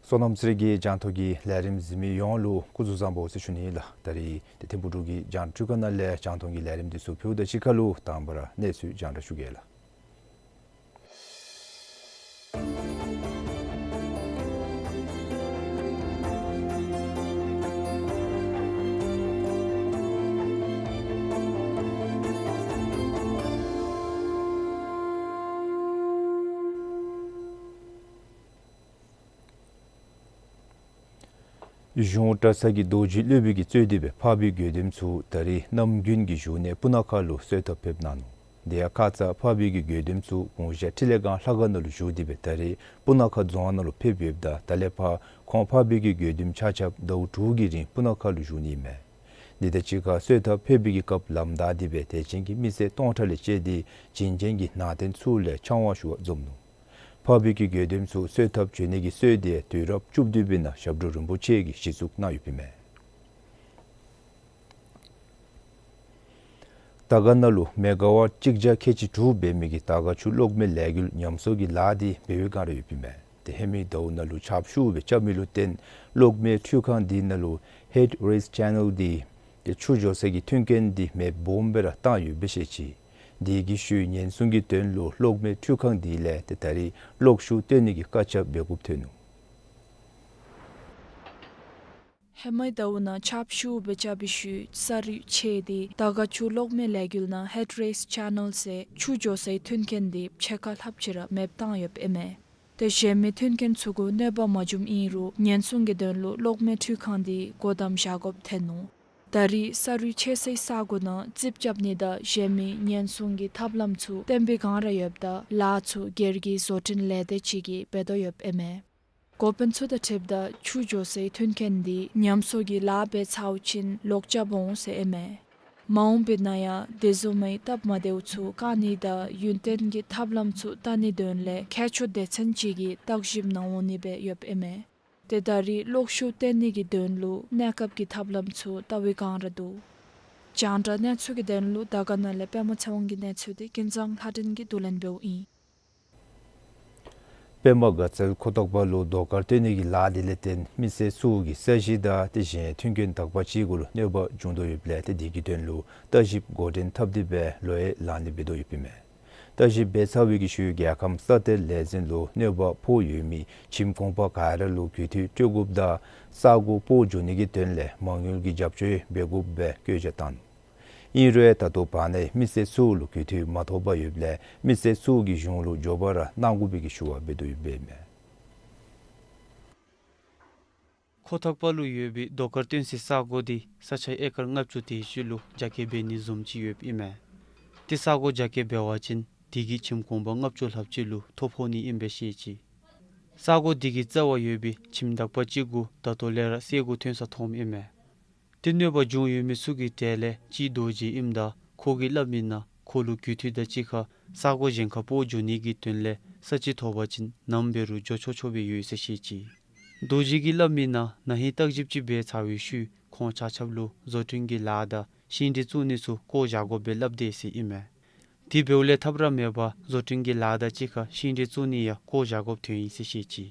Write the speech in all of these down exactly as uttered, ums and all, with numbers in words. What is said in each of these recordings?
སོ་ནམ་ཚེ་རིང་གི་རྒྱང་མཐོང་གི་ལས་རིམ་གཟིགས་མི་ཡོངས་ལུ་སྐུ་གཟུགས་བཟང་པོ་ཟེར་ཞུ་ནི་ལགས། ད་རིས་ཏེ་ཐིམ་ཕུག་འབྲུག་གི་རྒྱང་བསྒྲགས་ཁང་ནང་ལས་རྒྱང་མཐོང་གི་ལས་རིམ་འདི་ཚུ་ཕུལཝ་ད་གཅིག་ཁར་ལུ་དང་པ་ར་གནས་ཚུལ་རྒྱང་བསྒྲགས་ཞུ་གེ་ལགས། གཞུང་གྲྭ་ཚང་གི་རྡོ་རྗེ་སློབ་དཔོན་གྱིས་གཙོས་ཏེ་སྦེ་འཕགས་པའི་དགེ་འདུན་ཚུ་ད་རིས་གནམ་དགུན་གྱི་བཞུགས་གནས་སྤུ་ན་ཁ་ལུ་གསོལ་ཐབ་ཕེབས་གནང་ནུག། དེ་ཡང་ཁ་ཙ་འཕགས་པའི་གི་དགེ་འདུན་ཚུ་བོང་ཤ་ཕྲིན་ལས་སྒང་ལྷ་ཁང་ནང་ལུ་བཞུགས་ཏེ་སྦེ་ད་རིས་སྤུ་ན་ཁ་རྫོང་ནང་ལུ་ཕེབས་ཡོདཔ་ད་ད་ལས་ཕར་ཁོང་འཕགས་པའི་གི་དགེ་འདུན་ཆ་ཁྱབ་ཟླཝ་དྲུག་གི་རིང་སྤུ་ན་ཁ་ལུ་བཞུགས་ནི་མས། འདི་དང་གཅིག་ཁར་གསོལ་ཐབ་ཕེབས་པའི་གི་སྐབས་ལམ་བདའ་སྟེ་སྦེ་དད་ཅན་གྱི་མི་སེར་སྟོང་ཕྲག་ལས་བཅད་དེ་བྱིན་ཅན་གྱི་ནང་རྟེན་ཚུ་ལས་ཆང་བ་ཞུ་བར་འཛོམས་ནུག། འཕགས་པའི་གི་དགེ་འདུན་ཚུ་གསོལ་ཐབ་བྱོན་ནི་གི་སྲོལ་དེ་དུས་རབས་བཅུ་བདུན་པའི་ནང་ཞབས་དྲུང་རིན་པོ་ཆེ་གིས་གཞི་བཙུགས་གནང་ཡོདཔ་ཨིན་མས། དར་དཀར་ནང་ལུ་མེ་ག་ཝཊ་གཅིག་བརྒྱ་ཁལ་གཅིག་དྲུག་འབད་མི་གི་དར་དཀར་ཆུ་གློག་མེ་ལས་འགུལ་ཉམས་གསོ་གི་ལཱ་འདི་འབད་བའི་བསྒང་ར་ཡོདཔ་ཨིན་མས། ཏེ་ཧེ་མའི་ཟླཝ་ནང་ལུ་ཆརཔ་ཤུགས་སྦེ་རྐྱབ་མི་ལུ་བརྟེན་གློག་མེ་འཕྲུལ་ཁང་འདི་ནང་ལུ་ཧེཌ་རེསི་ཆེ་ནཱལ་འདི་ཏེ་ཆུ་འགྱོ་སའི་གི་མཐུན་རྐྱེན་འདི་མེདཔ་སྦོམ་སྦེ་ར་བཏང་ཡོདཔ་སྦེ་བཤད་ཅི། དེ་གི་ཤུལ་ཉེན་སྲུང་གི་དོན་ལུ་གློག་མེ་འཕྲུལ་ཁང་འདི་ལས་ཏེ་ད་རིས་གློག་ཤུགས་བཏོན་ནི་གི་བཀའ་ཁྱབ་འབད་དགོཔ་ཐོན་ནུག། ཧེ་མའི་ཟླཝ་ནང་ཆརཔ་ཤུགས་སྦེ་རྐྱབ་པའི་ཤུལ་ས་རུད་ཆད་དེ་དར་དཀར་ཆུ་གློག་མེ་ལས་འགུལ་ནང་ཧེཌ་རེསི་ཆེ་ནཱལ་ཟེར་ཆུ་འགྱོ་སའི་མཐུན་རྐྱེན་འདི་ཕྱེད་ཀ་ལྷགཔ་ཅིག་ར་མེདཔ་བཏང་ཡོདཔ་ཨིན་མས། ཏེ་གཞན་མི་མཐུན་རྐྱེན་ཚུ་གུ་གནོད་པ་མ་བྱུངམ་ཨིན་རུང་ཉེན་སྲུང་གི་དོན་ལུ་གློག་མེ་འཕྲུལ་ཁང་འདི་སྒོ་བསྡམ་བཞག་དགོཔ་ཐོན་ནུག། ད་རིས་ས་རུད་ཆད་སའི་ས་གོ་ནང་རྩིགཔ་རྐྱབ་ནི་དང་གཞན་མི་ཉེན་སྲུང་གི་ཐབས་ལམ་ཚུ་བཏོན་པའི་བསྒང་ར་ཡོདཔ་ད་ལཱ་ཚུ་སྒེར་གྱི་བཟོ་སྐྲུན་ལས་སྡེ་ཅིག་གིས་འབད་དོ་ཡོདཔ་ཨིན་མས། འགོ་དཔོན་ཚུ་དང་འཁྲིལཝ་ད་ཆུ་འགྱོ་སའི་མཐུན་རྐྱེན་འདི་ཉམས་གསོ་གི་ལཱ་འབད་ཚརཝ་ཅིན་ལོག་རྐྱབ་འོང་ཟེར་ཨིན་མས། མ་འོངས་པའི་ནང་ཡང་དེ་བཟུམ་མའི་སྟབས་མ་བདེཝ་ཚུ་བཀག་ནི་དང་ཡུན་བརྟན་གྱི་ཐབས་ལམ་ཚུ་བལྟ་ནིའི་དོན་ལས་མཁས་མཆོག་སྡེ་ཚན་ཅིག་གིས་བརྟག་ཞིབ་གནང་འོང་ནི་སྦེ་ཡོདཔ་ཨིན་མས། ཏེ་ད་རིས་གློག་ཤུགས་བཏོན་ནི་གི་དོན་ལུ་གནས་སྐབས་ཀྱི་ཐབས་ལམ་ཚུ་བལྟ་བའི་བསྒང་ར་འདུག། རྒྱང་བསྒྲགས་གནས་ཚུལ་གྱི་དོན་ལུ་དར་དཀར་ནང་ལས་པདྨ་ཚེ་དབང་གི་གནས་ཚུལ་འདི་ཀུན་བཟང་ལྷ་སྒྲོན་གྱིས་བསྡུ་ལེན་འབདཝ་ཨིན། པདྨ་དགའ་ཚལ་ཁོ་ཐང་པ་ལུ་རྡོ་དཀར་བཏོན་ནི་གི་ལཱ་འདི་ལས་བརྟེན་མི་སེར་ཚུ་གི་ས་གཞི་དང་ཏེ་གཞན་མཐུན་རྐྱེན་དག་པ་ཅིག་གུ་ལུ་གནོད་པ་བྱུང་དོ་ཡོདཔ་ལས་ཏེ་དེ་གི་དོན་ལུ་བརྟག་ཞིབ་འགོ་འདྲེན་འཐབ་སྟེ་སྦེ་ལོ་ཡང་ལང་ནི་འབད་དོ་ཡོདཔ་ཨིན་མས། བརྟག་ཞིབ་འབད་ཚར་བའི་གི་ཤུལ་རྒྱལ་ཁམས་ས་གཏེར་ལས་འཛིན་ལུ་གནོད་པ་ཕོག་ཡོད་མི་ཁྱིམ་གུང་པ་ག་ར་ལུ་རྒུད་འཐུས་སྤྲོད་དགོཔ་དང་ས་གོ་སྤོ་འགྱོ་ནི་གི་དོན་ལས་མ་དངུལ་གྱི་རྒྱབ་སྐྱོར་འབད་དགོཔ་སྦེ་བཀོད་རྒྱ་བཏང་ནུག། ཨིན་རུང་ད་ལྟོ་བར་ན་མི་སེར་ཚུ་ལུ་རྒུད་འཐུས་མ་ཐོབ་པར་ཡོདཔ་ལས་མི་སེར་ཚུ་གིས་གཞུང་ལུ་མགྱོགས་པ་ར་གནང་དགོ་པའི་གི་ཞུ་བ་འབད་དོ་ཡོདཔ་ཨིན་མས། ཁོ་ཐང་པ་ལུ་ཡོད་པའི་རྡོ་དཀར་བཏོན་སའི་ས་གོ་འདི་ས་ཆ་ཨེ་ཀར་ལྔ་བཅུ་དེ་ཅིག་ལུ་རྒྱ་སྐྱེད་འབད་ནི་བཟུམ་ཅིག་ཡོདཔ་ཨིན་མས། ཏེ་ས་གོ་རྒྱ་སྐྱེད་འབད་བ་ཅིན་དེ་གིས་ཁྱིམ་གུང་པ་ལྔ་བཅུ་ལྷགཔ་ཅིག་ལུ་ཐོ་ཕོག་ནི་ཨིནམ་སྦེ་བཤད་ཅི། ས་གོ་དེ་གི་རྩ་བར་ཡོད་པའི་ཁྱིམ་དག་པ་ཅིག་གུ་ད་ལྟོ་ལས་ར་སེལ་སྒོ་ཐོན་ས་མཐོངམ་ཨིན་མས། ཏེ་གནོད་པ་བྱུང་ཡོད་མི་ཚུ་གི་གྲས་ལས་གཅིག་རྡོ་རྗེ་ཨིནམ་ད་ཁོ་གིས་སླབ་མིའི་ནང་ཁོ་ལུ་རྒུད་འཐུས་དང་གཅིག་ཁར་ས་གོ་གཞན་ཁར་སྤོ་འགྱོ་ནི་གི་དོན་ལས་ ས་ཅིག་ཐོབ་པ་ཅིན་ནམ་འབད་རུང་འགྱོ་ཆོག་ཆོག་སྦེ་ཡོད་ཟེར་བཤད་ཅི། རྡོ་རྗེ་གིས་སླབ་མི་ནང་ན་ཧིང་བརྟག་ཞིབ་ཅིག་འབད་ཚར་བའི་ཤུལ་ཁོང་ཆ་ཁྱབ་ལུ་བཟོ་སྐྲུན་གྱི་ལཱ་དང་ཤིང་འབྲས་བཙུགས་ནི་ཚུ་བཀོ་བཞག་དགོཔ་སྦེ་སླབ་དེས་ཟེར་ཨིན་མས། དེ་འབདཝ་ལས་ཐབས་ར་མེད་པར་བཟོ་སྐྲུན་གྱི་ལཱ་དང་གཅིག་ཁར་ཤིང་འབྲས་བཙུགས་ནི་ཡང་བཀོ་བཞག་དགོཔ་ཐོན་ཡི་ཟེར་བཤད་ཅི།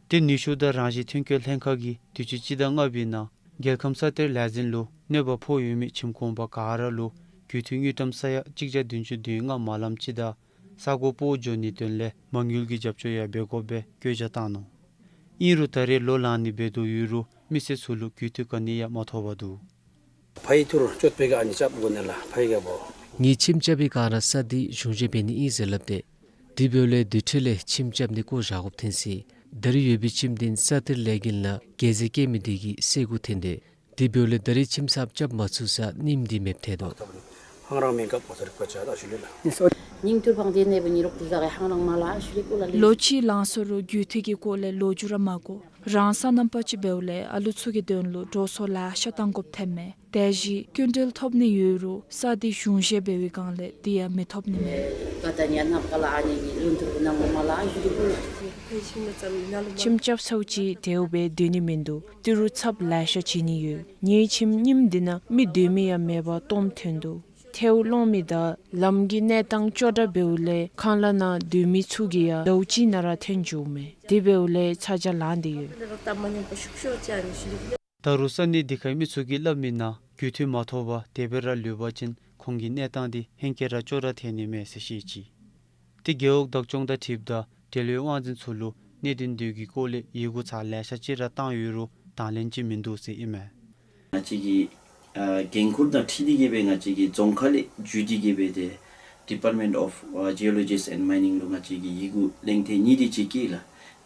ཏེ་ནུས་ཤུགས་དང་རང་བཞིན་ཐོན་སྐྱེད་ལྷན་ཁག་གིས་དུས་ཅི་སྤྱི་ཟླ་ལྔ་པའི་ནང་རྒྱལ་ཁམས་ས་གཏེར་ལས་འཛིན་ལུ་གནོད་པ་ཕོག་ཡོད་མི་ཁྱིམ་གུང་པ་ག་ར་ལུ་རྒུད་འཐུས་དངུལ་ཀྲམ་ས་ཡ་གཅིག་བརྒྱ་བདུན་ཅུ་དོན་ལྔ་མ་ལམ་ཅིག་དང་ས་གོ་སྤོ་འགྱོ་ནིའི་དོན་ལས་མ་དངུལ་གྱི་རྒྱབ་སྐྱོར་ཡང་འབད་དགོཔ་སྦེ་བཀོད་རྒྱ་བཏང་ནུག། ཨིན་རུང་ད་རེས་ལོ་ལང་ནི་འབད་དོ་ཡོད་རུང་མི་སེར་ཚུ་ལུ་རྒུད་འཐུས་ག་ནི་ཡང་མ་ཐོབ་པར་འདུག། ཕའི་ཐུར་ཅོད་པེ་ག་ཨ་ནི་ཅབ་གོ་ནི་ལགས། ཕའི་ག་བོ། ངེའི་ཁྱིམ་རྐྱབ་པའི་སྒང་ར་ས་འདི་གཞུང་བཞེས་འབད་ནི་ཨིན་ཟེར་སླབ་སྟེ། དེ་འབདཝ་ལས་དེ་འཕྲོ་ལས་ཁྱིམ་རྐྱབ་ནི་བཀོ་བཞག་དགོཔ་ཐོན་ཅི། ད་རེས་ཡོད་པའི་ཁྱིམ་འདི་ས་གཏེར་ལས་འགུལ་ནང་འགན་འཛིན་བཀལ་མི་དེ་གིས་སེལ་དགོཔ་ཐོན་ཏེ། དེ་འབདཝ་ལས་ད་རེས་ཁྱིམ་གསརཔ་རྐྱབ་མ་ཚུགས་ས་ཉིནམ་འདི་མེདཔ་ཐལ་དོ། ཧང་རང་མེན་ཀ་པོ་ཚར་ཀ་ཆ་ད་ཤུ་ལེ་ལ། ཉིང་ཐུར་ཕང་དེ་ནེ་བུ་ཉི་རོག་དེ་ཟ་ག་ཧང་རང་མ་ལ་ཨ་ཤུ་ལེ་ཀོ་ལ་ལེ། ལོ་གཅིག་ལང་སོ་རུང་རྒུད་འཐུས་ཀྱི་སྐོར་ལས་ལོ་རྒྱུས་ར་མ་གོ། རང་ས་རྣམ་པ་ཅིག་འབདཝ་ལས་ཨ་ལུ་ཚུ་གི་དོན་ལུ་འགྲོ་སོང་ལེ་ཤ་བཏང་དགོཔ་ཐོནམ་མས། དེ་བཞིན་སྐྱིན་འགྲུལ་ཐོབ་ནི་ཡོད་རུང་ས་འདི་གཞུང་བཞེས་འབད་བའི་སྒང་ལས་དེ་ཡང་མི་ཐོབ་ནི་མས། ཀ་ད་ཉ་ནབ་ཀ་ལ་ཨ་ནི་ནི་ལུན་ཐུར་གུ་ནང་མ་ལ་ཨ་ཞུ་རི་གུ། ཁྱིམ་རྐྱབ་ཚརཝ་ཅིག་དེ་སྦེ་སྡོད་ནི་མིན་འདུག། ཏི་རུ་ཚབ་ལེ་ཤ་བྱིན་ནི་ཡོད། ངེའི་ཁྱིམ་རྙིངམ་འདི་ནང་མི་སྡོད་མི་ཡང་མེད་པར་སྟོངམ་ཐོན་འདུག། ཐལཝ་སློང་མི་དང་ལམ་གྱི་གནས་སྟངས་སྐྱོ་དྲགས་འབདཝ་ལས་ཁང་གླ་ནང་སྡོད་མི་ཚུ་གི་ཡང་ཟླཝ་གཅིག་ནང་ར་ཐོན་འགྱོཝ་མས། དེ་འབདཝ་ལས་ཚ་གྱང་ལང་སྟེ་ཡོད། ད་རུང་ས་གནས་འདི་ཁའི་མི་ཚུ་གིས་སླབ་མི་ནང་རྒུད་འཐུས་མ་ཐོབ་པར་དེ་སྦེ་ར་ལུས་པ་ཅིན་ཁོང་གི་གནས་སྟངས་འདི་ཧེང་སྐལ་ར་སྐྱོ་དྲགས་ཐལ་ནི་མས་ཟེར་བཤད་ཅི། ཏེ་རྒེད་འོག་བདག་སྐྱོང་དང་འཁྲིལཝ་ད་འབྲེལ་ཡོད་དབང་འཛིན་ཚུ་ལུ་གནད་དོན་འདི་གི་སྐོར་ལས་ཡི་གུ་ཚར་ལེ་ཤ་ཅིག་ར་བཏང་ཡོད་རུང་དང་ལེན་ཅིག་མིན་འདུག་ཟེར་ཨིན་མས། ང་བཅས་ཀྱི་ཨ་འགན་ཁུར་དང་འཁྲིལ་ཏེ་གིས་སྦེ་ང་བཅས་ཀྱི་རྫོང་ཁག་ལས་བརྒྱུད་དེ་གིས་སྦེ་ཏེ་Department of ཨ་Geologies and Mining ལུ་ང་བཅས་ཀྱིས་ཡི་གུ་ལེན་ཐེངས་གཉིས་དེ་ཅིག་བསྐྱལ་ལགས།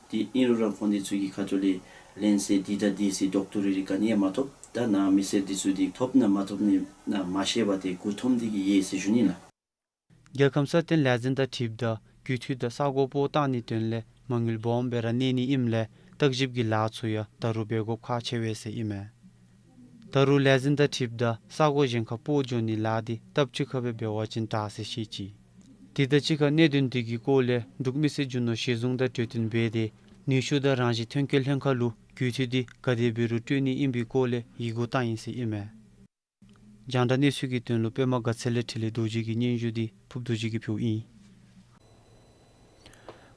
ཏེ་ཨིན་རུང་ར་ཁོང་འདི་ཚུ་གི་ཁ་ཐུག་ལས་ལན་གསལ་འདི་དང་འདི་ཟེར་ལྡོག་ཏོ་རེ་རེ་ག་ནི་ཡང་མ་ཐོབ། ད་ནཱ་མི་སེར་འདི་ཚུ་འདི་ཐོབ་ན་མ་ཐོབ་ནི་ནང་མ་ཤེས་པར་ཏེ་མགུ་འཐོམས་ཏེ་གིས་ཡོད་ཟེར་ཞུ་ནི་ལགས། རྒྱལ་ཁམས་སྲ་བརྟན་ལས་འཛིན་དང་འཁྲིལཝ་ད་རྒུད་འཐུས་དང་ས་གོ་སྤོ་བཏང་ནིའི་དོན་ལས་མ་དངུལ་སྦོམ་སྦེ་ར་གནས་ནི་ཨིནམ་ལས་བརྟག་ཞིབ་ཀྱི་ལཱ་ཚུ་ཡང་ད་རུང་འབད་དགོཔ་ཁག་ཆེ་བས་ཟེར་ཨིན་མས། ད་རུང་ལས་འཛིན་དང་འཁྲིལཝ་ད་ས་གོ་གཞན་ཁར་སྤོ་འགྱོ་ནིའི་ལཱ་འདི་སྟབས་གཅིག་ཁར་སྦེ་འབད་བ་ཅིན་དྲག་ཟེར་བཤད་ཅི། དེ་དང་གཅིག་ཁར་གནད་དོན་འདི་གི་སྐོར་ལས་འབྲུག་མི་སེར་རྒྱུ་ནོར་གཞི་བཟུང་དང་གྲོས་བསྟུན་འབད་དེ་ནུས་ཤུགས་དང་རང་བཞིན་ཐོན་སྐྱེད་ལྷན་ཁག་ལུ་རྒུད་འཐུས་འདི་ག་དེ་འབད་རུང་སྤྲོད་ནི་ཨིན་པའི་སྐོར་ལས་ཡི་གུ་བཏང་ཡི་ཟེར་ཨིན་མས། རྒྱང་བསྒྲགས་གནས་ཚུལ་གྱི་དོན་ལུ་པདྨ་དགའ་ཚལ་ལས་འཕྲིན་ལས་རྡོ་རྗེ་གི་སྙན་ཞུ་འདི་ཕུབ་རྡོ་རྗེ་གིས་ཕུལཝ་ཨིན།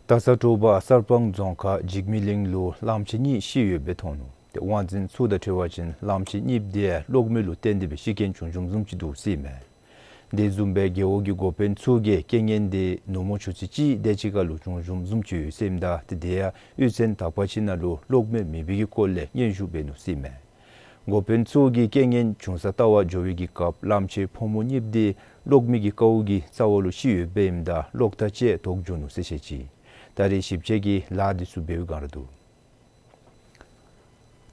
ད་ས་དྲོ་པ་གསར་སྤང་རྫོང་ཁག་འཇིགས་མེད་གླིང་ལུ་གླངམོ་ཆེ་གཉིས་ཤི་ཡོདཔ་སྦེ་མཐོང་ནུག། ཏེ་དབང་འཛིན་ཚུ་དང་འཁྲིལ་བ་ཅིན་གླངམོ་ཆེ་གཉིས་འདི་གློག་མེ་ལུ་བརྟེན་ཏེ་སྦེ་ཤི་རྐྱེན་བྱུང་བྱུངམ་བཟུམ་ཅིག་འདུག་ཟེར་ཨིན་མས། དེ་བཟུམ་སྦེ་རྒེད་འོག་གི་འགོ་དཔོན་ཚུ་གིས་རྐྱེན་ངན་འདི་ནུབ་མོ་ཆུ་ཚོད་གཅིག་དེ་ཅིག་ཁར་ལུ་བྱུང་བྱུངམ་བཟུམ་ཅིག་ཡོད་ཟེར་ཨིནམ་ད་ཏེ་དེ་ཡང་གཡུས་ཚན་དག་པ་ཅིག་ནང་ལུ་གློག་མེ་མེད་པའི་གི་སྐོར་ལས་སྙན་ཞུ་འབད་ནུག་ཟེར་ཨིན་མས། འགོ་དཔོན་ཚུ་གིས་རྐྱེན་ངན་བྱུང་ས་བལྟ་བར་འགྱོ་བའི་གི་སྐབས་གླངམོ་ཆེ་ཕོ་མོ་གཉིས་འདི་གློག་མེ་གི་ཀཝ་གི་རྩ་བ་ལུ་ཤི་ཡོདཔ་ཨིནམ་ད་གློག་ཐག་བཅད་དོག་འགྱོ་ནུག་ཟེར་བཤད་ཅི། ད་རེས་ཞིབ་དཔྱད་ཀྱི་ལཱ་འདི་ཚུ་འབད་བའི་བསྒང་ར་འདུག།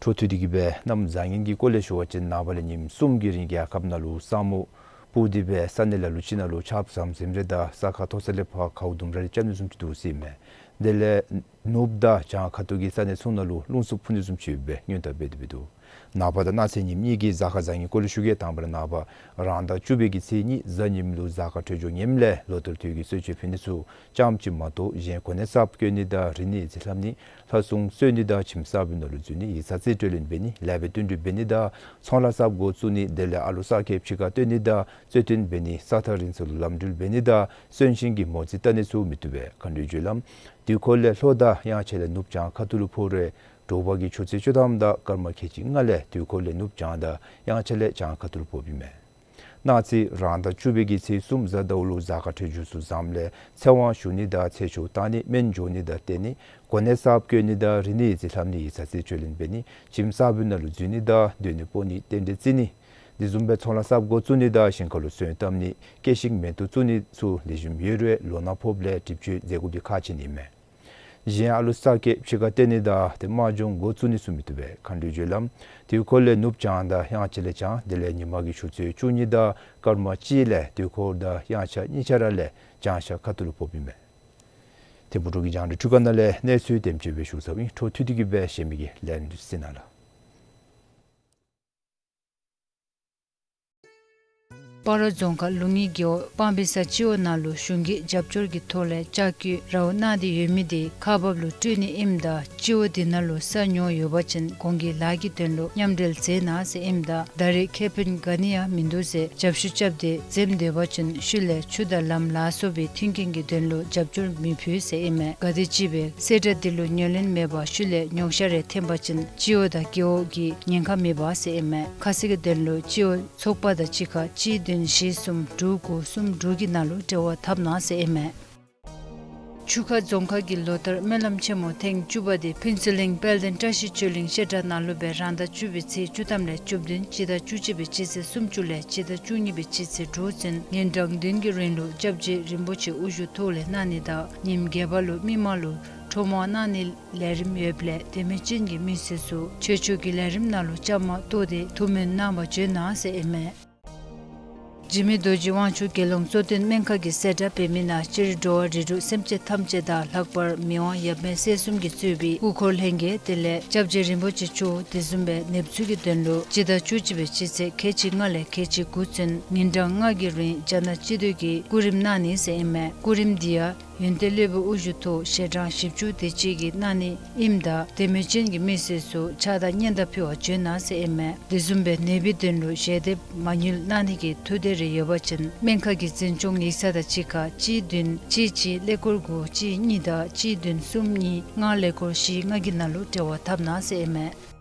འཕྲོ་མཐུད་དེ་གིས་སྦེ་གནམ་བཟང་ངན་གྱི་སྐོར་ལས་ཞུ་བ་ཅིན་ནངས་པ་ལས་ཉིནམ་གསུམ་གྱི་རིང་རྒྱལ་ཁབ་ནང་ལུ་ས་སྨུག་སྤུབས་ཏེ་སྦེ་ས་གནས་ལ་ལུ་ཅིག་ནང་ལུ་ཆརཔ་ཟམ་ཟིམ་རེ་དང་ས་ཁ་མཐོ་ས་ལས་ཕར་ཁཝ་དུམ་གྲ་རེ་རྐྱབ་ནི་བཟུམ་ཅིག་འདུག་ཟེར་ཨིན་མས། དེ་ལས་ནུབ་དང་བྱང་ཁ་ཐུག་གི་ས་གནས་ཚུ་ནང་ལུ་རླུང་འཚུབ་འཕུ་ནི་བཟུམ་ཅིག་ཡོདཔ་སྦེ་སྔོན་བརྡ་འབད་དེ་སྦེ་འདུག། ནངས་པ་དང་གནངས་ཚེ་ཉིནམ་གཉིས་ཀྱི་གཟའ་སྐར་བཟང་ངན་སྐོར་ལས་ཞུ་གེ། དང་པ་ར་ནངས་པ་རང་ཟླ་བཅུ་པའི་གི་ཚེས་གཉིས་གཟའ་ཉིམ་ལུ་གཟའ་སྐར་འཕྲོད་སྦྱོར་ངནམ་ལས་ལོ་ལྟར་དུས་ཀྱི་གསོལ་མཆོད་ཕུལ་ནི་ཚུ་ཙམ་ཅིག་མ་གཏོགས་གཞན་གོ་གནས་གསརཔ་བསྐོ་ནི་དང་རིག་གནས་ཡིག་རྩིས་ལྷབ་ནི་ལྷ་སྲུང་གསོལ་ནི་དང་ཁྱིམ་གསརཔ་ནང་ལུ་འཛུལ་ནི་ཡིག་ཚང་རྩིས་སྤྲོད་ལེན་འབད་ནི་ལེགས་པའི་བསྟུན་གྲོས་འབད་ནི་དང་ཚོང་ལཱ་གསརཔ་འགོ་བཙུགས་ནི་དེ་ལས་ཨ་ལོ་གསར་སྐྱེས་ཕྱི་ཁར་བཏོན་ནི་དང་རྩོད་བསྟུན་འབད་ནི་ས་ཐག་རིང་ས་ལུ་ལམ་འགྲུལ་འབད་ནི་དང་གསོན་གཤིན་གྱི་མོ་རྩིས་བལྟ་ནི་ཚུ་མི་བཏུབ་པས། མཁའ་འགྲོའི་རྒྱུ་ལམ་དུས་འཁོར་ལས་ལྷོ་དང་དབྱངས་འཆར་ལས་ནུབ་བྱང་ཁ་ཐུག་ལུ་འཕོ་རུང་དྲོ་པ་གི་ཆུ་ཚོད་བཅུ་ཐམ་དང་སྐར་མ་ཁལ་གཅིག་ལྔ་ལས་དུས་འཁོར་ལས་ནུབ་བྱང་དང་དབྱངས་འཆར་ལས་བྱང་ཁ་ཐུག་ལུ་འཕོཝ་ཨིན་མས། གནངས་ཚེ་རང་ཟླ་བཅུ་པའི་གི་ཚེས་གསུམ་གཟའ་ཟླཝ་ལུ་གཟའ་སྐར་འཕྲོད་སྦྱོར་ཚུ་བཟངམ་ལས་ཚེ་དབང་ཞུ་ནི་དང་ཚེ་ཆུ་བཏང་ནི་སྨན་འཇོག་ནི་དང་བསྟེན་ནི་གོ་གནས་གསརཔ་བསྐོ་ནི་དང་རིག་གནས་ཡིག་རྩིས་ལྷབ་ནི་ཡིག་ཚང་རྩིས་སྤྲོད་ལེན་འབད་ནི་ཁྱིམ་གསར་པའི་ནང་ལུ་འཛུལ་ནི་དང་སྡོད་གནས་སྤོ་ནི་རྟེན་འབྲེལ་བརྩི་ནི་དེ་བཟུམ་སྦེ་ཚོང་ལཱ་གསརཔ་འགོ་བཙུགས་ནི་དང་ཞིང་ཁ་ལུ་སོན་བཏབ་ནི་སྐྱེད་ཤིང་མེ་ཏོག་བཙུགས་ནི་ཚུ་ལེགས་ཤོམ་ཡོད་རུང་ལོ་ན་ཕོགཔ་ལས་གྲིབ་བཅོས་མཛད་དགོ་པའི་ཁག་ཆེ་ནི་ཨིན་མས། གཞན་ཨ་ལོ་གསར་སྐྱེས་ཕྱི་ཁར་བཏོན་ནི་དང་ཏེ་དམག་སྦྱོང་འགོ་བཙུགས་ནི་ཚུ་མི་བཏུབ་པས། མཁའ་འགྲོའི་རྒྱུ་ལམ་དུས་འཁོར་ལས་ནུབ་བྱང་དང་དབྱངས་འཆར་ལས་བྱང་དེ་ལས་ཉི་མ་གི་ཆུ་ཚོད་བཅུ་གཉིས་དང་སྐར་མ་གཅིག་ལས་དུས་འཁོར་དང་དབྱངས་འཆར་གཉིས་ཆ་ར་ལས་བྱང་ཤར་ཁ་ཐུག་ལུ་འཕོཝ་ཨིན་མས། ཏེ་བུ་ཕྲུག་གི་རྒྱང་བསྒྲགས་འཕྲུལ་ཁང་ནང་ལས་གནས་ཚུལ་དེམ་ཅིག་སྦེ་ཞུ་ཚརཝ་ཨིན། འཕྲོ་མཐུད་དེ་གིས་སྦེ་གཞན་མི་གི་ལན་འདི་ཚུ་གཟིགས་གནང་ལགས། སྤ་རོ་རྫོང་ཁག་ལུང་གཡུ་རྒེད་འོག་སྤང་སྦིས་ས་སྤྱི་འོག་ནང་ལུ་གཞུང་གི་རྒྱབ་སྐྱོར་གྱི་ཐོག་ལས་ལྕགས་ཀྱུ་རཝ་གནང་སྟེ་ཡོད་མི་དེ་ཁག་འབག་ལུ་སྤྲོད་ནི་ཨིནམ་ད་སྤྱི་འོག་དེ་ནང་ལུ་ས་ཉོ་ཡོད་པ་ཅིན་ཁོང་གི་ལཱ་གི་དོན་ལུ་མཉམ་འབྲེལ་མཛད་གནང་ཟེར་ཨིནམ་ད་ད་རེས་ཁེ་ཕན་ག་ནི་ཡང་མིན་འདུག་ཟེར་རྒྱབ་བཤུད་རྐྱབ་སྟེ་འཛེམ་སྡོད་པ་ཅིན་ཤུལ་ལས་ཆུ་དང་ལམ་ལ་སོགས་པའི་མཐུན་རྐྱེན་གྱི་དོན་ལུ་རྒྱབ་སྐྱོར་མི་ཕུལ་ཟེར་ཨིན་མས། ག་དེམ་ཅིག་སྦེ་གསལ་བསྒྲགས་འདི་ལུ་ཉན་ལེན་མེད་པར་ཤུལ་ལས་ཉོགས་བཤད་རེ་འཐེན་པ་ཅིན་སྤྱི་འོག་དང་རྒེད་འོག་གི་ཉེན་ཁ་མེད་པ་ཟེར་ཨིན་མས། ཁ་གསལ་གྱི་དོན་ལུ་སྤྱི་འོག་ཚོགས་པ་དང་གཅིག་ཁར་གཅིག་བདུན་བཞི་གསུམ་དྲུག་དགུ་གསུམ་དྲུག་གི་ནང་ལུ་འབྲེལ་བ་འཐབ་གནང་ཟེར་ཨིན་མས། ཆུ་ཁ་རྫོང་ཁག་གི་ལོ་ལྟར་སྨོན་ལམ་ཆེན་མོ་ཐེངས་བཅུ་པ་དེ་ཕུན་ཚོགས་གླིང་དཔལ་ལྡན་བཀྲ་ཤིས་ཆོས་གླིང་བཤད་གྲྭ་ནང་ལུ་སྦེ་རང་ཟླ་བཅུ་པའི་ཚེས་བཅུ་ཐམ་ལས་བཅུ་བདུན་སྤྱི་ཟླ་བཅུ་གཅིག་པའི་སྤྱི་ཚེས་སུམ་ཅུ་ལས་སྤྱི་ཟླ་བཅུ་གཉིས་པའི་སྤྱི་ཚེས་དྲུག་ཚུན་ཉིན་གྲངས་བདུན་གྱི་རིང་ལུ་སྐྱབས་རྗེ་རིན་པོ་ཆེ་དབུ་བཞུགས་ཐོག་ལས་གནང་ནི་དང་ཉིནམ་བརྒྱད་པ་ལུ་མི་མང་ལུ་ཁྲོམ་དབང་གནང་ནི་ལས་རིམ་ཡོདཔ་ལས་དད་མོས་ཅན་གྱི་མི་སེར་ཚུ་ཆོས་ཕྱོགས་ཀྱི་ལས་རིམ་ནང་ལུ་བཅའ་མར་གཏོགས་ཏེ་ཐུགས་སྨོན་གནང་བར་བྱོན་གནང་ཟེར་ཨིན་མས། འཇིགས་མེད་རྡོ་རྗེ་དབང་ཕྱུག་དགེ་སློང་གཙོ་བསྟེན་སྨན་ཁང་གི་གསལ་བསྒྲགས་འབད་མི་ནང་སྤྱིར་འགྲོ་བ་རིགས་དྲུག་སེམས་ཅན་ཐམས་ཅད་དང་ལྷག་པར་མི་དབང་ཡབ་མེས་སྲས་གསུམ་གྱིས་གཙོས་པའི་སྐུ་འཁོར་ལྷན་རྒྱས་དེ་ལས་སྐྱབས་རྗེ་རིན་པོ་ཆེ་མཆོག་དེ་བཟུམ་སྦེ་ནདཔ་ཚུ་གི་དོན་ལུ་སྤྱི་ཟླ་བཅུ་གཅིག་པའི་སྤྱི་ཚེས་ཁལ་གཅིག་ལྔ་ལས་ཁལ་གཅིག་དགུ་ཚུན་ཉིན་གྲངས་ལྔ་གི་རིང་རྒྱ་ནག་སྤྱི་འཐུས་ཀྱིས་སྐུ་རིམ་གནང་ནི་ཟེར་ཨིན་མས། སྐུ་རིམ་འདི་ཡང་ཡོན་ཏན་སློབ་དཔོན་དབུ་བཞུགས་ཐོག་ཞལ་གྲངས་བཞི་བཅུ་དེ་ཅིག་གིས་གནང་ནི་ཨིནམ་ད་དད་མོས་ཅན་གྱི་མི་སེར་ཚུ་ཕྱག་དང་སྙན་དར་ཕུལ་བར་བྱོན་གནང་ཟེར་ཨིན་མས། དེ་བཟུམ་སྦེ་ནདཔ་གི་དོན་ལུ་ཞལ་འདེབས་མ་དངུལ་གནང་ནི་གི་ཐུགས་འདོད་རེ་ཡོད་པ་ཅིན་སྨན་ཁང་གི་འཛིན་སྐྱོང་ཡིག་ཚང་དང་གཅིག་ཁར་གཅིག་བདུན་གཅིག་གཅིག་ཀླད་ཀོར་དགུ་གཅིག་གཉིས་དང་གཅིག་བདུན་གསུམ་གཉིས་ལྔ་ཀླད་ཀོར་བཞི་ལྔ་གི་ནང་ལུ་འབྲེལ་བ་འཐབ་གནང་ཟེར་ཨིན་མས།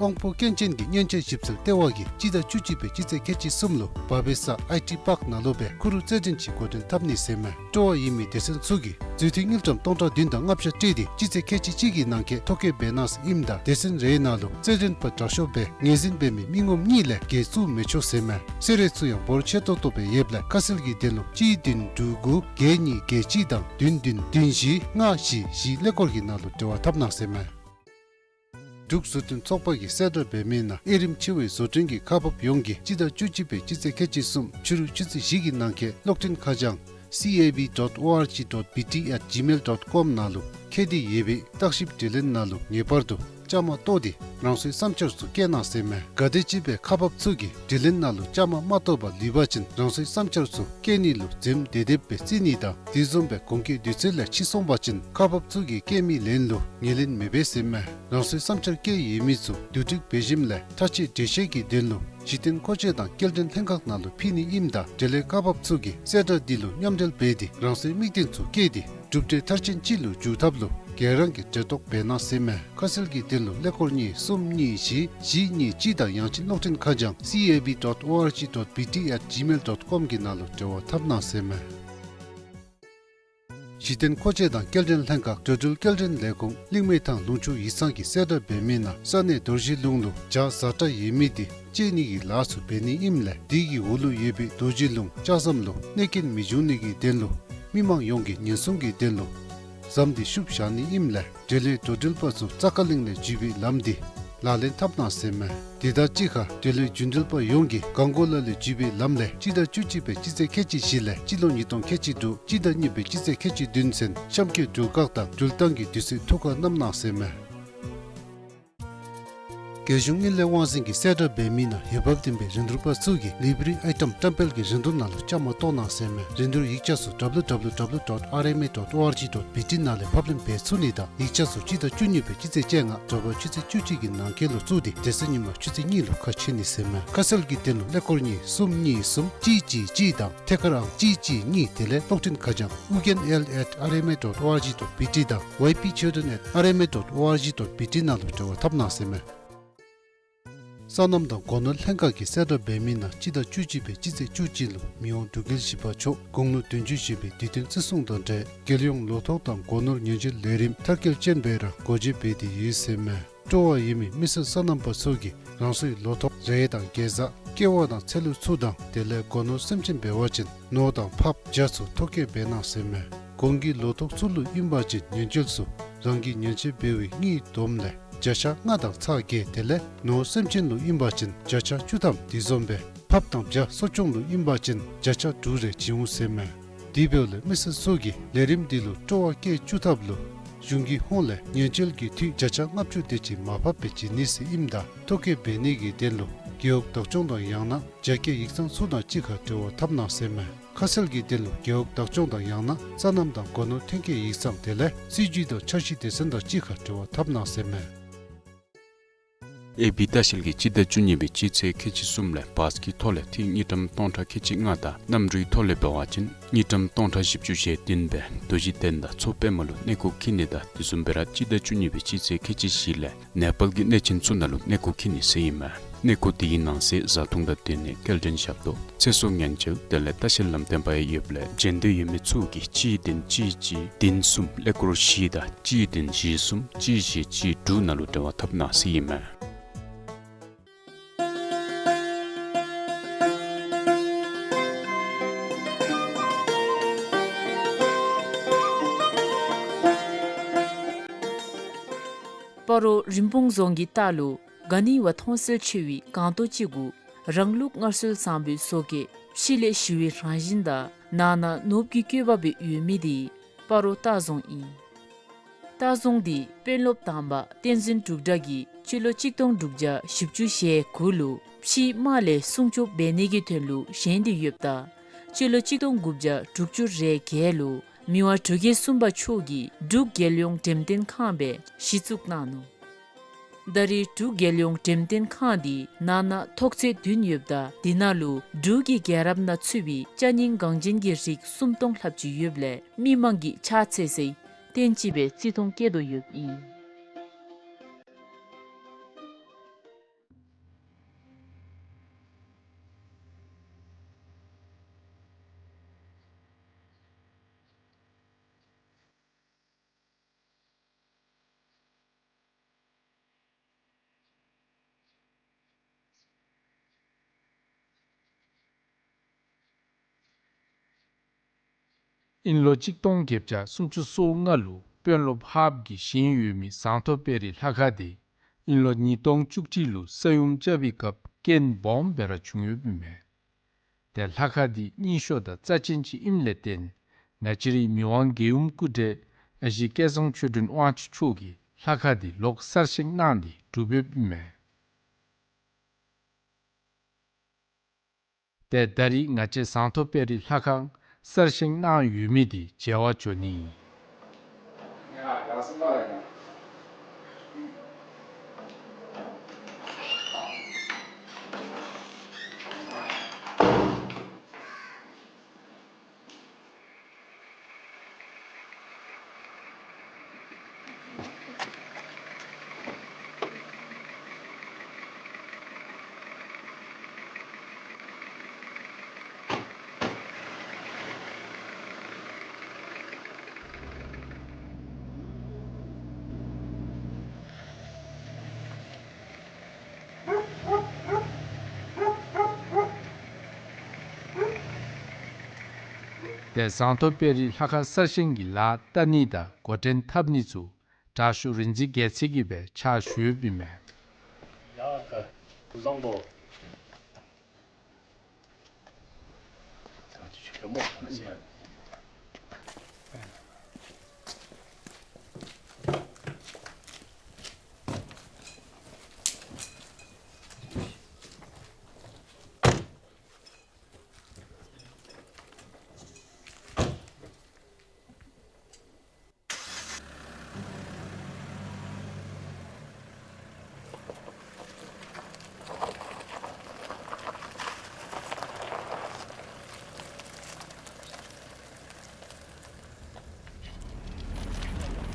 དབང་པོ་སྐྱོན་ཅན་གྱི་མཉེན་ཆས་ཞིབ་འཚོལ་ལྟེ་བ་གིས་སྤྱི་ཟླ་བཅུ་གཅིག་པའི་སྤྱི་ཚེས་ཁལ་གཅིག་གསུམ་ལུ་བ་བེ་ས་ཨའི་ཊི་པཱརཀ་ནང་ལུ་སྦེ་ཁུ་རུ་རྩེད་འགྲན་ཅིག་འགོ་འདྲེན་འཐབ་ནི་ཟེར་མས། སྤྲོ་བ་ཡོད་མི་སྡེ་ཚན་ཚུ་གིས་འཛུལ་ཐིག་དངུལ་ཀྲམ་སྟོང་ཕྲག་བདུན་དང་ལྔ་བརྒྱ་སྤྲོད་དེ་སྤྱི་ཚེས་ཁལ་གཅིག་གཅིག་གི་ནང་འཁོད་ཐོ་བཀོད་འབད་གནང་ཟེར་ཨིནམ་ད་སྡེ་ཚན་རེའི་ནང་ལུ་རྩེད་འགྲན་པ་དྲག་ཤོས་སྦེ་ངོས་འཛིན་འབད་མི་མི་ངོམ་གཉིས་ལས་བརྒལ་བཙུགས་མི་ཆོག་ཟེར་མས། གསོལ་རས་ཚུ་ཡང་འབོར་ཆེ་ཏོག་ཏོ་སྦེ་ཡོདཔ་ལས་ཁ་གསལ་གྱི་དོན་ལུ་གཅིག་བདུན་དྲུག་དགུ་བརྒྱད་གཉིས་བརྒྱད་གཅིག་དང་བདུན་བདུན་བདུན་བཞི་ལྔ་བཞི་བཞི་ཀླད་ཀོར་གྱི་ནང་ལུ་འབྲེལ་བ་འཐབ་གནང་ཟེར་མས། འབྲུག་བཟོ་སྐྲུན་ཚོགས་པ་གིས་གསལ་བསྒྲགས་འབད་མི་ནང་དབྱེ་རིམ་ཆེ་བའི་བཟོ་སྐྲུན་གྱི་ཁག་འབག་ཡོངས་ཀྱིས་སྤྱི་ཟླ་བཅུ་གཅིག་པའི་སྤྱི་ཚེས་ཁལ་གཅིག་གསུམ་ཕྱི་རུ་ཆུ་ཚོད་བཞི་གི་ནང་འཁོད་གློག་འཕྲིན་ཁ་བྱང་C A B dot O R G dot B T at gmail dot com ནང་ལུ་བཀོད་དེ་ཡོད་པའི་བརྟག་ཞིབ་དྲི་ལན་ནང་ལུ་ངེས་པར་དུ་བཅའ་མར་གཏོགས་ཏེ་རང་སོའི་བསམ་འཆར་ཚུ་བཀོད་གནང་ཟེར་མས། ག་དེམ་ཅིག་སྦེ་ཁག་འབག་ཚུ་གིས་དྲི་ལན་ནང་ལུ་བཅའ་མར་མ་གཏོགས་པར་ལུས་པ་ཅིན་རང་སོའི་བསམ་འཆར་ཚུ་བཀོད་ནི་ལུ་འཛེམ་དེ་དེ་སྦེ་བརྩི་ནི་དང་དེ་བཟུམ་སྦེ་གོང་གི་དུས་ཚོད་ལས་ཕྱི་སོང་པ་ཅིན་ཁག་འབག་ཚུ་གིས་བཀོད་མི་ལན་ལུ་ངོས་ལེན་མི་འབད་ཟེར་མས། རང་སོའི་བསམ་འཆར་བཀོད་ཡོད་མི་ཚུ་བསྡུ་སྒྲིག་འབད་ཞིནམ་ལས་ཐག་བཅད་འགྲེལ་བཤད་ཀྱི་དོན་ལུ་གཞི་རྟེན་མཁོ་ཆས་དང་སྐྱེལ་འདྲེན་ལྷན་ཁག་ནང་ལུ་ཕུལ་ནི་ཨིནམ་ད་འབྲེལ་ཡོད་ཁག་འབག་ཚུ་གིས་གསལ་བསྒྲགས་འདི་ལུ་མཉམ་འབྲེལ་འབད་དེ་རང་སོའི་དམིགས་རྟེན་ཚུ་བཀོད་དེ་གྲུབ་འབྲས་མཐར་ཕྱིན་ཅིག་ལུ་འགྱུར་ཐབས་ལུ་ག་ར་གིས་འབྲེལ་གཏོགས་འབད་གནང་ཟེར་མས། ཁ་གསལ་གྱི་དོན་ལུ་ཀླད་ཀོར་གཉིས་གསུམ་གཉིས་བཞི་བཞི་གཉིས་གཅིག་དང་ཡང་ཅིན་གློག་འཕྲིན་ཁ་བྱང་C A B dot O R G dot B T at gmail dot com གི་ནང་ལུ་འབྲེལ་བ་འཐབ་གནང་ཟེར་མས། གཞི་རྟེན་མཁོ་ཆས་དང་སྐྱེལ་འདྲེན་ལྷན་ཁག་འགྲོ་འགྲུལ་སྐྱེལ་འདྲེན་ལས་ཁུངས་གླིང་མེ་ཐང་ལུང་ཕྱོགས་ཡིག་ཚང་གིས་གསལ་བསྒྲགས་འབད་མི་ནང་ས་གནས་རྡོ་རྗེ་ལུང་ལུ་བྱ་ཟ་ཁྲ་ཡོད་མི་དེ་བཅད་ནི་གི་ལཱ་ཚུ་འབད་ནི་ཨིནམ་ལས་དེ་གི་འོག་ལུ་ཡོད་པའི་རྡོ་རྗེ་ལུང་ལྕགས་ཟམ་ལུ་གནོད་སྐྱོན་མི་འབྱུང་ནི་གི་དོན་ལུ་མི་མང་ཡོངས་ཀྱིས་ཉེན་སྲུང་གི་དོན་ལུ་ཟམ་དེ་བཤུབ་བཞག་ནི་ཨིནམ་ལས་འབྲེལ་ཡོད་འགྲོ་འགྲུལ་པ་ཚུ་ཙ་ཀ་གླིང་ལས་བརྒྱུད་པའི་ལམ་དེ་ལག་ལེན་འཐབ་གནང་ཟེར་མས། དེ་དང་གཅིག་ཁར་འབྲེལ་ཡོད་རྒྱུན་འགྲུལ་པ་ཡོངས་ཀྱིས་གངས་གོ་ལ་ལས་བརྒྱུད་པའི་ལམ་ལས་སྤྱི་ཟླ་བཅུ་གཅིག་པའི་སྤྱི་ཚེས་ཁལ་གཅིག་བཞི་ལས་སྤྱི་ལོ་ཉིས་སྟོང་ཁལ་གཅིག་དྲུག་སྤྱི་ཟླ་གཉིས་པའི་སྤྱི་ཚེས་ཁལ་གཅིག་བདུན་ཚུན་གཤམ་འཁོད་འགྲུལ་བཀག་དང་འགྲུལ་བཏང་གི་དུས་ཚོད་ཐུགས་ཁར་བསྣམ་གནང་ཟེར་མས། རྒྱལ་གཞུང་དངུལ་ལས་དབང་འཛིན་གྱིས་གསལ་བསྒྲགས་འབད་མི་ནང་འོས་འབབ་ལྡན་པའི་རིན་བསྡུར་པ་ཚུ་གིས་ལེ་བྷི་རི་ཨའི་ཊམ་བཀྲམ་སྤེལ་གྱི་རིན་བསྡུར་ནང་ལུ་བཅའ་མར་གཏོགས་གནང་ཟེར་མས། རིན་བསྡུར་ཡིག་ཆ་ཚུ་W W W dot R M A dot O R G dot B T ནང་ལས་ཕབ་ལེན་འབད་ཚུགས་ནི་དང་ཡིག་ཆ་ཚུ་སྤྱི་ཟླ་བཅུ་གཉིས་པའི་སྤྱི་ཚེས་བཅོ་ལྔ་དྲོ་པ་ཆུ་ཚོད་བཅུ་གཅིག་གི་ནང་འཁོད་ལུ་བཙུགས་ཏེ་དེ་ཚེ་ཉིན་མ་ཆུ་ཚོད་གཉིས་ལུ་ཁ་ཕྱེ་ནི་ཟེར་མས། ཁ་གསལ་གྱི་དོན་ལུ་ཀླད་ཀོར་གཉིས་གསུམ་གཉིས་གསུམ་གཅིག་གཅིག་གཅིག་དང་ཐད་ཀར་ཨང་གཅིག་གཅིག་གཉིས་དེ་ལས་གློག་འཕྲིན་ཁ་བྱང་ཨུ་རྒྱན་ཨེལ་ཨེཊ་ཨར་ཨེམ་ཨེ་ཌོཊ་ཨོ་ཨར་ཇི་ཌོཊ་བི་ཊི་དང་ཝའི་པི་ཆོས་སྒྲོན་ཨེཊ་ཨར་ཨེམ་ཨེ་ཌོཊ་ཨོ་ཨར་ཇི་ཌོཊ་བི་ཊི་ནང་ལུ་འབྲེལ་བ་འཐབ་གནང་ཟེར་མས། སོ་ནམ་དང་སྒོ་ནོར་ལྷན་ཁག་གིས་གསལ་བསྒྲགས་འབད་མི་ནང་སྤྱི་ཟླ་བཅུ་གཅིག་པའི་སྤྱི་ཚེས་བཅུ་གཅིག་ལུ་མི་དབང་འབྲུག་རྒྱལ་བཞི་པ་མཆོག་དགུང་ལོ་བདུན་ཅུ་བཞེས་པའི་དུས་སྟོན་བརྩི་སྲུང་དང་འབྲེལ་རྒྱལ་ཡོངས་ལོ་ཐོག་དང་སྒོ་ནོར་ཉེན་བཅོལ་ལས་རིམ་མཐར་འཁྱོལ་ཅན་སྦེ་ར་སྒོ་འབྱེད་འབད་དེ་ཡོད་ཟེར་མས། སྤྲོ་བ་ཡོད་མི་མི་སེར་སོ་ནམ་པ་ཚུ་གིས་རང་སོའི་ལོ་ཐོག་རེ་དང་གེ་ཛ་ཀེ་བ་དང་ཚལ་ལུ་ཚུ་དང་དེ་ལས་སྒོ་ནོར་སེམས་ཅན་འབད་བ་ཅིན་ནོར་དང་ཕགཔ་བྱ་ཚུ་ཐོ་བཀོད་འབད་གནང་ཟེར་མས། གོང་གི་ལོ་ཐོག་ཚུ་ལུ་ཨིན་པ་ཅིན་ཉེན་བཅོལ་ཚུ་རང་གི་ཉེན་བཅོལ་འབད་བའི་དངུལ་བསྡོམས་ལས་བྱ་ཤ་ལྔ་དང་ཚག་བརྒྱད་དེ་ལས་ནོར་སེམས་ཅན་ལུ་ཨིན་པ་ཅིན་བྱ་ཤ་བཅུ་ཐམ་དེ་བཟུམ་སྦེ་ཕགཔ་དང་བྱ་གསོ་སྐྱོང་ལུ་ཨིན་པ་ཅིན་བྱ་ཤ་དྲུག་རེ་བྱིན་འོང་ཟེར་མས། དེ་འབདཝ་ལས་མི་སེར་ཚུ་གིས་ལས་རིམ་འདི་ལུ་སྤྲོ་བ་བསྐྱེད་བཅུག་ཐབས་ལུ་གཞུང་གི་ཧོངས་ལས་ཉེན་བཅོལ་གྱི་འཐུས་བྱ་ཤ་ལྔ་བཅུ་དེ་ཅིག་མར་ཕབ་སྦེ་བྱིན་ནི་ཟེར་ཨིནམ་ད་ཐོ་བཀོད་འབད་ནི་གི་དོན་ལུ་ རྒེད་འོག་བདག་སྐྱོང་དང་ཡང་ན་རྒྱ་སྐྱེད་ཡིག་ཚང་ཚུ་དང་གཅིག་ཁར་འབྲེལ་བ་འཐབ་གནང་ཟེར་མས། ཁ་གསལ་གྱི་དོན་ལུ་རྒེད་འོག་བདག་སྐྱོང་དང་ཡང་ན་སོ་ནམ་དང་སྒོ་ནོར་ཐོན་སྐྱེད་ཡིག་ཚང་དེ་ལས་སྲིད་ཇུས་དང་འཆར་གཞི་སྡེ་ཚན་དང་གཅིག་ཁར་འབྲེལ་བ་འཐབ་གནང་ཟེར་མས། ཨེ་བི་ལྟ་བཤལ་གྱིས་སྤྱི་ཟླ་བཅུ་གཉིས་པའི་སྤྱི་ཚེས་ཁལ་གཅིག་གསུམ་ལས་བཱས་ཀྱི་ཐོག་ལས་ཐིག་དངུལ་ཀྲམ་སྟོང་ཕྲག་ཁལ་གཅིག་ལྔ་དང་གནམ་གྲུའི་ཐོག་ལས་འབད་བ་ཅིན་དངུལ་ཀྲམ་སྟོང་ཕྲག་བཞི་བཅུ་ཞེ་བདུན་སྦེ་རྡོ་རྗེ་གདན་དང་མཚོ་པདྨ་ལུ་གནས་སྐོར་འཁྱིད་ནི་དང་དེ་བཟུམ་སྦེ་ར་སྤྱི་ཟླ་བཅུ་གཉིས་པའི་སྤྱི་ཚེས་ཁལ་གཅིག་བཞི་ལས་ནེ་པཱལ་གྱི་གནས་ཆེན་ཚུ་ནང་ལུ་གནས་སྐོར་འཁྱིད་ནི་ཟེར་ཨིན་མས། གནས་སྐོར་དེ་གི་ནང་གསེས་བཟའ་འཐུང་དང་སྡོད་གནས་སྐྱེལ་འདྲེན་ཞབས་ཏོག་ཚེ་སྲོག་ཉེན་བཅོལ་དེ་ལས་ལྟ་བཤལ་ལམ་སྟོན་པ་ཡང་ཡོདཔ་ལས་འབྱོན་འདོད་ཡོད་མི་ཚུ་གིས་གཅིག་བདུན་གཅིག་གཅིག་བདུན་གསུམ་ཀླད་ཀོར་བཞི་དང་གཅིག་བདུན་བཞི་གསུམ་གཅིག་བཞི་གཅིག་དྲུག་ནང་ལུ་འབྲེལ་བ་འཐབ་གནང་ཟེར་ཨིན་མས། སྤ་རོ་རིན་སྤུངས་རྫོང་གི་ལྟག་ལུ་ག་ནི་བ་མཐོང་གསལ་ཆེ་བའི་སྒང་ཏོག་ཅིག་གུ་རང་ལུགས་སྔར་སྲོལ་བཟང་པོའི་བཟོ་བཀོད་ཕྱི་ལས་ཞི་བའི་རང་བཞིན་དང་ནང་ན་ནོར་བུ་གི་བཀོད་པ་སྦེ་ཡོད་མི་དེ་སྤ་རོ་ལྟ་རྫོང་ཨིན། ལྟ་རྫོང་འདི་དཔོན་སློབ་དང་པ་བསྟན་འཛིན་འབྲུག་གྲགས་ཀྱིས་སྤྱི་ལོ་གཅིག་སྟོང་དྲུག་བརྒྱ་བཞི་བཅུ་ཞེ་དགུ་ལུ་ཕྱིའི་དམག་ལས་སྲུང་སྐྱོབ་འབད་ནི་གི་དོན་ལུ་བཞེངས་ཏེ་ཡོདཔ་ད་སྤྱི་ལོ་གཅིག་སྟོང་དགུ་བརྒྱ་དྲུག་ཅུ་རེ་བརྒྱད་ལུ་མི་དབང་འབྲུག་རྒྱལ་གསུམ་པ་མཆོག་གིས་འབྲུག་རྒྱལ་ཡོངས་འགྲེམས་སྟོན་ཁང་སྦེ་གཞི་བཙུགས་གནང་ནུག། ད་རེས་འབྲུག་རྒྱལ་ཡོངས་འགྲེམས་སྟོན་ཁང་འདི་ནང་ན་ཐོག་ཚད་བདུན་ཡོདཔ་ད་དེ་ནང་ལུ་འབྲུག་གི་རྒྱལ་རབས་ནང་ཚུད་པའི་ཅ་རྙིང་འགངས་ཅན་གྱི་རིགས་སུམ་སྟོང་ལྷགཔ་ཅིག་ཡོདཔ་ལས་མི་མང་གིས་ཕྱག་འཚལ་སའི་རྟེན་ཅིག་སྦེ་བརྩི་མཐོང་བསྐྱེད་དོ་ཡོདཔ་ཨིན། ཨིན་ལོ་གཅིག་སྟོང་བརྒྱད་བརྒྱ་སུམ་ཅུ་སོ་ལྔ་ལུ་དཔོན་སློབ་ཧཱཔ་གི་ཞིང་ཡོད་མི་ཟངས་མཐོ་དཔལ་རི་ལྷ་ཁང་དེ་ཨིན་ལོ་ཉིས་སྟོང་བཅུ་གཅིག་ལུ་ས་ཡོམ་རྐྱབ་པའི་སྐབས་རྐྱེན་སྦོམ་སྦེ་ར་བྱུང་ཡོདཔ་ཨིན་མས། ཏེ་ལྷ་ཁང་འདི་རྙིང་ཤོས་དང་རྩ་ཅན་ཅིག་ཨིནམ་ལས་བརྟེན་ང་བཅས་རའི་མི་དབང་རྒྱལ་ཡུམ་སྐུ་བགྲེས་ཨ་ཞེ་སྐལ་བཟང་ཆོས་སྒྲོན་དབང་ཕྱུག་མཆོག་གིས་ལྷ་ཁང་འདི་ལོག་གསར་བཞེངས་གནང་སྟེ་གྲུབ་ཡོདཔ་ཨིན་མས། ཏེ་ད་རེས་ང་བཅས་ཟངས་མཐོ་དཔལ་རི་ལྷ་ཁང་གསར་བཞེངས་གནང་ཡོད་མི་འདི་མཇལ་བར་འགྱོ་ནི་ཨིན། ཏེ་ཟངས་མཐོ་དཔལ་རི་ལྷ་ཁང་གསར་བཞེངས་ཀྱི་ལཱ་བསྟར་ནི་དང་འགོ་འདྲེན་འཐབ་ནི་ཚུ་དྲག་ཤོས་རིག་འཛིན་རྒྱལ་མཚན་གྱིས་སྦེ་ཕྱག་ཞུ་ཡོདཔ་ཨིན་མས། ཡ་ཀ་བཟང་པོ།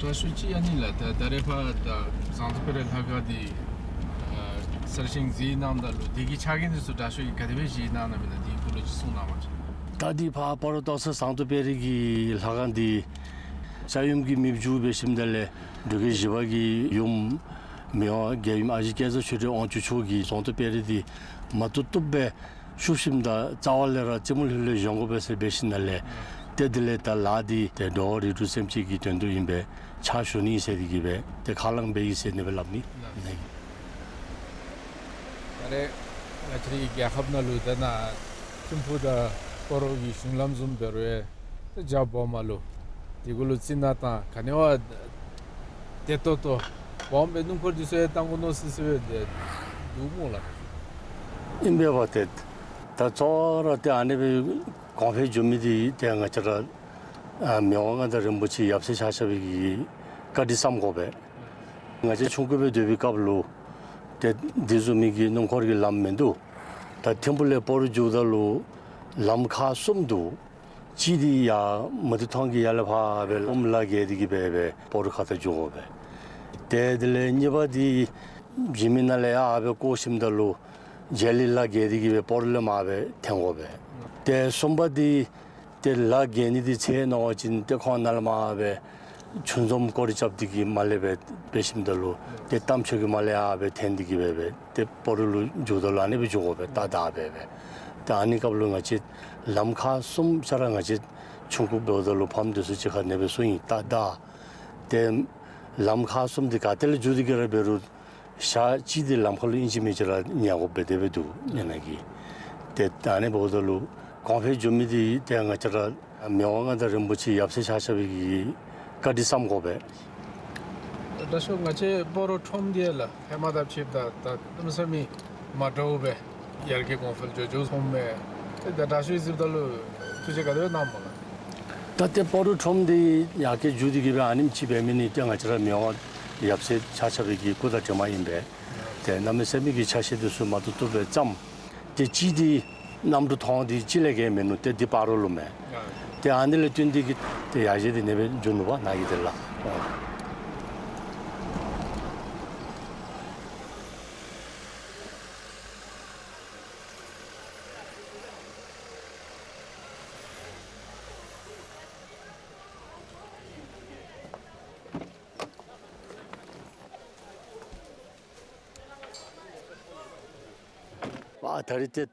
དྲག་ཤོས་ཅིག་ཨ་ནི་ལགས། ད་ད་རེས་ཕར་ད་ཟངས་མཐོ་དཔལ་རི་ལྷ་ཁང་འདི་ཨ་གསར་བཞེངས་མཛད་གནང་ད་ལུ་དེ་གི་ཆ་རྐྱེན་འདི་ཚུ་དྲག་ཤོས་ཀྱིས་ག་དེ་སྦེ་མཛད་གནང་གནངམ་ཨིན་ན་དེའི་སྐོར་ལས་ཅིག་གསུང་གནང་བ་ཅིན། ད་འདི་ཕར་སྤ་རོ་སྟག་ཚང་ཟངས་མཐོ་དཔལ་རི་གི་ལྷ་ཁང་འདི་ས་ཡོམ་གྱིས་མེདཔ་འགྱོ་སྦེ་ཞིནམ་ད་ལས་འབྲུག་རྒྱལ་བཞི་པ་གི་ཡུམ་མི་དབང་རྒྱལ་ཡུམ་ཨ་ཞེ་སྐལ་བཟང་ཆོས་སྒྲོན་དབང་ཕྱུག་མཆོག་གིས་ཟངས་མཐོ་དཔལ་རི་འདི་མ་བཏུབ་བཏུབ་སྦེ་བཤུབ་ཞིནམ་ད་རྩ་བ་ལས་ར་རྩེ་མོ་ལྷོད་ལྷོད་བཞེངས་དགོ་པས་ཟེར་འབད་ཞིནམ་ད་ལས་ཏེ་དེ་ལས་ད་ལཱ་འདི་ཏེ་འགྲོ་བ་རིགས་དྲུག་སེམས་ཅན་གྱི་དོན་དུ་ཨིན་པས། ཕྱག་ཞུ་ནི་ཟེར་དེ་གིས་སྦེ་ཏེ་ཁས་བླངས་འབད་ཡི་ཟེར་ཨ་ནི་སྦེ་སླབ་ནི་ཨིན། ད་རེས་ང་བཅས་རའི་རྒྱལ་ཁབ་ནང་ལུ་ད་ནཱ་ཐིམ་ཕུག་དང་སྤ་རོ་གི་གཞུང་ལམ་བཟུམ་འབད་རུང་ཡང་ཏེ་རྒྱ་སྦོམ་མ་ལུ་དེ་གུ་ལུ་རྩི་ནག་དང་ག་ནི་བ་བདེ་ཏོག་ཏོ་སྦོམ་སྦེ་སྣུམ་འཁོར་འདི་ཚུ་ཡང་བཏང་དགོ་མནོ་སི་སི་སྦེ་འདུག་སྨོ་ལགས། ཨིན་པས་པ་ཏེ། ད་གཙོ་བོ་ར་ཏེ་ཨ་ནི་སྦེ་གོང་འཕེལ་འགྱོ་མི་འདི་ཏེ་ང་བཅས་ར་ཨ་མི་དབང་མངའ་བདག་རིན་པོ་ཆེ་ཡབ་སྲས་ཆ་ཁྱབ་ཀྱིས་བཀའ་དྲིན་བསམ་དགོ་པས། ང་བཅས་ཆུང་ཀུ་སྦེ་སྡོད་པའི་སྐབས་ལུ་ཏེ་འདི་བཟུམ་མའི་གི་སྣུམ་འཁོར་གྱི་ལམ་མིན་འདུག། ད་ཐིམ་ཕུག་ལས་སྤ་རོ་འགྱོཝ་ད་ལུ་ལམ་ཁག་གསུམ་འདུག། གཅིག་འདི་ཡར་མུ་ཏིག་ཐང་གི་ཡར་ལས་ཕར་སྦེ་ལྷོ་མོ་ལ་བརྒལ་ཏེ་གི་སྦེ་སྦེ་སྤ་རོ་ཁ་ཐུག་འགྱོ་དགོ་པས། ཏེ་དེ་ལས་གཉིས་པ་འདི་འཇིགས་མེད་ནང་ལས་ཡར་སྦེ་བསྐོར་ཞིནམ་ད་ལུ་རྗེ་ལི་ལ་བརྒལ་ཏེ་གི་སྦེ་སྤ་རོ་ལས་མར་སྦེ་འཐེན་དགོ་པས། ཏེ་གསུམ་པ་འདི་ཏེ་ལ་བརྒལ་ནི་འདི་ཚེ་ནོར་བ་ཅིན་ཏེ་ཁོང་ནཱ་ལས་མར་སྦེ་ཆུ་འཛོམས་སྐོར་ར་རྐྱབ་སྟེ་གི་མར་ལས་སྦེ་འབད་ཞིནམ་ད་ལུ་ཏེ་རྟ་མཆོག་གི་མར་ལས་ཡར་སྦེ་འཐེན་ཏེ་གི་སྦེ་སྦེ་ཏེ་སྤ་རོ་ལུ་འགྱོཝ་ད་ལུ་ཨ་ནི་སྦེ་འགྱོ་དགོ་པས། ཏ་ཏ་སྦེ་སྦེ། ཏེ་ཨ་ནི་སྐབས་ལུ་ང་བཅས་ལམ་ཁག་གསུམ་ཆ་ར་ང་བཅས་ཆུང་ཀུ་འབདཝ་ད་ལུ་ཕམ་འདི་ཚུ་གཅིག་ཁར་ཨ་ནི་སྦེ་གསུངས་ཡི། ཏ་ཏ། ཏེ་ལམ་ཁག་གསུམ་འདི་ག་ཏེ་ལས་འགྱོ་སྟེ་གི་ར་འབད་རུང་ཞག་གཅིག་འདི་ལམ་ཁར་ལུ་ཨིན་ཅི་མིན་ཅི་ར་ཉལ་དགོཔ་སྦེ་དེ་སྦེ་འདུག་ཨ་ནི་གི། ཏེ་ད་ཨ་ནི་འབདཝ་ད་ལུ་གོང་འཕེལ་འགྱོ་མི་འདི་ཏེ་ང་བཅས་ར་མི་དབང་མངའ་བདག་རིན་པོ་ཆེ་ཡབ་སྲས་ཆ་ཁྱབ་ཀྱི་བཀའ་དྲིན་བསམ་དགོ་པས། དྲག་ཤོས་ང་བཅས་སྤ་རོ་ཁྲོམ་འདི་ལགས་ཧེ་མ་དང་ཕྱདཔ་ད་ད་གནམ་མེད་ས་མེད་མ་འདྲཝ་སྦེ་ཡར་རྒྱས་གོང་འཕེལ་འགྱོ་འགྱོཝ་སོངམ་མས། ཏེ་ད་དྲག་ཤོས་གཟིགསཔ་ད་ལུ་ཐུགས་རྗེ་ག་དེ་སྦེ་གནངམ་སྨོ་ལགས། ད་ཏེ་སྤ་རོ་ཁྲོམ་འདི་ཡར་རྒྱས་འགྱོ་སྟེ་གི་སྦེ་ཨ་ནེམ་ཅིག་འབད་མི་འདི་ཏེ་ང་བཅས་ར་མི་དབང་ཡབ་སྲས་ཆ་ཁྱབ་ཀྱི་སྐུ་དང་གྲིབ་མ་ཨིན་པས། ཏེ་གནམ་མེད་ས་མེད་ཀྱི་ཆ་ཤས་འདི་ཚུ་མ་བཏུབ་བཏུབ་སྦེ་བརྩམས། ཏེ་གཅིག་འདི་གནམ་གྲུ་ཐོག་འདི་གཅིག་ལས་བརྒལ་མིན་ནུག། ཏེ་འདི་སྤ་རོ་ལུ་མས། ཏེ་ཨ་ནི་ལས་བརྟེན་ཏེ་གི་ཏེ་ཡར་རྒྱས་འདི་ཨ་ནེ་སྦེ་འགྱོ་ནུག་པ་ནཱ་གི་འདི་ལགས། ཨ་ད་རིས་ཏེ་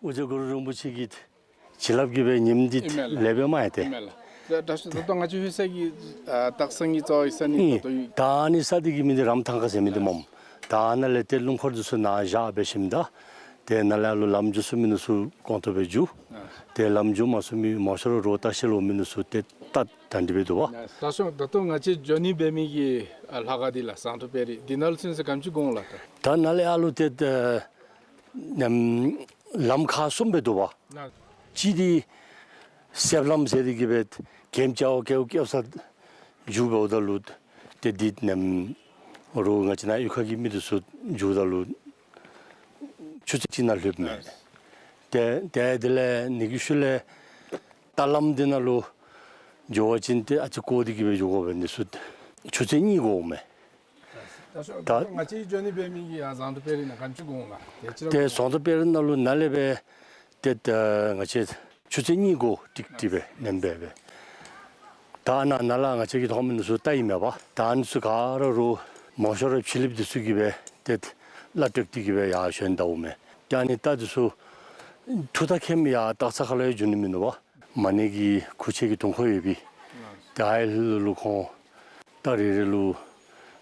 ཨོ་རྒྱན་གུ་རུ་རིན་པོ་ཆེ་གི་བྱིན་རླབས་ཀྱིས་སྦེ་ཉིནམ་འདི་ཨིན་མས་ལགས། ལེགས་སྦེ་མ་ཡ་ཏེ། ཨིན་མས་ལགས། ད་ད་ད་ལྟོ་ང་བཅས་ལྷོད་ས་གི་ཨ་སྟག་ཚང་གི་རྩ་བའི་ས་གནས་ཨིན། ད་ལྟོ་ཡོད། ད་ཨ་ནི་ས་འདི་གི་མིང་འདི་རམ་ཐང་ཁ་ཟེར་མི་འདི་སྨོ། ད་ཨ་ནཱ་ལས་ཏེ་སྣུམ་འཁོར་འདི་ཚུ་ནཱ་བཞག་སྦེ་ཞིནམ་ད་ཏེ་ནཱ་ལས་ཨ་ལུ་ལམ་འགྱོ་ཚུགས་མི་འདི་ཚུ་གོང་ཐོག་སྦེ་འགྱོ། ཏེ་ལམ་འགྱོ་མ་ཚུགས་མི་མང་ཤོས་ར་རོགས་ལྟ་བཤལ་འོང་མི་འདི་ཚུ་ཏེ་ད་ད་འདི་སྦེ་འདུག་པ། ད་ཤོ་ད་ལྟོ་ང་བཅས་འགྱོ་ནི་འབད་མི་གི་ཨ་ལྷ་ཁང་འདི་ལགས་ཟངས་མདོག་དཔལ་རི་འདི་ནང་ལུ་ཚུན་ཚོད་ག་དེམ་ཅིག་འགོར་འོང་ལགས། ད་ད་ནཱ་ལས་ཨ་ལུ་ཏེ་ད་ནམ་ལམ་ཁག་གསུམ་སྦེ་འདུག་པ། ལགས། གཅིག་འདི་གསེབ་ལམ་ཟེར་ཏེ་གི་སྦེ་གེམ་ཅ་བ་ཀེའུ་ཀེའུ་ས་འགྱོ་འབདཝ་ད་ལུ་ཏེ་འདི་ནམ་རོགས་ང་བཅས་ནཱ་གཡུས་ཁ་གི་མི་འདི་ཚུ་འགྱོཝ་ད་ལུ་ཆུ་ཚོད་གཅིག་ནང་ལྷོདཔ་མས། ལགས། ཏེ་ཏེ་དེ་ལས་ཨ་ནི་གི་ཤུལ་ལས་རྟ་ལམ་འདི་ནང་ལུ་འགྱོ་བ་ཅིན་ཏེ་ཨ་ཙི་བསྐོར་ཏེ་གི་སྦེ་འགྱོ་དགོ་པས། འདི་ཚུ་ཆུ་ཚོད་གཉིས་འགོརཝ་མས། ད་ད་ང་བཅས་འགྱོ་ནི་འབད་མི་གི་ཨ་ཟངས་མདོག་དཔལ་རི་ནང་ག་དེམ་ཅིག་འགོར་འོང་ལགས། ཏེ་ཟངས་མདོག་དཔལ་རི་ནང་ལུ་ནཱ་ལས་སྦེ་ཏེ་ད་ང་བཅས་ཆུ་ཚོད་གཉིས་འགོར་ཏིག་ཏིག་སྦེ་ཨ་ནེམ་སྦེ་སྦེ། ད་ནཱ་ནཱ་ལས་ང་བཅས་ཀྱིས་མཐོང་མི་འདི་ཚུ་རྟ་ཨིན་མས་པ། ད་ཨ་ནི་ཚུ་ག་ར་རོགས་མང་ཤོས་ར་ཕྱི་གླིངཔ་འདི་ཚུ་གིས་སྦེ་ཏེ་གླ་སྤྲོད་དེ་གི་སྦེ་ཡར་ཞོན་ད་འོང་མས། ཏེ་ཨ་ནི་རྟ་འདི་ཚུ་ཐུག་ད་ཁེམ་ཡར་སྟག་ཚང་ཁ་ལས་འགྱོ་ནི་མིན་འདུག་པ། མ་ཎི་གི་ཁུར་ཆེན་གྱི་དུང་འཁོར་ཡོད་པས། ཏེ་ཨའི་ལུ་ཁོང་རྟ་རེ་རེ་ལུ་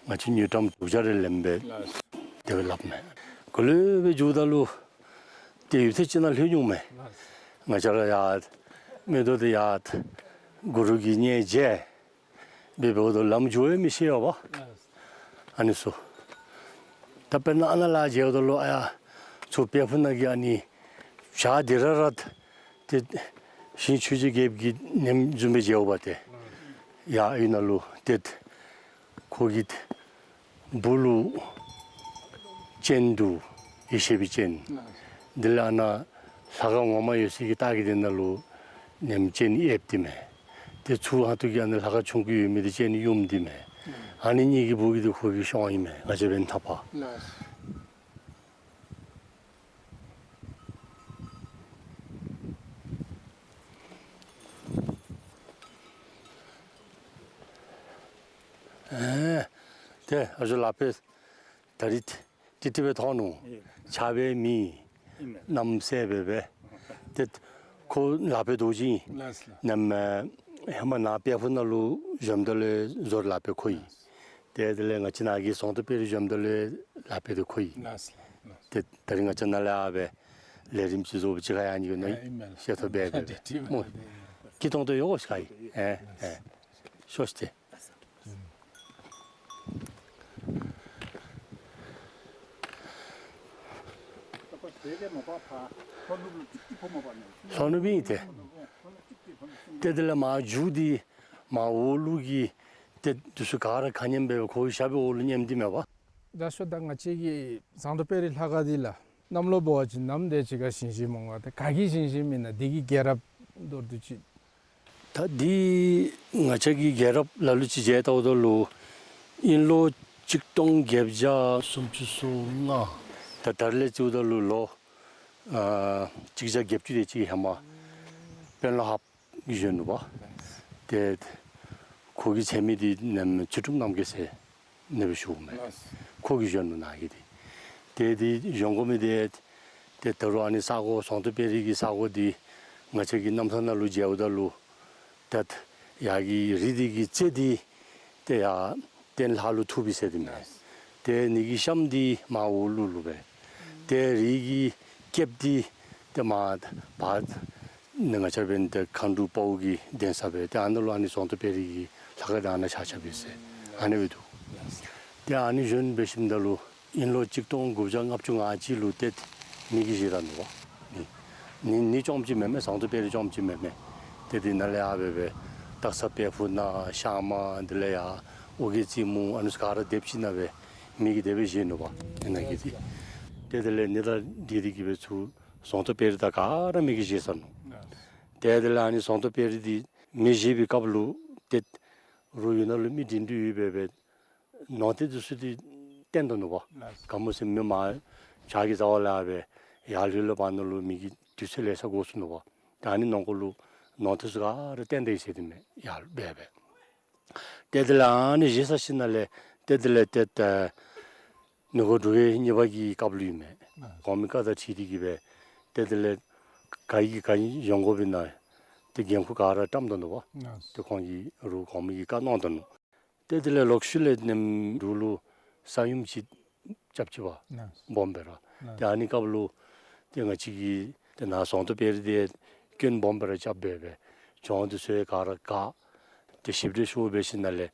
ང་བཅས་དངུལ་ཀྲམ་དྲུག་བརྒྱ་རེ་ལེནམ་སྦེ་དེ་སྦེ་སླབ་མས། གུ་ལུ་སྦེ་འགྱོཝ་ད་ལུ་ཏེ་ཡུདཔ་ཐེངས་ཅིག་ནང་ལྷོད་འོང་མས། ང་བཅས་ར་ཡར་མིག་ཏོ་འདི་ཡར་གུ་རུ་གི་སྙན་མཇལ་འབད་འབདཝ་ད་ལམ་འགྱོ་ཡང་མི་ཤེས་པས། ཨ་ནི་ཚུ་ད་དཔེར་ན་ཨ་ནཱ་ལས་མཇལཝ་ད་ལུ་ཨ་ཡར་ཚུར་དཔལ་ཕུག་ནང་གི་ཨ་ནི་བྱག་འདི་ར་ར་ཏེ་ཞིང་ཆོས་རྗེ་རྒྱལཔོ་གི་ནེམ་བཟུམ་སྦེ་མཇལཝ་ཏེ། ཡར་ཨའི་ནང་ལུ་ཏེ་ཁོ་གི་སྦུག་ལུ་སྤྱན་འདུག། ཡེ་ཤེས་པའི་སྤྱན། དེ་ལས་ཨ་ནཱ་ལྷ་ཁང་ངོ་མ་ཡོད་སའི་གི་ལྟག་གི་དེ་ནང་ལུ་ནེམ་སྤྱན་གཡསཔ་འདི་མས། ཏེ་ཚུར་ཧང་ཐུག་གི་ཨ་ནཱ་ལྷ་ཁང་ཆུང་ཀུ་ཡོད་མི་འདི་སྤྱན་གཡོནམ་འདི་མས། ཨ་ནི་གཉིས་ཀྱི་སྦུག་གི་འདི་ཁོ་གི་གཤོང་ཨིན་མས། ང་བཅས་འབདན་ཐག་པ། ཨེ་ཏེ་ཨ་ཇོ་ལག་པས་ད་རིས་ཏིག་ཏིག་སྦེ་མཐོང་ནུག། ཨེ་ཆགས་པའི་མི་ཨིན་མས། གནམ་སེརཔོ་སྦེ་སྦེ། ཏེ་ཁོ་ལག་པའི་རྡོ་རྗེ་ཨིན། ལགས་ལགས། ནམ་ཧེ་མ་ནཱ་དཔལ་ཕུག་ནང་ལུ་བཞུགསཔ་ད་ལུ་བཟོ་ལག་པའི་ཁོ་ཨིན། ཏེ་དེ་ལས་ང་བཅས་ནཱ་གི་ཟངས་མདོག་དཔལ་རི་བཞུགསཔ་ད་ལུ་ལག་པའི་རྡོ་ཁོ་ཨིན། ལགས་ལགས། ཏེ་ད་རིས་ང་བཅས་ནཱ་ལས་ཨ་སྦེ་ལས་རིམ་ཅིག་བཟོ་བ་ཅིག་ཁར་ཡང་ནི་གི་ནོ། ཨེ་ཨིན་མས་ལགས། ཤེས་ཐོབ་སྦེ་སྦེ་ཏེ་ཏེ་སྨོ། ཏེ་སྐྱིད་ཏོང་ཏོ་ཡོད་གོ་ཤིག་ཨིན། ཨེ་ཨེ་ཤོག་ཤིག་ཏེ། ལྷོ་ནུབ་ཨིན་ཏེ། ཏེ་དེ་ལས་མར་མཇུག་འདི་མར་འོག་ལུ་གི་ཏེ་འདི་ཚུ་ག་ར་ཁ་ཉན་སྦེ་ཁོ་གི་ཞབས་པའི་འོག་ལུ་ཉནམ་འདི་མས་པ། ད་ཤོ་ད་ང་བཅས་ཀྱི་ཟངས་མདོག་དཔལ་རི་ལྷ་ཁང་འདི་ལགས་གནམ་ལོ་འབད་བ་ཅིན་ནམ་དེ་ཅིག་ཁར་བཞེངས་བཞེངསམ་འོང་ག། ཏེ་ག་གིས་བཞེངས་བཞེངསམ་ཨིན་ན། འདི་གི་རྒྱལ་རབས་མདོར་བསྡུས་ཅིག། ད་འདི་ང་བཅས་ཀྱི་རྒྱལ་རབས་ལ་ལུ་ཅིག་མཇལ་བལྟཝ་ད་ལུ་དབྱིན་ལོ་གཅིག་སྟོང་བརྒྱད་བརྒྱ་སུམ་ཅུ་སོ་ལྔ། ད་ད་རེས་ལས་བརྩིཝ་ད་ལུ་ལོ་ཨ་གཅིག་བརྒྱ་བརྒྱད་ཅུ་དེ་ཅིག་ཧེ་མ་དཔོན་སློབ་ཧཱཔ་གིས་བཞེངས་ནུག་པ། ཏེ་ཁོ་གི་མཚན་མི་འདི་ནམ་ཚུལ་ཁྲིམས་རྣམ་རྒྱལ་ཟེར་ཨ་ནི་སྦེ་ཞུཝ་མས། ཁོ་གིས་བཞེངས་ནུག་ནཱ་གི་འདི། ཏེ་འདི་བཞེངས་དགོ་མི་འདི་ཏེ་ད་རུང་ཨ་ནི་ས་གོ་ཟངས་མདོག་དཔལ་རི་གི་ས་གོ་འདི་ང་བཅས་ཀྱི་རྣམ་ཐར་ནང་ལུ་མཇལཝ་ད་ལུ་ད་ཡར་གྱི་རི་འདི་གི་རྩེ་འདི་ཏེ་ཡར་སྟེང་ལྷ་ལུ་ཐུགཔ་ཨིན་ཟེར་འདི་མས། ཏེ་ཨ་ནི་གི་གཤམ་འདི་མར་འོག་ལུ་ལུ་སྦེ། ཏེ་རི་གི་རྐེདཔ་འདི་ཏེ་མར་བར་ནི་ང་བཅས་འབདན་ཏེ་མཁའ་འགྲོ་དཔའ་བོ་གི་གདན་ས་སྦེ་ཏེ་ཨ་ནཱ་ལུ་ཨ་ནི་ཟངས་མདོག་དཔལ་རི་གི་ལྷ་ཁང་འདི་ཨ་ནཱ་ཆགས་ཆགསཔ་ཨིན་ཟེར་ཨ་ནི་སྦེ་འདུག། ཏེ་ཨ་ནི་བཞེངས་འབད་ཞིནམ་ད་ལུ་དབྱིན་ལོ་གཅིག་སྟོང་དགུ་བརྒྱ་ལྔ་བཅུ་ང་གཅིག་ལུ་ཏེ་མེ་གིས་བཞེས་ད་ནུག་པ། ནི་ནི་ནི་རྐྱངམ་ཅིག་མེན་མས། ཟངས་མདོག་དཔལ་རི་རྐྱངམ་ཅིག་མེན་མས། ཏེ་འདི་ནང་ལས་ཡར་སྦེ་སྦེ་སྟག་ཚང་དཔལ་ཕུག་ནང་ཤར་མར་འདི་ལས་ཡར་ཨོ་རྒྱན་རྩེ་མོ་ཨ་ནི་ཚུ་ག་ར་སྡེབ་ཅིག་ནང་སྦེ་མེ་གིས་དེ་སྦེ་བཞེས་ནུག་པ། ཨ་ནཱ་གི་འདི། ཏེ་དེ་ལས་ཨ་ནི་དང་འཁྲིལ་ཏེ་གིས་སྦེ་ཚུར་ཟངས་མདོག་དཔལ་རི་དང་ག་ར་མེ་གིས་བཞེས་ཚར་ནུག། ཏེ་དེ་ལས་ཨ་ནི་ཟངས་མདོག་དཔལ་རི་འདི་མེ་བཞེས་པའི་སྐབས་ལུ་ཏེ་རོགས་ཡུལ་ནང་ལུ་མི་འདྲེན་འདྲེན་ཡོད་པས་སྦེ་ནོར་རྟེན་འདི་ཚུ་འདི་བཏོན་ད་ནུག་པ། ག་སྨོ་ཟེར་མི་མར་བྱག་གི་རྩ་བ་ལས་སྦེ་ཡར་ལུ་ལུ་བར་ན་ལུ་མེ་གི་དུས་ཚོད་ལེ་ཤ་འགོར་སོ་ནུག་པ། ད་ཨ་ནི་ནང་འཁོད་ལུ་ནོར་རྟེན་ཚུ་ག་ར་བཏོན་ད་ཡི་ཟེར་འདི་མས། ཡར་སྦེ་སྦེ། ཏེ་དེ་ལས་ཨ་ནི་བཞེས་ཚར་ཞིནམ་ལས་ཏེ་དེ་ལས་ཏེ་ད་ནུབ་སྒོ་འབྲུག་རྒྱལ་གཉིས་པ་གི་སྐབས་ལུ་ཨིན་མས། གོང་མའི་བཀའ་དང་འཁྲིལ་ཏེ་གིས་སྦེ་ཏེ་དེ་ལས་ག་གིས་ག་བཞེངས་དགོཔ་ཨིན་ན་ཏེ་འགན་ཁུར་ག་ར་བཀྲམ་ད་ནུག་པ། ཏེ་ཁོང་གིས་རོགས་གོང་མ་གིས་བཀའ་གནང་ད་ནུག། ཏེ་དེ་ལས་ལོག་ཤུལ་ལས་ནམ་འབྲུག་ལུ་ས་ཡོམ་ཅིག་རྐྱབ་ཅི་པ། སྦོམ་སྦེ་ར། ཏེ་ཨ་ནི་སྐབས་ལུ་ཏེ་ང་བཅས་ཀྱི་ཏེ་ནཱ་ཟངས་མདོག་དཔལ་རི་འདི་སྐྱོན་སྦོམ་སྦེ་ར་རྐྱབ་སྦེ་སྦེ་གྱང་འདི་ཚུ་ག་ར་བཀག། ཏེ་ཞིབ་འགྲེལ་ཞུ་འབད་ཞིནམ་ལས་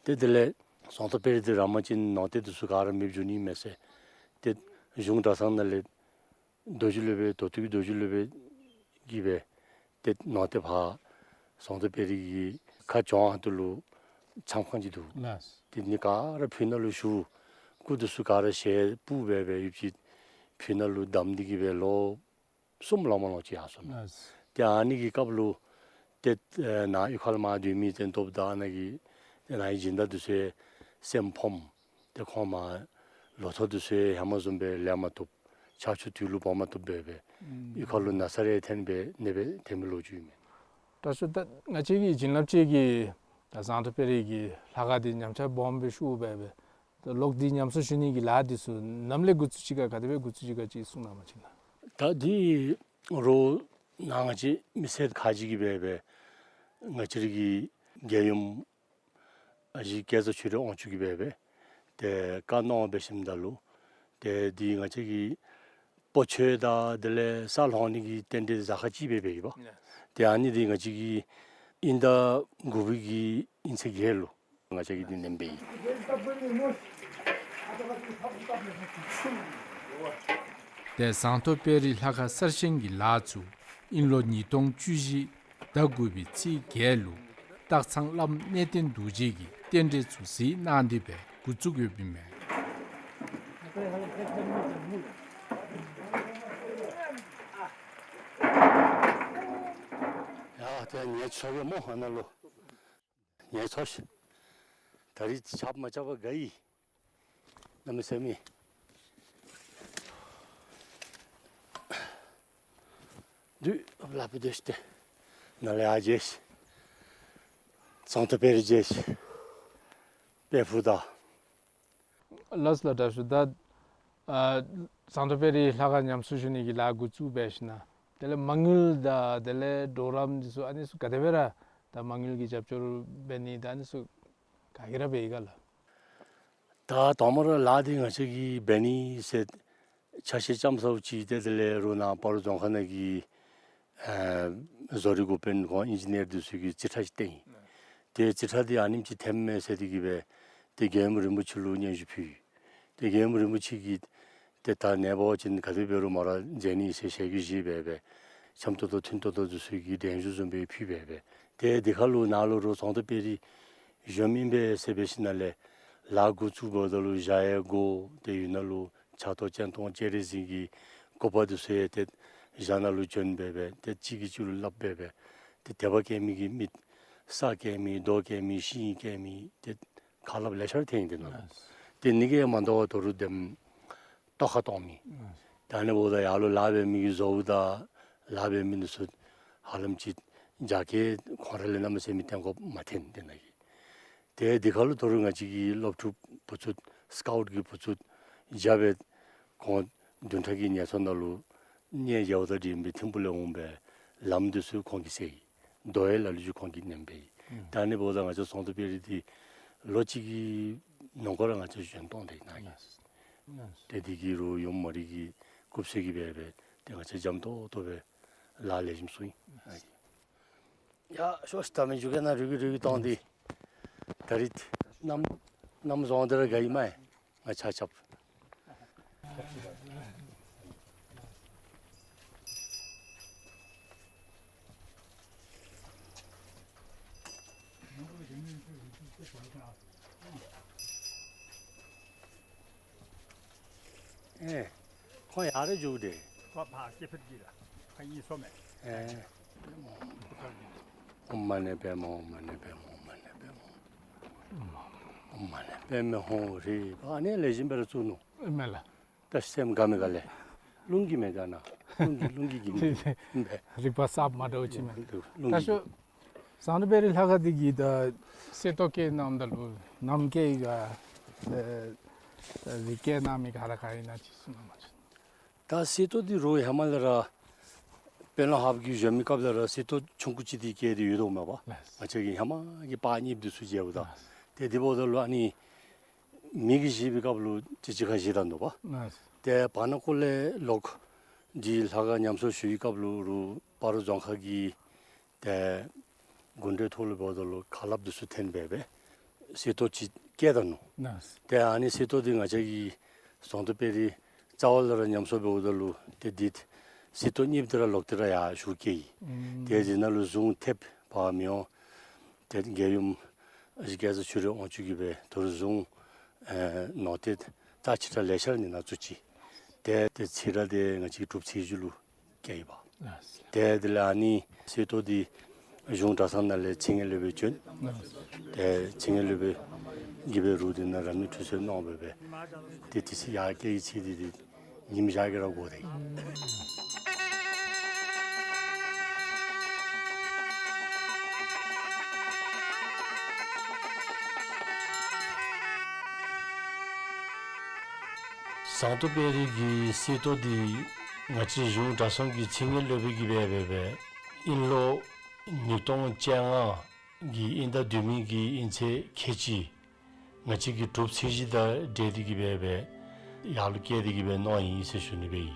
ཏེ་དེ་ལས་ཟངས་མདོག་དཔལ་རི་འདི་ར་མ་ཅིན་ནོར་རྟེན་འདི་ཚུ་ག་ར་མེདཔ་འགྱོ་ནི་མས་ཟེར། ཏེ་གཞུང་གྲྭ་ཚང་ནང་ལས་རྡོ་རྗེ་སློབ་དཔོན་དོ་ཐུག་གི་རྡོ་རྗེ་སློབ་དཔོན་གྱིས་སྦེ་ཏེ་ནང་ཏེ་ཕར་ཟངས་མདོག་དཔལ་རི་གི་ཁ་གྱང་ཨ་ཏུ་ལུ་མཚམས་ཁང་ཅིག་འདུག། ཏེ་ཨ་ནི་ག་ར་ཕུ་ནང་ལུ་ཞུ། སྐུ་འདི་ཚུ་ག་ར་ཞལ་སྤུབས་སྦེ་སྦེ་ཡོདཔ་ཅིག་ཕུ་ནང་ལུ་བསྡམས་ཏེ་གིས་སྦེ་ལོ་གསུམ་ལང་མ་ལོང་ཅིག་ཡར་སོ་ནུག། ཏེ་ཨ་ནི་གི་སྐབས་ལུ་ཏེ་ནཱ་གཡུས་ཁ་ལུ་མར་སྡོད་མི་ཏེ་མདོ་དང་ནཱ་གི་ཏེ་ནཱ་གི་སྦྱིན་བདག་འདི་ཚུ་སེམས་ཕམ། ཏེ་ཁོང་མར་ལོ་ཐོག་འདི་ཚུ་ཧེ་མ་བཟུམ་སྦེ་ལེན་མ་བཏུབ། ཆར་ཆུ་དུས་ལུ་འབབ་མ་བཏུབ་སྦེ་སྦེ་གཡུས་ཁ་ལུ་ན་ཚ་རེ་ཐོན་སྦེ་ཨ་ནི་སྦེ་ཐོན་མི་ལོ་རྒྱུས་ཨིན་མས། དྲག་ཤོས་ད་ང་བཅས་ཀྱི་བྱིན་རླབས་ཅན་གྱི་ད་ཟངས་མདོག་དཔལ་རི་གི་ལྷ་ཁང་འདི་ཉམས་ཆག་སྦོམ་སྦེ་ཤོར་སྦེ་སྦེ་ད་ལོག་འདི་ཉམས་གསོ་ཞུ་ནི་གི་ལཱ་འདི་ཚུ་ནམ་ལས་འགོ་བཙུགས་ཅི་ག་ག་དེ་སྦེ་འགོ་བཙུགས་ཅི་ག་ཅིག་གསུང་གནང་བ་ཅིན་ལགས། ད་འདི་རོགས་ནཱ་ང་བཅས་མི་སེར་ཁག་ཅིག་གིས་སྦེ་སྦེ་ང་བཅས་རའི་གི་རྒྱལ་ཡུམ་ཨ་ཞེ་སྐལ་བཟང་ཆོས་སྒྲོན་དབང་ཕྱུག་གིས་སྦེ་སྦེ་ཏེ་བཀའ་གནང་འབད་ཞིནམ་ད་ལུ་ཏེ་འདི་ང་བཅས་ཀྱི་སྤོ་ཆོས་དང་དེ་ལས་ས་སློང་ནི་གི་རྟེན་འབྲེལ་གཟའ་སྐར་གཅིག་སྦེ་འབད་ཡི་པ། ཏེ་ཨ་ནི་འདི་ང་བཅས་ཀྱི་དབྱིན་ཟླ་དགུ་པའི་གི་དབྱིན་ཚེས་བརྒྱད་ལུ་ང་བཅས་ཀྱིས་འདི་ནེམ་འབད་ཡི། ཏེ་ཟངས་མདོག་དཔལ་རི་ལྷ་ཁང་གསར་བཞེངས་ཀྱི་ལཱ་ཚུ་དབྱིན་ལོ་ཉིས་སྟོང་བཅུ་བཞི་ཟླ་དགུ་པའི་ཚེས་བརྒྱད་ལུ་སྟག་ཚང་བླམ་གནས་བརྟན་རྡོ་རྗེ་གིས་རྟེན་འབྲེལ་ཚུ་གཟིགས་གནང་སྟེ་སྦེ་འགོ་བཙུགས་ཡོདཔ་ཨིན་མས། ཡ་ཏེ་ངལ་འཚོ་གེ་སྨོ་ཨ་ནཱ་ལུ། ངལ་འཚོ་ཤིག། ད་རིས་རྐྱབ་མ་རྐྱབ་པར་དགའ་ཡི། གནམ་མེད་ས་མེད། དུས་ལ་ཕུད་དེ་ཤི་སྟེ་ནཱ་ལས་ཡར་མཇལ་ཤིག། ཟངས་མདོག་དཔལ་རི་མཇལ་ཤིག། དཔལ་ཕུག་དང་། ལགས་སོ་ལགས། དྲག་ཤོས་ད་ཨ་ཟངས་མདོག་དཔལ་རི་ལྷ་ཁང་ཉམས་གསོ་ཞུ་ནི་གི་ལཱ་འགོ་བཙུགས་འབད་ཞིནམ་དེ་ལས་མ་དངུལ་དང་དེ་ལས་གྲོགས་རམ་འདི་ཚུ་ཨ་ནི་ཚུ་ག་དེ་སྦེ་ར་ད་མ་དངུལ་གྱི་རྒྱབ་སྐྱོར་འབད་ནི་དང་ཨ་ནི་ཚུ་ག་གིས་ར་འབད་ཡི་ག་ལགས། ད་དང་པ་ར་ལཱ་འདི་ང་བཅས་ཀྱིས་འབད་ནི་ཟེར་ཆ་ཤས་ཙམ་ཟཝ་ཅིག་ཏེ་དེ་ལས་རོགས་ནཱ་སྤ་རོ་རྫོང་ཁག་ནང་གི་ཨ་བཟོ་རིག་འགོ་དཔོན་ཁོང་ཨིན་ཇི་ནིར་འདི་ཚུ་གིས་རྩིས་ཁྲ་ཅིག་བཏོན་ཡི། ཏེ་རྩིས་ཁྲ་འདི་ཨ་ནེམ་ཅིག་ཐོནམ་མས་ཟེར་ཏེ་གིས་སྦེ་ཏེ་རྒྱལ་ཡུམ་རིན་པོ་ཆེ་ལུ་སྙན་ཞུ་ཕུལ་ཡི། ཏེ་རྒྱལ་ཡུམ་རིན་པོ་ཆེ་གིས་ ཏེ་ད་ནངས་པ་ཅིན་ག་དེ་འབད་རུང་མོ་ར་མཇལ་ནི་ཟེར་ཞལ་གྱིས་བཞེས་སྦེ་སྦེ་འཆམ་ཏོག་ཏོ་མཐུན་ཏོག་ཏོ་འདི་ཚུ་གི་གདན་ཞུ་བཟུམ་སྦེ་ཕུལ་སྦེ་སྦེ། ཏེ་དེ་ཁར་ལུ་ནཱ་ལུ་རོགས་ཟོང་དོ་དཔལ་རི་བཞོནམ་ཨིན་པས་ཟེར་འབད་ཞིནམ་ལས་ལཱ་འགོ་བཙུགསཔ་ད་ལུ་ཞག་ཡང་འགོར། ཏེ་ཡུལ་ནང་ལུ་ཕྱག་ཏོ་སྤྱན་སྟོང་སྤྱན་རས་གཟིགས་ཀྱི་སྐུ་པར་འདི་ཚུ་ཡང་ཏེ་ཞག་ནང་ལུ་བྱོན་སྦེ་སྦེ་ཏེ་གཅིག་གིས་གཅིག་ལུ་སླབ་སྦེ་སྦེ་ཏེ་དད་པ་སྐྱེ་མི་གི་མི་ས་སྐྱེ་མི་རྡོ་སྐྱེ་མི་ཤིང་སྐྱེ་མི་ཏེ་ཁ་སླབ་ལེ་ཤ་ར་ཐོན་ཡི་ཏེ་ནཱ་ལུ། ལགས། ཏེ་ཨ་ནི་གིས་མ་དོ་བར་ད་རུང་དེམ་ལྟོ་ཁ་གཏོང་མི། ལགས། ད་ཨ་ནི་འབདཝ་ད་ཡར་ལུ་ལཱ་འབད་མི་གི་བཟོ་བོ་དང་ལཱ་འབད་མི་འདི་ཚུ་ཧ་ལམ་ཅིག་རྒྱ་སྐྱེད་ཁོང་ར་ལས་གནམ་མེད་ས་མེད་བརྟན་དགོཔ་མ་ཐོན་ཏེ་ནཱ་གི། ཏེ་དེ་ཁར་ལུ་ད་རུང་ང་བཅས་ཀྱི་སློབ་ཕྲུག་བུ་ཚུ་སི་ཀའུཊ་གི་བུ་ཚུ་རྐྱབ་སྦེ་ཁོང་བདུན་ཕྲག་གི་ཉེན་ཚོར་ནང་ལུ་གནས་མཇལཝ་ད་དྲན་པའི་ཐིམ་ཕུ་ལས་འོང་སྦེ་ལམ་འདི་ཚུ་ཁོང་གིས་བསལ་ཡི། རྡོ་ཡང་ལ་ལུ་ཅིག་ཁོང་གིས་མནན་སྦེ་ཡི། ཨུམ། ད་ཨ་ནི་འབདཝ་ད་ང་བཅས་ཟོང་དོ་དཔལ་རི་འདི་ལོ་གཅིག་གི་ནང་འཁོད་ར་ང་བཅས་བཞེངས་གཏང་སྟེ་ནཱ་གི། ལགས། ལགས། ཏེ་དེ་གི་རོགས་ཡུམ་མོ་རའི་གི་སྐུ་ཚེ་གི་སྦེ་སྦེ་ཏེ་ང་བཅས་འཇམ་ཏོང་ཏོ་སྦེ་ལཱ་ལེགས་ཤོམ་ཚུགས་ཡི། ཡ་ཤོག་ད་མི་འགྱོ་གེ་ནཱ་རུལ་གི་རུལ་གི་གཏང་སྟེ། ད་རིས་གནམ་གནམ་བཟང་སྟེ་ར་དགའ་ཡི་མས། ང་ཆ་ཁྱབ། ཨེ། ཁོང་ཡར་ར་འགྱོ་དེས། ཁོ་ཕར་སྐྱེ་འཕེལ་གྱི་ལ། ཁོ་གཉིས་སོ་མས། ཨེ། ཨོཾ་མ་ཎི་པདྨེ་ཧཱུྃ། མ་ཎི་པདྨེ་ཧཱུྃ། མ་ཎི་པདྨེ་ཧཱུྃ། ཨོཾ་མ་ཎི་པདྨེ་ཧཱུྃ། རེད་པ། ཨ་ནི་ལེགས་ཤོམ་སྦེ་ར་བཙུགས་ནུག། ཨིན་མས་ལགས། ད་སེམས་དགའ་མི་དགའ་ལས། རླུང་གིས་མི་དགའ་ན། རླུང་གིས་རླུང་གིས་གིས་མི་དགའ། རིག་པ་གསརཔ་མ་འདྲཝ་ཅིག་མས། རླུང་གིས། ད་ཤོག། ཟངས་མདོག་དཔལ་རི་ལྷ་ཁང་འདི་གི་ད་གསེར་ཏོག་བཀལ་གནངམ་ད་ལུ་ནམ་བཀལ་ཡི་ག། ཨེ་ཨེ་རིགས་བཀལ་གནང་མི་ག་ར་ག་ཨིན་ན་ཅིག་གསུང་གནང་མ་ཅིག། ད་གསེར་ཏོག་འདི་རོགས་ཧེ་མ་ལས་ར་དཔལ་ལྡན་ཧཱཔ་གིས་བཞེངས་མི་སྐབས་ལས་ར་གསེར་ཏོག་ཆུང་ཀུ་ཅིག་འདི་བཀལ་ཏེ་ཡོད་དོ་མས་པ། ལགས། ང་བཅས་ཀྱི་ཧེ་མ་གི་པར་རྙིངམ་འདི་ཚུ་མཇལཝ་ད། ལགས། ཏེ་དེ་འབདཝ་ད་ལུ་ཨ་ནི་མི་གིས་བཞེས་པའི་སྐབས་ལུ་ཅིག་ཅིག་ཁར་བཞེས་ད་ནུག་པ། ལགས། ཏེ་བར་ན་ཀོ་ལས་ལོག་འདི་ལྷ་ཁང་ཉམས་གསོ་ཞུ་བའི་སྐབས་ལུ་རུང་སྤ་རོ་རྫོང་ཁག་གི་ཏེ་དགོན་སྡེ་ཐོག་ལུ་འབདཝ་ད་ལུ་ཁ་སླབ་འདི་ཚུ་ཐོན་སྦེ་སྦེ་གསེར་ཏོག་ཅིག་བཀལ་ད་ནུག། ལགས། ཏེ་ཨ་ནི་གསེར་ཏོག་འདི་ང་བཅས་ཀྱི་ཟངས་མདོག་དཔལ་རིའི་རྩ་བ་ལས་ར་ཉམས་གསོ་འབདཝ་ད་ལུ་ཏེ་འདི་གསེར་ཏོག་རྙིངམ་འདི་ར་ལོག་སྟེ་ར་ཡར་ཞུ་བཀལ་ཡི། ཨུམ། ཏེ་འདི་ནང་ལུ་གཟུངས་ཐེབས་པ་མི་འོང་། ཏེ་རྒྱལ་ཡུམ་ཨ་ཞེ་སྐལ་བཟང་ཆོས་སྒྲོན་དབང་ཕྱུག་གིས་སྦེ་ད་རུང་གཟུངས་ཨེ་ནོར་ཏེ་རྩ་ཆེ་དྲགས་ལེ་ཤ་ར་ཨ་ནི་ནང་བཙུགས་ཅི། ཏེ་ཏེ་ཚེ་ར་འདི་ང་བཅས་ཀྱི་སྒྲུབ་ཚེས་བཞི་ལུ་བཀལ་ཡི་པ། ལགས། ཏེ་དེ་ལས་ཨ་ནི་གསེར་ཏོག་འདི་གཞུང་གྲྭ་ཚང་ནང་ལས་མཚན་སྙན་སློབ་དཔོན་བྱོན། ལགས། མཚན་སྙན་སློབ་དཔོན་གྱིས་སྦེ་རོགས་འདི་ནང་རབ་གནས་ཁྲུས་གསོལ་གནང་སྦེ་སྦེ་ཏེ་དེ་ཚེ་ཡར་བཀལ་ཡི་ཚེ་འདི་ཏེ་ཉིམ་ཞག་གི་ར་འགོར་ཏེ། ཟངས་མདོག་དཔལ་རི་གི་གསེར་ཏོག་འདི་ང་བཅས་གཞུང་གྲྭ་ཚང་གི་མཚན་སྙན་སློབ་དཔོན་གྱིས་སྦེ་སྦེ་སྦེ་དབྱིན་ལོ་ཉིས་སྟོང་བཅོ་ལྔ་གི་དབྱིན་ཟླ་བདུན་མའི་གི་དབྱིན་ཚེས་ཁལ་གཅིག་ང་བཅས་ཀྱི་སྒྲུབ་ཚེས་བཞི་དང་འབྲེལ་ཏེ་གིས་སྦེ་སྦེ་ཡར་ལུ་བཀལ་ཏེ་གིས་སྦེ་གནང་ཡི་ཟེར་ཞུ་ནི་སྦེ་ཨིན།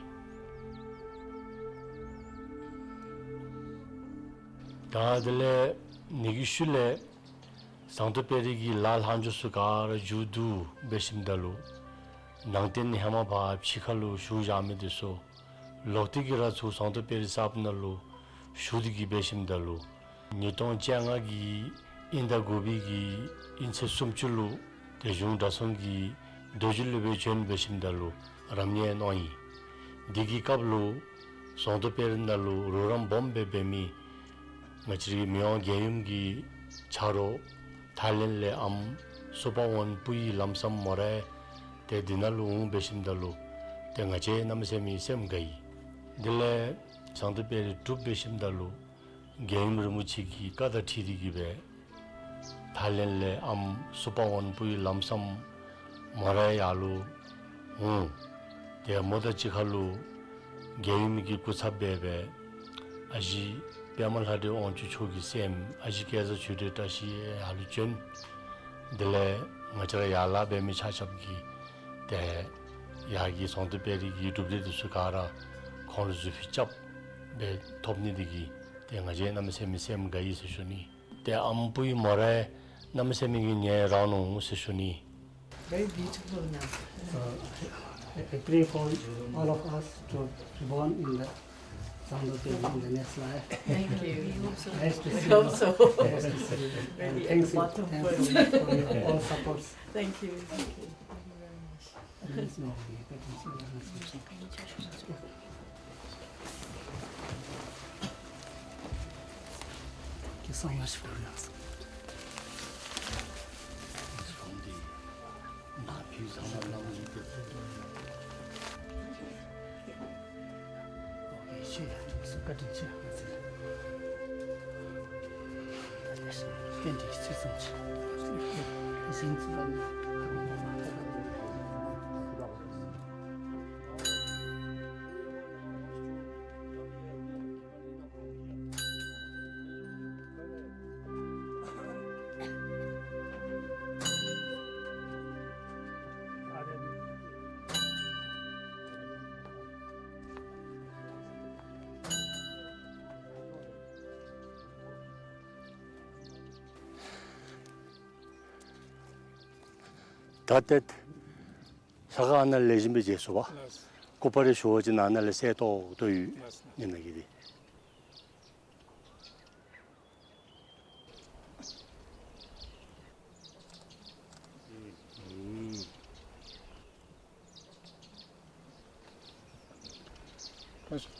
ད་དེ་ལས་ཨ་ནི་གི་ཤུལ་ལས་ཟངས་མདོག་དཔལ་རི་གི་ལཱ་ལྷག་འཕྲོ་ཚུ་ག་ར་མཇུག་བསྡུ་འབད་ཞིནམ་ད་ལུ་ནང་རྟེན་ཧེ་མ་ཕར་ཕྱི་ཁ་ལུ་བཞུགས་བཞག་མི་འདི་ཚུ་ལོག་སྟེ་གིས་ར་ཚུར་ཟངས་མདོག་དཔལ་རི་གསརཔ་ནང་ལུ་བཞུགས་ཏེ་གིས་འབད་ཞིནམ་ད་ལུ་ཉིས་སྟོང་བཅོ་ལྔ་གི་དབྱིན་ཟླ་དགུ་པའི་གི་དབྱིན་ཚེས་སུམ་ཅུ་ལུ་ཏེ་གཞུང་གྲྭ་ཚང་གི་རྡོ་རྗེ་སློབ་དཔོན་བྱོན་འབད་ཞིནམ་ད་ལུ་རབ་གནས་གནང་ཡི། དེ་གི་སྐབས་ལུ་ཟངས་མདོག་དཔལ་རི་ནང་ལུ་རོགས་རམ་སྦོམ་སྦེ་འབད་མི་ང་བཅས་རའི་མི་དབང་རྒྱལ་ཡུམ་གྱི་ཆ་རོགས་ཐའི་ལེནཌ་ལས་ཨམ་སུ་པ་ཝོན་སྤུ་ཡི་ལམ་སམ་མོ་རའི་ཏེ་འདི་ནང་ལུ་འོང་འབད་ཞིནམ་ད་ལུ་ཏེ་ང་བཅས་གནམ་མེད་ས་མེད་སེམས་དགའ་ཡི། དེ་ལས་ཟངས་མདོག་དཔལ་རི་གྲུབ་འབད་ཞིནམ་ད་ལུ་རྒྱལ་ཡུམ་རིན་པོ་ཆེ་གི་བཀའ་དང་འཁྲིལ་ཏེ་གིས་སྦེ་ཐའི་ལེནཌ་ལས་ཨམ་སུ་པ་ཝོན་སྤུ་ཡི་ལམ་སམ་མོ་རའི་ཡར་ལུ་འོང་། ཏེ་མོ་དང་གཅིག་ཁར་ལུ་རྒྱལ་ཡུམ་གྱི་སྐུ་ཚབ་སྦེ་སྦེ་ཨ་ཞེ་པདྨ་ལྷ་འདྲེ་དབང་ཕྱུག་མཆོག་གི་སྲསམོ་ཨ་ཞེ་སྐལ་བཟང་ཆོས་སྒྲོན་བཀྲ་ཤིས་ཡར་ལུ་བྱོན། དེ་ལས་ང་བཅས་ར་ཡར་ལཱ་འབད་མི་ཆ་ཁྱབ་ཀྱིས་ཏེ་ཡར་གྱི་ཟངས་མདོག་དཔལ་རི་གི་གྲུབ་འབྲས་འདི་ཚུ་ག་ར་ཁོང་ལུ་གཟུགས་ཕུད་རྐྱབ་སྦེ་ཐོབ་ནི་འདི་གིས་ཏེ་ང་བཅས་གནམ་མེད་ས་མེད་སེམས་དགའ་ཡི་ཟེར་ཞུ་ནི། ཏེ་ཨམ་སྤུ་ཡི་མོ་རའི་གནམ་མེད་ས་མེད་ཀྱི་ཉེ་རང་ནུག་ཟེར་ཞུ་ནི། Very beautiful now. I pray for all of us to be born in the Sangdo Peri in the next life. Thank you. We hope so. Nice to see you. We hope so. Nice to see you. And thanks, thanks for your all supports. Thank you. Thank you. Thank you very much. Thank you so much for your answer. ད་ཏེ་ལྷ་ཁང་ཨ་ནཱ་ལས་བཞིན་སྦེ་མཇལ་ཚུགས་པས། ལགས། སྐུ་པར་རེ་ཞུ་བ་ཅིན་ཨ་ནཱ་ལས་གསལ་ཏོག་ཏོ་ཡོད། ལགས། ཨིན་ན་གི་དེ།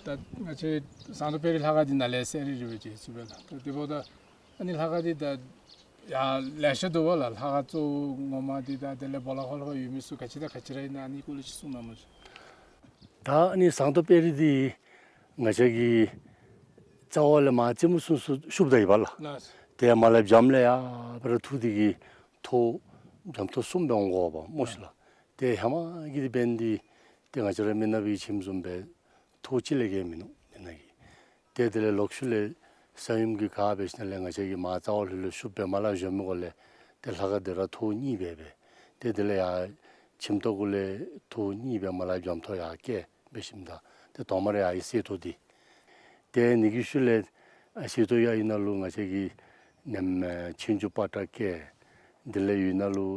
ད་ང་བཅས་ཟངས་མདོག་དཔལ་རི་ལྷ་ཁང་འདི་ནཱ་ལས་གསལ་རི་རི་སྦེ་མཇལ་ཚུགས་པས་ལགས། ད་དེ་འབདཝ་ད་ཨ་ནི་ལྷ་ཁང་འདི་ད་ཡང་ལེ་ཤ་འདུག་པ་ལགས། ལྷ་ཁང་གཙོ་བོ་ངོ་མ་འདི་དང་དེ་ལས་སྦོ་ལོགས་ཁར་ལྷ་ཁང་ཡོད་མི་ཚུ་ག་ཅི་དང་ག་ཅི་ར་ཨིན་ན་ཨ་ནི་སྐོར་ལས་ཅིག་གསུང་གནང་མ་ཤིག། ད་ཨ་ནི་ཟངས་མདོག་དཔལ་རི་འདི་ང་བཅས་ཀྱི་རྩ་བ་ལས་མར་རྩེ་མོ་ཚུན་ཚོད་ཤུབ་ད་ཡི་པ་ལགས། ལགས། ཏེ་མར་ལས་བྱམས་ལས་ཡར་སྦེ་ར་འཐུ་སྟེ་གི་ཐོག་བྱམས་ཐོག་གསུམ་སྦེ་འོང་དགོ་པས་སྨོ་ཤིག་ལགས། ཏེ་ཧེ་མ་གི་དེ་འབདན་འདི་ཏེ་ང་བཅས་ར་མི་ནག་པའི་ཁྱིམ་བཟུམ་སྦེ་ཐོག་གཅིག་ལས་བརྒལ་མིན་ནུག་ཨིན་ན་གི། ཏེ་དེ་ལས་ལོག་ཤུལ་ལས་ས་ཡོམ་གྱིས་ག་འབད་ཞིནམ་ལས་ང་བཅས་ཀྱི་མར་རྩ་བ་ལྷོད་ལྷོད་ཤུབ་སྦེ་མར་ལས་བཞོན་མི་གུ་ལས་ཏེ་ལྷ་ཁང་འདི་ར་ཐོག་གཉིས་སྦེ་སྦེ། ཏེ་དེ་ལས་ཡར་ཁྱིམ་ཐོག་གུ་ལས་ཐོག་གཉིས་སྦེ་མར་ལས་བྱམས་ཐོག་ཡར་བཀལ་འབད་ཞིནམ་ད་ཏེ་དོ་མར་ཡར་གསེར་ཐོག་འདི། ཏེ་ཨ་ནི་གི་ཤུལ་ལས་ཨ་གསེར་ཐོག་ཡར་ཡོད་ནང་ལུ་ང་བཅས་ཀྱི་ནེམ་ཨེ་ཆོས་འབྱུང་པ་ཏྲ་བཀལ། དེ་ལས་ཡོད་ནང་ལུ་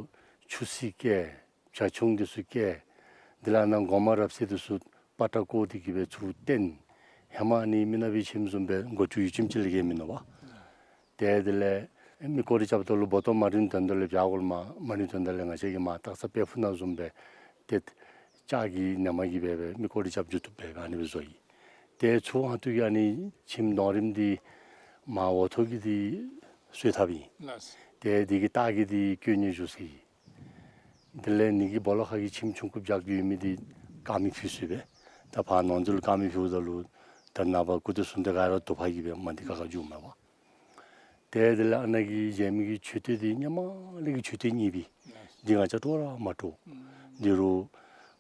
ཆུ་སྲིན་བཀལ། བྱ་ཁྱུང་འདི་ཚུ་བཀལ། དེ་ལས་ཨ་ནཱ་སྒོ་མང་རབ་གསལ་འདི་ཚུ་པ་ཏྲ་བཀོ་སྟེ་གི་སྦེ་ཚུར་བཏོན། ཧེ་མ་ཨ་ནི་མི་ནག་པའི་ཁྱིམ་བཟུམ་སྦེ་སྒོ་ཅུང་ཡུད་ཙམ་ཅིག་ལས་བརྒལ་མིན་ནུག་པ། ཏེ་དེ་ལས་མི་སྐོར་ར་རྐྱབ་ད་ལུ་སྦོ་ཏོ་མ་རིང་དོན་དག་ལས་བྱག་གུ་ལུ་མར་མ་རིང་དོན་དག་ལས་ང་བཅས་ཀྱི་མར་སྟག་ཚང་དཔལ་ཕུག་ནང་བཟུམ་སྦེ་ཏེ་ལྕགས་ཀྱི་ནེམ་གིས་སྦེ་སྦེ་མི་སྐོར་ར་རྐྱབ་འགྱོ་བཏུབ་སྦེ་སྦེ་ཨ་ནི་སྦེ་བཟོ་ཡི། ཏེ་ཚུར་ཨ་ཐུར་གྱི་ཨ་ནི་ཁྱིམ་སྡོང་རིངམ་འདི་མར་འོག་ཐོག་གི་འདི་གསོལ་ཐབ་ཨིན། ལགས། ཏེ་འདི་གི་ལྟག་གི་འདི་གྱོན་ནི་བཞུགས་ས་ཨིན། དེ་ལས་ཨ་ནི་གི་སྦོ་ལོགས་ཁ་གི་ཁྱིམ་ཆུང་ཀུ་བརྒྱབ་ཡོད་མི་འདི་དཀར་མེ་ཕུལ་སོ་སྦེ། ད་ཕར་ནང་འཛུལ་དཀར་མེ་ཕུལཝ་ད་ལུ་ད་ནངས་པ་སྐུ་དེ་གསུང་དེ་ག་ར་དུ་པ་གིས་སྦེ་མ་འདི་ཁ་ཁ་འགྱོཝ་མས་པ། ཏེ་དེ་ལས་ཨ་ནཱ་གི་མཇལ་མི་གི་མཆོད་རྟེན་འདི་ཧེ་མ་ལས་ཀྱི་མཆོད་རྟེན་རྙིང་པའི་འདི་ང་བཅས་སྤྲོ་ར་མ་སྤྲོ། འདི་རུ་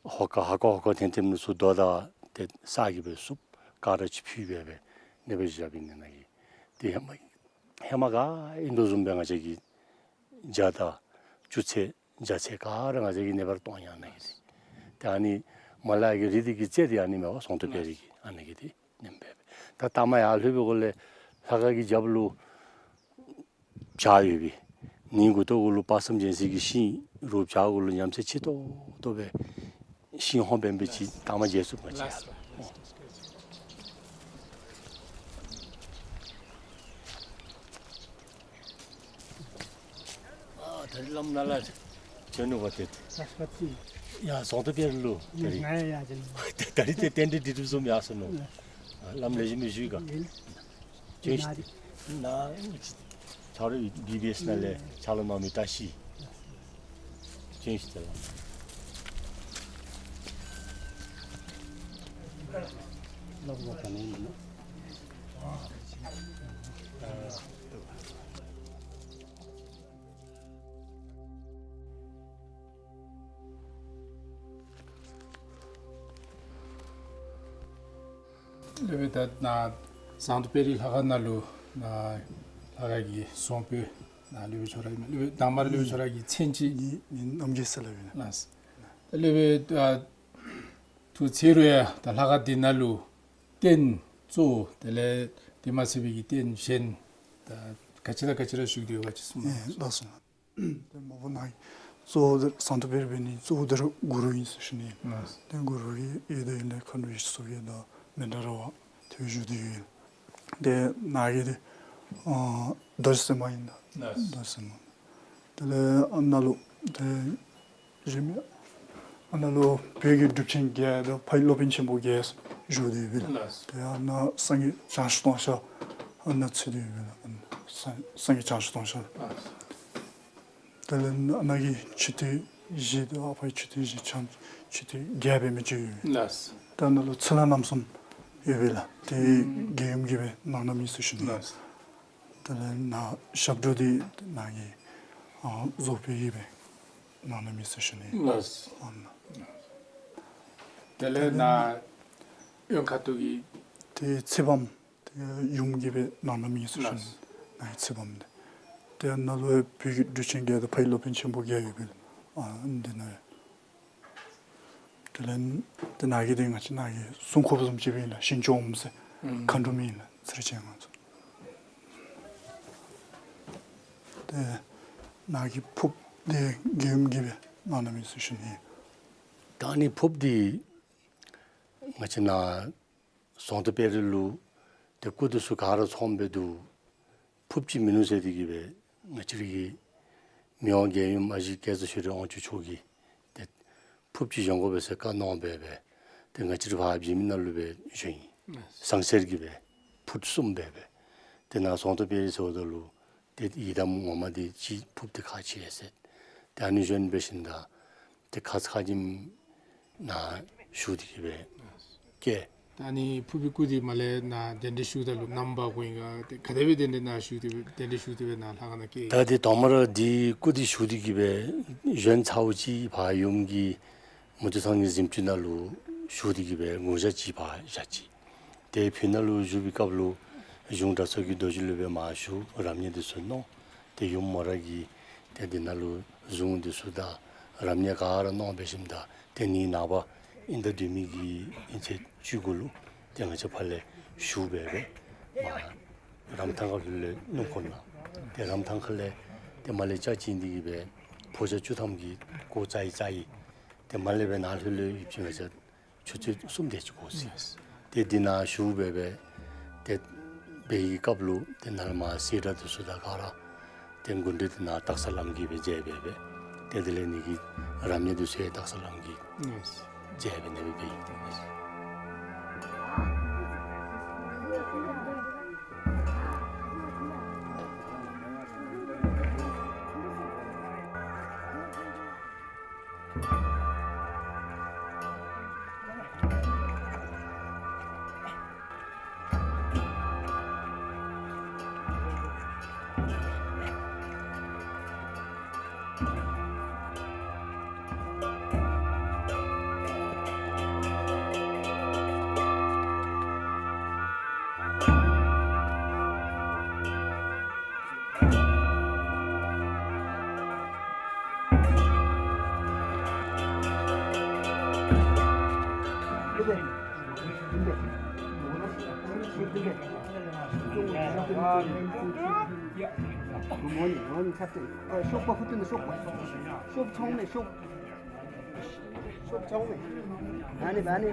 ཧོ་ཀ་ཧ་ཀ་ཧོ་ཀ་ཐེམ་ཐེམ་ནི་ཚུ་རྡོ་དང་ཏེ་ས་གིས་སྦེ་བསུབ་ཀ་ར་ཅིག་ཕུལ་སྦེ་སྦེ་ཨ་ནི་སྦེ་བཞགཔ་ཨིན། ཨ་ནཱ་གི་འདི་ཧེ་མ་ཧེ་མ་ག་ཨིན་དོ་བཟུམ་སྦེ་ང་བཅས་ཀྱི་ཇ་དང་བཅུད་ཚད་ཇ་ཚད་ག་ར་ང་བཅས་ཀྱིས་ཨ་ནི་སྦེ་ར་བཏོན་ཡི་ཨ་ནཱ་གི་འདི། ཏེ་ཨ་ནི་མར་ལས་ཀྱི་རི་འདི་གི་རྩེ་འདི་ཨ་ནི་མས་པ་ཟངས་མདོག་དཔལ་རི་གི་ཨ་ནཱ་གི་འདི་ཨིན་པས། ད་ལྟ་མར་ཡར་ལྷོད་པའི་གུ་ལས་ལྷ་ཁང་གི་རྒྱབ་ལུ་བྱག་ཡོད་པས། ནི་མགུ་ཏོ་གུ་ལུ་དཔག་བསམ་རྒྱལ་མཚན་གྱི་ཤིང་རུ་བྱག་གུ་ལུ་ཉམས་སད་ཆེ་ཏོག་ཏོ་སྦེ་ཤིང་ཧོང་འབད་འབད་ཅིག་ལྟ་མར་མཇལ་ཚུགས་པས། ལགས་སོ། ཨ་ད་རིས་བླམ་ནཱ་ལས་བྱོན་ནུག་པ་ཏེ། ཡ་ཟངས་མདོག་དཔལ་རི་ལུ་ད་རིས། ང་ཡང་ཡར་བྱོན་ནུག། ད་རིས་ཏེ་རྟེན་འབྲེལ་འགྲིག་གྲུབ་བཟུམ་ཡར་སོང་ནུག། ཨ་བླམ་ལེགས་ཤོམ་སྦེ་བཞུགས་ག། བྱོན་ཤིག། ནཱ་ཆ་རོགས་བི་བི་ཨེསི་ནང་ལས་ཕྱག་ལཱ་གནང་མི་བཀྲ་ཤིས། བྱོན་ཤིག་ཏེ་ལགས། སློབ་དཔོན་ད་ནཱ་ཟངས་མདོག་དཔལ་རི་ལྷ་ཁང་ནང་ལུ་ནཱ་ལྷ་ཁང་གི་ཟངས་དཔོན་ནཱ་སློབ་དཔོན་ཁྱོད་ར་ཨིན་མས། སློབ་དཔོན་དང་པ་ར་སློབ་དཔོན་ཁྱོད་ར་གི་མཚན་ཅིག། ངེའི་མིང་རྣམ་རྒྱལ་ཟེར་སླབ་ཨིན། ལགས། ད་སློབ་དཔོན་ད་ཐུགས་ཚེ་རུ་ཡང་ད་ལྷ་ཁང་འདི་ནང་ལུ་རྟེན་གཙོ་བོ་དེ་ལས་དེ་མ་ཚད་པའི་གི་རྟེན་གཞན་ད་ག་ཅི་དང་ག་ཅི་ར་བཞུགས་ཏེ་ཡོད་ག་ཅིག་གསུང་གནང་། ལགས་སོ། ཏེ་མ་པ་ནཱ་ གཙོ་བོ་འདི་ཟངས་མདོག་དཔལ་རི་འབད་ནི་གཙོ་བོ་འདི་ར་གུ་རུ་ཨིན་ཟེར་ཞུ་ནི། ལགས། ཏེ་གུ་རུ་གི་ཡོད་དེ་ཨིན་ལས་མཁའ་འགྲོ་ཡེ་ཤེས་ཚོགས་བརྒྱད་དང་མནྡ་ར་བ་ཏེ་བཞུགས་ཏེ་ཡོད། ཏེ་ནཱ་གི་འདི་ཨ་རྡོ་རྗེ་སེམས་དཔའ་ཨིན་ད། ལགས། རྡོ་རྗེ་སེམས་དཔའ། དེ་ལས་ཨ་ནཱ་ལུ་ཏེ་གཞན་མི་ཨ་ནཱ་ལུ་བོད་ཀྱི་གྲུབ་ཆེན་བརྒྱད་དང་ཕ་ཡི་སློབ་དཔོན་ཆེན་པོ་བརྒྱད་བཞུགས་ཏེ་ཡོད་པས་ལགས། ལགས། ཏེ་ཨ་ནཱ་སངས་རྒྱས་བྱང་ཆུབ་ལྟུང་བཤགས་ཨ་ནཱ་ཚུད་དེ་ཡོད་པས་ལགས། ཨ་ནཱ་སངས་སངས་རྒྱས་བྱང་ཆུབ་ལྟུང་བཤགས། ལགས། དེ་ལས་ཨ་ནཱ་གི་མཆོད་རྟེན་བཞི་དང་ཨ་ཕ་ཡི་མཆོད་རྟེན་བཞི་ཕྱག་མཆོད་རྟེན་བརྒྱད་འབད་མི་ཅིག་ཡོད། ལགས། ད་ནཱ་ལུ་ཚེ་ལྷ་རྣམ་གསུམ་ཡོད་པས་ལགས། ཏེ་ཨུམ་རྒྱལ་ཡུམ་གྱིས་སྦེ་གནང་གནངམ་ཨིན་ཟེར་ཞུ་ནི། ལགས། དེ་ལས་ནཱ་ཞབས་དྲུང་འདི་ནཱ་གི་ཨ་རྫོགས་པའི་ཡིད་སྦེ་གནང་གནངམ་ཨིན་ཟེར་ཞུ་ནི། ལགས། ཨ་ནཱ། དེ་ལས་ནཱ་གཡོན་ཁ་ཐུག་གི་ཏེ་ཚེ་དཔག་མེད་ཏེ་ཡུམ་གྱིས་སྦེ་གནང་གནངམ་ཨིན་ཟེར་ཞུ་ནི། ལགས། ནཱ་གི་ཚེ་དཔག་མེད་འདི། ཏེ་ནཱ་ལུ་བོད་ཀྱི་གྲུབ་ཆེན་བརྒྱད་དང་ཕ་ཡི་སློབ་དཔོན་ཆེན་པོ་བརྒྱད་ཡོད་པས་ལགས། ཨ་འདི་ནཱ་ཡོད། དེ་ལས་ཏེ་ནཱ་གི་འདི་ང་བཅས་ནཱ་གི་སྲུང་འཁོརཔ་བཟུམ་ཅིག་སྦེ་ཨིན་ལགས། ཞིང་སྐྱོང་ཟེར་ཨུམ་མཁའ་འགྲོ་མི་ཨིན་ལགས། ཚེ་རིང་ཅན་ང་ཚོ། ཏེ་ནཱ་གི་ཕོརཔ་འདི་རྒྱལ་ཡུམ་གྱིས་སྦེ་གནང་གནངམ་ཨིན་ཟེར་ཞུ་ནི། ད་ནི་ཕོརཔ་འདི་ང་བཅས་ནཱ་ཟངས་མདོག་དཔལ་རི་ལུ་ཏེ་སྐུ་འདི་ཚུ་ག་ར་ཚངམ་སྦེ་འདུག། ཕོརཔ་ཅིག་མིན་ནུག་ཟེར་ཏེ་གིས་སྦེ་ང་བཅས་ར་གི་མི་དབང་རྒྱལ་ཡུམ་ཨ་ཞེ་སྐྱབས་མགོན་ཆེ་རིང་དབང་ཕྱུག་མཆོག་གིས་ཏེ་ཕོརཔ་ཅིག་བཞེངས་དགོ་པས་ཟེར་བཀའ་གནང་སྦེ་སྦེ་ཏེ་ང་བཅས་ར་ཕར་བྱེ་མི་ནང་ལུ་སྦེ་བཞེངས་ཡི། ཟངས་གསེར་གྱི་སྦེ་ཕུཊ་གསུམ་སྦེ་སྦེ། ཏེ་ནཱ་ཟངས་མདོག་དཔལ་རི་ཟེརཝ་ད་ལུ་ཏེ་ཡི་དམ་ངོ་མ་འདི་ཅིག་ཕོརཔ་འདི་ཁག་ཆེ་ཟེར། ཏེ་ཨ་ནི་བཞེངས་འབད་ཞིནམ་ད་ཏེ་ཁ་ཙ་ཁ་ཉིནམ་ནཱ་བཞུགས་ཏེ་གིས་སྦེ་བསྐྱལ། ད་ཨ་ནི་ཕོར་པའི་སྐུ་འདི་མར་ལས་ནཱ་གདན་འདྲེན་ཞུཝ་ད་ལུ་ནམ་འབག་དགོ་ཨིན་ག་ཏེ་ག་དེ་སྦེ་གདན་འདྲེན་ནཱ་ཞུ་སྟེ་གདན་འདྲེན་ཞུ་སྟེ་སྦེ་ནཱ་ལྷ་ཁང་ནང་བསྐྱལ། ད་འདི་དང་པ་ར་འདི་སྐུ་འདི་བཞུགས་ཏེ་གིས་སྦེ་བཞེངས་ཚརཝ་ཅིག་ཕར་ཡུམ་གྱི་མུ་སྟེགས་ཚང་གི་གཟིམ་ཅུང་ནང་ལུ་བཞུགས་ཏེ་གིས་སྦེ་དགུང་ཞག་གཅིག་ཕར་བཞག་ཅི། ཏེ་ཕི་ནང་ལུ་བཞུགས་པའི་སྐབས་ལུ་གཞུང་གྲྭ་ཚང་གི་རྡོ་རྗེ་སློབ་དཔོན་མར་བཞུགས། རབ་གནས་འདི་ཚུ་གནང་། ཏེ་ཡུམ་མོ་ར་གིས་ཏེ་འདི་ནང་ལུ་གཟུངས་འདི་ཚུ་དང་རབ་གནས་ག་ར་གནང་འབད་ཞིནམ་ད་ཏེ་ནི་ནངས་པ་ཨིན་ཟླ་བདུན་པའི་གི་ཨིན་ཚེས་བཅུ་དགུ་ལུ་ཏེ་ང་བཅས་ཕར་ལས་ཞུ་སྦེ་སྦེ་མར་རམ་ཐང་ཁ་ལུ་ལས་སྣུམ་འཁོར་ནང་ཏེ་རམ་ཐང་ཁ་ལས་ཏེ་མར་ལས་ལྕགས་ཅིག་འདི་གིས་སྦེ་ཕོ་རྒྱས་བཅུ་ཐམ་གྱིས་སྒོ་རྩ་ཡི་རྩ་ཡི། ཏེ་མར་ལས་སྦེ་ནཱ་ལྷོད་ལྷོད་ཡིབ་ཅི། ང་བཅས་ཆུ་ཚོད་གསུམ་དེ་ཅིག་འགོར་ཅི། ཏེ་འདི་ནང་བཞུགས་སྦེ་སྦེ་ཏེ་འབད་བའི་སྐབས་ལུ་ཏེ་ནཱ་ལས་མར་གསེར་སྒྲེང་འདི་ཚུ་དང་ག་ར་ཏེ་དགོན་སྡེ་འདི་ནང་སྟག་ཚང་བླམ་གིས་སྦེ་མཇལ་སྦེ་སྦེ་ཏེ་དེ་ལས་ནི་གི་རབ་གནས་འདི་ཚུ་ཡང་སྟག་ཚང་བླམ་གིས་མཇལ་སྦེ་ནི་སྦེ་འབད་ཡི། ཤོག་པ་ཧུ་ཏི་ནི་ཤོག་པ། ཤོག་ཆོང་མེ་ཤོག། ཤོག་ཆོང་མེ། ཨ་ནི་ཨ་ནི།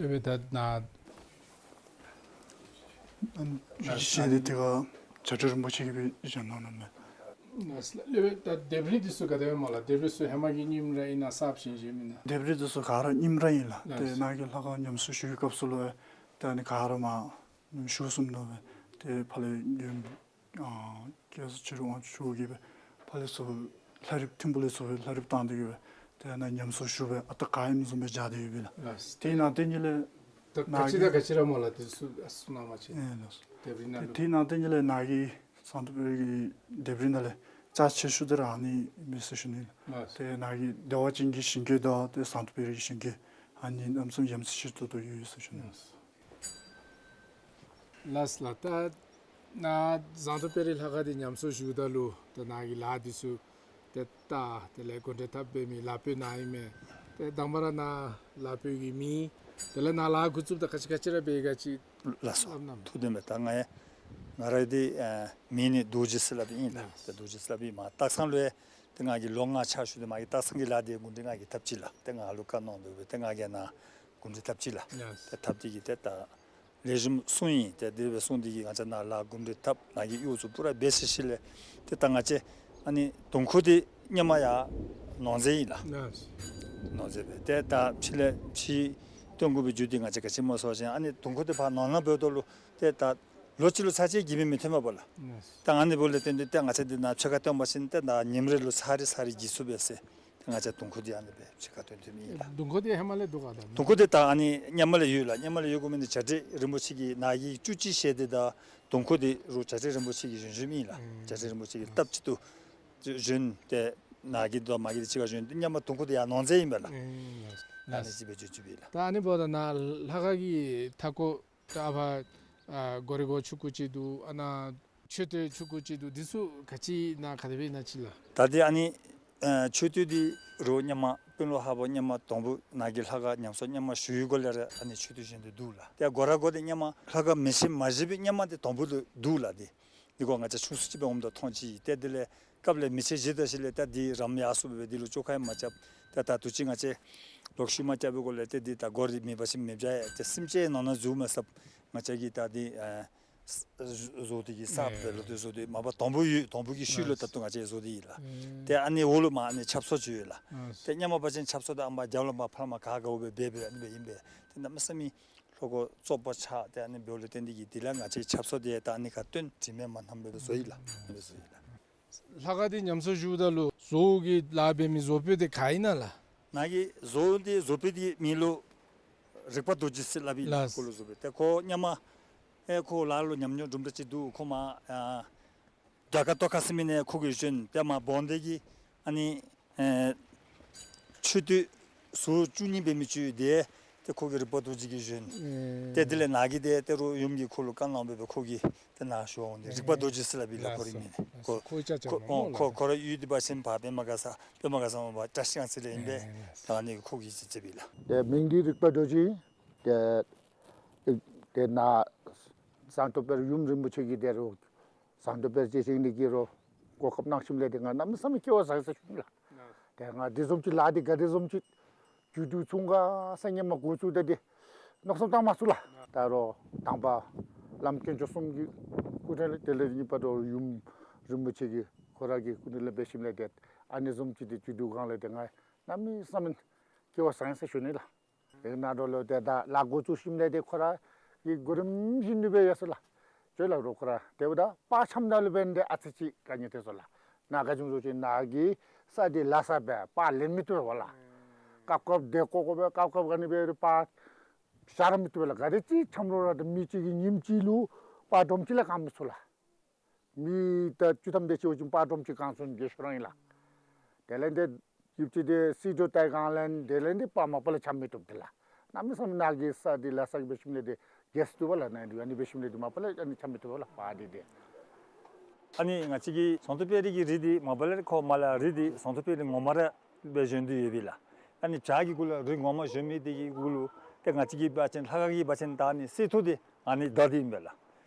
སློབ་དཔོན་ད་ནཱ་ཨ་ནི་ཞལ་འདི་ཏེ་ག་བྱ་བྲལ་རིན་པོ་ཆེ་གིས་སྦེ་བཞེངས་གནང་ནུག་མས། སློབ་དཔོན་ད་ལྡེབས་རིས་འདི་ཚུ་ག་དེ་སྦེ་སྨོ་ལགས། ལྡེབས་རིས་ཚུ་ཧེ་མ་གི་རྙིངམ་ར་ཨིན་ན་གསརཔ་བཞེངས་བཞེངསམ་ཨིན་ན། ལྡེབས་རིས་འདི་ཚུ་ག་ར་རྙིངམ་ར་ཨིན་ལགས། ཏེ་ནཱ་གི་ལྷ་ཁང་ཉམས་གསོ་ཞུ་བའི་སྐབས་སུ་ལུ་ཏེ་ཨ་ནི་ག་ར་མར་ཞུ་སོངམ་ནུག་མས། ཏེ་ཕར་ལས་ཨ་སྐྱབས་རྗེ་ཆོས་རྗེ་དབང་ཕྱུག་གིས་སྦེ་ཕར་ལས་ཚུར་ལྷ་རིཔ་ཐིམ་ཕུག་ལས་ཚུར་སྦེ་ལྷ་རིཔ་བཏང་སྟེ་གིས་སྦེ་ཏེ་ནཱ་ཉམས་གསོ་ཞུ་སྦེ་ཨ་རྟག་ག་ཨིནམ་བཟུམ་སྦེ་སྦྱར་ཏེ་ཡོད་པས་ལགས། ལགས། ཏེ་ནཱ་ཏེ་ཉིད་ལས་ད་ག་ཅི་དང་ག་ཅི་ར་སྨོ་ལགས། ཏེ་ཚུ་ཨ་ནི་གསུང་གནང་བ་ཅིན། ཨེ་ལགས། ལྡེབས་རིས་ནང་ལུ། དེ་ནང་དེ་ཉིད་ལས་ནཱ་གི་ཟངས་མདོག་དཔལ་རི་གི་ལྡེབས་རིས་ནང་ལས་རྩ་ཆེ་ཤོས་དེ་ར་ཨ་ནི་ཨིན་པས་ཟེར་ཞུ་ནི་ལགས། ལགས། ཏེ་ནཱ་གི་བདེ་བ་ཅན་གྱི་ཞིང་ཁམས་དང་ཏེ་ཟངས་མདོག་དཔལ་རི་གི་ཞིང་ཁམས་ཨ་ནི་གནམ་མེད་ས་མེད་ཡ་མཚན་ཆེ་ཏོག་ཏོ་ཡོད་ཡོད་ཟེར་ཞུ་ནི་ལགས། ལགས་ལགས། ད་ནཱ་ཟངས་མདོག་དཔལ་རི་ལྷ་ཁང་འདི་ཉམས་གསོ་ཞུཝ་ད་ལུ་ད་ནཱ་གི་ལཱ་འདི་ཚུ་ཏེ་ད་དེ་ལས་གོ་སྒྲིག་འཐབ་འབད་མི་ལཱ་འབད་ནཱ་ཨིན་མས། ཏེ་དང་པ་ར་ནཱ་ལཱ་འབད་བའི་མི་དེ་ལས་ནཱ་ལཱ་འགོ་བཙུགསཔ་ད་ག་ཅི་ག་ཅི་ར་འབད་ག་ཅི། ལགས་སོ། སླབ་གནང་། ཐུགས་བདེན་པས། ད་ང་ཡང་ང་ར་འདི་ཨ་མིང་ནི་རྡོ་རྗེ་ཟེར་སླབ་ཨིན་ལགས། ལགས། ཏེ་རྡོ་རྗེ་ཟེར་སླབ་ཨིན་མས། སྟག་ཚང་ལུ་ཡང་ཏེ་ང་གིས་ལོ་ལྔ་ཕྱག་ཞུ་སྟེ་མ་གི་སྟག་ཚང་གི་ལཱ་འདི་གོ་སྒྲིག་ང་གིས་འཐབ་ཅི་ལགས། ཏེ་ང་ལུ་བཀའ་གནང་འབད་བའི་ཏེ་ང་གིས་ནཱ་གོ་སྒྲིག་འཐབ་ཅི་ལགས། ལགས། ཏེ་འཐབ་སྟེ་གིས་ཏེ་ད་ལེགས་ཤོམ་སོང་ཡི། ཏེ་དེ་སྦེ་སོང་སྟེ་གིས་ང་བཅས་ནཱ་ལཱ་གོ་སྒྲིག་འཐབ་ནཱ་གི་གཡོག་ཚུ་པུ་ར་འབད་ཚར་ཞིནམ་ལས་ཏེ་ད་ང་བཅས་ཨ་ནི་དུང་ཁུ་འདི་ཧེ་མ་ཡར་ནོར་རྫས་ཨིན་ལགས། ལགས། ནོར་རྫས་སྦེ་ཏེ་ད་ཕྱི་ལས་ཕྱིར་བཏོན་དགོ་པའི་རྒྱུ་འདི་ང་བཅས་ག་ཅི་སྨོ་ཟེར་བ་ཅིན་ཨ་ནི་དུང་ཁུ་འདི་ཕར་ནོར་ནང་འབདཝ་ད་ལུ་ཏེ་ད་ལོ་གཅིག་ལུ་ཚར་གཅིག་གྱིས་མི་མི་ཐོན་པས་ལགས། ལགས། ད་ཨ་ནི་འབདཝ་ལས་བརྟེན་ཏེ་ད་ང་བཅས་འདི་ནཱ་ཕྱེད་ཀ་བཏོན་པ་ཅིན་ཏེ་ད་ཉིནམ་རེ་ལུ་ཚར་རེ་ཚར་རེ་གྱིས་ཚུགས་པས་ཟེར། ང་བཅས་དུང་ཁུ་འདི་ཨ་ནི་སྦེ་ཕྱེད་ཀ་བཏོན་བཏོནམ་ཨིན་ལགས། དུང་ཁུ་འདི་ཧེ་མ་ལས་འདུག་ག་ད། དུང་ཁུ་འདི་ད་ཨ་ནི་ཧེ་མ་ལས་ཡོད་ལགས། ཧེ་མ་ལས་ཡོད་དགོ་མི་འདི་བྱ་བྲལ་རིན་པོ་ཆེ་གིས་ནཱ་གི་བཅུ་གཅིག་ཞལ་འདི་དང་དུང་ཁུ་འདི་རུང་བྱ་བྲལ་རིན་པོ་ཆེ་གིས་བཞེངས་བཞེངསམ་ཨིན་ལགས། བྱ་བྲལ་རིན་པོ་ཆེ་གིས་སྟབས་གཅིག་ཏུ་བཞེངས་ཏེ་ནཱ་གི་དང་མ་གི་འདི་གཅིག་ཁར་བཞེངས་ཏེ་ཧེ་མ་དུང་ཁུ་འདི་ཡར་ནོར་རྫས་ཨིན་པས་ལགས། ཨ་ནི་ཅིག་སྦེ་བྱུང་བྱུངམ་ཨིན་ལགས། ད་ཨ་ནི་འབདཝ་ད་ནཱ་ལྷ་ཁང་གི་མཐའ་སྐོར་ད་ཨ་ཕར་ཨ་སྒོ་རའི་སྒོ་ཆུང་ཀུ་ཅིག་འདུག། ཨ་ནཱ་མཆོད་རྟེན་ཆུང་ཀུ་ཅིག་འདུག། འདི་ཚུ་ག་ཅི་ནཱ་ག་དེ་སྦེ་ཨིན་ན་ཅིག་ལགས། ད་འདི་ཨ་ནི་ཨ་མཆོད་རྟེན་འདི་རུང་ཧེ་མ་དཔོན་སློབ་ཧཱ་པ་ཧེ་མ་དང་པོ་ནཱ་གི་ལྷ་ཁང་ཉམས་གསོ་ཧེ་མ་ཞུ་བའི་སྒང་ལས་ར་ཨ་ནི་མཆོད་རྟེན་བཞེངས་ཏེ་འདུག་ལགས། ཏེ་སྒོ་ར་སྒོ་འདི་ཧེ་མ་ལྷ་ཁང་མེ་ཤིང་མ་བཞེངས་པའི་ཧེ་མ་འདི་དང་པོ་ལུ་འདུག་ལགས། འདི་འདི་སྒོ་ང་བཅས་ཆུང་སུ་ཅིག་འབད་འོངམ་ད་མཐོང་ཅི། ཏེ་དེ་ལས་སྐབས་ལས་མེ་ཤིང་བཞེངས་ད་ཞིནམ་ལས་ད་འདི་རམ་ཡར་སོངམ་སྦེ་འདི་ལུ་བཅོ་ཁ་ཡང་མ་རྐྱབ། ཏེ་ད་དུས་ཅི་ང་བཅས་ལོག་ཤུལ་མ་རྐྱབ་པའི་སྒང་ལས་ཏེ་འདི་ད་སྒོ་ར་འདི་མེད་པ་ཅིན་མེདཔ་བྱུང་ཡི། ཏེ་སེམས་ཅན་ནང་ན་འཛུལ་མ་ཚུགསཔ་ང་བཅས་ཀྱིས་ད་འདི་ཨ་བཟོ་སྟེ་གིས་གསརཔ་སྦེ་ལོག་སྟེ་བཟོ་སྟེ་མ་པ་དང་པོ་ཡོད་དང་པོ་གི་ཤུལ་ལུ་ད་ལྟོ་ང་བཅས་བཟོ་སྟེ་ཡོད་ལགས། ཏེ་ཨ་ནི་འོག་ལུ་མར་ཨ་ནི་ཆབ་གསང་ཅིག་ཡོད་ལགས། ཏེ་ཧེ་མ་འབད་བ་ཅིན་ཆབ་གསང་འདི་ཨ་མར་རྒྱབ་ལུ་མར་ཕར་མར་ག་ག་འོག་སྦེ་འབད་འབད་ཨ་ནི་སྦེ་ཨིན་པས། ཏེ་གནམ་མེད་ས་མེད་ལྷོ་སྒོ་བཙོག་པ་ཆགས། ཏེ་ཨ་ནི་འབདཝ་ལས་བརྟེན་ཏེ་གིས་དེ་ལས་ང་བཅས་ཆབ་གསང་འདི་ད་ཨ་ནི་ཁར་བཏོན། དྲི་མེད་མ་ཐངས་སྦེ་བཟོ་ཡི་ལགས། ཨ་ནི་སྦེ་བཟོ་ཡི་ལགས། ལྷ་ཁང་འདི་ཉམས་གསོ་ཞུཝ་ད་ལུ་བཟོ་བོ་གི་ལཱ་འབད་མི་བཟོ་དཔོན་འདི་ག་ཨིན་ན་ལགས། ནཱ་གི་བཟོ་བོ་འདི་བཟོ་དཔོན་འདི་མིང་ལུ་རིག་པ་རྡོ་རྗེ་ཟེར་སླབ་ཨིན་ལགས། ལགས། ཁོ་ལུ་བཟོ་དཔོན་ཏེ་ཁོ་ཧེ་མ་ཨེ་ཁོ་ལཱ་ལུ་ཉམས་མྱོང་འདྲོག་འདྲོག་ཅིག་འདུག། ཁོ་མར་ཨ་རྒྱ་གར་ཏོག་ཁ་ཟེར་མི་ནང་ཁོ་གིས་བྱོན། ཏེ་མར་བོང་སྟེ་གིས་ཨ་ནི་ཨེ་མཆོད་རྟེན་ཟུར་བཅུ་གཉིས་འབད་མི་ཅིག་ཡོད། ཏེ་ཏེ་ཁོ་གིས་རིག་པ་རྡོ་རྗེ་གིས་བྱོན། ཨེ། ཏེ་དེ་ལས་ནཱ་གི་ཏེ་ཏེ་རུང་ཡུམ་གྱིས་ཁོ་ལུ་བཀའ་གནང་འབད་བའི་ཁོ་གིས་ཏེ་ནཱ་ཞུ་འོང་སྟེ་རིག་པ་རྡོ་རྗེ་ཟེར་སླབ་ཨིན་ལགས། ཁོ་རའི་མིང་ནི། ལགས་སོ། ཁོ་ཁོ་ཁོ་ཁོ་ར་ཡུལ་འདི་འབད་བ་ཅིན་ཕར་པདྨ་དགའ་ས་པདྨ་དགའ་ས་མར་བཀྲ་ཤིས་སྒང་ཟེར་ལས་ཨིན་པས། ཨེ། ད་ཨ་ནི་ཁོ་གིས་ཅིག་མཛད་པས་ལགས། ཏེ་མིང་འདི་རིག་པ་རྡོ་རྗེ། ཏེ་ཏེ་ནཱ་ཟངས་མདོག་དཔལ་ཡུམ་རིན་པོ་ཆེ་གིས་ཏེ་རུང་ཟངས་མདོག་དཔལ་རི་བཞེངས་ནི་གི་རུང་གོ་སྐབས་གནང་ཞིནམ་ལས་ཏེ་ང་གནམ་མེད་ས་མེད་སྐལ་བ་བཟང་ས་ཞུ་ནི་ལགས། ཏེ་ང་འདི་བཟུམ་ཅིག་ལཱ་འདི་ག་དེ་བཟུམ་ཅིག་མཇུག་བསྡུ་ཚུགས་ག་ཟེར་ཧེ་མ་འགོ་བཙུགས་ད་འདི་མནོ་བསམ་བཏང་མ་ཚུགས་ལགས། ད་རུང་དང་པ་བླམ་དཀོན་མཆོག་གསུམ་གྱི་སྐུ་དྲིན་ལས་དེ་ལས་གཉིས་པ་རུང་ཡུམ་རིན་པོ་ཆེ་གི་ཁོ་ར་གི་སྐུ་དྲིན་ལས་འབད་ཞིནམ་ལས་ཏེ་ཨ་ནི་བཟུམ་ཅིག་ཏེ་མཇུག་བསྡུ་སྒང་ལས་ཏེ་ང་གནམ་མེད་ས་མེད་སྐལ་བ་བཟང་ས་ཞུ་ནི་ལགས། ཨེ་ནཱ་འགྱོ་ལོ་ཏེ་ད་ལཱ་འགོ་བཙུགས་ཞིནམ་ལས་ཏེ་ཁོ་ར་གི་གོ་རིམ་བཞིན་དུ་སྦེ་ཡར་སོང་ལགས། ཅོག་ལ་རོགས་ཁོ་ར་ཏེ་འབདཝ་ད་པར་འཆམ་ད་ལུ་འབདན་ཏེ་ཨ་ཙི་ཅིག་དཀའ་ངལ་ཐོན་སོང་ལགས། ནཱ་ག་ཅི་སྨོ་ཟེར་བ་ཅིན་ནཱ་གི་ས་འདི་ལ་ས་སྦེ་པར་ལེན་མི་བཏུབ་པས་ལགས། སྐབས་སྐབས་ཏེ་ཀོ་ཀོ་སྦེ་སྐབས་སྐབས་ག་ནི་སྦེ་རུང་པར་བཞག་ར་མི་བཏུབ་པས་ལགས། ག་དེ་ཅིག་འཆམ་རུང་ར་ཏེ་མི་གཅིག་གིས་ཉིནམ་གཅིག་ལུ་པར་སྒྲོམ་གཅིག་ལས་གང་མི་ཚུགས་ལགས། མི་ད་བཅུ་ཐམ་དེ་ཅིག་འབད་བ་ཅིན་པར་སྒྲོམ་གཅིག་གང་སོང་བརྒྱད་ཤོག་རང་ཨིན་ལགས། དེ་ལས་ཏེ་ཡུདཔ་ཅིག་ཏེ་སིལ་ཏོག་བཏབ་གང་ལས་དེ་ལས་ཏེ་པར་མ་པ་ལས་འཆམ་མི་བཏུབ་ཏེ་ལགས། གནམ་མེད་ས་མེད་ནཱ་གི་ས་འདི་ལ་ས་གི་འབད་ཞིནམ་ལས་ཏེ་རྒྱས་སུ་བཏུབ་པས་ལགས། ནཱ་འདི་ཨ་ནི་འབད་ཞིནམ་ལས་ཏེ་མ་པ་ལས་ཨ་ནི་འཆམ་མི་བཏུབ་པས་ལགས་པར་འདི་ཏེ། ཨ་ནི་ང་བཅས་ཀྱི་ཟངས་མདོག་དཔལ་རི་གི་རི་འདི་མ་པ་ལས་ཁོ་མར་ལས་རི་འདི་ཟངས་མདོག་དཔལ་རི་ངོ་མ་ར་སྦེ་བཞེངས་ཏེ་ཡོད་པས་ལགས། ཨ་ནི་བྱག་གི་གུ་ལུ་རི་ངོ་མ་བཞེངས་མི་འདི་གི་གུ་ལུ་ཏེ་ང་བཅས་ཀྱི་འབད་བ་ཅིན་ལྷ་ཁང་གི་འབད་བ་ཅིན་ད་ཨ་ནི་གསེར་ཐུར་འདི་ཨ་ནི་བདའ་སྟེ་ཨིན་པས་ལགས།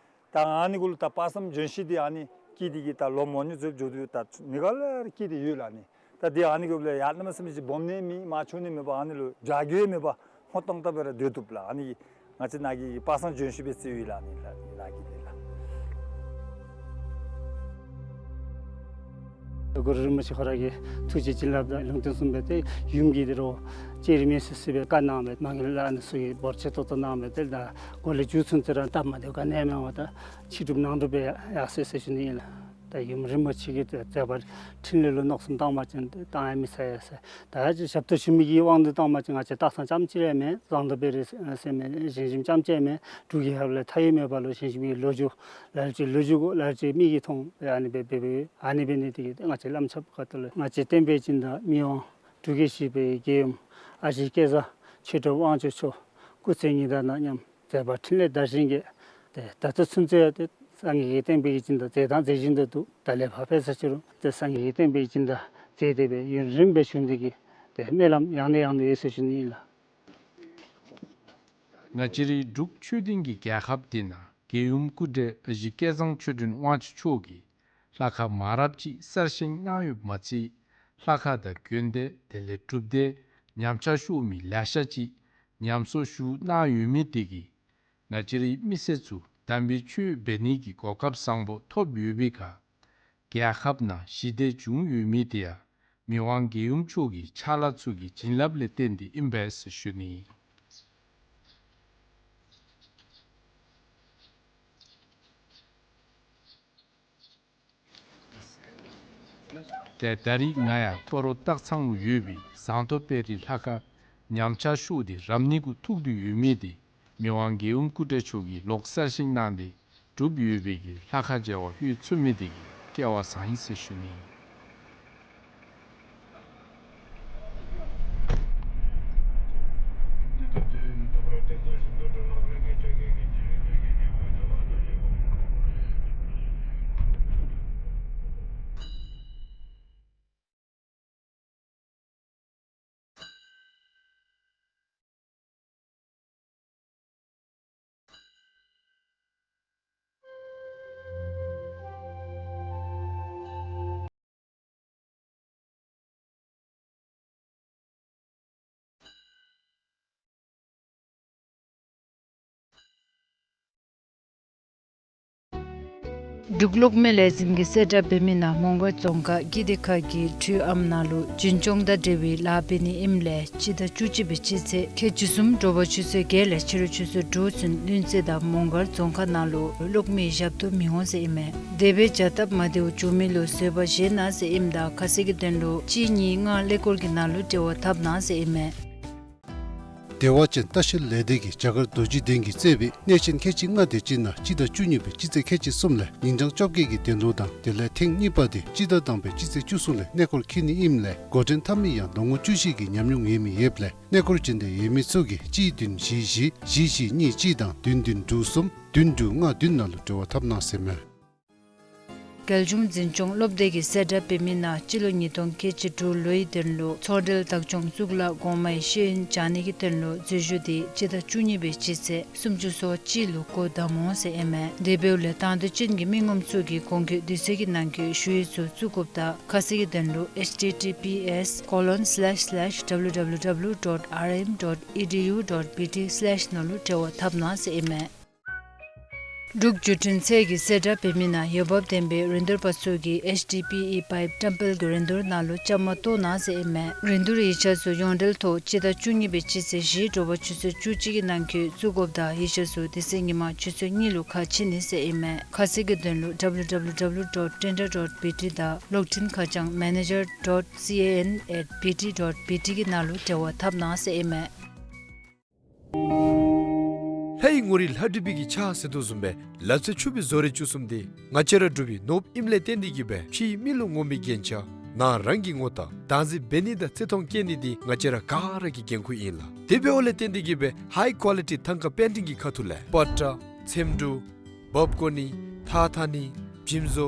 ད་ཨ་ནི་གུ་ལུ་ད་པར་སྒྲོམ་ལྗོན་ཤིང་འདི་ཨ་ནི་སྐྱེས་ཏེ་གིས་ད་ལོ་མང་ཉུང་ཚུན་འགྱོ་དོ་ད་ནི་ག་ལས་སྐྱེས་ཏེ་ཡོད་ལགས་ཨ་ནི། ད་འདི་ཨ་ནི་གུ་ལུ་ཡར་གནམ་མེད་ས་མེད་ཅིག་སྦོམ་ནི་མེད་མར་ཆུང་ནི་མེད་པར་ཨ་ནི་ལུ་བྱ་རྒོད་མེད་པར་སྔོ་ཏོང་ཏོ་སྦེ་ར་སྡོད་བཏུབ་ལགས། ཨ་ནི་ང་བཅས་ནཱ་གི་པར་སྒྲོམ་ལྗོན་ཤིང་སྦེ་བརྩིཝ་ཨིན་ལགས་ཨ་ནི་ལགས་ནཱ་གི་འདི་ལགས། གུ་རུ་རིན་པོ་ཆེ་ཁོ་ར་གི་ཐུགས་རྗེ་བྱིན་རླབས་དང་ལུང་བསྟན་གསུངས་པས་ཏེ་ཡུམ་གྱིས་ཏེ་རུང་ལྕགས་རི་མེ་སི་སི་སྦེ་བཀའ་གནང་སྦེ་མ་གི་ལས་ཨ་ནི་ཚུ་གི་འབོར་ཆེ་ཏོག་ཏོ་གནང་སྦེ་ཏེ་ད་འགོ་ལས་མཇུག་ཚུན་ཚོད་ར་སྟབས་མ་བདེཝ་ག་ནི་ཡང་མེད་པར་ད་ཕྱི་སྒྲུབ་ནང་སྒྲུབ་སྦེ་ཡར་སོ་ཡི་ཟེར་ཞུ་ནི་ཨིན་ལགས། ད་ཡུམ་རིན་པོ་ཆེ་གི་མཛད་པ་འཕྲིན་ལས་ལུ་མནོ་བསམ་བཏང་བ་ཅིན་བཏང་ཡང་མི་ཚར་ཡ་ཟེར། ད་ཅི་ཞབས་ཏོག་ཞུ་མི་གི་དབང་དུ་བཏང་བ་ཅིན་ང་བཅས་སྟག་ཚང་རྐྱངམ་ཅིག་ར་མེན། ཟངས་མདོག་དཔལ་རི་ཟེར་མི་ཞིང་ཞུམ་རྐྱངམ་ཅིག་ར་མེན། འབྲུག་གི་ཧབ་ལས་མཐའ་ཡས་མེད་པ་ལུ་ཞིང་ཞུམ་གྱི་ལོ་རྒྱུས་ལ་ལུ་ཅིག་ལོ་རྒྱུས་གོ་ལ་ལུ་ཅིག་མིག་གིས་མཐོང་ཨ་ནི་སྦེ་འབད་འབདཝ་ཨ་ནི་འབད་ནི་དེ་གིས་ང་བཅས་བླམ་ཆོསཔ་ཁ་ཐུག་ལས་ང་བཅས་བསྟན་པའི་སྦྱིན་བདག་མི་དབང་འབྲུག་རྒྱལ་བཞི་པའི་རྒྱལ་ཡུམ་ཨ་ཞེ་སྐལ་བཟང་ཆོས་གྲུབ་དབང་ཕྱུག་མཆོག་སྐུ་ཚེ་ཉི་ཟླ་དང་མཉམ་མཛད་པ་འཕྲིན་ལས་དར་ཞིང་རྒྱས། ཏེ་ད་ལྟོ་ཚུན་ཚོད་ཡང་ཏེ་སངས་རྒྱས་ཀྱི་བསྟན་པའི་སྦྱིན་བདག་མཛད་དང་མཛད་བཞིན་དུ་འདུག། ད་ལས་ཕར་འབད་ས་ཅི་རུང་ཏེ་སངས་རྒྱས་ཀྱི་བསྟན་པའི་སྦྱིན་བདག་མཛད་དེ་སྦེ་ཡུན་རིངམོ་སྦེ་བཞུགས་ནི་དེ་གིས་ཏེ་སྨོན་ལམ་ཡང་ནས་ཡང་དུ་ཡོད་ཟེར་ཞུ་ནི་ཨིན་ལགས། ང་བཅས་རའི་འབྲུག་ཆོས་ལྡན་གྱི་རྒྱལ་ཁབ་འདི་ནང་རྒྱལ་ཡུམ་སྐུ་བགྲེས་ཨ་ཞེ་སྐལ་བཟང་ཆོས་སྒྲོན་དབང་ཕྱུག་མཆོག་གིས་ལྷ་ཁང་མང་རབས་ཅིག་གསར་བཞེངས་གནང་ཡོདཔ་མ་ཚད་ལྷ་ཁང་དང་དགོན་སྡེ་དེ་ལས་སྒྲུབ་སྡེ་ཉམས་ཆག་ཤོར་མི་ལེ་ཤ་ཅིག་ཉམས་གསོ་ཞུ་གནང་ཡོད་མི་དེ་གིས་ང་བཅས་རའི་མི་སེར་ཚུ་དམ་པའི་ཆོས་འབད་ནི་གི་གོ་སྐབས་བཟང་པོ་ཐོབ་ཡོད་པའི་ཁར་རྒྱལ་ཁབ་ནང་ཞི་བདེ་བྱུང་ཡོད་མི་དེ་ཡང་མི་དབང་རྒྱལ་ཡུམ་མཆོག་གི་ཕྱག་ལཱ་ཚུ་གི་བྱིན་རླབས་ལས་བརྟེན་ཏེ་ཨིན་པས་ཟེར་ཞུ་ནི། ཏེ་ད་རིས་ང་ཡང་སྤ་རོ་སྟག་ཚང་ལུ་ཡོད་པའི་ཟངས་མདོག་དཔལ་རི་ལྷ་ཁང་ཉམས་ཆག་ཤོར་ཏེ་རབ་གནས་གུ་ཐུག་སྟེ་ཡོད་མི་དེ་མི་དབང་རྒྱལ་ཡུམ་སྐུ་བགྲེས་མཆོག་གིས་ལོག་གསར་བཞེངས་གནང་སྟེ་གྲུབ་ཡོད་པའི་གི་ལྷ་ཁང་མཇལ་བར་ལྷོད་ཚུགས་མི་དེ་གིས་སྐལ་བ་བཟང་ཡི་ཟེར་ཞུ་ནི། འབྲུག་གློག་མེ་ལས་འཛིན་གྱིས་གསལ་བསྒྲགས་འབད་མི་ནང་མོང་སྒར་རྫོང་ཁག་ཀི་དེ་ཁ་གི་ཁྲུས་ཨམ་ནང་ལུ་འཛིན་སྐྱོང་དང་འབྲེལ་བའི་ལཱ་འབད་ནི་ཨིནམ་ལས་སྤྱི་ཟླ་བཅུ་གཅིག་པའི་སྤྱི་ཚེས་ཁལ་གཅིག་གསུམ་དྲོ་པ་ཆུ་ཚོད་བརྒྱད་ལས་ཕྱི་རུ་ཆུ་ཚོད་དྲུག་ཚུན་ལྷུན་རྩེ་དང་མོང་སྒར་རྫོང་ཁག་ནང་ལུ་གློག་མེའི་ཞབས་ཏོག་མི་འོང་ཟེར་ཨིན་མས། དེ་སྦེ་བྱ་སྟབས་མ་བདེཝ་བྱུང་མི་ལུ་བཟོད་པ་བཞེས་གནང་ཟེར་ཨིནམ་ད་ཁ་གསལ་གྱི་དོན་ལུ་གཅིག་གཉིས་ལྔ་ཀླད་ཀོར་གྱི་ནང་ལུ་འབྲེལ་བ་འཐབ་གནང་ཟེར་ཨིན་མས། བདེ་བ་ཅན་ལྟ་བཤལ་ལས་སྡེ་གིས་རྒྱ་གར་རྡོ་རྗེ་གདན་གྱིས་གཙོས་པའི་གནས་ཆེན་ཁལ་གཅིག་ལྔ་དེ་ཅིག་ནང་སྤྱི་ཟླ་བཅུ་གཉིས་པའི་སྤྱི་ཚེས་ཁལ་གཅིག་གསུམ་ལས་ཉིན་གྲངས་བཅོ་བརྒྱད་ཀྱི་གདན་ལོ་དང་དེ་ལས་ཐེངས་གཉིས་པ་དེ་སྤྱི་ཟླ་དང་པའི་སྤྱི་ཚེས་བཅུ་གསུམ་ལས་གནས་སྐོར་འཁྱིད་ནི་ཨིནམ་ལས་འགོ་འདྲེན་འཐབ་མི་ཡང་ལོ་ངོ་བཅུ་བཞི་གི་ཉམས་མྱོང་ཡོད་མི་ཡོདཔ་ལས་གནས་སྐོར་འབྱོན་འདོད་ཡོད་མི་ཚུ་གིས་གཅིག་བདུན་བཞི་བཞི་བཞི་བཞི་གཉིས་གཅིག་དང་བདུན་བདུན་དྲུག་གསུམ་བདུན་དྲུག་ལྔ་བདུན་ནང་ལུ་འབྲེལ་བ་འཐབ་གནང་ཟེར་མས། རྒྱལ་གཞུང་འཛིན་སྐྱོང་སློབ་སྡེ་གིས་གསལ་བསྒྲགས་འབད་མི་ནང་སྤྱི་ལོ་ཉིས་སྟོང་ཁལ་གཅིག་དྲུག་ལོའི་དོན་ལུ་ཚོང་འབྲེལ་བདག་སྐྱོང་གཙུག་ལག་གོང་མའི་ཤེས་ཡོན་སྦྱང་ནི་གི་དོན་ལུ་འཛུལ་ཞུགས་དེ་སྤྱི་ཟླ་བཅུ་གཉིས་པའི་སྤྱི་ཚེས་སུམ་ཅུ་སོ་གཅིག་ལུ་སྒོ་བསྡམ་འོང་ཟེར་ཨིན་མས། དེ་འབདཝ་ལས་དང་འདོད་ཅན་གྱི་མི་ངོམ་ཚུ་གིས་གོང་འཁོད་དུས་ཚོད་ཀྱི་ནང་འཁོད་ཞུ་ཡིག་ཚུ་བཙུགས་དགོཔ་དང་ཁ་གསལ་གྱི་དོན་ལུ་H T T P S colon slash slash W W W dot R M dot E D U dot B T slash ནང་ལུ་འབྲེལ་བ་འཐབ་གནང་ཟེར་ཨིན་མས། འབྲུག་བརྒྱུད་འཕྲིན་ཚད་ཀྱིས་གསལ་བསྒྲགས་འབད་མི་ནང་འོས་འབབ་ལྡན་པའི་རིན་བསྡུར་པ་ཚུ་གིས་H D P E pipe བཀྲམ་སྤེལ་གྱི་རིན་བསྡུར་ནང་ལུ་བཅའ་མར་གཏོགས་གནང་ཟེར་ཨིན་མས། རིན་བསྡུར་ཡིག་ཆ་ཚུ་ཡོངས་འབྲེལ་ཐོག་སྤྱི་ཟླ་བཅུ་གཉིས་པའི་སྤྱི་ཚེས་བཞི་དྲོ་པ་ཆུ་ཚོད་བཅུ་གཅིག་གི་ནང་འཁོད་བཙུགས་དགོཔ་དང་ཡིག་ཆ་ཚུ་དེ་ཚེ་ཉིན་མ་ཆུ་ཚོད་གཉིས་ལུ་ཁ་ཕྱེ་ནི་ཟེར་ཨིན་མས། ཁ་གསལ་གྱི་དོན་ལུ W W W dot tender dot B T དང་གློག་འཕྲིན་ཁ་བྱང་manager dot C A N at B T dot B T གི་ནང་ལུ་འབྲེལ་བ་འཐབ་གནང་ཟེར་ཨིན་མས། ལྷའི་ངོ་རིས་ལྷ་བྲིས་པའི་གི་ཕྱག་ཟེར་དོ་བཟུམ་སྦེ་ལ་རྩེ་ཆུ་སྦིས་བཟོ་རིག་བཅུ་གསུམ་འདི་ང་བཅས་ར་འབྲུག་པའི་ནོར་བུ་ཨིནམ་ལས་བརྟེན་ཏེ་གིས་སྦེ་ཕྱིའི་མི་ལུ་ངོམ་པའི་རྒྱན་ཆ་ནང་རང་གི་ངོ་རྟགས་བདག་འཛིན་འབད་ནི་དང་བརྩི་མཐོང་བསྐྱེད་ནི་འདི་ང་བཅས་ར་ག་ར་གི་འགན་ཁུར་ཨིན་ལགས། དེ་འབདཝ་ལས་བརྟེན་ཏེ་གིས་སྦེ་high quality ཐང་ཀ་པེན་ཊིང་གི་ཁ་ཐུག་ལས་པ་ཏྲ་ཚེམ་དྲུབ་འབག་བཀོ་ནི་ཐགས་འཐག་ནི་བྱིམ་བཟོ་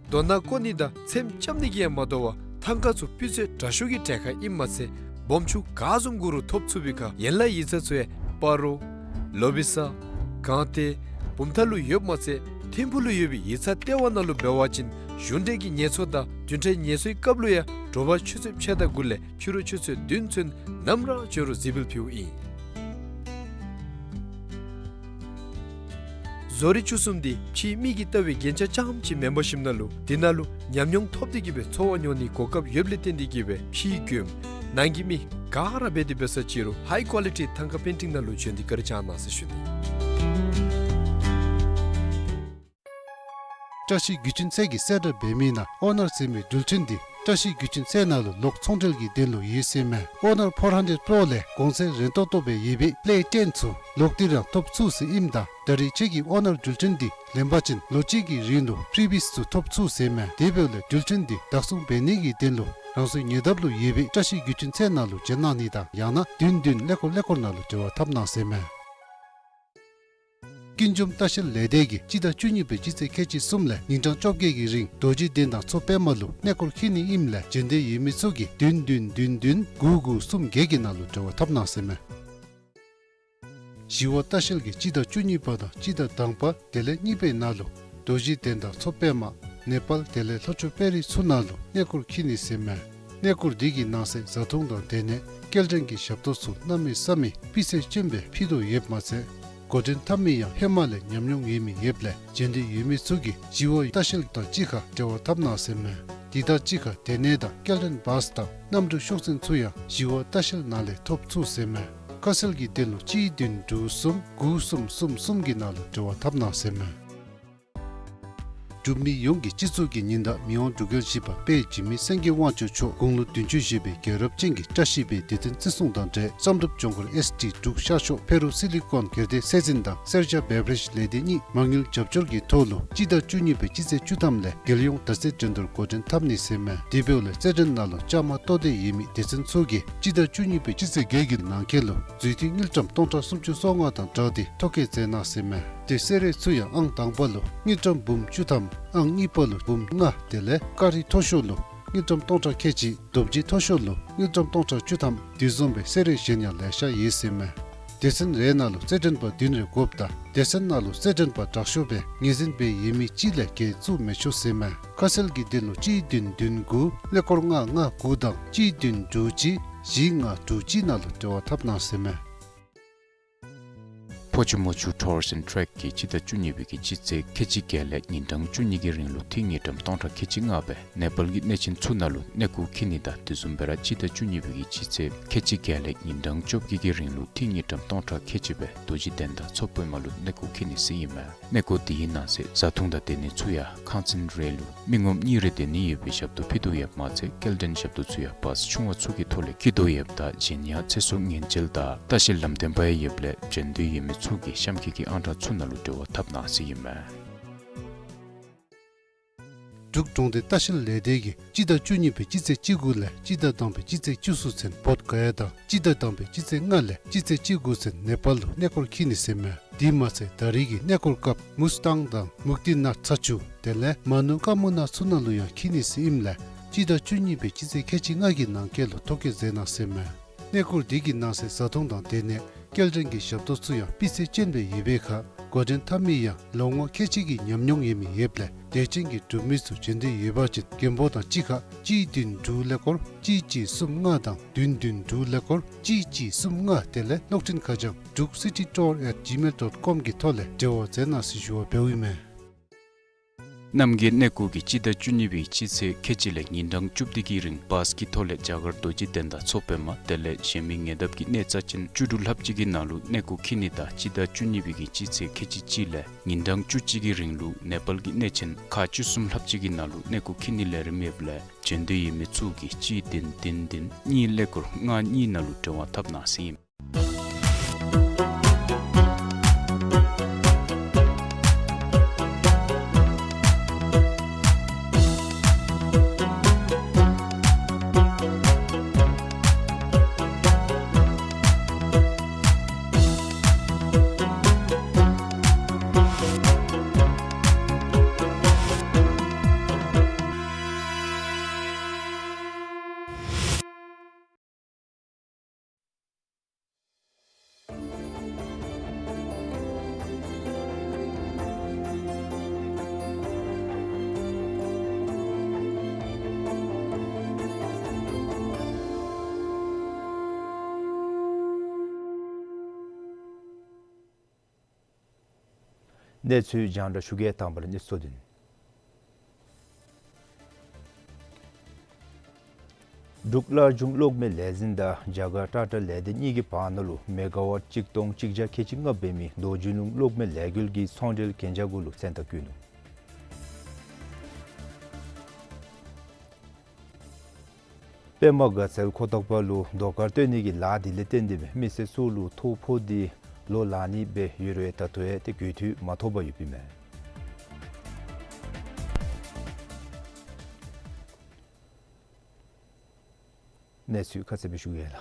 རྡོ་ནག་བཀོ་ནི་དང་ཚེམ་རྐྱབ་ནི་གིས་ཡང་མ་དོ་བར་ཐང་ཀ་ཚུ་སྤུས་ཚད་དྲག་ཤོས་ཀྱི་གྲལ་ཁར་ཨིནམ་མ་ཚད་སྦོམ་ཆུང་ག་བཟུམ་དགོ་རུང་ཐོབ་ཚུགས་པའི་ཁར་ཡན་ལག་ཡིག་ཚང་ཚུ་ཡང་སྤ་རོ་ལོ་བི་ས་སྒང་སྟེང་བུམ་ཐང་ལུ་ཡོདཔ་མ་ཚད་ཐིམ་ཕུག་ལུ་ཡོད་པའི་ཡིག་ཚང་ལྟེ་བ་ནང་ལུ་འབད་བ་ཅིན་གཞུང་འབྲེལ་གྱི་ངལ་གསོ་དང་བདུན་ཕྲག་ངལ་གསོའི་སྐབས་ལུ་ཡང་དྲོ་པ་ཆུ་ཚོད་ཕྱེད་དང་དགུ་ལས་ཕྱི་རུ་ཆུ་ཚོད་བདུན་ཚུན་ནམ་ར་བྱོན་རུང་གཟིགས་འབུལ་ཕུལཝ་ཨིན། བཟོ་རིག་བཅུ་གསུམ་འདི་ཕྱིའི་མི་གིས་བལྟ་བའི་རྒྱན་ཆ་རྐྱངམ་ཅིག་མེན་པར་ཞིནམ་ལས་འདི་ནང་ལུ་ཉམས་མྱོང་ཐོབ་སྟེ་གིས་སྦེ་འཚོ་བ་མྱོང་ནིའི་གོ་སྐབས་ཡོདཔ་ལས་བརྟེན་ཏེ་གིས་སྦེ་ཕྱིའི་མགྱོནམ་ནང་གི་མི་ག་ར་འབད་དེ་འབད་ས་ཅི་རུང་high quality ཐང་ཀ་པེན་ཊིང་ནང་ལུ་བྱོན་ཏེ་བཀའ་དྲིན་བསྐྱང་གནང་ཟེར་ཞུ་ནི། བཀྲ་ཤིས་རྒྱུ་ཆེན་ཚལ་གྱི་གསལ་བསྒྲགས་འབད་མི་ནང་ཨོ་ནར་ཟེར་མི་འགྲུལ་འཕྲིན་འདི་བཀྲ་ཤིས་རྒྱུ་ཆེན་ཚལ་ནང་ལུ་ལོག་ཚོང་འབྲེལ་གྱི་དོན་ལུ་ཡོད་ཟེར་མས། ཨོ་ནར་ཕོར་ཧན་ཌེཌ་པྲོ་ལས་གོང་ཚད་རན་ཏོག་ཏོ་སྦེ་ཡོད་པའི་པེ་ལེ་ཊེན་ཚུ་ལོག་སྟེ་ར་ཐོབ་ཚུགས་ཟེར་ཨིནམ་ད་ད་རེས་ཁྱེད་ཀྱིས་ཨོ་ནར་འགྲུལ་འཕྲིན་འདི་ལེན་པ་ཅིན་ལོ་གཅིག་གི་རིང་ལུ་ཕི་རི་བིསི་ཚུ་ཐོབ་ཚུགས་ཟེར་མས། དེ་འབདཝ་ལས་འགྲུལ་འཕྲིན་འདི་བདག་བཟུང་འབད་ནི་གི་དོན་ལུ་རང་སོའི་ཉེ་འདབས་ལུ་ཡོད་པའི་བཀྲ་ཤིས་རྒྱུ་ཆེན་ཚལ་ནང་ལུ་བྱོན་གནང་ནི་དང་ཡང་ན་བདུན་བདུན་ཀླད་ཀོར་ཀླད་ཀོར་ནང་ལུ་འབྲེལ་བ་འཐབ་གནང་ཟེར་མས། ཀུན་འབྱུང་ལྟ་བཤལ་ལས་སྡེ་གིས་སྤྱི་ཟླ་བཅུ་གཉིས་པའི་སྤྱི་ཚེས་ཁལ་གཅིག་གསུམ་ལས་ཉིན་གྲངས་བཅོ་བརྒྱད་ཀྱི་རིང་རྡོ་རྗེ་གདན་དང་མཚོ་པདྨ་ལུ་གནས་སྐོར་འཁྱིད་ནི་ཨིནམ་ལས་བྱོན་འདོད་ཡོད་མི་ཚུ་གིས་བདུན་བདུན་བདུན་བདུན་དགུ་དགུ་གསུམ་བརྒྱད་ཀྱི་ནང་ལུ་འབྲེལ་བ་འཐབ་གནང་ཟེར་མས། ཞི་བ་ལྟ་བཤལ་གྱིས་སྤྱི་ཟླ་བཅུ་གཉིས་པ་དང་སྤྱི་ཟླ་དང་པ་དེ་ལས་གཉིས་པའི་ནང་ལུ་རྡོ་རྗེ་གདན་དང་མཚོ་པདྨ་ནེ་པཱལ་དེ་ལས་ལྷོ་ཕྱོགས་དཔལ་རི་ཚུ་ནང་ལུ་གནས་སྐོར་འཁྱིད་ནི་ཟེར་མས། གནས་སྐོར་འདི་གི་ནང་གསེས་བཟའ་འཐུང་དང་སྡོད་གནས་སྐྱེལ་འདྲེན་གྱི་ཞབས་ཏོག་ཚུ་གནམ་མེད་ས་མེད་སྤུས་ཚད་ཅན་སྦེ་ཕུལ་དོ་ཡོདཔ་མ་ཚད་འགོ་འདྲེན་འཐབ་མི་ཡང་ཧེ་མ་ལས་ཉམས་མྱོང་ཡོད་མི་ཡོདཔ་ལས་བྱོན་འདོད་ཡོད་མི་ཚུ་གིས་ཞི་བ་ལྟ་བཤལ་དང་གཅིག་ཁར་འབྲེལ་བ་འཐབ་གནང་ཟེར་མས། དེ་དང་གཅིག་ཁར་སྡོད་གནས་དང་སྐྱེལ་འདྲེན་བཱས་དང་གནམ་གྲུ་ཤོག་འཛིན་ཚུ་ཡང་ཞི་བ་ལྟ་བཤལ་ནང་ལས་ཐོབ་ཚུགས་ཟེར་མས། ཁ་གསལ་གྱི་དོན་ལུ་གཅིག་བདུན་དྲུག་གསུམ་དགུ་གསུམ་གསུམ་གསུམ་གྱི་ནང་ལུ་འབྲེལ་བ་འཐབ་གནང་ཟེར་མས། འབྲུག་མི་ཡོངས་ཀྱི་སྤྱི་གཙུག་གི་ཉི་ཟླ་མི་དབང་འབྲུག་རྒྱལ་བཞི་པ་དཔལ་འཇིགས་མེད་སེང་གེ་དབང་ཕྱུག་མཆོག་དགུང་ལོ་བདུན་ཅུ་བཞེས་པའི་རྒྱལ་རབས་ཅན་གྱི་བཀྲ་ཤིས་པའི་དུས་སྟོན་བརྩི་སྲུང་དང་འབྲེལ་བསམ་གྲུབ་ལྗོངས་མཁར་ཨེསི་ཌི་འབྲུག་ཤར་ཕྱོགས་ཕེ་རུ་སི་ལི་ཀོན་སྒེར་སྡེ་ཚད་འཛིན་དང་སེར་སྐྱ་བེ་བ་རེཇ་ལས་སྡེ་གཉིས་མ་དངུལ་རྒྱབ་སྐྱོར་གྱི་ཐོག་ལུ་སྤྱི་ཟླ་བཅུ་གཉིས་པའི་སྤྱི་ཚེས་བཅུ་ཐམ་ལས་རྒྱལ་ཡོངས་དྲ་ཚིགས་འགྲན་བསྡུར་འགོ་འདྲེན་འཐབ་ནི་ཟེར་མས། དེ་འབདཝ་ལས་རྩེད་འགྲན་ནང་ལུ་བཅའ་མར་གཏོགས་འདོད་ཡོད་མི་སྡེ་ཚན་ཚུ་གིས་སྤྱི་ཟླ་བཅུ་གཉིས་པའི་སྤྱི་ཚེས་བརྒྱད་ཀྱི་ནང་འཁོད་ལུ་མཛུས་ཐིག་དངུལ་ཀྲམ་སྟོང་ཕྲག་སུམ་ཅུ་སོ་ལྔ་དང་སྦྲགས་ཏེ་ཐོ་བཀོད་མཛད་གནང་ཟེར་མས། ཏེ་གསོལ་རས་ཚུ་ཡང་ཨང་དང་པ་ལུ་དངུལ་ཀྲམ་འབུམ་བཅུ་ཐམ། ཨང་གཉིས་པ་ལུ་འབུམ་ལྔ་དེ་ལས་ཀ་རི་མཐོ་ཤོས་ལུ་དངུལ་ཀྲམ་སྟོང་ཕྲག་ཁལ་གཅིག། རྡོ་རྗེ་མཐོ་ཤོས་ལུ་དངུལ་ཀྲམ་སྟོང་ཕྲག་བཅུ་ཐམ། དེ་བཟུམ་སྦེ་གསོལ་རས་གཞན་ཡང་ལེ་ཤ་ཡོད་ཟེར་མས། སྡེ་ཚན་རེ་ནང་ལུ་རྩེད་འགྲན་པ་བདུན་རེ་དགོཔ་དང་སྡེ་ཚན་ནང་ལུ་རྩེད་འགྲན་པ་དྲག་ཤོས་སྦེ་ངོས་འཛིན་འབད་ཡོད་མི་གཅིག་ལས་བརྒལ་བཙུགས་མི་ཆོག་ཟེར་མས། ཁ་གསལ་གྱི་དོན་ལུ་གཅིག་བདུན་བདུན་དགུ་ཀླད་ཀོར་ལྔ་ལྔ་དགུ་དང་གཅིག་བདུན་དྲུག་གཅིག་བཞི་ལྔ་དྲུག་གཅིག་ནང་ལུ་འབྲེལ་བ་འཐབ་གནང་ཟེར་མས། ཕོ་ཆུ་མོ་ཆུ་ཊུར་སི་ཨེནཌ་ཊེག་གིས་སྤྱི་ཟླ་བཅུ་གཉིས་པའི་གི་སྤྱི་ཚེས་ཁལ་གཅིག་བརྒྱད་ལས་ཉིན་གྲངས་བཅུ་གཉིས་ཀྱི་རིང་ལུ་ཐིག་དངུལ་ཀྲམ་སྟོང་ཕྲག་ཁལ་གཅིག་ལྔ་སྦེ་ནེ་པཱལ་གྱི་གནས་ཆེན་ཚུ་ནང་ལུ་གནས་སྐོར་འཁྱིད་ནི་དང་དེ་བཟུམ་སྦེ་ར་སྤྱི་ཟླ་བཅུ་གཉིས་པའི་གི་སྤྱི་ཚེས་ཁལ་གཅིག་བརྒྱད་ལས་ཉིན་གྲངས་བཅོ་བརྒྱད་ཀྱི་རིང་ལུ་ཐིག་དངུལ་ཀྲམ་སྟོང་ཕྲག་ཁལ་གཅིག་སྦེ་རྡོ་རྗེ་གདན་དང་མཚོ་པདྨ་ལུ་གནས་སྐོར་འཁྱིད་ནི་ཟེར་ཨིན་མས། གནས་སྐོར་དེའི་ནང་གསེས་བཟའ་འཐུང་དང་སྡོད་གནས་ཚུ་ཡང་ཁང་ཚན་རེ་ལུ་མི་ངོམ་གཉིས་རེ་སྡོད་ནི་ཡོད་པའི་ཞབས་ཏོག་ཕུལ་དོ་ཡོདཔ་མ་ཚད་སྐྱེལ་འདྲེན་ཞབས་ཏོག་ཚུ་ཡང་བཱས་ཆུང་བ་ཚུ་གི་ཐོག་ལས་འཁྱིད་དོ་ཡོདཔ་ད་གཞན་ཡང་ཚེ་སྲོག་ཉེན་བཅོལ་དང་ལྟ་བཤལ་ལམ་སྟོན་པ་ཡང་ཡོདཔ་ལས་བྱོན་འདོད་ཡོད་མི་ཚུ་གིས་གཤམ་འཁོད་ཀྱི་ཨང་གྲངས་ཚུ་ནང་ལུ་འབྲེལ་བ་འཐབ་གནང་ཟེར་ཨིན་མས། འབྲུག་གྲོང་སྡེ་ལྟ་བཤལ་ལས་སྡེ་གིས་སྤྱི་ཟླ་བཅུ་གཉིས་པའི་སྤྱི་ཚེས་བཅུ་དགུ་ལས་སྤྱི་ཟླ་དང་པའི་སྤྱི་ཚེས་བཅུ་གསུམ་ཚུན་བོདྷ་ག་ཡ་དང་སྤྱི་ཟླ་དང་པའི་སྤྱི་ཚེས་ལྔ་ལས་སྤྱི་ཚེས་བཅུ་དགུ་ཚུན་ནེ་པཱལ་ལུ་གནས་སྐོར་འཁྱིད་ནི་ཟེར་མས། དེ་མ་ཚད་ད་རེས་ཀྱི་གནས་སྐོར་སྐབས་མུས་ཏང་དང་མུག་ཏི་ནཱཐ་ཚ་ཆུ་དེ་ལས་མ་ནུ་ཀ་མུ་ན་ཚུ་ནང་ལུ་ཡང་འཁྱིད་ནི་ཟེར་ཨིནམ་ལས་སྤྱི་ཟླ་བཅུ་གཉིས་པའི་སྤྱི་ཚེས་ཁལ་གཅིག་ལྔ་གི་ནང་འཁོད་ལུ་ཐོ་བཀོད་མཛད་གནང་ཟེར་མས། གནས་སྐོར་འདི་གི་ནང་གསེས་བཟའ་འཐུང་དང་སྡོད་གནས་སྐྱེལ་འདྲེན་གྱི་ཞབས་ཏོག་ཚུ་ཡང་སྤུས་ཚད་ཅན་སྦེ་ཡོད་པའི་ཁར་འགོ་འདྲེན་འཐབ་མི་ཡང་ལོ་ངོ་ཁལ་གཅིག་གི་ཉམས་མྱོང་ཡོད་མི་ཡོདཔ་ལས་དད་ཅན་གྱི་འབྲུག་མི་ཚུ་བྱོན་འདོད་ཡོད་པ་ཅིན་མགོན་པོ་དང་གཅིག་ཁར་གཅིག་བདུན་དྲུག་ཀླད་ཀོར་གཅིག་གཅིག་གསུམ་ལྔ་དང་བདུན་བདུན་དྲུག་ཀླད་ཀོར་གཅིག་གཅིག་གསུམ་ལྔ་དེ་ལས་གློག་འཕྲིན་ཁ་བྱང་druk city tour at gmail dot com གི་ཐོག་ལས་འབྲེལ་བ་མཛད་གནང་ཟེར་ཞུ་བ་འབདཝ་ཨིན་མས། རྣམ་རྒྱལ་གནས་སྐོར་གྱིས་སྤྱི་ཟླ་བཅུ་གཉིས་པའི་སྤྱི་ཚེས་ཁལ་གཅིག་ལས་ཉིན་གྲངས་བཅུ་བདུན་གྱི་རིང་བཱས་ཀྱི་ཐོག་ལས་རྒྱ་གར་རྡོ་རྗེ་གདན་དང་མཚོ་པདྨ་དེ་ལས་གཞན་མི་ཉེ་འདབས་ཀྱི་གནས་རྩ་ཅན་བཅུ་དྲུག་ལྷགཔ་ཅིག་གི་ནང་ལུ་གནས་སྐོར་འཁྱིད་ནི་དང་སྤྱི་ཟླ་བཅུ་གཉིས་པའི་གི་སྤྱི་ཚེས་ཁལ་གཅིག་གཅིག་ལས་ཉིན་གྲངས་བཅུ་གཅིག་གི་རིང་ལུ་ནེ་པཱལ་གྱི་གནས་ཆེན་ཁག་བཅུ་གསུམ་ལྷགཔ་ཅིག་གི་ནང་ལུ་གནས་སྐོར་འཁྱིད་ནི་ལས་རིམ་ཡོདཔ་ལས་བྱོན་འདོད་ཡོད་མི་ཚུ་གིས་གཅིག་བདུན་བདུན་བདུན་གཉིས་ཀླད་ཀོར་ལྔ་གཉིས་ནང་ལུ་འབྲེལ་བ་འཐབ་གནང་ཟེར་ཨིན། གནས་ཚུལ་རྒྱང་བསྒྲགས་ཞུ་གེ། དང་པ་ར་གནས་ཚུལ་བསྡུ་ནི། འབྲུག་སླར་འབྱུང་གློག་མེ་ལས་འཛིན་དང་རྒྱ་གར་ཊ་ཊ་ལས་སྡེ་གཉིས་ཀྱི་བར་ན་ལུ་མེ་ག་ཝཊ་གཅིག་སྟོང་གཅིག་བརྒྱ་ཁལ་གཅིག་ལྔ་འབད་མི་རྡོ་རྗེ་ལུང་གློག་མེ་ལས་འགུལ་གྱི་ཚོང་འབྲེལ་གན་རྒྱ་གུ་ལུ་མཚན་རྟགས་བཀོད་ནུག། པདྨ་དགའ་ཚལ་ཁོ་ཐང་པ་ལུ་ཟློས་གར་སྟོན་ནི་གི་ལཱ་དེ་ལས་བརྟེན་ཏེ་མི་སེར་ཚུ་ལུ་ཐོ་ཕོག་སྟེ་ལོ་ལང་ནི་སྦེ་ཡོད་རུང་ད་ལྟོ་ཡང་ཏེ་དགོས་འདུན་མ་ཐོབ་པར་ཡོདཔ་ཨིན་མས། གནས་ཚུལ་ཁ་གསལ་སྦེ་ཞུ་གེ་ལགས།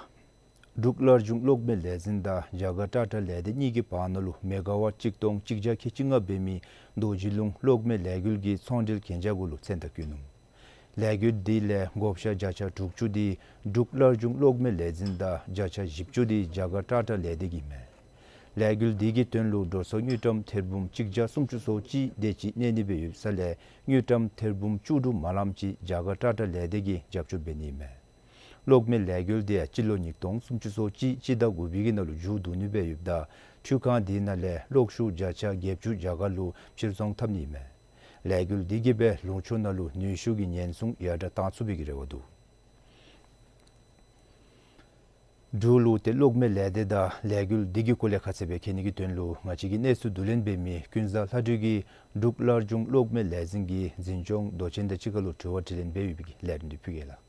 འབྲུག་སླར་འབྱུང་གློག་མེ་ལས་འཛིན་དང་རྒྱ་གར་ཊ་ཊ་ལས་སྡེ་གཉིས་ཀྱི་བར་ན་ལུ་མེ་ག་ཝཊ་གཅིག་སྟོང་གཅིག་བརྒྱ་ཁལ་གཅིག་ལྔ་འབད་མི་རྡོ་རྗེ་ལུང་གློག་མེ་ལས་འགུལ་གྱི་ཚོང་འབྲེལ་གན་རྒྱ་གུ་ལུ་མཚན་རྟགས་བཀོད་ནུག། ལས་འགུལ་འདི་ལས་བགོ་བཤའ་བརྒྱ་ཆ་དྲུག་ཅུ་དེ་འབྲུག་སླར་འབྱུང་གློག་མེ་ལས་འཛིན་དང་བརྒྱ་ཆ་བཞི་བཅུ་དེ་རྒྱ་གར་ཊ་ཊ་ལས་སྡེ་གི་མས། ལས་འགུལ་འདི་གི་དོན་ལུ་འགྲོ་སོང་དངུལ་ཀྲམ་ཐེར་འབུམ་གཅིག་བརྒྱ་སུམ་ཅུ་སོ་གཅིག་དེ་ཅིག་གནས་ནི་སྦེ་ཡོད་ས་ལས་དངུལ་ཀྲམ་ཐེར་འབུམ་བཅུ་དྲུག་མ་ལངམ་ཅིག་རྒྱ་གར་ཊ་ཊ་ལས་སྡེ་གིས་རྒྱབ་སྐྱོར་འབད་ནི་མས། གློག་མེ་ལས་འགུལ་འདི་ཡང་སྤྱི་ལོ་ཉིས་སྟོང་སུམ་ཅུ་སོ་གཅིག་སྤྱི་ཟླ་དགུ་པའི་གི་ནང་ལུ་མཇུག་བསྡུ་ནི་སྦེ་ཡོདཔ་ད་འཕྲུལ་ཁང་འདི་ནང་ལས་གློག་ཤུགས་བརྒྱ་ཆ་བརྒྱད་ཅུ་རྒྱ་གར་ལུ་ཕྱིར་ཚོང་འཐབ་ནི་མས། ལས་འགུལ་འདི་གིས་སྦེ་ལུང་ཕྱོགས་ནང་ལུ་ནུས་ཤུགས་ཀྱི་ཉེན་སྲུང་ཡར་དྲག་བཏང་ཚུགས་པའི་གི་རེ་བ་འདུག། འབྲུག་ལུ་ཏེ་གློག་མེ་ལས་སྡེ་དང་ལས་འགུལ་འདི་གི་སྐོར་ལས་ཁ་གསལ་སྦེ་མཁྱེན་ནི་གི་དོན་ལུ་ང་བཅས་ཀྱི་གནས་ཚུལ་བསྡུ་ལེན་འབད་མི་ཀུན་བཟང་ལྷ་སྒྲོན་གྱིས་འབྲུག་སླར་འབྱུང་གློག་མེ་ལས་འཛིན་གྱི་འཛིན་སྐྱོང་མདོ་ཆེན་དང་གཅིག་ཁར་ལུ་དྲི་བ་དྲིས་ལན་འབད་ཡོད་པའི་གི་ལན་འདི་ཕུལ་གེ་ལགས།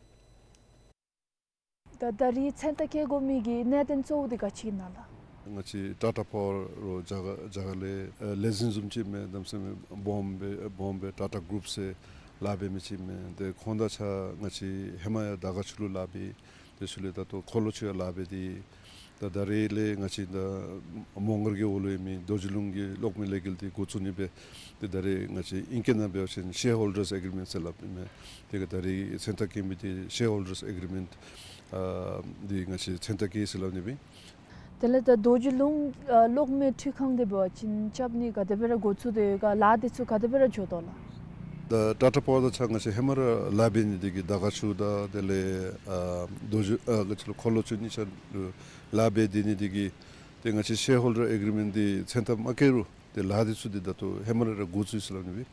ད་ད་རིས་མཚན་རྟགས་བཀོད་དགོ་མི་གི་གནད་དོན་གཙོ་བོ་འདི་ག་ཅི་ཨིན་ན་ལགས། ང་བཅས་ཊ་ཊ་པ་ཝར་རོགས་རྒྱ་གར་རྒྱ་གར་ལས་ཨ་ལས་འཛིན་བཟུམ་ཅིག་མས། གནམ་མེད་ས་མེད་སྦོམ་སྦེ་སྦོམ་སྦེ་ཊ་ཊ་གུ་རུབ་ཟེར་ལཱ་འབད་མི་ཅིག་མས། ཏེ་ཁོང་དང་གཅིག་ཁར་ང་བཅས་ཧེ་མ་ཡང་དར་དཀར་ཆུ་ལུ་ལཱ་འབད། ཏེ་ཤུལ་ལས་ད་ལྟོ་འཁོར་ལོ་ཆུ་ཡང་ལཱ་འབད་དེ། ད་ད་རེས་ལས་ང་བཅས་ད་མོང་སྒར་གྱི་འོག་ལུ་ཡོད་མི་རྡོ་རྗེ་ལུང་གི་གློག་མེ་ལས་འགུལ་འདི་འགོ་བཙུགས་ནི་སྦེ་ཏེ་ད་རེས་ང་བཅས་ཨིང་སྐད་ནང་འབད་བ་ཅིན་ཤེར་ཧོལ་ཌརས་ཨེག་རི་མེནཊ་ཟེར་སླབ་ཨིན་མས། ཏེ་ག་ད་རེས་མཚན་རྟགས་བཀོད་མི་འདི་ཤེར་ཧོལ་ཌརས་ཨེག་རི་མེནཊ་ཨ་འདི་ང་བཅས་མཚན་རྟགས་བཀོད་ཡི་ཟེར་སླབ་ནི་སྦེ། དེ་ལས་ད་རྡོ་རྗེ་ལུང་ཨ་གློག་མེ་འཕྲུལ་ཁང་འདི་འབད་བ་ཅིན་རྐྱབ་ནི་ག་དེ་སྦེ་ར་འགོ་བཙུགས་ཏེ་ཡོད་ག། ལཱ་འདི་ཚུ་ག་དེ་སྦེ་ར་འགྱོ་དོ་ལགས། ད་ཊ་ཊ་པ་ཝར་དང་གཅིག་ཁར་ང་བཅས་ཧེ་མ་ར་ལཱ་འབད་ནི་འདི་གིས་དར་དཀར་ཆུ་དང་དེ་ལས་ཨ་རྡོ་རྗེ་ཨ་ག་ཅི་ལོ་འཁོར་ལོ་ཆུ་གཉིས་ཆ་ལུ་ལཱ་འབད་དེ་ནི་འདི་གིས་ཏེ་ང་བཅས་ཤེར་ཧོལ་ཌར་ཨེག་རི་མེནཊ་འདི་མཚན་རྟགས་མ་བཀོད་རུང་ཏེ་ལཱ་འདི་ཚུ་འདི་ད་ལྟོ་ཧེ་མ་ར་ར་འགོ་བཙུགས་ཡི་ཟེར་སླབ་ནི་སྦེ།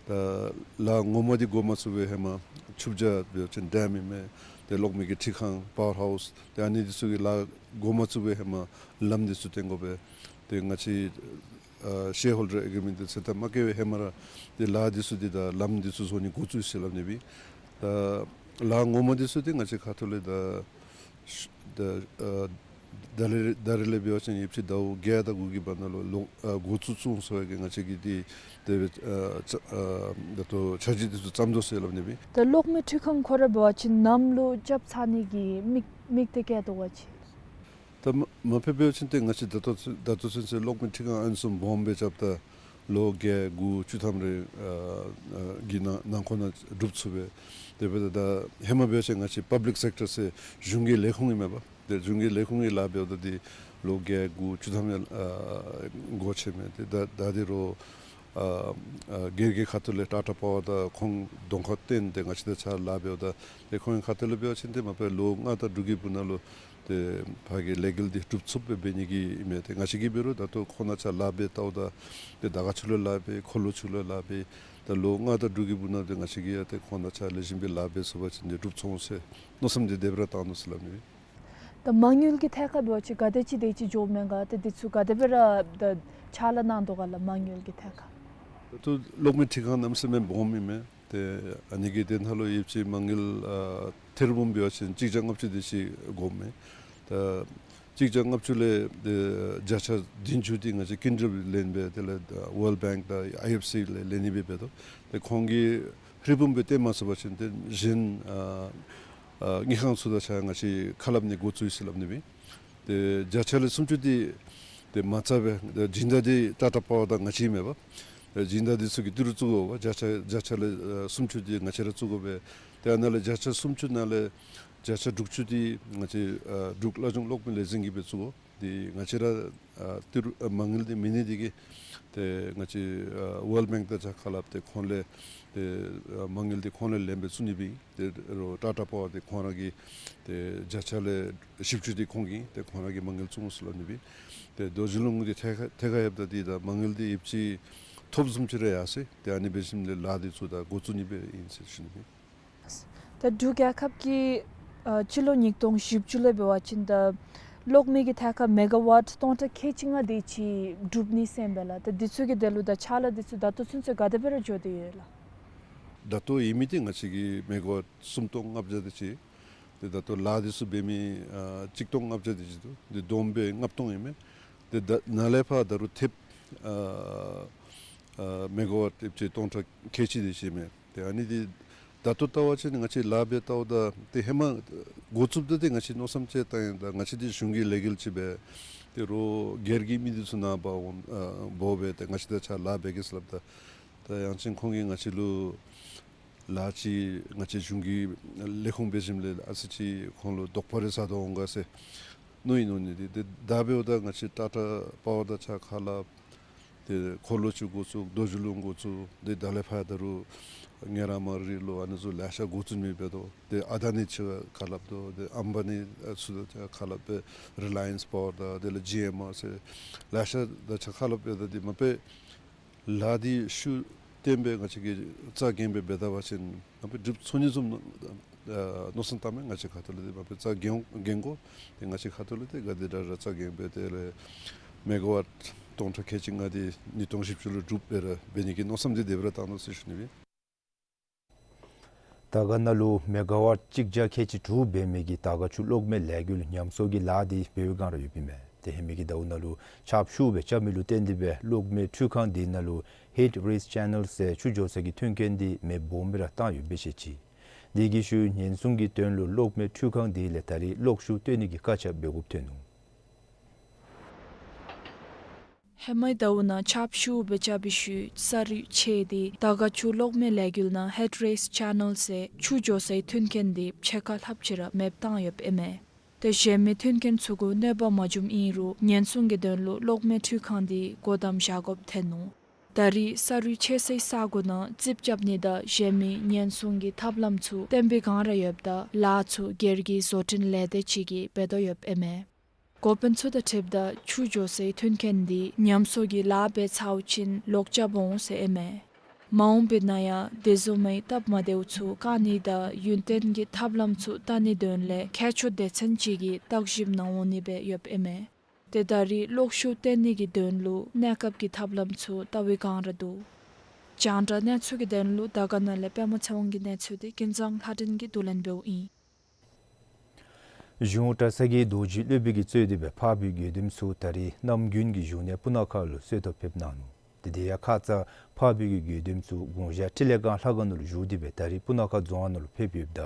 ད་ལཱ་ངོ་མ་འདི་འགོ་མ་བཙུགས་པའི་ཧེ་མ་ཆུ་བྱ་འབད་བ་ཅིན་ཌེམ་ཨིན་མས། ཏེ་གློག་མེ་གི་འཕྲུལ་ཁང་པ་ཝར་ཧའུསི་ཏེ་ཨ་ནི་འདི་ཚུ་གི་ལཱ་འགོ་མ་བཙུགས་པའི་ཧེ་མ་ལམ་འདི་ཚུ་བཏོན་དགོ་པས། ཏེ་ང་བཅས་ཨ་ཤེར་ཧོལ་ཌར་ཨེག་རི་མེནཊ་འདི་མཚན་རྟགས་མ་བཀོད་པའི་ཧེ་མ་ར་ཏེ་ལཱ་འདི་ཚུ་འདི་ད་ལམ་འདི་ཚུ་བཟོ་ནི་འགོ་བཙུགས་ཡི་ཟེར་སླབ་ནི་སྦེ། ད་ལཱ་ངོ་མ་འདི་ཚུ་འདི་ང་བཅས་ཁ་ཐུག་ལས་ད་ཤུ་ད་ཨ་ད་རེས་ད་རེས་ལས་འབད་བ་ཅིན་ཡོདཔ་ཅིག་ཟླཝ་བརྒྱད་དང་དགུ་གི་བར་ན་ལུ་ལོག་ཨ་འགོ་བཙུགས་ཚུགས་ཟེར་བའི་གི་ང་བཅས་ཀྱི་འདི་དེ་སྦེ་ཨ་ཨ་ད་ལྟོ་འཆར་གཞི་འདི་ཚུ་བརྩམ་དོ་ཟེར་སླབ་ནི་སྦེ། ད་གློག་མེ་འཕྲུལ་ཁང་ཁོ་ར་འབད་བ་ཅིན་ནམ་ལུ་རྐྱབ་ཚར་ནི་གི་དམིགས་དམིགས་གཏད་བསྐྱེད་དོ་ག་ཅི། ད་མ་མ་དཔེ་འབད་བ་ཅིན་ཏེ་ང་བཅས་ད་ལྟོ་ད་ལྟོ་ཚུན་ཚོད་གློག་མེ་འཕྲུལ་ཁང་ཨ་ནི་བཟུམ་སྦོམ་སྦེ་རྐྱབ་ད་ལོ་བརྒྱད་དགུ་བཅུ་ཐམ་རེ་ཨ་ཨ་གི་ནང་ནང་འཁོད་ནང་སྒྲུབ་ཚུགས་པས། དེ་འབདཝ་ད་ད་ཧེ་མ་འབད་བ་ཅིན་ང་བཅས་པབ་ལིཀ་སེཀ་ཊར་ཟེར་གཞུང་གི་ལས་ཁུངས་ཨིན་མས་པ། ཏེ་གཞུང་གི་ལས་ཁུངས་ཀྱི་ལཱ་འབདཝ་ད་འདི་ལོ་བརྒྱད་དགུ་བཅུ་ཐམ་ཡང་ཨ་འགོར་ཅི་མས། ཏེ་ད་ད་འདི་རུང་ཨ་ཨ་སྒེར་གྱི་ཁ་ཐུག་ལས་ཊ་ཊ་པ་ཝར་དང་ཁོང་གདོང་ཁར་བསྟེན་ཏེ་ང་བཅས་དང་གཅིག་ཁར་ལཱ་འབདཝ་ད་ཏེ་ཁོང་གི་ཁ་ཐུག་ལས་འབད་བ་ཅིན་ཏེ་མ་པ་ལོ་ལྔ་དང་དྲུག་གི་བར་ན་ལུ་ཏེ་ཕར་གྱི་ལས་འགུལ་འདི་སྒྲུབ་ཚུགསཔ་སྦེ་འབད་ནི་གི་ཨིན་མས། ཏེ་ང་བཅས་ཀྱིས་འབད་རུང་ད་ལྟོ་ཁོང་དང་གཅིག་ཁར་ལཱ་འབད་ལྟཝ་ད་ཏེ་དར་དཀར་ཆུ་ལུ་ལཱ་འབད་འཁོར་ལོ་ཆུ་ལུ་ལཱ་འབད་ད་ལོ་ལྔ་དང་དྲུག་གི་བར་ན་ཏེ་ང་བཅས་ཀྱིས་ཡང་ཏེ་ཁོང་དང་གཅིག་ཁར་ལེགས་ཤོམ་སྦེ་ལཱ་འབད་ཚུགས་པ་ཅིན་ཏེ་སྒྲུབ་ཚུགས་འོང་ཟེར་མནོ་བསམ་འདི་དེ་སྦེ་ར་བཏང་ནུག་ཟེར་སླབ་ནི། ད་མ་དངུལ་གྱི་ཐད་ཁར་འབད་བ་ཅིན་ག་དེ་ཅིག་དེ་ཅིག་འགྱོཝ་མས་ག། ཏེ་འདི་ཚུ་ག་དེ་སྦེ་ར་ད་ཕྱག་ལཱ་གནང་དོ་ག་ལགས། མ་དངུལ་གྱི་ཐད་ཁར། ད་ལྟོ་གློག་མེ་འཕྲུལ་ཁང་གནམ་མེད་ས་མེད་སྦོམ་ཨིན་མས། ཏེ་ཨ་ནི་གི་དོན་ལུ་ཡོདཔ་ཅིག་མ་དངུལ་ཨ་ཐེར་འབུམ་འབད་བ་ཅིན་གཅིག་བརྒྱ་ལྔ་བཅུ་དེ་ཅིག་དགོཔ་མས། ད་གཅིག་བརྒྱ་ལྔ་བཅུ་ལས་ཏེ་བརྒྱ་ཆ་བདུན་ཅུ་དེ་ང་བཅས་ཀུན་ར་ལེན་སྦེ་དེ་ལས་ཝཱརལཌ་བེངཀ་དང་ཨའི་ཨེཕ་སི་ལས་ལེན་ནི་སྦེ་འབད་དོ། ཏེ་ཁོང་གིས་ཧྲིལ་བུམ་སྦེ་སྟོན་མ་ཚུགས་པ་ཅིན་ཏེ་གཞན་ཨ་ཨ་དངུལ་ཁང་ཚུ་དང་གཅིག་ཁར་ཁ་སླབ་ནི་འགོ་བཙུགས་ཡི་ཟེར་སླབ་ནི་སྦེ། ཏེ་བརྒྱ་ཆ་ལས་སུམ་ཅུ་དེ་ཏེ་མ་རྩ་སྦེ་ཏེ་སྦྱིན་བདག་འདི་ཊ་ཊ་པ་ཝར་དང་ང་བཅས་མས་པ། ཏེ་སྦྱིན་བདག་འདི་ཚུ་གིས་ཏི་རུ་བཙུགས་དགོ་པ། བརྒྱ་ཆ་བརྒྱ་ཆ་ལས་ཨ་སུམ་ཅུ་དེ་ང་བཅས་ར་བཙུགས་དགོ་པས། ཏེ་ཨ་ནཱ་ལས་བརྒྱ་ཆ་སུམ་ཅུ་ནང་ལས་བརྒྱ་ཆ་དྲུག་ཅུ་དེ་ང་བཅས་ཨ་འབྲུག་སླར་འབྱུང་གློག་མེ་ལས་འཛིན་གྱིས་སྦེ་བཙུགས་དགོ། ཏེ་ང་བཅས་ར་ཨ་ཏི་རུ་ཨ་མ་དངུལ་འདི་མེད་ནི་འདི་གིས་ཏེ་ང་བཅས་ཨ་ཝཱརལཌ་བེངཀ་དང་གཅིག་ཁར་ཁ་སླབ་སྟེ་ཁོང་ལས་ཏེ་ཨ་མ་དངུལ་འདི་ཁོང་ལས་ལེན་སྦེ་བཙུགས་ནི་སྦེ་ཨིན། ཏེ་རོགས་ཊ་ཊ་པ་ཝར་འདི་ཁོང་ར་གི་ཏེ་བརྒྱ་ཆ་ལས་བཞི་བཅུ་འདི་ཁོང་གི་ཏེ་ཁོང་ར་གིས་མ་དངུལ་བཙུགས་འོང་ཟེར་སླབ་ནི་སྦེ་ཨིན། ཏེ་རྡོ་རྗེ་ལུང་འདི་ཐད་ཁ་ཐད་ཁར་ཡོདཔ་ད་འདི་ད་མ་དངུལ་འདི་ཡོདཔ་ཅིག་ཐོབ་བཟུམ་ཅིག་ར་ཡར་སོ་ཡི། ཏེ་ཨ་ནི་འབད་ཞིནམ་ལས་ལཱ་འདི་ཚུ་ད་འགོ་བཙུགས་ནི་སྦེ་ཨིན་ཟེར་ཞུ་ནི་སྦེ་ཨིན། ད་འབྲུག་རྒྱལ་ཁབ་ཀྱིས་ཨ་སྤྱི་ལོ་ཉིས་སྟོང་བཞི་བཅུ་ལས་འབད་བ་ཅིན་ད་གློག་མེ་གི་ཐད་ཁར་མེ་ག་ཝཊ་སྟོང་ཕྲག་ཁལ་གཅིག་ལྔ་དེ་ཅིག་གྲུབ་ནི་ཟེར་ཨིན་པས་ལགས། ད་འདི་ཚུ་གི་དོན་ལུ་ད་ཕྱག་ལཱ་འདི་ཚུ་ད་ལྟོ་ཚུན་ཚོད་ག་དེ་སྦེ་ར་འགྱོ་སྟེ་ཡོད་ལགས། ད་ལྟོ་ཡོད་མི་འདི་ང་བཅས་ཀྱི་མེ་ག་ཝཊ་སུམ་སྟོང་ལྔ་བརྒྱ་དེ་ཅིག་ ཏེ་ད་ལྟོ་ལཱ་འདི་ཚུ་འབད་མི་ཨ་གཅིག་སྟོང་ལྔ་བརྒྱ་དེ་ཅིག་འདུག། ཏེ་བསྡོམས་སྦེ་ལྔ་སྟོང་ཨིན་མས། ཏེ་ད་ནཱ་ལས་ཕར་ད་རུང་ཐེབས་ཨ་ཨ་མེ་ག་ཝཊ་ཨེབ་ཅེ་སྟོང་ཕྲག་ཁལ་གཅིག་དེ་ཅིག་མས། ཏེ་ཨ་ནི་འདི་ད་ལྟོ་བལྟ་བ་ཅིན་ང་བཅས་ལཱ་འབད་བལྟཝ་ད་ཏེ་ཧེ་མ་འགོ་བཙུགསཔ་ད་ཏེ་ང་བཅས་མནོ་བསམ་ཅིག་བཏང་ཡི། ད་ང་བཅས་འདི་གཞུང་གི་ལས་འགུལ་ཅིག་འབད། ཏེ་རོགས་སྒེར་གྱི་མི་འདི་ཚུ་ནཱ་འབག་འོང་ཨ་འབོ་སྦེ་ཏེ་ང་བཅས་དང་གཅིག་ཁར་ལཱ་འབད་གེ་ཟེར་སླབ་ད། ད་ཡང་ཅིན་ཁོང་གིས་ང་བཅས་ལུ་ལཱ་ཅིག་ང་བཅས་གཞུང་གི་ལས་ཁུངས་འབད་ཞིནམ་ལས་ཨ་ཙི་ཅིག་ཁོང་ལུ་དོགས་པ་རེ་ཟ་དོ་འོང་ག་ཟེར་མནོ་ཡི་མནོ་ནི། ཏེ་ཏེ་ད་འབདཝ་ད་ང་བཅས་ཊ་ཊ་པ་ཝར་དང་གཅིག་ཁར་ཁ་སླབ། ཏེ་འཁོར་ལོ་ཅིག་འགོ་བཙུགས། རྡོ་རྗེ་གླིང་འགོ་བཙུགས། ཏེ་ད་ལས་ཕར་ད་རུང་ངེ་ར་མར་རི་ལུ་ཨ་ནི་ཚུ་ལེ་ཤ་འགོ་བཙུགས་མི་འབད་དོ། ཏེ་ཨ་དཱ་ནི་ཅིག་ཁར་ཁ་སླབ་དོ། ཏེ་ཨམ་བ་ནི་ཚུ་དང་གཅིག་ཁར་ཁ་སླབ་སྦེ་རི་ལ་ཡེནསི་པ་ཝར་དང་དེ་ལས་ཇི་ཨེམ་ཨར་ཟེར་ལེ་ཤ་དང་གཅིག་ཁར་ཁ་སླབ་སྦེ་ད་འདི་མ་པ་ལས་འདི་ཤུགས་བཏོན་སྦེ་ང་བཅས་ཀྱིས་རྩ་འགེངས་སྦེ་འབད་ད་པ་ཅིན་ཨ་ཕི་འགྲུབ་ཚུགས་ནི་བཟུམ་ཨ་མནོ་བསམ་བཏངམ་མས། ང་བཅས་ཁ་ཐུག་ལས་འདི་མ་པ་རྩ་འགེངས་འགེངས་དགོ། ཏེ་ང་བཅས་ཁ་ཐུག་ལས་འདི་ག་དེ་དྲག་ར་རྩ་འགེངས་སྦེ་དེ་ལས་མེ་ག་ཝཊ་སྟོང་ཕྲག་ཁལ་གཅིག་ལྔ་འདི་ཉིས་སྟོང་བཞི་བཅུ་ལུ་འགྲུབ་སྦེ་ར་འབད་ནི་གི་མནོ་བསམ་འདི་དེ་སྦེ་ར་བཏང་ནུག་ཟེར་ཞུ་ནི་ཨིན། དར་དཀར་ན་ལུ་མེ་ག་ཝཊ་གཅིག་བརྒྱ་ཁལ་གཅིག་དྲུག་འབད་མི་གི་དར་དཀར་ཆུ་གློག་མེ་ལས་འགུལ་ཉམས་གསོ་གི་ལཱ་འདི་འབད་བའི་བསྒང་ར་ཡོདཔ་ཨིན་མས། ཏེ་ཧེ་མའི་གི་ཟླཝ་ནང་ལུ་ཆརཔ་ཤུགས་སྦེ་རྐྱབ་མི་ལུ་བརྟེན་ཏེ་སྦེ་གློག་མེ་འཕྲུལ་ཁང་འདི་ནང་ལུ་ཧིཊ་རེསི་ཅེ་ནཱལ་ཟེར་ཆུ་འགྱོ་ས་གི་མཐུན་རྐྱེན་འདི་མེ་སྦོམ་སྦེ་ར་བཏང་ཡོདཔ་སྦེ་བཤད་ཅི། དེ་གི་ཤུལ་ཉེན་སྲུང་གི་དོན་ལུ་གློག་མེ་འཕྲུལ་ཁང་འདི་ལས་ད་རིས་གློག་ཤུགས་བཏོན་ནི་གི་དཀའ་ཁག་འབད་དགོཔ་ཐོན་ནུག། ཧེ་མའི་ཟླཝ་ནང་ཆརཔ་ཤུགས་སྦེ་རྐྱབ་པའི་ཤུལ་ས་རུད་ཆད་དེ་དར་དཀར་ཆུ་གློག་མེ་ལས་འགུལ་ནང་ཧིཊ་རེསི་ཅེ་ནཱལ་ཟེར་ཆུ་འགྱོ་སའི་མཐུན་རྐྱེན་འདི་ཕྱེད་ཀ་ལྷགཔ་ཅིག་ར་མེདཔ་བཏང་ཡོདཔ་ཨིན་མས། ཏེ་གཞན་མི་མཐུན་རྐྱེན་ཚུ་གུ་གནོད་པ་མ་འབྱུངམ་ཨིན་རུང་ཉེན་སྲུང་གི་དོན་ལུ་གློག་མེ་འཕྲུལ་ཁང་འདི་སྒོ་བསྡམ་བཞག་དགོཔ་ཐོན་ནུག། ད་རིས་ས་རུད་ཆད་སའི་ས་གོ་ནང་རྩིགཔ་རྐྱབ་ནི་དང་གཞན་མི་ཉེན་སྲུང་གི་ཐབས་ལམ་ཚུ་བཏོན་པའི་བསྒང་ར་ཡོདཔ་ད་ལཱ་ཚུ་སྒེར་གྱི་བཟོ་སྐྲུན་ལས་སྡེ་ཅིག་གིས་འབད་དོ་ཡོདཔ་ཨིན་མས། འགོ་དཔོན་ཚུ་དང་འཁྲིལཝ་ད་ཆུ་འགྱོ་སའི་མཐུན་རྐྱེན་འདི་ཉམས་གསོ་གི་ལཱ་འབད་ཚརཝ་ཅིན་ལོག་རྐྱབ་འོང་ཟེར་ཨིན་མས། མ་འོངས་པའི་ནང་ཡང་དེ་བཟུམ་མའི་སྟབས་མ་བདེཝ་ཚུ་བཀག་ནི་དང་ཡུན་བརྟན་གྱི་ཐབས་ལམ་ཚུ་བལྟ་ནིའི་དོན་ལས་མཁས་མཆོག་སྡེ་ཚན་ཅིག་གིས་བརྟག་ཞིབ་གནང་འོང་ནི་སྦེ་ཡོདཔ་ཨིན་མས། ཏེ་ད་རིས་གློག་ཤུགས་བཏོན་ནི་གི་དོན་ལུ་གནས་སྐབས་ཀྱི་ཐབས་ལམ་ཚུ་བལྟ་བའི་བསྒང་ར་འདུག། རྒྱང་བསྒྲགས་གནས་ཚུལ་གྱི་དོན་ལུ་དར་དཀར་ན་ལས་པདྨ་ཚེ་དབང་གི་གནས་ཚུལ་འདི་ཀུན་བཟང་ལྷ་སྒྲོན་གྱིས་བསྡུ་ལེན་འབདཝ་ཨིན། གཞུང་གྲྭ་ཚང་གི་རྡོ་རྗེ་སློབ་དཔོན་གྱིས་གཙོས་ཏེ་སྦེ་འཕགས་པའི་དགེ་འདུན་ཚུ་ད་རིས་གནམ་དགུན་གྱི་བཞུགས་གནས་སྤུ་ན་ཁ་ལུ་གསོལ་ཐབ་ཕེབས་གནང་ནུག། ཏེ་དེ་ཡང་ཁ་ཙ་འཕགས་པའི་གི་དགེ་འདུན་ཚུ་དགུང་ཞག་ཕྲིན་ལས་སྒང་ལྷ་ཁང་ནང་ལུ་བཞུགས་ཏེ་སྦེ་ད་རིས་སྤུ་ན་ཁ་རྫོང་ཁག་ནང་ལུ་ཕེབས་ཡོདཔ་ད་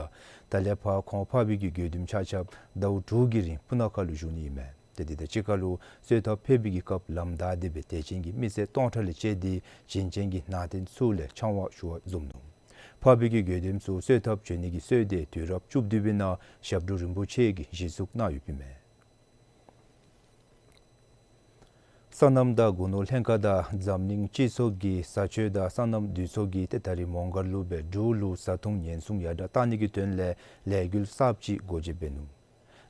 ད་ལས་ཕར་ཁོང་འཕགས་པའི་གི་དགེ་འདུན་ཆ་ཁྱབ་ཟླཝ་དྲུག་གི་རིང་སྤུ་ན་ཁ་ལུ་བཞུགས་ནི་ཨིན་མས། ཏེ་དེ་དང་གཅིག་ཁར་ལུ་གསོལ་ཐབ་ཕེབས་པའི་གི་སྐབས་ལམ་བདའ་སྟེ་སྦེ་དད་ཅན་གྱི་མི་སེར་སྟོང་ཕྲག་ལས་བཅད་དེ་བྱིན་ཅན་གྱི་ནང་རྟེན་ཚུ་ལས་ཆང་བ་བཤུ་བར་འཛོམས་ནུག། འཕགས་པའི་གི་དགེ་འདུན་ཚུ་གསོལ་ཐབ་བྱོན་ནི་གི་སྲོལ་འདི་དུས་རབས་བཅུ་བདུན་པའི་ནང་ཞབས་དྲུང་རིན་པོ་ཆེ་གིས་གཞི་བཙུགས་གནང་ཡོདཔ་ཨིན་མས། སོ་ནམ་དང་སྒོ་ནོར་ལྷན་ཁག་དང་འཛམ་གླིང་སྤྱི་ཚོགས་ཀྱི་བཟའ་སྤྱོད་དང་སོ་ནམ་འདུས་ཚོགས་ཀྱིས་ཏེ་ད་རིས་མོང་སྒར་ལུ་སྦེ་འབྲུག་ལུ་བཟའ་འཐུང་ཉེན་སྲུང་ཡར་དྲགས་གཏང་ནི་གི་དོན་ལས་ལས་འགུལ་གསརཔ་ཅིག་སྒོ་འབྱེད་འབད་ནུག།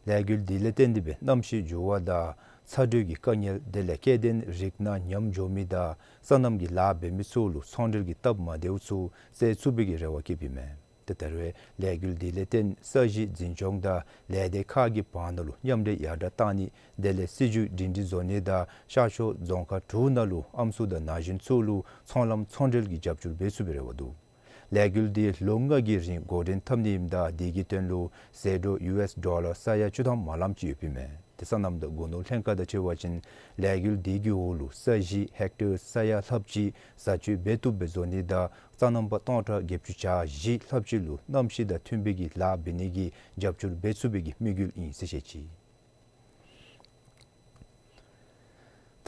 ལས་འགུལ་འདི་ལས་བརྟེན་ཏེ་སྦེ་གནམ་གཤིས་འགྱུར་བ་དང་ཚ་དྲོད་ཀྱི་དཀའ་ངལ་དེ་ལས་སྐྱེ་ལྡན་རིགས་སྣ་ཉམས་འགྱོ་མི་དང་སོ་ནམ་གྱི་ལཱ་འབད་མི་ཚུ་ལུ་ཚོང་འབྲེལ་གྱི་སྟབས་མ་བདེཝ་ཚུ་སེལ་ཚུགས་པའི་གི་རེ་བ་བསྐྱེདཔ་ཨིན་མས། ཏེ་ད་རུང་ལས་འགུལ་འདི་ལས་བརྟེན་ས་གཞི་འཛིན་སྐྱོང་དང་ལས་སྡེ་ཁག་གི་བར་ན་ལུ་མཉམ་འབྲེལ་ཡར་དྲགས་གཏང་ནི་དེ་ལས་སྲིད་བྱུས་སྒྲིང་སྒྲིང་བཟོ་ནི་དང་ཤར་ཕྱོགས་རྫོང་ཁག་དྲུག་ནང་ལུ་ཨམ་སྲུ་དང་ན་གཞོན་ཚུ་ལུ་ཚོང་ལམ་ཚོང་འབྲེལ་གྱི་རྒྱབ་སྐྱོར་འབད་ཚུགས་པའི་རེ་བ་འདུག། ལས་འགུལ་འདི་ལོ་ལྔ་གི་རིང་འགོ་འདྲེན་འཐབ་ནི་ཨིནམ་ད་དེ་གི་དོན་ལུ་ཟད་འགྲོ་ཡུ་ཨེསི་ཌོ་ལར་ས་ཡ་བཅུ་ཐམ་མ་ལངམ་ཅིག་ཡོདཔ་ཨིན་མས། ཏེ་སོ་ནམ་དང་སྒོ་ནོར་ལྷན་ཁག་དང་འཁྲིལ་བ་ཅིན་ལས་འགུལ་འདི་གི་འོག་ལུ་ས་གཞི་ཧེག་ཊར་ས་ཡ་ལྷགཔ་ཅིག་བཟའ་སྤྱོད་འབད་བཏུབ་སྦེ་བཟོ་ནི་དང་སོ་ནམ་པ་སྟོང་ཕྲག་བརྒྱད་ཅུ་གྱ་བཞི་ལྷགཔ་ཅིག་ལུ་གནམ་གཤིས་དང་མཐུན་པའི་གི་ལཱ་འབད་ནི་གི་རྒྱབ་སྐྱོར་འབད་ཚུགས་པའི་གི་དམིགས་ཡུལ་ཨིན་ཟེར་བཤད་ཅི།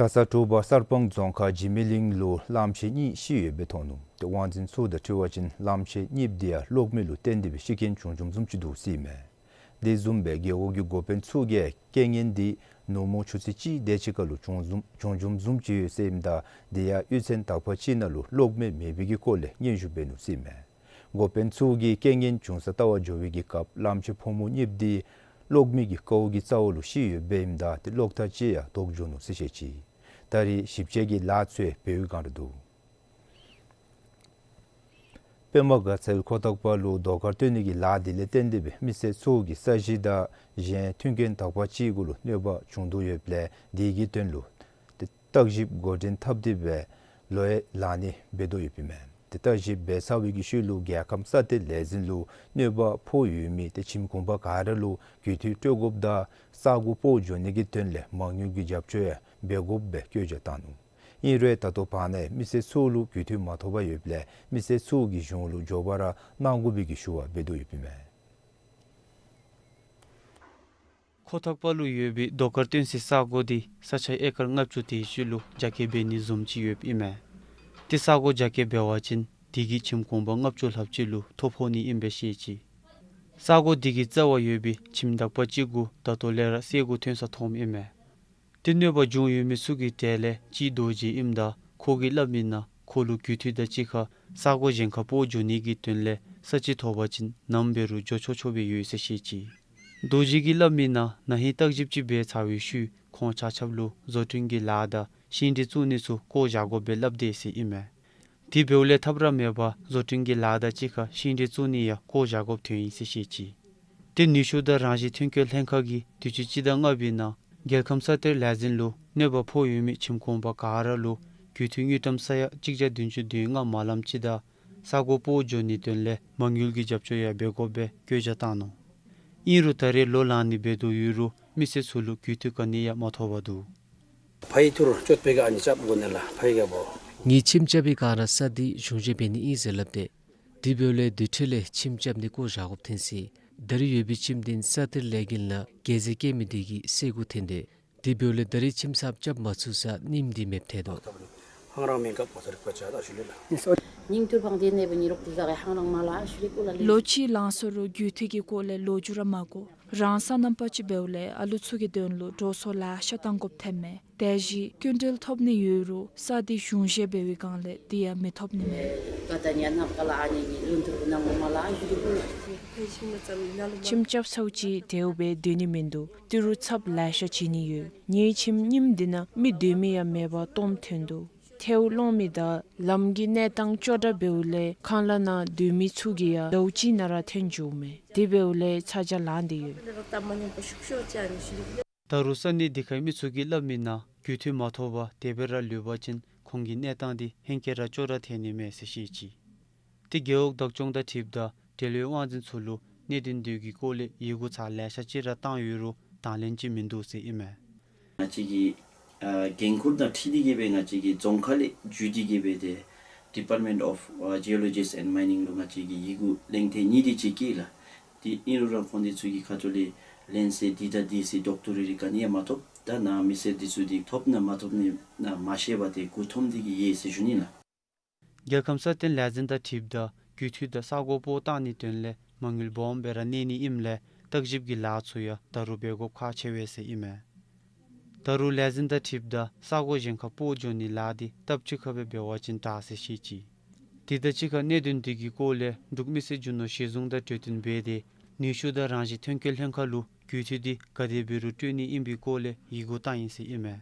ད་ས་དྲོ་པ་གསར་སྤང་རྫོང་ཁག་འཇིགས་མེད་གླིང་ལུ་གླངམོ་ཆེ་གཉིས་ཤི་ཡོདཔ་སྦེ་ཐོན་ནུག། ཏེ་དབང་འཛིན་ཚུ་དང་འཁྲིལ་བ་ཅིན་གླངམོ་ཆེ་གཉིསཔོ་འདི་ཡང་གློག་མེ་ལུ་བརྟེན་ཏེ་སྦེ་ཤི་རྐྱེན་བྱུང་བྱུངམ་བཟུམ་ཅིག་འདུག་ཟེར་ཨིན་མས། དེ་བཟུམ་སྦེ་རྒེད་འོག་གི་འགོ་དཔོན་ཚུ་གིས་རྐྱེན་ངན་འདི་ནུབ་མོ་ཆུ་ཚོད་གཅིག་དེ་ཅིག་ཁར་ལུ་བྱུང་བཟུམ་བྱུང་བྱུངམ་བཟུམ་ཅིག་ཡོད་ཟེར་ཨིནམ་ད་དེ་ཡང་གཡུས་ཚན་དག་པ་ཅིག་ནང་ལུ་གློག་མེ་མེད་པའི་གི་སྐོར་ལས་སྙན་ཞུ་འབད་ནུག་ཟེར་ཨིན་མས། འགོ་དཔོན་ཚུ་གིས་རྐྱེན་ངན་བྱུང་ས་བལྟ་བར་འགྱོ་བའི་གི་སྐབས་གླངམོ་ཆེ་ཕོ་མོ་གཉིསཔོ་འདི་གློག་མེ་གི་ཀཝ་གི་རྩ་བ་ལུ་ཤི་ཡོདཔ་ཨིནམ་ད་ཏེ་གློག་ཐག་ཅིག་ཡང་ལྡོག་འགྱོ་ནུག་ཟེར་བཤད་ཅི། ད་རིས་ཞིབ་དཔྱད་ཀྱི་ལཱ་ཚུ་འབད་བའི་བསྒང་ར་འདུག། པདྨ་དགའ་ཚལ་ཁོ་ཐང་པ་ལུ་རྡོ་དཀར་བཏོན་ནི་གི་ལཱ་འདི་ལས་བརྟེན་ཏེ་སྦེ་མི་སེར་ཚུ་གི་ས་གཞི་དང་གཞན་མཐུན་རྐྱེན་དག་པ་ཅིག་གུ་ལུ་གནོད་པ་བྱུང་དོ་ཡོདཔ་ལས་དེ་གི་དོན་ལུ་ཏེ་བརྟག་ཞིབ་འགོ་འདྲེན་འཐབ་སྟེ་སྦེ་ལོ་ཡི་ལཱ་གནས་འབད་དོ་ཡོདཔ་ཨིན་མས། ཏེ་བརྟག་ཞིབ་འབད་ཚར་བའི་གི་ཤུལ་ལུ་རྒྱལ་ཁམས་ས་གཏེར་ལས་འཛིན་ལུ་གནོད་པ་ཕོག་ཡོད་མི་ཏེ་ཁྱིམ་གུང་པ་ག་ར་ལུ་རྒུད་འཐུས་སྤྲོད་དགོཔ་དང་ས་གོ་སྤོ་འགྱོ་ནི་གི་དོན་ལས་མ་དངུལ་གྱི་རྒྱབ་སྐྱོར་ཡང་འབད་དགོཔ་སྦེ་བཀོད་རྒྱ་བཏང་ནུག། ཨིན་རུང་ད་ལྟོ་བར་ན་མི་སེར་ཚུ་ལུ་རྒུད་འཐུས་མ་ཐོབ་པར་ཡོདཔ་ལས་མི་སེར་ཚུ་གིས་གཞུང་ལུ་མགྱོགས་པ་ར་གནང་དགོ་པའི་གི་ཞུ་བ་འབད་དོ་ཡོདཔ་ཨིན་མས། ཁོ་ཐག་པ་ལུ་ཡོད་པའི་རྡོ་དཀར་སྟོན་སའི་ས་གོ་འདི་ས་ཆ་ཨེ་ཀར་ལྔ་བཅུ་དེ་ཅིག་ལུ་རྒྱ་སྐྱེད་འབད་ནི་བཟུམ་ཅིག་ཡོདཔ་ཨིན་མས། ཏེ་ས་གོ་རྒྱ་སྐྱེད་འབད་བ་ཅིན་དེ་གིས་ཁྱིམ་གུང་པ་ལྔ་བཅུ་ལྷགཔ་ཅིག་ལུ་ཐོ་ཕོག་ནི་ཨིནམ་སྦེ་བཤད་ཅི། ས་གོ་དེ་གི་རྩ་བར་ཡོད་པའི་ཁྱིམ་དག་པ་ཅིག་གུ་ད་ལྟོ་ལས་ར་སེལ་སྒོ་ཐོན་ས་ཐོནམ་ཨིན་མས། ཏེ་གནོད་པ་བྱུང་ཡོད་མི་ཚུ་གི་གྲས་ལས་གཅིག་རྡོ་རྗེ་ཨིནམ་ད་ཁོ་གིས་སླབ་མི་ནང་ཁོ་ལུ་རྒུད་འཐུས་དང་གཅིག་ཁར་ས་གོ་གཞན་ཁར་སྤོ་འགྱོ་ནི་གི་དོན་ལས་ས་ཅིག་ཐོབ་པ་ཅིན་ནམ་འབད་རུང་འགྱོ་ཆོག་ཆོག་སྦེ་ཡོད་ཟེར་བཤད་ཅི། རྡོ་རྗེ་གིས་སླབ་མི་ནང་ན་ཧིང་བརྟག་ཞིབ་ཅིག་འབད་ཚར་བའི་ཤུལ་ཁོང་ཆ་ཁྱབ་ལུ་བཟོ་སྐྲུན་གྱི་ལཱ་དང་ཤིང་འབྲས་བཙུགས་ནི་ཚུ་བཀོ་བཞག་དགོཔ་སྦེ་སླབ་དེས་ཟེར་ཨིན་མས། དེ་འབདཝ་ལས་ཐབས་ར་མེད་པར་བཟོ་སྐྲུན་གྱི་ལཱ་དང་གཅིག་ཁར་ཤིང་འབྲས་བཙུགས་ནི་ཡང་བཀོ་བཞག་དགོཔ་ཐོན་ཡི་ཟེར་བཤད་ཅི། ཏེ་ནུས་ཤུགས་དང་རང་བཞིན་ཐོན་སྐྱེད་ལྷན་ཁག་གིས་དུས་ཅི་སྤྱི་ཟླ་ལྔ་པའི་ནང་རྒྱལ་ཁམས་ས་གཏེར་ལས་འཛིན་ལུ་གནོད་པ་ཕོག་ཡོད་མི་ཁྱིམ་གུང་པ་ག་ར་ལུ་རྒུད་འཐུས་དངུལ་ཀྲམ་ས་ཡ་གཅིག་བརྒྱ་བདུན་ཅུ་དོན་ལྔ་མ་ལངམ་ཅིག་དང་ས་གོ་སྤོ་འགྱོ་ནི་དོན་ལས་མ་དངུལ་གྱི་རྒྱབ་སྐྱོར་ཡང་འབད་དགོཔ་སྦེ་བཀོད་རྒྱ་བཏང་ནུག། ཨིན་རུང་ད་རེས་ལོ་ལང་ནི་འབད་དོ་ཡོད་རུང་མི་སེར་ཚུ་ལུ་རྒུད་འཐུས་ག་ནི་ཡང་མ་ཐོབ་པར་འདུག། ཕའི་ཐུར་ཅོད་པེ་ག་ཨ་ནི་ཅབ་གོ་ནེ་ལ་ཕའི་ག་བོ། ངེའི་ཁྱིམ་རྐྱབ་པའི་སྒང་ར་ས་འདི་གཞུང་བཞེས་འབད་ནི་ཨིན་ཟེར་སླབ་སྟེ། དེ་འབདཝ་ལས་དེ་འཕྲོ་ལས་ཁྱིམ་རྐྱབ་ནི་བཀོ་བཞག་དགོཔ་ཐོན་ཅི། ད་རེས་ཡོད་པའི་ཁྱིམ་འདི་ས་གཏེར་ལས་འགུལ་ནང་འགལ་འཛོལ་བཀལ་མི་དེ་གིས་བསད་དགོཔ་ཐོན་ཏེ། དེ་འབདཝ་ལས་ད་རེས་ཁྱིམ་ཚབ་རྐྱབ་མ་ཚུགས་ས་རྙིངམ་འདི་མེདཔ་ཐལ་དོ། ཧང་རང་མེན་ག་པོ་ཐར་པ་ཅ་ད་ཤུ་ལེ་ལ། ཉིང་ཐུར་ཕང་དེ་ནེ་བ་ཉི་རོག་དེ་ཟ་ག་ཧང་རང་མ་ལ་ཤུ་ལེ་ཀོ་ལ་ལེ། ལོ་གཅིག་ལང་སོ་རུང་རྒུད་འཐུས་ཀྱི་སྐོར་ལས་ལོ་རྒྱུས་ར་མ་གོ། རང་ས་རྣམ་པ་ཅིག་འབདཝ་ལས་ཨ་ལུ་ཚུ་གི་དོན་ལུ་འགྲོ་སོང་ལེ་ཤ་བཏང་དགོཔ་ཐལ་མས། དེ་བཞིན་སྐྱིན་འགྲུལ་ཐོབ་ནི་ཡོད་རུང་ས་འདི་གཞུང་བཞེས་འབད་བའི་སྒང་ལས་དེ་ཡང་མི་ཐོབ་ནི་མས། ཁྱིམ་རྐྱབ་ཚརཝ་ཅིག་དེ་སྦེ་སྡོད་ནི་མིན་འདུག། ཏི་རུ་ཚབ་ལེ་ཤ་བྱིན་ནི་ཡོད། ངེའི་ཁྱིམ་རྙིངམ་འདི་ནང་མི་སྡོད་མི་ཡང་མེད་པར་སྟོངམ་ཐོན་འདུག། ཐལཝ་སློང་མི་དང་ལམ་གྱི་གནས་སྟངས་སྐྱོ་དྲགས་འབདཝ་ལས་ཁང་གླ་ནང་སྡོད་མི་ཚུ་གིས་ཡང་ཟླཝ་གཅིག་ནང་ར་འཐོན་འགྱོཝ་མས། དེ་འབདཝ་ལས་ཚ་གྱང་ལངས་ཏེ་ཡོད། ད་རུང་ས་གནས་དེ་ཁའི་མི་ཚུ་གིས་སླབ་མི་ནང་རྒུད་འཐུས་མ་ཐོབ་པར་དེ་སྦེ་ར་ལུས་པ་ཅིན་ཁོང་གི་གནས་སྟངས་འདི་ཧེང་སྐལ་ར་སྐྱོ་དྲགས་ཐལ་ནི་མས་ཟེར་བཤད་ཅི། ཏེ་རྒེད་འོག་བདག་སྐྱོང་དང་འཁྲིལཝ་ད་འབྲེལ་ཡོད་དབང་འཛིན་ཚུ་ལུ་གནད་དོན་འདི་གི་སྐོར་ལས་ཡི་གུ་ཚར་ལེ་ཤ་ཅིག་ར་བཏང་ཡོད་རུང་དང་ལེན་ཅིག་མིན་འདུག་ཟེར་ཨིན་མས། ང་བཅས་ཀྱི་ཨ་འགན་ཁུར་དང་འཁྲིལ་ཏེ་གི་སྦེ་ང་བཅས་ཀྱི་རྫོང་ཁག་ལས་བརྒྱུད་དེ་གི་སྦེ་ཏེ་Department of ཨ་Geologies and Mining ལུ་ང་བཅས་ཀྱིས་ཡི་གུ་ལན་ཐེངས་གཉིས་དེ་ཅིག་བསྐྱལ་ལགས། ཏེ་ཨིན་རུང་ར་ཁོང་དེ་ཚུ་གི་ཁ་ཐུག་ལས་ལན་ཟེར་འདི་དང་འདི་ཟེར་ཐོབ་ཐུབ་རེ་རེ་ག་ནི་ཡང་མ་ཐོབ། ད་ནཱ་མི་སེར་དེ་ཚུ་འདི་ཐོབ་ན་མ་ཐོབ་ནི་ནཱ་མ་ཤེས་པར་ཏེ་མགུ་འཐོམས་ཏེ་གི་ཡོད་ཟེར་ཞུ་ནི་ལགས། རྒྱལ་ཁམས་ས་གཏེར་ལས་འཛིན་དང་འཁྲིལཝ་ད་རྒུད་འཐུས་དང་ས་གོ་སྤོ་བཏང་ནིའི་དོན་ལས་མ་དངུལ་སྦོམ་སྦེ་ར་གནས་ནི་ཨིནམ་ལས་བརྟག་ཞིབ་ཀྱི་ལཱ་ཚུ་ཡང་ད་རུང་འབད་དགོཔ་ཁག་ཆེ་བས་ཟེར་ཨིན་མས། ད་རུང་ལས་འཛིན་དང་འཁྲིལཝ་ད་ས་གོ་གཞན་ཁར་སྤོ་འགྱོ་ནིའི་ལཱ་འདི་སྟབས་གཅིག་ཁར་སྦེ་འབད་བ་ཅིན་དྲག་ཟེར་བཤད་ཅི། དེ་དང་གཅིག་ཁར་གནད་དོན་འདི་གི་སྐོར་ལས་འབྲུག་མི་སེར་རྒྱུ་ནོར་གཞི་བཟུང་དང་གྲོས་བསྟུན་འབད་དེ་ནུས་ཤུགས་དང་རང་བཞིན་ཐོན་སྐྱེད་ལྷན་ཁག་ལུ་རྒུད་འཐུས་འདི་ག་དེ་འབད་རུང་སྤྲོད་ནི་ཨིན་པའི་སྐོར་ལས་ཡི་གུ་བཏང་ཡི་ཟེར་ཨིན་མས།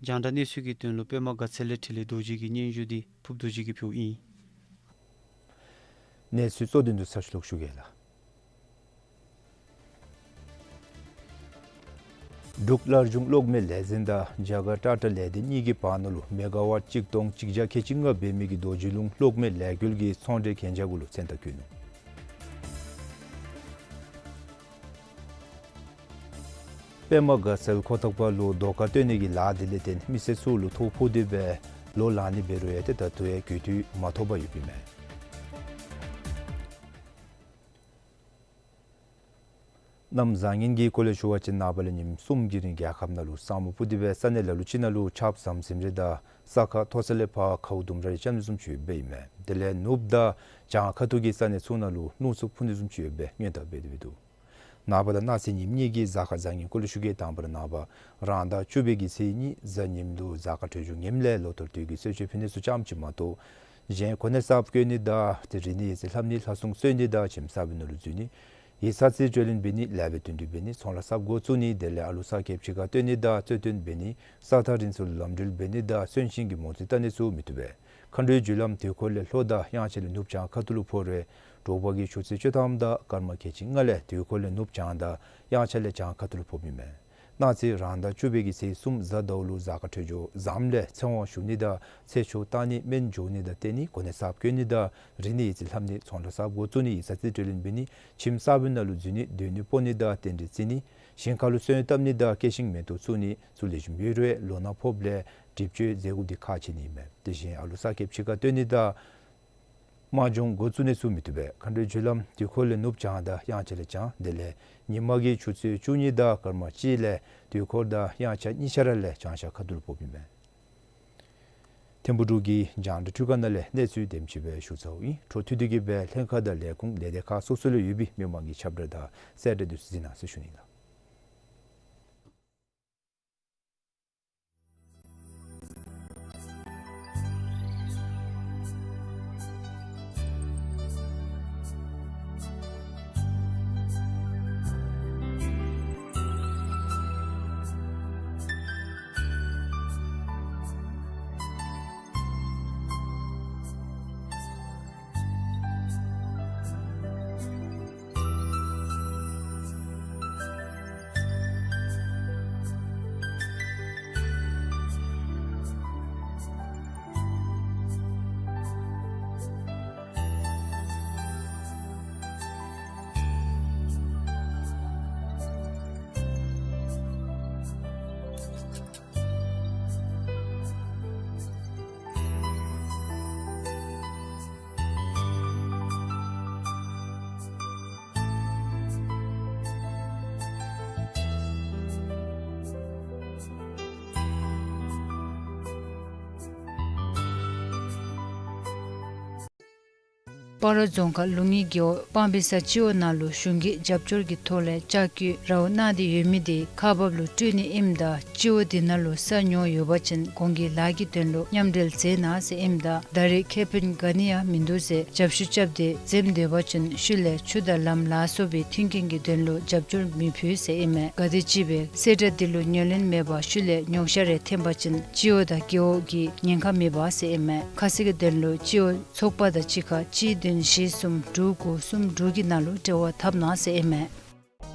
རྒྱང་བསྒྲགས་གནས་ཚུལ་གྱི་དོན་ལུ་པདྨ་དགའ་ཚལ་ལས་འཕྲིན་ལས་རྡོ་རྗེ་གི་སྙན་ཞུ་འདི་ཕུབ་རྡོ་རྗེ་གིས་ཕུལཝ་ཨིན། གནས་ཚུལ་གཙོ་དོན་དུ་ཚར་ཞུ་ལོག་ཞུ་གེ་ལགས། འབྲུག་སླར་འབྱུང་གློག་མེ་ལས་འཛིན་དང་རྒྱ་གར་ཊ་ཊ་ལས་སྡེ་གཉིས་ཀྱི་བར་ན་ལུ་མེ་ག་ཝཊ་གཅིག་སྟོང་གཅིག་བརྒྱ་ཁལ་གཅིག་ལྔ་འབད་མི་གི་རྡོ་རྗེ་ལུང་གློག་མེ་ལས་འགུལ་གྱི་ཚོང་འབྲེལ་གན་རྒྱ་གུ་ལུ་མཚན་རྟགས་བཀོད་ནུག། པདྨ་དགའ་ཚལ་ཁོ་ཐག་པ་ལུ་རྡོ་དཀར་བཏོན་ནི་གི་ལཱ་འདི་ལས་བརྟེན་མི་སེར་ཚུ་ལུ་ཐོ་ཕོག་སྟེ་སྦེ་ལོ་ལང་ནི་འབད་རུང་ཡང་ཏེ་ད་ལྟོ་ཡང་རྒུད་འཐུས་མ་ཐོབ་པར་ཡོདཔ་ཨིན་མས། གནམ་བཟང་ངན་གྱི་སྐོར་ལས་ཞུ་བ་ཅིན་ནངས་པ་ལས་ཉིནམ་གསུམ་གྱི་རིང་རྒྱལ་ཁབ་ནང་ལུ་ས་སྨུག་སྤུབས་ཏེ་སྦེ་ས་གནས་ལ་ལུ་ཅིག་ནང་ལུ་ཆརཔ་ཟམ་ཟིམ་རེ་དང་ས་ཁ་མཐོ་ས་ལས་ཕར་ཁཝ་དུམ་གྲ་རེ་རྐྱབ་ནི་བཟུམ་ཅིག་ཡོདཔ་ཨིན་མས། དེ་ལས་ནུབ་དང་བྱང་ཁ་ཐུག་གི་ས་གནས་ཚུ་ནང་ལུ་རླུང་འཚུབ་འཕུ་ནི་བཟུམ་ཅིག་ཡོདཔ་སྦེ་སྔོན་བརྡ་འབད་དེ་སྦེ་འདུག། ནངས་པ་དང་གནངས་ཚེ་ཉིནམ་གཉིས་ཀྱི་གཟའ་སྐར་བཟང་ངན་སྐོར་ལས་ཞུ་གེ། དང་པ་ར་ནངས་པ་རང་ཟླ་བཅུ་པའི་གི་ཚེས་གཉིས་གཟའ་ཉིམ་ལུ་གཟའ་སྐར་འཕྲོད་སྦྱོར་ངནམ་ལས་ལོ་ཐོར་དུས་ཀྱི་གསོལ་མཆོད་ཕུལ་ནི་ཚུ་ཙམ་ཅིག་མ་གཏོགས་གཞན་གོ་གནས་གསརཔ་བསྐོ་ནི་དང་ཏེ་རིག་གནས་ཡིག་རྩིས་ལྷབ་ནི་ལྷ་སྲུང་གསོལ་ནི་དང་ཁྱིམ་གསར་པའི་ནང་ལུ་འཛུལ་ནི་ཡིག་ཚང་རྩིས་སྤྲོད་ལེན་འབད་ནི་ལས་འབད་དོན་འགྲུབ་འབད་ནི་ཚོང་ལཱ་གསརཔ་འགོ་བཙུགས་ནི་དེ་ལས་ཨ་ལུ་ས་ཁེབ་ཅིག་ཁར་བཏོན་ནི་དང་རྩོད་བཏོན་འབད་ནི་ས་ཐག་རིང་ས་ལུ་ལམ་འགྲུལ་འབད་ནི་དང་གསོན་གཤིན་གྱི་མོ་རྩིས་བལྟ་ནི་ཚུ་མི་བཏུབ་པས། མཁའ་འགྲོའི་རྒྱུ་ལམ་དུས་འཁོར་ལས་ལྷོ་དང་དབྱངས་འཆར་ལས་ནུབ་བྱང་ཁ་ཐུག་ལུ་འཕོ་རུང་དྲོ་པ་གི་ཆུ་ཚོད་བཅུ་ཐམ་དང་སྐར་མ་ཁལ་གཅིག་ལྔ་ལས་དུས་འཁོར་ལས་ནུབ་བྱང་དང་དབྱངས་འཆར་ལས་བྱང་ཁ་ཐུག་ལུ་འཕོཝ་ཨིན་མས། གནངས་ཚེ་རང་ཟླ་བཅུ་པའི་གི་ཚེས་གསུམ་གཟའ་ཟླཝ་ལུ་གཟའ་སྐར་འཕྲོད་སྦྱོར་བཟངམ་ལས་ཚེ་དབང་ཞུ་ནི་དང་ཚེ་ཆོག་བཏང་ནི་སྨན་འཇོག་ནི་དང་བསྟེན་ནི་གོ་གནས་གསརཔ་བསྐོ་ནི་དང་རིག་གནས་ཡིག་རྩིས་ལྷབ་ནི་ཚོང་ལཱ་གསརཔ་འགོ་བཙུགས་ནི་ཡིག་ཚང་རྩིས་སྤྲོད་ལེན་འབད་ནི་ཁྱིམ་གསརཔའི་ནང་ལུ་འཛུལ་ནི་སྡོད་གནས་སྤོ་ནི་དང་རྟེན་འབྲེལ་བརྩི་ནི་ཞིང་ཁ་ལུ་སོན་བཏབ་ནི་དང་སྐྱེད་ཤིང་མེ་ཏོག་བཙུགས་ནི་ཚུ་ལེགས་ཤོམ་ཡོད་རུང་ལོ་ན་ཕོགཔ་ལས་སྒྲིབ་བཅོས་མཛད་དགོཔ་འདི་ཁག་ཆེ་ནི་ཨིན་མས། དེ་བཞིན་ཨ་ལུ་གསར་སྐྱེསཔ་ཕྱི་ཁར་བཏོན་ནི་དང་དམག་སྦྱོང་འགོ་བཙུགས་ནི་ཚུ་མི་བཏུབ་པས། མཁའ་འགྲོའི་རྒྱུ་ལམ་དུས་འཁོར་ལས་ནུབ་བྱང་དང་དབྱངས་འཆར་ལས་བྱང་། དེ་ལས་ཉིན་མ་གི་ཆུ་ཚོད་བཅུ་གཉིས་དང་སྐར་མ་གཅིག་ལས་དུས་འཁོར་དང་དབྱངས་འཆར་གཉིས་ཆ་ར་ལས་བྱང་ཤར་ཁ་ཐུག་ལུ་ཕོགཔ་ཨིན་མས། ཐིམ་ཕུག་འབྲུག་གི་རྒྱང་བསྒྲགས་འཕྲུལ་ཁང་ནང་ལས་གནས་ཚུལ་དེམ་ཅིག་སྦེ་ཞུ་ཚརཝ་ཨིན། འཕྲོ་མཐུད་དེ་གི་སྦེ་ལྷན་ཁག་དང་ལས་ཁུངས་ལས་སྡེ་ཁག་སོ་སོ་ལུ་ཡོད་པའི་མི་མང་གི་ཁྱབ་བསྒྲགས་དང་གསལ་བསྒྲགས་འདི་ཚུ་གཟིགས་གནང་ཟེར་ཞུ་ནི་ལགས། སྤ་རོ་རྫོང་ཁག་ལུང་གཡུ་རྒེད་འོག་སྤང་སྦིས་ས་སྤྱི་འོག་ནང་ལུ་གཞུང་གི་རྒྱབ་སྐྱོར་གྱི་ཐོག་ལས་ལྕགས་ཀྱི་རཝ་གནང་སྟེ་ཡོད་མི་དེ་ཁག་འབགཔ་ལུ་སྤྲོད་ནི་ཨིནམ་ད་སྤྱི་འོག་དེ་ནང་ལུ་ས་ཉོ་ཡོད་པ་ཅིན་གོང་གི་ལཱ་གི་དོན་ལུ་མཉམ་འབྲེལ་མཛད་གནང་ཟེར་ཨིནམ་ད་ད་རེས་ཁེ་ཕན་ག་ནི་ཡང་མིན་འདུག་ཟེར་རྒྱབ་བཤུད་རྐྱབ་སྟེ་འཛེམ་སྡོད་པ་ཅིན་ཤུལ་ལས་ཆུ་དང་ལམ་ལ་སོགས་པའི་མཐུན་རྐྱེན་གྱི་དོན་ལུ་རྒྱབ་སྐྱོར་མི་ཕུལ་ཟེར་ཨིན་མས། ག་དེམ་ཅིག་སྦེ་གསལ་བསྒྲགས་འདི་ལུ་ཉན་ལེན་མེད་པར་ཤུལ་ལས་ཉོགས་བཤད་རེ་འཐེན་པ་ཅིན་སྤྱི་འོག་དང་རྒེད་འོག་གི་ཉེན་ཁ་མེད་པ་ཟེར་ཨིན་མས། ཁ་གསལ་གྱི་དོན་ལུ་སྤྱི་འོག་ཚོགས་པ་དང་གཅིག་ཁར་གཅིག་བདུན་བཞི་གསུམ་དྲུག་དགུ་གསུམ་དྲུག་གི་ནང་ལུ་འབྲེལ་བ་འཐབ་གནང་ཟེར་ཨིན་མས།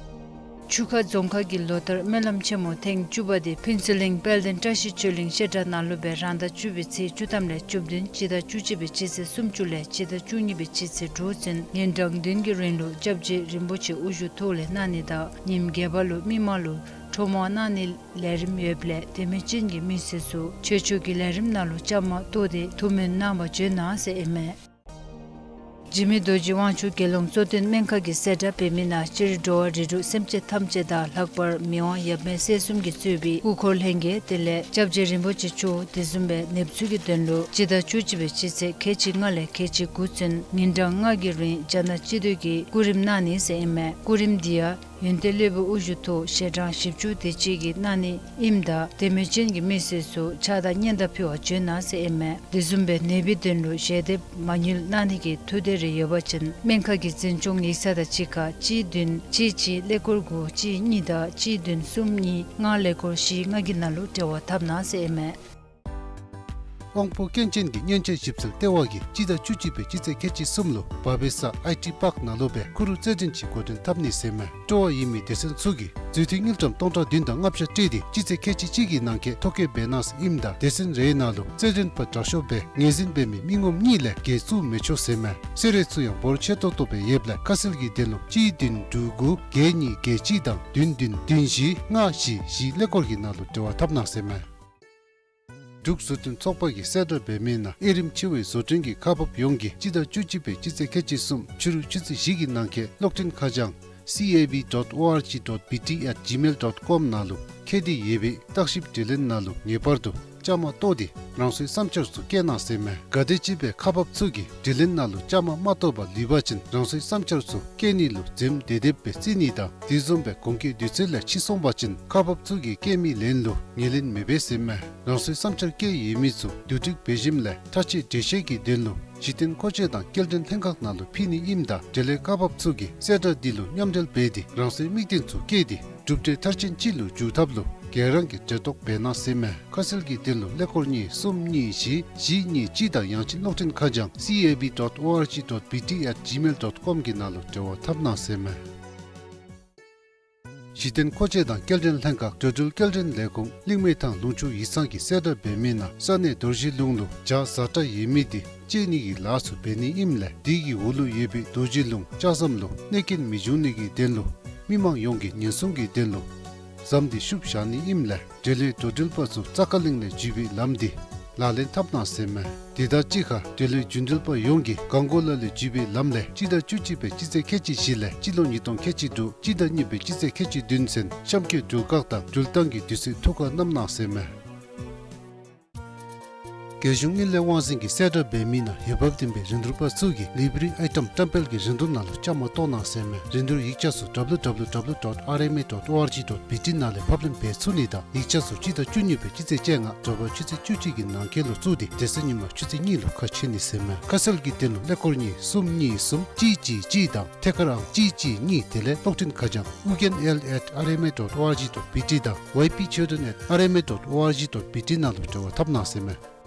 ཆུ་ཁ་རྫོང་ཁག་གི་ལོ་ལྟར་སྨོན་ལམ་ཆེན་མོ་ཐེངས་བཅུ་པ་དེ་ཕུན་ཚོགས་གླིང་དཔལ་ལྡན་བཀྲ་ཤིས་ཆོས་གླིང་བཤད་གྲྭ་ནང་ལུ་སྦེ་རང་ཟླ་བཅུ་པའི་ཚེས་བཅུ་ཐམ་ལས་བཅུ་བདུན་སྤྱི་ཟླ་བཅུ་གཅིག་པའི་སྤྱི་ཚེས་སུམ་ཅུ་ལས་སྤྱི་ཟླ་བཅུ་གཉིས་པའི་སྤྱི་ཚེས་དྲུག་ཚུན་ཉིན་གྲངས་བདུན་གྱི་རིང་ལུ་སྐྱབས་རྗེ་རིན་པོ་ཆེ་དབུ་བཞུགས་ཐོག་ལས་གནང་ནི་དང་ཉིནམ་བརྒྱད་པ་ལུ་མི་མང་ལུ་ཁྲོམ་དབང་གནང་ནི་ལས་རིམ་ཡོདཔ་ལས་དད་མོས་ཅན་གྱི་མི་སེར་ཚུ་ཆོས་ཕྱོགས་ཀྱི་ལས་རིམ་ནང་ལུ་བཅའ་མར་གཏོགས་ཏེ་ཐུགས་སྨོན་གནང་བར་བྱོན་གནང་ཟེར་ཨིན་མས། འཇིགས་མེད་རྡོ་རྗེ་དབང་ཕྱུག་དགེ་སློང་གཙོ་བསྟེན་སྨན་ཁང་གི་གསལ་བསྒྲགས་འབད་མི་ནང་སྤྱིར་འགྲོ་བ་རིགས་དྲུག་སེམས་ཅན་ཐམས་ཅད་དང་ལྷག་པར་མི་དབང་ཡབ་མེས་སྲས་གསུམ་གྱིས་གཙོས་པའི་སྐུ་འཁོར་ལྷན་རྒྱས་དེ་ལས་སྐྱབས་རྗེ་རིན་པོ་ཆེ་མཆོག་དེ་བཟུམ་སྦེ་ནདཔ་ཚུ་གི་དོན་ལུ་སྤྱི་ཟླ་བཅུ་གཅིག་པའི་སྤྱི་ཚེས་ཁལ་གཅིག་ལྔ་ལས་ཁལ་གཅིག་དགུ་ཚུན་ཉིན་གྲངས་ལྔ་གི་རིང་རྒྱ་ནག་སྤྱི་འཐུས་ཀྱིས་སྐུ་རིམ་གནང་ནི་ཟེར་ཨིན་མས། སྐུ་རིམ་འདི་ཡང་ཡོན་ཏན་སློབ་དཔོན་དབུ་བཞུགས་ཐོག་ཞལ་གྲངས་བཞི་བཅུ་དེ་ཅིག་གིས་གནང་ནི་ཨིནམ་ད་དད་མོས་ཅན་གྱི་མི་སེར་ཚུ་ཕྱག་དང་སྙན་དར་ཕུལ་བར་བྱོན་གནང་ཟེར་ཨིན་མས། དེ་བཟུམ་སྦེ་ནདཔ་གི་དོན་ལུ་ཞལ་འདེབས་མ་དངུལ་གནང་ནི་གི་ཐུགས་འདོད་རེ་ཡོད་པ་ཅིན་སྨན་ཁང་གི་འཛིན་སྐྱོང་ཡིག་ཚང་དང་གཅིག་ཁར་གཅིག་བདུན་གཅིག་གཅིག་ཀླད་ཀོར་དགུ་གཅིག་གཉིས་དང་གཅིག་བདུན་གསུམ་གཉིས་ལྔ་ཀླད་ཀོར་བཞི་ལྔ་གི་ནང་ལུ་འབྲེལ་བ་འཐབ་གནང་ཟེར་ཨིན་མས། དབང་པོ་སྐྱོན་ཅན་གྱི་མཉེན་ཆས་ཞིབ་འཚོལ་ལྟེ་བ་གིས་སྤྱི་ཟླ་བཅུ་གཅིག་པའི་སྤྱི་ཚེས་ཁལ་གཅིག་གསུམ་ལུ་བ་བེ་ས་ཨའི་ཊི་པཱརཀ་ནང་ལུ་སྦེ་ཁུ་རུ་རྩེད་འགྲན་ཅིག་འགོ་འདྲེན་འཐབ་ནི་ཟེར་ཨིན་མས། སྤྲོ་བ་ཡོད་མི་སྡེ་ཚན་ཚུ་གིས་མཛུབ་ཐེལ་དངུལ་ཀྲམ་སྟོང་ཕྲག་བདུན་དང་ལྔ་བརྒྱ་སྤྲོད་དེ་སྤྱི་ཚེས་ཁལ་གཅིག་གཅིག་གི་ནང་འཁོད་ཐོ་བཀོད་འབད་གནང་ཟེར་ཨིནམ་ད་སྡེ་ཚན་རེའི་ནང་ལུ་རྩེད་འགྲན་པ་དྲག་ཤོས་སྦེ་ངོས་འཛིན་འབད་མི་མི་ངོམ་གཉིས་ལས་བརྒལ་བཙུགས་མི་ཆོག་ཟེར་ཨིན་མས། གསོལ་རས་ཚུ་ཡང་འབོར་ཆེ་ཏོག་ཏོ་སྦེ་ཡོདཔ་ལས་ཁ་གསལ་གྱི་དོན་ལུ་གཅིག་བདུན་དྲུག་དགུ་བརྒྱད་གཉིས་བརྒྱད་གཅིག་དང་བདུན་བདུན་བདུན་བཞི་ལྔ་བཞི་བཞི་ཀླད་ཀོར་གྱི་ནང་ལུ་འབྲེལ་བ་འཐབ་གནང་ཟེར་ཨིན་མས། འབྲུག་བཟོ་སྐྲུན་ཚོགས་པ་གིས་གསལ་བསྒྲགས་འབད་མི་ནང་དབྱེ་རིམ་ཆེ་བའི་བཟོ་སྐྲུན་གྱི་ཁག་འབགཔ་ཡོངས་ཀྱིས་སྤྱི་ཟླ་བཅུ་གཅིག་པའི་སྤྱི་ཚེས་ཁལ་གཅིག་གསུམ་ཕྱི་རུ་ཆུ་ཚོད་བཞི་གི་ནང་འཁོད་གློག་འཕྲིན་ཁ་བྱང་C A B dot O R G dot B T at gmail dot com ནང་ལུ་བཀོད་དེ་ཡོད་པའི་བརྟག་ཞིབ་དྲི་ལན་ནང་ལུ་ངེས་པར་དུ་བཅའ་མར་གཏོགས་ཏེ་རང་སོའི་བསམ་འཆར་ཚུ་བཀོད་གནང་ཟེར་ཨིན་མས། གལ་ཏེ་ཅིག་སྦེ་ཁག་འབགཔ་ཚུ་གིས་དྲི་ལན་ནང་ལུ་བཅའ་མར་མ་གཏོགས་པར་ལུས་པ་ཅིན་རང་སོའི་བསམ་འཆར་ཚུ་བཀོད་ནི་ལུ་འཛེམ་བདེ་བདེཝ་སྦེ་བརྩི་ནི་དང་དེ་བཟུམ་སྦེ་གོང་འཁོད་དུས་ཚོད་ལས་ཕྱི་སོང་པ་ཅིན་ཁག་འབགཔ་ཚུ་གིས་བཀོད་མི་ལན་ལུ་ངོས་ལེན་མི་འབད་ཟེར་ཨིན་མས། རང་སོའི་བསམ་འཆར་བཀོད་ཡོད་མི་ཚུ་བསྡུ་སྒྲིག་འབད་ཞིནམ་ལས་ཐག་གཅོད་འགྲེལ་བཤད་ཀྱི་དོན་ལུ་གཞི་རྟེན་མཁོ་ཆས་དང་སྐྱེལ་འདྲེན་ལྷན་ཁག་ནང་ལུ་ཕུལ་ནི་ཨིནམ་ད་དེ་ལས་ཁག་འབགཔ་ཚུ་གིས་གསལ་བསྒྲགས་འདི་ལུ་མཉམ་འབྲེལ་འབད་དེ་རང་སོའི་དམིགས་རྟེན་ཚུ་བཀོད་དེ་གྲུབ་འབྲས་མཐར་ཕྱིན་ཅིག་ལུ་འགྱུར་ཐབས་ལུ་ག་ར་གིས་གྲལ་གཏོགས་འབད་གནང་ཟེར་ཨིན་མས། ཁ་གསལ་གྱི་དོན་ལུ་ཀླད་ཀོར་གཉིས་གསུམ་གཉིས་བཞི་བཞི་གཉིས་གཅིག་དང་ཡང་ཅིན་གློག་འཕྲིན་ཁ་བྱང་C A B dot O R G dot B T at gmail dot com གི་ནང་ལུ་འབྲེལ་བ་འཐབ་གནང་ཟེར་ཨིན་མས། གཞི་རྟེན་མཁོ་ཆས་དང་སྐྱེལ་འདྲེན་ལྷན་ཁག་འགྲོ་འགྲུལ་སྐྱེལ་འདྲེན་ལས་ཁུངས་གླིང་མི་ཐང་ལུང་ཕྱོགས་ཡིག་ཚང་གིས་གསལ་བསྒྲགས་འབད་མི་ནང་ས་གནས་རྡོ་རྗེ་ལུང་ལུ་བྱ་བཟའ་གྲྭ་ཡོད་མི་འདི་བཅད་ནི་གི་ལཱ་ཚུ་འབད་ནི་ཨིནམ་ལས་དེ་གི་འོག་ལུ་ཡོད་པའི་རྡོ་རྗེ་ལུང་ལྕགས་ཟམ་ལུ་གནོད་སྐྱོན་མི་འབྱུང་ནི་གི་དོན་ལུ་མི་མང་ཡོངས་ཀྱིས་ཉེན་སྲུང་གི་དོན་ལུ་ཟམ་འདི་བཤུབ་བཞག་ནི་ཨིནམ་ལས་འབྲེལ་ཡོད་འགྲོ་འགྲུལ་པ་ཚུ་ཙ་ཀ་གླིང་ལས་འཛུལ་བའི་ལམ་འདི་ལག་ལེན་འཐབ་གནང་ཟེར་མས། དེ་དང་གཅིག་ཁར་འབྲེལ་ཡོད་རྒྱུན་འགྲུལ་པ་ཡོངས་ཀྱིས་གངས་གོ་ལ་ལས་འཛུལ་བའི་ལམ་ལས་སྤྱི་ཟླ་བཅུ་གཅིག་པའི་སྤྱི་ཚེས་ཁལ་གཅིག་བཞི་ལས་སྤྱི་ལོ་ཉིས་སྟོང་ཁལ་གཅིག་དྲུག་སྤྱི་ཟླ་གཉིས་པའི་སྤྱི་ཚེས་ཁལ་གཅིག་བདུན་ཚུན་གཤམ་འཁོད་འགྲུལ་བཀག་དང་འགྲུལ་བཏང་གི་དུས་ཚོད་ཐུགས་ཁར་བསྣམ་གནང་ཟེར་མས། རྒྱལ་གཞུང་དངུལ་ལས་དབང་འཛིན་གྱིས་གསལ་བསྒྲགས་འབད་མི་ནང་འོས་འབབ་ལྡན་པའི་རིན་བསྡུར་པ་ཚུ་གིས་ལེ་བྷི་རི་ཨའི་ཊམ་བཀྲམ་སྤེལ་གྱི་རིན་བསྡུར་ནང་ལུ་བཅའ་མར་གཏོགས་གནང་ཟེར་མས། རིན་བསྡུར་ཡིག་ཆ་ཚུ་W W W dot R M A dot O R G dot B T ནང་ལས་ཕབ་ལེན་འབད་ཚུགས་ནི་དང་ཡིག་ཆ་ཚུ་སྤྱི་ཟླ་བཅུ་གཉིས་པའི་སྤྱི་ཚེས་བཅོ་ལྔ་དྲོ་པ་ཆུ་ཚོད་བཅུ་གཅིག་གི་ནང་འཁོད་ལུ་བཙུགས་ཏེ་དེ་ཚེ་ཉིན་མ་ཆུ་ཚོད་གཉིས་ལུ་ཁ་ཕྱེ་ནི་ཟེར་མས། ཁ་གསལ་གྱི་དོན་ལུ་ཀླད་ཀོར་གཉིས་གསུམ་གཉིས་གསུམ་གཅིག་གཅིག་གཅིག་དང་ཐད་ཀར་ཨང་གཅིག་གཅིག་གཉིས་དེ་ལས་གློག་འཕྲིན་ཁ་བྱང་ཨུ་རྒྱན་ཨེལ་ཨེཊ་ཨར་ཨེམ་ཨེ་ཌོཊ་ཨོ་ཨར་ཇི་ཌོཊ་བི་ཊི་དང་ཝའི་པི་ཆིལ་ཌེན་ཨེཊ་ཨར་ཨེམ་ཨེ་ཌོཊ་ཨོ་ཨར་ཇི་ཌོཊ་བི་ཊི་ནང་ལུ་འབྲེལ་བ་འཐབ་གནང་ཟེར་མས།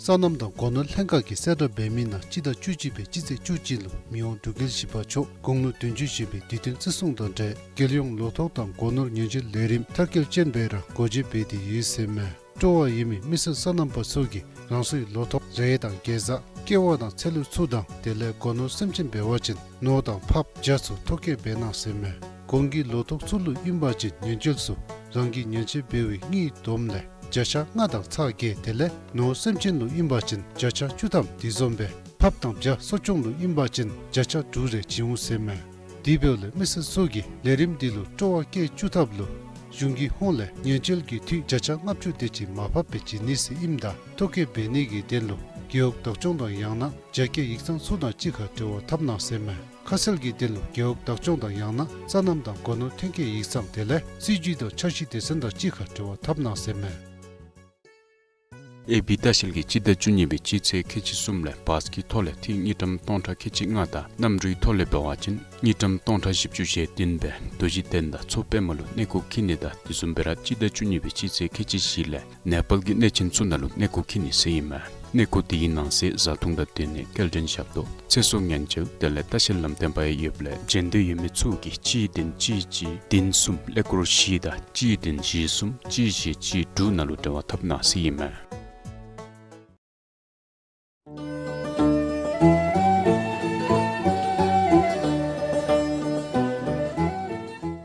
སོ་ནམ་དང་སྒོ་ནོར་ལྷན་ཁག་གིས་གསལ་བསྒྲགས་འབད་མི་ནང་སྤྱི་ཟླ་བཅུ་གཅིག་པའི་སྤྱི་ཚེས་བཅུ་གཅིག་ལུ་མི་དབང་འབྲུག་རྒྱལ་བཞི་པ་མཆོག་དགུང་ལོ་བདུན་ཅུ་བཞེས་པའི་དུས་སྟོན་བརྩི་སྲུང་དང་འབྲེལ་རྒྱལ་ཡོངས་ལོ་ཐོག་དང་སྒོ་ནོར་ཉེན་བཅོལ་ལས་རིམ་མཐར་སྐྱེལ་ཅན་སྦེ་ར་སྒོ་འབྱེད་འབད་དེ་ཡོད་ཟེར་མས། སྤྲོ་བ་ཡོད་མི་མི་སེར་སོ་ནམ་པ་ཚུ་གིས་རང་སོའི་ལོ་ཐོག་རེ་དང་གེ་ཛ་ཀེ་བ་དང་ཚལ་ལུ་ཚུ་དང་དེ་ལས་སྒོ་ནོར་སེམས་ཅན་འབད་བ་ཅིན་ནོར་དང་ཕགཔ་བྱ་ཚུ་ཐོ་བཀོད་འབད་གནང་ཟེར་མས། གོང་གི་ལོ་ཐོག་ཚུ་ལུ་ཨིན་པ་ཅིན་ཉེན་བཅོལ་ཚུ་རང་གི་ཉེན་བཅོལ་འབད་བའི་དངུལ་བསྡོམས་ལས་བྱ་ཤ་ལྔ་དང་ཚག་བརྒྱད་དེ་ལས་ནོར་སེམས་ཅན་ལུ་ཨིན་པ་ཅིན་བྱ་ཤ་བཅུ་ཐམ་དེ་བཟུམ་སྦེ་ཕགཔ་དང་བྱ་གསོ་སྐྱོང་ལུ་ཨིན་པ་ཅིན་བྱ་ཤ་དྲུག་རེ་བྱིན་འོང་ཟེར་མས། དེ་འབདཝ་ལས་མི་སེར་ཚུ་གིས་ལས་རིམ་འདི་ལུ་སྤྲོ་བ་བསྐྱེད་བཅུག་ཐབས་ལུ་གཞུང་གི་ཧོངས་ལས་ཉེན་བཅོལ་གྱི་འཐུས་བྱ་ཤ་ལྔ་བཅུ་དེ་ཅིག་མར་ཕབ་སྦེ་བྱིན་ནི་ཟེར་ཨིནམ་ད་ཐོ་བཀོད་འབད་ནི་གི་དོན་ལུ་རྒེད་འོག་བདག་སྐྱོང་དང་ཡང་ན་རྒྱ་སྐྱེད་ཡིག་ཚང་ཚུ་དང་གཅིག་ཁར་འབྲེལ་བ་འཐབ་གནང་ཟེར་མས། ཁ་གསལ་གྱི་དོན་ལུ་རྒེད་འོག་བདག་སྐྱོང་དང་ཡང་ན་སོ་ནམ་དང་སྒོ་ནོར་ཐོན་སྐྱེད་ཡིག་ཚང་དེ་ལས་སྲིད་ཇུས་དང་འཆར་གཞི་སྡེ་ཚན་དང་གཅིག་ཁར་འབྲེལ་བ་འཐབ་གནང་ཟེར་མས། ཨེ་བི་ལྟ་བཤལ་གྱིས་སྤྱི་ཟླ་བཅུ་གཉིས་པའི་སྤྱི་ཚེས་ཁལ་གཅིག་གསུམ་ལས་བཱས་ཀྱི་ཐོག་ལས་ཐེངས་དངུལ་ཀྲམ་སྟོང་ཕྲག་ཁལ་གཅིག་ལྔ་དང་གནམ་གྲུའི་ཐོག་ལས་འབད་བ་ཅིན་དངུལ་ཀྲམ་སྟོང་ཕྲག་བཞི་བཅུ་ཞེ་བདུན་སྦེ་རྡོ་རྗེ་གདན་དང་མཚོ་པདྨ་ལུ་གནས་སྐོར་འཁྱིད་ནི་དང་དེ་བཟུམ་སྦེ་ར་སྤྱི་ཟླ་བཅུ་གཉིས་པའི་སྤྱི་ཚེས་ཁལ་གཅིག་བཞི་ལས་ནེ་པཱལ་གྱི་གནས་ཆེན་ཚུ་ནང་ལུ་གནས་སྐོར་འཁྱིད་ནི་ཟེར་ཨིན་མས། གནས་སྐོར་དེའི་ནང་གསེས་བཟའ་འཐུང་དང་སྡོད་གནས་སྐྱེལ་འདྲེན་ཞབས་ཏོག་ཚེ་སྲོག་ཉེན་བཅོལ་དེ་ལས་ལྟ་བཤལ་ལམ་སྟོན་པ་ཡང་ཡོདཔ་ལས་འབྱོན་འདོད་ཡོད་མི་ཚུ་གིས་གཅིག་བདུན་གཅིག་གཅིག་བདུན་གསུམ་ཀླད་ཀོར་བཞི་དང་གཅིག་བདུན་བཞི་གསུམ་གཅིག་བཞི་གཅིག་དྲུག་ནང་ལུ་འབྲེལ་བ་འཐབ་གནང་ཟེར་ཨིན་མས།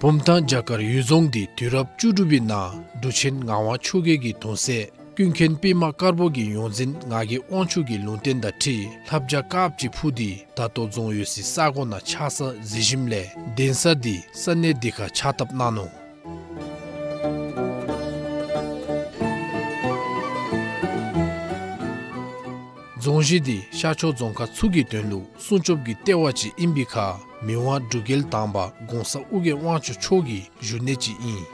བུམ་ཐང་བྱ་དཀར་ཡུལ་རྫོང་འདི་དུས་རབས་བཅུ་དྲུག་པའི་ནང་འབྲུག་ཆེན་ངག་དབང་ཆོས་རྒྱལ་གྱི་གདུང་སྲས་ཀུན་མཁྱེན་པདྨ་དཀར་པོ་གི་ཡོངས་འཛིན་ངག་གི་དབང་ཕྱུག་གི་ལུང་བསྟན་དང་འཁྲིལ་ལྷ་བྱ་དཀརཔོ་ཅིག་འཕུར་ཏེ་ད་ལྟོ་རྫོང་ཡོད་སའི་ས་གོ་ནང་ཆགས་ས་གཟིགས་ཞིནམ་ལས་གདན་ས་འདི་ས་གནས་འདི་ཁར་ཕྱག་བཏབ་གནང་ནུག། རྫོང་གཞི་འདི་ཤར་ཕྱོགས་རྫོང་ཁག་ཚུ་གི་དོན་ལུ་སྲུང་སྐྱོབ་ཀྱི་ལྟེ་བ་ཅིག་ཨིན་པའི་ཁར་མི་དབང་འབྲུག་རྒྱལ་དང་པ་གོང་ས་ཨོ་རྒྱན་དབང་ཕྱུག་མཆོག་གི་བཞུགས་གནས་ཅིག་ཨིན།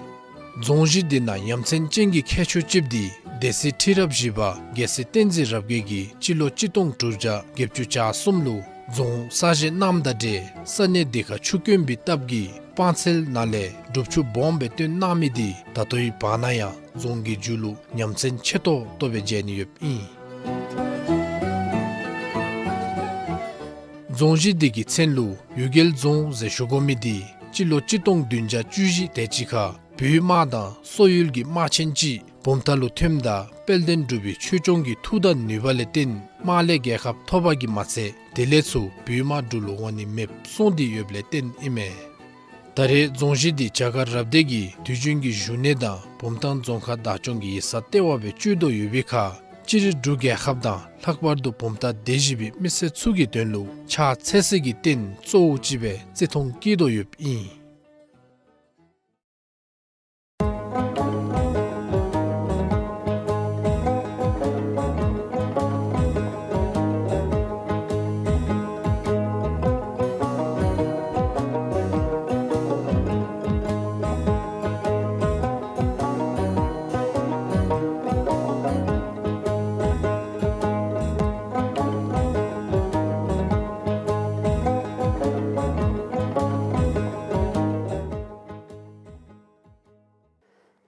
རྫོང་གཞི་འདི་ནང་ཡ་མཚན་ཅན་གྱི་ཁྱད་ཆོས་ཅིག་འདི་སྡེ་སྲིད་ཁྲི་རབས་བཞི་པ་རྒྱལ་སྲས་བསྟན་འཛིན་རབ་རྒྱས་ཀྱིས་སྤྱི་ལོ་གཅིག་སྟོང་དྲུག་བརྒྱ་བརྒྱད་ཅུ་གྱ་གསུམ་ལུ་རྫོང་གསར་བཞེངས་གནངམ་དང་འབྲེལ་ས་གནས་འདི་ཁར་ཆུ་དཀོན་པའི་སྟབས་ཀྱིས་སྤང་ཚལ་ནང་ལས་སྒྲུབ་ཆུ་སྦོམ་སྦེ་བཏོན་གནང་མི་འདི་ད་ལྟོའི་བར་ན་ཡང་རྫོང་གི་མཇུག་ལུ་ཡ་མཚན་ཆེ་ཏོག་ཏོ་སྦེ་མཇལ་ནི་ཡོདཔ་ཨིན། རྫོང་གཞི་འདི་གི་མཚན་ལུ་གཡུལ་རྒྱལ་རྫོང་ཟེར་ཞུ་དགོ་མི་འདི་སྤྱི་ལོ་གཅིག་སྟོང་བདུན་བརྒྱ་བཅུ་བཞི་དེ་ཅིག་ཁར་བོད་དམག་དང་སོག་ཡུལ་གྱི་དམག་ཆེན་ཅིག་བུམ་ཐང་ལུ་ཐོནམ་ད་དཔལ་ལྡན་འབྲུག་པའི་ཆོས་སྐྱོང་གི་མཐུ་དང་ནུས་པ་ལས་བརྟེན་དམག་ལས་རྒྱལ་ཁ་ཐོབ་པ་གིས་མ་ཚད་དེ་ལས་ཚུར་བོད་དམག་འབྲུག་ལུ་འོང་ནི་མེདཔ་སོང་སྟེ་ཡོདཔ་ལས་བརྟེན་ཨིན་མས། ད་རེས་རྫོང་གཞི་འདི་བྱ་དཀར་རབ་སྡེ་གི་དུས་རྒྱུན་གྱི་བཞུགས་གནས་དང་བུམ་ཐང་རྫོང་ཁག་བདག་སྐྱོང་གི་ཡིག་ཚང་ལྟེ་བ་སྦེ་སྤྱོད་དོ་ཡོད་པའི་ཁར་སྤྱིར་འབྲུག་རྒྱལ་ཁབ་དང་ལྷག་པར་དུ་བུམ་ཐང་སྡེ་བཞི་པའི་མི་སེར་ཚུ་གི་དོན་ལུ་ཕྱག་འཚལ་སའི་རྟེན་གཙོ་བོ་ཅིག་སྦེ་བརྩི་མཐོང་བསྐྱེད་དོ་ཡོདཔ་ཨིན།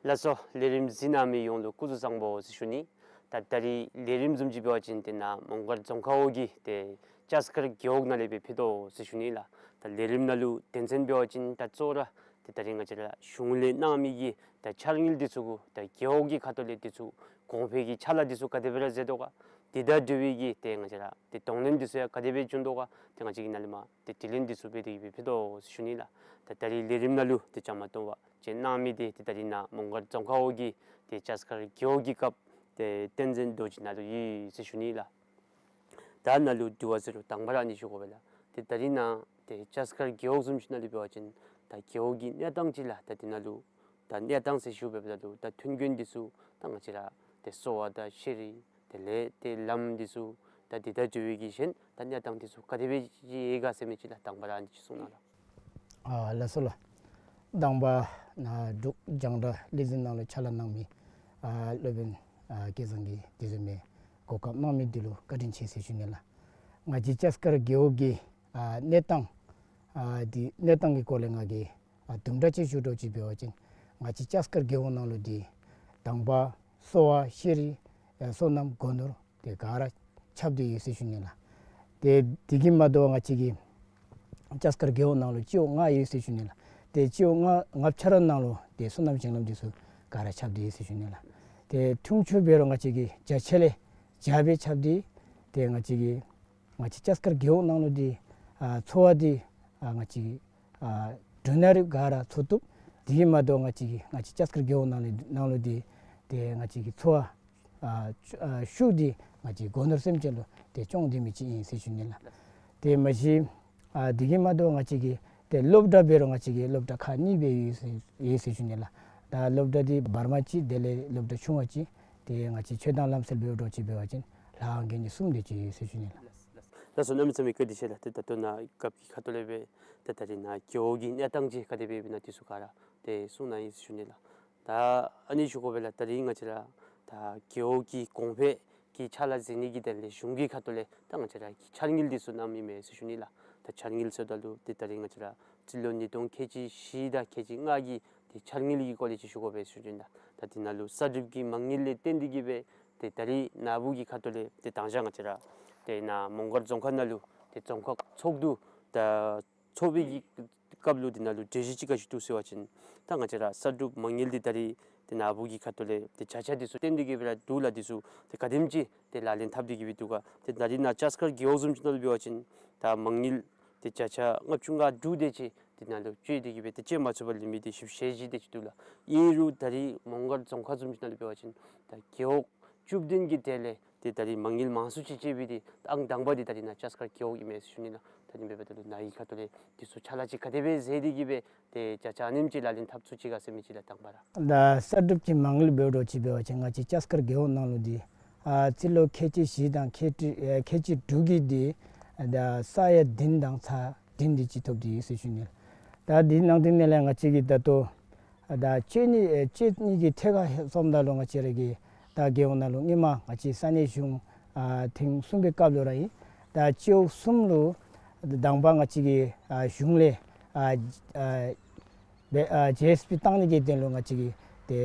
ལགས་སོ། ལས་རིམ་གཟིགས་གནང་མི་ཡོངས་ལུ་སྐུ་གཟུགས་བཟང་པོ་ཟེར་ཞུ་ནི། ད་ད་རིས་ལས་རིམ་བཟུམ་ཅིག་འབད་བ་ཅིན་ཏེ་ནཱ་མོང་སྒར་རྫོང་ཁག་འོག་གི་ཏེ་ལྕགས་དཀར་རྒེད་འོག་ནང་ལས་སྦེ་ཕུལ་དོ་ཟེར་ཞུ་ནི་ལགས། ད་ལས་རིམ་ནང་ལུ་དོན་ཚན་འབད་བ་ཅིན་ད་གཙོ་བོ་ར་ ཏེ་ད་རིས་ང་བཅས་ར་གཞུང་ལས་གནང་མི་གི་ད་འཆར་དངུལ་འདི་ཚུ་གུ་ད་རྒེད་འོག་གི་ཁ་ཐུག་ལས་འདི་ཚུ་གོང་འཕེལ་གྱི་ཕྱག་ལཱ་འདི་ཚུ་ག་དེ་སྦེ་ར་མཛད་དོ་ག། དེ་དང་འབྲེལ་བའི་གི་ཏེ་ང་བཅས་ར་ཏེ་གདོང་ལེན་འདི་ཚུ་ཡང་ག་དེ་སྦེ་བྱུང་དོ་ག། ཏེ་ང་བཅས་ཀྱིས་ནཱ་ལས་མར་ཏེ་དྲི་ལན་འདི་ཚུ་འབད་དེ་གི་སྦེ་ཕུལ་དོ་ཟེར་ཞུ་ནི་ལགས། ད་ད་རིས་ལས་རིམ་ནང་ལུ་ཏེ་བཅའ་མར་གཏོགས་པ་ཅིག་གནང་མི་འདི་ཏེ་ད་རིས་ནཱ་མོང་སྒར་རྫོང་ཁག་འོག་གི་ཏེ་ལྕགས་མཁར་རྒེད་འོག་གི་རྐྱབ་ཏེ་བསྟན་འཛིན་རྡོ་རྗེ་ནཱ་ལུ་ཡོད་ཟེར་ཞུ་ནི་ལགས། ད་ནཱ་ལུ་དྲི་བ་ཟེར་རུང་དང་པ་ར་ཨ་ནི་ཞུ་དགོ་པས་ལགས། ཏེ་ད་རིས་ནཱ་ཏེ་ལྕགས་མཁར་རྒེད་འོག་བཟུམ་ཅིག་ནང་ལུ་འབད་བ་ཅིན་ད་རྒེད་འོག་གི་གནས་སྟངས་ཅིག་ལགས། ད་འདི་ནང་ལུ་ད་གནས་སྟངས་ཟེར་ཞུ་འབདཝ་ད་ལུ་ད་མཐུན་རྐྱེན་འདི་ཚུ་ད་ང་བཅས་ར་ཏེ་གསོ་བ་དང་ཤེས་རིག་དེ་ལས་ཏེ་ལམ་འདི་ཚུ་ད་འདི་དང་འབྲེལ་བའི་གི་གཞན་ད་གནས་སྟངས་འདི་ཚུ་ག་དེ་སྦེ་ཅིག་ཡོད་ག་ཟེར་མི་ཅིག་ལགས། དང་པ་ར་ཨ་ནི་ཅིག་གསུང་གནང་ལགས། ཨ་ལགས་སོ་ལགས། དང་པ་ནཱ་འབྲུག་རྒྱང་བསྒྲགས་ལས་འཛིན་ནང་ལུ་ཕྱག་ལཱ་གནང་མི་ཨ་སློབ་དཔོན་ཨ་སྐལ་བཟང་གིས་དེ་བཟུམ་མའི་གོ་སྐབས་གནང་མི་འདི་ལུ་བཀའ་དྲིན་ཆེ་ཟེར་ཞུ་ནི་ལགས། ང་བཅས་ལྕགས་མཁར་རྒེད་འོག་གི་ཨ་གནས་སྟངས་ཨ་འདི་གནས་སྟངས་ཀྱི་སྐོར་ལས་ང་གིས་ཨ་དུམ་གྲ་ཅིག་ཞུ་འདྲཝ་ཅིག་འབད་བ་ཅིན་ང་བཅས་ལྕགས་མཁར་རྒེད་འོག་ནང་ལུ་འདི་དང་པ་གསོ་བ་ཤེས་རིག་ཨ་སོ་ནམ་སྒོ་ནོར་དེ་ག་ར་ཁྱབ་སྟེ་ཡོད་ཟེར་ཞུ་ནི་ལགས། ཏེ་དེ་གིས་མ་དོ་བར་ང་བཅས་ཀྱི་ལྕགས་མཁར་རྒེད་འོག་ནང་ལུ་སྤྱི་འོག་ལྔ་ཡོད་ཟེར་ཞུ་ནི་ལགས། ཏེ་སྤྱི་འོག་ལྔ་ལྔ་ཆ་ར་ནང་ལུ་ཏེ་སོ་ནམ་ཞིང་ལམ་འདི་ཚུ་ག་ར་ཁྱབ་སྟེ་ཡོད་ཟེར་ཞུ་ནི་ལགས། ཏེ་འཐུང་ཆུ་འབད་རུང་ང་བཅས་ཀྱི་བྱ་ཆས་ལས་བྱ་སྦེ་ཁྱབ་སྟེ་ཏེ་ང་བཅས་ཀྱི་ང་བཅས་ལྕགས་མཁར་རྒེད་འོག་ནང་ལུ་འདི་ཨ་འཚོ་བ་འདི་ཨ་ང་བཅས་ཨ་འབྲུ་སྣ་རིགས་ག་ར་འཚོ་བཏུབ། དེ་གིས་མ་དོ་ང་བཅས་ཀྱི་ང་བཅས་ལྕགས་མཁར་རྒེད་འོག་ནང་ལུ་ནང་ལུ་འདི་ཏེ་ང་བཅས་ཀྱི་འཚོ་བ་ཨ་ཤུགས་འདི་ང་བཅས་སྒོ་ནོར་སེམས་ཅན་ལུ་ཏེ་སྐྱོང་སྡོད་མི་ཅིག་ཨིན་ཟེར་ཞུ་ནི་ལགས། ཏེ་མ་གཞི་ཨ་དེ་གིས་མ་དོ་ང་བཅས་ཀྱི་ཏེ་སློབ་གྲྭ་འབད་རུང་ང་བཅས་ཀྱི་སློབ་གྲྭ་ཁག་གཉིས་སྦེ་ཡོད་ཟེར་ཡོད་ཟེར་ཞུ་ནི་ལགས། ད་སློབ་གྲྭ་འདི་བར་མ་གཅིག་དེ་ལས་སློབ་གྲྭ་ཆུང་བ་གཅིག་ཏེ་ང་བཅས་ཆོས་དང་ལམ་སྲོལ་འབད་འདྲཝ་ཅིག་འབད་བ་ཅིན་ལྷ་ཁང་གི་གཉིས་གསུམ་དེ་ཅིག་ཡོད་ཟེར་ཞུ་ནི་ལགས། ལགས་སོ་གནམ་མེད་ས་མེད་བཀའ་དྲིན་ཆེ་ལགས། ཏེ་ད་ལྟོ་ནཱ་རྒཔོ་གི་ཁ་ཐུག་ལས་སྦེ་ཏེ་ད་རིས་ནཱ་རྒེད་འོག་གི་གནས་སྟངས་ཅིག་ག་དེ་སྦེ་ཡོདཔ་ཨིན་ན་འདི་ཚུ་ག་ར་ཏེ་གསུང་གནང་ཡི་ཟེར་ཞུ་ནི་ལགས། ད་ཨ་ནི་ཞུ་དགོ་པས་ལགས། ད་རིས་ང་བཅས་ར་ད་རྒེད་འོག་གི་གོང་འཕེལ་གྱི་ཕྱག་ལཱ་མཛད་ནི་གི་དོན་ལས་གཞུང་གི་ཁ་ཐུག་ལས་ད་ང་བཅས་ར་གི་འཆར་དངུལ་འདི་ཚུ་གནངམ་ཨིན་མས་ཟེར་ཞུ་ནི་ལགས། ད་འཆར་དངུལ་ཟེརཝ་ད་ལུ་ཏེ་ད་རིས་ང་བཅས་ར་སྤྱི་ལོ་ཉིས་སྟོང་ཁལ་གཅིག་བཞི་དང་ཁལ་གཅིག་ལྔ་གི་ཏེ་འཆར་དངུལ་གྱི་སྐོར་ལས་ཅིག་ཞུ་དགོ་པས་ཟེར་ཞུ་ནི་ལགས། ད་འདི་ནང་ལུ་གསར་སྒྲུབ་ཀྱི་མ་དངུལ་ལས་བརྟེན་ཏེ་གི་སྦེ་ཏེ་ད་རིས་ནཱ་བུ་གི་ཁ་ཐུག་ལས་ཏེ་དང་ཞག་ང་བཅས་ར་ཏེ་ནཱ་མོང་སྒར་རྫོང་ཁག་ནང་ལུ་ཏེ་རྫོང་ཁག་ཚོགས་འདུ་ད་ཚོགས་པའི་གི་སྐབས་ལུ་འདི་ནང་ལུ་གྲོས་གཞི་ཅིག་ག་ཅི་འདུག་ཟེར་བ་ཅིན་ད་ང་བཅས་ར་གསར་སྒྲུབ་མ་དངུལ་འདི་ད་རིས་ཏེ་ནཱ་བུ་གི་ཁ་ཐུག་ལས་ཏེ་བརྒྱ་ཆ་འདི་ཚུ་བརྟེན་ཏེ་གི་སྦེ་ར་འདུག་ལགས། འདི་ཚུ་ཏེ་ག་དེམ་ཅིག་ཏེ་ལག་ལེན་འཐབ་སྟེ་གི་སྦེ་འདུག་ག། ཏེ་ད་རིས་ནཱ་ལྕགས་མཁར་རྒེད་འོག་བཟུམ་ཅིག་ནང་ལུ་འབད་བ་ཅིན་ད་མ་དངུལ་ཏེ་བརྒྱ་ཆ་ལྔ་བཅུ་ང་དྲུག་དེ་ཅིག་འདི་ནང་ལུ་བཅད་དེ་གི་སྦེ་ཏེ་བཅད་མ་ཚུགས་པར་ལུས་མི་འདི་བཞི་བཅུ་ཞེ་བཞི་དེ་ཅིག་འདུག་ལགས། ཨིན་རུང་ད་རིས་མོང་སྒར་རྫོང་ཁག་བཟུམ་ཅིག་ནང་ལུ་འབད་བ་ཅིན་ད་རྒེད་འོག་བཅུ་བདུན་གྱི་གྲས་ལས་ཏེ་ད་རིས་མ་དངུལ་མང་སུ་ཅིག་བཅད་པའི་འདི་ཨང་དང་པ་འདི་ད་རིས་ནཱ་ལྕགས་མཁར་རྒེད་འོག་ཨིན་མས་ཟེར་ཞུ་ནི་ལགས། ད་ཨ་ནི་འབདཝ་ད་ལུ་ནཱ་གི་ཁ་ཐུག་ལས་འདི་ཚུ་ཕྱག་ལཱ་ཅིག་ག་དེ་སྦེ་མཛད་དེ་གི་སྦེ་ཏེ་བརྒྱ་ཆ་ཨ་ནེམ་ཅིག་ལག་ལེན་འཐབ་ཚུགས་ཅི་ག་ཟེར་མི་ཅིག་ལགས་དང་པ་ར། ད་གསར་སྒྲུབ་ཀྱི་མ་དངུལ་འབད་འདྲཝ་ཅིག་འབད་བ་ཅིན་ང་བཅས་ལྕགས་མཁར་རྒེད་འོག་ནང་ལུ་འདི་ཨ་སྤྱི་ལོ་ཁལ་གཅིག་བཞི་དང་ཁལ་གཅིག་ཨ་ཁལ་གཅིག་དྲུག་གི་འདི་ཨ་ད་ས་ཡ་བདུན་དང་ཚག་བདུན་དེ་ཅིག་ཐོབ་སྟེ་ཡོད་ཟེར་ཞུ་ནི་ལགས། ད་འདི་ནང་དེ་ནང་ལས་ང་བཅས་ཀྱིས་ད་ལྟོ་ཨ་ད་བཅད་ནི་ཨེ་བཅད་ནི་གི་ཐད་ཁར་སོངམ་ད་ལུ་ང་བཅས་ར་གི་ད་རྒེད་འོག་ནང་ལུ་སྔོན་མ་ང་བཅས་ས་གནས་གཞུང་ཨ་ཐེངས་གསུམ་པའི་སྐབས་ལུ་ར་ཨིན། ད་སྤྱི་འོག་གསུམ་ལུ་དང་པ་ང་བཅས་ཀྱིས་ཨ་གཞུང་ལས་ཨ་ཨ་སྦེ་ཨ་ཇི་ཨེསི་པི་བཏང་ནི་གི་དོན་ལུ་ང་བཅས་ཀྱིས་ཏེ་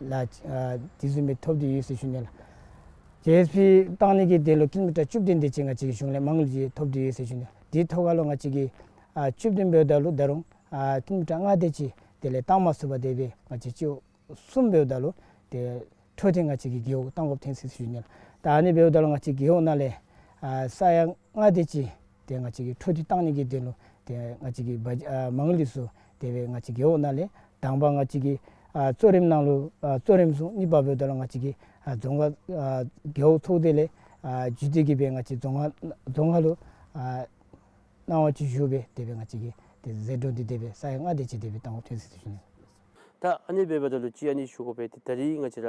ལཱ་ཨ་དེ་བཟུམ་སྦེ་ཐོབ་སྟེ་ཡོད་ཟེར་ཞུ་ནི་ལགས། ཇི་ཨེསི་པི་བཏང་ནི་གི་དོན་ལུ་ཀི་ལོ་མི་ཊར་བཅུ་བདུན་དེ་ཅིག་ང་བཅས་ཀྱིས་གཞུང་ལས་མ་དངུལ་ཅིག་ཐོབ་སྟེ་ཡོད་ཟེར་ཞུ་ནི་ལགས། དེའི་ཐོག་ཁ་ལུ་ང་བཅས་ཀྱིས་ཨ་བཅུ་བདུན་འབདཝ་ད་ལུ་ད་རུང་ཨ་ཀི་ལོ་མི་ཊར་ལྔ་དེ་ཅིག་དེ་ལས་བཏང་མ་ཚུགས་པར་དེ་སྦེ་ང་བཅས་སྤྱི་འོག་གསུམ་འབདཝ་ད་ལུ་ཏེ་འཕྲོ་མཐུད་ང་བཅས་ཀྱིས་རྒེད་འོག་བཏང་དགོཔ་ཐོན་ཅི་ཟེར་ཞུ་ནི་ལགས། ད་ཨ་ནི་འབདཝ་ད་ལུ་ང་བཅས་རྒེད་འོག་ནང་ལས་ཨ་ས་ཡ་ལྔ་དེ་ཅིག་ཏེ་ང་བཅས་ཀྱིས་འཕྲོ་མཐུད་བཏང་ནི་གི་དོན་ལུ་ཏེ་ང་བཅས་ཀྱིས་བ་ཨ་མ་དངུལ་འདི་ཚུ་དེ་སྦེ་ང་བཅས་རྒེད་འོག་ནང་ལས་དང་པ་ང་བཅས་ཀྱིས་ཨ་གཙོ་རིམ་ནང་ལུ་ཨ་གཙོ་རིམ་བཟུང་། གཉིས་པ་འབདཝ་ད་ལུ་ང་བཅས་ཀྱིས་ཨ་རྫོང་ཁག་ཨ་རྒེད་འོག་ཚོགས་སྡེ་ལས་ཨ་བརྒྱུད་དེ་གི་སྦེ་ང་བཅས་རྫོང་ཁག་རྫོང་ཁག་ལུ་ཨ་གནང་བ་ཅིག་ཞུ་སྦེ་དེ་སྦེ་ང་བཅས་ཀྱིས་ཏེ་ཟད་འགྲོ་འདི་དེ་སྦེ་ས་ཡ་ལྔ་དེ་ཅིག་དེ་སྦེ་བཏང་དགོཔ་ཐོན་ཅི་ཟེར་ཞུ་ནི། ད་ཨ་ནི་འབདཝ་ད་ལུ་ཅིག་ཨ་ནི་ཞུ་དགོ་པས། ཏེ་ད་རིས་ང་བཅས་ར་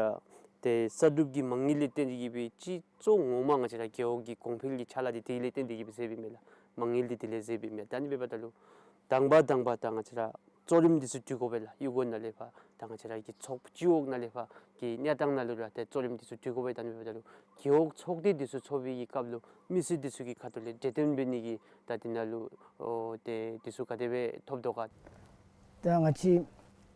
ཏེ་གསར་སྒྲུབ་ཀྱི་མ་དངུལ་ལས་བརྟེན་ཏེ་གི་སྦེ་སྤྱི་གཙོ་ངོ་མ་ང་བཅས་ར་རྒེད་འོག་གི་གོང་འཕེལ་གྱི་ཕྱག་ལཱ་འདི་དེ་ལས་བརྟེན་ཏེ་གི་སྦེ་མཛདཔ་ཨིན་མས་ལགས། མ་དངུལ་འདི་དེ་ལས་མཛདཔ་ཨིན་མས། ད་ཨ་ནི་འབདཝ་ད་ལུ་དང་པ་དང་པ་ད་ང་བཅས་ར་གཙོ་རིམ་འདི་ཚུ་སྒྲིག་དགོ་པས་ལགས། གཡུས་སྒོ་ནང་ལས་ཕར་ད་ང་བཅས་ར་གི་ཚོགས་སྤྱི་འོག་ནང་ལས་ཕར་གྱི་གནས་སྟངས་ནང་ལུ་ར་ཏེ་གཙོ་རིམ་འདི་ཚུ་སྒྲིག་དགོ་པས། ད་ཨ་ནི་འབདཝ་ད་ལུ་རྒེད་འོག་ཚོགས་སྡེ་འདི་ཚུ་ཚོགས་པའི་གི་སྐབས་ལུ་མི་སེར་འདི་ཚུ་གི་ཁ་ཐུག་ལས་གྲོས་བསྟུན་འབད་ནི་གི་ད་འདི་ནང་ལུ་ཨོ་ཏེ་འདི་ཚུ་ག་དེ་སྦེ་ཐོབ་དོ་ག། ད་ང་བཅས་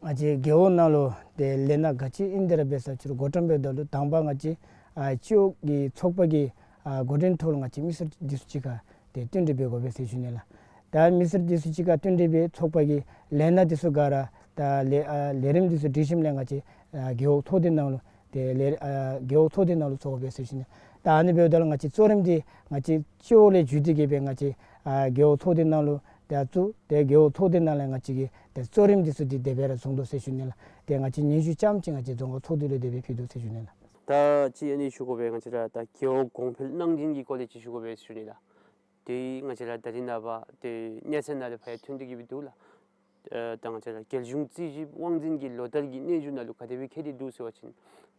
ང་བཅས་རྒེད་འོག་ནང་ལུ་ཏེ་ལས་སྣ་ག་ཅི་ཨིན་དེ་ར་འབད་ས་ཅིག་རུང་འགོ་འདྲེན་འབདཝ་ད་ལུ་དང་པ་ང་བཅས་ཨ་སྤྱི་འོག་གི་ཚོགས་པ་གི་ཨ་འགོ་འདྲེན་ཐོག་ལུ་ང་བཅས་མི་སེར་འདི་ཚུ་གཅིག་ཁར་ཏེ་བསྟུན་གྲོས་འབད་དགོ་པས་ཟེར་ཞུ་ནི་ལགས། ད་མི་སེར་འདི་ཚུ་གཅིག་ཁར་བསྟུན་ཏེ་སྦེ་ཚོགས་པ་གི་ལས་སྣ་འདི་ཚུ་ག་ར་ད་ལས་ཨ་ལས་རིམ་འདི་ཚུ་སྒྲིག་ཞིནམ་ལས་ང་བཅས་ཨ་རྒེད་འོག་ཚོགས་སྡེ་ནང་ལུ་ཏེ་ལས་ཨ་རྒེད་འོག་ཚོགས་སྡེ་ནང་ལུ་ཚོགས་པས་ཟེར་ཞུ་ནི། ད་ཨ་ནི་འབདཝ་ད་ལུ་ང་བཅས་གཙོ་རིམ་འདི་ང་བཅས་སྤྱི་འོག་ལས་བརྒྱུད་དེ་གི་སྦེ་ང་བཅས་ཨ་རྒེད་འོག་ཚོགས་སྡེ་ནང་ལུ་ད་བཙུགས་ཏེ་རྒེད་འོག་ཚོགས་སྡེ་ནང་ལས་ང་བཅས་ཀྱིས་ཏེ་གཙོ་རིམ་འདི་ཚུ་འདི་དེ་སྦེ་ར་བཟུང་དོ་ཟེར་ཞུ་ནི་ལགས། ཏེ་ང་བཅས་སྙན་ཞུ་རྐྱངམ་ཅིག་ང་བཅས་རྫོང་ཁག་ཚོགས་འདུ་ལུ་དེ་སྦེ་ཕུལ་དོ་ཟེར་ཞུ་ནི་ལགས། ད་ཅི་ཨ་ནི་ཞུ་དགོ་པས། ང་བཅས་ར་ད་རྒེད་འོག་གོང་འཕེལ་གནང་སྦྱིན་གྱི་སྐོར་ལས་ཅིག་ཞུ་དགོ་པས་ཟེར་ཞུ་ནི་ལགས། ཏེ་ང་བཅས་ར་ད་རིས་ནངས་པ་ཏེ་གནས་ཚད་ནང་ལས་ཕར་ཐོན་ཏེ་གི་སྦེ་འདུག་ལགས། ཨ་ད་ང་བཅས་ར་རྒྱལ་གཞུང་རྩིས་ཞིབ་དབང་འཛིན་གྱི་ལོ་ལྟར་གྱི་སྙན་ཞུ་ནང་ལུ་ག་དེ་སྦེ་བཀོད་དེ་འདུག་ཟེར་བ་ཅིན་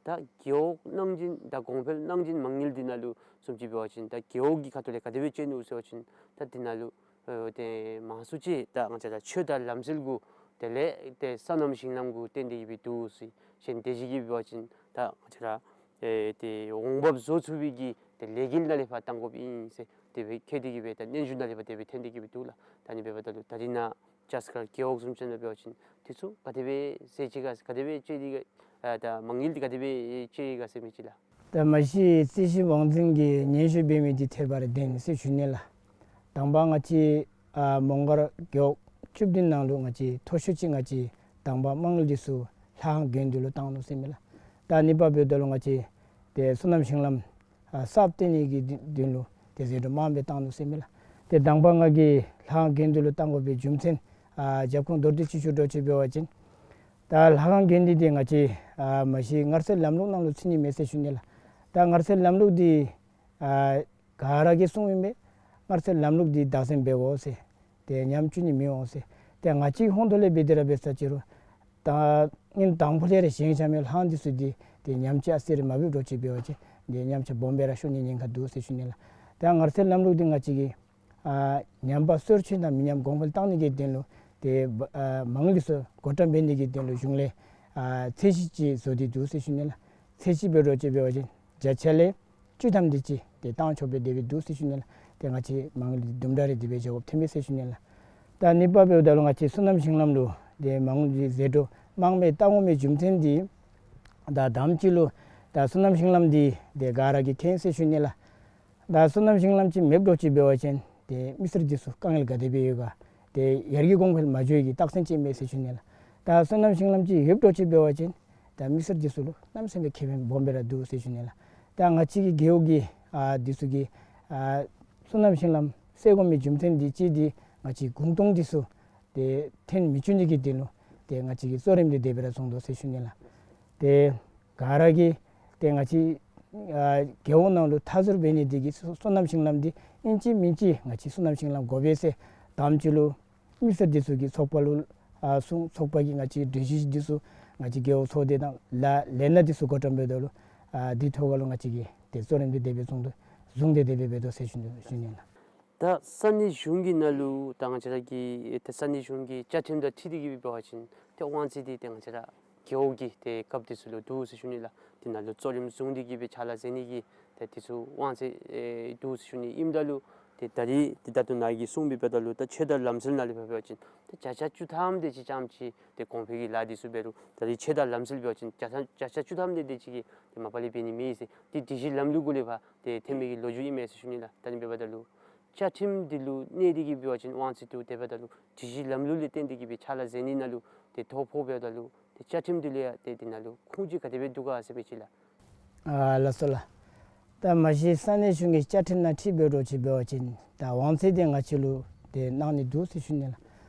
ད་རྒེད་འོག་གནང་སྦྱིན་དང་གོང་འཕེལ་གནང་སྦྱིན་མ་དངུལ་འདི་ནང་ལུ་བཟུམ་ཅིག་འབད་བ་ཅིན་ད་རྒེད་འོག་གི་ཁ་ཐུག་ལས་ག་དེ་སྦེ་སྤྱོད་ནུག་ཟེར་བ་ཅིན་ད་འདི་ནང་ལུ་ཨ་ཏེ་མང་སུ་ཅིག་ད་ང་བཅས་ར་ཆོས་དང་ལམ་སྲོལ་གུ་དེ་ལས་ཏེ་སོ་ནམ་ཞིང་ལམ་གུ་བརྟེན་ཏེ་གི་སྦེ་འདུག་ཟེར། གཞན་དེ་ཅིག་གིས་འབད་བ་ཅིན་ད་ང་བཅས་ར་ཨེ་ཏེ་འོང་འབབ་བཟོ་ཚུགས་པའི་གི་ཏེ་ལས་འགུལ་ནང་ལས་ཕར་བཏང་དགོཔ་ཨིན་ཟེར་དེ་སྦེ་བཀོད་དེ་གི་སྦེ་ད་སྙན་ཞུ་ནང་ལས་ཕར་དེ་སྦེ་ཐོན་ཏེ་གི་སྦེ་འདུག་ལགས། ད་ཨ་ནི་འབདཝ་ད་ལུ་ད་རིས་ནཱ་ཇཱསྐར་རྒེད་འོག་བཟུམ་ཅིག་ནང་འབད་བ་ཅིན་དེ་ཚུ་ག་དེ་སྦེ་ཟེར་ཅི་ག་ག་དེ་སྦེ་སྤྱོད་དེ་ག་ཨ་ད་མ་དངུལ་འདི་ག་དེ་སྦེ་སྤྱོད་ཡི་ག་ཟེར་མི་ཅིག་ལགས། ད་མ་གཞི་རྩིས་ཞིབ་དབང་འཛིན་གྱིས་སྙན་ཞུ་འབད་མི་འདི་ཐད་པར་བདེན་ཟེར་ཞུ་ནི་ལགས། དང་པ་ང་བཅས་ཨ་མོང་སྒར་རྒེད་འོག་བཅུ་བདུན་ནང་ལུ་ང་བཅས་མཐོ་ཤོས་ཅིག་ང་བཅས་དང་པ་མ་དངུལ་འདི་ཚུ་ལྷ་ཁང་དགོན་སྡེ་ལུ་བཏང་ནུག་ཟེར་མས་ལགས། ད་གཉིས་པ་འབདཝ་ད་ལུ་ང་བཅས་ཏེ་སོ་ནམ་ཞིང་ལམ་ཨ་གསརཔ་བཏོན་ནི་གི་དོན་ལུ་ཏེ་ཟད་འགྲོ་དམངས་སྦེ་བཏང་ནུག་ཟེར་མས་ལགས། ཏེ་དང་པ་ང་གིས་ལྷ་ཁང་དགོན་སྡེ་ལུ་བཏང་དགོ་པའི་རྒྱུ་མཚན་ཨ་རྒྱབ་ཁུངས་མདོར་བསྡུས་ཅིག་ཞུ་འགྱོ་ཅི་འབད་བ་ཅིན་ད་ལྷ་ཁང་དགོན་སྡེ་འདི་ང་བཅས་ཨ་མ་གཞི་མངའ་རིས་ལམ་ལུགས་ནང་ལུ་ཚུད་ནི་མས་ཟེར་ཞུ་ནི་ལགས། ད་མངའ་རིས་ལམ་ལུགས་འདི་ཨ་ག་ར་གིས་གསུངམ་ཨིན་པས། མངའ་རིས་ལམ་ལུགས་འདི་བདག་འཛིན་འབད་དགོ་ཟེར། ཏེ་ཉམས་བཅུག་ནི་མི་འོང་ཟེར། ཏེ་ང་བཅས་ཧོངས་ཐོག་ལས་འབད་དེ་ར་འབད་ས་ཅི་རུང་ད་ཉིནམ་དང་པོ་ལས་ར་བཞེངས་བཞག་མི་ལྷ་ཁང་འདི་ཚུ་འདི་ཏེ་ཉམས་ཆག་ཟེར་མ་འབད་འགྱོ་ཅི་འབད་བ་ཅིན་ཏེ་ཉམས་ཆག་སྦོམ་སྦེ་ར་ཤོར་ནི་ཉེན་ཁ་འདུག་ཟེར་ཞུ་ནི་ལགས། ད་མངའ་རིས་ལམ་ལུགས་འདི་ང་བཅས་ཀྱིས་ཨ་ཉམས་པ་སོར་ཆུད་དང་མི་ཉམས་གོང་འཕེལ་བཏང་ནི་གི་དོན་ལུ་ཏེ་ཨ་མ་དངུལ་འདི་ཚུ་བགོ་བཀྲམ་འབད་ནི་གི་དོན་ལུ་གཞུང་ལས་ཨ་ཚད་གཞི་ཅིག་བཟོ་སྟེ་འདུག་ཟེར་ཞུ་ནི་ལགས། ཚད་གཞི་འབད་འགྱོ་ཅི་འབད་བ་ཅིན་བརྒྱ་ཆ་ལས་བཅུ་ཐམ་དེ་ཅིག་ཏེ་བཏང་ཆོག་པའི་དེ་སྦེ་འདུག་ཟེར་ཞུ་ནི་ལགས། ཏེ་ང་བཅས་མ་དངུལ་འདི་དུམ་གྲ་རེ་དེ་སྦེ་འཇལ་དགོཔ་ཐོན་མས་ཟེར་ཞུ་ནི་ལགས། ད་གཉིས་པ་འབདཝ་ད་ལུ་ང་བཅས་སོ་ནམ་ཞིང་ལམ་ལུ་ཏེ་མ་དངུལ་འདི་ཟད་འགྲོ་དམངས་སྦེ་བཏང་དགོ་མི་རྒྱུ་མཚན་འདི་ད་དང་པ་ཅིག་ལུ་ད་སོ་ནམ་ཞིང་ལམ་འདི་ཏེ་ག་ར་གིས་མཁྱེན་ཟེར་ཞུ་ནི་ལགས། ད་སོ་ནམ་ཞིང་ལམ་ཅིག་མེདཔ་འགྱོ་ཅི་འབད་བ་ཅིན་ཏེ་མི་སེར་འདི་ཚུ་དཀའ་ངལ་ག་དེ་སྦེ་ཡོད་ག་ཏེ་ཡར་རྒྱས་གོང་འཕེལ་མ་འགྱོ་ནི་གི་རྟགས་མཚན་ཅིག་མས་ཟེར་ཞུ་ནི་ལགས། ད་སོ་ནམ་ཞིང་ལམ་ཅིག་ཡོདཔ་འགྱོ་ཅི་འབད་བ་ཅིན་ད་མི་སེར་འདི་ཚུ་ལུ་གནམ་མེད་ས་མེད་ཁེ་ཕན་སྦོམ་སྦེ་ར་འདུག་ཟེར་ཞུ་ནི་ལགས། ད་ང་བཅས་ཀྱི་རྒེད་འོག་གི་ཨ་འདི་ཚུ་གི་ཨ་སོ་ནམ་ཞིང་ལམ་སེལ་དགོ་མི་རྒྱུ་མཚན་འདི་གཅིག་འདི་ང་བཅས་གུང་སྟོང་འདི་ཚུ་ཏེ་ཐོན་མི་བཅུག་ནི་གི་དོན་ལུ་ཏེ་ང་བཅས་ཀྱིས་གཙོ་རིམ་འདི་དེ་སྦེ་ར་བཟུང་དོ་ཟེར་ཞུ་ནི་ལགས། ཏེ་ག་ར་གིས་ཏེ་ང་བཅས་ཨ་རྒེད་འོག་ནང་ལུ་མཐའ་ཟུར་འབད་ནི་འདི་གིས་སོ་སོ་ནམ་ཞིང་ལམ་འདི་ཨིན་ཅི་མིན་ཅི་ང་བཅས་སོ་ནམ་ཞིང་ལམ་དགོ་པས་ཟེར་དང་པ་ཅིག་ལུ་མི་སེར་འདི་ཚུ་གིས་ཚོགས་པ་ལུ་ཨ་གསུངས། ཚོགས་པ་གིས་ང་བཅས་སྒྲིག་གཞི་འདི་ཚུ་ང་བཅས་རྒེད་འོག་ཚོགས་སྡེ་དང་ལ་ལས་སྣ་འདི་ཚུ་བགོ་བཀྲམ་འབདཝ་ད་ལུ་ཨ་འདི་ཐོག་ཁ་ལུ་ང་བཅས་ཀྱིས་ཏེ་གཙོ་རིམ་འདི་དེ་སྦེ་བཟུང་དོ་བཟུང་སྟེ་དེ་སྦེ་འབད་དོ་ཟེར་ཞུ་ནི་ཞུ་ནི་ལགས། ད་ས་གནས་གཞུང་གི་ནང་ལུ་ད་ང་བཅས་ར་གི་ཏེ་ས་གནས་གཞུང་གི་བཅའ་ཁྲིམས་དང་འཁྲིལ་ཏེ་གི་འབད་བ་ཅིན་ཏེ་དབང་ཚད་འདི་ཏེ་ང་བཅས་ར་རྒེད་འོག་གི་ཏེ་སྐབས་འདི་ཚུ་ལུ་འདུག་ཟེར་ཞུ་ནི་ལགས། དེ་ནང་ལུ་གཙོ་རིམ་བཟུང་སྟེ་གི་སྦེ་ཕྱག་ལཱ་མཛད་ནི་གི་ཏེ་འདི་ཚུ་དབང་ཚད་ཨེ་འདུག་ཟེར་ཞུ་ནི་ཨིནམ་ད་ལུ་ཏེ་ད་རིས་ཏེ་ད་ལྟོ་ནཱ་གིས་གསུངས་པའི་འབདཝ་ད་ལུ་ད་ཆོས་དང་ལམ་སྲོལ་ནང་ལས་འབད་བ་ཅིན་ཏེ་བརྒྱ་ཆ་བཅུ་ཐམ་དེ་ཅིག་རྐྱངམ་ཅིག་ཏེ་གོང་འཕེལ་གྱི་ལཱ་འདི་ཚུ་འབད་རུང་ད་རིས་ཆོས་དང་ལམ་སྲོལ་འབད་བ་ཅིན་བརྒྱ་ཆ་བརྒྱ་ཆ་བཅུ་ཐམ་དེ་དེ་ཅིག་གིས་ཏེ་མ་པ་ལས་འབད་ནི་མེད་ཟེར། ཏེ་སྒྲིག་གཞི་ལམ་ལུགས་གུ་ལས་ཕར་ཏེ་ཐོན་མི་གི་ལོ་རྒྱུས་ཨིན་མས་ཟེར་ཞུ་ནི་ལགས། ད་ཨ་ནི་འབདཝ་ད་ལུ་བཅའ་ཁྲིམས་འདི་ལུ་གནས་ཏེ་གི་འབད་བ་ཅིན་དབང་ཚད་འདུག། དེ་འབདཝ་ད་ལུ་སྒྲིག་གཞི་ལམ་ལུགས་ལས་བརྟེན་ཏེ་གི་སྦེ་ཕྱག་ལཱ་མཛད་ནི་ནང་ལུ་ཏེ་ཐོ་ཕོག་འབདཝ་ད་ལུ་ཏེ་བཅའ་ཁྲིམས་འདི་ལུ་ཡང་ཏེ་འདི་ནང་ལུ་ཁུངས་ཅིག་ག་དེ་སྦེ་འདུག་ག་ཟེར་མི་ཅིག་ལགས། ཨ་ལགས་སོ་ལགས། ད་མ་གཞི་ས་གནས་གཞུང་གི་བཅའ་ཁྲིམས་ནང་འཁྲིལ་འབད་འགྱོ་ཅི་འབད་བ་ཅིན་ད་དབང་ཚད་འདི་ང་བཅས་ལུ་ཏེ་གནང་ནི་འདུག་ཟེར་ཞུ་ནི་ལགས།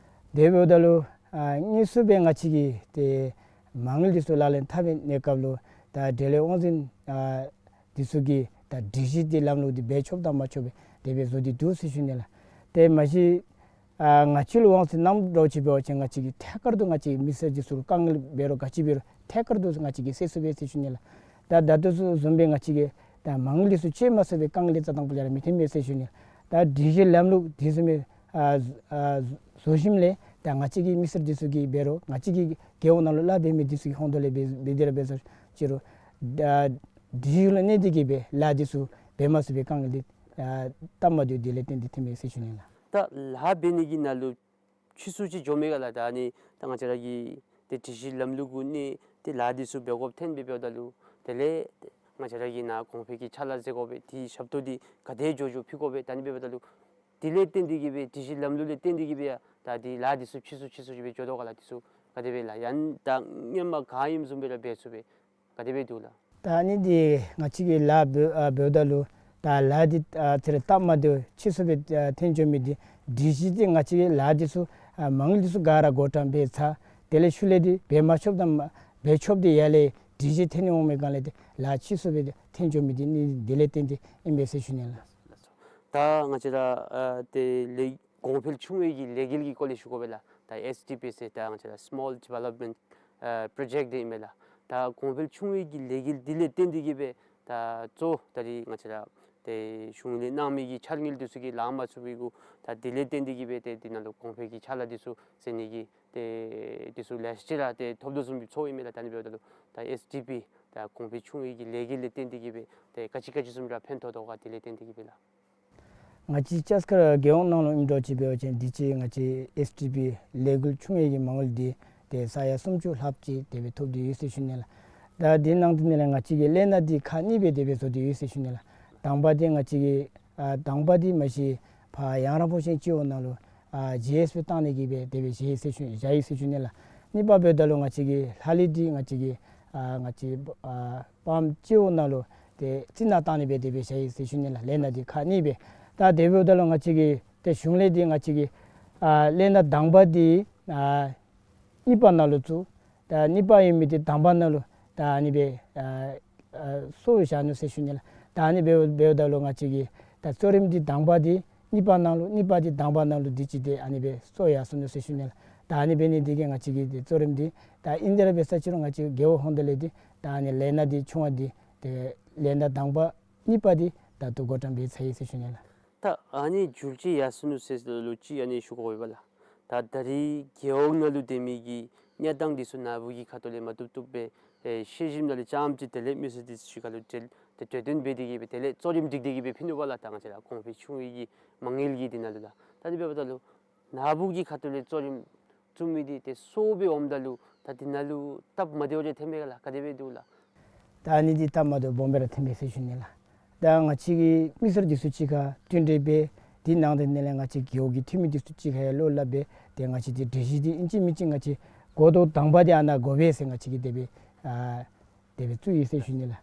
དེ་འབདཝ་ད་ལུ་ཨ་དངོས་སུ་སྦེ་ང་བཅས་ཀྱིས་ཏེ་མ་དངུལ་འདི་ཚུ་ལག་ལེན་འཐབ་པའི་གནས་སྐབས་ལུ་ད་འབྲེལ་ཡོད་དབང་འཛིན་ཨ་འདི་ཚུ་གིས་ད་སྒྲིག་གཞི་འདི་ལམ་ལུགས་འདི་འབད་ཆོགཔ་དང་མ་ཆོགཔ་སྦེ་དེ་སྦེ་བཟོ་སྟེ་འདུག་ཟེར་ཞུ་ནི་ལགས། ཏེ་མ་གཞི་ཨ་ང་བཅས་ལུ་དབང་ཚད་གནངམ་འགྱོ་ཅི་འབད་བ་ཅིན་ང་བཅས་ཀྱིས་ཐད་ཀར་དུ་ང་བཅས་མི་སེར་འདི་ཚུ་ལུ་དཀའ་ངལ་འབད་རུང་ག་ཅི་འབད་རུང་ཐད་ཀར་དུ་ང་བཅས་ཀྱིས་སེལ་ཚུགས་པས་ཟེར་ཞུ་ནི་ལགས། ད་ད་ལྟོ་ཚུ་བཟུམ་སྦེ་ང་བཅས་ཀྱིས་ད་མ་དངུལ་འདི་ཚུ་སྤྱོད་མ་ཚུགས་པའི་དཀའ་ངལ་འདི་རྩ་དང་པོ་ལས་ར་མི་ཐོན་པས་ཟེར་ཞུ་ནི་ལགས། ད་སྒྲིག་གཞི་ལམ་ལུགས་འདི་བཟུམ་སྦེ་ཨ་ཨ་བཟོ་ཞིནམ་ལས་ད་ང་བཅས་ཀྱི་མི་སེར་འདི་ཚུ་གིས་འབད་རུང་ང་བཅས་ཀྱི་རྒེད་འོག་ནང་ལུ་ལཱ་འབད་མི་འདི་ཚུ་གི་ཧོངས་ཐོག་ལས་འབད་འབད་དེ་ར་འབད་ཟེར་ཅི་རུང་ད་སྒྲིག་གཞི་ལུ་གནས་ཏེ་གི་སྦེ་ལཱ་འདི་ཚུ་འབད་མ་ཚུགས་པའི་དཀའ་ངལ་འདི་ཨ་སྟབས་མ་བདེཝ་འདི་ལས་བརྟེན་ཏེ་ཐོན་པས་ཟེར་ཞུ་ནི་ལགས། ད་ལཱ་འབད་ནི་གི་ནང་ལུ་ཕྱིས་སུ་ཅིག་འགྱོ་མི་ག་ལགས། ད་ཨ་ནི་ད་ང་བཅས་ར་གི་ཏེ་སྒྲིག་གཞི་ལམ་ལུགས་གུ་གནས་ཏེ་ལཱ་འདི་ཚུ་འབད་དགོཔ་ཐོན་སྦེ་འབདཝ་ད་ལུ་དེ་ལས་ང་བཅས་ར་གིས་ནཱ་གོང་འཕེལ་གྱི་ཕྱག་ལཱ་མཛད་དགོ་པས། དེའི་ཞབས་ཏོག་འདི་ག་དེ་མགྱོགས་མགྱོགས་ཕུལ་དགོ་པས། ད་ཨ་ནི་འབདཝ་ད་ལུ་ དེ་ལས་བརྟེན་ཏེ་གི་སྦེ་སྒྲིག་གཞི་ལམ་ལུགས་ལས་བརྟེན་ཏེ་གི་སྦེ་ཡང་ད་འདི་ལཱ་འདི་ཚུ་ཕྱིས་སུ་ཕྱིས་སུ་ཅིག་སྦེ་འགྱོ་དོ་ག་ལགས། འདི་ཚུ་ག་དེ་སྦེ་ལགས། ཡང་ད་སྔོན་མ་ག་ཨིནམ་བཟུམ་སྦེ་ར་འབད་ཚུགས་པས། ག་དེ་སྦེ་འདུག་ལགས། ད་ཨ་ནི་འདི་ང་བཅས་ཀྱིས་ལཱ་འབད་ཨ་འབདཝ་ད་ལུ་ད་ལཱ་འདི་ཨ་ཚེ་ར་སྟབས་མ་བདེཝ་ཕྱིས་སུ་སྦེ་ཨ་འཐོན་འགྱོ་མི་འདི་སྒྲིག་གཞི་འདི་ང་བཅས་ཀྱིས་ལཱ་འདི་ཚུ་ཨ་མ་དངུལ་འདི་ཚུ་ག་ར་བགོ་བཀྲམ་འབད་ཚར། དེ་ལས་ཤུལ་ལས་འདི་འབད་མ་ཆོགཔ་དང་མ་འབད་ཆོགཔ་འདི་ཡར་ལས་སྒྲིག་གཞི་འཐོན་འོང་མི་སྒང་ལས་འདི་ལཱ་ཕྱིས་སུ་སྦེ་འཐོན་འགྱོ་མི་འདི་ནི་འདི་ལས་བརྟེན་ཏེ་ཨིན་པས་ཟེར་ཞུ་ནི་ལགས། ད་ང་བཅས་ར་ཨ་དེ་ལས་གོང་འཕེལ་ཆུང་བའི་གི་ལས་འགུལ་གྱི་སྐོར་ལས་ཞུ་དགོ་པས་ལགས། ད་ཨེསི་ཌི་པི་ཟེར་ད་ང་བཅས་ར་སི་མོལ་ཌི་ཝེ་ལོབ་མེནཊ་ཨ་པྲོ་ཇེཀཊ་འདི་ཨིན་པས་ལགས། ད་གོང་འཕེལ་ཆུང་བའི་གི་ལས་འགུལ་འདི་ལས་བརྟེན་ཏེ་གི་སྦེ་ད་གཙོ་ད་རིས་ང་བཅས་ར་ཏེ་གཞུང་ལས་གནང་མི་གི་འཆར་དངུལ་འདི་ཚུ་གིས་ལང་མ་ཚུགས་པའི་གུ་ད་འདི་ལས་བརྟེན་ཏེ་གི་སྦེ་ཏེ་འདི་ནང་ལུ་གོང་འཕེལ་གྱི་ཕྱག་ལཱ་འདི་ཚུ་ཟེར་ནི་གི་ཏེ་འདི་ཚུ་ལེ་ཤ་ཅིག་ར་ཏེ་ཐོབ་དོ་བཟུམ་སྦེ་ཚོརཝ་ཨིན་མས་ལགས། ད་ཨ་ནི་འབདཝ་ད་ལུ་ད་ཨེསི་ཌི་པི་ད་གོང་འཕེལ་ཆུང་བའི་གི་ལས་འགུལ་ལས་བརྟེན་ཏེ་གི་སྦེ་ཏེ་ག་ཅི་ག་ཅི་བཟུམ་ར་ཕན་ཐོགས་དོ་ག་འདི་ལས་བརྟེན་ཏེ་གི་སྦེ་ལགས། ང་བཅས་ལྕགས་མཁར་རྒེད་འོག་ནང་ལུ་ཨིནམ་འདྲཝ་ཅིག་འབད་བ་ཅིན་འདི་ཅིག་ང་བཅས་ཨེསི་ཌི་པི་ལས་འགུལ་ཆུང་བའི་གི་མ་དངུལ་འདི་ཏེ་ས་ཡ་སུམ་ཅུ་ལྷགཔ་ཅིག་དེ་སྦེ་ཐོབ་སྟེ་ཡོད་ཟེར་ཞུ་ནི་ལགས། ད་འདི་ནང་དེ་ནང་ལས་ང་བཅས་ཀྱི་ལས་སྣ་འདི་ཁག་གཉིས་སྦེ་དེ་སྦེ་བཟོ་སྟེ་ཡོད་ཟེར་ཞུ་ནི་ལགས། དང་པ་འདི་ང་བཅས་ཀྱི་ཨ་དང་པ་འདི་མ་གཞི་ཕར་ཡང་ར་ཕོ་ཆེན་སྤྱི་འོག་ནང་ལུ་ཨ་ཇེ་ཨེསི་བི་བཏང་ནི་གི་སྦེ་དེ་སྦེ་བཞག་ཡི་ཟེར་ཞུ་བཞག་ཡི་ཟེར་ཞུ་ནི་ལགས། གཉིས་པ་འབདཝ་ད་ལུ་ང་བཅས་ཀྱི་ལྷག་ལུས་འདི་ང་བཅས་ཀྱི་ཨ་ང་བཅས་ཨ་པམ་སྤྱི་འོག་ནང་ལུ་ཏེ་རྩི་ནག་བཏང་ནི་སྦེ་དེ་སྦེ་བཞག་ཡི་ཟེར་ཞུ་ནི་ལགས། ལས་སྣ་འདི་ཁག་གཉིས་སྦེ། ད་དེ་འབདཝ་ད་ལུ་ང་བཅས་ཀྱི་ཏེ་གཞུང་ལས་འདི་ང་བཅས་ཀྱི་ཨ་ལས་སྣ་དང་པ་འདི་ཨ་གཉིས་པ་ནང་ལུ་བཙུགས། ད་གཉིས་པ་ཨིན་མི་འདི་དང་པ་ནང་ལུ་ད་ཨ་ནི་སྦེ་ཨ་ཨ་གསོ་བཞག་ནུག་ཟེར་ཞུ་ནི་ལགས། ད་ཨ་ནི་འབདཝ་འབདཝ་ད་ལུ་ང་བཅས་ཀྱི་ད་གཙོ་རིམ་འདི་དང་པ་འདི་གཉིས་པ་ནང་ལུ་གཉིས་པ་འདི་དང་པ་ནང་ལུ་འདི་ཅིག་ཏེ་ཨ་ནི་སྦེ་གསོ་ཡར་སོ་ནུག་ཟེར་ཞུ་ནི་ལགས། ད་ཨ་ནི་འབད་ནི་འདི་གིས་ང་བཅས་ཀྱི་ཏེ་གཙོ་རིམ་འདི་ད་ཨིན་དེ་ར་འབད་ས་ཅིག་རུང་ང་བཅས་རྒེད་འོག་ཧོངས་ཏེ་ལས་འདི་ད་ཨ་ནི་ལས་སྣ་འདི་ཆུང་བ་འདི་ཏེ་ལས་སྣ་དང་པ་གཉིས་པ་འདི་ད་ལྟོ་བགོ་བཀྲམ་འབད་ཚར་ཡི་ཟེར་ཞུ་ནི་ལགས། ད་ཨ་ནི་འགྱུར་བཅོས་ཡར་སོ་ནུག་ཟེར་ལོ་ཅིག་ཨ་ནི་ཞུ་དགོ་པས་ལགས། ད་ད་རིས་རྒེད་འོག་ནང་ལུ་སྡོད་མི་གི་གནས་སྟངས་འདི་ཚུ་ནཱ་བུ་གི་ཁ་ཐུག་ལས་མ་བཏུབ་བཏུབ་སྦེ་ཨེ་ཤེས་བཞིན་ནང་ལས་རྐྱངམ་ཅིག་དེ་ལས་མི་སེར་འདི་ཚུ་ཅིག་ཁར་ལུ་འབྲེལ་ཏེ་གྲོས་བསྟུན་འབད་དེ་གི་སྦེ་དེ་ལས་གཙོ་རིམ་སྒྲིག་སྟེ་གི་སྦེ་ཕུལ་ནུག་པ་ལགས། ད་ང་བཅས་ར་གོང་འཕེལ་ཆུང་བའི་གི་མ་དངུལ་གྱི་འདི་ནང་ལུ་ལགས། ད་ཨ་ནི་འབདཝ་ད་ལུ་ནཱ་བུ་གི་ཁ་ཐུག་ལས་གཙོ་རིམ་བཙུགས་མི་འདི་ཏེ་གསོ་སྦེ་འོངམ་ད་ལུ་ད་འདི་ནང་ལུ་སྟབས་མ་བདེཝ་རེ་ཐོནམ་མས་ག་ལགས། ག་དེ་སྦེ་འདུག་ལགས། ད་ཨ་ནི་འདི་སྟབས་མ་བདེཝ་སྦོམ་སྦེ་ར་ཐོན་པས་ཟེར་ཞུ་ནི་ལགས། ད་ང་བཅས་ཀྱི་མི་སེར་འདི་ཚུ་གཅིག་ཁར་བསྟུན་གྲོས་འབད་དེ་ནང་དེ་ནང་ལས་ང་བཅས་རྒེད་འོག་གི་འཐུས་མི་འདི་ཚུ་གཅིག་ཁར་ཡང་བློ་སླབ་སྦེ་ཏེ་ང་བཅས་འདི་སྒྲིག་གཞི་འདི་ཨིན་ཅི་མིན་ཅི་ང་བཅས་འགོ་ཐོག་དང་པ་འདི་ཨ་ནཱ་དགོ་པས་ཟེར་ང་བཅས་ཀྱིས་དེ་སྦེ་ཨ་དེ་སྦེ་བཙུགས་ཡི་ཟེར་ཞུ་ནི་ལགས།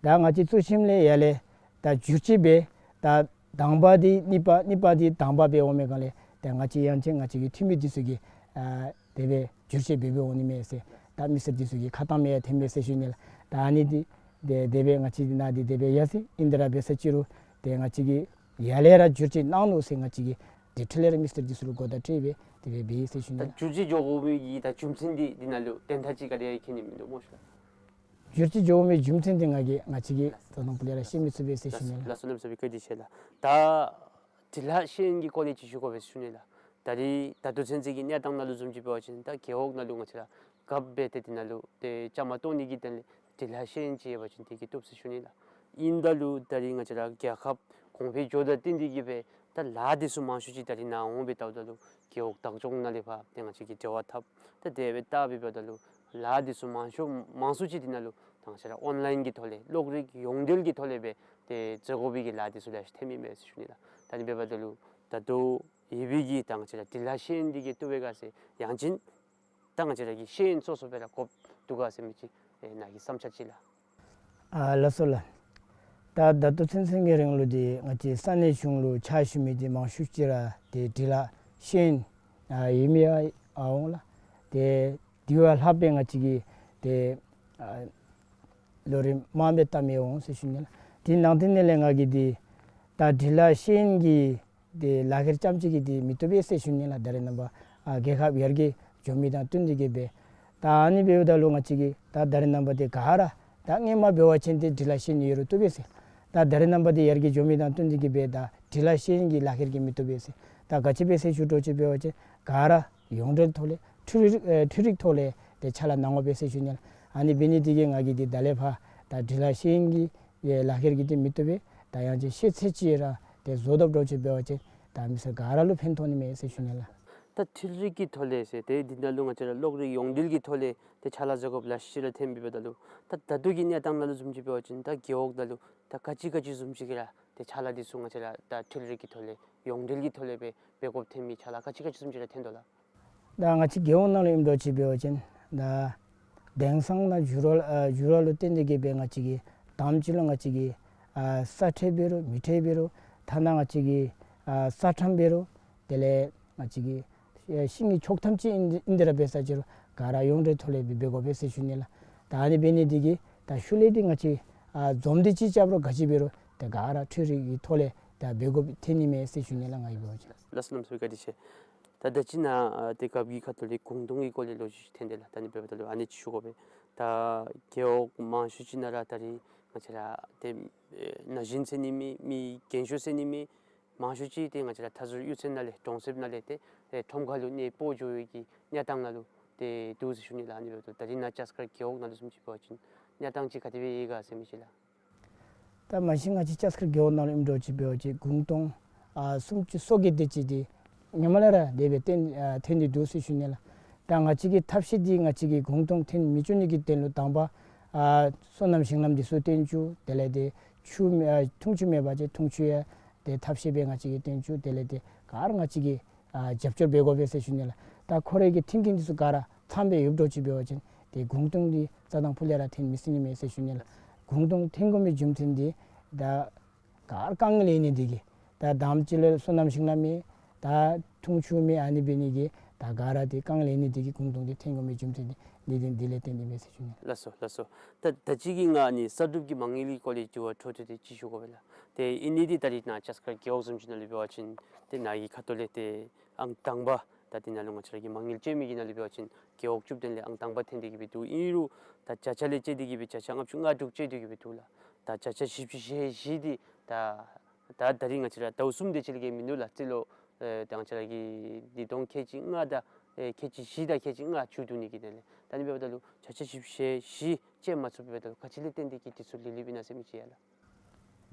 ད་ང་བཅས་བཙུགས་ཞིནམ་ལས་ཡར་ལས་ད་བསྒྱུར་བཅོས་འབད་ད་དང་པ་འདི་གཉིས་པ་གཉིས་པ་འདི་དང་པ་སྦེ་འོང་མི་སྒང་ལས་ཏེ་ང་བཅས་ཡང་ཅིན་ང་བཅས་ཀྱི་འཐུས་མི་འདི་ཚུ་གིས་ཨ་དེ་སྦེ་བསྒྱུར་བཅོས་འབད་འབད་འོང་ནི་མས་ཟེར་ད་མི་སེར་འདི་ཚུ་གི་ཁ་གཏམ་ཡང་ཐོནམ་མས་ཟེར་ཞུ་ནི་ལགས། ད་ཨ་ནི་འདི་དེ་དེ་སྦེ་ང་བཅས་ནཱ་འདི་དེ་སྦེ་ཡར་སོ་ཡི། ཨིན་དེ་ར་འབད་ས་ཅིག་རུང་ཏེ་ང་བཅས་ཀྱིས་ཡར་ལས་ར་བསྒྱུར་བཅོས་གནང་ནུག་ཟེར་ང་བཅས་ཀྱིས་དེ་འཕྲལ་ལས་ར་མི་སེར་འདི་ཚུ་ལུ་གོ་བརྡ་སྤྲོད་སྦེ་དེ་སྦེ་འབད་ཡི་ཟེར་ཞུ་ནི་ལགས། ད་བསྒྱུར་བཅོས་འགྱོ་དགོ་མི་གི་ད་རྒྱུ་མཚན་འདི་འདི་ནང་ལུ་དོན་དག་ཅིག་ག་དེ་ཡང་མཁྱེན་ནི་མིན་འདུག་སྨོ་ཤ། བསྒྱུར་བཅོས་འགྱོ་དགོ་མི་རྒྱུ་མཚན་འདི་ང་གིས་ང་བཅས་ཀྱིས་དོ་སྣང་སྤུ་ལས་ར་ཤེས་མི་ཚུགས་པས་ཟེར་ཞུ་ནི་ལགས། ལགས་སོ། གནམ་མེད་ས་མེད་བཀའ་དྲིན་ཆེ་ལགས། ད་སྒྲིག་ལཱ་ཤེས་ཡོན་གྱི་སྐོར་ལས་ཅིག་ཞུ་དགོ་པས་ཟེར་ཞུ་ནི་ལགས། ད་རིས་ད་ལྟོ་ཚུན་ཚོད་ཀྱི་གནས་སྟངས་ནང་ལུ་བཟུམ་ཅིག་འབད་བ་ཅིན་ད་རྒེད་འོག་ནང་ལུ་ང་བཅས་ར་རྒཔོ་འབད་དེ་འདི་ནང་ལུ་ཏེ་བཅའ་མར་གཏོགས་ནི་གི་དོན་ལས་སྒྲིག་ལཱ་ཤེས་ཡོན་ཅིག་ཡོད་པ་ཅིན་དེ་གིས་བཏུབ་ཟེར་ཞུ་ནི་ལགས། ཨིནམ་ད་ལུ་ད་རིས་ང་བཅས་ར་རྒྱལ་ཁབ་གོང་འཕེལ་འགྱོཝ་དང་བསྟུན་ཏེ་གི་སྦེ་ད་ལཱ་འདི་ཚུ་མང་ཤོས་ཅིག་ད་རིས་ནཱ་འོང་སྦེ་བལྟཝ་ད་ལུ་རྒེད་འོག་བདག་སྐྱོང་ནང་ལས་ཕར་ཏེ་ང་བཅས་ཀྱིས་འབྲེལ་བ་འཐབ། ད་དེ་སྦེ་བལྟ་སྦེ་འབདཝ་ད་ལུ་ལཱ་འདི་ཚུ་མང་ཤོས་མང་སུ་ཅིག་འདི་ནང་ལུ་ད་ང་བཅས་ར་ཨོན་ལཱའིན་གྱི་ཐོག་ལས་གློག་རིག་ཡོངས་འབྲེལ་གྱི་ཐོག་ལས་སྦེ་ཏེ་མཛད་དགོ་པའི་གི་ལཱ་འདི་ཚུ་ལེ་ཤ་ཐོནམ་ཨིན་མས་ཟེར་ཞུ་ནི་ལགས། ད་ཨ་ནི་འབདཝ་ད་ལུ་ད་ལྟོ་ཡོད་པའི་གི་ད་ང་བཅས་ར་སྒྲིག་ལཱ་ཤེས་ཡོན་འདི་གིས་བཏུབ་པས་ག་ཟེར་ཡང་ཅིན་ད་ང་བཅས་ར་གི་ཤེས་ཡོན་སོ་སོ་སྦེ་ར་དགོཔ་འདུག་ག་ཟེར་མི་ཅིག་ཨེ་ནཱ་གི་བསམ་འཆར་ཅིག་ལགས། ཨ་ལགས་སོ་ལགས། ད་ད་ལྟོ་ཚུན་ཚོད་ཀྱི་རིང་ལུ་འདི་ང་བཅས་ས་གནས་གཞུང་ལུ་ཕྱག་ཞུ་མི་འདི་མང་ཤོས་ཅིག་ར་ཏེ་སྒྲིག་ལཱ་ཤེས་ཡོན་ཨ་ཡོད་མི་ཡང་ཨ་འོང་ལགས། ཏེ་དེ་བ་ལྷག་སྦེ་ང་བཅས་ཀྱིས་ཏེ་ཨ་ལོ་རིམ་མང་སྦེ་བལྟ་མི་འོང་ཟེར་ཞུ་ནི་ལགས། དེ་ནང་དེ་ནང་ལས་ང་གིས་འདི་ད་སྒྲིག་ལཱ་ཤེས་ཡོན་གྱི་ཏེ་ལག་ཁྱེར་རྐྱངམ་ཅིག་གིས་འདི་མི་བཏུབ་པས་ཟེར་ཞུ་ནི་ལགས། ད་རེས་ནངས་པ་ཨ་རྒྱལ་ཁབ་ཡར་རྒྱས་འགྱོ་མི་དང་བསྟུན་ཏེ་གི་སྦེ་ད་ཨ་ནི་འབདཝ་ད་ལུ་ང་བཅས་ཀྱིས་ད་ད་རེས་ནངས་པ་འདི་ག་ར་ད་སྔོན་མ་འབད་བ་ཅིན་ཏེ་སྒྲིག་ལཱ་ཤེས་ཡོན་ཡོད་རུང་བཏུབ་པས་ཟེར། ད་ད་རེས་ནངས་པ་འདི་ཡར་རྒྱས་འགྱོ་མི་དང་བསྟུན་ཏེ་གི་སྦེ་ད་སྒྲིག་ལཱ་ཤེས་ཡོན་གྱི་ལག་ཁྱེར་གྱིས་མི་བཏུབ་པས་ཟེར། ད་ག་ཅི་སྦེ་ཟེར་ཞུ་དོ་ཅིག་འབད་བ་ཅིན་ག་ར་ཡོངས་འབྲེལ་ཐོག་ལས་འཕྲུལ་རིག་ཨེ་འཕྲུལ་རིག་ཐོག་ལས་ཏེ་ཕྱག་ལཱ་གནང་དགོ་པས་ཟེར་ཞུ་ནི་ལགས། ཨ་ནི་འབད་ནི་འདི་གིས་ང་གིས་འདི་ད་ལས་ཕར་ད་སྒྲིག་ལཱ་ཤེས་ཡོན་གྱི་ཨེ་ལག་ཁྱེར་གྱིས་འདི་མི་བཏུབ་པས། ད་ཡང་ཅིན་ཤེས་ཚད་ཅིག་ར་ཏེ་བཟོ་དོ་འདྲཝ་ཅིག་འབད་བ་ཅིན་ད་མི་སེར་ག་ར་ལུ་ཕན་ཐོགས་ནི་མས་ཟེར་ཞུ་ནི་ལགས། ད་འཕྲུལ་རིག་གི་ཐོག་ལས་ཟེར་ཏེ་འདི་ནང་ལུ་ང་བཅས་ར་གློག་རིག་ཡོངས་འབྲེལ་གྱི་ཐོག་ལས་ཏེ་ཕྱག་ལཱ་མཛད་དགོཔ་ལེ་ཤ་ཅིག་ར་ཐོནམ་ཨིན་པས། ད་ལུ་ད་ད་ལྟོ་གི་གནས་སྟངས་ནང་ལུ་བཟུམ་ཅིག་འབད་བ་ཅིན་ད་རྒེད་འོག་ནང་ལུ་ད་ག་ཅི་ག་ཅི་བཟུམ་ཅིག་གི་ར་ ཏེ་ཕྱག་ལཱ་འདི་ཚུ་ང་བཅས་ར་ད་འཕྲུལ་རིག་གི་ཐོག་ལས་ཡོངས་འབྲེལ་གྱི་ཐོག་ལས་སྦེ་འབད་དགོཔ་ཐོན་མི་ཕྱག་ལཱ་ག་ཅི་ག་ཅི་བཟུམ་ཅིག་ར་ཐོན་དོ་ལགས། ད་ང་བཅས་རྒེད་འོག་ནང་ལུ་ཨིནམ་འདྲཝ་ཅིག་འབད་བ་ཅིན་ད་དེང་སང་ནང་འགྱུར་བ་ཨ་འགྱུར་བ་ལུ་བརྟེན་ཏེ་གིས་སྦེ་ང་བཅས་ཀྱི་དང་པ་ཅིག་ལུ་ང་བཅས་ཀྱི་ཨ་ས་ཁྲལ་འབད་རུང་མི་ཁྲལ་འབད་རུང་ཐ་ན་ང་བཅས་ཀྱི་ཨ་ས་ཁྲམ་འབད་རུང་དེ་ལས་ང་བཅས་ཀྱི་ཨེ་ཤིང་གི་ཆོག་ཐམ་ཅིག་ཨིན་ཨིན་དེ་ར་འབད་ས་ཅིག་རུང་ག་ར་ཡོངས་འབྲེལ་ཐོག་ལས་སྦེ་འབད་དགོ་པས་ཟེར་ཞུ་ནི་ལགས། ད་ཨ་ནི་འབད་ནི་འདི་གིས་ད་ཤུལ་ལས་འདི་ང་བཅས་ཨ་འཛོམས་འདུ་ཅིག་རྐྱབ་རུང་ག་ཅི་འབད་རུང་ཏེ་ག་ར་འཕྲུལ་རིག་གི་ཐོག་ལས་ད་འབད་དགོཔ་ཐོན་ནི་མས་ཟེར་ཞུ་ནི་ལགས། ང་གིས་འབད་བ་ཅིན། ལགས་སོ། གནམ་མེད་ས་མེད་བཀའ་དྲིན་ཆེ། ད་ད་ཅི་ནཱ་ཨ་ཏེ་རྒཔོ་གི་ཁ་ཐུག་ལས་གུང་སྟོང་གི་སྐོར་ལས་ལོ་རྒྱུས་ཅིག་ཐོན་དེས་ལགས། ད་ཨ་ནི་འབདཝ་ད་ལུ་ཨ་ནི་ཅིག་ཞུ་དགོ་པས། ད་རྒེད་འོག་མང་ཤོས་ཅིག་ནང་ར་ད་རིས་ང་བཅས་ར་ཏེ་ཨེ་ན་གཞོན་ཟེར་ནི་མེད། མི་རྒན་ཤོས་ཟེར་ནི་མེད། མང་ཤོས་ཅིག་ཏེ་ང་བཅས་ར་མཐའ་ཟུར་གཡུས་ཚན་ནང་ལས་གྲོང་གསེབ་ནང་ལས་ཏེ་ཨེ་ཁྲོམ་ཁ་ལུ་གནས་སྤོ་འགྱོ་བའི་གི་གནས་སྟངས་ནང་ལུ་ཏེ་འདུག་ཟེར་ཞུ་ནི་ལགས། ཨ་ནི་འབདཝ་ད་ད་རིས་ནཱ་ལྕགས་མཁར་རྒེད་འོག་ནང་ལུ་བཟུམ་ཅིག་འབད་བ་ཅིན་གནས་སྟངས་ཅིག་ག་དེ་སྦེ་ཡོད་ག་ཟེར་མི་ཅིག་ལགས། ད་མ་གཞི་ང་བཅས་ལྕགས་མཁར་རྒེད་འོག་ནང་ལུ་ཨིནམ་འདྲཝ་ཅིག་འབད་བ་ཅིན་གུང་སྟོང་ཨ་སུམ་ཅུ་སོ་བརྒྱད་དེ་ཅིག་འདི་ཧེ་མ་ལས་ར་དེ་སྦེ་ཐོན་ཨ་ཐོན་ཏེ་འདུག་ཟེར་ཞུ་ནི་ལགས། ད་ང་བཅས་ཀྱི་ཐབས་ཤེས་འདི་ང་བཅས་ཀྱིས་གུང་སྟོང་ཐོན་མི་བཅུག་ནི་གི་དོན་ལུ་དང་པ་ཨ་སོ་ནམ་ཞིང་ལམ་འདི་ཚུ་བཏོན་བཅུག། དེ་ལས་ཏེ་ཆུ་མེད་ཨ་འཐུང་ཆུ་མེད་པ་ཅིན་འཐུང་ཆུ་ཡང་ཏེ་ཐབས་ཤེས་སྦེ་ང་བཅས་ཀྱིས་བཏོན་བཅུག། དེ་ལས་ཏེ་ག་ར་ང་བཅས་ཀྱིས་ཨ་རྒྱབ་སྐྱོར་འབད་དགོ་པས་ཟེར་ཞུ་ནི་ལགས། ད་ཁོ་རའི་གི་མཐུན་རྐྱེན་འདི་ཚུ་ག་ར་ཚངམ་སྦེ་ཡོདཔ་འདྲཝ་ཅིག་འབད་བ་ཅིན་ཏེ་གུང་སྟོང་འདི་རྩ་དང་ཕུ་ལས་ར་ཐོན་མི་སྲིད་ནི་མས་ཟེར་ཞུ་ནི་ལགས། གུང་སྟོང་ཐོན་དགོ་མི་རྒྱུ་མཚན་འདི་ད་ག་ར་དཀའ་ངལ་ཡོད་ནི་འདི་གིས་ད་དང་པ་ཅིག་ལུ་སོ་ནམ་ཞིང་ལམ་མེད། ད་འཐུང་ཆུ་མེད། ཨ་ནི་འབད་ནི་གིས་ད་ག་ར་ཏེ་དཀའ་ངལ་ཡོད་ནི་འདི་གིས་གུང་སྟོང་འདི་ཐོན་དགོ་མི་རྒྱུ་མཚན་འདི་གནད་དོན་འདི་ལས་བརྟེན་ཏེ་མས་ཟེར་ཞུ་ནི། ལགས་སོ། ལགས་སོ། ད་ད་ཅི་གི་ང་ཨ་ནི་གསར་སྒྲུབ་ཀྱི་མ་དངུལ་གྱི་སྐོར་ལས་དྲི་བ་འཕྲོ་མཐུད་དེ་ཅིག་ཞུ་དགོ་པས་ལགས། ཏེ་ཨིན་ནི་འདི་ད་རིས་ནཱ་ལྕགས་མཁར་རྒེད་འོག་བཟུམ་ཅིག་ནང་ལུ་འབད་བ་ཅིན་ཏེ་ནཱ་གི་ཁ་ཐུག་ལས་ཏེ་ཨང་དང་པ་ད་འདི་ནང་ལུ་ང་བཅས་ར་གི་མ་དངུལ་སྤྱོད་མི་གི་ནང་ལུ་འབད་བ་ཅིན་རྒེད་འོག་བཅུ་བདུན་ལས་ཨང་དང་པ་ཐོན་ཏེ་གི་སྦེ་འདུག། ཨིན་རུང་ད་བརྒྱ་ཆ་ལས་བཅད་དེ་གི་སྦེ་བརྒྱ་ཆ་ལྔ་བཅུ་ང་དྲུག་བཅད་དེ་གི་སྦེ་འདུག་ལགས། ད་བརྒྱ་ཆ་བཞི་བཅུ་ཞེ་བཞི་འདི་ད་ད་ད་རིས་ང་བཅས་ར་ཟླཝ་གསུམ་དེ་ཅིག་ལས་བརྒལ་མིན་འདུག་ལགས། རྩིས་ལོ་ཨེ་ད་ང་བཅས་ར་གི་ཉིས་སྟོང་ཁལ་གཅིག་ལྔ་དང་ཨེ་ཁལ་གཅིག་བཞི་དང་ཁལ་གཅིག་ལྔ་མཇུག་བསྡུ་ནི་གི་དེ་ལས་ད་ཨ་ནི་འབདཝ་ད་ལུ་བརྒྱ་ཆ་བཞི་བཅུ་ཞེ་བཞི་བཅད་མ་ཚུགསཔ་འབདཝ་ད་ལུ་ག་ཅི་ལས་བརྟེན་ཏེ་གི་དེ་ཚུ་ལུས་ལུསཔ་ཨིན་ན་ཟེར་མི་ཅིག་ཡ་ལགས།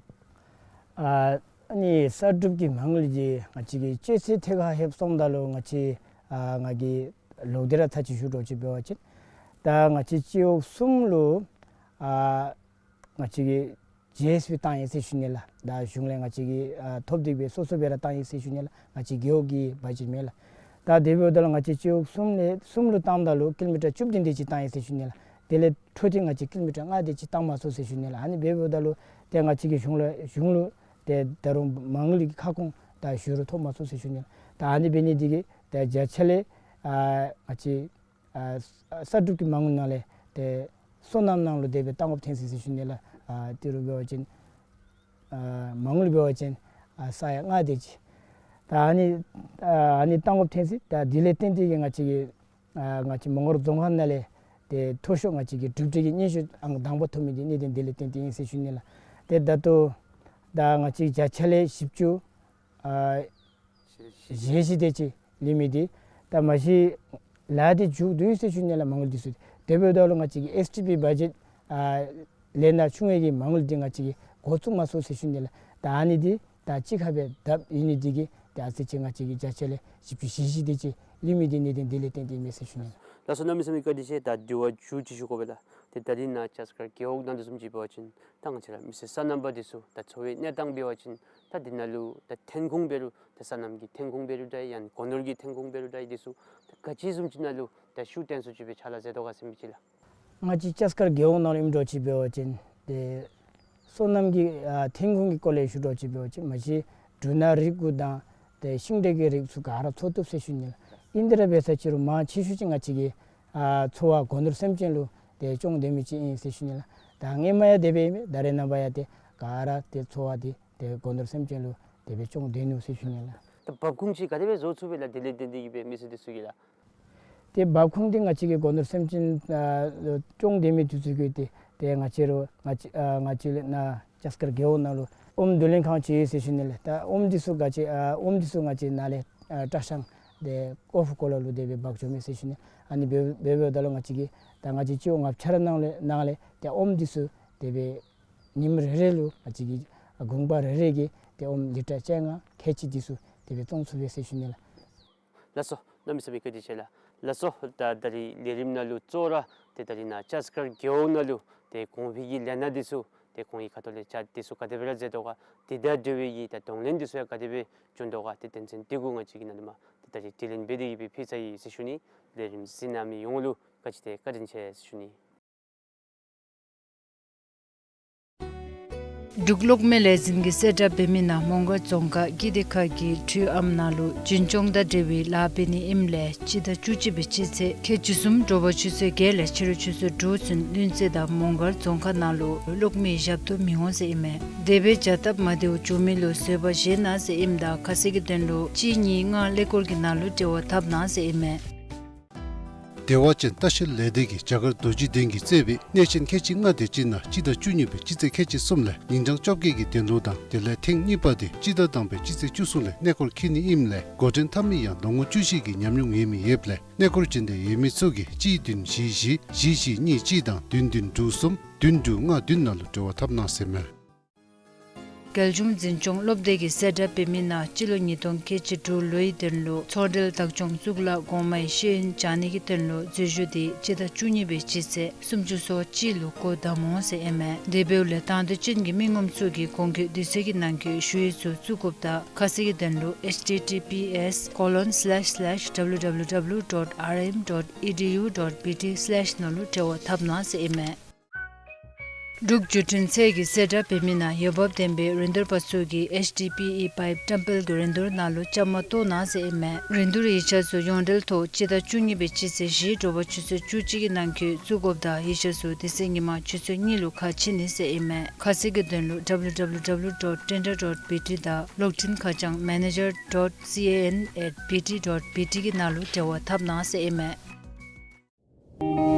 ཨ་ཨ་ནི་གསར་སྒྲུབ་ཀྱི་མ་དངུལ་འདི་ང་བཅས་ཀྱིས་སྤྱོད་ཚུལ་ཐད་ཁར་ལྷོདཔ་སོངམ་ད་ལུ་ང་བཅས་ཨ་ང་གིས་ལོག་སྟེ་ར་ཚར་ཅིག་ཞུ་འདྲཝ་ཅིག་འབད་བ་ཅིན་ད་ང་བཅས་སྤྱི་འོག་གསུམ་ལུ་ཨ་ང་བཅས་ཀྱིས་ཇི་ཨེསི་བི་བཏང་ཡི་ཟེར་ཞུ་ནི་ལགས། ད་གཞུང་ལས་ང་བཅས་ཀྱིས་ཨ་ཐོབ་སྟེ་སྦེ་སོ་སོ་སྦེ་ར་བཏང་ཡི་ཟེར་ཞུ་ནི་ལགས། ང་བཅས་རྒེད་འོག་གི་བ་ཇེཊ་མེན་ལགས། ད་དེ་འབདཝ་ད་ལུ་ང་བཅས་སྤྱི་འོག་གསུམ་ལས་གསུམ་ལུ་བཏངམ་ད་ལུ་ཀི་ལོ་མི་ཊར་བཅུ་བདུན་དེ་ཅིག་བཏང་ཡི་ཟེར་ཞུ་ནི་ལགས། དེ་ལས་འཕྲོ་མཐུད་ང་བཅས་ཀི་ལོ་མི་ཊར་ལྔ་དེ་ཅིག་བཏང་མ་ཚུགས་ཟེར་ཞུ་ནི་ལགས། ཨ་ནི་འབདཝ་ད་ལུ་ཏེ་ང་བཅས་ཀྱིས་གཞུང་ལུ་གཞུང་ལུ་ཏེ་ད་རུང་མ་དངུལ་གྱི་ཁ་སྐོང་ད་ཞུ་རུང་ཐོབ་མ་ཚུགས་ཟེར་ཞུ་ནི་ལགས། ད་ཨ་ནི་འབད་ནི་འདི་གིས་ཏེ་བརྒྱ་ཆ་ལས་ཨ་ང་བཅས་ཨ་གསར་སྒྲུབ་ཀྱི་མ་དངུལ་ནང་ལས་ཏེ་སོ་ནམ་ནང་ལུ་དེ་སྦེ་བཏང་དགོཔ་ཐོན་ཅི་ཟེར་ཞུ་ནི་ལགས། ཨ་ཏི་རུ་འབད་བ་ཅིན་ཨ་མ་དངུལ་འབད་བ་ཅིན་ཨ་ས་ཡ་ལྔ་དེ་ཅིག། ད་ཨ་ནི་ཨ་ཨ་ནི་བཏང་དགོཔ་ཐོན་ཅི། ད་དེ་ལས་བརྟེན་ཏེ་གིས་ང་བཅས་ཀྱི་ཨ་ང་བཅས་མོང་སྒར་རྫོང་ཁག་ནང་ལས་ཏེ་མཐོ་ཤོས་ང་བཅས་ཀྱི་གྲུབ་འབྲས་ཀྱི་སྙན་ཞུ་ཨང་དང་པ་ཐོབ་མི་འདི་གནད་དོན་དེ་ལས་བརྟེན་ཏེ་ཨིན་ཟེར་ཞུ་ནི་ལགས། ཏེ་ད་ལྟོ་ད་ང་བཅས་བརྒྱ་ཆ་ལས་བཞི་བཅུ་ཨ་ཞེ་བཞི་དེ་ཅིག་ལུས་མི་འདི་ད་མ་གཞི་ལཱ་འདི་མཇུག་བསྡུ་ཡི་ཟེར་ཞུ་ནི་ལགས། མ་དངུལ་འདི་ཚུ་དེ་འབདཝ་ད་ལུ་ང་བཅས་ཀྱི་ཨེསི་ཊི་པི་བ་ཇེཊ་ཨ་ལས་ནཱ་ཆུང་བའི་གི་མ་དངུལ་འདི་ང་བཅས་ཀྱིས་འགོ་བཙུགས་མ་ཚུགས་ཟེར་ཞུ་ནི་ལགས། ད་ཨ་ནི་འདི་ད་གཅིག་ཁར་སྦེ་བརྡབ་ཡོད་ནི་འདི་གིས་ད་ཨ་ཙི་ཅིག་ང་བཅས་ཀྱི་བརྒྱ་ཆ་ལས་བཞི་བཅུ་ཞེ་བཞི་དེ་ཅིག་ལུས་མི་འདི་གནད་དོན་དེ་ལས་བརྟེན་ཏེ་ཨིན་མས་ཟེར་ཞུ་ནི་ལགས། ལགས་སོ། གནམ་མེད་ས་མེད་བཀའ་དྲིན་ཆེ། ད་དྲི་བ་མཇུག་ཅིག་ཞུ་དགོ་པས་ལགས། ཏེ་ད་རིས་ནཱ་ལྕགས་མཁར་རྒེད་འོག་ནང་དེ་བཟུམ་ཅིག་འབད་བ་ཅིན་ད་ང་བཅས་ར་མི་སེར་སོ་ནམ་པ་འདི་ཚུ་ད་འཚོ་བའི་གནས་སྟངས་འབད་བ་ཅིན་ད་འདི་ནང་ལུ་ད་ཐོན་ཁུངས་འབད་རུང་ད་སོ་ནམ་གྱི་ཐོན་ཁུངས་འབད་རུང་ད་ཡང་སྒོ་ནོར་གྱི་ཐོན་ཁུངས་འབད་རུང་ད་འདི་ཚུ་ད་ག་ཅི་བཟུམ་ཅིག་ནང་ལུ་ད་ཤུགས་བཏོན་སུ་ཅིག་སྦེ་ཕྱག་ལཱ་མཛད་དོ་ག་ཟེར་མི་ཅིག་ལགས། ང་བཅས་ལྕགས་མཁར་རྒེད་འོག་ནང་ལུ་ཨིནམ་འདྲཝ་ཅིག་འབད་བ་ཅིན་ཏེ་སོ་ནམ་གྱི་ཨ་ཐོན་ཁུངས་ཀྱི་སྐོར་ལས་ཞུ་འདྲཝ་ཅིག་འབད་བ་ཅིན་མ་གཞི་འབྲུ་སྣ་རིགས་དགུ་དང་ཏེ་ཤིང་འབྲས་ཀྱི་རིགས་ཚུ་ག་ར་འཚོ་བཏུབ་ཟེར་ཞུ་ནི་ལགས། ཨིན་དེ་ར་འབད་ས་ཅིག་རུང་མང་ཆེ་ཤོས་ཅིག་ང་བཅས་ཀྱི་ཨ་འཚོ་བ་སྒོ་ནོར་སེམས་ཅན་ལུ་ཏེ་སྐྱོང་སྡོད་མི་ཅིག་ཨིན་ཟེར་ཞུ་ནི་ལགས། ད་སྔོན་མ་ཡང་དེ་སྦེ་ཨིན་མས། ད་རེས་ནངས་པ་ཡང་ཏེ་ག་ར་ཏེ་འཚོ་བ་འདི་ཏེ་སྒོ་ནོར་སེམས་ཅན་ལུ་དེ་སྦེ་སྐྱོང་སྡོད་ནུག་ཟེར་ཞུ་ནི་ལགས། ད་འབབ་ཁུངས་ཅིག་ག་དེ་སྦེ་བཟོ་ཚུགས་པས་ལགས། དེ་ལས་བརྟེན་ཏེ་གིས་སྦེ་མི་སེར་འདི་ཚུ་གིས་ལགས། ཏེ་འབབ་ཁུངས་འདི་ང་བཅས་ཀྱི་སྒོ་ནོར་སེམས་ཅན་ཨ་སྐྱོང་སྡོད་མི་འདི་ཚུ་གིས་ཏེ་ཏེ་ང་བཅས་ར་ང་བཅས་ཨ་ང་བཅས་ལས་ནཱ་ལྕགས་མཁར་རྒེད་འོག་ནང་ལུ་ཨོམ་བསྡུ་ལེན་ཁང་ཅིག་ཡོད་ཟེར་ཞུ་ནི་ལགས། ད་ཨོམ་འདི་ཚུ་ག་ཅི་ཨ་ཨོམ་འདི་ཚུ་ང་བཅས་ནཱ་ལས་ཨ་བཀྲ་ཤིས་ཏེ་ཀོ་ཕུ་ཀོ་ལ་ལུ་དེ་སྦེ་འབག་འགྱོ་མས་ཟེར་ཞུ་ནི། ཨ་ནི་འབད་འབད་འབདཝ་ད་ལུ་ང་བཅས་ཀྱི་ད་ང་བཅས་སྤྱི་འོག་ལྔ་ཆ་ར་ནང་ལས་ནང་ལས་ཏེ་ཨོམ་འདི་ཚུ་དེ་སྦེ་ཉིནམ་རེ་རེ་ལུ་ང་བཅས་ཀྱི་ཨ་གུང་པ་རེ་རེ་གིས་ཏེ་ཨོམ་ལི་ཊར་བཅོ་ལྔ་ཁལ་གཅིག་འདི་ཚུ་དེ་སྦེ་བཙོང་ཚུགས་པས་ཟེར་ཞུ་ནི་ལགས། ལགས་སོ། གནམ་མེད་ས་མེད་བཀའ་དྲིན་ཆེ་ལགས། ལགས་སོ། ད་ད་རིས་ལས་རིམ་ནང་ལུ་གཙོ་བོ་ར་ཏེ་ད་རིས་ནཱ་ལྕགས་མཁར་རྒེད་འོག་ནང་ལུ་ཏེ་གོང་འཕེལ་གྱི་ལས་སྣ་འདི་ཚུ་ ཏེ་ཁོང་གི་ཁ་ཐུག་ལས་བཅར་འདི་ཚུ་ག་དེ་སྦེ་ར་མཛད་དོ་ག། དེ་དང་འབྲེལ་བའི་གི་ད་གདོང་ལེན་འདི་ཚུ་ཡང་ག་དེ་སྦེ་བྱུང་དོ་ག། ཏེ་དོན་ཚན་འདི་གུ་ང་བཅས་ཀྱིས་ནཱ་ལས་མར་ཏེ་ད་རིས་དྲི་ལན་འབད་དེ་གི་སྦེ་ཕུལ་ཚར་ཡི་ཟེར་ཞུ་ནི། ལས་རིམ་གཟིགས་གནང་མི་ཡོངས་ལུ་ག་ཅི་ཏེ་བཀའ་དྲིན་ཆེ་ཟེར་ཞུ་ནི། འབྲུག་གློག་མེ་ལས་འཛིན་གྱིས་གསལ་བསྒྲགས་འབད་མི་ནང་མོང་སྒར་རྫོང་ཁག་ཀིརྟི་ཁ་གི་འཕྲུལ་ཨམ་ནང་ལུ་འཛིན་སྐྱོང་དང་འབྲེལ་བའི་ལཱ་འབད་ནི་ཨིནམ་ལས་སྤྱི་ཟླ་བཅུ་གཅིག་པའི་སྤྱི་ཚེས་ཁལ་གཅིག་གསུམ་དྲོ་པ་ཆུ་ཚོད་བརྒྱད་ལས་ཕྱི་རུ་ཆུ་ཚོད་དྲུག་ཚུན་ལྷུན་རྩེ་དང་མོང་སྒར་རྫོང་ཁག་ནང་ལུ་གློག་མེའི་ཞབས་ཏོག་མི་འོང་ཟེར་ཨིན་མས། དེ་སྦེ་བྱ་སྟབས་མ་བདེཝ་བྱུང་མི་ལུ་བཟོད་པ་བཞེས་གནང་ཟེར་ཨིནམ་ད་ཁ་གསལ་གྱི་དོན་ལུ་གཅིག་གཉིས་ལྔ་ཀླད་ཀོར་གྱི་ནང་ལུ་འབྲེལ་བ་འཐབ་གནང་ཟེར་ཨིན་མས། བདེ་བ་ཅན་ལྟ་བཤལ་ལས་སྡེ་གིས་རྒྱ་གར་རྡོ་རྗེ་གདན་གྱིས་གཙོས་པའི་གནས་ཆེན་ཁལ་གཅིག་ལྔ་དེ་ཅིག་ནང་སྤྱི་ཟླ་བཅུ་གཉིས་པའི་སྤྱི་ཚེས་ཁལ་གཅིག་གསུམ་ལས་ཉིན་གྲངས་བཅོ་བརྒྱད་ཀྱི་གདན་ལོ་དང་དེ་ལས་ཐེངས་གཉིས་པ་དེ་སྤྱི་ཟླ་དང་པའི་སྤྱི་ཚེས་བཅུ་གསུམ་ལས་གནས་སྐོར་འཁྱིད་ནི་ཨིནམ་ལས་འགོ་འདྲེན་འཐབ་མི་ཡང་ལོ་ངོ་བཅུ་བཞི་གི་ཉམས་མྱོང་ཡོད་མི་ཡོདཔ་ལས་གནས་སྐོར་འབྱོན་འདོད་ཡོད་མི་ཚུ་གིས་གཅིག་བདུན་བཞི་བཞི་བཞི་བཞི་གཉིས་གཅིག་དང་བདུན་བདུན་དྲུག་གསུམ་བདུན་དྲུག་ལྔ་བདུན་ནང་ལུ་འབྲེལ་བ་འཐབ་གནང་ཟེར་མས། རྒྱལ་གཞུང་འཛིན་སྐྱོང་སློབ་སྡེ་གིས་གསལ་བསྒྲགས་འབད་མི་ནང་སྤྱི་ལོ་ཉིས་སྟོང་ཁལ་གཅིག་དྲུག་ལོའི་དོན་ལུ་ཚོང་འབྲེལ་བདག་སྐྱོང་གཙུག་ལག་གོང་མའི་ཤེས་ཡོན་སྦྱང་ནི་གི་དོན་ལུ་འཛུལ་ཞུགས་འདི་སྤྱི་ཟླ་བཅུ་གཉིས་པའི་སྤྱི་ཚེས་སུམ་ཅུ་སོ་གཅིག་ལུ་སྒོ་བསྡམ་འོང་ཟེར་ཨིན་མས། དེ་འབདཝ་ལས་དང་འདོད་ཅན་གྱི་མི་ངོམ་ཚུ་གིས་གོང་འཁོད་དུས་ཚོད་ཀྱི་ནང་འཁོད་ཞུ་ཡིག་ཚུ་བཙུགས་དགོཔ་དང་ཁ་གསལ་གྱི་དོན་ལུ་H T T P S colon slash slash W W W dot R M dot E D U dot B T slash ནང་ལུ་འབྲེལ་བ་འཐབ་གནང་ཟེར་ཨིན་མས། འབྲུག་བརྒྱུད་འཕྲིན་ཚད་ཀྱིས་གསལ་བསྒྲགས་འབད་མི་ནང་འོས་འབབ་ལྡན་པའི་རིན་བསྡུར་པ་ཚུ་གིས་H D P E pipe བཀྲམ་སྤེལ་གྱི་རིན་བསྡུར་ནང་ལུ་བཅའ་མར་གཏོགས་གནང་ཟེར་ཨིན་མས། རིན་བསྡུར་ཡིག་ཆ་ཚུ་ཡོངས་འབྲེལ་ཐོག་སྤྱི་ཟླ་བཅུ་གཉིས་པའི་སྤྱི་ཚེས་བཞི་དྲོ་པ་ཆུ་ཚོད་བཅུ་གཅིག་གི་ནང་འཁོད་བཙུགས་དགོཔ་དང་ཡིག་ཆ་ཚུ་དེ་ཚེ་ཉིན་མ་ཆུ་ཚོད་གཉིས་ལུ་ཁ་ཕྱེ་ནི་ཟེར་ཨིན་མས། ཁ་གསལ་གྱི་དོན་ལུ W W W dot tender dot B T དང་གློག་འཕྲིན་ཁ་བྱང་manager dot C A N at B T dot B T གི་ནང་ལུ་འབྲེལ་བ་འཐབ་གནང་ཟེར་ཨིན་མས།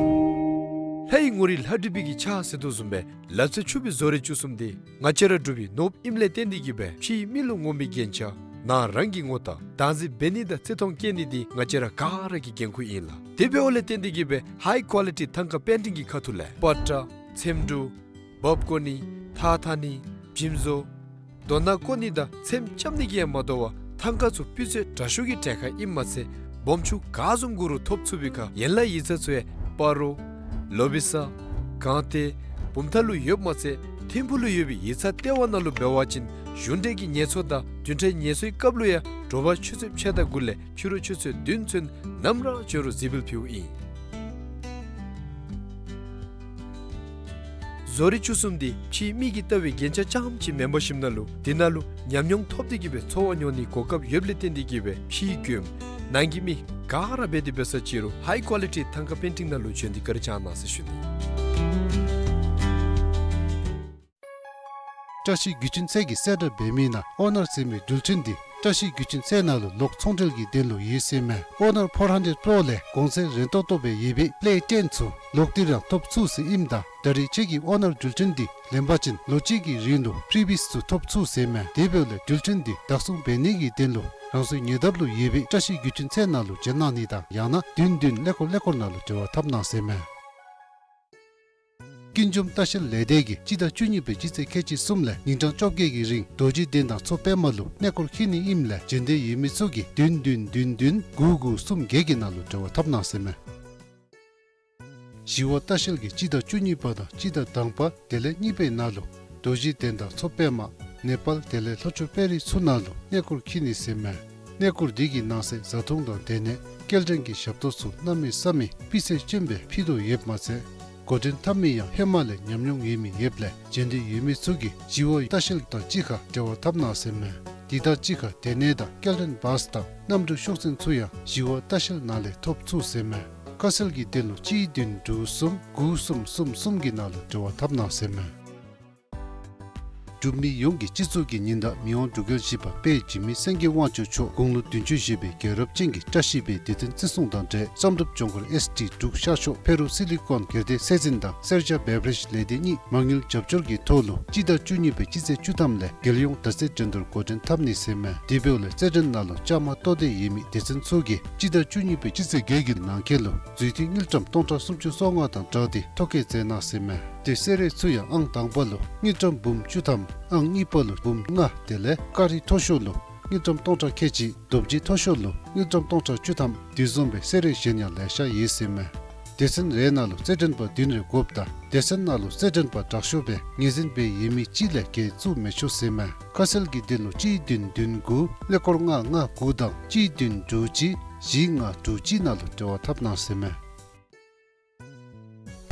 ལྷའི་ངོ་རིས་ལྷ་བྲིས་པའི་གི་ཕྱག་ཟེར་དོ་བཟུམ་སྦེ་ལ་རྩེ་ཕྱུག་པའི་བཟོ་རིག་བཅུ་གསུམ་འདི་ང་བཅས་ར་འབྲུག་པའི་ནོར་བུ་ཨིནམ་ལས་བརྟེན་ཏེ་གི་སྦེ་ཕྱིའི་མི་ལུ་ངོམ་པའི་རྒྱན་ཆ་ནང་རང་གིས་ངོ་བལྟ་བདག་འཛིན་འབད་ནི་དང་བརྩི་མཐོང་བསྐྱེད་ནི་འདི་ང་བཅས་ར་ག་ར་གི་འགན་ཁུར་ཨིན་ལགས། དེ་འབདཝ་ལས་བརྟེན་ཏེ་གི་སྦེ་ཧའི་ཀོ་ལི་ཊི་ཐང་ཀ་པེན་ཊིང་གི་ཁ་ཐུག་ལས་པ་ཏྲ་ཚེམ་དྲུབ་འབག་བཀོ་ནི་ཐགས་འཐག་ནི་འཇིམ་བཟོ་རྡོ་ནང་བཀོ་ནི་དང་ཚེམ་རྐྱབ་ནི་གིས་ཡང་མ་དོ་བར་ཐང་ཀ་ཚུ་སྤུས་ཚད་དྲག་ཤོས་ཀྱི་གྲལ་ཁར་ཨིནམ་མ་ཚད་སྦོམ་ཆུང་ག་བཟུམ་དགོ་རུང་ཐོབ་ཚུགས་པའི་ཁར་ཡན་ལག་ཡིག་ཚང་ཚུ་ཡང་སྤ་རོ་ལོ་བི་ས་སྒང་སྟེང་བུམ་ཐང་ལུ་ཡོདཔ་མ་ཚད་ཐིམ་ཕུག་ལུ་ཡོད་པའི་ཡིག་ཚང་ལྟེ་བ་ནང་ལུ་འབད་བ་ཅིན་གཞུང་འབྲེལ་གྱི་ངལ་གསོ་དང་བདུན་ཕྲག་ངལ་གསོའི་སྐབས་ལུ་ཡང་དྲོ་པ་ཆུ་ཚོད་ཕྱེད་དང་དགུ་ལས་ཕྱི་རུ་ཆུ་ཚོད་བདུན་ཚུན་ནམ་ར་འབྱོན་རུང་གཟིགས་འབུལ་ཕུལཝ་ཨིན། བཟོ་རིག་བཅུ་གསུམ་འདི་ཕྱིའི་མི་གིས་བལྟ་བའི་རྒྱན་ཆ་རྐྱངམ་ཅིག་མེན་པར་ཞིནམ་ན་ལུ་དེ་ནང་ལུ་ཉམས་མྱོང་ཐོབ་སྟེ་གི་སྦེ་འཚོ་བ་མྱོང་ནིའི་གོ་སྐབས་ཡོདཔ་ལས་བརྟེན་ཏེ་གི་སྦེ་ཕྱིའི་མགྱོནམ་ནང་གི་མི་ག་ར་འབད་དེ་འབད་ས་ཅི་རུང་ཧའི་ཀོ་ལི་ཊི་ཐང་ཀ་པེན་ཊིང་ནང་ལུ་བྱོན་ཏེ་བཀའ་དྲིན་བསྐྱང་གནང་ཟེར་ཞུ་ནི། བཀྲ་ཤིས་བརྒྱུད་འཕྲིན་ཚད་ཀྱིས་གསལ་བསྒྲགས་འབད་མི་ནང་ཨོ་ནར་ཟེར་མི་འགྲུལ་འཕྲིན་འདི་བཀྲ་ཤིས་བརྒྱུད་འཕྲིན་ཚད་ནང་ལུ་ལོག་ཚོང་འབྲེལ་གྱི་དོན་ལུ་ཡོད་ཟེར་མས། ཨོ་ནར་ཕོར་ཧན་ཌེཌ་པྲོ་ལས་གོང་ཚད་རན་ཏོག་ཏོ་སྦེ་ཡོད་པའི་པི་ལེ་ཊེན་ཚུ་ལོག་སྟེ་རང་ཐོབ་ཚུགས་ཟེར་ཨིནམ་ད་ད་རེས་ཁྱེད་ཀྱིས་ཨོ་ནར་འགྲུལ་འཕྲིན་འདི་ལེན་པ་ཅིན་ལོ་གཅིག་གི་རིང་ལུ་ཕི་རི་བི་ཡས་ཚུ་ཐོབ་ཚུགས་ཟེར་མས། དེ་འབདཝ་ལས་འགྲུལ་འཕྲིན་འདི་བདག་བཟུང་འབད་ནི་གི་དོན་ལུ་རང་སོའི་ཉེ་འདབས་ལུ་ཡོད་པའི་བཀྲ་ཤིས་བརྒྱུད་འཕྲིན་ཚད་ནང་ལུ་བྱོན་གནང་ནི་དང་ཡང་ན་བདུན་བདུན་ཀླད་ཀོར་ཀླད་ཀོར་ནང་ལུ་འབྲེལ་བ་འཐབ་གནང་ཟེར་མས། ཀུན་འཇོམས་ལྟ་བཤལ་ལས་སྡེ་གིས་སྤྱི་ཟླ་བཅུ་གཉིས་པའི་སྤྱི་ཚེས་ཁལ་གཅིག་གསུམ་ལས་ཉིན་གྲངས་བཅོ་བརྒྱད་ཀྱི་རིང་རྡོ་རྗེ་གདན་དང་མཚོ་པདྨ་ལུ་གནས་སྐོར་འཁྱིད་ནི་ཨིནམ་ལས་བྱོན་འདོད་ཡོད་མི་ཚུ་གིས་བདུན་བདུན་བདུན་བདུན་དགུ་དགུ་གསུམ་བརྒྱད་ཀྱི་ནང་ལུ་འབྲེལ་བ་འཐབ་གནང་ཟེར་མས། ཞི་བ་ལྟ་བཤལ་གྱིས་སྤྱི་ཟླ་བཅུ་གཉིས་པ་དང་སྤྱི་ཟླ་དང་པ་དེ་ལས་གཉིས་པའི་ནང་ལུ་རྡོ་རྗེ་གདན་དང་མཚོ་པདྨ་ནེ་པཱལ་དེ་ལས་ལྷོ་ཕྱོགས་དཔལ་རི་ཚུ་ནང་ལུ་གནས་སྐོར་འཁྱིད་ནི་ཟེར་མས། གནས་སྐོར་འདི་གི་ནང་གསེས་བཟའ་འཐུང་དང་སྡོད་གནས་སྐྱེལ་འདྲེན་གྱི་ཞབས་ཏོག་ཚུ་གནམ་མེད་ས་མེད་སྤུས་ཚད་ལྕོགས་སྦེ་ཕུལ་དོ་ཡོདཔ་མ་ཚད་འགོ་འདྲེན་འཐབ་མི་ཡང་ཧེ་མ་ལས་ཉམས་མྱོང་ཡོད་མི་ཡོདཔ་ལས་བྱོན་འདོད་ཡོད་མི་ཚུ་གིས་ཞི་བ་ལྟ་བཤལ་དང་གཅིག་ཁར་འབྲེལ་བ་འཐབ་གནང་ཟེར་མས། དེ་དང་གཅིག་ཁར་སྡོད་གནས་དང་སྐྱེལ་འདྲེན་བཱས་དང་གནམ་གྲུ་ཤོག་འཛིན་ཚུ་ཡང་ཞི་བ་ལྟ་བཤལ་ནང་ལས་ཐོབ་ཚུགས་ཟེར་མས། ཁ་གསལ་གྱི་དོན་ལུ་གཅིག་བདུན་དྲུག་གསུམ་དགུ་གསུམ་གསུམ་གསུམ་གྱི་ནང་ལུ་འབྲེལ་བ་འཐབ་གནང་ཟེར་མས། འབྲུག་མི་ཡོངས་ཀྱི་སྤྱི་གཙུག་གི་ཉི་ཟླ་མི་དབང་འབྲུག་རྒྱལ་བཞི་པ་དཔལ་འཇིགས་མེད་སེང་གེ་དབང་ཕྱུག་མཆོག་དགུང་ལོ་བདུན་ཅུ་བཞེས་པའི་རྒྱལ་རབས་ཅན་གྱི་བཀྲ་ཤིས་པའི་དུས་སྟོན་བརྩི་སྲུང་དང་འབྲེལ་བསམ་གྲུབ་ལྗོངས་མཁར་ཨེསི་ཌི་འབྲུག་ཤར་ཕྱོགས་ཕེ་རུ་སི་ལི་ཀོན་སྒེར་སྡེ་སྲས་འཛིན་དང་སེར་སྐྱ་བེ་བ་རེཇ་ལས་སྡེ་གཉིས་མ་དངུལ་རྒྱབ་སྐྱོར་གྱི་ཐོག་ལུ་སྤྱི་ཟླ་བཅུ་གཉིས་པའི་སྤྱི་ཚེས་བཅུ་ཐམ་ལས་རྒྱལ་ཡོངས་དར་རྩེད་འགྲན་བསྡུར་འགོ་འདྲེན་འཐབ་ནི་ཟེར་མས། དེ་འབདཝ་ལས་རྩེད་འགྲན་ནང་ལུ་བཅའ་མར་གཏོགས་འདོད་ཡོད་མི་སྡེ་ཚན་ཚུ་གིས་སྤྱི་ཟླ་བཅུ་གཉིས་པའི་སྤྱི་ཚེས་བརྒྱད་ཀྱི་ནང་འཁོད་ལུ་མཛུབ་ཐེལ་དངུལ་ཀྲམ་སྟོང་ཕྲག་སུམ་ཅུ་སོ་ལྔ་དང་སྦྲགས་ཏེ་ཐོ་བཀོད་མཛད་གནང་ཟེར་མས། ཏེ་སེ་ར་ཚུ་ཡང་ཨང་དང་པ་ལུ་དངུལ་ཀྲམ་འབུམ་བཅུ་ཐམ་ཨང་གཉིས་པ་ལུ་འབུམ་ལྔ་དེ་ལས་ཀ་རི་མཐོ་ཤོས་ལུ་དངུལ་ཀྲམ་སྟོང་ཕྲག་ཁལ་གཅིག་རྡོ་རྗེ་མཐོ་ཤོས་ལུ་དངུལ་ཀྲམ་སྟོང་ཕྲག་བཅུ་ཐམ་དེ་བཟུམ་སྦེ་སེ་ར་གཞན་ཡང་ལེ་ཤ་ཡོད་ཟེར་མས། སྡེ་ཚན་རེ་ནང་ལུ་རྩེད་འགྲན་པ་བདུན་རེ་དགོཔ་ད་སྡེ་ཚན་ནང་ལུ་རྩེད་འགྲན་པ་དྲག་ཤོས་སྦེ་ངོས་འཛིན་འབད་ཡོད་མི་གཅིག་ལས་བརྒལ་བཙུགས་མི་ཆོག་ཟེར་མས། ཁ་གསལ་གྱི་དོན་ལུ་གཅིག་བདུན་བདུན་དགུ་ཀླད་ཀོར་ལྔ་ལྔ་དགུ་དང་གཅིག་བདུན་དྲུག་གཅིག་བཞི་ལྔ་དྲུག་གཅིག་ནང་ལུ་འབྲེལ་བ་འཐབ་གནང་ཟེར་མས།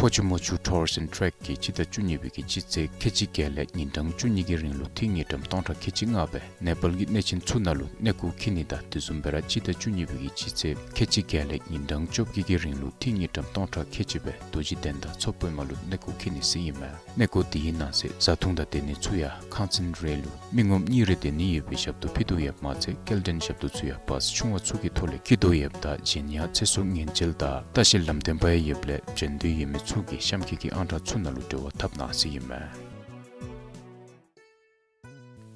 ཕོ་ཆུ་མོ་ཆུ་ཊུརསི་ཨེནཌ་ཊེཀ་གིས་སྤྱི་ཟླ་བཅུ་གཉིས་པའི་གི་སྤྱི་ཚེས་ཁལ་གཅིག་བརྒྱད་ལས་ཉིན་གྲངས་བཅུ་གཉིས་ཀྱི་རིང་ལུ་ཐིག་ཉིས་ཀྲམ་སྟོང་ཕྲག་ཁལ་གཅིག་ལྔ་སྦེ་ནེ་པཱལ་གྱི་གནས་ཆེན་ཚུ་ནང་ལུ་གནས་སྐོར་འཁྱིད་ནི་དང་དེ་བཟུམ་སྦེ་ར་སྤྱི་ཟླ་བཅུ་གཉིས་པའི་གི་སྤྱི་ཚེས་ཁལ་གཅིག་བརྒྱད་ལས་ཉིན་གྲངས་བཅོ་བརྒྱད་ཀྱི་རིང་ལུ་ཐིག་ཉིས་ཀྲམ་སྟོང་ཕྲག་ཁལ་གཅིག་སྦེ་རྡོ་རྗེ་གདན་དང་མཚོ་པདྨ་ལུ་གནས་སྐོར་འཁྱིད་ནི་ཟེར་ཨིན་མས། གནས་སྐོར་དེའི་ནང་གསེས་བཟའ་འཐུང་དང་སྡོད་གནས་ཚུ་ཡང་ཁང་ཚན་རེ་ལུ་མི་ངོམ་གཉིས་རེ་སྡོད་ནི་ཡོད་པའི་ཞབས་ཏོག་ཕུལ་དོ་ཡོདཔ་མ་ཚད་སྐྱེལ་འདྲེན་ཞབས་ཏོག་ཚུ་ཡང་བཱསི་ཆུང་བ་ཚུ་གི་ཐོག་ལས་འཁྱིད་དོ་ཡོདཔ་ད་གཞན་ཡང་ཚེ་སྲོག་ཉེན་བཅོལ་དང་ལྟ་བཤལ་ལམ་སྟོན་པ་ཡང་ཡོདཔ་ལས་བྱོན་འདོད་ཡོད་མི་ཚུ་གིས་གཤམ་འཁོད་ཀྱི་ཨང་གྲངས་ཚུ་ནང་ལུ་འབྲེལ་བ་འཐབ་གནང་ཟེར་ཨིན་མས།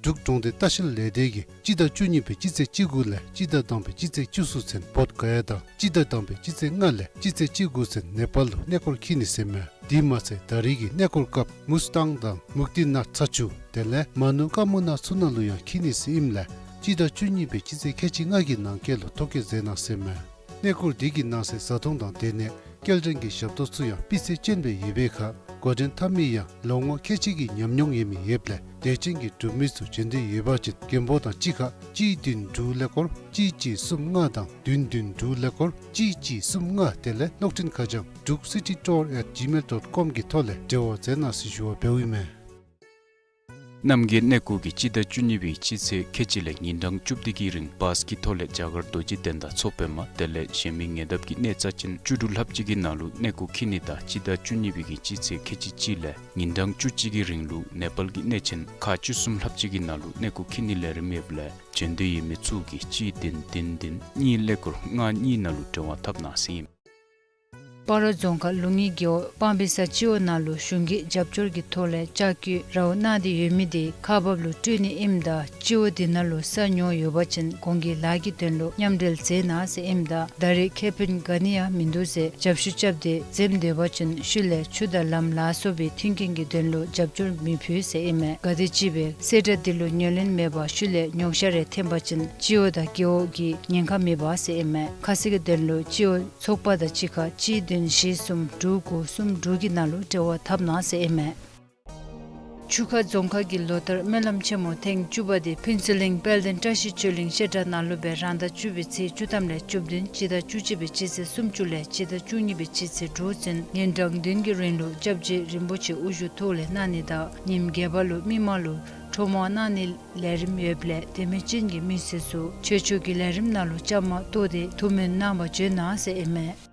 འབྲུག་གྲོང་སྡེ་ལྟ་བཤལ་ལས་སྡེ་གིས་སྤྱི་ཟླ་བཅུ་གཉིས་པའི་སྤྱི་ཚེས་བཅུ་དགུ་ལས་སྤྱི་ཟླ་དང་པའི་སྤྱི་ཚེས་བཅུ་གསུམ་ཚུན་བོདྷ་ག་ཡ་དང་སྤྱི་ཟླ་དང་པའི་སྤྱི་ཚེས་ལྔ་ལས་སྤྱི་ཚེས་བཅུ་དགུ་ཚུན་ནེ་པཱལ་ལུ་གནས་སྐོར་འཁྱིད་ནི་ཟེར་མས། དེ་མ་ཚད་ད་རེས་ཀྱི་གནས་སྐོར་སྐབས་མུས་ཏང་དང་མུཀྟི་ནཱཐ་ཚ་ཆུ་དེ་ལས་མ་ནུ་ཀ་མུ་ན་ཚུ་ནང་ལུ་ཡང་འཁྱིད་ནི་ཟེར་ཨིནམ་ལས་སྤྱི་ཟླ་བཅུ་གཉིས་པའི་སྤྱི་ཚེས་ཁལ་གཅིག་ལྔ་གི་ནང་འཁོད་ལུ་ཐོ་བཀོད་མཛད་གནང་ཟེར་མས། གནས་སྐོར་འདི་གི་ནང་གསེས་བཟའ་འཐུང་དང་སྡོད་གནས་སྐྱེལ་འདྲེན་གྱི་ཞབས་ཏོག་ཚུ་ཡང་སྤུས་ཚད་ཅན་སྦེ་ཡོད་པའི་ཁར་འགོ་འདྲེན་འཐབ་མི་ཡང་ལོ་ངོ་ཁལ་གཅིག་གི་ཉམས་མྱོང་ཡོད་མི་ཡོདཔ་ལས་དད་ཅན་གྱི་འབྲུག་མི་ཚུ་བྱོན་འདོད་ཡོད་པ་ཅིན་མགོན་པོ་དང་གཅིག་ཁར་གཅིག་བདུན་དྲུག་ཀླད་ཀོར་གཅིག་གཅིག་གསུམ་ལྔ་དང་བདུན་བདུན་དྲུག་ཀླད་ཀོར་གཅིག་གཅིག་གསུམ་ལྔ་དེ་ལས་གློག་འཕྲིན་ཁ་བྱང་འབྲུག་སི་ཊི་ཊུར་ཨེཊ་ཇི་མེལ་ཌོཊ་ཀོམ་གྱི་ཐོག་ལས་འབྲེལ་བ་མཛད་གནང་ཟེར་ཞུ་བ་འབདཝ་ཨིན་མས། རྣམ་རྒྱལ་གནས་སྐོར་གྱིས་སྤྱི་ཟླ་བཅུ་གཉིས་པའི་སྤྱི་ཚེས་ཁལ་གཅིག་ལས་ཉིན་གྲངས་བཅུ་བདུན་གྱི་རིང་བཱསི་གི་ཐོག་ལས་རྒྱ་གར་རྡོ་རྗེ་གདན་དང་མཚོ་པདྨ་དེ་ལས་གཞན་མི་ཉེ་འདབས་ཀྱི་གནས་རྩ་ཅན་བཅུ་དྲུག་ལྷགཔ་ཅིག་གི་ནང་ལུ་གནས་སྐོར་འཁྱིད་ནི་དང་སྤྱི་ཟླ་བཅུ་གཉིས་པའི་གི་སྤྱི་ཚེས་ཁལ་གཅིག་གཅིག་ལས་ཉིན་གྲངས་བཅུ་གཅིག་གི་རིང་ལུ་ནེ་པཱལ་གྱི་གནས་ཆེན་ཁག་བཅུ་གསུམ་ལྷགཔ་ཅིག་གི་ནང་ལུ་གནས་སྐོར་འཁྱིད་ནིའི་ལས་རིམ་ཡོདཔ་ལས་བྱོན་འདོད་ཡོད་མི་ཚུ་གིས་གཅིག་བདུན་བདུན་བདུན་གཉིས་ཀླད་ཀོར་ལྔ་གཉིས་ནང་ལུ་འབྲེལ་བ་འཐབ་གནང་ཟེར་ཨིན། སྤ་རོ་རྫོང་ཁག་ལུང་གཡུས་རྒེད་འོག་སྤང་སྦིས་ས་སྤྱི་འོག་ནང་ལུ་གཞུང་གི་རྒྱབ་སྐྱོར་གྱི་ཐོག་ལས་ལྕགས་ཀྱུ་རཝ་གནང་སྟེ་ཡོད་མི་དེ་ཁག་འབགཔ་ལུ་སྤྲོད་ནི་ཨིནམ་ད་སྤྱི་འོག་དེ་ནང་ལུ་ས་ཉོ་ཡོད་པ་ཅིན་གོང་གི་ལཱ་གི་དོན་ལུ་མཉམ་འབྲེལ་མཛད་གནང་ཟེར་ཨིནམ་ད་ད་རེས་ཁེ་ཕན་ག་ནི་ཡང་མིན་འདུག་ཟེར་རྒྱབ་བཤུད་རྐྱབ་སྟེ་འཛེམ་སྡོད་པ་ཅིན་ཤུལ་ལས་ཆུ་དང་ལམ་ལ་སོགས་པའི་མཐུན་རྐྱེན་གྱི་དོན་ལུ་རྒྱབ་སྐྱོར་མི་ཕུལ་ཟེར་ཨིན་མས། ག་དེམ་ཅིག་སྦེ་གསལ་བསྒྲགས་དེ་ལུ་ཉན་ལེན་མེད་པར་ཤུལ་ལས་ཉོ་ཤ་རེ་འཐེན་པ་ཅིན་སྤྱི་འོག་དང་རྒེད་འོག་གི་ཉེན་ཁ་མེད་པ་ཟེར་ཨིན་མས། ཁ་གསལ་གྱི་དོན་ལུ་སྤྱི་འོག་ཚོགས་པ་དང་གཅིག་ཁར་གཅིག་བདུན་བཞི་གསུམ་དྲུག་དགུ་གསུམ་དྲུག་གི་ནང་ལུ་འབྲེལ་བ་འཐབ་གནང་ཟེར་ཨིན་མས། ཆུ་ཁ་རྫོང་ཁག་གི་ལོ་ལྟར་སྨོན་ལམ་ཆེན་མོ་ཐེངས་བཅུ་པ་དེ་ཕུན་ཚོགས་གླིང་དཔལ་ལྡན་བཀྲ་ཤིས་ཆོས་གླིང་བཤད་གྲྭ་ནང་ལུ་སྦེ་རང་ཟླ་བཅུ་པའི་ཚེས་བཅུ་ཐམ་ལས་བཅུ་བདུན་སྤྱི་ཟླ་བཅུ་གཅིག་པའི་སྤྱི་ཚེས་སུམ་ཅུ་ལས་སྤྱི་ཟླ་བཅུ་གཉིས་པའི་སྤྱི་ཚེས་དྲུག་ཚུན་ཉིན་གྲངས་བདུན་གྱི་རིང་ལུ་སྐྱབས་རྗེ་རིན་པོ་ཆེ་དབུ་བཞུགས་ཐོག་ལས་གནང་ནི་དང་ཉིནམ་བརྒྱད་པ་ལུ་མི་མང་ལུ་ཁྲོམ་དབང་གནང་ནིའི་ལས་རིམ་ཡོདཔ་ལས་དད་མོས་ཅན་གྱི་མི་སེར་ཚུ་ཆོས་ཕྱོགས་ཀྱི་ལས་རིམ་ནང་ལུ་བཅའ་མར་གཏོགས་ཏེ་ཐུགས་སྨོན་གནང་བར་བྱོན་གནང་ཟེར་ཨིན་མས།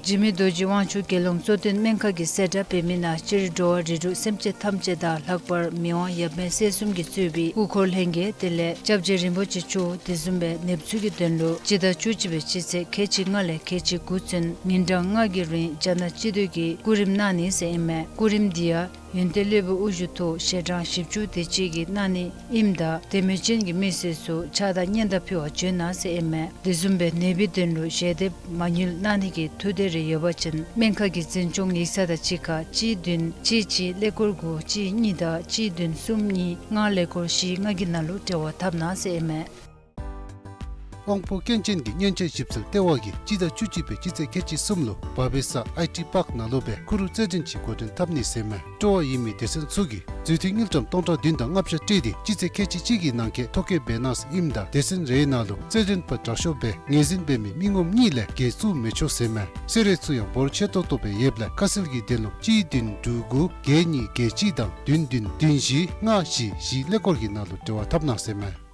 འཇིགས་མེད་རྡོ་རྗེ་དབང་ཕྱུག་དགེ་སློང་གཙོ་བསྟེན་སྨན་ཁང་གིས་གསལ་བསྒྲགས་འབད་མི་ནང་སྤྱིར་འགྲོ་བ་རིགས་དྲུག་སེམས་ཅན་ཐམས་ཅད་དང་ལྷག་པར་མི་དབང་ཡབ་མེས་སྲས་གསུམ་གྱིས་གཙོས་པའི་སྐུ་འཁོར་ལྷན་རྒྱས་དེ་ལས་སྐྱབས་རྗེ་རིན་པོ་ཆེ་མཆོག་དེ་བཟུམ་སྦེ་ནདཔ་ཚུ་གི་དོན་ལུ་སྤྱི་ཟླ་བཅུ་གཅིག་པའི་སྤྱི་ཚེས་ཁལ་གཅིག་ལྔ་ལས་ཁལ་གཅིག་དགུ་ཚུན་ཉིན་གྲངས་ལྔ་གི་རིང་རྒྱ་ནག་སྤྱི་མདོས་ཀྱིས་སྐུ་རིམ་གནང་ནི་ཟེར་ཨིན་མས། སྐུ་རིམ་འདི་ཡང་ཡོན་ཏན་སློབ་དཔོན་དབུ་བཞུགས་ཐོག་ཞལ་གྲངས་བཞི་བཅུ་དེ་ཅིག་གིས་གནང་ནི་ཨིནམ་ད་དད་མོས་ཅན་གྱི་མི་སེར་ཚུ་ཕྱག་དང་སྙན་དར་ཕུལ་བར་བྱོན་གནང་ཟེར་ཨིན་མས། དེ་བཟུམ་སྦེ་ནདཔ་གི་དོན་ལུ་ཞལ་འདེབས་མ་དངུལ་གནང་ནི་གི་ཐུགས་འདོད་རེ་ཡོད་པ་ཅིན་སྨན་ཁང་གི་འཛིན་སྐྱོང་ཡིག་ཚང་དང་གཅིག་ཁར་གཅིག་བདུན་གཅིག་གཅིག་ཀླད་ཀོར་དགུ་གཅིག་གཉིས་དང་གཅིག་བདུན་གསུམ་གཉིས་ལྔ་ཀླད་ཀོར་བཞི་ལྔ་གི་ནང་ལུ་འབྲེལ་བ་འཐབ་གནང་ཟེར་ཨིན་མས། དབང་པོ་སྐྱོན་ཅན་གྱི་མཉེན་ཆས་ཞིབ་འཚོལ་ལྟེ་བ་གིས་སྤྱི་ཟླ་བཅུ་གཅིག་པའི་སྤྱི་ཚེས་ཁལ་གཅིག་གསུམ་ལུ་བ་བེ་ས་ཨའི་ཊི་པཱརཀ་ནང་ལུ་སྦེ་ཁུ་རུ་རྩེད་འགྲན་ཅིག་འགོ་འདྲེན་འཐབ་ནི་ཟེར་མས། སྤྲོ་བ་ཡོད་མི་སྡེ་ཚན་ཚུ་གིས་རྫུས་མཐུད་དངུལ་ཀྲམ་སྟོང་ཕྲག་བདུན་དང་ལྔ་བརྒྱ་སྤྲོད་དེ་སྤྱི་ཚེས་ཁལ་གཅིག་གཅིག་གི་ནང་འཁོད་ཐོ་བཀོད་འབད་གནང་ཟེར་ཨིནམ་ད་སྡེ་ཚན་རེ་ནང་ལུ་རྩེད་འགྲན་པ་དྲག་ཤོས་སྦེ་ངོས་འཛིན་འབད་མི་མི་ངོམ་གཉིས་ལས་བརྒལ་བཙུགས་མི་ཆོག་ཟེར་མས། གསོལ་རས་ཚུ་ཡང་འབོར་ཆེ་ཏོག་ཏོ་སྦེ་ཡོདཔ་ལས་ཁ་གསལ་གྱི་དོན་ལུ་གཅིག་བདུན་དྲུག་དགུ་བརྒྱད་གཉིས་བརྒྱད་གཅིག་དང་བདུན་བདུན་བདུན་བཞི་ལྔ་བཞི་བཞི་ཀླད་ཀོར་གྱི་ནང་ལུ་འབྲེལ་བ་འཐབ་གནང་ཟེར་མས།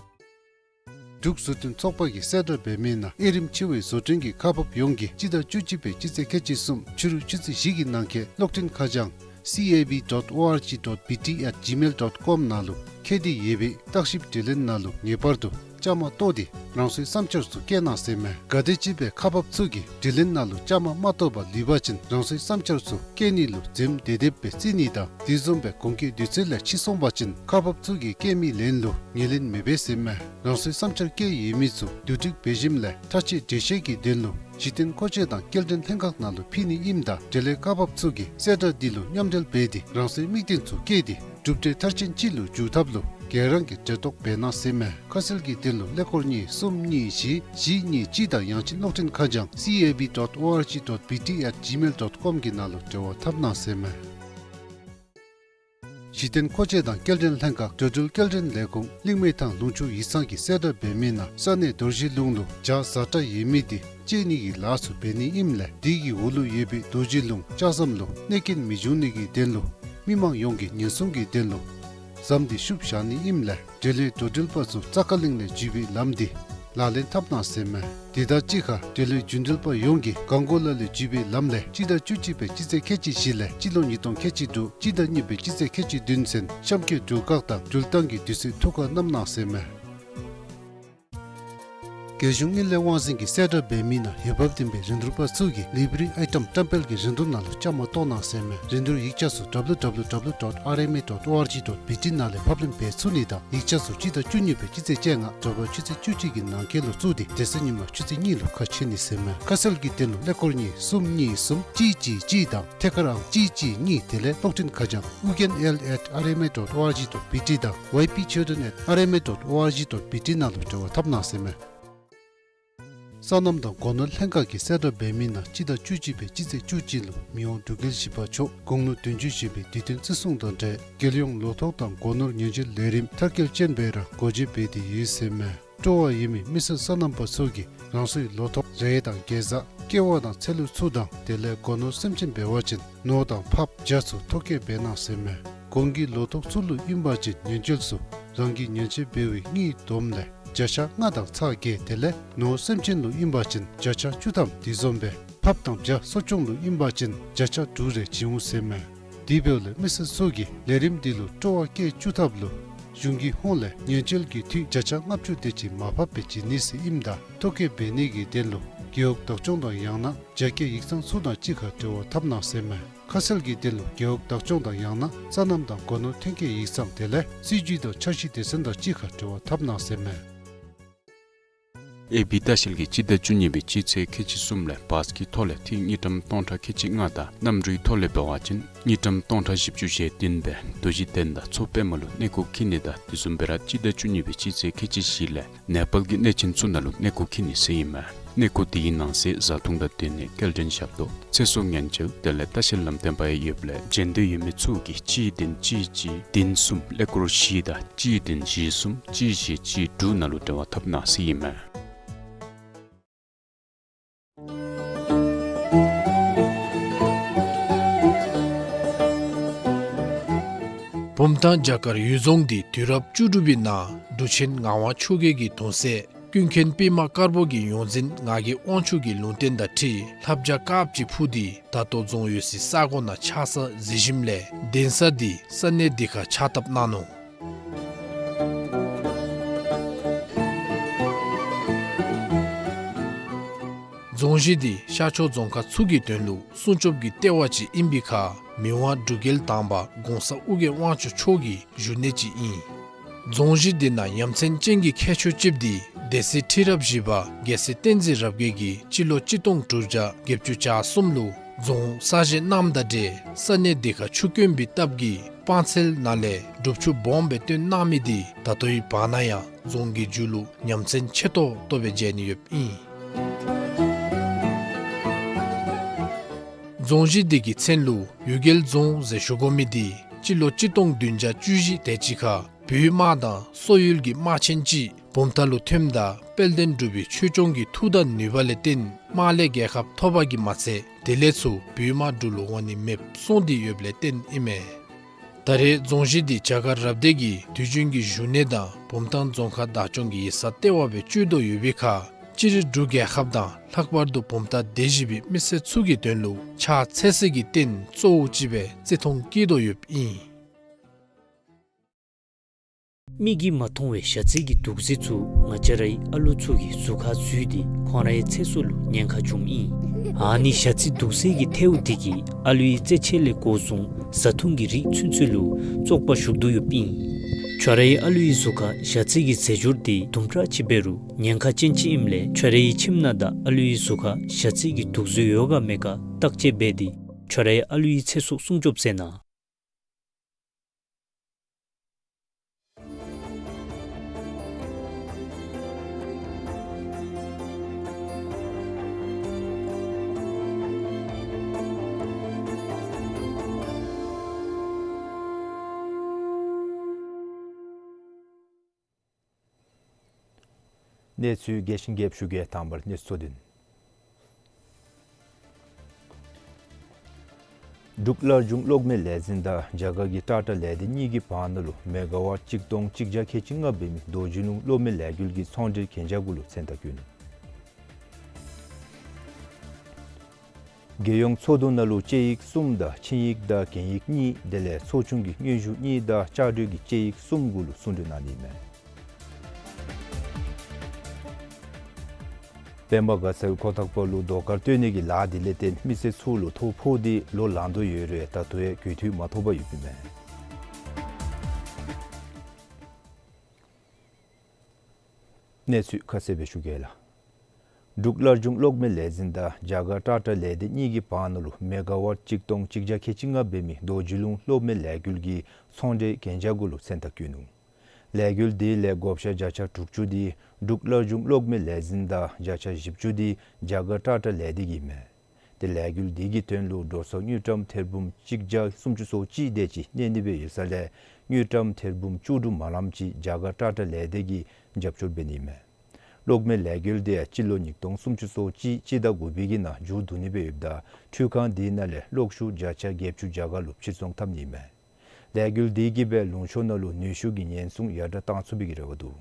འབྲུག་བཟོ་སྐྲུན་ཚོགས་པ་གིས་གསལ་བསྒྲགས་འབད་མི་ནང་དབྱེ་རིམ་ཆེ་བའི་བཟོ་སྐྲུན་གྱི་ཁག་འབགཔ་ཡོངས་ཀྱིས་སྤྱི་ཟླ་བཅུ་གཅིག་པའི་སྤྱི་ཚེས་ཁལ་གཅིག་གསུམ་ཕྱི་རུ་ཆུ་ཚོད་བཞི་གི་ནང་འཁོད་གློག་འཕྲིན་ཁ་བྱང་C A B dot O R G dot B T at gmail dot com ནང་ལུ་ཁྱད་དེ་ཡོད་པའི་བརྟག་ཞིབ་དྲི་ལན་ནང་ལུ་ངེས་པར་དུ་བཅའ་མར་གཏོགས་ཏེ་རང་སོའི་བསམ་འཆར་ཚུ་བཀོད་གནང་ཟེར་མས། ག་དེམ་ཅིག་སྦེ་ཁག་འབགཔ་ཚུ་གིས་དྲི་ལན་ནང་ལུ་བཅའ་མར་མ་གཏོགས་པར་ལུས་པ་ཅིན་རང་སོའི་བསམ་འཆར་ཚུ་བཀོད་ནི་ལུ་འཛེམ་དེ་དེ་སྦེ་བརྩི་ནི་དང་དེ་བཟུམ་སྦེ་གོང་འཁོད་དུས་ཚོད་ལས་ཕྱི་སོང་པ་ཅིན་ཁག་འབགཔ་ཚུ་གིས་བཀོད་མི་ལན་ལུ་ངོས་ལེན་མི་འབད་ཟེར་མས། རང་སོའི་བསམ་འཆར་བཀོད་ཡོད་མི་ཚུ་བསྡུ་སྒྲིག་འབད་ཞིནམ་ལས་ཐག་གཅོད་འགྲེལ་བཤད་ཀྱི་དོན་ལུ་གཞི་རྟེན་མཁོ་ཆས་དང་སྐྱེལ་འདྲེན་ལྷན་ཁག་ནང་ལུ་ཕུལ་ནི་ཨིནམ་ད་འབྲེལ་ཡོད་ཁག་འབགཔ་ཚུ་གིས་གསལ་བསྒྲགས་འདི་ལུ་མཉམ་འབྲེལ་འབད་དེ་རང་སོའི་དམིགས་རྟེན་ཚུ་བཀོད་དེ་གྲུབ་འབྲས་མཐར་ཕྱིན་ཅིག་ལུ་འགྱུར་ཐབས་ལུ་ ག་ར་གིས་འབྲེལ་གཏོགས་འབད་གནང་ཟེར་མས། ཁ་གསལ་གྱི་དོན་ལུ་ཀླད་ཀོར་གཉིས་གསུམ་གཉིས་བཞི་བཞི་གཉིས་གཅིག་དང་ཡང་ཅིན་གློག་འཕྲིན་ཁ་བྱང་C A B dot O R G dot B T at gmail dot com གི་ནང་ལུ་འབྲེལ་བ་འཐབ་གནང་ཟེར་མས། གཞི་རྟེན་མཁོ་ཆས་དང་སྐྱེལ་འདྲེན་ལྷན་ཁག་འགྲོ་འགྲུལ་སྐྱེལ་འདྲེན་ལས་ཁུངས་གླིང་མེ་ཐང་ལུང་ཕྱོགས་ཡིག་ཚང་གིས་གསལ་བསྒྲགས་འབད་མི་ནང་ས་གནས་རྡོ་རྗེ་ལུང་ལུ་བྱཱ་བཟའ་གྲྭ་ཡོད་མི་དེ་བཅད་ནི་གི་ལཱ་ཚུ་འབད་ནི་ཨིནམ་ལས་དེ་གི་འོག་ལུ་ཡོད་པའི་རྡོ་རྗེ་ལུང་ལྕགས་ཟམ་ལུ་གནོད་སྐྱོན་མི་འབྱུང་ནི་གི་དོན་ལུ་མི་མང་ཡོངས་ཀྱིས་ཉེན་སྲུང་གི་དོན་ལུ་ཟམ་དེ་བཤུབ་བཞག་ནི་ཨིནམ་ལས་འབྲེལ་ཡོད་འགྲོ་འགྲུལ་པ་ཚུ་ཙ་ཀ་གླིང་ལས་བརྒྱུད་པའི་ལམ་དེ་ལག་ལེན་འཐབ་གནང་ཟེར་མས། དེ་དང་གཅིག་ཁར་འབྲེལ་ཡོད་རྒྱུན་འགྲུལ་པ་ཡོངས་ཀྱིས་གང་གོ་ལ་ལས་བརྒྱུད་པའི་ལམ་ལས་སྤྱི་ཟླ་བཅུ་གཅིག་པའི་སྤྱི་ཚེས་ཁལ་གཅིག་བཞི་ལས་སྤྱི་ལོ་ཉིས་སྟོང་ཁལ་གཅིག་དྲུག་སྤྱི་ཟླ་གཉིས་པའི་སྤྱི་ཚེས་ཁལ་གཅིག་བདུན་ཚུན་གཤམ་འཁོད་འགྲུལ་བཀག་དང་འགྲུལ་བཏང་གི་དུས་ཚོད་ཐུགས་ཁར་བསྣམ་གནང་ཟེར་མས། རྒྱལ་གཞུང་དངུལ་ལས་དབང་འཛིན་གྱིས་གསལ་བསྒྲགས་འབད་མི་ནང་འོས་འབབ་ལྡན་པའི་རིན་བསྡུར་པ་ཚུ་གིས་ལེ་བྷི་རི་ཨའི་ཊམ་བཀྲམ་སྤེལ་གྱི་རིན་བསྡུར་ནང་ལུ་བཅའ་མར་གཏོགས་གནང་ཟེར་མས། རིན་བསྡུར་ཡིག་ཆ་ཚུ་W W W dot R M A dot O R G dot B T ནང་ལས་ཕབ་ལེན་འབད་ཚུགས་ནི་དང་ཡིག་ཆ་ཚུ་སྤྱི་ཟླ་བཅུ་གཉིས་པའི་སྤྱི་ཚེས་བཅོ་ལྔ་དྲོ་པ་ཆུ་ཚོད་བཅུ་གཅིག་གི་ནང་འཁོད་ལུ་བཙུགས་ཏེ་དེ་ཚེ་ཉིན་མ་ཆུ་ཚོད་གཉིས་ལུ་ཁ་ཕྱེ་ནི་ཟེར་མས། ཁ་གསལ་གྱི་དོན་ལུ་ཀླད་ཀོར་གཉིས་གསུམ་གཉིས་གསུམ་གཅིག་གཅིག་གཅིག་དང་ཐད་ཀར་ཨང་གཅིག་གཅིག་གཉིས་དེ་ལས་གློག་འཕྲིན་ཁ་བྱང་ཨུ་རྒྱན་ཨེལ་ཨེཊ་ཨར་ཨེམ་ཨེ་ཌོཊ་ཨོ་ཨར་ཇི་ཌོཊ་བི་ཊི་དང་ཝའི་པི་ཆོས་སྒྲོན་ཨེཊ་ཨར་ཨེམ་ཨེ་ཌོཊ་ཨོ་ཨར་ཇི་ཌོཊ་བི་ཊི་ནང་ལུ་འབྲེལ་བ་འཐབ་གནང་ཟེར་མས། སོ་ནམ་དང་སྒོ་ནོར་ལྷན་ཁག་གིས་གསལ་བསྒྲགས་འབད་མི་ནང་སྤྱི་ཟླ་བཅུ་གཅིག་པའི་སྤྱི་ཚེས་བཅུ་གཅིག་ལུ་མི་དབང་འབྲུག་རྒྱལ་བཞི་པ་མཆོག་དགུང་ལོ་བདུན་ཅུ་བཞེས་པའི་དུས་སྟོན་བརྩི་སྲུང་དང་འབྲེལ་རྒྱལ་ཡོངས་ལོ་ཐོག་དང་སྒོ་ནོར་ཉེན་བཅོལ་ལས་རིམ་མཐར་སྐྱེལ་ཅན་འབད་ར་སྒོ་འབྱེད་འབད་དེ་ཡོད་ཟེར་མས། སྤྲོ་བ་ཡོད་མི་མི་སེར་སོ་ནམ་པ་ཚུ་གིས་རང་སོའི་ལོ་ཐོག་རེ་དང་གེ་ཛ་ཀེ་བ་དང་ཚལ་ལུ་ཚུ་དང་དེ་ལས་སྒོ་ནོར་སེམས་ཅན་འབད་བ་ཅིན་ནོར་དང་ཕགཔ་བྱ་ཚུ་ཐོ་བཀོད་འབད་གནང་ཟེར་མས། གོང་གི་ལོ་ཐོག་ཚུ་ལུ་ཨིན་པ་ཅིན་ཉེན་བཅོལ་ཚུ་རང་གི་ཉེན་བཅོལ་འབད་བའི་དངུལ་བསྡོམས་ལས་བྱ་ཤ་ལྔ་དང་ཚྭ་བརྒྱད་དེ་ལས་ནོར་སེམས་ཅན་ལུ་ཨིན་པ་ཅིན་བྱ་ཤ་བཅུ་ཐམ་དེ་བཟུམ་སྦེ་ཕགཔ་དང་བྱ་གསོ་སྐྱོང་ལུ་ཨིན་པ་ཅིན་བྱ་ཤ་དྲུག་རེ་བྱིན་འོང་ཟེར་མས། དེ་འབདཝ་ལས་མི་སེར་ཚུ་གིས་ལས་རིམ་འདི་ལུ་སྤྲོ་བ་བསྐྱེད་བཅུག་ཐབས་ལུ་གཞུང་གི་ཧོངས་ལས་ཉེན་བཅོལ་གྱི་འཐུས་བརྒྱ་ཆ་ལྔ་བཅུ་དེ་ཅིག་མར་ཕབ་སྦེ་བྱིན་ནི་ཟེར་ཨིནམ་ད་ཐོ་བཀོད་འབད་ནི་གི་དོན་ལུ་རྒེད་འོག་བདག་སྐྱོང་དང་ཡང་ན་རྒྱ་སྐྱེད་ཡིག་ཚང་ཚུ་དང་གཅིག་ཁར་འབྲེལ་བ་འཐབ་གནང་ཟེར་མས། ཁ་གསལ་གྱི་དོན་ལུ་རྒེད་འོག་བདག་སྐྱོང་དང་ཡང་ན་སོ་ནམ་དང་སྒོ་ནོར་ཐོན་སྐྱེད་ཡིག་ཚང་དེ་ལས་སྲིད་ཇུས་དང་འཆར་གཞི་སྡེ་ཚན་དང་གཅིག་ཁར་འབྲེལ་བ་འཐབ་གནང་ཟེར་མས། ཨེ་བི་ལྟ་བཤལ་གྱིས་སྤྱི་ཟླ་བཅུ་གཉིས་པའི་སྤྱི་ཚེས་ཁལ་གཅིག་གསུམ་ལས་བཱས་ཀྱི་ཐོག་ལས་ཐིག་དངུལ་ཀྲམ་སྟོང་ཕྲག་ཁལ་གཅིག་ལྔ་དང་གནམ་གྲུའི་ཐོག་ལས་འབད་བ་ཅིན་དངུལ་ཀྲམ་སྟོང་ཕྲག་བཞི་བཅུ་ཞེ་བདུན་སྦེ་རྡོ་རྗེ་གདན་དང་མཚོ་པདྨ་ལུ་གནས་སྐོར་འཁྱིད་ནི་དང་དེ་བཟུམ་སྦེ་ར་སྤྱི་ཟླ་བཅུ་གཉིས་པའི་སྤྱི་ཚེས་ཁལ་གཅིག་བཞི་ལས་ནེ་པཱལ་གྱི་གནས་ཆེན་ཚུ་ནང་ལུ་གནས་སྐོར་འཁྱིད་ནི་ཟེར་ཨིན་མས། གནས་སྐོར་དེའི་ནང་གསེས་བཟའ་འཐུང་དང་སྡོད་གནས་སྐྱེལ་འདྲེན་ཞབས་ཏོག་ཚེ་སྲོག་ཉེན་བཅོལ་དེ་ལས་ལྟ་བཤལ་ལམ་སྟོན་པ་ཡང་ཡོདཔ་ལས་འབྱོན་འདོད་ཡོད་མི་ཚུ་གིས་གཅིག་བདུན་གཅིག་གཅིག་བདུན་གསུམ་ཀླད་ཀོར་བཞི་དང་གཅིག་བདུན་བཞི་གསུམ་གཅིག་བཞི་གཅིག་དྲུག་ནང་ལུ་འབྲེལ་བ་འཐབ་གནང་ཟེར་ཨིན་མས། བུམ་ཐང་རྒྱ་གར་ཡུལ་རྫོང་འདི་དུས་རབས་བཅུ་དྲུག་པའི་ནང་འབྲུག་ཆེན་ངག་དབང་ཆོས་རྒྱལ་གྱི་གདུང་སྲས་ཀུན་མཁྱེན་པདྨ་དཀར་པོ་གི་ཡོངས་འཛིན་ངག་གི་དབང་ཕྱུག་གི་ལུང་བསྟན་དང་འཁྲིལ་ལྷ་བྱ་དཀརཔོ་ཅིག་འཕུར་ཏེ་ད་ལྟོ་རྫོང་ཡོད་སའི་ས་གོ་ནང་ཆགས་ས་གཟིགས་ཞིནམ་ལས་གདན་ས་འདི་ས་གནས་འདི་ཁར་ཕྱག་བཏབ་གནང་ནུག། རྫོང་གཞི་འདི་ཤར་ཕྱོགས་རྫོང་ཁག་ཚུ་གི་དོན་ལུ་སྲུང་སྐྱོབ་ཀྱི་ལྟེ་བ་ཅིག་ཨིན་པའི་ཁར་མི་དབང་འབྲུག་རྒྱལ་དང་པ་གོང་ས་ཨོ་རྒྱན་དབང་ཕྱུག་མཆོག་གི་བཞུགས་གནས་ཅིག་ཨིན། རྫོང་གཞི་འདི་ནང་ཡ་མཚན་ཅན་གྱི་ཁྱད་ཆོས་ཅིག་འདི་སྡེ་སྲིད་ཁྲི་རབས་བཞི་པ་རྒྱལ་སྲས་བསྟན་འཛིན་རབ་རྒྱས་ཀྱིས་སྤྱི་ལོ་གཅིག་སྟོང་དྲུག་བརྒྱ་བརྒྱད་ཅུ་གྱ་གསུམ་ལུ་རྫོང་གསར་བཞེངས་གནངམ་དང་འབྲེལ་ས་གནས་འདི་ཁར་ཆུ་དཀོན་པའི་སྟབས་ཀྱིས་སྤང་ཚལ་ནང་ལས་སྒྲུབ་ཆུ་སྦོམ་སྦེ་བཏོན་གནང་མི་འདི་ད་ལྟོའི་བར་ན་ཡང་རྫོང་གི་མཇུག་ལུ་ཡ་མཚན་ཆེ་ཏོག་ཏོ་སྦེ་མཇལ་ནི་ཡོདཔ་ཨིན། རྫོང་གཞི་འདི་གི་མཚན་ལུ་གཡུལ་རྒྱལ་རྫོང་ཟེར་ཞུ་དགོ་མི་འདི་སྤྱི་ལོ་གཅིག་སྟོང་བདུན་བརྒྱ་བཅུ་བཞི་དེ་ཅིག་ཁར་བོད་དམག་དང་སོག་ཡུལ་གྱི་དམག་ཆེན་ཅིག་བུམ་ཐང་ལུ་ཐོནམ་ད་དཔལ་ལྡན་འབྲུག་པའི་ཆོས་སྐྱོང་གི་མཐུ་དང་ནུས་པ་ལས་བརྟེན་དམག་ལས་རྒྱལ་ཁ་ཐོབ་པ་གིས་མ་ཚད་དེ་ལས་ཚུར་བོད་དམག་འབྲུག་ལུ་འོང་ནི་མེདཔ་སོང་སྟེ་ཡོདཔ་ལས་བརྟེན་ཨིན་མས། ད་རེས་རྫོང་གཞི་འདི་རྒྱ་གར་རབ་སྡེ་གི་དུས་རྒྱུན་གྱི་བཞུགས་གནས་དང་བུམ་ཐང་རྫོང་ཁག་བདག་སྐྱོང་གི་ཡིག་ཚང་ལྟེ་བ་སྦེ་སྤྱོད་དོ་ཡོད་པའི་ཁར་སྤྱིར་འབྲུག་རྒྱལ་ཁབ་དང་ལྷག་པར་དུ་བུམ་ཐང་སྡེ་བཞི་པའི་མི་སེར་ཚུ་གི་དོན་ལུ་ཕྱག་འཚལ་སའི་རྟེན་གཙོ་བོ་ཅིག་སྦེ་བརྩི་མཐོང་བསྐྱེད་དོ་ཡོདཔ་ཨིན། མིག་གིས་མ་མཐོང་བའི་ཞ་རྩི་གི་དུག་རྫས་ཚུ་ང་བཅས་རའི་ཨ་ལུ་ཚུ་གི་གཟུགས་ཁར་འཛུལ་ཏེ་ཁོང་རའི་ཚེ་སྲོག་ལུ་ཉེན་ཁ་འབྱུངམ་ཨིན། ཨ་ནི་ཞ་རྩི་དུག་རྫས་ཀྱི་ཐལཝ་དེ་གིས་ཨ་ལུའི་རྩེད་ཆས་ལས་འགོ་བཟུང་བཟའ་འཐུང་གི་རིགས་ཚུན་ཚོད་ལུ་བཙོག་པ་ཞུགས་དོ་ཡོདཔ་ཨིན། ཁྱོད་རའི་ཨ་ལུའི་གཟུགས་ཁར་ཞ་རྩི་གི་རྫས་སྦྱོར་དེ་དུམ་གྲ་ཅིག་འབད་རུང་ཉེན་ཁ་ཅན་ཅིག་ཨིནམ་ལས་ཁྱོད་རའི་ཁྱིམ་ནང་དང་ཨ་ལུའི་གཟུགས་ཁར་ཞ་རྩི་གི་དུག་རྫས་ཡོད་ག་མེད་ག་བརྟག་དཔྱད་འབད་དེ་ཁྱོད་རའི་ཨ་ལུའི་ཚེ་སྲོག་སྲུང་སྐྱོབ་མཛད་གནང་། གནས་ཚུལ་རྒྱས་ཤིང་རྒྱསཔ་ཞུ་གེ། དང་པ་ར་གནས་ཚུལ་གཙོ་དོན། འབྲུག་སླར་འབྱུང་གློག་མེ་ལས་འཛིན་དང་རྒྱ་གར་གྱི་ཊ་ཊ་ལས་སྡེ་གཉིས་ཀྱི་བར་ན་ལུ་མེ་ག་ཝཊ་གཅིག་སྟོང་གཅིག་བརྒྱ་ཁལ་གཅིག་ལྔ་འབད་མི་རྡོ་རྗེ་ལུང་གློག་མེ་ལས་འགུལ་གྱི་ཚོང་འབྲེལ་གན་རྒྱ་གུ་ལུ་མཚན་རྟགས་བཀོད་ནུག། རྒྱལ་ཡོངས་ཚོགས་འདུ་ནང་ལུ་དཔྱད་ཡིག་གསུམ་དང་ཆིངས་ཡིག་དང་གན་ཡིག་གཉིས་དེ་ལས་ཚོགས་ཆུང་གི་སྙན་ཞུ་གཉིས་དང་བཅའ་སྒྲིག་གི་དཔྱད་ཡིག་གསུམ་གུ་ལུ་གསུང་གྲོས་གནང་ནི་མས། པདྨ་དགའ་ཚལ་ཁོ་ཐང་པ་ལུ་རྡོ་དཀར་བཏོན་ནི་གི་ལཱ་དེ་ལས་བརྟེན་མི་སེར་ཚུ་ལུ་ཐོ་ཕོག་སྟེ་ལོ་ལང་དོ་ཡོད་རུང་ད་ལྟོ་ཡང་གུས་བཏུད་མ་ཐོབ་པར་ཡོདཔ་ཨིན་མས། གནས་ཚུལ་ཁ་གསལ་སྦེ་ཞུ་གེ་ལགས། འབྲུག་སླར་འབྱུང་གློག་མེ་ལས་འཛིན་དང་རྒྱ་གར་ཊ་ཊ་ལས་སྡེ་གཉིས་ཀྱི་བར་ན་ལུ་མེ་ག་ཝཊ་གཅིག་སྟོང་གཅིག་བརྒྱ་ཁལ་གཅིག་ལྔ་འབད་མི་རྡོ་རྗེ་ལུང་གློག་མེ་ལས་འགུལ་གྱི་ཚོང་འབྲེལ་གན་རྒྱ་གུ་ལུ་མཚན་རྟགས་བཀོད་ནུག། ལས་འགུལ་དེ་ལས་བགོ་བཤའ་བརྒྱ་ཆ་དྲུག་ཅུ་དེ་འབྲུག་སླར་འབྱུང་གློག་མེ་ལས་འཛིན་དང་བརྒྱ་ཆ་བཞི་བཅུ་དེ་རྒྱ་གར་ཊ་ཊ་ལས་སྡེ་གི་མས། དེ་ལས་འགུལ་དེ་གི་དོན་ལུ་འགྲོ་སོང་དངུལ་ཀྲམ་ཐེར་འབུམ་གཅིག་བརྒྱ་སུམ་ཅུ་སོ་གཅིག་དེ་ཅིག་གནས་ནི་སྦེ་ཡོད་ས་ལས་དངུལ་ཀྲམ་ཐེར་འབུམ་བཅུ་དྲུག་མ་ལངམ་ཅིག་རྒྱ་གར་ཊ་ཊ་ལས་སྡེ་གིས་རྒྱབ་སྐྱོར་འབད་ནི་མས། གློག་མེ་ལས་འགུལ་དེ་ཡང་སྤྱི་ལོ་ཉིས་སྟོང་སུམ་ཅུ་སོ་གཅིག་སྤྱི་ཟླ་དགུ་པའི་གི་ནང་མཇུག་བསྡུ་ནི་སྦེ་ཡོདཔ་ད་འཕྲུལ་ཁང་དེ་ནང་ལས་གློག་ཤུགས་བརྒྱ་ཆ་བརྒྱད་ཅུ་རྒྱ་གར་ལུ་ཕྱིར་ཚོང་འཐབ་ནི་མས། ལས་འགུལ་དེ་གིས་སྦེ་ལུང་ཕྱོགས་ནང་ལུ་ནུས་ཤུགས་ཀྱི་ཉེན་སྲུང་ཡར་དྲག་གཏང་ཚུགས་པའི་གི་རེ་བ་འདུག།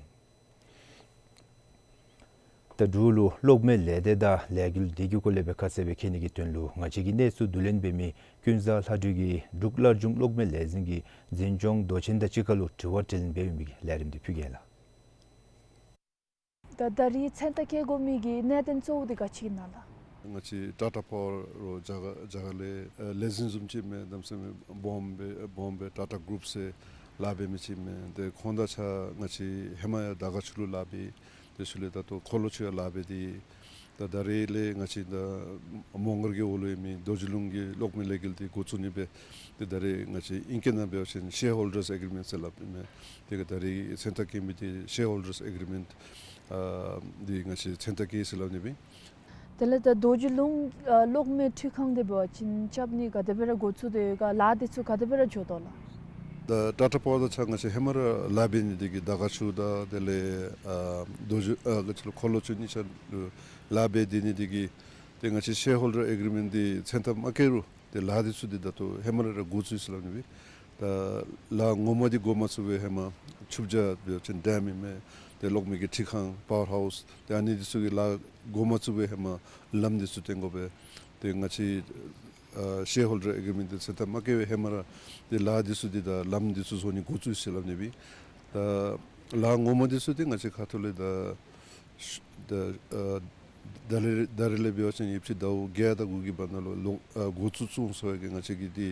ད་འབྲུག་ལུ་གློག་མེ་ལས་སྡེ་དང་ལས་འགུལ་དེ་གི་སྐོར་ལས་སྦེ་ཁ་གསལ་སྦེ་མཁྱེན་ནི་གི་དོན་ལུ་ང་བཅས་ཀྱི་གནས་ཚུལ་བསྡུ་ལེན་འབད་མི་ཀུན་བཟང་ལྷ་སྒྲོལ་གྱིས་འབྲུག་སླར་འབྱུང་གློག་མེ་ལས་འཛིན་གྱི་འཛིན་སྐྱོང་མདོ་ཆེན་དང་གཅིག་ཁར་ལུ་དྲི་བ་དྲིས་ལན་འབད་མི་གི་ལས་རིམ་དེ་ཕུལ་གེ་ལགས། ད་ད་རིས་མཚན་རྟགས་བཀལ་དགོ་མི་གི་གནད་དོན་གཙོ་བོ་དེ་ག་ཅི་ཨིན་ན་ལགས། ང་བཅས་ཊ་ཊ་པ་ཝར་རོགས་རྒྱ་གར་རྒྱ་གར་ལས་ཨེ་ལས་འཛིན་བཟུམ་ཅིག་མས། གནམ་མེད་ས་མེད་སྦོམ་སྦེ་སྦོམ་སྦེ་ཊ་ཊ་གུ་རུབ་ཟེར་ལཱ་འབད་མི་ཅིག་མས། ཏེ་ཁོང་དང་གཅིག་ཁར་ང་བཅས་ཧེ་མ་ཡང་དར་དཀར་ཆུ་ལུ་ལཱ་འབད། དེ་ཚུ་ལས་ད་ལྟོ་འཁོར་ལོ་ཆུ་ཡང་ལཱ་འབད་དེ། ད་ད་རེས་ལས་ང་བཅས་ད་མོང་སྒར་གྱི་འོག་ལུ་ཡོད་མི་རྡོ་རྗེ་ལུང་གི་གློག་མེ་ལས་འགུལ་དེ་འགོ་བཙུགས་ནི་སྦེ། ཏེ་ད་རེས་ང་བཅས་ཨིང་སྐད་ནང་འབད་བ་ཅིན་ཤེར་ཧོལ་ཌརས་ཨེག་རི་མེནཊ་ཟེར་སླབ་ཨིན་མས། དེ་གིས་ད་རེས་མཚན་རྟགས་བཀལ་མི་དེ་ཤེར་ཧོལ་ཌརས་ཨེག་རི་མེནཊ་ཨ་འདི་ང་བཅས་མཚན་རྟགས་བཀལ་ཟེར་སླབ་ནི་སྦེ། དེ་ལས་ད་རྡོ་རྗེ་ལུང་ཨ་གློག་མེ་འཕྲུལ་ཁང་དེ་འབད་བ་ཅིན་རྐྱབ་ནི་ག་དེ་སྦེ་ར་འགོ་བཙུགས་ཏེ་ཡོད་ག། ལཱ་དེ་ཚུ་ག་དེ་སྦེ་ར་འགྱོ་དོ་ལགས། ད་ཊ་ཊ་པ་ཝར་དང་གཅིག་ཁར་ང་བཅས་ཧེ་མ་ར་ལཱ་འབད་ནི་དེ་གིས་དར་དཀར་ཆུ་དང་དེ་ལས་ཨ་རྡོ་རྗེ་ཨ་ག་ཅི་ལོ་འཁོར་ལོ་ཆུ་གཉིས་ཆ་ལུ་ལཱ་འབད་དེ་ནི་དེ་གིས་ཏེ་ང་བཅས་ཤེར་ཧོལ་ཌར་ཨེག་རི་མེནཊ་དེ་མཚན་རྟགས་མ་བཀལ་རུང་ཏེ་ལཱ་དེ་ཚུ་དེ་ད་ལྟོ་ཧེ་མ་ར་ར་འགོ་བཙུགས་ཡི་ཟེར་སླབ་ནི་སྦེ། ད་ལཱ་ངོ་མ་དེ་འགོ་མ་བཙུགས་པའི་ཧེ་མ་ཆུ་བྱ་འབད་བ་ཅིན་ཌེམ་ཨིན་མས། ཏེ་གློག་མེ་གི་འཕྲུལ་ཁང་པ་ཝར་ཧའུསི་ཏེ་ཨ་ནི་དེ་ཚུ་གི་ལཱ་འགོ་མ་བཙུགས་པའི་ཧེ་མ་ལམ་དེ་ཚུ་བཏོན་དགོ་པས། ཏེ་ང་བཅས་ཨ་ཤེར་ཧོལ་ཌར་ཨེག་རི་མེནཊ་དེ་མཚན་རྟགས་མ་བཀལ་བའི་ཧེ་མ་ར་ཏེ་ལཱ་དེ་ཚུ་དེ་ད་ལམ་དེ་ཚུ་བཟོ་ནི་འགོ་བཙུགས་ཡི་ཟེར་སླབ་ནི་སྦེ། ད་ལཱ་ངོ་མ་དེ་ཚུ་དེ་ང་བཅས་ཁ་ཐུག་ལས་ད་ད་ཨ་ད་རེས་ད་རེས་ལས་འབད་བ་ཅིན་ཡོདཔ་ཅིག་ཟླཝ་བརྒྱད་དང་དགུ་གི་བར་ན་ལུ་ལོག་ཨ་འགོ་བཙུགས་ཚུགས་འོང་ཟེར་བའི་གི་ང་བཅས་ཀྱི་དེ་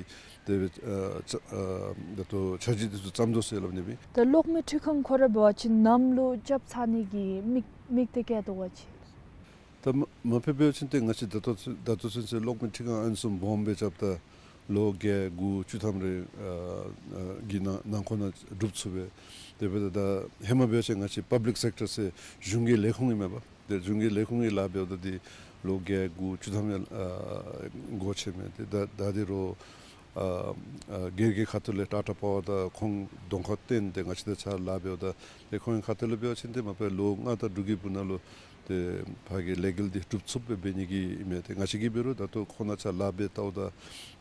དེ་སྦེ་ཨ་ད་ལྟོ་འཆར་གཞི་དེ་ཚུ་བརྩམ་དོ་ཟེར་སླབ་ནི་སྦེ། ད་གློག་མེ་འཕྲུལ་ཁང་ཁོ་ར་འབད་བ་ཅིན་ནམ་ལུ་རྐྱབ་ཚར་ནི་གི་དམིགས་དམིགས་གཏད་བསྐྱེད་དོ་ག་ཅི། ད་མ་མ་དཔེ་འབད་བ་ཅིན་ཏེ་ང་བཅས་ད་ལྟོ་ཚུན་ད་ལྟོ་ཚུན་ཚོད་གློག་མེ་འཕྲུལ་ཁང་ཨ་ནི་བཟུམ་སྦོམ་སྦེ་རྐྱབ་ད་ལོ་བརྒྱད་དགུ་བཅུ་ཐམ་རེ་ཨ་ཨ་གི་ནང་ནང་འཁོད་ནང་སྒྲུབ་ཚུགས་པས། དེ་འབདཝ་ད་ད་ཧེ་མ་འབད་བ་ཅིན་ང་བཅས་པབ་ལིཀ་སེཀ་ཊར་ཟེར་གཞུང་གི་ལས་ཁུངས་ཨིན་མས་པ། ཏེ་གཞུང་གི་ལས་ཁུངས་ཀྱི་ལཱ་འབདཝ་ད་འདི་ལོ་བརྒྱད་དགུ་བཅུ་ཐམ་ཡང་ཨ་འགོར་ཅི་མས། ཏེ་ད་ད་འདི་རུང་ཨ་ཨ་སྒེར་གྱི་ཁ་ཐུག་ལས་ཊ་ཊ་པ་ཝར་དང་ཁོང་གདོང་ཁར་བསྟན་ཏེ་ང་བཅས་དང་གཅིག་ཁར་ལཱ་འབདཝ་ད་ཏེ་ཁོང་གི་ཁ་ཐུག་ལས་འབད་བ་ཅིན་ཏེ་མ་པ་ལོ་ལྔ་དང་དྲུག་གི་བར་ན་ལུ་ཏེ་ཕར་གྱི་ལས་འགུལ་འདི་གྲུབ་ཚུགསཔ་སྦེ་འབད་ནི་གི་ཨིན་མས། ཏེ་ང་བཅས་ཀྱིས་འབད་རུང་ད་ལྟོ་ཁོང་དང་གཅིག་ཁར་ལཱ་འབད་ལྟཝ་ད་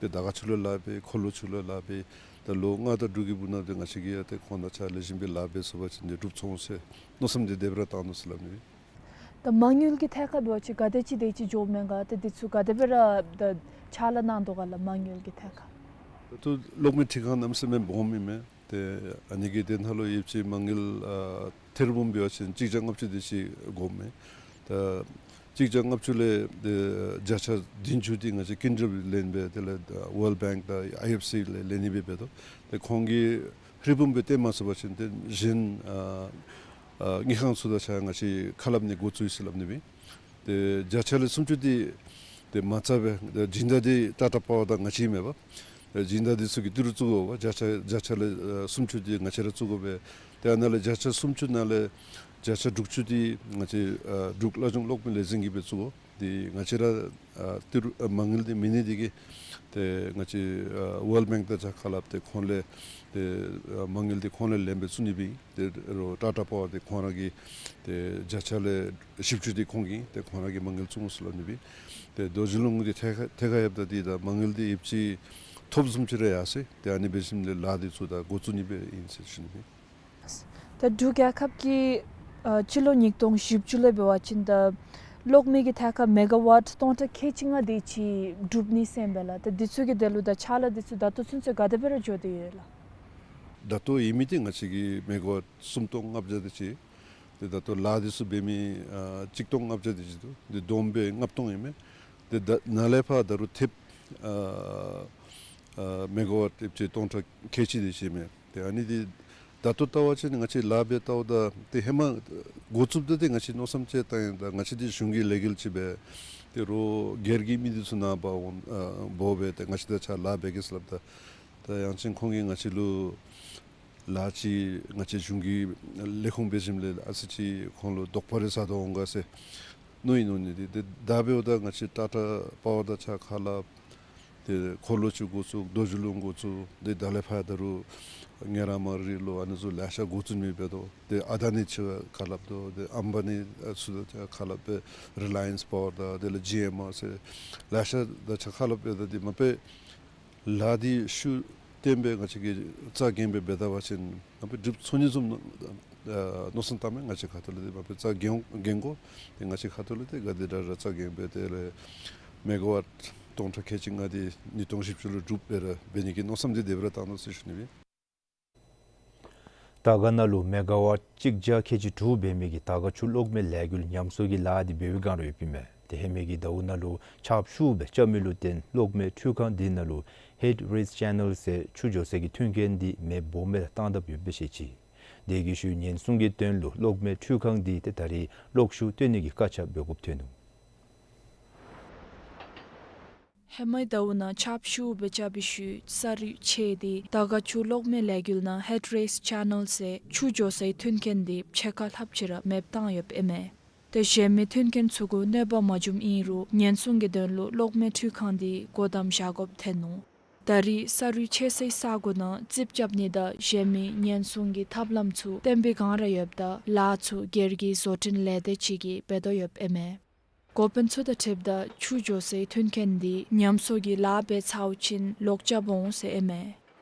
ཏེ་དར་དཀར་ཆུ་ལུ་ལཱ་འབད་འཁོར་ལོ་ཆུ་ལུ་ལཱ་འབད་ད་ལོ་ལྔ་དང་དྲུག་གི་བར་ན་ཏེ་ང་བཅས་ཀྱིས་ཡང་ཏེ་ཁོང་དང་གཅིག་ཁར་ལེགས་ཤོམ་སྦེ་ལཱ་འབད་ཚུགས་པ་ཅིན་ཏེ་གྲུབ་ཚུགས་འོང་ཟེར་མནོ་བསམ་འདི་དེ་སྦེ་ར་བཏང་ནུག་ཟེར་སླབ་ནི། ད་མ་དངུལ་གྱི་ཐད་ཁར་འབད་བ་ཅིན་ག་དེ་ཅིག་དེ་ཅིག་འགྱོཝ་མས་ག། ཏེ་འདི་ཚུ་ག་དེ་སྦེ་ར་ད་ཕྱག་ལཱ་གནང་དོ་ག་ལགས་མ་དངུལ་གྱི་ཐད་ཁར། ད་ལྟོ་གློག་མེ་འཕྲུལ་ཁང་གནམ་མེད་ས་མེད་སྦོམ་ཨིན་མས། ཏེ་ཨ་ནི་གི་དེ་ནང་ལུ་ཡོདཔ་ཅིག་མ་དངུལ་ཨ་ཐེར་འབུམ་འབད་བ་ཅིན་གཅིག་བརྒྱ་ལྔ་བཅུ་དེ་ཅིག་དགོཔ་མས། ད་གཅིག་བརྒྱ་ལྔ་བཅུ་ལས་ཏེ་བརྒྱ་ཆ་བདུན་ཅུ་དེ་ང་བཅས་ཀུན་ར་ལེན་སྦེ་དེ་ལས་ཝཱརལཌ་བེངཀ་དང་ཨའི་ཨེཕ་སི་ལས་ལེན་ནི་སྦེ་འབད་དོ། ཏེ་ཁོང་གིས་ཧྲིལ་བུམ་སྦེ་སྟོན་མ་ཚུགས་པ་ཅིན་ཏེ་གཞན་ཨ་ཨ་དངུལ་ཁང་ཚུ་དང་གཅིག་ཁར་ང་བཅས་ཁ་སླབ་ནི་འགོ་བཙུགས་ཡི་ཟེར་སླབ་ནི་སྦེ། ཏེ་བརྒྱ་ཆ་ལས་སུམ་ཅུ་དེ་ཏེ་མ་རྩ་སྦེ་ཏེ་སྦྱིན་བདག་དེ་ཊ་ཊ་པ་ཝར་དང་ང་བཅས་མས་པ། ཏེ་སྦྱིན་བདག་དེ་ཚུ་གིས་ཏི་རུ་བཙུགས་དགོ་པ། བརྒྱ་ཆ་བརྒྱ་ཆ་ལས་ཨ་སུམ་ཅུ་དེ་ང་བཅས་ར་བཙུགས་དགོ་པས། ཏེ་ཨ་ནཱ་ལས་བརྒྱ་ཆ་སུམ་ཅུ་ནང་ལས་ བརྒྱ་ཆ་དྲུག་ཅུ་འདི་ང་བཅས་ཨ་འབྲུག་བླ་སྦྱོང་གློག་མེ་ལས་འཛིན་གྱིས་སྦེ་བཙུགས་འོང་། ཏེ་ང་བཅས་ར་ཨ་ཏི་རུ་ཨ་མ་དངུལ་འདི་མེད་ནི་འདི་གིས་ཏེ་ང་བཅས་ཨ་ཝཱལཌ་བེངཀ་དང་གཅིག་ཁར་སླབ་སྟེ་ཁོང་ལས་ཏེ་ཨ་མ་དངུལ་འདི་ཁོང་ལས་ལེན་སྦེ་བཙུགས་ནི་སྦེ་ཨིན། ཏེ་རོགས་ཊ་ཊ་པ་ཝར་འདི་ཁོང་ར་གི་ཏེ་བརྒྱ་ཆ་ལས་བཞི་བཅུ་འདི་ཁོང་གི་ཨིན། ཏེ་ཁོང་ར་གིས་མ་དངུལ་བཙུགས་འོང་ཟེར་སླབ་ནི་སྦེ་ཨིན། ཏེ་རྡོ་རྗེ་ལུང་འདི་ཐད་ཁར་ཐད་ཁར་ཡོདཔ་ད་འདི་ད་མ་དངུལ་འདི་ཡོདཔ་ཅིག་ཐོབ་བཟུམ་ཅིག་ར་ཡར་སོ་ཡི། ཏེ་ཨ་ནི་འབད་ཞིནམ་ལས་ལཱ་འདི་ཚུ་ད་འགོ་བཙུགས་ནི་སྦེ་ཨིན་ཟེར་ཞུ་ནི་སྦེ་ཨིན། ད་འབྲུག་རྒྱལ་ཁབ་ཀྱིས་ཨ་སྤྱི་ལོ་ཉིས་སྟོང་བཞི་བཅུ་ལས་འབད་བ་ཅིན་ད་གློག་མེ་གི་ཐད་ཁར་མེ་ག་ཝཊ་སྟོང་ཕྲག་ཁལ་གཅིག་ལྔ་དེ་ཅིག་གྲུབ་ནི་ཟེར་ཨིན་པས་ལགས། ད་འདི་ཚུ་གི་དོན་ལུ་ད་ཕྱག་ལཱ་འདི་ཚུ་ད་ལྟོ་ཚུན་ཚོད་ག་དེ་སྦེ་ར་འགྱོ་སྟེ་ཡོད་ལགས། ད་ལྟོ་ཡོད་མི་འདི་ང་བཅས་ཀྱི་མེ་ག་ཝཊ་སུམ་སྟོང་ལྔ་བརྒྱ་དེ་ཅིག། ཏེ་ད་ལྟོ་ལཱ་འདི་ཚུ་འབད་མི་ཨ་གཅིག་སྟོང་ལྔ་བརྒྱ་དེ་ཅིག་འདུག། ཏེ་བསྡོམས་སྦེ་ལྔ་སྟོང་ཨིན་མས། ཏེ་ད་ནཱ་ལས་ཕར་ད་རུང་ཐེབས་ཨ་ཨ་མེ་ག་ཝཊ་ཡོདཔ་ཅིག་སྟོང་ཕྲག་ཁལ་གཅིག་དེ་ཅིག་ཨིན་མས། ཏེ་ཨ་ནི་འདི་ད་ལྟོ་བལྟ་བ་ཅིན་ང་བཅས་ལཱ་འབད་བལྟཝ་ད་ཏེ་ཧེ་མ་འགོ་བཙུགསཔ་ད་ཏེ་ང་བཅས་མནོ་བསམ་ཅིག་བཏང་ཡི། ད་ང་བཅས་འདི་གཞུང་གི་ལས་འགུལ་ཅིག་འབད། ཏེ་རོགས་སྒེར་གྱི་མི་འདི་ཚུ་ནཱ་འབག་འོང་ཨ་འབོ་སྦེ་ཏེ་ང་བཅས་དང་གཅིག་ཁར་ལཱ་འབད་གེ་ཟེར་སླབ་ད། ད་ཡང་ཅིན་ཁོང་གིས་ང་བཅས་ལུ་ལཱ་ཅིག་ང་བཅས་གཞུང་གི་ལས་ཁུངས་འབད་ཞིནམ་ལས་ཨ་ཙི་ཅིག་ཁོང་ལུ་དོགས་པ་རེ་ཟ་དོ་འོང་ག་ཟེར་མནོ་ཡི་མནོ་ནི་འདི། ཏེ་ད་འབདཝ་ད་ང་བཅས་ཊ་ཊ་པ་ཝར་དང་གཅིག་ཁར་སླབ། ཏེ་འཁོར་ལོ་ཅིག་འགོ་བཙུགས། རྡོ་རྗེ་ལུང་འགོ་བཙུགས། ཏེ་ད་ལས་ཕར་ད་རུང་ངེ་ར་མ་རི་ལུ་ཨ་ནི་ཚུ་ལེ་ཤ་འགོ་བཙུགས་མི་འབད་དོ། ཏེ་ཨ་དཱ་ནི་གཅིག་ཁར་སླབ་དོ། ཏེ་ཨམ་བ་ནི་ཚུ་དང་གཅིག་ཁར་སླབ་སྦེ་རི་ལ་ཡནསི་པ་ཝར་དང་དེ་ལས་ཇི་ཨེམ་ཨར་ཟེར་ལེ་ཤ་དང་གཅིག་ཁར་སླབ་སྦེ་ད་འདི་མ་པ་ལས་ལཱ་འདི་ཤུགས་བཏོན་སྦེ་ང་བཅས་ཀྱིས་རྩ་འགེངས་སྦེ་འབད་བལྟ་བ་ཅིན་མ་པ་འགྲུབ་ཚུགས་ནི་བཟུམ་ཨ་མནོ་བསམ་བཏངམ་མས། ང་བཅས་ཁ་ཐུག་ལས་འདི་མ་པ་རྩ་འགེངས་འགེངས་དགོ། ཏེ་ང་བཅས་ཁ་ཐུག་ལས་འདི་ག་དེ་དྲག་ར་རྩ་འགེངས་སྦེ་དེ་ལས་མེ་ག་ཝཊ་སྟོང་ཕྲག་ཁལ་གཅིག་ལྔ་འདི་ཉིས་སྟོང་བཞི་བཅུ་ལུ་འགྲུབ་སྦེ་ར་འབད་ནི་གི་མནོ་བསམ་འདི་དེ་སྦེ་ར་བཏང་ནུག་ཟེར་ཞུ་ནི་སྦེ། དར་དཀར་ནང་ལུ་མེ་ག་ཝཊ་གཅིག་བརྒྱ་ཁལ་གཅིག་དྲུག་འབད་མི་གི་དར་དཀར་ཆུ་གློག་མེ་ལས་འགུལ་ཉམས་གསོ་གི་ལཱ་འདི་འབད་བའི་བསྒང་ར་ཡོདཔ་ཨིན་མས། ཏེ་ཧེ་མའི་གི་ཟླཝ་ནང་ལུ་ཆརཔ་ཤུགས་སྦེ་རྐྱབ་མི་ལུ་བརྟེན་གློག་མེ་འཕྲུལ་ཁང་འདི་ནང་ལུ་ཧེཌ་རེསི་ཅེ་ནཱལ་ཟེར་ཆུ་འགྱོ་སའི་གི་མཐུན་རྐྱེན་འདི་མེ་སྦོམ་སྦེ་བཏང་དཔ་ཡོདཔ་སྦེ་བཤད་ཅི། དེ་གི་ཤུལ་ཉེན་སྲུང་གི་དོན་ལུ་གློག་མེ་འཕྲུལ་ཁང་འདི་ཏེ་ད་རིས་གློག་ཤུགས་བཏོན་ནི་གི་དཀའ་ཁག་འབད་དགོཔ་ཐོན་ནུག། ཧེ་མའི་ཟླཝ་ནང་ཆརཔ་ཤུགས་སྦེ་རྐྱབ་པའི་ཤུལ་ས་རུད་ཆད་དེ་དར་དཀར་ཆུ་གློག་མེ་ལས་འགུལ་ནང་ཧེཌ་རེསི་ཅེ་ནཱལ་ཟེར་ཆུ་འགྱོ་སའི་མཐུན་རྐྱེན་འདི་ཕྱེད་ཀ་ལྷགཔ་ཅིག་ར་མེ་བཏང་ཡོདཔ་ཨིན་མས། ཏེ་གཞན་མི་མཐུན་རྐྱེན་ཚུ་གུ་གནོད་པ་མ་འབྱུངམ་ཨིན་རུང་ཉེན་སྲུང་གི་དོན་ལུ་གློག་མེ་འཕྲུལ་ཁང་འདི་སྒོ་བསྡམ་བཞག་དགོཔ་ཐོན་ནུག། ད་རིས་ས་རུད་ཆད་སའི་ས་གོ་ནང་རྩིགཔ་རྐྱབ་ནི་དང་གཞན་མི་ཉེན་སྲུང་གི་ཐབས་ལམ་ཚུ་བཏོན་པའི་བསྒང་ར་ཡོདཔ་ད་ལཱ་ཚུ་སྒེར་གྱི་བཟོ་སྐྲུན་ལས་སྡེ་ཅིག་གིས་འབད་དོ་ཡོདཔ་ཨིན་མས། འགོ་དཔོན་ཚུ་དང་འཁྲིལཝ་ད་ཆུ་འགྱོ་སའི་མཐུན་རྐྱེན་འདི་ཉམས་གསོ་གི་ལཱ་འབད་ཚརཝ་ཅིན་ལོག་རྐྱབ་འོང་ཟེར་ཨིན་མས།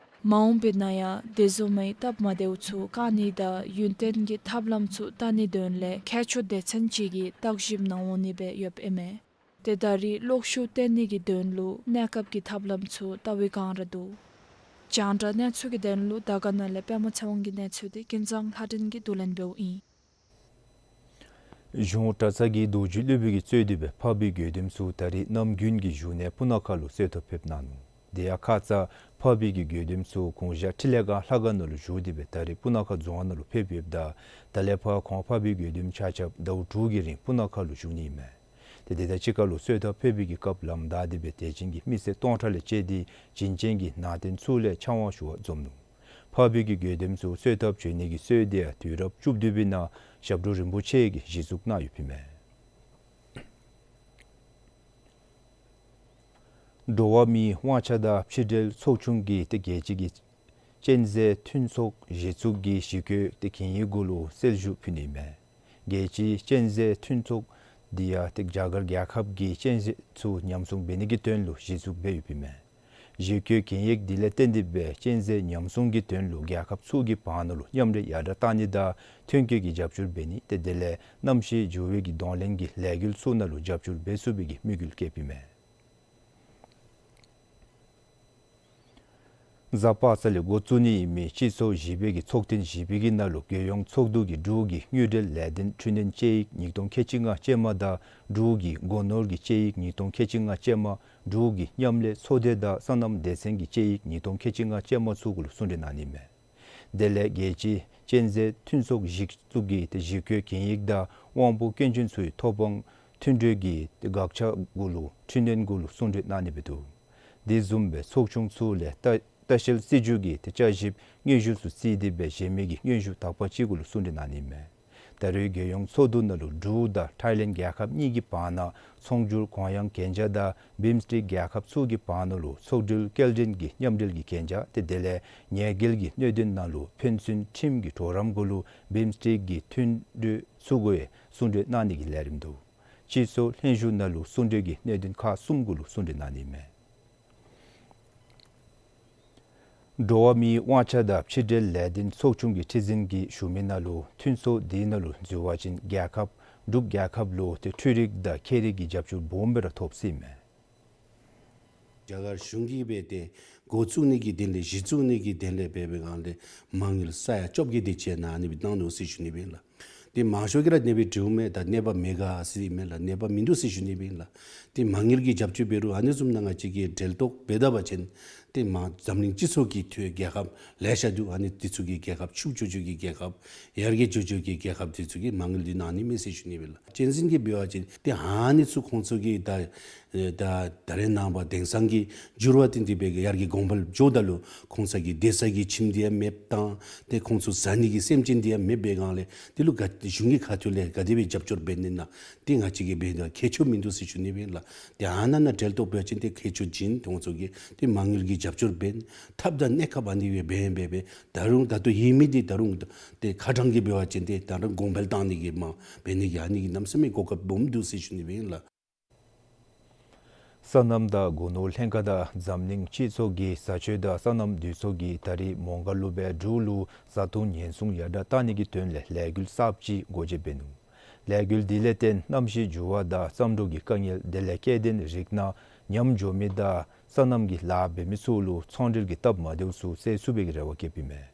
མ་འོངས་པའི་ནང་ཡང་དེ་བཟུམ་མའི་སྟབས་མ་བདེཝ་ཚུ་བཀག་ནི་དང་ཡུན་བརྟན་གྱི་ཐབས་ལམ་ཚུ་བལྟ་ནིའི་དོན་ལས་མཁས་མཆོག་སྡེ་ཚན་ཅིག་གིས་བརྟག་ཞིབ་གནང་འོང་ནི་སྦེ་ཡོདཔ་ཨིན་མས། ཏེ་ད་རིས་གློག་ཤུགས་བཏོན་ནི་གི་དོན་ལུ་གནས་སྐབས་ཀྱི་ཐབས་ལམ་ཚུ་བལྟ་བའི་བསྒང་ར་འདུག། རྒྱང་བསྒྲགས་གནས་ཚུལ་གྱི་དོན་ལུ་དར་དཀར་ནང་ལས་པདྨ་ཚེ་དབང་གི་གནས་ཚུལ་འདི་ཀུན་བཟང་ལྷ་སྒྲོན་གྱིས་བསྡུ་ལེན་འབདཝ་ཨིན། གཞུང་གྲྭ་ཚང་གི་རྡོ་རྗེ་སློབ་དཔོན་གྱིས་གཙོས་ཏེ་སྦེ་འཕགས་པའི་དགོན་སྡེ་ཚུ་ད་རིས་ནམ་རྒྱུན་གྱི་བཞུགས་གནས་སྤུ་ན་ཁ་ལུ་གསོལ་ཐབ་ཕེབས་གནང་ནུག། དེ་ཡང་ཁ་ཙ་འཕགས་པའི་གི་དགོན་སྡེ་ཚུ་གུང་ཞག་ཕྲིན་ལས་སྒང་ལྷ་ཁང་ནང་ལུ་བཞུགས་ཏེ་སྦེ་ད་རིས་སྤུ་ན་ཁ་རྫོང་ནང་ལུ་ཕེབས་ཡོདཔ་ད་ད་ལས་ཕར་ཁོང་འཕགས་པའི་དགོན་སྡེ་ཆ་ཁྱབ་ཟླཝ་དྲུག་གི་རིང་སྤུ་ན་ཁ་ལུ་བཞུགས་ནི་ཨིན་མས། ཏེ་དེ་དང་གཅིག་ཁར་ལུ་གསོལ་ཐབ་ཕེབས་པའི་གི་སྐབས་ལམ་བདའ་སྟེ་སྦེ་དད་ཅན་གྱི་མི་སེར་སྟོང་ཕྲག་ལས་བཅད་དེ་བྱིན་ཅན་གྱི་ནང་རྟེན་ཚུ་ལས་ཕྱག་དབང་ཞུ་བར་འཛོམས་ནུག། འཕགས་པའི་གི་དགོན་སྡེ་ཚུ་གསོལ་ཐབ་བྱོན་ནི་གི་སྲོལ་འདི་ཡང་དུས་རབས་བཅུ་བདུན་པའི་ནང་ཞབས་དྲུང་རིན་པོ་ཆེ་གིས་གཞི་བཙུགས་གནང་ཡོདཔ་ཨིན་མས། འགྲོ་བ་མིའི་དབང་ཆ་དང་ཕྱི་འབྲེལ་ཚོགས་ཆུང་གིས་ཏེ་རྒྱལ་སྤྱི་གི་གཅན་གཟན་མཐུན་ཚོགས་གཞི་བཙུགས་ཀྱི་གཞི་བཀོད་ཏེ་གན་ཡིག་གུ་ལུ་གསལ་ཞུ་ཕུལ་ནི་ཨིན་མས། རྒྱལ་སྤྱིའི་གཅན་གཟན་མཐུན་ཚོགས་འདི་ཡང་ཏེ་རྒྱ་གར་རྒྱལ་ཁབ་ཀྱིས་གཅན་གཟན་ཚུ་ཉམས་སྲུང་འབད་ནི་གི་དོན་ལུ་གཞི་བཙུགས་འབད་ཡོདཔ་ཨིན་མས། གཞི་བཀོད་གན་ཡིག་འདི་ལས་བརྟེན་ཏེ་སྦེ་གཅན་གཟན་ཉམས་སྲུང་གི་དོན་ལུ་རྒྱལ་ཁབ་ཚུ་གི་བར་ན་ལུ་མཉམ་འབྲེལ་ཡར་དྲག་གཏང་ནི་དང་ཐོན་སྐྱེད་ཀྱི་རྒྱབ་སྐྱོར་འབད་ནི་ཏེ་དེ་ལས་གནམ་གཤིས་འགྱུར་བའི་གི་གདོང་ལེན་གྱི་ལས་འགུལ་ཚུ་ནང་ལུ་རྒྱབ་སྐྱོར་འབད་ཚུགས་པའི་གི་དམིགས་ཡུལ་བསྐྱེདཔ་ཨིན་མས། གཟའ་པ་སངས་ལས་འགོ་བཙུགས་ནི་ཨིན་མི་སྤྱི་ཚོགས་བཞི་པའི་གི་ཚོགས་ཐེངས་བཞི་པའི་གི་ནང་ལུ་རྒྱལ་ཡོངས་ཚོགས་འདུ་གིས་འབྲུག་གི་དངུལ་འབྲེལ་ལས་དོན་འཕྲི་སྣོན་དཔྱད་ཡིག་ཉིས་སྟོང་ཁལ་གཅིག་ལྔ་ཅན་མ་དང་འབྲུག་གི་སྒོ་ནོར་གྱི་དཔྱད་ཡིག་ཉིས་སྟོང་ཁལ་གཅིག་ལྔ་ཅན་མ། འབྲུག་གི་མཉམ་ལས་ཚོགས་སྡེ་དང་སོ་ནམ་སྡེ་ཚན་གྱི་དཔྱད་ཡིག་ཉིས་སྟོང་ཁལ་གཅིག་ལྔ་ཅན་མ་ཚུ་གུ་ལུ་གསུང་གྲོས་གནང་ནི་ཨིན་མས། དེ་ལས་རྒྱལ་སྤྱིའི་གཅན་གཟན་མཐུན་ཚོགས་གཞི་བཙུགས་ཀྱི་ཏེ་གཞི་བཀོད་གན་ཡིག་དང་དབང་པོ་སྐྱོན་ཅན་ཚུའི་ཐོབ་དབང་མཐུན་གྲོས་ཀྱི་ཏེ་དགག་བྱ་གུ་ལུ་འཕྲི་སྣོན་གུ་ལུ་གསུང་གྲོས་གནང་ནི་སྦེ་འདུག། དེ་བཟུམ་སྦེ་ཚོགས་ཆུང་ཚུ་ལས་ལྟ་ལྟ་བཤལ་སྲིད་བྱུས་ཀྱི་ཏེ་བསྐྱར་ཞིབ་སྙན་ཞུ་ཚུ་བརྩིས་ཏེ་སྦེ་གཞན་མི་གི་སྙན་ཞུ་དག་པ་ཅིག་གུ་ལུ་གསུང་གྲོས་གནང་ནི་ཨིན་མས། ད་རེས་རྒྱལ་ཡོངས་ཚོགས་འདུ་ནང་ལུ་འབྲུག་དང་ཐའི་ལེནཌ་རྒྱལ་ཁབ་གཉིས་ཀྱི་བར་ན་ཚོང་སྒྱུར་གོང་ཡངས་གན་རྒྱ་དང་བིམ་སི་ཊེཀ་རྒྱལ་ཁབ་ཚུ་གི་བར་ན་ལུ་ཚོགས་འབྲེལ་སྐྱེལ་འདྲེན་གྱི་མཉམ་འབྲེལ་གྱི་གན་རྒྱ་ཏེ་དེ་ལས་ཉེས་འགེལ་གྱི་གནད་དོན་ནང་ལུ་ཕན་ཚུན་ཁྲིམས་ཀྱི་གྲོགས་རམ་གུ་ལུ་བིམ་སི་ཊེཀ་གི་མཐུན་གྲོས་ཚུ་གུ་ཡང་གསུང་གྲོས་གནང་ནི་གི་ལས་རིམ་འདུག། སྤྱི་ཚོགས་ལྷན་བཞུགས་ནང་ལུ་གསུང་གྲོས་ཀྱི་གནད་དོན་ཁག་གསུམ་གུ་ལུ་གསུང་གྲོས་གནང་ནི་མས། འགྲོ་བ་མིའི་དབང་ཆ་དང་ཕྱི་འབྲེལ་ལས་དོན་ཚོགས་ཆུང་གི་ཁྲི་འཛིན་གྱིས་ཞུ་མི་ནང་ལུ་མཐུན་ཚོགས་དེ་ནང་ལུ་འཛུལ་བ་ཅིན་རྒྱལ་ཁབ་འབྲུག་རྒྱལ་ཁབ་ལུ་ཏེ་འཕྲུལ་རིག་དང་ཁྱད་རིག་གི་རྒྱབ་སྐྱོར་སྦོམ་སྦེ་ར་ཐོབ་ཟེར་ཨིན་མས། རྒྱ་གར་གཞུང་གིས་འབད་དེ་འགོ་བཙུགས་ནི་གི་དོན་ལས་གཞི་བཙུགས་ནི་གི་དོན་ལས་འབད་བའི་སྒང་ལས་མ་དངུལ་ས་ཡ་བཅོ་བརྒྱད་དེ་ཅིག་ནཱ་ཨ་ནི་སྦེ་གནང་ནུག་ཟེར་ཞུ་ནི་སྦེ་ཨིན་ལགས། ཏེ་མང་ཤོས་ཀྱིས་ར་ཨ་ནི་སྦེ་དྲིཝ་མས། ད་གནོད་པ་མེད་ག་ཟེར་ཨིན་མས་ལགས། གནོད་པ་མིན་འདུག་ཟེར་ཞུ་ནི་སྦེ་ཨིན་ལགས། ཏེ་མ་དངུལ་གྱི་རྒྱབ་སྐྱོར་འབད་རུང་ཨ་ནི་བཟུམ་ནང་ང་བཅས་ཀྱིས་འབྲེལ་གཏོགས་འབད་ད་པ་ཅིན་ཏེ་མ་འཛམ་གླིང་སྤྱི་ཚོགས་ཀྱི་ཐོག་རྒྱལ་ཁབ་ལེ་ཤ་འདུག། ཨ་ནི་དེ་ཚུ་གི་རྒྱལ་ཁབ་ཕྱུགཔོ་ལྗོད་ལྗོད་ཀྱི་རྒྱལ་ཁབ་ཡར་རྒྱས་ལྗོད་ལྗོད་ཀྱི་རྒྱལ་ཁབ་དེ་ཚུ་གིས་མ་དངུལ་འདི་གནང་ནི་མས་ཟེར་ཞུ་ནི་སྦེ་ཨིན་ལགས། གཅན་གཟན་གྱིས་འབད་བ་ཅིན་ཏེ་ཨ་ནི་ཚུ་ཁོང་ཚུ་གིས་ད་ད་ད་རེས་ནངས་པ་དེང་སང་གི་འགྱུར་བ་དེ་འདི་སྦེ་ཡར་རྒྱས་གོང་འཕེལ་འགྱོཝ་ད་ལུ་ཁོང་ཚུ་གི་བསྡད་ས་གི་ཁྱིམ་འདི་ཡང་མེདཔ་བཏང་། ཏེ་ཁོང་ཚུ་ཟ་ནི་གི་སེམས་ཅན་འདི་ཡང་མེདཔ་འབད་སྒང་ལས་དེ་ལུ་ག་གཞུང་གི་ཁ་ཐུག་ལས་ག་དེ་སྦེ་རྒྱབ་སྐྱོར་འབད་ནི་ཨིན་ན་ཏེ་ང་བཅས་ཀྱིས་འབད་ད་ཁྱད་ཆོས་མིན་འདུག་ཟེར་ཞུ་ནི་སྦེ་ཨིན་ལགས། ཏེ་ཨ་ནཱ་ནང་འབྲེལ་གཏོགས་འབད་བ་ཅིན་ཏེ་ཁྱད་ཆོས་བྱིན། ཁོང་ཚུ་གིས་ཏེ་མ་དངུལ་གྱི་རྒྱབ་སྐྱོར་འབད་ཐབས་དང་གནས་སྐབས་ཨ་ནི་སྦེ་འབད་འབད་འབད་ད་རུང་ད་ལྟོ་ཡོད་མི་འདི་ད་རུང་ཏེ་ཁ་གྲངས་ཀྱིས་འབད་བ་ཅིན་ཏེ་ད་རུང་གོང་འཕེལ་བཏང་ནི་གི་མ་འབད་ནི་གི་ཨ་ནི་གི་གནམ་མེད་ས་མེད་གོ་སྐབས་སྦོམ་འདུག་ཟེར་ཞུ་ནི་སྦེ་ཨིན་ལགས། སོ་ནམ་དང་སྒོ་ནོར་ལྷན་ཁག་དང་འཛམ་གླིང་སྤྱི་ཚོགས་ཀྱི་བཟའ་སྤྱོད་དང་སོ་ནམ་འདུས་ཚོགས་ཀྱིས་ད་རིས་མོང་སྒར་ལུ་སྦེ་འབྲུག་ལུ་བཟའ་འཐུང་ཉེན་སྲུང་ཡར་དྲགས་གཏང་ནི་གི་དོན་ལས་ལས་འགུལ་གསརཔ་ཅིག་འགོ་འབྱེད་འབད་ནུག། ལས་འགུལ་འདི་ལས་བརྟེན་གནམ་གཤིས་འགྱུར་བ་དང་རྩྭ་འབྲུག་གི་དཀའ་ངལ་དེ་ལས་སྐྱེ་ལྡན་རིགས་སྣ་ཉམས་འགྱོ་མི་དང་སོ་ནམ་གྱི་ལཱ་འབད་མི་ཚུ་ལུ་ཚོང་འབྲེལ་གྱི་སྟབས་མ་བདེཝ་ཚུ་སེལ་ཚུགས་པའི་རེ་བ་བསྐྱེདཔ་ཨིན་མས།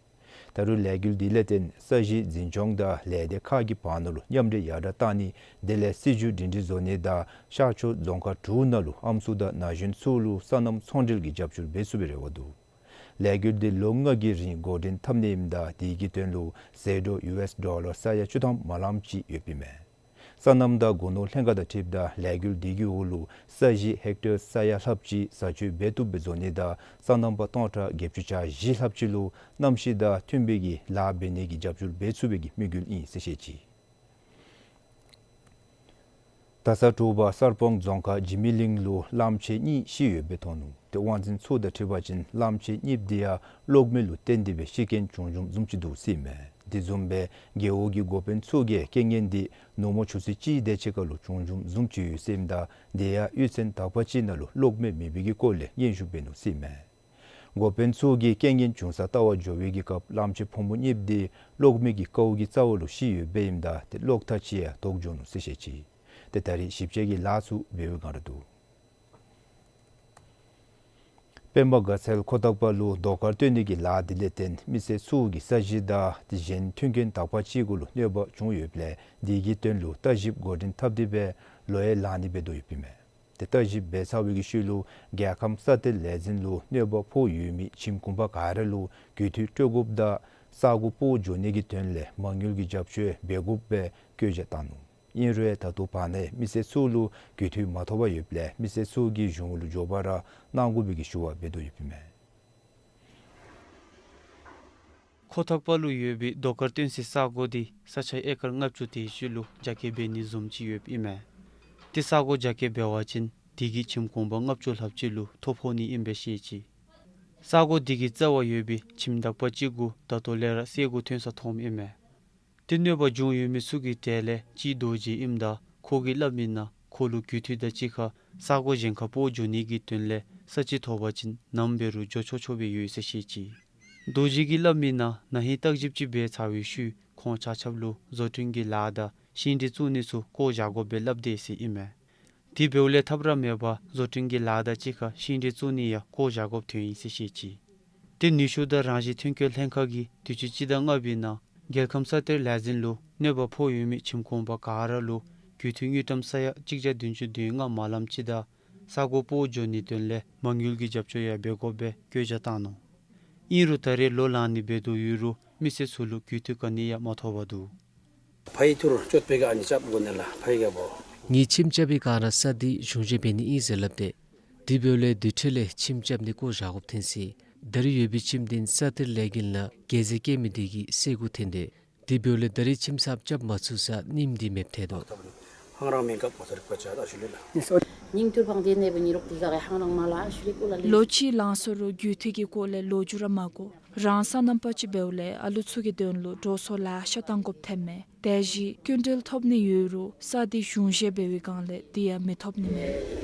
ད་རུང་ལས་འགུལ་འདི་ལས་བརྟེན་ས་གཞི་འཛིན་སྐྱོང་དང་ལས་སྡེ་ཁག་གི་བར་ན་ལུ་མཉམ་འབྲེལ་ཡར་དྲགས་གཏང་ནི་དེ་ལས་སྲིད་བྱུས་སྒྲིང་སྒྲིང་བཟོ་ནི་དང་ཤར་ཕྱོགས་རྫོང་ཁག་དྲུག་ནང་ལུ་ཨམ་སྲུ་དང་ན་གཞོན་ཚུ་ལུ་སོ་ནམ་ཚོང་འབྲེལ་གྱི་རྒྱབ་སྐྱོར་འབད་ཚུགས་པའི་རེ་བ་འདུག། ལས་འགུལ་འདི་ལོ་ལྔ་གི་རིང་འགོ་འདྲེན་འཐབ་ནི་ཨིནམ་ད་དེ་གི་དོན་ལུ་ཟད་འགྲོ་ཡུ་ཨེསི་ཌོ་ལར་ས་ཡ་བཅུ་ཐམ་མ་ལངམ་ཅིག་ཡོདཔ་ཨིན་མས། སོ་ནམ་དང་སྒོ་ནོར་ལྷན་ཁག་དང་འཁྲིལཝ་ད་ལས་འགུལ་འདི་གི་འོག་ལུ་ས་གཞི་ཧེག་ཊར་ས་ཡ་ལྷགཔ་ཅིག་བཟའ་སྤྱོད་འབད་བཏུབ་སྦེ་བཟོ་ནི་དང་སོ་ནམ་པ་སྟོང་ཕྲག་བརྒྱད་ཅུ་གྱ་བཞི་ལྷགཔ་ཅིག་ལུ་གནམ་གཤིས་དང་མཐུན་པའི་གི་ལཱ་འབད་ནི་གི་རྒྱབ་སྐྱོར་འབད་ཚུགས་པའི་གི་དམིགས་ཡུལ་ཨིན་ཟེར་བཤད་ཅི། ད་ས་དྲོ་པ་གསར་སྤང་རྫོང་ཁག་འཇིགས་མེད་གླིང་ལུ་གླངམོ་ཆེ་གཉིས་ཤི་ཡོདཔ་སྦེ་ཐོན་ནུག། ཏེ་དབང་འཛིན་ཚུ་དང་འཁྲིལ་བ་ཅིན་གླངམོ་ཆེ་གཉིསཔོ་དེ་ཡང་གློག་མེ་ལུ་བརྟེན་ཏེ་སྦེ་ཤི་རྐྱེན་བྱུང་བྱུངམ་བཟུམ་ཅིག་འདུག་ཟེར་ཨིན་མས། དེ་བཟུམ་སྦེ་རྒེད་འོག་གི་འགོ་དཔོན་ཚུ་གིས་རྐྱེན་ངན་འདི་ནུབ་མོ་ཆུ་ཚོད་གཅིག་དེ་ཅིག་ཁར་ལུ་བྱུང་བྱུངམ་བཟུམ་ཅིག་ཡོད་ཟེར་ཨིནམ་ད་དེ་ཡང་གཡུས་ཚན་དག་པ་ཅིག་ནང་ལུ་གློག་མེ་མེད་པའི་གི་སྐོར་ལས་སྙན་ཞུ་འབད་ནུག་ཟེར་ཨིན་མས། འགོ་དཔོན་ཚུ་གིས་རྐྱེན་ངན་བྱུང་ས་བལྟ་བར་འགྱོ་བའི་གི་སྐབས་གླངམོ་ཆེ་ཕོ་མོ་གཉིསཔོ་དེ་གློག་མེ་གི་ཀཝ་གི་རྩ་བ་ལུ་ཤི་ཡོདཔ་ཨིནམ་ད་ཏེ་གློག་ཐག་ཅིག་ཡང་དོག་འགྱོ་ནུག་ཟེར་བཤད་ཅི། ཏེ་ད་རིས་ཞིབ་དཔྱད་ཀྱི་ལཱ་ཚུ་འབད་བའི་བསྒང་ར་འདུག། སྤེན་པ་དགའ་ཚལ་ཁོ་ཐག་པ་ལུ་རྡོ་དཀར་བཏོན་ནི་གི་ལཱ་དེ་ལས་བརྟེན་མི་སེར་ཚུ་གི་ས་གཞི་དང་ཏེ་གཞན་མཐུན་རྐྱེན་དག་པ་ཅིག་གུ་ལུ་གནོད་པ་བྱུང་ཡོདཔ་ལས་དེ་གི་དོན་ལུ་བརྟག་ཞིབ་འགོ་འདྲེན་འཐབ་སྟེ་སྦེ་ལོ་ཡང་ལང་ནི་འབད་དོ་ཡོདཔ་ཨིན་མས། ཏེ་བརྟག་ཞིབ་འབད་ཚར་བའི་གི་ཤུལ་ལུ་རྒྱལ་ཁམས་ས་གཏེར་ལས་འཛིན་ལུ་གནོད་པ་ཕོག་ཡོད་མི་ཁྱིམ་གུང་པ་ག་ར་ལུ་རྒུད་འཐུས་སྤྲོད་དགོཔ་དང་ས་གོ་སྤོ་འགྱོ་ནི་གི་དོན་ལས་མ་དངུལ་གྱི་རྒྱབ་སྐྱོར་འབད་དགོཔ་སྦེ་བཀོད་རྒྱ་བཏང་ནུག། ཨིན་རུང་ད་ལྟོ་བར་ན་མི་སེར་ཚུ་ལུ་རྒུད་འཐུས་མ་ཐོབ་པར་ཡོདཔ་ལས་མི་སེར་ཚུ་གིས་གཞུང་ལུ་མགྱོགས་པ་ར་གནང་དགོ་པའི་གི་ཞུ་བ་འབད་དོ་ཡོདཔ་ཨིན་མས། ཁོ་ཐག་པ་ལུ་ཡོད་པའི་རྡོ་དཀར་བཏོན་སའི་ས་གོ་འདི་ས་ཆ་ཨེ་ཀར་ལྔ་བཅུ་དེ་ཅིག་ལུ་རྒྱ་སྐྱེད་འབད་ནི་བཟུམ་ཅིག་ཡོདཔ་ཨིན་མས། ཏེ་ས་གོ་རྒྱ་སྐྱེད་འབད་བ་ཅིན་དེ་གིས་ཁྱིམ་གུང་པ་ལྔ་བཅུ་ལྷགཔ་ཅིག་ལུ་ཐོ་ཕོག་ནི་ཨིནམ་སྦེ་བཤད་ཅི། ས་གོ་དེ་གི་རྩ་བར་ཡོད་པའི་ཁྱིམ་དག་པ་ཅིག་གུ་ད་ལྟོ་ལས་ར་སེལ་སྒོ་ཐོན་ས་ཐོནམ་ཨིན་མས། ཏེ་གནོད་པ་བྱུང་ཡོད་མི་ཚུ་གི་གྲས་ལས་གཅིག་རྡོ་རྗེ་ཨིནམ་ད་ཁོ་གིས་སླབ་མིའི་ནང་ཁོ་ལུ་རྒུད་འཐུས་དང་གཅིག་ཁར་ས་གོ་གཞན་ཁར་སྤོ་འགྱོ་ནི་གི་དོན་ལས་ས་ཅིག་ཐོབ་པ་ཅིན་ནམ་འབད་རུང་འགྱོ་ཆོག་ཆོག་སྦེ་ཡོད་ཟེར་བཤད་ཅི། རྡོ་རྗེ་གིས་སླབ་མིའི་ནང་ན་ཧིང་བརྟག་ཞིབ་ཅིག་འབད་ཚར་བའི་ཤུལ་ཁོང་ཆ་ཁྱབ་ལུ་བཟོ་སྐྲུན་གྱི་ལཱ་དང་ཤིང་འབྲས་བཙུགས་ནི་ཚུ་བཀོ་བཞག་དགོཔ་སྦེ་སླབ་དེས་ཟེར་ཨིན་མས། དེ་འབདཝ་ལས་ཐབས་ར་མེད་པར་བཟོ་སྐྲུན་གྱི་ལཱ་དང་གཅིག་ཁར་ཤིང་འབྲས་བཙུགས་ནི་ཡང་བཀོ་བཞག་དགོཔ་ཐོན་ཡི་ཟེར་བཤད་ཅི། ཏེ་ནུས་ཤུགས་དང་རང་བཞིན་ཐོན་སྐྱེད་ལྷན་ཁག་གིས་དུས་ཅི་སྤྱི་ཟླ་ལྔ་པའི་ནང་རྒྱལ་ཁམས་ས་གཏེར་ལས་འཛིན་ལུ་གནོད་པ་ཕོག་ཡོད་མི་ཁྱིམ་གུང་པ་ག་ར་ལུ་རྒུད་འཐུས་དངུལ་ཀྲམ་ས་ཡ་གཅིག་བརྒྱ་བདུན་ཅུ་དོན་ལྔ་མ་ལངམ་ཅིག་དང་ས་གོ་སྤོ་འགྱོ་ནིའི་དོན་ལས་མ་དངུལ་གྱི་རྒྱབ་སྐྱོར་ཡང་འབད་དགོཔ་སྦེ་བཀོད་རྒྱ་བཏང་ནུག། ཨིན་རུང་ད་རེས་ལོ་ལང་ནི་འབད་དོ་ཡོད་རུང་མི་སེར་ཚུ་ལུ་རྒུད་འཐུས་ག་ནི་ཡང་མ་ཐོབ་པར་འདུག། ཕའི་ཐུར་ཅོད་པེ་ག་ཨ་ནི་རྐྱབ་དགོ་ནི་ལགས་ཕའི་ག་བོ། ངེའི་ཁྱིམ་རྐྱབ་པའི་སྒང་ར་ས་འདི་གཞུང་བཞེས་འབད་ནི་ཨིན་ཟེར་སླབ་སྟེ། དེ་འབདཝ་ལས་དེ་འཕྲོ་ལས་ཁྱིམ་རྐྱབ་ནི་བཀོ་བཞག་དགོཔ་ཐོན་ཅི། ད་རེས་ཡོད་པའི་ཁྱིམ་འདི་ས་གཏེར་ལས་འགུལ་ནང་འགད་རྫས་བཀལ་མི་དེ་གིས་སེལ་སྒོ་ཐོན་ཏེ། དེ་འབདཝ་ལས་ད་རེས་ཁྱིམ་གསརཔ་རྐྱབ་མ་ཚུགས་ས་རྙིངམ་འདི་མེདཔ་ཐལ་དོ། ཧང་རང་མེན་ག་མ་ཚར་བ་ཅ་ད་ཤུ་ལེ་ལ། རྙིང་ཐུར་འཕང་སྟེ་གནས་པའི་ཉི་རོག་འདི་ག་གི་ཧང་རང་མ་ལ་ཤུ་ལེ་ཀུ་ལ་ལེ། ལོ་གཅིག་ལང་སོ་རུང་རྒུད་འཐུས་ཀྱི་སྐོར་ལས་ལོ་རྒྱུས་ར་མ་གོ། རང་ས་རྣམ་པ་ཅིག་འབདཝ་ལས་ཨ་ལུ་ཚུ་གི་དོན་ལུ་འགྲོ་སོང་ལེ་ཤ་བཏང་དགོཔ་ཐོནམ་མས། དེ་བཞིན་སྐྱིན་འགྲུལ་ཐོབ་ནི་ཡོད་རུང་ས་འདི་གཞུང་བཞེས་འབད་བའི་སྒང་ལས་འདི་ཡང་མི་ཐོབ་ནི་མས།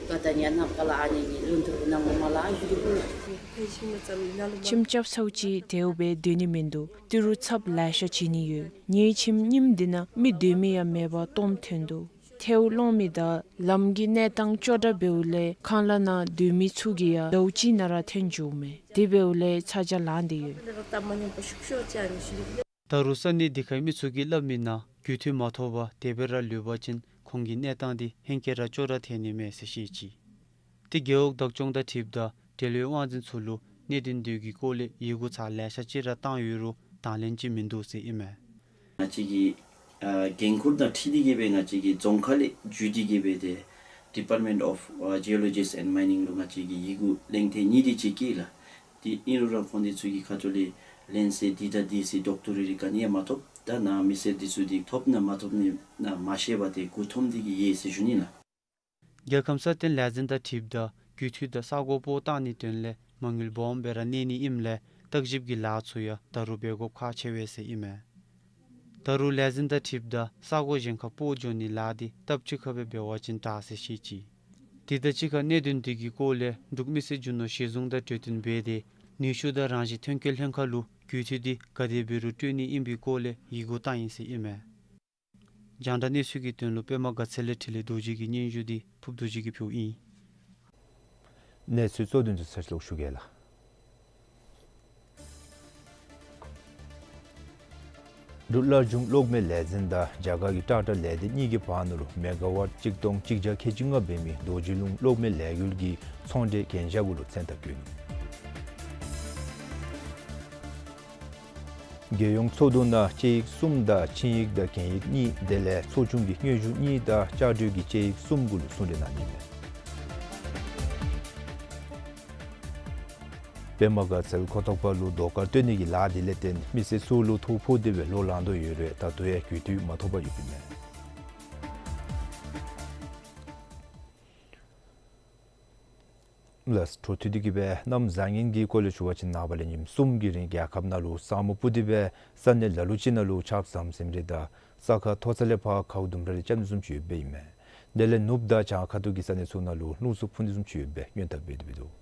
ཁྱིམ་རྐྱབ་ཚརཝ་ཅིག་དེ་སྦེ་སྡོད་ནི་མིན་འདུག། ཏི་རུ་ཚབ་ལེ་ཤ་བྱིན་ནི་ཡོད། ངེའི་ཁྱིམ་རྙིངམ་འདི་ནང་མི་སྡོད་མི་ཡང་མེད་པར་སྟོངམ་ཐོན་འདུག། ཐལཝ་སློང་མི་དང་ལམ་གྱི་གནས་སྟངས་སྐྱོ་དྲགས་འབདཝ་ལས་ཁང་གླ་ནང་སྡོད་མི་ཚུ་གིས་ཡང་ཟླཝ་གཅིག་ནང་ར་ཐོན་འགྱོཝ་མས། དེ་འབདཝ་ལས་ཚ་གྱང་ལངས་ཏེ་ཡོད། ད་རུང་ས་གནས་འདི་ཁའི་མི་ཚུ་གིས་སླབ་མི་ནང་རྒུད་འཐུས་མ་ཐོབ་པར་དེ་སྦེ་ར་ལུས་པ་ཅིན་ཁོང་གི་གནས་སྟངས་འདི་ཧེང་སྐལ་ར་སྐྱོ་དྲགས་ཐོན་ནི་མས་ཟེར་བཤད་ཅི། ཏེ་རྒེད་འོག་བདག་སྐྱོང་དང་འཁྲིལཝ་ད་འབྲེལ་ཡོད་དབང་འཛིན་ཚུ་ལུ་གནད་དོན་འདི་གི་སྐོར་ལས་ཡི་གུ་ཚར་ལེ་ཤ་ཅིག་ར་བཏང་ཡོད་རུང་དང་ལེན་ཅིག་མིན་འདུག་ཟེར་ཨིན་མས། ང་བཅས་ཀྱི་ཨ་འགན་ཁུར་དང་འཁྲིལ་ཏེ་གི་སྦེ་ང་བཅས་ཀྱི་རྫོང་ཁག་ལས་བརྒྱུད་དེ་གི་སྦེ་ཏེ་Department of ཨ་Geologists and Mining ལུ་ང་བཅས་ཀྱིས་ཡི་གུ་གླེང་ཐེངས་གཉིས་དེ་ཅིག་བསྐྱལ་ལགས། ཏེ་ཨིན་རུང་ར་ཁོང་དེ་ཚུ་གི་ཁ་ཐུག་ལས་ལན་ཟེར་འདི་དང་འདི་ཟེར་ལྡོག་ཏོ་རེ་རེ་ག་ནི་ཡང་མ་ཐོབ། ད་ནཱ་མི་སེར་དེ་ཚུ་འདི་ཐོབ་ན་མ་ཐོབ་ནི་ནཱ་མ་ཤེས་པར་ཏེ་མགུ་འཐོམས་ཏེ་གི་ཡོད་ཟེར་ཞུ་ནི་ལགས། རྒྱལ་ཁམས་སྲ་བརྟན་ལས་འཛིན་དང་འཁྲིལཝ་ད་རྒུད་འཐུས་དང་ས་གོ་སྤོ་བཏང་ནིའི་དོན་ལས་མ་དངུལ་སྦོམ་སྦེ་ར་གནས་ནི་ཨིནམ་ལས་བརྟག་ཞིབ་ཀྱི་ལཱ་ཚུ་ཡང་ད་རུང་འབད་དགོཔ་ཁག་ཆེ་བས་ཟེར་ཨིན་མས། ད་རུང་ལས་འཛིན་དང་འཁྲིལཝ་ད་ས་གོ་གཞན་ཁར་སྤོ་འགྱོ་ནིའི་ལཱ་འདི་སྟབས་གཅིག་ཁར་སྦེ་འབད་བ་ཅིན་དྲག་ཟེར་བཤད་ཅི། དེ་དང་གཅིག་ཁར་གནད་དོན་འདི་གི་སྐོར་ལས་འབྲུག་མི་སེར་རྒྱུ་ནོར་གཞི་བཟུང་དང་གྲོས་བསྟུན་འབད་དེ་ནུས་ཤུགས་དང་རང་བཞིན་ཐོན་སྐྱེད་ལྷན་ཁག་ལུ་རྒུད་འཐུས་འདི་ག་དེ་འབད་རུང་སྤྲོད་ནི་ཨིན་པའི་སྐོར་ལས་ཡི་གུ་བཏང་ཡི་ཟེར་ཨིན་མས། རྒྱང་བསྒྲགས་གནས་ཚུལ་གྱི་དོན་ལུ་པདྨ་དགའ་ཚལ་ལས་འཕྲིན་ལས་རྡོ་རྗེ་གི་སྙན་ཞུ་འདི་ཕུབ་རྡོ་རྗེ་གིས་ཕུལཝ་ཨིན། གནས་ཚུལ་གཙོ་དོན་ཚུ་ཚར་ཅིག་ལོག་ཞུ་གེ་ལགས། འབྲུག་སླར་འབྱུང་གློག་མེ་ལས་འཛིན་དང་རྒྱ་གར་གྱི་ཊ་ཊ་ལས་སྡེ་གཉིས་ཀྱི་བར་ན་ལུ་མེ་ག་ཝཊ་གཅིག་སྟོང་གཅིག་བརྒྱ་ཁལ་གཅིག་ལྔ་འབད་མི་རྡོ་རྗེ་ལུང་གློག་མེ་ལས་འགུལ་གྱི་ཚོང་འབྲེལ་གན་རྒྱ་གུ་ལུ་མཚན་རྟགས་བཀོད་ནུག། རྒྱལ་ཡོངས་ཚོགས་འདུ་ནང་དཔྱད་ཡིག་གསུམ་དང་ཆིངས་ཡིག་དང་གན་ཡིག་གཉིས་དེ་ལས་ཚོགས་ཆུང་གི་སྙན་ཞུ་གཉིས་དང་བཅའ་སྒྲིག་གི་དཔྱད་ཡིག་གསུམ་གུ་ལུ་གསུང་གྲོས་གནང་ནི་མས། པདྨ་དགའ་ཚལ་མཁོ་ཐོག་པ་ལུ་རྡོ་དཀར་བཏོན་ནི་གི་ལཱ་འདི་ལས་བརྟེན་མི་སེར་ཚུ་ལུ་ཐོ་ཕོག་སྟེ་སྦེ་ལོ་ལང་དོ་ཡོད་རུང་ད་ལྟོ་ཡང་རྒུད་འཐུས་མ་ཐོབ་པར་ཡོདཔ་ཨིན་མས། ལགས། འཕྲོ་མཐུད་དེ་གི་སྦེ་གནམ་བཟང་ངན་གྱི་སྐོར་ལས་ཞུ་བ་ཅིན་ནངས་པ་ལས་ཉིནམ་གསུམ་གྱི་རིང་རྒྱལ་ཁབ་ནང་ལུ་ས་སྨུག་སྤུབས་ཏེ་སྦེ་ས་གནས་ལ་ལུ་ཅིག་ནང་ལུ་ཆརཔ་ཟམ་ཟིམ་རེ་དང་ས་ཁ་མཐོ་ས་ལས་ཕར་ཁཝ་ལྡུམ་ར་རེ་རྐྱབ་ནི་བཟུམ་ཅིག་ཡོདཔ་ཨིན་མས། དེ་ལས་ནུབ་དང་བྱང་ཁ་ཐུག་གི་ས་གནས་ཚུ་ནང་ལུ་རླུང་འཚུབ་འཕུ་ནི་བཟུམ་ཅིག་ཡོདཔ་སྦེ་སྔོན་དཔག་འབད་དེ་སྦེ་འདུག།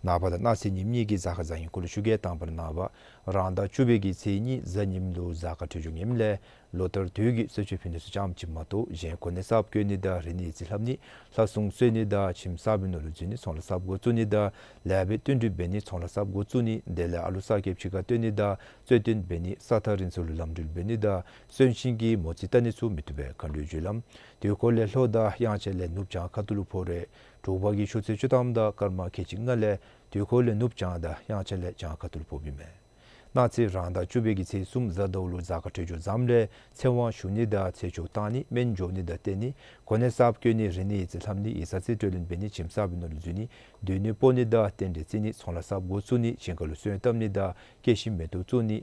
ནངས་པ་དང་གནངས་ཚེ་ཉིནམ་གཉིས་ཀྱི་གཟའ་སྐར་བཟང་ངན་སྐོར་ལས་ཞུ་གེ། དང་པ་ར་ནངས་པ་རང་ཟླ་བཅུ་པའི་གི་ཚེས་གཉིས་གཟའ་ཉིམ་ལུ་གཟའ་སྐར་འཕྲོད་སྦྱོར་ངནམ་ལས་ལོ་ལྟར་དུས་ཀྱི་གསོལ་མཆོད་ཕུལ་ནི་ཚུ་རྐྱངམ་ཅིག་མ་གཏོགས་གཞན་གོ་གནས་གསརཔ་བསྐོ་ནི་དང་རིག་གནས་ཡིག་རྩིས་ལྷབ་ནི་ལྷ་སྲུང་གསོལ་ནི་དང་ཁྱིམ་གསར་པའི་ནང་ལུ་འཛུལ་ནི་ཚོང་ལཱ་གསརཔ་འགོ་བཙུགས་ནི་དང་ལེགས་པའི་བསྟུན་གྲོས་འབད་ནི་ཚོང་ལཱ་གསརཔ་འགོ་བཙུགས་ནི་དེ་ལས་ཨ་ལུ་གསར་སྐྱེསཔ་ཕྱི་ཁར་བཏོན་ནི་དང་རྩོད་དོན་འབད་ནི་ས་ཐག་རིང་སུ་ལུ་ལམ་འགྲུལ་འབད་ནི་དང་གསོན་གཤིན་གྱི་མོ་རྩིས་བལྟ་ནི་ཚུ་མི་བཏུབ་པས། མཁའ་འགྲོའི་རྒྱུ་ལམ་དུས་འཁོར་ལས་ལྷོ་དང་དབྱངས་འཆར་ལས་ནུབ་བྱང་ཁ་ཐུག་ལུ་འཕོ་རུང་དྲོ་པ་གི་ཆུ་ཚོད་བཅུ་ཐམ་དང་སྐར་མ་ཁལ་གཅིག་ལྔ་ལས་དུས་འཁོར་ལས་ནུབ་བྱང་དང་དབྱངས་འཆར་ལས་བྱང་ཁ་ཐུག་ལུ་འཕོཝ་ཨིན་མས། གནངས་ཚེ་རང་ཟླ་བཅུ་པའི་གི་ཚེས་གསུམ་གཟའ་ཟླཝ་ལུ་གཟའ་སྐར་འཕྲོད་སྦྱོར་བཟངམ་ལས་ཚེ་དབང་ཞུ་ནི་དང་ཚེ་ཆོག་བཏང་ནི་སྨན་འཇོག་ནི་དང་བསྟེན་ནི་གོ་གནས་གསརཔ་བསྐོ་ནི་རིག་གནས་ཡིག་རྩིས་ལྷབ་ནི་ཡིག་ཚང་རྩིས་སྤྲོད་ལེན་འབད་ནི་ཁྱིམ་གསར་པའི་ནང་ལུ་འཛུལ་ནི་སྡོད་གནས་སྤོ་ནི་དང་རྟེན་འབྲེལ་བརྩི་ནི་ཚོང་ལཱ་གསརཔ་འགོ་བཙུགས་ནི་ཞིང་ཁ་ལུ་སོན་བཏབ་ནི་དང་སྐྱེ་ཤིང་མེ་ཏོག་བཙུགས་ནི་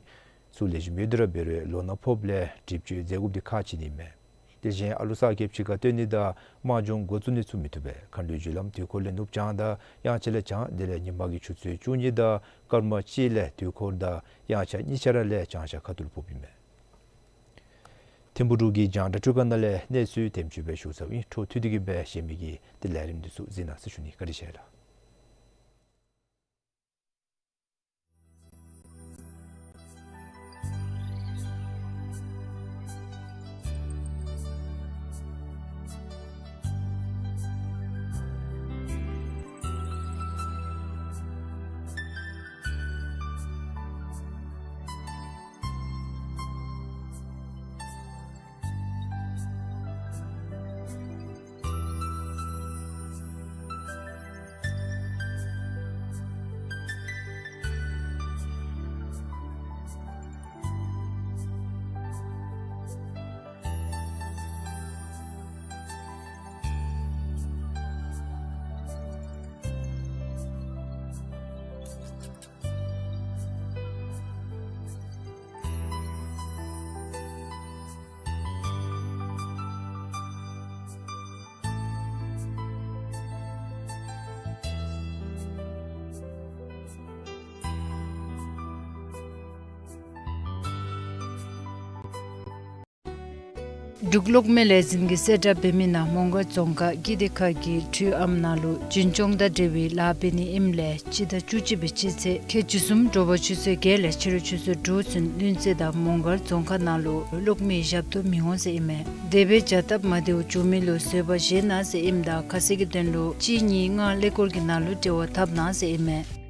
ཚུ་ལེགས་ཤོམ་ཡོད་དེ་ར་འབད་རུང་ལོ་ན་ཕོགཔ་ལས་སྒྲིབ་བཅོས་མཛད་དགོཔ་འདི་ཁག་ཆེ་ནི་མས། དེ་བཞིན་ཨ་ལུ་གསར་སྐྱེསཔ་ཕྱི་ཁར་བཏོན་ནི་དང་དམག་སྦྱོང་འགོ་བཙུགས་ནི་ཚུ་མི་བཏུབ་པས། མཁའ་འགྲོའི་རྒྱུ་ལམ་དུས་འཁོར་ལས་ནུབ་བྱང་དང་དབྱངས་འཆར་ལས་བྱང་དེ་ལས་ཉིན་མ་གི་ཆུ་ཚོད་བཅུ་གཉིས་དང་སྐར་མ་གཅིག་ལས་དུས་འཁོར་དང་དབྱངས་འཆར་གཉིས་ཆ་ར་ལས་བྱང་ཤར་ཁ་ཐུག་ལུ་འཕོཝ་ཨིན་མས། ཐིམ་ཕུག་འབྲུག་གི་རྒྱང་བསྒྲགས་སྒྲིག་ཁང་ནང་ལས་གནས་ཚུལ་དེམ་ཅིག་སྦེ་ཞུ་ཚརཝ་ཨིན། འཕྲོ་མཐུད་དེ་གི་སྦེ་གཞན་མི་གི་ཏེ་ལས་རིམ་འདི་ཚུ་གཟིགས་གནང་ཟེར་ཞུ་ནི། བཀའ་དྲིན་ཆེ་ལགས། འབྲུག་གློག་མེ་ལས་འཛིན་གྱིས་གསལ་བསྒྲགས་འབད་མི་ནང་མོང་སྒར་རྫོང་ཁག་ཀིརྟི་ཁ་གི་འཕྲུལ་ཨམ་ནང་ལུ་འཛིན་སྐྱོང་དང་འབྲེལ་བའི་ལཱ་འབད་ནི་ཨིནམ་ལས་སྤྱི་ཟླ་བཅུ་གཅིག་པའི་སྤྱི་ཚེས་ཁལ་གཅིག་གསུམ་དྲོ་པ་ཆུ་ཚོད་བརྒྱད་ལས་ཕྱི་རུ་ཆུ་ཚོད་དྲུག་ཚུན་ལྷུན་རྩེ་དང་མོང་སྒར་རྫོང་ཁག་ནང་ལུ་གློག་མེ་ཞབས་ཏོག་མི་འོང་ཟེར་ཨིན་མས། དེ་སྦེ་བྱ་སྟབས་མ་བདེཝ་བྱུང་མི་ལུ་བཟོད་པ་བཞེས་གནང་ཟེར་ཨིནམ་ད་ཁ་གསལ་གྱི་དོན་ལུ་གཅིག་གཉིས་ལྔ་ཀླད་ཀོར་གྱི་ནང་ལུ་འབྲེལ་བ་འཐབ་གནང་ཟེར་ཨིན་མས།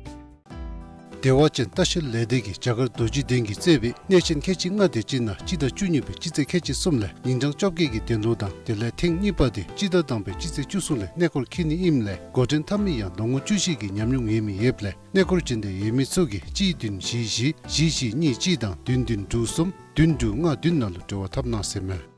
བདེ་བ་ཅན་ལྟ་བཤལ་ལས་སྡེ་གིས་རྒྱ་གར་རྡོ་རྗེ་གདན་གྱིས་གཙོས་པའི་གནས་ཆེན་ཁལ་གཅིག་ལྔ་དེ་ཅིག་ནང་སྤྱི་ཟླ་བཅུ་གཉིས་པའི་སྤྱི་ཚེས་ཁལ་གཅིག་གསུམ་ལས་ཉིན་གྲངས་བཅོ་བརྒྱད་ཀྱི་གདན་ལོ་དང་དེ་ལས་ཐེངས་གཉིས་པ་དེ་སྤྱི་ཟླ་དང་པའི་སྤྱི་ཚེས་བཅུ་གསུམ་ལས་གནས་སྐོར་འཁྱིད་ནི་ཨིནམ་ལས་འགོ་འདྲེན་འཐབ་མི་ཡང་ལོ་ངོ་བཅུ་བཞི་གི་ཉམས་མྱོང་ཡོད་མི་ཡོདཔ་ལས་གནས་སྐོར་འབྱོན་འདོད་ཡོད་མི་ཚུ་གིས་གཅིག་བདུན་བཞི་བཞི་བཞི་བཞི་གཉིས་གཅིག་དང་བདུན་བདུན་དྲུག་གསུམ་བདུན་དྲུག་ལྔ་བདུན་ནང་ལུ་འབྲེལ་བ་འཐབ་གནང་ཟེར་མས།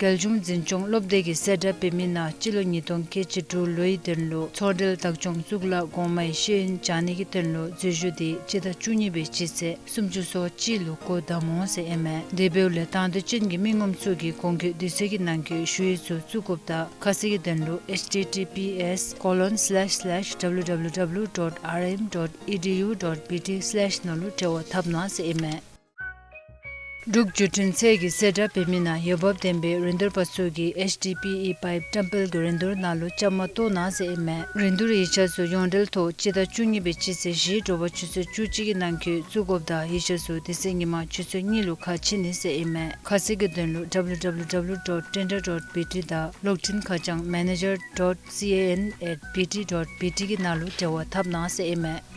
རྒྱལ་གཞུང་འཛིན་སྐྱོང་སློབ་སྡེ་གིས་གསལ་བསྒྲགས་འབད་མི་ནང་སྤྱི་ལོ་ཉིས་སྟོང་ཁལ་གཅིག་དྲུག་ལོའི་དོན་ལུ་ཚོང་འབྲེལ་བདག་སྐྱོང་གཙུག་ལག་གོང་མའི་ཤེས་ཡོན་སྦྱང་ནི་གི་དོན་ལུ་འཛུལ་ཞུགས་དེ་སྤྱི་ཟླ་བཅུ་གཉིས་པའི་སྤྱི་ཚེས་སུམ་ཅུ་སོ་གཅིག་ལུ་སྒོ་བསྡམ་འོང་ཟེར་ཨིན་མས། དེ་འབདཝ་ལས་དང་འདོད་ཅན་གྱི་མི་ངོམ་ཚུ་གིས་གོང་འཁོད་དུས་ཚོད་ཀྱི་ནང་འཁོད་ཞུ་ཡིག་ཚུ་བཙུགས་དགོཔ་དང་ཁ་གསལ་གྱི་དོན་ལུ་H T T P S colon slash slash W W W dot R M dot E D U dot B T slash ནང་ལུ་འབྲེལ་བ་འཐབ་གནང་ཟེར་ཨིན་མས། འབྲུག་བརྒྱུད་འཕྲིན་ཚད་ཀྱིས་གསལ་བསྒྲགས་འབད་མི་ནང་འོས་འབབ་ལྡན་པའི་རིན་བསྡུར་པ་ཚུ་གིས་H D P E pipe ཊམ་དཔལ་གྱི་རིན་བསྡུར་ནང་ལུ་བཅའ་མར་གཏོགས་གནང་ཟེར་ཨིན་མས། རིན་བསྡུར་ཡིག་ཆ་ཚུ་ཡོངས་འབྲེལ་ཐོག་སྤྱི་ཟླ་བཅུ་གཉིས་པའི་སྤྱི་ཚེས་བཞི་དྲོ་པ་ཆུ་ཚོད་བཅུ་གཅིག་གི་ནང་འཁོད་བཙུགས་དགོཔ་དང་ཡིག་ཆ་ཚུ་དེ་ཚེ་ཉིན་མ་ཆུ་ཚོད་གཉིས་ལུ་ཁ་ཕྱེ་ནི་ཟེར་ཨིན་མས། ཁ་གསལ་གྱི་དོན་ལུ W W W dot tender dot B T དང་གློག་འཕྲིན་ཁ་བྱང་manager dot C A N at B T dot B T གི་ནང་ལུ་འབྲེལ་བ་འཐབ་གནང་ཟེར་ཨིན་མས།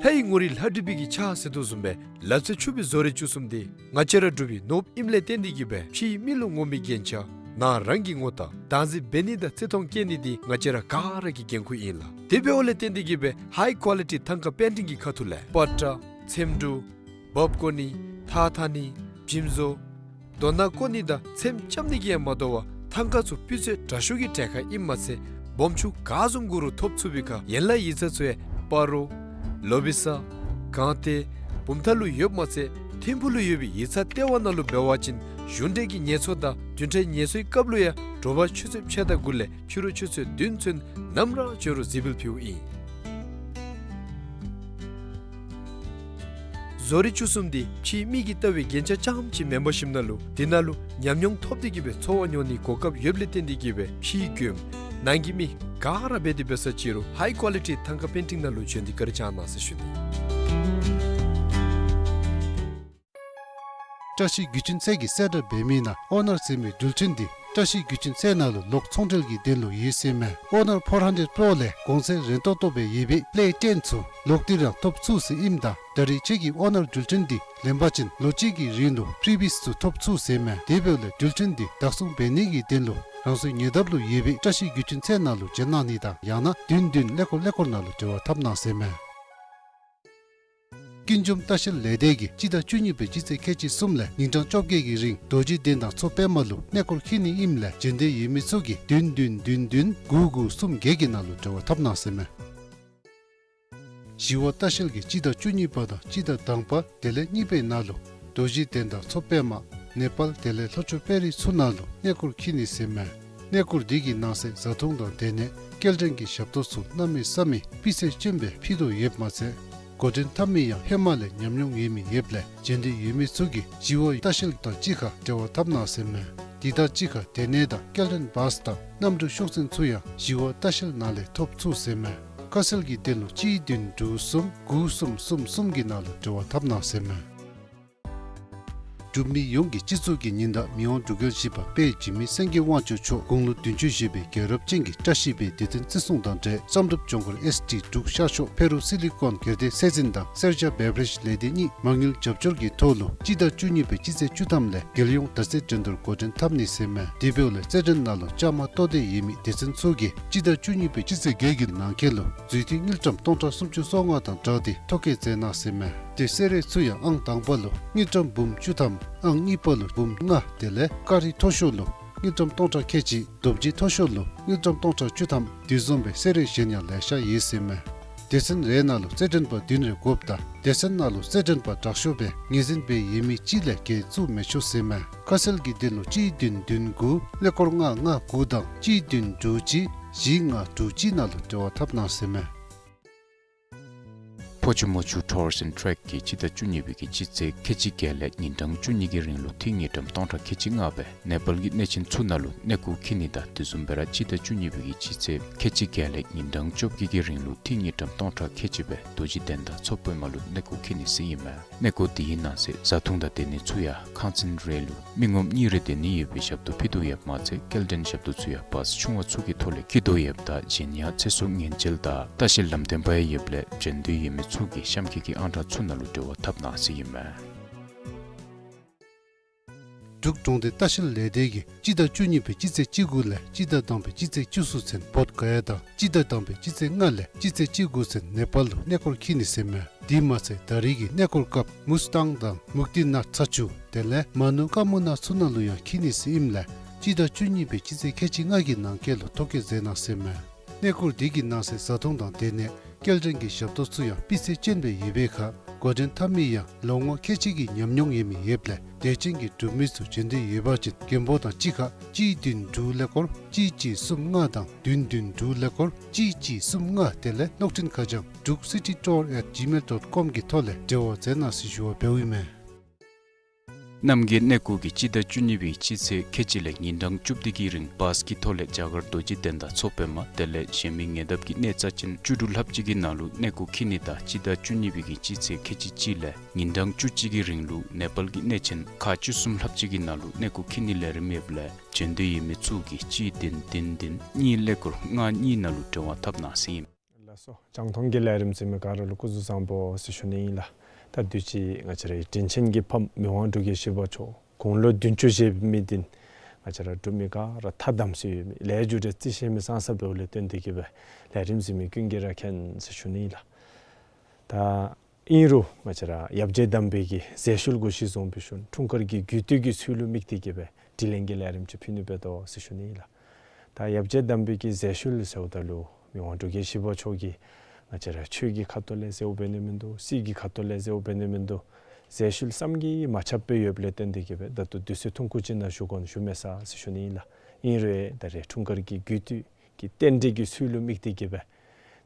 ལྷའི་ངོ་རིས་ལྷ་བྲིས་པའི་གི་ཕྱག་ཟེར་དོ་བཟུམ་སྦེ་ལག་རྩལ་ཕྱུག་པའི་བཟོ་རིག་བཅུ་གསུམ་འདི་ང་བཅས་ར་འབྲུག་པའི་ནོར་བུ་ཨིནམ་ལས་བརྟེན་ཏེ་གིས་སྦེ་ཕྱིའི་མི་ལུ་ངོམ་པའི་རྒྱན་ཆ་ནང་རང་གི་ངོ་དང་བདག་འཛིན་འབད་ནི་དང་བརྩི་མཐོང་བསྐྱེད་ནི་འདི་ང་བཅས་ར་ག་ར་གི་འགན་ཁུར་ཨིན་ལགས། དེ་འབདཝ་ལས་བརྟེན་ཏེ་གིས་སྦེ་ཧའི་ཀོ་ལི་ཊི་ཐང་ཀ་པེན་ཊིང་གི་ཁ་ཐུག་ལས་པ་ཏྲ་ཚེམ་དྲུབ་འབག་བཀོ་ནི་ཐགས་འཐག་ནི་འཇིམ་བཟོ་རྡོ་ནག་བརྐོ་ནི་དང་ཚེམ་རྐྱབ་ནི་གིས་ཡང་མ་དོ་བར་ཐང་ཀ་ཚུ་སྤུས་ཚད་དྲག་ཤོས་ཀྱི་གྲལ་ཁར་ཨིནམ་མ་ཚད་སྦོམ་ཆུང་ག་བཟུམ་དགོ་རུང་ཐོབ་ཚུགས་པའི་ཁར་ཡན་ལག་ཡིག་ཚང་ཚུ་ཡང་སྤ་རོ་ལོ་བི་ས་སྒང་སྟེང་བུམ་ཐང་ལུ་ཡོདཔ་མ་ཚད་ཐིམ་ཕུག་ལུ་ཡོད་པའི་ཡིག་ཚང་ལྟེ་བ་ནང་ལུ་འབད་བ་ཅིན་གཞུང་འབྲེལ་གྱི་ངལ་གསོ་དང་བདུན་ཕྲག་ངལ་གསོའི་སྐབས་ལུ་ཡང་དྲོ་པ་ཆུ་ཚོད་ཕྱེད་དང་དགུ་ལས་ཕྱི་རུ་ཆུ་ཚོད་བདུན་ཚུན་ནམ་ར་འབྱོན་རུང་གཟིགས་འབུལ་ཕུལཝ་ཨིན། བཟོ་རིག་བཅུ་གསུམ་འདི་ཕྱིའི་མི་གིས་ལྟ་བའི་རྒྱན་ཆ་རྐྱངམ་ཅིག་མེན་པར་ཞིནམ་ལས་དེ་ནང་ལུ་ཉམས་མྱོང་ཐོབ་སྟེ་གིས་སྦེ་འཚོ་བ་མྱོང་ནིའི་གོ་སྐབས་ཡོདཔ་ལས་བརྟེན་ཏེ་གིས་སྦེ་ཕྱིའི་མགྱོནམ་ནང་གི་མི་ག་ར་འབད་དེ་འབད་ས་ཅི་རུང་ཧའི་ཀོ་ལི་ཊི་ཐང་ཀ་པེན་ཊིང་ནང་ལུ་བྱོན་ཏེ་བཀའ་དྲིན་བསྐྱང་གནང་ཟེར་ཞུ་ནི། བཀྲ་ཤིས་བརྒྱུད་འཕྲིན་ཚད་ཀྱིས་གསལ་བསྒྲགས་འབད་མི་ནང་ཨོ་ནར་ཟེར་མི་འགྲུལ་འཕྲིན་འདི་བཀྲ་ཤིས་བརྒྱུད་འཕྲིན་ཚད་ནང་ལུ་ལོག་ཚོང་འབྲེལ་གྱི་དོན་ལུ་ཡོད་ཟེར་མས། ཨོ་ནར་ཕོར་ཧན་ཌེཌ་པོརོ་ལས་གོང་ཚད་རན་ཏོག་ཏོ་སྦེ་ཡོད་པའི་པེ་ལེ་ཊེན་ཚུ་ལོག་སྟེ་ར་ཐོབ་ཚུགས་ཟེར་ཨིནམ་ད་ད་རེས་ཁྱེད་ཀྱིས་ཨོ་ནར་འགྲུལ་འཕྲིན་འདི་ལེན་པ་ཅིན་ལོ་གཅིག་གི་རིང་ལུ་ཕི་རི་བི་ཡས་ཚུ་ཐོབ་ཚུགས་ཟེར་མས། དེ་འབདཝ་ལས་འགྲུལ་འཕྲིན་འདི་བདག་བཟུང་འབད་ནི་གི་དོན་ལུ་རང་སོའི་ཉེ་འདབས་ལུ་ཡོད་པའི་བཀྲ་ཤིས་བརྒྱུད་འཕྲིན་ཚད་ནང་ལུ་བྱོན་གནང་ནི་དང་ཡང་ན་བདུན་བདུན་ཀླད་ཀོར་ཀླད་ཀོར་ནང་ལུ་འབྲེལ་བ་འཐབ་གནང་ཟེར་མས། ཀུན་འཇོམས་ལྟ་བཤལ་ལས་སྡེ་གིས་སྤྱི་ཟླ་བཅུ་གཉིས་པའི་སྤྱི་ཚེས་ཁལ་གཅིག་གསུམ་ལས་ཉིན་གྲངས་བཅོ་བརྒྱད་ཀྱི་རིང་རྡོ་རྗེ་གདན་དང་མཚོ་པདྨ་ལུ་གནས་སྐོར་འཁྱིད་ནི་ཨིནམ་ལས་བྱོན་འདོད་ཡོད་མི་ཚུ་གིས་བདུན་བདུན་བདུན་བདུན་དགུ་དགུ་གསུམ་བརྒྱད་ཀྱི་ནང་ལུ་འབྲེལ་བ་འཐབ་གནང་ཟེར་མས། ཞི་བ་ལྟ་བཤལ་གྱིས་སྤྱི་ཟླ་བཅུ་གཉིས་པ་དང་སྤྱི་ཟླ་དང་པ་དེ་ལས་གཉིས་པའི་ནང་ལུ་རྡོ་རྗེ་གདན་དང་མཚོ་པདྨ་ནེ་པཱལ་དེ་ལས་ལྷོ་ཕྱོགས་དཔོན་རིགས་ཚུ་ནང་ལུ་གནས་སྐོར་འཁྱིད་ནི་ཟེར་མས། གནས་སྐོར་འདི་གི་ནང་གསེས་བཟའ་འཐུང་དང་སྡོད་གནས་སྐྱེལ་འདྲེན་གྱི་ཞབས་ཏོག་ཚུ་གནམ་མེད་ས་མེད་སྤུས་ཚད་ལྕོགས་སྦེ་ཕུལ་དོ་ཡོདཔ་མ་ཚད་འགོ་འདྲེན་འཐབ་མི་ཡང་ཧེ་མ་ལས་ཉམས་མྱོང་ཡོད་མི་ཡོདཔ་ལས་བྱོན་འདོད་ཡོད་མི་ཚུ་གིས་ཞི་བ་ལྟ་བཤལ་དང་གཅིག་ཁར་འབྲེལ་བ་འཐབ་གནང་ཟེར་མས། དེ་དང་གཅིག་ཁར་སྡོད་གནས་དང་སྐྱེལ་འདྲེན་བཱས་དང་གནམ་གྲུ་ཤོག་འཛིན་ཚུ་ཡང་ཞི་བ་ལྟ་བཤལ་ནང་ལས་ཐོབ་ཚུགས་ཟེར་མས། ཁ་གསལ་གྱི་དོན་ལུ་གཅིག་བདུན་དྲུག་གསུམ་དགུ་གསུམ་གསུམ་གསུམ་གྱི་ནང་ལུ་འབྲེལ་བ་འཐབ་གནང་ཟེར་མས། འབྲུག་མི་ཡོངས་ཀྱི་སྤྱི་གཙུག་གི་ཉི་ཟླ་མི་དབང་འབྲུག་རྒྱལ་བཞི་པ་དཔལ་འཇིགས་མེད་སེང་གེ་དབང་ཕྱུག་མཆོག་དགུང་ལོ་བདུན་ཅུ་བཞེས་པའི་རྒྱལ་རབས་ཅན་གྱི་བཀྲ་ཤིས་པའི་དུས་སྟོན་བརྩི་སྲུང་དང་འབྲེལ་བསམ་གྲུབ་ལྗོངས་མཁར་ཨེས་ཌི་འབྲུག་ཤར་ཕྱོགས་ཕེ་རུ་སི་ལི་ཀོན་སྒེར་སྡེ་སྲིད་འཛིན་དང་སེར་སྐྱ་བེ་བ་རེཇ་ལས་སྡེ་གཉིས་མ་དངུལ་རྒྱབ་སྐྱོར་གྱི་ཐོག་ལུ་སྤྱི་ཟླ་བཅུ་གཉིས་པའི་སྤྱི་ཚེས་བཅུ་ཐམ་ལས་རྒྱལ་ཡོངས་དྲ་ཚིགས་འགྲན་བསྡུར་འགོ་འདྲེན་འཐབ་ནི་ཟེར་མས། དེ་འབདཝ་ལས་རྩེད་འགྲན་ནང་ལུ་བཅའ་མར་གཏོགས་འདོད་ཡོད་མི་སྡེ་ཚན་ཚུ་གིས་སྤྱི་ཟླ་བཅུ་གཉིས་པའི་སྤྱི་ཚེས་བརྒྱད་ཀྱི་ནང་འཁོད་ལུ་རྫུས་མཐུད་དངུལ་ཀྲམ་སྟོང་ཕྲག་སུམ་ཅུ་སོ་ལྔ་དང་སྦྲགས་ཏེ་ཐོ་བཀོད་མཛད་གནང་ཟེར་མས། ཏེ་གསོལ་རས་ཚུ་ཡང་ཨང་དང་པ་ལུ་དངུལ་ཀྲམ་འབུམ་བཅུ་ཐམ་ཨང་གཉིས་པ་ལུ་འབུམ་ལྔ་དེ་ལས་ཀ་རི་མཐོ་ཤོས་ལུ་དངུལ་ཀྲམ་སྟོང་ཕྲག་ཁལ་གཅིག་རྡོ་རྗེ་མཐོ་ཤོས་ལུ་དངུལ་ཀྲམ་སྟོང་ཕྲག་བཅུ་ཐམ་དེ་བཟུམ་སྦེ་གསོལ་རས་གཞན་ཡང་ལེ་ཤ་ཡོད་ཟེར་མས། སྡེ་ཚན་རེ་ནང་ལུ་རྩེད་འགྲན་པ་བདུན་རེ་དགོཔ་དང་སྡེ་ཚན་ནང་ལུ་རྩེད་འགྲན་པ་དྲག་ཤོས་སྦེ་ངོས་འཛིན་འབད་ཡོད་མི་གཅིག་ལས་བརྒལ་བཙུགས་མི་ཆོག་ཟེར་མས། ཁ་གསལ་གྱི་དོན་ལུ་གཅིག་བདུན་བདུན་དགུ་ཀླད་ཀོར་ལྔ་ལྔ་དགུ་དང་གཅིག་བདུན་དྲུག་གཅིག་བཞི་ལྔ་དྲུག་གཅིག་ནང་ལུ་འབྲེལ་བ་འཐབ་གནང་ཟེར་མས། ཕོ་ཆུ་མོ་ཆུ་ཊུར་སི་ཊེག་གིས་སྤྱི་ཟླ་བཅུ་གཉིས་པའི་གི་སྤྱི་ཚེས་ཁལ་གཅིག་བརྒྱད་ལས་ཉིན་གྲངས་བཅུ་གཉིས་ཀྱི་རིང་ལུ་ཐིག་ཉིས་ཀྲམ་སྟོང་ཕྲག་ཁལ་གཅིག་ལྔ་སྦེ་ནེ་པཱལ་གྱི་གནས་ཆེན་ཚུ་ནང་ལུ་གནས་སྐོར་འཁྱིད་ནི་དང་དེ་བཟུམ་སྦེ་ར་སྤྱི་ཟླ་བཅུ་གཉིས་པའི་གི་སྤྱི་ཚེས་ཁལ་གཅིག་བརྒྱད་ལས་ཉིན་གྲངས་བཅོ་བརྒྱད་ཀྱི་རིང་ལུ་ཐིག་ཉིས་ཀྲམ་སྟོང་ཕྲག་ཁལ་གཅིག་སྦེ་རྡོ་རྗེ་གདན་དང་མཚོ་པདྨ་ལུ་གནས་སྐོར་འཁྱིད་ནི་ཟེར་ཨིན་མས། གནས་སྐོར་དེའི་ནང་གསེས་བཟའ་འཐུང་དང་སྡོད་ནི་ཚུ་ཡང་ཁང་ཚན་རེ་ལུ་མི་ངོམ་གཉིས་རེ་སྡོད་ནི་ཡོད་པའི་ཞབས་ཏོག་ཕུལ་དོ་ཡོདཔ་མ་ཚད་སྐྱེལ་འདྲེན་ཞབས་ཏོག་ཚུ་ཡང་བཱསི་ཆུང་བ་ཚུ་གི་ཐོག་ལས་འཁྱིད་དོ་ཡོདཔ་ད་གཞན་ཡང་ཚེ་སྲོག་ཉེན་བཅོལ་དང་ལྟ་བཤལ་ལམ་སྟོན་པ་ཡང་ཡོདཔ་ལས་བྱོན་འདོད་ཡོད་མི་ཚུ་གིས་གཤམ་འཁོད་ཀྱི་ཨང་གྲངས་ཚུ་ནང་ལུ་འབྲེལ་བ་འཐབ་གནང་ཟེར་ཨིན་མས། འབྲུག་གྲོང་སྡེ་ལྟ་བཤལ་ལས་སྡེ་གིས་སྤྱི་ཟླ་བཅུ་གཉིས་པའི་སྤྱི་ཚེས་བཅུ་དགུ་ལས་སྤྱི་ཟླ་དང་པའི་སྤྱི་ཚེས་བཅུ་གསུམ་ཚུན་བོདྷ་ག་ཡ་དང་སྤྱི་ཟླ་དང་པའི་སྤྱི་ཚེས་ལྔ་ལས་སྤྱི་ཚེས་བཅུ་དགུ་ཚུན་ནེ་པཱལ་ལུ་གནས་སྐོར་འཁྱིད་ནི་ཟེར་མས། དེ་མ་ཚད་ད་རེས་ཀྱི་གནས་སྐོར་སྐབས་མུས་ཏང་དང་མུག་ཏི་ནཱཐ་ཚ་ཆུ་དེ་ལས་མ་ནུ་ཀ་མུ་ན་ཚུ་ནང་ལུ་ཡང་འཁྱིད་ནི་ཟེར་ཨིནམ་ལས་སྤྱི་ཟླ་བཅུ་གཉིས་པའི་སྤྱི་ཚེས་ཁལ་གཅིག་ལྔ་གི་ནང་འཁོད་ལུ་ཐོ་བཀོད་མཛད་གནང་ཟེར་མས། གནས་སྐོར་དེ་གི་ནང་གསེས་བཟའ་འཐུང་དང་སྡོད་གནས་སྐྱེལ་འདྲེན་གྱི་ཞབས་ཏོག་ཚུ་ཡང་སྤུས་ཚད་ཅན་སྦེ་ཡོད་པའི་ཁར་འགོ་འདྲེན་འཐབ་མི་ཡང་ལོ་ངོ་ཁལ་གཅིག་གི་ཉམས་མྱོང་ཡོད་མི་ཡོདཔ་ལས་དད་ཅན་གྱི་འབྲུག་མི་ཚུ་བྱོན་འདོད་ཡོད་པ་ཅིན་མགོན་པོ་དང་གཅིག་ཁར་གཅིག་བདུན་དྲུག་ཀླད་ཀོར་གཅིག་གཅིག་གསུམ་ལྔ་དང་བདུན་བདུན་དྲུག་ཀླད་ཀོར་གཅིག་གཅིག་གསུམ་ལྔ་དེ་ལས་གློག་འཕྲིན་ཁ་བྱང་འབྲུག་སི་ཊི་ཊུར་ཨེཊ་ཇི་མེལ་ཌོཊ་ཀོམ་གི་ཐོག་ལས་འབྲེལ་བ་མཛད་གནང་ཟེར་ཞུ་བ་འབདཝ་ཨིན་མས། རྣམ་རྒྱལ་གནས་སྐོར་གྱིས་སྤྱི་ཟླ་བཅུ་གཉིས་པའི་སྤྱི་ཚེས་ཁལ་གཅིག་ལས་ཉིན་གྲངས་བཅུ་བདུན་གྱི་རིང་བཱསི་གི་ཐོག་ལས་རྒྱ་གར་རྡོ་རྗེ་གདན་དང་མཚོ་པདྨ་དེ་ལས་གཞན་མི་ཉེ་འདབས་ཀྱི་གནས་རྩ་ཅན་བཅུ་དྲུག་ལྷགཔ་ཅིག་གི་ནང་ལུ་གནས་སྐོར་འཁྱིད་ནི་དང་སྤྱི་ཟླ་བཅུ་གཉིས་པའི་གི་སྤྱི་ཚེས་ཁལ་གཅིག་གཅིག་ལས་ཉིན་གྲངས་བཅུ་གཅིག་གི་རིང་ལུ་ནེ་པཱལ་གྱི་གནས་ཆེན་ཁག་བཅུ་གསུམ་ལྷགཔ་ཅིག་གི་ནང་ལུ་གནས་སྐོར་འཁྱིད་ནི་ལས་རིམ་ཡོདཔ་ལས་བྱོན་འདོད་ཡོད་མི་ཚུ་གིས་གཅིག་བདུན་བདུན་བདུན་གཉིས་ཀླད་ཀོར་ལྔ་གཉིས་ནང་ལུ་འབྲེལ་བ་འཐབ་གནང་ཟེར་ཨིན། ལགས་སོ། རྒྱང་མཐོང་གི་ལས་རིམ་གཟིགས་མི་ག་ར་ལུ་སྐུ་གཟུགས་བཟང་པོ་ཟེར་ཞུ་ནི་ཨིན་ལགས། ད་དུས་ཅི་ང་བཅས་རའི་དྲིན་ཆེན་གྱི་ཕམ་མི་དབང་འབྲུག་རྒྱལ་བཞི་པ་མཆོག་དགུང་ལོ་བདུན་ཅུ་བཞེས་མི་འདི་ང་བཅས་ར་འབྲུག་མི་ག་ར་ཐ་དམ་ཟེར་ཡོད་མི་ལས་རྒྱུ་འབྲས་རྩིས་ཤེས་མི་ཙང་ཙ་འབདཝ་ལས་བརྟེན་ཏེ་གིས་སྦེ་ལས་རིམ་གཟིགས་མི་ཀུན་གྱིས་ར་མཁྱེན་ཟེར་ཞུ་ནི་ཨིན་ལགས། ད་ཨིན་རུང་ང་བཅས་ར་ཡབ་རྗེ་དམ་པའི་གི་ཟས་ཤུལ་གུ་གཞི་བཟུང་བའི་ཤུལ་འཁྲུངས་སྐར་གྱི་དགུ་སྟོད་ཀྱི་ཚུལ་ལུ་དམིགས་ཏེ་གིས་སྦེ་དྲིན་ལན་གྱི་ལས་རིམ་ཅིག་ཕུལ་ནི་འབད་དོ་ཟེར་ཞུ་ནི་ཨིན་ལགས། ད་ཡབ་རྗེ་དམ་པའི་གི་ཟས་ཤུལ་ཟེརཝ་ད་ལུ་མི་དབང་འབྲུག་རྒྱལ་བཞི་པ་མཆོག་གིས་ང་བཅས་ར་ཆོས་ཀྱི་ཁ་ཐུག་ལས་ཟེརཝ་འབད་ནི་མིན་འདུག། སྲིད་ཀྱི་ཁ་ཐུག་ལས་ཟེརཝ་འབད་ནི་མིན་འདུག། ཟས་ཤུལ་བསམ་གྱིས་མ་ཁྱབ་སྦེ་ཡོདཔ་ལས་བརྟེན་ཏེ་གིས་སྦེ་ད་ལྟོ་དུས་ཚོད་ཐུང་ཀུ་ཅིག་ནང་ཞུ་དགོ་ན་ཞུ་མེད་ས་ཟེར་ཞུ་ནི་ཨིན་ལགས། ཨིན་རུང་ད་རེས་འཁྲུངས་སྐར་གྱི་དགུ་སྟོད་ཀྱི་རྟེན་འབྲེལ་གྱི་ཚུལ་ལུ་དམིགས་ཏེ་གིས་སྦེ་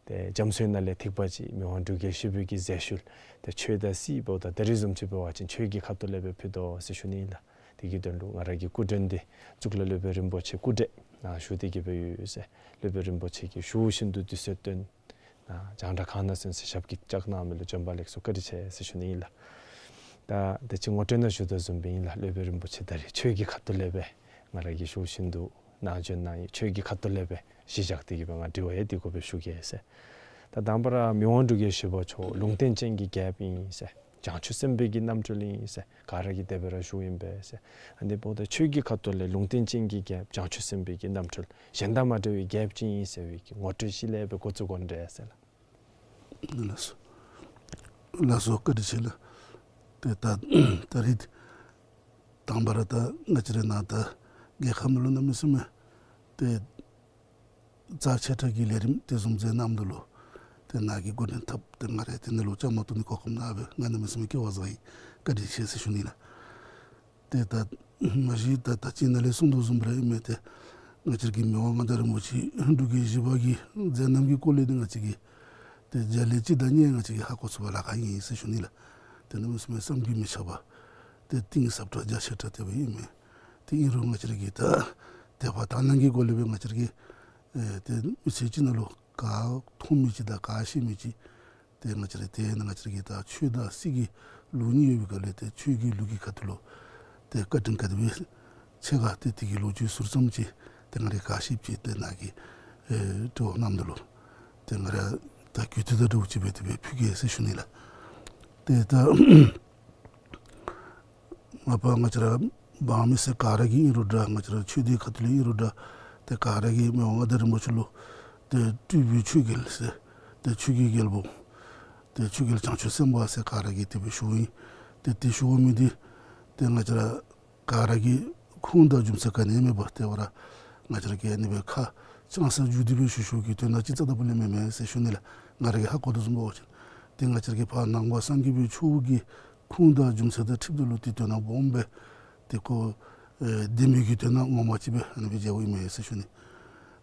ཏེ་རྒྱ་མཚོའི་ནང་ལས་ཐིགས་པ་ཅིག་མི་དབང་འབྲུག་རྒྱལ་བཞི་པའི་གི་ཟས་ཤུལ་ཏེ་ཆོས་དང་སྲིད་འབདཝ་ད་ད་རིས་བཟུམ་ཅིག་འབད་བ་ཅིན་ཆོས་ཀྱི་ཁ་ཐུག་ལས་སྦེ་ཕུལ་དོ་ཟེར་ཞུ་ནི་ཨིན་ལགས། དེ་གི་དོན་ལུ་ང་ར་གི་སྐུ་མགྲོན་འདི་གཙུག་ལག་སློབ་དཔོན་རིན་པོ་ཆེ་སྐུ་བགྲེས་ནཱ་བཞུགས་ཏེ་གིས་སྦེ་ཡོད་ཟེར། སློབ་དཔོན་རིན་པོ་ཆེ་གིས་ཞུ་བཞིན་དུ་དུས་ཚོད་བཏོན་ནཱ་རྒྱང་བསྒྲགས་ཁང་ནང་གསན་ཟེར་ཞབས་ཀྱིས་བཅགས་གནང་མི་ལུ་བྱོན་པ་ལེགས་སོ་བཀའ་དྲིན་ཆེ་ཟེར་ཞུ་ནི་ཨིན་ལགས། ད་དེ་ཅིག་ངོ་སྤྲོད་ནང་ཞུ་དོ་བཟུམ་སྦེ་ཨིན་ལགས། སློབ་དཔོན་རིན་པོ་ཆེ་ད་རེས་ཆོས་ཀྱི་ཁ་ཐུག་ལས་སྦེ་ང་ར་གིས་ཞུ་བཞིན་དུ་ནཱ་བྱོན་གནང་ཡི། ཆོས་ཀྱི་ཁ་ཐུག་ལས་སྦེ་གཞི་བཞག་སྟེ་གིས་སྦེ་ང་དྲི་བ་ཡང་དེ་གུ་སྦེ་ཞུ་གེ་ཟེར། ད་དང་པ་ར་མི་དབང་འབྲུག་རྒྱལ་བཞི་པ་མཆོག་ལུང་བསྟན་ཅན་གྱི་རྒྱལཔོ་ཨིན་ཟེར། བྱང་ཆུབ་སེམས་དཔའི་གི་རྣམ་འཕྲུལ་ཨིན་ཟེར་ག་ར་གིས་དེ་སྦེ་ར་ཞུཝ་ཨིན་པས་ཟེར། ཨ་ནི་འབདཝ་ད་ཆོས་ཀྱི་ཁ་ཐུག་ལས་ལུང་བསྟན་ཅན་གྱི་རྒྱལཔོ་བྱང་ཆུབ་སེམས་དཔའི་གི་རྣམ་འཕྲུལ་གཞན་དང་མ་འདྲ་བའི་རྒྱལཔོ་ཅིག་ཨིན་ཟེར་བའི་གི་ངོ་སྤྲོད་ཅིག་ལས་སྦེ་འགོ་བཙུགས་དགོ་ནི་འདྲས་ཟེར་ལགས། ལགས་སོ། ལགས་སོ་བཀའ་དྲིན་ཆེ་ལགས། ཏེ་ད་ད་རིས་དང་པ་ར་ད་ང་བཅས་རའི་ནཱ་ད་རྒྱལ་ཁབ་ནང་ལུ་གནམ་མེད་ས་མེད་ཏེ་རྩ་ཆེ་དྲགས་ཀྱི་ལས་རིམ་དེ་བཟུམ་མཛད་གནངམ་ད་ལུ་ཏེ་ནཱ་གིས་འགོ་འདྲེན་འཐབ་སྟེ་ང་ར་དེ་ནང་ལུ་བཅའ་མར་གཏོགས་ནི་གོ་སྐབས་གནང་བར་ང་གནམ་མེད་ས་མེད་སྐལ་བ་བཟང་ཡི། བཀའ་དྲིན་ཆེ་ཟེར་ཞུ་ནི་ལགས། ཏེ་ད་མ་གཞི་ད་ད་ཅི་ནཱ་ལས་གསུངས་དོ་བཟུམ་སྦེ་ར་ཨིན་མས། ཏེ་ང་བཅས་ཀྱི་མི་དབང་མངའ་བདག་རིན་པོ་ཆེ་འབྲུག་རྒྱལ་བཞི་པ་གི་མཛད་རྣམ་གྱི་སྐོར་ལས་ཏེ་ང་བཅས་ཀྱིས་ཏེ་མཇལ་ལས་ཅིག་དང་གཉིས་ང་བཅས་ཀྱིས་ཧ་གོ་ཚུགས་པར་ལཱ་ཁག་ཨིན་ཟེར་ཞུ་ནི་ལགས། ཏེ་གནམ་མེད་ས་མེད་བསམ་གྱིས་མི་ཁྱབ་པ་ཏེ་གཏིང་ཟབ་དྲགས་རྒྱ་ཆེ་དྲགས་དེ་སྦེ་ཨིན་མས། ཏེ་ཨིན་རུང་ང་བཅས་ཀྱིས་ད་དད་པ་དག་སྣང་གི་སྒོ་ལས་སྦེ་ང་བཅས་ཀྱིས་ཨེ་ཏེ་མི་ཚེ་གཅིག་ནང་ལུ་ག་མཐོང་མི་ཅིག་དང་ག་ཤེས་མི་ཅིག་ཏེ་ང་བཅས་ར་ཏེ་ནཱ་ང་བཅས་ར་གི་ད་ཆོས་དང་སྲིད་ཀྱི་ལུགས་གཉིས་ཡོད་པའི་སྒང་ལས་ཏེ་ཆོས་ཀྱི་ལུགས་ཀྱི་ཁ་ཐུག་ལུ་ཏེ་བཀའ་དྲིན་ག་དེ་སྦེ་ཆེ་ག་ཏེ་དེ་གི་ལོ་རྒྱུས་ཟུར་ཙམ་ཅིག་ཏེ་ང་ར་ག་ཤེསཔ་ཅིག་ཏེ་ནཱ་གིས་ཨེ་དྲི་བ་གནངམ་ད་ལུ་ཏེ་ང་ར་ད་གུས་བཏུད་དང་འདྲཝ་ཅིག་སྦེ་དེ་སྦེ་ཕུལ་གེ་ཟེར་ཞུ་ནི་ལགས། ཏེ་ད་མ་པ་ང་བཅས་ར་འབངས་མི་སེར་ག་ར་གིས་ཨིན་རུང་འདྲ་ང་བཅས་ར་ཆོས་སྡེ་ཁ་ཐུག་ལས་ཨིན་རུང་འདྲ་ཏེ་ག་ར་གིས་མི་དབང་མངའ་བདག་རིན་པོ་ཆེ་ལུ་ཏེ་སྤྲུལ་པའི་ཆོས་རྒྱལ་ཟེར་ཏེ་ཆོས་ཀྱི་རྒྱལ་པོ་ཏེ་ཆོས་རྒྱལ་བྱང་ཆུབ་སེམས་དཔའ་ཟེར་ག་ར་གིས་དེ་སྦེ་ཞུཝ་ཨིན། ཏེ་དེ་ཞུ་མི་འདི་ཏེ་ང་བཅས་ར་ག་ར་གིས་ཁུངས་དང་རྒྱུ་མཚན་ག་ནི་མེད་པར་ཏེ་བ་ར་ང་བཅས་ར་གིས་ཨ་ནི་སྦེ་ཁ་བཅང་ས་བསྒྱུར་ཏེ་སྦེ་ཞུ་ཞུཝ་གི་དོན་དག་ཅིག་རྩ་དང་པོ་ལས་མེན་མས་ཟེར་ཞུ་ནི་ལགས། ང་ར་གིས་ཧ་གོ་དོ་བཟུམ་འབད་བ་ཅིན་ཏེ་ང་བཅས་ར་གི་ཕར་ནང་པ་སངས་རྒྱས་པའི་ཆོས་ཀྱི་ཁུངས་དང་རྒྱུ་མཚན་དང་འཁྲིལཝ་ད་ལུ་ཏེ་དོན་དག་སྦོམ་སྦེ་ཏེ་ཁོ་ཨེ་བདེན་པའི་གི་དོན་དག་ངོ་མ་ཅིག་སྦེ་ཨ་ནི་སྦེ་མཇལཝ་ཨིན་མས་ཟེར་ཞུ་ནི།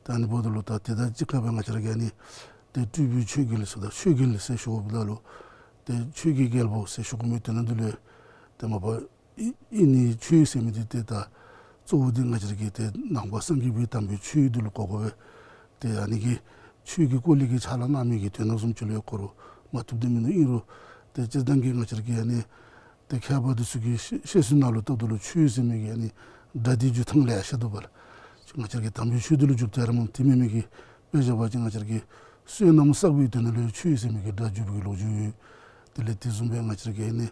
ད་ཨ་ནི་འབདཝ་ད་ལུ་ད་དེ་དང་གཅིག་ཁར་སྦེ་ང་བཅས་ར་གིས་ཨ་ནི་ ཏེ་སྤྲུལ་པའི་ཆོས་རྒྱལ་ཟེརཝ་ད་ཆོས་རྒྱལ་ཟེར་ཞུཝ་ད་ལུ་ཏེ་ཆོས་ཀྱི་རྒྱལ་པོ་ཟེར་ཞུ་དགོ་མི་དོན་དག་འདི་ལུ་ཏེ་མ་པ་ཨིན་ནི་ཆོས་ཟེར་མི་འདི་ཏེ་ད་གཙོ་བོ་འདི་ང་བཅས་ར་གི་ཏེ་ནང་པ་སངས་རྒྱས་པའི་དམ་པའི་ཆོས་འདི་ལུ་གོ་དགོ་པས། ཏེ་ཨ་ནི་གི་ཆོས་ཀྱི་སྐོར་ལས་ཀྱི་ཕྱག་ལཱ་གནང་མི་གི་དོན་དག་བཟུམ་ཅིག་ལུ་ཡང་གོ་རུང་མ་བཏུབ་སྟེ་མིན་འདུག། ཨིན་རུང་ཏེ་སྤྱིར་བཏང་གི་ང་བཅས་ར་གི་ཨ་ནི་ཏེ་མཁས་པ་འདི་ཚུ་གིས་བཤད་བཤད་སྲོལ་ནང་ལུ་བལྟཝ་ད་ལུ་ཆོས་ཟེར་མི་གི་ཨ་ནི་སྒྲ་འདི་འཇུག་ཐངས་ལེ་ཤ་འདུག་པ་ལགས། ང་བཅས་ར་གི་དམ་པའི་ཆོས་འདི་ལུ་འཇུགཔ་ད་ར་མ་དེ་མེན་མི་གི་དཔེ་བཞག་པ་ཅིན་ང་བཅས་ར་གི་བསོད་ནམས་བསགས་པའི་དོན་ལུ་ཆོས་ཟེར་མི་གི་སྒྲ་འཇུག་པའི་གི་ལོ་རྒྱུས་ཡོད། དེ་ལས་དེ་བཟུམ་སྦེ་ང་བཅས་ར་གི་ཨ་ནི་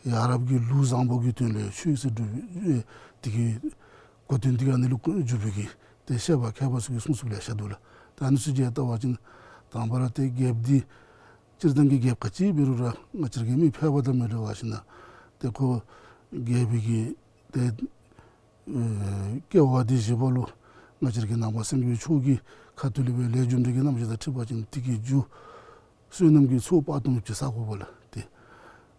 ཡ་རབས་ཀྱི་ལུགས་བཟང་པོ་གི་དོན་ལུ་ཆོས་ཟེར་འགྲུབ་པའི་དེ་གི་གོ་དོན་འདི་ག་ཨ་ནི་ལུ་འཇུག་པའི་གི་ཏེ་བཤད་པ་མཁས་པ་ཚུ་གིས་གསུངས་གསུངསམ་ལེ་ཤ་འདུག་ལགས། ད་ཨ་ནི་ཚུ་ཅིག་བལྟ་བ་ཅིན་དང་པ་ར་ཏེ་རྒྱལཔོ་འདི་སྤྱིར་བཏང་གི་རྒྱལཔོ་ག་ཅི་འབད་རུང་ར་ང་བཅས་ར་གི་མི་ཕལ་པ་དང་མི་འདྲ་བ་ཞིག་ཨིན། ཏེ་ཁོ་རྒྱལ་པོའི་གི་ཏེ་ཨེ་སྐྱེ་བ་འདི་བཞེས་པ་ལུ་ང་བཅས་ར་གི་ནང་པ་སངས་རྒྱས་པའི་ཆོས་ཀྱི་ཁ་ཐུག་ལས་སྦེ་ལས་རྒྱུ་འབྲས་ཀྱི་རྣམ་གཞག་དང་འཁྲིལ་བ་ཅིན་དེ་གི་རྒྱུ་བསོད་ནམས་ཀྱི་ཚོགས་དཔག་ཏུ་མེད་པ་ཅིག་བསག་དགོ་པས་ལགས། ཏེ་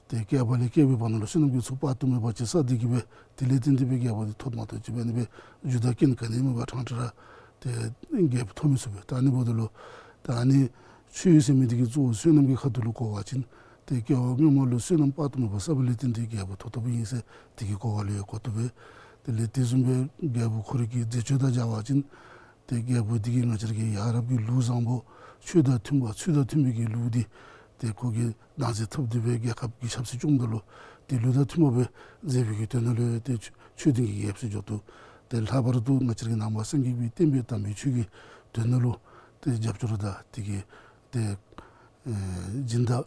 ཏེ་བསྐལ་པ་ལས་བསྐལ་པའི་བར་ན་ལུ་བསོད་ནམས་ཀྱི་ཚོགས་དཔག་ཏུ་མེད་པ་ཅིག་བསགས་ཏེ་གི་སྦེ་དེ་ལས་བརྟེན་ཏེ་སྦེ་རྒྱལ་པོ་འདི་ཐོབ་མ་ཐོབ་ཅིག་འབད་ནི་སྦེ་རྒྱུ་དང་རྐྱེན་ག་ནི་མེད་པར་ཕྲང་ཕྲང་ར་ཏེ་རྒྱལ་པོ་ཐོབ་མི་ཚུགས་པས། ད་ཨ་ནི་འབདཝ་ད་ལུ་ད་ཨ་ནི་ཆོས་ཟེར་མི་འདི་གི་གཙོ་བོ་བསོད་ནམས་ཀྱི་ཁ་ཐུག་ལུ་གོ་བ་ཅིན་ཏེ་སྐྱེ་བ་སྔོན་མ་ལུ་བསོད་ནམས་དཔག་ཏུ་མེད་པ་བསགས་པ་ལས་བརྟེན་ཏེ་རྒྱལ་པོ་ཐོབ་ཐོབ་ཨིན་ཟེར་དེ་གི་གོ་བ་ལུ་ཡང་གོ་བཏུབ་པས། དེ་ལས་དེ་བཟུམ་སྦེ་རྒྱལ་པོ་ཁོ་རའི་གི་མཛད་སྤྱོད་དང་སྦྱར་བ་ཅིན་ཏེ་རྒྱལ་པོ་འདི་གིས་ང་བཅས་ར་གི་ཡ་རབས་ཀྱི་ལུགས་བཟང་པོ་ཆོས་དང་མཐུན་པ་ཚུལ་དང་མཐུན་པའི་གི་ལུགས་འདི་ཏེ་ཁོ་གིས་བདག་འཛིན་འཐབ་སྟེ་སྦེ་རྒྱལ་ཁབ་ཀྱི་ཆབ་སྲིད་སྐྱོངམ་ད་ལུ་ཏེ་ལུགས་དང་མཐུན་པ་སྦེ་མཛད་པའི་གི་དོན་ལུ་ཏེ་ཆོས་ཆོས་ལྡན་གྱི་རྒྱལཔོ་ཟེར་འགྱོ་དོ། ཏེ་ལྷག་པར་དུ་ང་བཅས་ར་གི་ནང་པ་སངས་རྒྱས་པའི་བསྟན་པའི་དམ་པའི་ཆོས་ཀྱི་དོན་ལུ་ཏེ་རྒྱབ་སྐྱོར་དང་དེ་གི་ཏེ་ཨེ་སྦྱིན་བདག་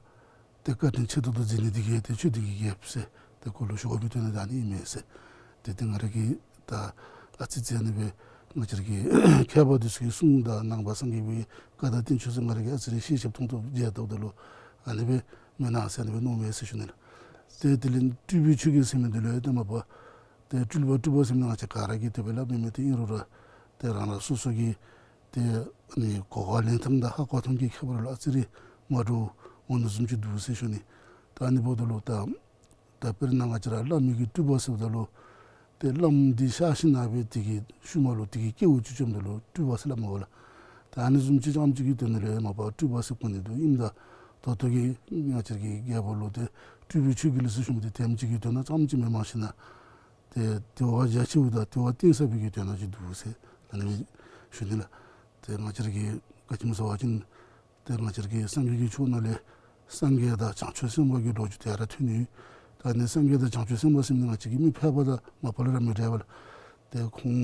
ཏེ་བཀའ་དྲིན་ཆེ་ཏོག་ཏོ་མཛད་ནི་འདི་གིས་ཏེ་ཆོས་ལྡན་གྱི་རྒྱལཔོ་ཟེར་ཏེ་ཁོ་ལུ་ཞུ་དགོ་པའི་དོན་ནི་ད་ཨ་ནི་ཨིན་མས་ཟེར། ཏེ་ཏེ་ང་ར་གིས་ད་ཨ་ཙི་ཙི་ཨ་ནི་སྦེ་ང་བཅས་ར་གི་མཁས་པ་འདི་ཚུ་གི་གསུང་དང་ནང་པ་སངས་རྒྱས་པའི་བཀའ་དང་བསྟན་བཅོས་ཚུ་ང་ར་གིས་ཨ་ཙི་རེ་ཤེས་ཞིབ་ཏོང་ཏོ་མཇལ་བལྟཝ་ད་ལུ་ཨ་ནི་སྦེ་མེན་ན་ཟེར་ཨ་ནི་སྦེ་མནོཝ་མས་ཟེར་ཞུ་ནི་ལགས། ཏེ་དེ་ལས་སྤྲུལ་པའི་ཆོས་རྒྱལ་ཟེར་མི་འདི་ལུ་ཡང་ཏེ་མ་པ་ཏེ་སྤྲུལ་པ་སྤྲུལ་པ་ཟེར་མི་ང་བཅས་ག་ར་གིས་དེ་སྦེ་སླབ་མི་མེད། ཏེ་ཨིན་རུང་ར་ཏེ་རང་རང་སོ་སོ་གི་ཏེ་ཨ་ནི་གོ་བ་ལེན་ཐངས་དང་ཧ་གོ་ཐངས་ཀྱི་ཁྱད་པར་ལུ་ཨ་ཙི་རེ་མ་འདྲཝ་འོང་ནི་བཟུམ་ཅིག་འདུག་ཟེར་ཞུ་ནི། ད་ཨ་ནི་འབདཝ་ད་ལུ་ད་ད་དཔེར་ན་ང་བཅས་ར་བླ་མའི་གི་སྤྲུལ་པ་ཟེརཝ་ད་ལུ་ཏེ་བླམ་འདི་གཤགས་ཞིནམ་སྦེ་དེ་གི་ཤུལ་མ་ལུ་དེ་གི་སྐྱེ་བོ་ཅིག་བྱོནམ་ད་ལུ་སྤྲུལ་པ་ཟེར་སླབ་མས་པ་ལགས། ད་ཨ་ནི་བཟུམ་ཅིག་རྐྱངམ་ཅིག་གི་དོན་ལུ་ཡང་མ་པ་སྤྲུལ་པ་ཟེར་གོ་ནི་འདུག། ཨིནམ་ད་ད་ལྟོ་གི་ང་བཅས་ར་གི་རྒྱལ་པོ་ལུ་ཏེ་སྤྲུལ་པའི་ཆོས་རྒྱལ་ཟེར་ཞུ་མི་འདི་དེམ་ཅིག་གི་དོན་ན་རྐྱངམ་ཅིག་མེནམ་ཞིནམ་ཏེ་དེ་བ་རྒྱ་ཆེཝ་དང་དེ་བ་བརྟན་ས་སྦེ་གི་དོན་ཅིག་འདུག་ཟེར་ཨ་ནི་ཞུ་ནི་ལགས། ཏེ་ང་བཅས་ར་གིས་ག་ཅི་སྨོ་ཟེར་བ་ཅིན་ཏེ་ང་བཅས་ར་གི་སངས་རྒྱས་ཀྱི་ཆོས་ནང་ལས་སངས་རྒྱས་དང་བྱང་ཆུབ་སེམས་དཔའ་གི་ལོ་རྒྱུས་དེ་ར་ཐོན་ནི། ད་ཨ་ནི་སངས་རྒྱས་དང་བྱང་ཆུབ་སེམས་དཔའ་ཟེར་མི་ང་བཅས་ཀྱི་མི་ཕལ་པ་དང་མ་པ་ལས་ར་མི་འདྲ་བས་ལགས། ཏེ་ཁོང་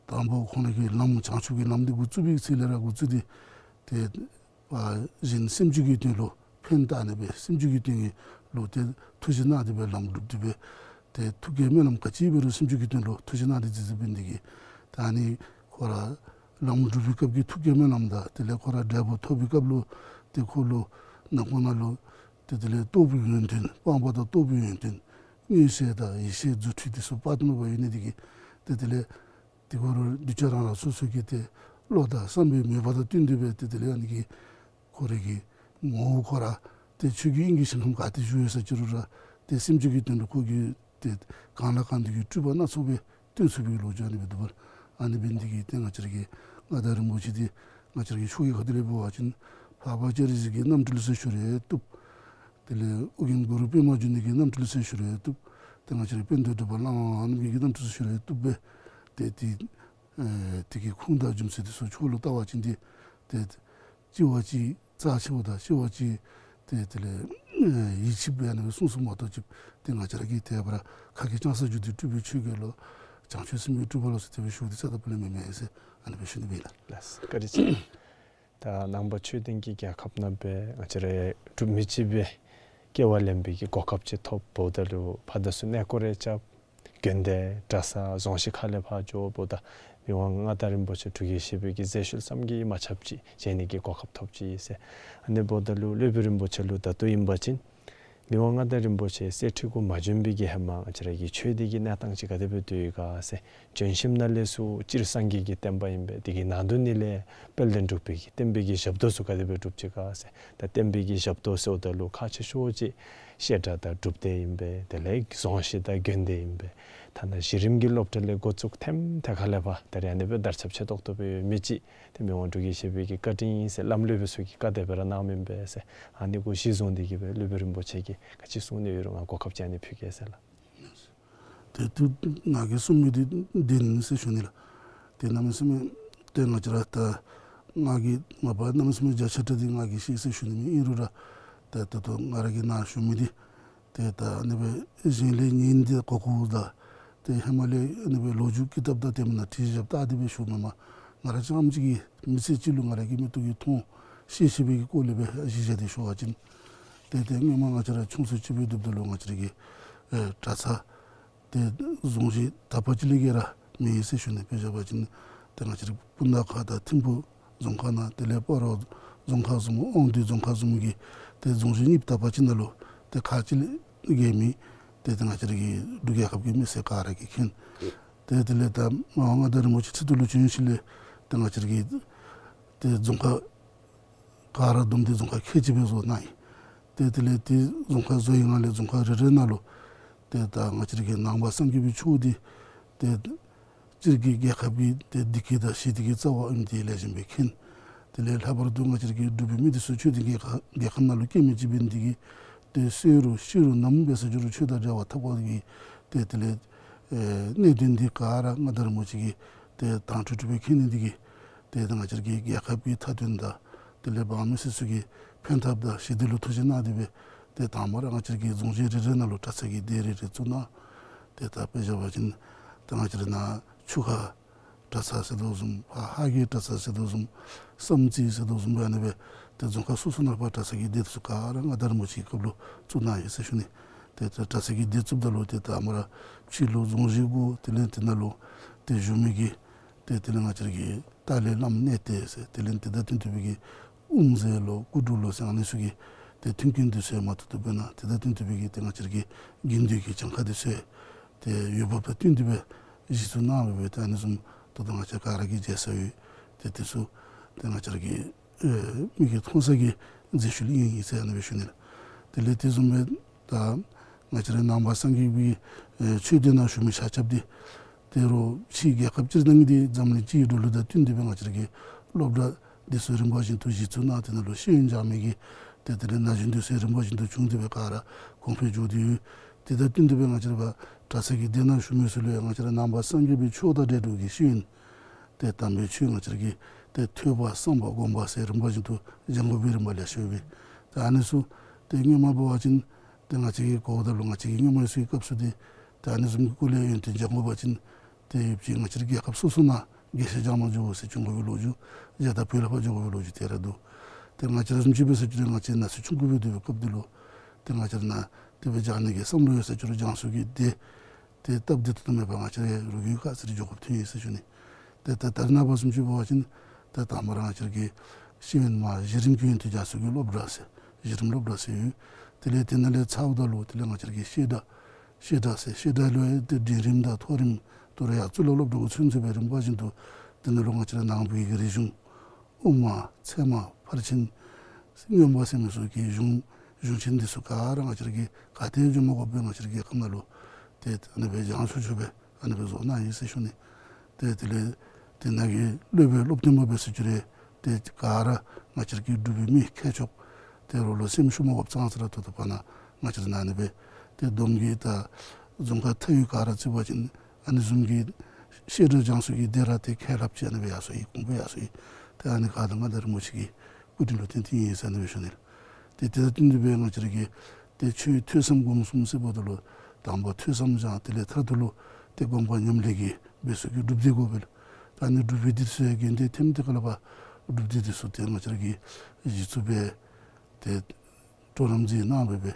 དང་པ་ཁོང་ར་གི་ལམ་བྱང་ཆུབ་ཀྱི་ལམ་འདི་འགོ་བཙུགས་པའི་ཚེ་ལས་ར་འགོ་བཙུགས་ཏེ་ཏེ་ཨ་གཞན་སེམས་ཅན་གྱི་དོན་ལུ་ཕན་བཏགས་ནི་སྦེ་སེམས་ཅན་གྱི་དོན་ལུ་ཏེ་ཐུགས་བཞེད་གནང་སྟེ་སྦེ་ལམ་སྒྲུབ་སྟེ་སྦེ་ཏེ་ཐུགས་བསྐྱེད་སྨོན་ལམ་ག་ཅི་འབད་རུང་སེམས་ཅན་གྱི་དོན་ལུ་ཐུགས་བཞེད་གནང་སྟེ་མཛད་མཛདཔ་ཨིན་ནི་འདི་གིས་ད་ཨ་ནི་ཁོ་ར་ལམ་སྒྲུབ་པའི་སྐབས་ཀྱི་ཐུགས་བསྐྱེད་སྨོན་ལམ་དང་དེ་ལས་ཁོ་ར་འབྲས་བུ་ཐོབ་པའི་སྐབས་ལུ་ཏེ་ཁོ་ལུ་ནང་ཁོག་ནང་ལུ་ཏེ་དེ་ལས་རྟོགས་པའི་ཡོན་ཏན་སྤངས་པ་དང་རྟོགས་པའི་ཡོན་ཏན་མངོན་ཤེས་དང་ཡེ་ཤེས་རྫུ་འཕྲུལ་འདི་ཚུ་དཔག་ཏུ་མེད་པ་ཡོད་ནི་འདི་གིས་ཏེ་དེ་ལས་དེ་གུ་རུ་གདུལ་བྱ་རང་རང་སོ་སོ་གི་ཏེ་བློ་དང་བསམ་པའི་མོས་པ་དང་བསྟུན་ཏེ་སྦེ་ཏེ་དེ་ལས་ཨ་ནི་གི་ཁོ་རའི་གི་ངོ་བོ་ཁོ་ར་ཏེ་ཆོས་ཀྱི་དབྱིངས་ཀྱི་ཞིང་ཁམས་ག་ཏེ་བཞུགས་ཡོད་ས་ཅི་རུང་ར་ཏེ་སེམས་ཅན་གྱི་དོན་ལུ་ཁོ་གིས་ཏེ་གང་ལ་གང་འདུལ་གྱི་སྤྲུལ་པ་སྣ་ཚོགས་སྦེ་སྟོན་ཚུགས་པའི་ལོ་རྒྱུས་ཨ་ནི་སྦེ་འདུག་པ་ལགས། ཨ་ནི་འབད་ནི་འདི་གིས་ཏེ་ང་བཅས་ར་གི་མངའ་བདག་རིན་པོ་ཆེ་འདི་ང་བཅས་ར་གི་ཆོས་ཀྱི་ཁ་ཐུག་ལས་འབད་བ་ཅིན་འཕགས་པ་སྤྱན་རས་གཟིགས་ཀྱི་རྣམ་སྤྲུལ་ཟེར་ཞུ་རུང་བཏུབ། དེ་ལས་ཨོ་རྒྱན་གུ་རུ་པདྨ་འབྱུང་གནས་ཀྱི་རྣམ་སྤྲུལ་ཟེར་ཞུ་རུང་བཏུབ། ཏེ་ང་བཅས་ར་དཔལ་ལྡན་འབྲུག་པ་བླ་མ་རྣམས་ཀྱི་རྣམ་སྤྲུལ་ཟེར་ཞུ་རུང་བཏུབ་པས། ཏེ་དེ་ཨེ་དེ་གི་ཁུངས་དང་རྒྱུ་མཚན་འདི་ཚུ་ཕྱོགས་ལུ་བལྟ་བ་ཅིན་ཏེ་ཏེ་གཅིག་བ་གཅིག་རྩ་ཆེཝ་དང་གཅིག་བ་གཅིག་ཏེ་དེ་ལས་ཨེ་ཡིད་ཆེས་འབད་ནི་སྦེ་གསུངས་གསུངསམ་མ་གཏོགས་ཅིག་ཏེ་ང་བཅས་ར་གིས་དེ་སྦེ་ར་ཁ་སྐད་བཅང་ས་བརྗོད་དེ་སྤྲུལ་པའི་ཆོས་རྒྱལ་ལོ་བྱང་ཆུབ་སེམས་དཔའི་སྤྲུལ་པ་ལོ་ཟེར་དེ་སྦེ་ཞུ་སྟེ་རྩ་དང་པོ་ལས་མེན་མས་ཟེར་ཨ་ནི་སྦེ་ཞུ་ནི་ཨིན་ལགས། ལགས་སོ། བཀའ་དྲིན་ཆེ། ད་ནང་པ་ཆོས་ལྡན་གྱི་རྒྱལ་ཁབ་ནང་སྦེ་ང་བཅས་ར་འབྲུག་མི་གཅིག་པའི་སྐྱེ་བ་ལེན་པའི་གི་གོ་སྐབས་ཅིག་ཐོབ་འབདཝ་ད་ལུ་ཕར་དང་ཚུར་གནས་སྐོར་རེ་རྐྱབ། དགོན་སྡེ་གྲྭ་ས་རྫོང་གཞིས་ཁག་ལས་ཕར་འགྱོ་འབདཝ་ད་མི་དབང་མངའ་བདག་རིན་པོ་ཆེ་འབྲུག་རྒྱལ་བཞི་པའི་གི་མཛད་བཞུགས་བསམ་གྱིས་མ་ཁྱབ་ཅིག་མཇལ་ནི་གི་གོ་སྐབས་ཐོབ་ཅི་ཟེར། ཨ་ནི་འབདཝ་ད་ལུ་སློབ་དཔོན་རིན་པོ་ཆེ་ལུ་ད་ལྟོ་ཨིན་པ་ཅིན་མི་དབང་མངའ་བདག་རིན་པོ་ཆེ་གསེར་ཁྲི་གུ་མ་བྱོན་པའི་གི་ཧེ་མ་ང་བཅས་ར་གི་ཆོས་འདི་གི་གནས་སྟངས་ཅིག་ག་དེ་སྦེ་སྡོད་ཡི་ག་ཟེར། བྱོན་ཞིནམ་ན་ལས་ཚུར་སྤྱིར་སངས་རྒྱས་ཀྱི་བསྟན་པ་ཨིན་པས། དེ་གི་ནང་དོན་ནི་ལས་དཔལ་ལྡན་འབྲུག་པའི་གི་བསྟན་པའི་གི་ཞབས་ཏོག་ཚུ་ག་དེ་སྦེ་སྒྲུབ་ཅི་ག་ཟེར། ད་བསྟན་པའི་གི་ཞབས་ཏོག་ཟེརཝ་ད་ལུ་ཁག་ཆེ་ཤོས་ཅིག་བཤད་གྲྭ་དང་སྒྲུབ་སྡེ་ཨིན་པས། དེ་ལས་རྫོང་གཞིས་དང་དགོན་སྡེ་ཨིན་པས། ཐ་ན་གཞི་རིམ་གྱི་སློབ་གྲྭ་ལས་འགོ་བཙུགས་ཐེམ་ཐད་ཁ་ལས་ཕར་ད་རེས་ཨ་ནི་སྦེ་དར་ཁྱབ་ཆེ་ཏོག་ཏོ་སྦེ་ཡོད་མི་ཅིག་ཏེ་མི་དབང་འབྲུག་རྒྱལ་བཞི་པའི་གི་བཀའ་དྲིན་ཨིན་ཟེར་བླམ་སློབ་དཔོན་ཚུ་གིས་བཀའ་དེ་སྦེ་ར་གནང་མི་ཨིན་པས་ཟེར། ཨ་ནི་གུ་གཞི་བཟུང་སྟེ་གི་སྦེ་སློབ་དཔོན་རིན་པོ་ཆེ་གིས་ག་ཅི་གསུང་ནི་ཡོད་རུང་ང་གོ་སྐབས་ཅིག་ཨ་ནི་ཕུལ་གེ་ཟེར་ལགས། ཏེ་ཏེ་ང་གིས་གསུང་མི་འདི་བདེན་ཟེར་ཞུ་ནི་ལགས། ཏེ་གནམ་མེད་ས་མེད་ཏེ་ང་བཅས་ར་ད་ང་གིས་མ་པ་གནམ་མེད་ས་མེད་རྒྱ་ཆེ་དྲགས་འདི་ང་གིས་ཤེས་ཟེར་ཞུ་ནི་མེད། ཨིན་རུང་ར་ད་ད་ལྟོ་ང་ར་གིས་ནཱ་ཞུ་མི་འདི་ཏེ་ད་ཨ་ནི་སྦེ་གཞན་ལས་ཉན་ཏེ་གོ་གོཝ་དང་ཏེ་ཧེ་མ་ལས་ཨ་ནི་སྦེ་ལོ་རྒྱུས་ཀི་དེབ་དང་ཏེ་མེན་ན་བྲིས་བཞགཔ་ད་དེ་སྦེ་ཞུཝ་མེན་པར་ང་ར་རྐྱངམ་གཅིག་གིས་མི་ཚེ་གཅིག་ལུ་ང་ར་གི་མིག་ཏོ་གིས་མཐོང་ཤེས་ཤེས་པའི་གི་སྐོར་ལས་སྦེ་གཞི་བཞག་སྟེ་ཞུ་བ་ཅིན་ཏེ་ཏེ་སྔོན་མ་ང་བཅས་ར་ཆུང་སུ་ཅིག་སྦེ་སྡོདཔ་ད་ལུ་ང་བཅས་ར་གི་ཨེ་གྲྭ་ཚང་ཏེ་རྫོང་གཞི་དག་པ་ཅིག་ལས་བརྒལ་ར་མེད་ཟེར་ཞུ་ནི། དཔེ་བཞག་པ་ཅིན་ཏེ་ང་བཅས་ར་སྤུ་ན་ཁ་དང་ཐིམ་ཕུ་རྫོང་ཁག་ནང་དེ་ལས་སྤ་རོ་རྫོང་ཁག་བཟུམ་དབང་འདུས་རྫོང་ཁག་བཟུམ་གྱི་ཏེ་རྫོང་གཞི་གཉིས་དག་པ་ཅིག་ནང་ལུ་ཏེ་ཁག་ཅིག་ལས་བརྒལ་མེད། ཏེ་ཏེ་ང་བཅས་ར་གི་འབྲུག་རྒྱལ་ཁབ་ཀྱི་མི་སེར་ག་ར་གིས་མཁྱེན། ཏེ་དེ་ལས་ད་མ་པ་མངའ་བདག་རིན་པོ་ཆེ་ཁྲི་ཐོག་ལུ་བྱོན་ཞིནམ་ལས་ཏེ་ང་བཅས་ར་གི་ཏེ་རྫོང་ཁག་ག་ར་བསྡོམས་ཏེ་རྫོང་ཁག་ཁལ་གཅིག་སྦེ་བཟོ་གནང་ཡི། ཏེ་དེ་ལས་ཏེ་རྫོང་ཁག་བཟོ་བའི་སྒང་ལས་རྫོང་ཁག་རེ་རེ་ནང་ལུ་ཏེ་ད་ང་བཅས་ར་གི་ནང་པ་སངས་རྒྱས་པའི་ཆོས་འདི་ཏེ་སྤྱིར་གྱི་རྒྱལ་ཁབ་ཀྱི་ཏེ་བདེ་སྐྱིད་དང་ཞི་བདེ་གི་རྩ་བ་ཨིནམ་འདི་ལེགས་ཤོམ་སྦེ་མཁྱེན། དེ་ལས་ལྷག་པར་དུ་ང་བཅས་ར་གི་འབྲུག་པའི་མི་འདི་ཚུ་ཆོས་ལྡན་རྒྱལ་ཁབ་རྒྱལ་ཁབ་ནང་ལུ་སྐྱེ་མི་ཅིག་འབད་ནི་འདི་གིས་ཏེ་གསོན་རུང་ཤི་རུང་ནམ་འབད་ས་ཅི་རུང་ཆོས་དང་འབྲེལ་བ་འཐབ་དགོ་གི་ཏེ་དེ་ལས་ཨེ་གནད་དོན་འདི་ག་ར་མངའ་བདག་རིན་པོ་ཆེ་གིས་ཏེ་དྭངས་འཕྲོས་འཕྲོས་སྦེ་མཁྱེན་ནི་འདི་གིས་ཏེ་ད་ང་བཅས་ར་གི་རྒྱལ་ཁབ་ཀྱི་མཐའ་དོན་དང་དེ་ལས་འབངས་མི་སེར་ཚུ་གི་ཕན་ཐབས་དང་ཞི་བདེ་ལུ་ཐུགས་རྗེ་གནང་སྟེ་སྦེ་ཏེ་དང་པ་ར་ང་བཅས་ར་གི་རྫོང་གཞི་རེ་རེ་ནང་ལུ་གྲྭ་ཚང་གི་སྡེ་རེ་རེ་བཙུགས་གནང་། ཏེ་ད་དཔེ་བཞག་པ་ཅིན་ད་ང་བཅས་ར་ནཱ་ཆུ་ཁ་གྲྭ་ཚང་ཟེར་དོ་བཟུམ་ཕར་ཧ་གི་གྲྭ་ཚང་ཟེར་དོ་བཟུམ་བསམ་རྩེ་ཟེར་དོ་བཟུམ་སྦེ་ཨ་ནི་སྦེ་ཏེ་རྫོང་ཁག་སོ་སོ་ནང་ཕར་གྲྭ་ཚང་གི་སྡེ་ཚུ་ག་ར་མངའ་བདག་རིན་པོ་ཆེ་གི་སྐབས་ལུ་བཙུགས་གནང་ཡི་ཟེར་ཞུ་ནི། ཏེ་ད་གྲྭ་ཚང་གི་སྡེ་བཙུགསཔ་ད་ལུ་ཏེ་ད་མ་ར་ཕྱི་ལུ་རྫོང་གཞི་དགོ། དེ་ལས་དེ་ནང་ལུ་ཏེ་བཞུགས་མི་གི་ཏེ་དེ་ལས་ང་བཅས་ར་གི་ཏཱ་ལའི་བླམ་གནས་བརྟན་ཟེར་དེ་ལས་དེ་དང་བསྟུན་ཏེ་སྦེ་གི་དབུ་མཛད་ལོ་སྐུ་དྲུང་ལོ་ཟེར་ཨ་ནི་ཚུ་གི་ཏེ་མཐུན་རྐྱེན་འདི་ཚུ་ཡང་མ་ཐུབ་ཐུབ་སྦེ་གནང་། དེ་དང་བསྟུན་ཏེ་སྦེ་གི་ཏེ་ང་བཅས་ར་གི་དགེ་འདུན་གྱི་གྱངས་ཁ་འདི་ཚུ་ཡང་ཏེ་འོས་འབབ་དང་བསྟུན་ཏེ་སྦེ་གཞི་བཙུགས་གནང་སྦེ་སྦེ་ཏེ་ཨ་ནི་བཟུམ་ད་ལྟོ་ང་བཅས་ག་ར་གིས་མཇལ་ས་ཡོད། ཏེ་དེ་ཚུ་ཏེ་ང་བཅས་ར་གི་ཨེ་མིག་གིས་མཐོང་ས་གི་མཛེས་ཤོས་ཨིན་ཨིན་ཟེར་ཨ་ནི་སྦེ་ཞུ་ནི་ལགས། དེ་ལས་དེ་བཟུམ་སྦེ་ད་ང་བཅས་ར་ནང་པ་སངས་རྒྱས་པའི་ཨེ་ཆོས་སྡེ་ནང་བཞུགས་མི་ཆ་ཁྱབ་འདི་ཏེ་རོགས་ཕྱི་རྒྱལ་ཁབ་སྤྱིར་བཏང་གི་འདི་འཛམ་གླིང་སྤྱི་ཡི་འགྲོ་ལུགས་དང་བསྟུན་ཏེ་སྦེ་ང་བཅས་ར་གི་སློབ་གྲྭ་འདི་ཚུ་རིམ་པ་བཞིན་དུ་གཞི་བཙུགས་གནང་། དེ་ནང་ལུ་ཤེས་ཡོན་སྦྱང་མི་གི་ཏེ་དེ་ལས་ན་གཞོན་འདི་ཚུ་རིམ་པ་བཞིན་དུ་བྱུང་སྟེ་སྦེ་ག་ར་གོང་འཕེལ་འགྱོ་སྟེ་ཡོད། དེ་དང་བསྟུན་ཏེ་སྦེ་ང་བཅས་ར་ཕར་གྲྭ་ཚང་གི་སྡེ་ནང་བཞུགས་མི་ཚུ་ལུ་ཡང་ང་བཅས་ར་ནང་པ་སངས་རྒྱས་པའི་ཆོས་དང་འབྲེལ་འགྲོ་གི་ཤེས་ཡོན་ཏེ་དམ་པའི་ཆོས་ང་བཅས་ར་གིས་ཏེ་ཐོས་པ་བསམ་པ་སྒོམ་པ་ཟེར་རིམ་པ་བཞིན་དུ་སྦྱང་དགོ་པའི་རིམ་པ་ལེ་ཤ་ཡོད་པས། ཏེ་ཨ་ནི་ཚུ་ཏེ་སྔོན་མ་འབད་བ་ཅིན་ཏེ་ང་བཅས་ཀྱིས་གོཝ་ད་ལུ་ང་བཅས་ཀྱི་སྔོན་མ་ཚུ་གི་སྐབས་སུ་ཏེ་ཏེ་ཨ་ནི་བཟུམ་གྱི་སྐོར་ལས་ཡོན་ཏན་སྦྱང་དགོ་པ་ཅིན་ཏེ་ཡོད་ཅིག་ང་བཅས་ར་རྒྱལ་ཁབ་སོ་སོ་ནང་དགེ་བཤེས་རྐྱངམ་འགྱོ་དགོ་ཟེར་བྱུང་དགོ་པའི་ལོ་རྒྱུས་རྒྱ་དང་བོད་ལུ་ཕར་འགྱོ་དགོ་པའི་ལོ་རྒྱུས་དེ་ར་འདུག། ཏེ་ང་བཅས་ར་བཟུམ་ཅིག་འབད་ས་ཅིག་རུང་ང་བཅས་ན་ཚོད་ཆུང་ཀུ་སྦེ་སྡོད་པའི་སྐབས་འདི་ལུ་ཏེ་ང་བཅས་ར་ནཱ་དེ་སྦེ་སྦྱང་ནི་གི་བསམ་བློ་ཡོད་ས་ཅིག་རུང་སྦྱང་ས་གི་སྡེ་ཏེ་སྟབས་བདེ་ཏོག་ཏོ་མེད་པར་ང་བཅས་ར་རོགས་ཀྱིས་ག་ཅི་ར་འགྱོ་དགོཔ་ཐོན་ཡི་ཟེར་ཞུ་ནི། ཏེ་ད་ད་རེས་ནངས་པ་བཟུམ་ཅིག་འབད་བ་ཅིན་ད་དང་པ་ར་ང་བཅས་ར་གི་ཤེས་ཡོན་མ་གཞི་རིམ་གྱི་ཡོན་ཏན་སྦྱང་ས་གི་སློབ་གྲྭ་ཟེར་གཞི་རིམ་སློབ་གྲྭ་ཟེར་ཡོད། དེ་ལས་དེ་ནང་ལས་ཚརཝ་ད་ལུ་དེ་ལས་ང་བཅས་ར་གི་བཤད་གྲྭ་བཤད་གྲྭ་ཟེར་བཤད་གྲྭ་ལུ་ཡང་ཏེ་འབྲིང་རིམ་དང་མཐོ་རིམ་དུ་ར་ཡར་གཙུག་ལག་སློབ་གྲྭ་གུ་ཚུན་ཚོད་སྦེ་རིམ་པ་བཞིན་དུ་དེ་ནང་ལུ་ང་བཅས་ར་ནང་པའི་གི་རིག་གཞུང་དབུ་མ་ཚད་མ་ཕར་ཕྱིན་མངོན་པ་ཟེར་མི་ཚུ་གི་གཞུང་གཞུང་ཆེན་འདི་ཚུ་ག་ར་ང་བཅས་ར་གིས་ག་ཏེ་འགྱོ་མ་དགོཔ་སྦེ་ང་བཅས་ར་གི་རྒྱལ་ཁབ་ནང་ལུ་ཏེ་ཨ་ནི་སྦེ་སྦྱང་ཆོག་ཆོག་སྦེ་ཨ་ནི་སྦེ་བཟོ་གནང་ཡི་ཟེར་ཞུ་ནི། ཏེ་དེ་ལས་དེ་ནང་གི་སློབ་དཔོན་སློབ་སྟོན་པ་འབད་ས་ཅིག་རུང་ཏེ་ག་ར་ང་བཅས་ར་གི་འབྲུག་པའི་མི་ཁྱད་ཆོས་ཏེ་རོགས་ལུ་སེམས་ཤུགས་མ་དགོཔ་ཙང་ཙ་ར་ད་ལྟོ་ཕར་ནཱ་ང་བཅས་ར་ནཱ་ཨ་ནི་སྦེ་ཏེ་བསྡོམས་ཀྱིས་ད་རྫོང་ཁག་མཐའ་དབུས་ག་ར་བརྩི་བ་ཅིན་ཨ་ནི་བཟུམ་གྱི་བཤད་གྲྭ་སྦྱང་ས་གི་སྡེ་ར་ཏེ་ཁལ་ལྷགཔ་ཅིག་ཨ་ནི་སྦེ་ཡར་སོང་ཡི། གོང་འཕེལ་ཡར་སོང་ཡི། ཏེ་ཨ་ནི་ག་ར་མངའ་བདག་རིན་པོ་ཆེ་གི་སྐུ་དྲིན་ལུ་བརྟེན་ཏེ་ཨིན་ཟེར་ཨ་ནི་སྦེ་ཞུ་ནི་ལགས། ཏེ་དེ་དང་བསྟུན་ཏེ་སྦེ་ང་བཅས་ར་གིས་ཏེ་ཆོས་ཐོས་བསམ་སྒོམ་གསུམ་ཟེརཝ་ད་ལུ་དང་པ་ཐོས་བསམ་སྦྱང་། དེ་ལས་མཐར་ཐུག་ལུ་ཏེ་སྒོམ་པ་ཉམས་ལེན་གྱི་འབད་ས་གི་སྒྲུབ་སྡེ་དགོ་པས་ལགས། ད་ཨ་ནི་སྒྲུབ་པའི་སྡེ་ཚུ་ཡང་དགོན་སྡེ་ཐེམ་ཐད་ཁ་ལས་ཕར་སྒྲུབ་སྡེ་འདི་ཚུ་ཏེ་ང་བཅས་ར་གིས་གཞི་བཙུགས་འབད་དེ་གྲོགས་རམ་མཛད་གནང་སྦེ་སྦེ་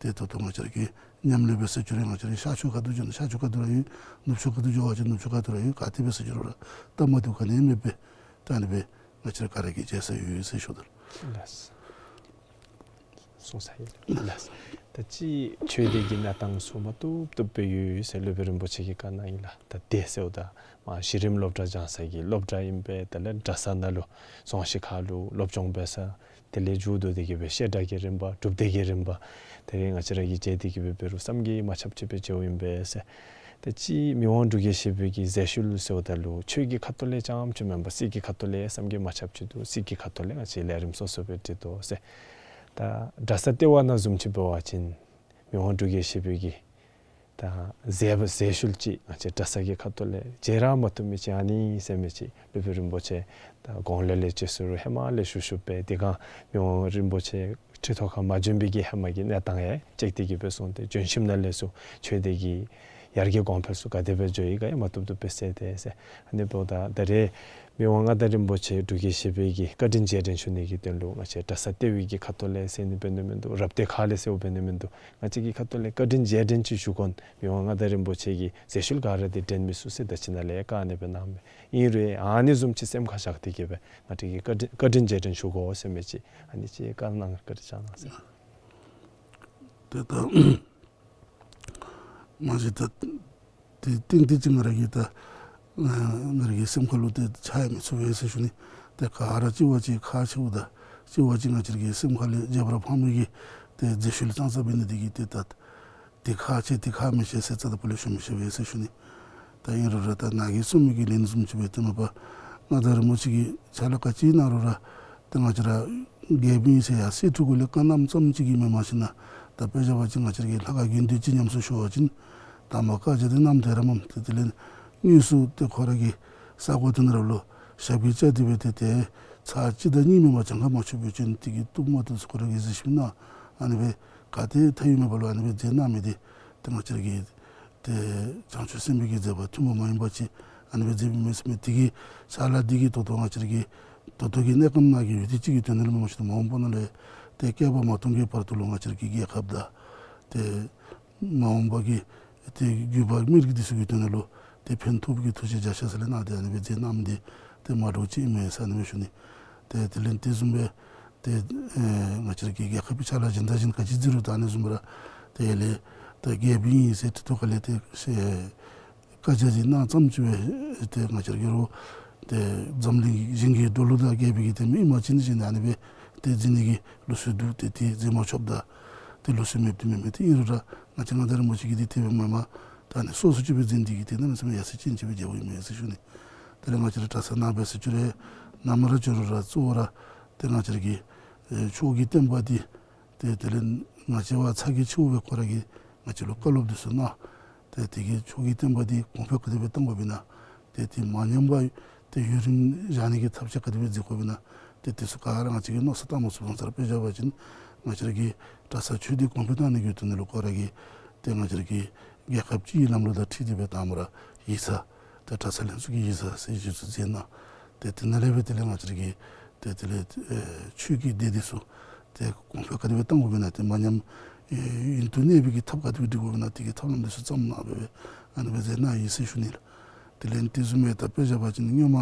ཏེ་ད་ལྟོ་ང་བཅས་ར་གིས་ཉམས་ལེན་འབད་ས་ཅིག་རུང་ང་བཅས་ར་ཤར་ཕྱོགས་ཁ་ཐུག་འགྱོ་ན་ཤར་ཕྱོགས་ཁ་ཐུག་ར་ཡོད། ནུབ་ཕྱོགས་ཁ་ཐུག་འགྱོ་བ་ཅིན་ནུབ་ཕྱོགས་ཁ་ཐུག་ར་ཡོད། ག་ཏེ་འབད་ས་ཅིག་རུང་ར་སྟབས་མ་བདེཝ་ག་ནི་ཡང་མེད་པས། ད་ཨ་ནི་སྦེ་ང་བཅས་ར་ག་ར་གིས་མཇལ་ས་ཡོད་ཟེར་ཞུ་དོ་ལགས། ལགས། གསུངས་ས་ཡོད་ལགས། ད་ཅི་ཆོས་སྡེ་གི་གནས་སྟངས་ཚུ་མ་བཏུབ་བཏུབ་སྦེ་ཡོད་ཡོད་ཟེར་སློབ་དཔོན་རིན་པོ་ཆེ་གིས་བཀའ་གནང་ཡི་ལགས། ད་སྡེ་ཟེརཝ་ད་མར་གཞི་རིམ་སློབ་གྲྭ་སྦྱང་ས་གི་སློབ་གྲྭ་ཨིན་པས། དེ་ལས་གྲྭ་ས་ནང་ལུ་རྫོང་གཞི་ཁ་ལུ་སློབ་སྦྱོང་འབད་ས། དེ་ལས་མཇུག་བསྡུ་སྟེ་གི་སྦེ་བཤད་གྲྭ་གི་རིམ་པ་སྒྲུབ་སྡེ་གི་རིམ་པ་དེ་རིང་ང་བཅས་ར་གིས་མཇལ་ཏེ་གི་སྦེ་འབད་རུང་བསམ་གྱིས་མ་ཁྱབ་ཅིག་སྦེ་མཇལཝ་ཨིན་པས་ཟེར། ད་ཅི་མི་དབང་འབྲུག་རྒྱལ་བཞི་པའི་གི་ཟས་ཞུལ་ཟེརཝ་ད་ལུ་ཆོས་ཀྱི་ཁ་ཐུག་ལས་རྐྱངམ་ཅིག་མེན་པར་སྲིད་ཀྱི་ཁ་ཐུག་ལས་བསམ་གྱིས་མ་ཁྱབ་ཅིག་འདུག། སྲིད་ཀྱི་ཁ་ཐུག་ལས་ང་བཅས་ལས་རིམ་སོ་སོ་སྦེ་སྒྲིག་དོ་ཟེར། ད་གྲྭ་ས་ལྟེ་བ་ནང་བཟུམ་ཅིག་འབད་བ་ཅིན་མི་དབང་འབྲུག་རྒྱལ་བཞི་པའི་གི་ད་ཟས་པ་ཟས་ཞུལ་ཅིག་ང་བཅས་གྲྭ་ས་གི་ཁ་ཐུག་ལས་བརྗེད་ར་མ་བཏུབ་མི་ཅིག་ཨ་ནི་ཟེར་མི་ཅིག་སློབ་དཔོན་རིན་པོ་ཆེ་ད་དགུང་ལོ་ལས་ཅིག་ཟེར་རུང་ཧེ་མ་ལས་ཞུ་ཞུཝ་སྦེ་དེ་སྒང་མི་དབང་རིན་པོ་ཆེ་ཁྲི་ཐོག་ཁར་མ་བྱོན་པའི་གི་ཧེ་མ་གི་གནས་སྟངས་ཡང་ཅིག་དེ་གིས་སྦེ་སོང་སྟེ་བྱོན་ཞིནམ་ལས་ལས་སུ་ཆོས་སྡེ་གི་ཡར་རྒྱས་གོང་འཕེལ་ཚུ་ག་དེ་སྦེ་འགྱོ་ཡི་ག་ཡང་མ་བཏུབ་བཏུབ་སྦེ་གསལ་ཏེ་ཟེར། ཨ་ནི་འབདཝ་ད་ད་རེས་མི་དབང་མངའ་བདག་རིན་པོ་ཆེ་འབྲུག་རྒྱལ་བཞི་པའི་གི་བཀའ་དྲིན་རྗེས་དྲན་ཞུ་ནི་གི་དོན་ལུ་ང་བཅས་གྲྭ་ས་ལྟེ་བའི་གི་ཁ་ཐུག་ལས་ཟེར་ནི་འབད་ནི་མིན་འདུག། རབ་སྡེ་ཁག་ལས་ཟེར་འབད་ནི་མིན་འདུག། ང་བཅས་ཀྱི་ཁ་ཐུག་ལས་བཀའ་དྲིན་རྗེས་དྲན་ཅིག་ཞུ་དགོ། མི་དབང་མངའ་བདག་རིན་པོ་ཆེ་གི་ཟས་ཞུལ་ག་ར་དེ་དྲན་མི་ཚུགས་ཟེར་ད་ཅི་ནཱ་ལས་བཀའ་ཨ་ནི་སྦེ་གནངམ་མས། ཨིན་རུང་ཨ་ནི་བཟུམ་ཅིག་སེམས་ཁར་བཞག་སྟེ་གི་སྦེ་ང་བཅས་ཀྱིས་བཀའ་དྲིན་བཀའ་དྲིན་རྗེས་དྲན་ཞུ་དགོ་ཟེར་མི་ཅིག་ཨ་ནི་ཅིག་བཀའ་གནང་བཀའ་དྲིན་བསྐྱང་གནང་ཟེར། ཏེ་ད་མ་གཞི་ད་ཏེ་ཏན་ཏན་ཅིག་ང་ར་གི་ད་ང་ར་གི་སེམས་ཁ་ལུ་ཏེ་ཆགས་ཡང་མི་ཚུགས་པས་ཟེར་ཞུ་ནི། ཏེ་ག་ར་གཅིག་བ་གཅིག་ཁག་ཆེཝ་ད་གཅིག་བ་གཅིག་ང་བཅས་ར་གི་སེམས་ཁ་ལས་བརྗེད་པར་ཕངས་མི་གི་ཏེ་ཟས་ཞུལ་ཙང་ཙ་འབད་ནི་དེ་གིས་ཏེ་ད་དེ་ཁག་ཆེ་དེ་ཁག་མི་ཆེ་ཟེར་རྩ་དང་པོ་ལས་ཞུ་མི་ཤེས་པས་ཟེར་ཞུ་ནི། ད་ཨིན་རུང་ར་ད་ནཱ་གིས་གསུངས་མི་གི་ལན་བཟུམ་ཅིག་སྦེ་ཏེ་མ་པ་མངའ་བདག་རིན་པོ་ཆེ་གིས་ཕྱག་ལཱ་ག་ཅི་གནང་རུང་ར་ཏེ་ང་བཅས་ར་རྒྱལཔོ་ཨིན་ཟེར་ཡར་གསེར་ཁྲི་གུ་ལས་བཀའ་གནངམ་ཙམ་ཅིག་གིས་མེན་མ་ཤེས་ན། ད་དཔེ་བཞག་པ་ཅིན་ང་བཅས་ར་གི་ལྷ་ཁང་དགེ་འདུན་ཅིག་ཉམས་གསོ་ཞུ་བ་ཅིན་དང་པ་བཀའ་རྒྱ་དེ་གནངམ་དེ་ར་མས། ཏེ་དེ་ལས་དངོས་སུ་ཏེ་ཁོ་ར་གི་ས་གོ་དེ་ནང་ར་ལུ་ཞབས་ཀྱིས་བཅགས་ཏེ་སྦེ་ཏེ་ཏེ་ཚར་གཅིག་དང་གཉིས་མེན་པར་གྱངས་ཁ་མ་ཆོད་པའི་ཅིན་དེ་གིས་བཏུབ་མ་བཏུབ་ཚུ་ཁོ་ར་གིས་གཟིགས་ཞིནམ་ན་ཨ་ནི་སྦེ་ག་ཏེ་མཐའ་ཡུལ་མེད་པ་ལུ་ཨ་ནི་སྦེ་མཛད་གནང་མི་དེ་ཏེ་ང་བཅས་ར་གི་ཏེ་བྱང་ཆུབ་སེམས་དཔའི་གི་མཛད་པ་ཐུན་མོང་མ་ཡིན་པ་ཅིག་ཨ་ནི་སྦེ་མཛད་པའི་མས་ཟེར་མི་དེ་གི་ཕྱག་ལཱ་འདི་གིས་ད་ལྟོ་ང་བཅས་ར་གི་ད་ལྟོ་གི་གནས་སྐབས་ནང་གི་ཡུལ་དེ་ཅིག་གི་དོན་ལུ་མེན་མ་ཤེས་ན་མ་འོངས་པ་ནང་ལས་ཏེ་བསྐལ་པ་མ་སྟོང་གི་བར་དུ་ལུ་ང་བཅས་ར་གི་རྒྱལ་ཁབ་དང་ཏེ་མ་འོངས་པ་གི་ཏེ་རྒྱུད་པ་མི་རིགས་འདི་ཚུ་གི་དོན་ལུ་ཏེ་ཕན་ཐོགས་ཀྱི་ཐུགས་རྗེ་རྒྱ་ཆེ་ས་ལས་གནང་སྟེ་ཨ་ནི་སྦེ་མཛད་གནངམ་འདི་ཏེ་མ་འདྲཝ་ཅིག་ཨིན་མས་ཟེར་ཨ་ནི་སྦེ་ཞུ་ནི། ཏེ་དེ་ལས་དེ་བཟུམ་སྦེ་ཏེ་ཨེ་ང་བཅས་ར་གི་རྒྱལ་ཁབ་ཀྱི་ཕྱག་ལཱ་གཞན་དང་གཞན་ག་ཅི་མཛད་རུང་ད་ཨ་ནི་བཟུམ་སྦེ་ར་ཏེ་ཡར་ལས་ཏེ་རྒྱལཔོ་ཨིན་ཟེར་ཏེ་ཐུགས་ཁ་ལས་ཏེ་ཤེས་བཀའ་རྒྱ་ཅིག་གནང་ཙམ་ཅིག་སྦེ་ཏེ་ང་བཅས་ར་གི་རུང་ཏེ་འཛམ་གླིང་གཞན་གྱི་འགྲོ་ལུགས་དང་འགལ་བའི་གི་ཏེ་མི་ཨིན་པ་ཅིན་ཨ་ནི་སྦེ་ཏེ་མཛད་ནི་གི་ལུགས་སྲོལ་འདུག། ཏེ་དེ་མཛད་མ་ཆོགཔ་ད་ཏེ་ལུགས་སྲོལ་མེདཔ་འདི་མེན་མས། ཏེ་ཨིན་རུང་ར་ང་བཅས་མངའ་བདག་རིན་པོ་ཆེ་གིས་ཏེ་དེ་སྦེ་མ་མ་ད་ཨ་ནི་སོ་སོ་ཅིག་སྦེ་མཛད་ནི་དེ་གིས་ཏེ་གནམ་མེད་ས་མེད་ཡར་སེང་ཅན་ཅིག་སྦེ་མཇལཝ་ཨིན་མས་ཟེར་ཞུ་ནི། དེ་ལས་ང་བཅས་ར་གྲྭ་ཚང་ནང་སྦེ་ཟེར་ཅི་རུང་ནམ་ར་ཅི་རུང་ར་གཙོ་བོ་ར་ཏེ་ང་བཅས་ར་གི་ཨེ་ཕྱོགས་ཀྱི་བསྟན་པ་འདི་ཏེ་དེ་ལས་ང་བཅས་བ་ཚ་གྱང་ཆེཝ་སྦེ་ཁོ་ར་གིས་ང་བཅས་ལུ་བཀའ་སློབ་འདི་ཚུ་གནང་། ཏེ་དེ་གིས་ཕྱོགས་ཀྱི་བསྟན་པ་འདི་གོང་འཕེལ་ག་དེ་སྦེ་བཏང་དགོཔ་ཨིན་ན། ཏེ་དེ་མ་ཉམས་པར་ཏེ་ཡུན་རིང་བཞག་ནི་གི་ཐབས་ཤེས་ག་དེ་སྦེ་མཛད་དགོཔ་ཨིན་ན། ཏེ་དེ་ཚུ་ག་ར་ང་བཅས་ཀྱིས་མནོ་བསམ་བཏང་མ་ཚུགས་པ་ཙང་ར་དཔེ་བཞག་པ་ཅིན་ང་བཅས་ར་གི་གྲྭ་ས་ཆོས་སྡེ་གོང་འཕེལ་བཏང་ནི་གི་དོན་ལུ་ཁོ་ར་གིས་ཏེ་ང་བཅས་ར་གི་རྒྱལ་ཁབ་སྤྱིའི་ལམ་ལུགས་དང་འཁྲིལ་ཏེ་སྦེ་དང་པ་ར་ཡིག་ཚང་ཏེ་གྲྭ་ཚང་ལྷན་ཚོགས་ཀྱི་ཡིག་ཚང་ཟེར་ཅིག་ཚུ་མཛད་གནང་། ཏེ་དེ་ནང་ལས་སྦེ་དེ་ལས་ང་བཅས་ར་གི་ཏེ་དེ་ལས་ཨེ་ཆོས་ཀྱི་སྡེ་འདི་ཚུ་ཏེ་གོང་འཕེལ་ག་དེ་སྦེ་བཏང་དགོཔ་ཨིན་ན། ཏེ་མ་ཉམས་ཨེ་ཡུན་དུ་གནས་པའི་གི་ཐབས་ག་དེ་སྦེ་སྒྲིག་དགོཔ་ཨིན་ན། དེ་གི་ཐབས་ལམ་འདི་ཚུ་བརྩམས་གནང་སྦེ་ཨ་ནི་སྦེ་མཛད་གནང་ཡི་ཟེར་ཞུ་ནི་ལགས། དེ་ལས་དེ་བཟུམ་སྦེ་ད་དཔེ་བཞག་པ་ཅིན་སྔོན་མ་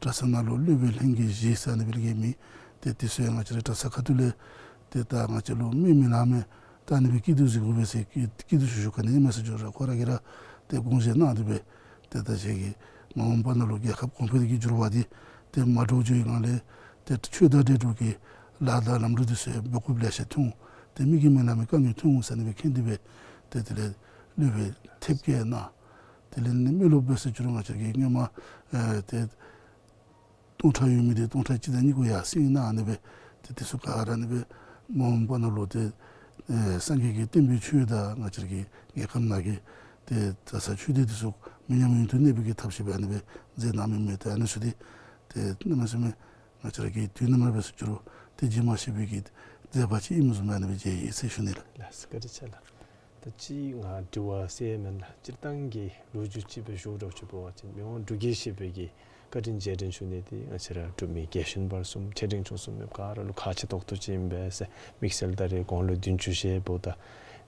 གྲྭ་ཚང་ནང་ལུ་སློབ་དཔོན་ལྷན་རྒྱས་བཞི་ཟེར་ཨ་ནི་སྦེ་གི་མི་ཏེ་དེ་ཚུ་ཡང་ང་བཅས་ར་གྲྭ་ཚང་ཁ་ཐུག་ལས་ཏེ་ད་ང་བཅས་ལུ་མི་མི་ལ་མེ་ད་ཨ་ནི་སྦེ་སྐྱིད་སྡུག་གཟིགས་དགོ་པས་ཟེར་སྐྱིད་སྐྱིད་སྡུག་ཞུ་ཞུ་ག་ནི་མེད་ཟེར་ཅི་རུང་ར་ཁོ་ར་གིས་ར་ཏེ་དགོངས་བཞེས་གནང་སྟེ་སྦེ་ཏེ་ད་ཅི་གི་མ་འོངས་པ་ནང་ལུ་རྒྱལ་ཁབ་གོང་འཕེལ་གྱི་འགྱུར་བ་འདི་ཏེ་མ་འདྲཝ་འགྱོ་བའི་སྒང་ལས་ཏེ་ཆོས་དང་འབྲེལ་གྲུབ་ཀྱི་ལཱ་དང་ལམ་འགྲོ་འདི་ཚུ་འབད་དགོཔ་ལེ་ཤ་འཐོན། ཏེ་མི་གི་མི་ལ་མེ་དཀའ་ངལ་འཐོན་འོང་ཟེར་ཨ་ནི་སྦེ་མཁྱེན་ཏེ་སྦེ་ཏེ་དེ་ལས་སློབ་དཔོན་ཐེབས་བརྒྱད་གནང་། དེ་ལས་ནི་མི་སློབ་དཔོན་ཟེར་ཅི་རུང་ང་བཅས་ཀྱི་སྔོན་མ་ཨེ་ཏེ་སྟོང་ཕྲག་ཡོད་མི་འདི་སྟོང་ཕྲག་གཅིག་དང་གཉིས་གུ་ཡར་སེང་གནང་། ཨ་ནི་སྦེ་ཏེ་དེ་ཚུ་ག་ར་ཨ་ནི་སྦེ་མ་འོངས་པ་ནང་ལུ་ཏེ་ཨེ་སངས་རྒྱས་ཀྱི་བསྟན་པའི་ཆོས་དང་ང་བཅས་ཀྱི་རྒྱལ་ཁབ་ནང་གི་ཏེ་གྲྭ་ས་ཆོས་སྡེ་འདི་ཚུ་མི་ཉམས་ཡུན་དུ་གནས་པའི་གི་ཐབས་ཤེས་སྦེ་ཨ་ནི་སྦེ་མཛད་གནང་མི་མས། ཏེ་ཨ་ནི་ཚུ་འདི་ཏེ་གནམ་མེད་ས་མེད་ང་བཅས་ར་གི་དུས་ནམ་ར་འབད་ཟེར་ཅི་རུང་ཏེ་བརྗེད་མ་ཤེས་པའི་གི་མཛད་པ་ཅིག་ཨིནམ་བཟུམ་སྦེ་ཨ་ནི་སྦེ་མཇལ་ཡི་ཟེར་ཞུ་ནི་ལགས། ལགས་སོ་བཀའ་དྲིན་ཆེ་ལགས། ད་ཅི་ང་དྲི་བ་ཟེར་མེན་ལགས། སྤྱིར་བཏང་གི་ལོ་རྒྱུས་ཅིག་སྦེ་ཞུ་རོགས་ཅིག་འབད་བ་ཅིན་མི་དབང་འབྲུག་རྒྱལ་བཞི་པའི་གི་བཀའ་དྲིན་རྗེས་དྲན་ཞུ་ནི་འདི་ང་བཅས་ར་འབྲུག་མི་རྒྱལ་གཞོན་བར་གསུམ་ཆེ་འབྲིང་ཆུང་གསུམ་མེདཔ་ག་ར་ལུ་ཁག་ཆེ་ཏོག་ཏོ་ཅིག་ཨིན་པས་ཟེར། དམིགས་བསལ་ད་རེས་དགུང་ལོ་བདུན་ཅུ་བཞེས་འབདཝ་ད་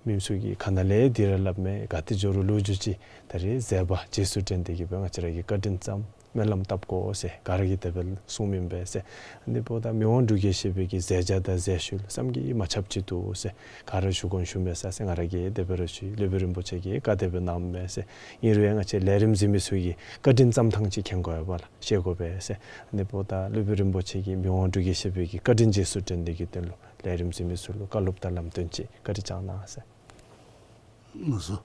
མི་ཚུ་གིས་ག་ནཱ་ལས་འདི་ར་སླབ་མས། ག་ཏེ་འགྱོ་རུང་ལོ་རྒྱུས་ཅིག་ད་རེས་མཛད་པ་རྗེས་སུ་དྲན་ཏེ་གི་སྦེ་ང་བཅས་ར་གི་བཀའ་དྲིན་བསམ་སྨོན་ལམ་བཏབ་དགོ་ཟེར་ག་ར་གིས་དེ་སྦེ་གསུངམ་ཨིན་པས་ཟེར། ཨ་ནི་འབདཝ་ད་མི་དབང་འབྲུག་རྒྱལ་བཞི་པའི་གི་མཛད་བྱ་དང་མཛད་ཞུ་བསམ་གྱིས་མ་ཁྱབ་ཅིག་འདུག་ཟེར། ག་ར་ཞུ་དགོ་ཞུ་མས་ཟེར་ང་ར་གིས་དེ་སྦེ་ར་ཞུ་ཡི། སློབ་དཔོན་རིན་པོ་ཆེ་གིས་བཀའ་དེ་སྦེ་གནངམ་མས་ཟེར། ཨིན་རུང་ཡང་ང་བཅས་ལས་རིམ་གཟིགས་མི་ཚུ་གིས་བཀའ་དྲིན་བསམ་ཐངས་ཅིག་མཁྱེན་དགོ་པས་ལགས། ཤེས་དགོ་པས་ཟེར། ཨ་ནི་འབདཝ་ད་སློབ་དཔོན་རིན་པོ་ཆེ་གིས་མི་དབང་འབྲུག་རྒྱལ་བཞི་པའི་གི་བཀའ་དྲིན་རྗེས་སུ་དྲན་ཏེ་གི་དོན་ལུ་ལས་རིམ་གཟིགས་མི་ཚུ་ལུ་བཀའ་སློབ་དང་ལམ་སྟོན་ཅིག་བཀའ་དྲིན་བསྐྱང་གནང་ཟེར། ལགས་སོ།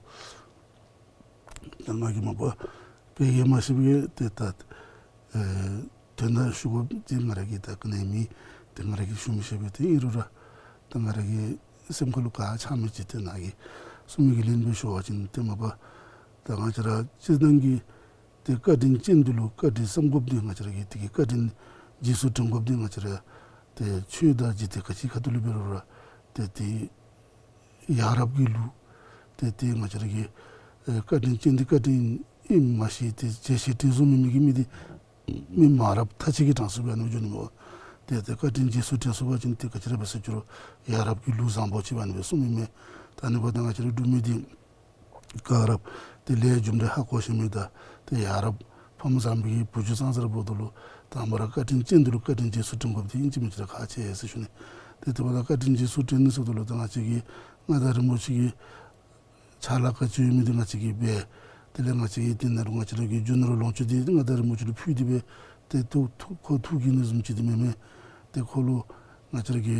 ད་ང་གིས་མ་པ་དཔེ་ཡང་མ་ཤེས་པའི་ཏེ་ད་ཨེ་དོན་དག་ཞུ་དགོཔ་འདི་ང་ར་གི་ད་ག་ནི་མེད། ཏེ་ང་ར་གིས་ཞུ་མི་ཤེས་པས། ཏེ་ཨིན་རུང་ར་ད་ང་ར་གི་སེམས་ཁ་ལུ་ག་ཆགས་མི་ཅིག་ཏེ་ནཱ་གི་སྲུང་མའི་གི་ལན་སྦེ་ཞུ་བ་ཅིན་ཏེ་མ་པ་ད་ང་བཅས་ར་སྤྱིར་བཏང་གི་ཏེ་བཀའ་དྲིན་ཅན་འདི་ལུ་བཀའ་དྲིན་བསམ་དགོཔ་འདི་ང་བཅས་ར་གི་དེ་གི་བཀའ་དྲིན་རྗེས་སུ་དྲན་དགོཔ་འདི་ང་བཅས་ར་ཏེ་ཆོས་དང་འཇིག་རྟེན་ག་ཅིའི་ཁ་ཐུག་ལུ་འབད་རུང་ར་ཏེ་དེ་ཡ་རབས་ཀྱི་ལུགས་ཏེ་དེ་ང་བཅས་ར་གི་ཨེ་བཀའ་དྲིན་ཅན་འདི་བཀའ་དྲིན་ཨིནམ་མ་ཤེས། ཏེ་བྱས་ཤིང་དྲིན་གཟོ་མི་མི་གི་མི་འདི་མི་མ་རབས་ཐ་ཆད་ཀྱི་གྲངས་སུ་འབད་ནི་འགྱོ་ནི་མས། ཏེ་ཏེ་བཀའ་དྲིན་རྗེས་སུ་དྲན་ཚུགས་པ་ཅིན་ཏེ་ག་ཅི་ར་འབད་ཟེར་ཅི་རུང་ཡ་རབས་ཀྱི་ལུགས་བཟང་པོ་ཅིག་འབད་ནི་སྦེ་གསུངམ་ཨིན་མས། ད་ཨ་ནི་འབདཝ་ད་ང་བཅས་ར་འབྲུག་མི་འདི་ག་ར་ཏེ་ལས་རྒྱུ་འབྲས་ཧ་གོ་ཤེས་མི་དང་ཏེ་ཡ་རབས་ཕམ་བཟང་པོའི་བུ་བརྒྱུད་ཙང་ཙ་ར་འབདཝ་ད་ལུ་དང་པ་ར་བཀའ་དྲིན་ཅན་འདི་ལུ་བཀའ་དྲིན་རྗེས་སུ་དྲན་དགོཔ་འདི་ཨིན་ཅི་མིན་ཅི་ར་ཁག་ཆེ་ཟེར་ཞུ་ནི། ཏེ་དེ་འབདཝ་ད་བཀའ་དྲིན་རྗེས་སུ་དྲན་ནི་ཟེརཝ་ད་ལུ་ད་ང་བཅས་ཀྱི་མངའ་བདག་རིན་པོ་ཆེ་གི་ཕྱག་ལཱ་ག་ཅི་ཡོད་མི་འདི་ང་བཅས་ཀྱིས་འབད། དེ་ལས་ང་བཅས་ཀྱིས་དེ་ནང་ལུ་ང་བཅས་ར་གི་རྒྱུ་ནོར་ལོངས་སྤྱོད་འདི་མངའ་བདག་རིན་པོ་ཆེ་ལུ་ཕུལ་ཏེ་འབད། ཏེ་ཐུགས་ཐུགས་ཁོ་ཐུགས་དགྱེས་ནི་བཟུམ་ཅིག་འདི་མེན་མས། ཏེ་ཁོ་ལུ་ང་བཅས་ར་གི་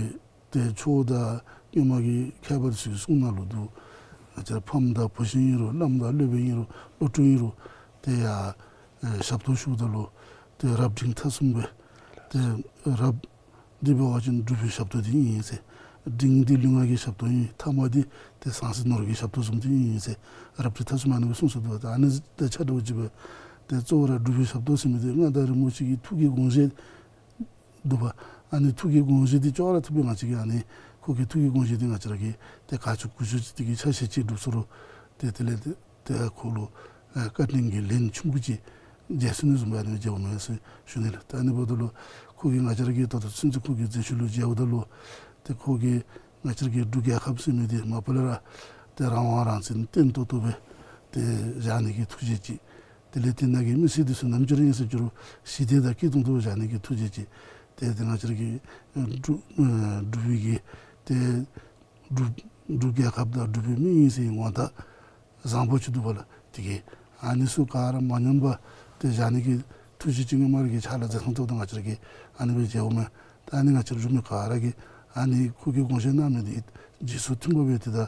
ཏེ་ཆོས་དང་སྔོན་མ་གི་མཁས་པ་ཚུ་གི་གསུང་ནང་ལུ་འདུག། ང་བཅས་ར་ཕམ་དང་བུ་གཞི་ཨིན་རུང་བླམ་དང་སློབ་དཔོན་ཨིན་རུང་བློ་གྲོས་ཨིན་རུང་ཏེ་ཡ་ཨེ་ཞབས་ཏོག་ཞུཝ་ད་ལུ་ཏེ་རབ་འབྲིང་ཐ་གསུམ་སྦེ་ཏེ་རབ་འདི་འབད་བ་ཅིན་སྒྲུབ་པའི་ཞབས་ཏོག་འདི་ཨིན་ཟེར། འབྲིང་འདི་ལུས་ངག་གི་ཞབས་ཏོག་ཨིན། ཐ་མ་འདི་ཏེ་ཟང་ཟིང་ནོར་གྱི་ཞབས་ཏོག་བཟུམ་འདི་ཨིན་ཟེར། རབ་འབྲིང་ཐ་གསུམ་ཨ་ནི་སྦེ་གསུངས་སོ་འདུག། ད་ཨ་ནི་དང་ཆ་འདྲཝ་ཅིག་སྦེ་ཏེ་གཙོ་བོ་ར་སྒྲུབ་པའི་ཞབས་ཏོག་ཟེར་མི་འདི་མངའ་བདག་རིན་པོ་ཆེ་གི་ཐུགས་ཀྱི་དགོངས་བཞེད་འདུག་པ། ཨ་ནི་ཐུགས་ཀྱི་དགོངས་བཞེད་འདི་ཅོག་ར་འཐདཔ་སྦེ་ང་བཅས་ཀྱིས་ཨ་ནི་ཁོ་གི་ཐུགས་ཀྱི་དགོངས་བཞེད་འདི་ང་བཅས་ར་གིས་ཏེ་ག་ཅི་གུ་ཅི་ཅིག་དེ་གི་ཆ་ཤས་ཅིག་སྒྲུབ་ཚུགས་རུང་ཏེ་དེ་ལས་ཏེ་ཏེ་ཁོ་ལུ་ཨེ་བཀའ་དྲིན་གྱི་ལན་ཆུང་ཀུ་ཅིག་འཇལ་ཚུགས་ནི་བཟུམ་སྦེ་ཨ་ནི་སྦེ་འཇལཝ་མས་ཟེར་ཞུ་ནི་ལགས། ད་ཨ་ནི་འབདཝ་ད་ལུ་ཁོ་གིས་ང་བཅས་ར་གི་ད་ལྟོ་ཚུན་ཚོད་ཁོ་གི་མཛད་ཤུལ་ལུ་མཇལཝ་ད་ལུ་ཏེ་ཁོ་གིས་ང་བཅས་ར་གི་འབྲུག་རྒྱལ་ཁབ་ཟེར་མི་འདི་མ་པ་ལས་ར་ཏེ་རང་དབང་རང་བཙན་བརྟན་ཏོག་ཏོ་སྦེ་ཏེ་བཞག་ནི་གི་ཐུགས་བཞེད་ཅིག། དེ་ལས་དེ་ནང་གི་མི་སེར་འདི་ཚུ་ནམ་ཅིག་ར་ཨིན་ཟེར་ཅི་རུང་ཞི་བདེ་དང་སྐྱིད་ཏོང་ཏོ་བཞག་ནི་གི་ཐུགས་བཞེད་ཅིག། ཏེ་ཏེ་ང་བཅས་ར་གི་ཨེ་འབྲུག་ཨེ་འབྲུག་པའི་གི་ཏེ་འབྲུག་འབྲུག་རྒྱལ་ཁབ་དང་འབྲུག་པའི་མི་ཨིན་ཟེར་ངོ་རྟགས་བཟང་པོ་ཅིག་འདུག་པ་ལགས། དེ་གིས་ཨ་ནི་ཚུ་ག་ར་མ་ཉམས་པར་ཏེ་བཞག་ནི་གི་ཐུགས་བཞེད་ཅིག་སྔོན་མ་ར་གི་ཕྱག་ལཱ་མཛད་ཐངས་ཐོག་ཏུ་ང་བཅས་ར་གིས་ཨ་ནི་སྦེ་མཇལཝ་མས། ད་ཨ་ནི་ང་བཅས་ར་འབྲུག་མི་ག་ར་གིས་ཨ་ནི་ཁོ་གིས་དགོངས་བཞེད་གནང་མི་འདི་རྗེས་སུ་མཐུན་པ་སྦེ་ཏེ་ད་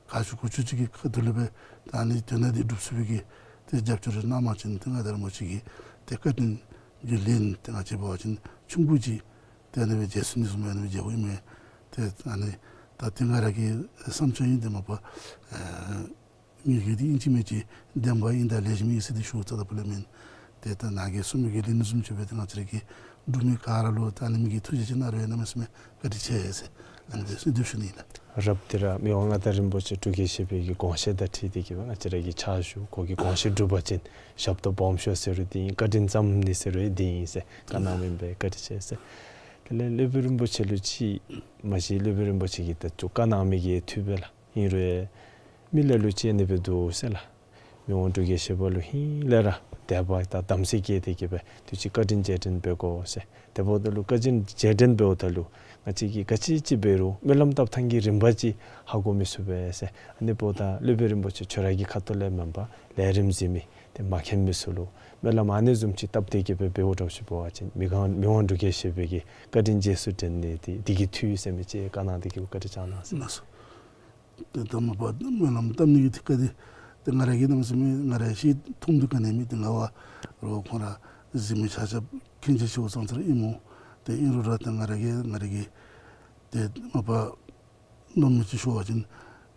ག་ཅི་གུ་ཅི་ཅིག་གི་ཁ་ཐུག་ལས་སྦེ་ད་ཨ་ནི་དོན་དག་འདི་སྒྲུབ་ཚུགས་པའི་གི་ཏེ་རྒྱབ་སྐྱོར་རེ་གནང་པ་ཅིན་ཏེ་མངའ་བདག་རིན་པོ་ཆེ་གི་ཏེ་བཀའ་དྲིན་གྱི་ལན་ཏེ་ང་བཅས་འབད་བ་ཅིན་ཆུང་ཀུ་ཅིག་ཏེ་ཨ་ནི་སྦེ་འཇལ་ཚུགས་ནི་བཟུམ་ཨ་ནི་སྦེ་མཇལཝ་ཨིན་མས། ཏེ་ཨ་ནི་ད་ཏེ་ང་ར་གི་བསམ་འཆར་ཨིན། ཏེ་མ་པ་ཨེ་ངེ་གི་འདི་ཨིན་ཅི་མིན་ཅི་བདེན་པ་ཨིན་དང་ལེགས་ཤོམ་ཨིན་ཟེར་འདི་ཞུ་ཚརཝ་ད་ཕུལཝ་མེན། ཏེ་ད་ནཱ་གིས་གསུང་མི་གི་ལན་བཟུམ་ཅིག་སྦེ་ཏེ་ང་བཅས་ར་གི་འབྲུག་མི་ག་ར་ལུ་ད་ཨ་ནི་མི་གི་ཐུགས་རྗེ་ཅིག་གནང་རུང་གནམ་མེད་ས་མེད་བཀའ་དྲིན་ཆེ་ཟེར་ཨ་ནི་སྦེ་གསོལ་འདེབས་ཞུ་ནི་ཨིན་ལགས། རབ་འདི་ར་མི་དབང་མངའ་བདག་རིན་པོ་ཆེ་འབྲུག་རྒྱལ་བཞི་པའི་གི་དགོངས་བཞེད་དང་འཁྲིལ་ཏེ་གི་སྦེ་ང་བཅས་ར་གིས་ཕྱག་ཞུ། ཁོ་གི་དགོངས་བཞེད་འགྲུབ་པ་ཅིན་ཞབས་ཏོག་སྦོམ་ཤོས་ཟེར་རུང་འདི་ཨིན། བཀའ་དྲིན་བསམ་ནི་ཟེར་རུང་འདི་ཨིན་ཟེར་བཀའ་གནང་མི་ཨིན་པས། བཀའ་དྲིན་ཆེ་ཟེར། དེ་ལས་སློབ་དཔོན་རིན་པོ་ཆེ་ལུ་ཅིག་མ་གཞི་སློབ་དཔོན་རིན་པོ་ཆེ་གིས་ད་ཅི་བཀའ་གནང་མི་གི་འཐུས་སྦེ་ལགས། ཨིན་རུང་མི་ལ་ལུ་ཅིག་ཨ་ནི་སྦེ་འདུག་ཟེར་ལགས། མི་དབང་འབྲུག་རྒྱལ་བཞི་པ་ལུ་ཧིང་ལས་ར་དད་པ་དང་དམ་ཚིག་སྐྱེས་ཏེ་གི་སྦེ་དུས་ཅི་བཀའ་དྲིན་རྗེས་དྲན་འབད་དགོ་ཟེར། དེ་འབདཝ་ད་ལུ་བཀའ་དྲིན་རྗེས་དྲན་འབདཝ་ད་ལུ་ང་བཅས་ཀྱིས་ག་ཅི་ཅིག་འབད་རུང་སྨོན་ལམ་བཏབ་ཐངས་ཀྱི་རིམ་པ་ཅིག་ཧ་གོ་མི་ཚུགས་པས་ཟེར། ཨ་ནི་འབདཝ་ད་སློབ་དཔོན་རིན་པོ་ཆེ་ཁྱོད་ར་གི་ཁ་ཐུག་ལས་མེན་པར་ལས་རིམ་གཟིགས་མི་ཏེ་མ་མཁྱེན་མི་ཚུ་ལུ་སྨོན་ལམ་ཨ་ནི་བཟུམ་ཅིག་བཏབ་སྟེ་གི་སྦེ་འབདཝ་འདྲཝ་ཅིག་འབད་བ་ཅིན་མི་དབང་མི་དབང་འབྲུག་རྒྱལ་བཞི་པའི་གི་བཀའ་དྲིན་རྗེས་སུ་དྲན་ནི་འདི་འདི་གི་འཐུས་ཟེར་མི་ཅིག་བཀའ་གནང་སྟེ་གི་བཀའ་དྲིན་བསྐྱང་གནང་ཟེར། ལགས་སོ། ཏེ་ད་མ་པ་སྨོན་ལམ་བཏབ་ནི་གི་ཐད་ཁར་འདི་ཏེ་ང་ར་གིས་གནམ་མེད་ས་མེད་ང་ར་ཤེས་མཐོང་འདི་ག་ནི་མེད། ཏེ་ང་བ་རོགས་ཁོང་ར་གཟིགས་མི་ཆ་ཁྱབ་མཁྱེན་ཆ་ཆེ་བོ་ཙང་ཙ་ར་ཨིན་སྨོ། ཏེ་ཨིན་རུང་ར་ཏེ་ང་ར་གིས་ང་ར་གིས་ཏེ་མ་པ་མནོ་མི་ཅིག་ཞུ་བ་ཅིན་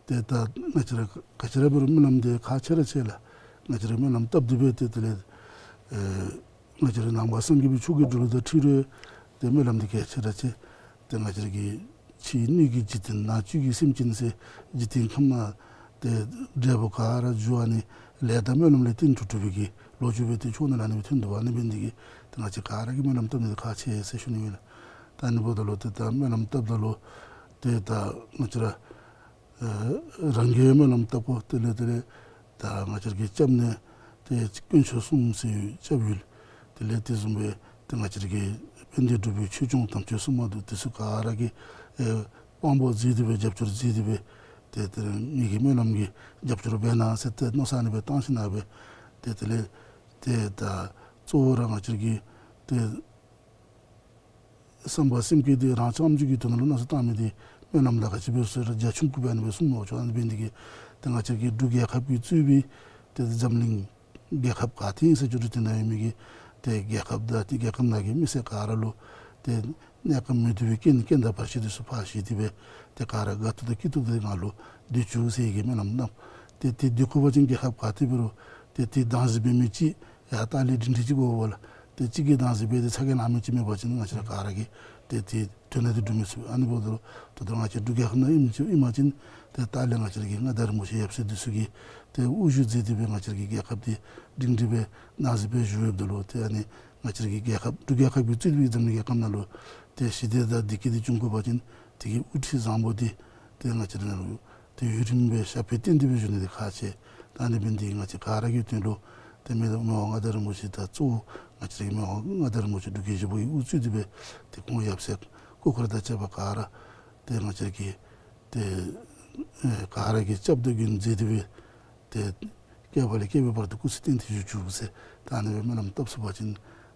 ཏེ་ད་ང་བཅས་ར་ག་ཅི་ར་འབད་རུང་སྨོན་ལམ་འདི་ཁག་ཆེ་ར་ཆེ་ལགས། ང་བཅས་ར་སྨོན་ལམ་བཏབ་སྟེ་སྦེ་ཏེ་དེ་ལས་ཨེ་ང་བཅས་ར་ནང་པ་སངས་རྒྱས་པའི་ཆོས་ཀྱི་འགྲོ་ལུགས་དང་འཁྲིལ་རུང་ཏེ་སྨོན་ལམ་འདི་གལ་ཆེ་ར་ཆེ། ཏེ་ང་བཅས་ར་གི་ཕྱི་སྣོད་ཀྱི་འཇིག་རྟེན་ནང་བཅུད་ཀྱི་སེམས་ཅན་ཟེར་འཇིག་རྟེན་ཁམས་ནང་ཏེ་འབྲས་བུ་ག་ར་འབྱུང་བ་ནི་ལས་དང་སྨོན་ལམ་ལས་བརྟེན་དུ་གྲུབ་པའི་གི་ལོ་རྒྱུས་སྦེ་ཏེ་ཆོས་ནང་ལུ་ཨ་ནི་སྦེ་ཐོན་འདུག། ཨ་ནི་འབད་ནི་འདི་གིས་ཏེ་ང་བཅས་ག་ར་གིས་སྨོན་ལམ་བཏབ་ནི་འདི་ཁག་ཆེ་ཟེར་ཞུ་ནི་ཨིན་ལགས། ད་ཨ་ནི་འབདཝ་ད་ལུ་ཏེ་ད་སྨོན་ལམ་བཏབ་ད་ལུ་ཏེ་ད་ང་བཅས་ར་ཨེ་རང་གིས་སྨོན་ལམ་བཏབ་དགོ། དེ་ལས་དེ་ལས་ད་ང་བཅས་ཀྱི་སྐྱབས་གནས་ཏེ་དཀོན་མཆོག་གསུམ་ཟེར་སྐྱབས་ཡུལ་དེ་ལས་དེ་བཟུམ་སྦེ་ཏེ་ང་བཅས་ཀྱི་དཔལ་ལྡན་འབྲུག་པའི་ཆོས་སྐྱོང་དམ་ཅན་སྲུང་མ་འདུག། དེ་ཚུ་ག་ར་གིས་ཨེ་དཔང་པོ་མཛད་དེ་སྦེ་རྒྱབ་སྐྱོར་མཛད་དེ་སྦེ་ཏེ་དེ་ལས་ངེ་གི་སྨོན་ལམ་གྱི་རྒྱབ་སྐྱོར་འབད་གནང་ཟེར་ཏེ་མནོ་བསམ་ཨ་ནི་སྦེ་བཏང་ཞིནམ་སྦེ་ཏེ་དེ་ལས་ཏེ་ད་གཙོ་བོ་ར་ང་བཅས་ཀྱི་ཏེ་བསམ་པ་སེམས་བསྐྱེད་འདི་རང་རྐྱངམ་གཅིག་གི་དོན་ལུ་མནོ་བསམ་བཏང་མི་འདི་སྨོན་ལམ་ལ་ག་ཅི་འབད་ཟེར་རྒྱ་ཆུང་ཀུ་སྦེ་ཨ་ནི་སྦེ་གསུངས་མི་ཆོག། ཨ་ནི་འབད་ནི་འདི་གིས་ཏེ་ང་བཅས་ཀྱི་འབྲུག་རྒྱལ་ཁབ་ཀྱིས་གཙོས་པའི་ ཏེ་འཛམ་གླིང་རྒྱལ་ཁབ་ག་ཏེ་ཨིན་ཟེར་བཅུད་དྲུག་དེ་ནང་ཡོད་མི་གི་ཏེ་རྒྱལ་ཁབ་དང་ཏེ་རྒྱལ་ཁབ་ནང་གི་མི་སེར་ག་ར་ལུ་ཏེ་གནས་སྐབས་མེད་དེ་སྦེ་རྐྱེན་རྐྱེན་དང་བར་ཆད་དེ་ཚུ་ཕར་ཞི་སྟེ་སྦེ་ཏེ་ག་ར་དགའ་ཏོག་ཏོ་སྐྱིད་ཏོག་ཏོ་ནང་ལུ་སྡོད་བཅུག་ཟེར་གྱི་སྨོན་ལམ་གནང་། ཏེ་ཏེ་སྡོད་དགོ་པ་ཅིན་རྒྱལ་ཁབ་ག་ཏེ་འབད་རུང་ཏེ་ཏེ་བདག་འཛིན་འབད་མི་ཅིག་ཡར་ལྟག་ལས་སྒྲིང་སྒྲི་ཅིག་དགོ་པས་ལགས། ཏེ་གཅིག་གིས་བདག་འཛིན་འབད་དེ་ཚ་གྱང་ལང་མི་ཅིག་མེད་པ་ཅིན་ང་བཅས་ར་ག་ར་གིས་ཏེ་ཏེ་དོན་དག་འདི་འགྲུབ་མི་ཚུགས། ཨ་ནི་འབདཝ་ད་ལུ་ད་ལྟོ་ང་བཅས་འབྲུག་རྒྱལ་ཁབ་ནང་ཨིནམ་ཅིག་ཨིན་པ་ཅིན་ཏེ་ལྟག་ལས་ང་བཅས་ར་གི་མངའ་བདག་རིན་པོ་ཆེ་ཡབ་སྲས་འདི་ཚུ་གིས་ཏེ་དབུ་བཞུགས་མཛད་དེ་སྦེ་ང་བཅས་ར་གི་རྒྱལ་ཁབ་འདི་སྒྲིང་སྒྲི་སྦེ་བདག་འཛིན་འབད་བཞུགས་ཡོདཔ་ད་ལུ་ཏེ་ཨ་ནི་ང་བཅས་ར་གི་རྒྱལ་ཁབ་འབྲུག་རྒྱལ་ཁབ་ཀྱིས་གཙོས་པའི་འཛམ་གླིང་རྒྱལ་ཁབ་ནང་ལུ་ཏེ་ཞི་བདེ་དང་བདེ་སྐྱིད་འདི་འབྱུང་དགོ་པ་ཅིན་དེ་གི་དབུ་ཁྲིད་བཟང་པོ་འདི་ཏེ་ང་བཅས་ར་ནང་ལུ་ཏེ་ཡུན་རིངམོ་སྦེ་ཞབས་པད་བརྟན་ཏེ་སྦེ་བཞུགས་ནི་འདི་ཁག་ཆེ། ད་ཨ་ནི་འབད་ནི་འདི་ང་བཅས་ག་ར་གི་དོན་ལུ་ཏེ་མི་མི་དབང་མངའ་བདག་རིན་པོ་ཆེ་དང་གཙོ་བོ་ང་བཅས་ར་གི་མི་དབང་མངའ་བདག་རིན་པོ་ཆེ་འབྲུག་རྒྱལ་བཞི་པོ་གིས་དབུ་གཙོས་ཏེ་སྦེ་ཏེ་ཁོང་ཡབ་སྲས་སྐུ་འཁོར་དང་བཅས་པ་ག་ར་ཏེ་ང་བཅས་ར་གི་ཏེ་ཨེ་ག་ར་གིས་སྐྱབས་དང་མགོན་མཛད་དེ་སྦེ་ཏེ་བསྐལ་པ་ལས་བསྐལ་པའི་བར་དུ་སྐུ་ཚེ་བརྟན་ཏེ་བཞུགས་བཅུག་ཟེར། ད་ཨ་ནི་སྦེ་སྨོན་ལམ་བཏབ་ཚུགས་པ་ཅིན་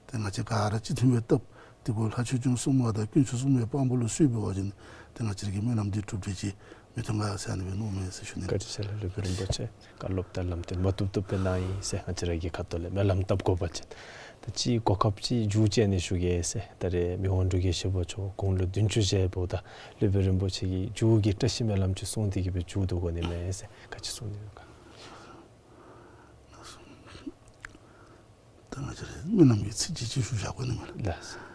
ཏེ་ང་བཅས་ག་ར་གཅིག་མཐུན་སྦེ་བཏབ། དེ་གུ་ལྷ་ཆོས་སྐྱོང་སྲུང་མ་དང་དཀོན་མཆོག་སྲུང་མའི་དཔང་པོ་ལུ་གསོལ་འབད་བ་ཅིན་ཏེ་ང་བཅས་ར་གི་སྨོན་ལམ་འདི་འགྲུབ་སྟེ་ཅིག་མི་ཐོན་ག་ཟེར་ཨ་ནི་སྦེ་མནོཝ་མས་ཟེར་ཞུ་ནི། བཀའ་དྲིན་ཆེ་ལགས་སློབ་དཔོན་རིན་པོ་ཆེ། བཀའ་སློབ་དང་ལམ་སྟོན་མ་བཏུབ་བཏུབ་སྦེ་གནང་ཡི་ཟེར། ང་བཅས་ར་གི་ཁ་ཐུག་ལས་སྨོན་ལམ་བཏབ་དགོ་པ་ཅིན་ད་ཅིག་གོ་སྐབས་ཅིག་མཇུག་བཅད་ནི་ཞུ་གེ་ཟེར། ད་རེས་མི་དབང་འབྲུག་རྒྱལ་བཞི་པ་མཆོག་དགུང་ལོ་བདུན་ཅུ་བཞེས་པ་ད་སློབ་དཔོན་རིན་པོ་ཆེ་གིས་མཇུག་གི་བཀྲ་ཤིས་སྨོན་ལམ་ཅིག་གསུང་སྟེ་གི་སྦེ་མཇུག་བསྡུ་དགོ་ནི་མས་ཟེར། ག་ཅི་གསུང་ནི་ཡོད་ག། ད་ང་བཅས་ར་སྨོན་ལམ་གྱི་ཚིག་ཅིག་ཅིག་ཞུ་བཞག་དགོ་ནི་མས་ལགས། ལགས།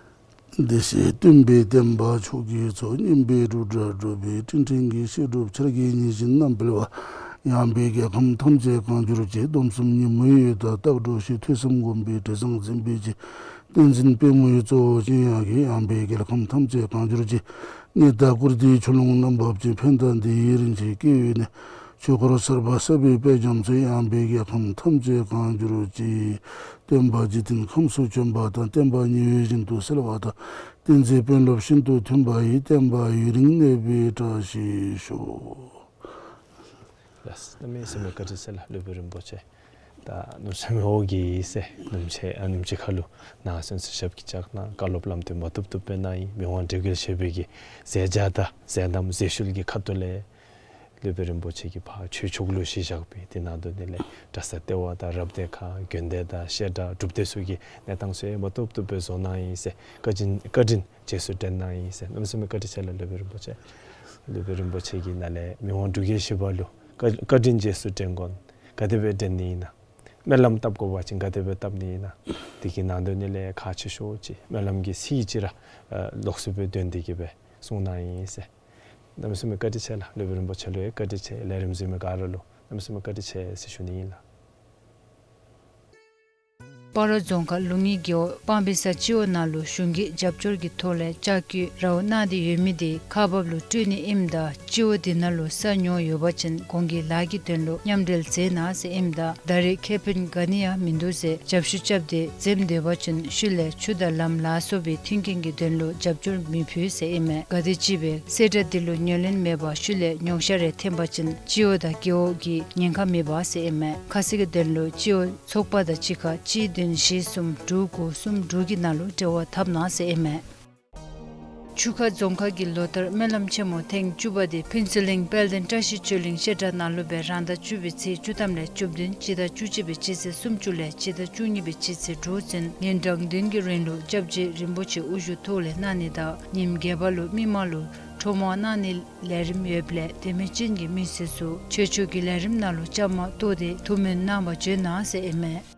བདེ་གཤེགས་སྟོན་པའི་བསྟན་པ་མཆོག་གི་གཙོ། སྙན་པའི་འབྲུག་སྒྲ་སྒྲོགས་པའི། སྤྲིན་ཕྲེང་གི་བཤད་སྒྲུབ་འཆར་གྱི་ཉི་བཞིན་རྣམ་སྤེལ་བ། ཡངས་པའི་རྒྱལ་ཁམས་ཐམས་ཅད་གང་གྱུར་ཅིག། སྡོམ་གསུམ་ཉིན་མོའི་འོད་དང་རྟག་འགྲོགས་ཤིང་། ཐོས་བསམ་སྒོམ་པའི་དྲི་བཟང་འཛིན་པའི་རྗེ། བསྟན་འཛིན་པད་མོའི་གཙོ་བོ་ཅན་ཡང་གིས། ཡངས་པའི་རྒྱལ་ཁམས་ཐམས་ཅད་གང་གྱུར་ཅིག། ཉི་ཟླ་སྐུར་བསྡུས་ཆུ་ཀླུང་རྣམ་འབབ་ཅིང་། ཕན་དང་བདེ་བའི་རིན་ཆེན་སྐྱེ་བོའི་གནས། ཆོས་འཁོར་གསར་པ་གསལ་བའི་དཔལ་རྒྱ་མཚོ། ཡངས་པའི་རྒྱལ་ཁམས་ཐམས་ཅད་གང་གྱུར་ཅིག། སྟོན་པ་འཇིག་རྟེན་ཁམས་སུ་བྱོན་པ་དང་། བསྟན་པ་ཉི་འོད་བཞིན་དུ་གསལ་བ་དང་། བསྟན་འཛིན་དཔོན་སློབ་ཤིན་ཏུ་མཐུན་པ་ཡིས། བསྟན་པ་ཡུན་རིང་གནས་པའི་བཀྲ་ཤིས་ཤོག། ལགས། གནམ་མེད་ས་མེད་བཀའ་དྲིན་ཆེ་ལགས་སློབ་དཔོན་རིན་པོ་ཆེ། ད་ནུབ་ཟེར་མི་འོག་གི་ཟེར་ནུབ་ཕྱེད་ཨ་ནུབ་ཕྱེད་ཁ་ལུ་ནང་གསན་ས་ཞབས་ཀྱིས་བཅགས་གནང་། བཀའ་སློབ་ལམ་སྟོན་མ་བཏུབ་བཏུབ་སྦེ་གནང་ཡི། མི་དབང་འབྲུག་རྒྱལ་བཞི་པོ་གི་མཛད་བྱ་དང་མཛད་རྣམ་མཛད་ཤུལ་གྱི་ཁ་ཐུག་ལས་སློབ་དཔོན་རིན་པོ་ཆེ་གིས་ཕར་ཆོས་ཕྱོགས་ལུ་གཞི་བཞག་སྦེ་དེ་ནང་དོན་དེ་ལས་གྲྭ་ས་ལྟེ་བ་དང་རབ་སྡེ་ཁག་དགོན་སྡེ་དང་བཤད་གྲྭ་སྒྲུབ་སྡེ་ཚུ་གི་གནས་སྟངས་ཚུ་ཡང་མ་བཏུབ་བཏུབ་སྦེ་བཟོ་གནང་ཡི་ཟེར། བཀའ་དྲིན་བཀའ་དྲིན་རྗེས་སུ་དྲན་གནང་ཡི་ཟེར། གནམ་མེད་ས་མེད་བཀའ་དྲིན་ཆེ་ལགས་སློབ་དཔོན་རིན་པོ་ཆེ། སློབ་དཔོན་རིན་པོ་ཆེ་གིས་ནཱ་ལས་མི་དབང་འབྲུག་རྒྱལ་བཞི་པ་ལུ་བཀའ་བཀའ་དྲིན་རྗེས་སུ་དྲན་དགོ་ན་ག་དེ་སྦེ་དྲན་ནི་ཨིན་ན། སྨོན་ལམ་བཏབ་དགོ་པ་ཅིན་ག་དེ་སྦེ་བཏབ་ནི་ཨིན་ན། དེ་གི་ནང་དོན་དེ་ལས་ཁག་ཆེ་ཤོས་ཅིག་སྨོན་ལམ་གྱི་ཚིག་ཅིག་ར་ལོགས་སུ་སྦེ་འདོན་ཏེ་གི་སྦེ་གསུངས་གནང་ཡི་ཟེར། གནམ་མེད་ས་མེད་བཀའ་དྲིན་ཆེ་ལགས། སློབ་དཔོན་རིན་པོ་ཆེ་ལུ་ཡང་བཀའ་དྲིན་ཆེ། ལས་རིམ་གཟིགས་མི་ག་ར་ལུ་གནམ་མེད་ས་མེད་བཀའ་དྲིན་ཆེ་ཟེར་ཞུ་ནི་ཨིན་ལགས། སྤ་རོ་རྫོང་ཁག་ལུང་གཡུ་རྒེད་འོག་སྤང་སྦིས་ས་སྤྱི་འོག་ནང་ལུ་གཞུང་གི་རྒྱབ་སྐྱོར་གྱི་ཐོག་ལས་ལྕགས་ཀྱུ་རཝ་གནང་སྟེ་ཡོད་མི་དེ་ཁག་འབག་ལུ་སྤྲོད་ནི་ཨིནམ་ད་སྤྱི་འོག་དེ་ནང་ལུ་ས་ཉོ་ཡོད་པ་ཅིན་གོང་གི་ལཱ་གི་དོན་ལུ་མཉམ་འབྲེལ་མཛད་གནང་ཟེར་ཨིནམ་ད་ད་རེས་ཁེ་ཕན་ག་ནི་ཡང་མིན་འདུག་ཟེར་རྒྱབ་བཤུད་རྐྱབ་སྟེ་འཛེམ་སྡོད་པ་ཅིན་ཤུལ་ལས་ཆུ་དང་ལམ་ལ་སོགས་པའི་མཐུན་རྐྱེན་གྱི་དོན་ལུ་རྒྱབ་སྐྱོར་མི་ཕུལ་ཟེར་ཨིན་མས། ག་དེ་ཅིག་སྦེ་གསལ་བསྒྲགས་འདི་ལུ་ཉན་ལེན་མེད་པར་ཤུལ་ལས་ཉོགས་བཤད་རེ་འཐེན་པ་ཅིན་སྤྱི་འོག་དང་རྒེད་འོག་གི་ཉེན་ཁ་མེད་པ་ཟེར་ཨིན་མས། ཁ་གསལ་གྱི་དོན་ལུ་སྤྱི་འོག་ཚོགས་པ་དང་གཅིག་ཁར་གཅིག་བདུན་བཞི་གསུམ་དྲུག་དགུ་གསུམ་དྲུག་གི་ནང་ལུ་འབྲེལ་བ་འཐབ་གནང་ཟེར་ཨིན་མས། ཆུ་ཁ་རྫོང་ཁག་གི་ལོ་ལྟར་སྨོན་ལམ་ཆེན་མོ་ཐེངས་བཅུ་པ་དེ་ཕུན་ཚོགས་གླིང་དཔལ་ལྡན་བཀྲ་ཤིས་ཆོས་གླིང་བཤད་གྲྭ་ནང་ལུ་སྦེ་རང་ཟླ་བཅུ་པའི་ཚེས་བཅུ་ཐམ་ལས་བཅུ་བདུན་སྤྱི་ཟླ་བཅུ་གཅིག་པའི་སྤྱི་ཚེས་སུམ་ཅུ་ལས་སྤྱི་ཟླ་བཅུ་གཉིས་པའི་སྤྱི་ཚེས་དྲུག་ཚུན་ཉིན་གྲངས་བདུན་གྱི་རིང་ལུ་སྐྱབས་རྗེ་རིན་པོ་ཆེ་དབུ་བཞུགས་ཐོག་ལས་གནང་ནི་དང་ཉིནམ་བརྒྱད་པ་ལུ་མི་མང་ལུ་ཁྲོམ་དབང་གནང་ནི་ལས་རིམ་ཡོདཔ་ལས་དད་མོས་ཅན་གྱི་མི་སེར་ཚུ་ཆོས་ཕྱོགས་ཀྱི་ལས་རིམ་ནང་ལུ་བཅའ་མར་གཏོགས་ཏེ་ཐུགས་སྨོན་གནང་བར་བྱོན་གནང་ཟེར་ཨིན་མས།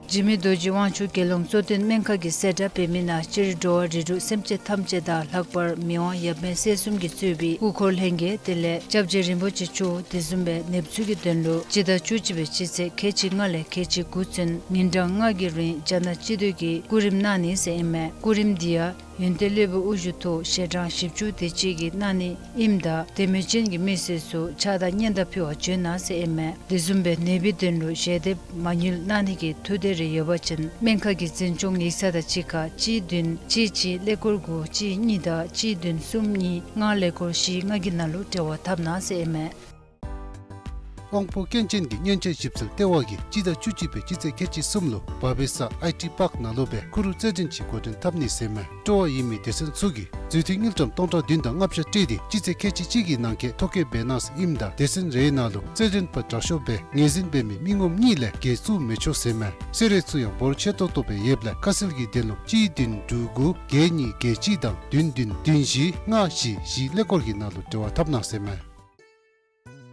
འཇིགས་མེད་རྡོ་རྗེ་དབང་ཕྱུག་དགེ་སློང་གཙོ་བསྟེན་སྨན་ཁང་གི་གསལ་བསྒྲགས་འབད་མི་ནང་སྤྱིར་འགྲོ་བ་རིགས་དྲུག་སེམས་ཅན་ཐམས་ཅད་དང་ལྷག་པར་མི་དབང་ཡབ་མེས་སྲས་གསུམ་གྱིས་གཙོས་པའི་སྐུ་འཁོར་ལྷན་རྒྱས་དེ་ལས་སྐྱབས་རྗེ་རིན་པོ་ཆེ་མཆོག་དེ་བཟུམ་སྦེ་ནདཔ་ཚུ་གི་དོན་ལུ་སྤྱི་ཟླ་བཅུ་གཅིག་པའི་སྤྱི་ཚེས་ཁལ་གཅིག་ལྔ་ལས་ཁལ་གཅིག་དགུ་ཚུན་ཉིན་གྲངས་ལྔ་གི་རིང་རྒྱ་ནག་སྤྱི་མདོས་ཀྱིས་སྐུ་རིམ་གནང་ནི་ཟེར་ཨིན་མས། སྐུ་རིམ་འདི་ཡང་ཡོན་ཏན་སློབ་དཔོན་དབུ་བཞུགས་ཐོག་ཞལ་གྲངས་བཞི་བཅུ་དེ་ཅིག་གིས་གནང་ནི་ཨིནམ་ད་དད་མོས་ཅན་གྱི་མི་སེར་ཚུ་ཕྱག་དང་སྙན་དར་ཕུལ་བར་བྱོན་གནང་ཟེར་ཨིན་མས། དེ་བཟུམ་སྦེ་ནདཔ་གི་དོན་ལུ་ཞལ་འདེབས་མ་དངུལ་གནང་ནི་གི་ཐུགས་འདོད་རེ་ཡོད་པ་ཅིན་སྨན་ཁང་གི་འཛིན་སྐྱོང་ཡིག་ཚང་དང་གཅིག་ཁར་གཅིག་བདུན་གཅིག་གཅིག་ཀླད་ཀོར་དགུ་གཅིག་གཉིས་དང་གཅིག་བདུན་གསུམ་གཉིས་ལྔ་ཀླད་ཀོར་བཞི་ལྔ་གི་ནང་ལུ་འབྲེལ་བ་འཐབ་གནང་ཟེར་ཨིན་མས། དབང་པོ་སྐྱོན་ཅན་གྱི་མཉེན་ཆས་ཞིབ་འཚོལ་ལྟེ་བ་གིས་སྤྱི་ཟླ་བཅུ་གཅིག་པའི་སྤྱི་ཚེས་ཁལ་གཅིག་གསུམ་ལུ་བ་བེ་ས་ཨའི་ཊི་པཱརཀ་ནང་ལུ་སྦེ་ཁུ་རུ་རྩེད་འགྲན་ཅིག་འགོ་འདྲེན་འཐབ་ནི་ཟེར་མས། སྤྲོ་བ་ཡོད་མི་སྡེ་ཚན་ཚུ་གིས་རྫུས་མཐུད་དངུལ་ཀྲམ་སྟོང་ཕྲག་བདུན་དང་ལྔ་བརྒྱ་སྤྲོད་དེ་སྤྱི་ཚེས་ཁལ་གཅིག་གཅིག་གི་ནང་འཁོད་ཐོ་བཀོད་འབད་གནང་ཟེར་ཨིནམ་ད་སྡེ་ཚན་རེ་ནང་ལུ་རྩེད་འགྲན་པ་དྲག་ཤོས་སྦེ་ངོས་འཛིན་འབད་མི་མི་ངོམ་གཉིས་ལས་བརྒལ་བཙུགས་མི་ཆོག་ཟེར་མས། གསོལ་རས་ཚུ་ཡང་འབོར་ཆེ་ཏོག་ཏོ་སྦེ་ཡོདཔ་ལས་ཁ་གསལ་གྱི་དོན་ལུ་གཅིག་བདུན་དྲུག་དགུ་བརྒྱད་གཉིས་བརྒྱད་གཅིག་དང་བདུན་བདུན་བདུན་བཞི་ལྔ་བཞི་བཞི་ཀླད་ཀོར་གྱི་ནང་ལུ་འབྲེལ་བ་འཐབ་གནང་ཟེར་མས།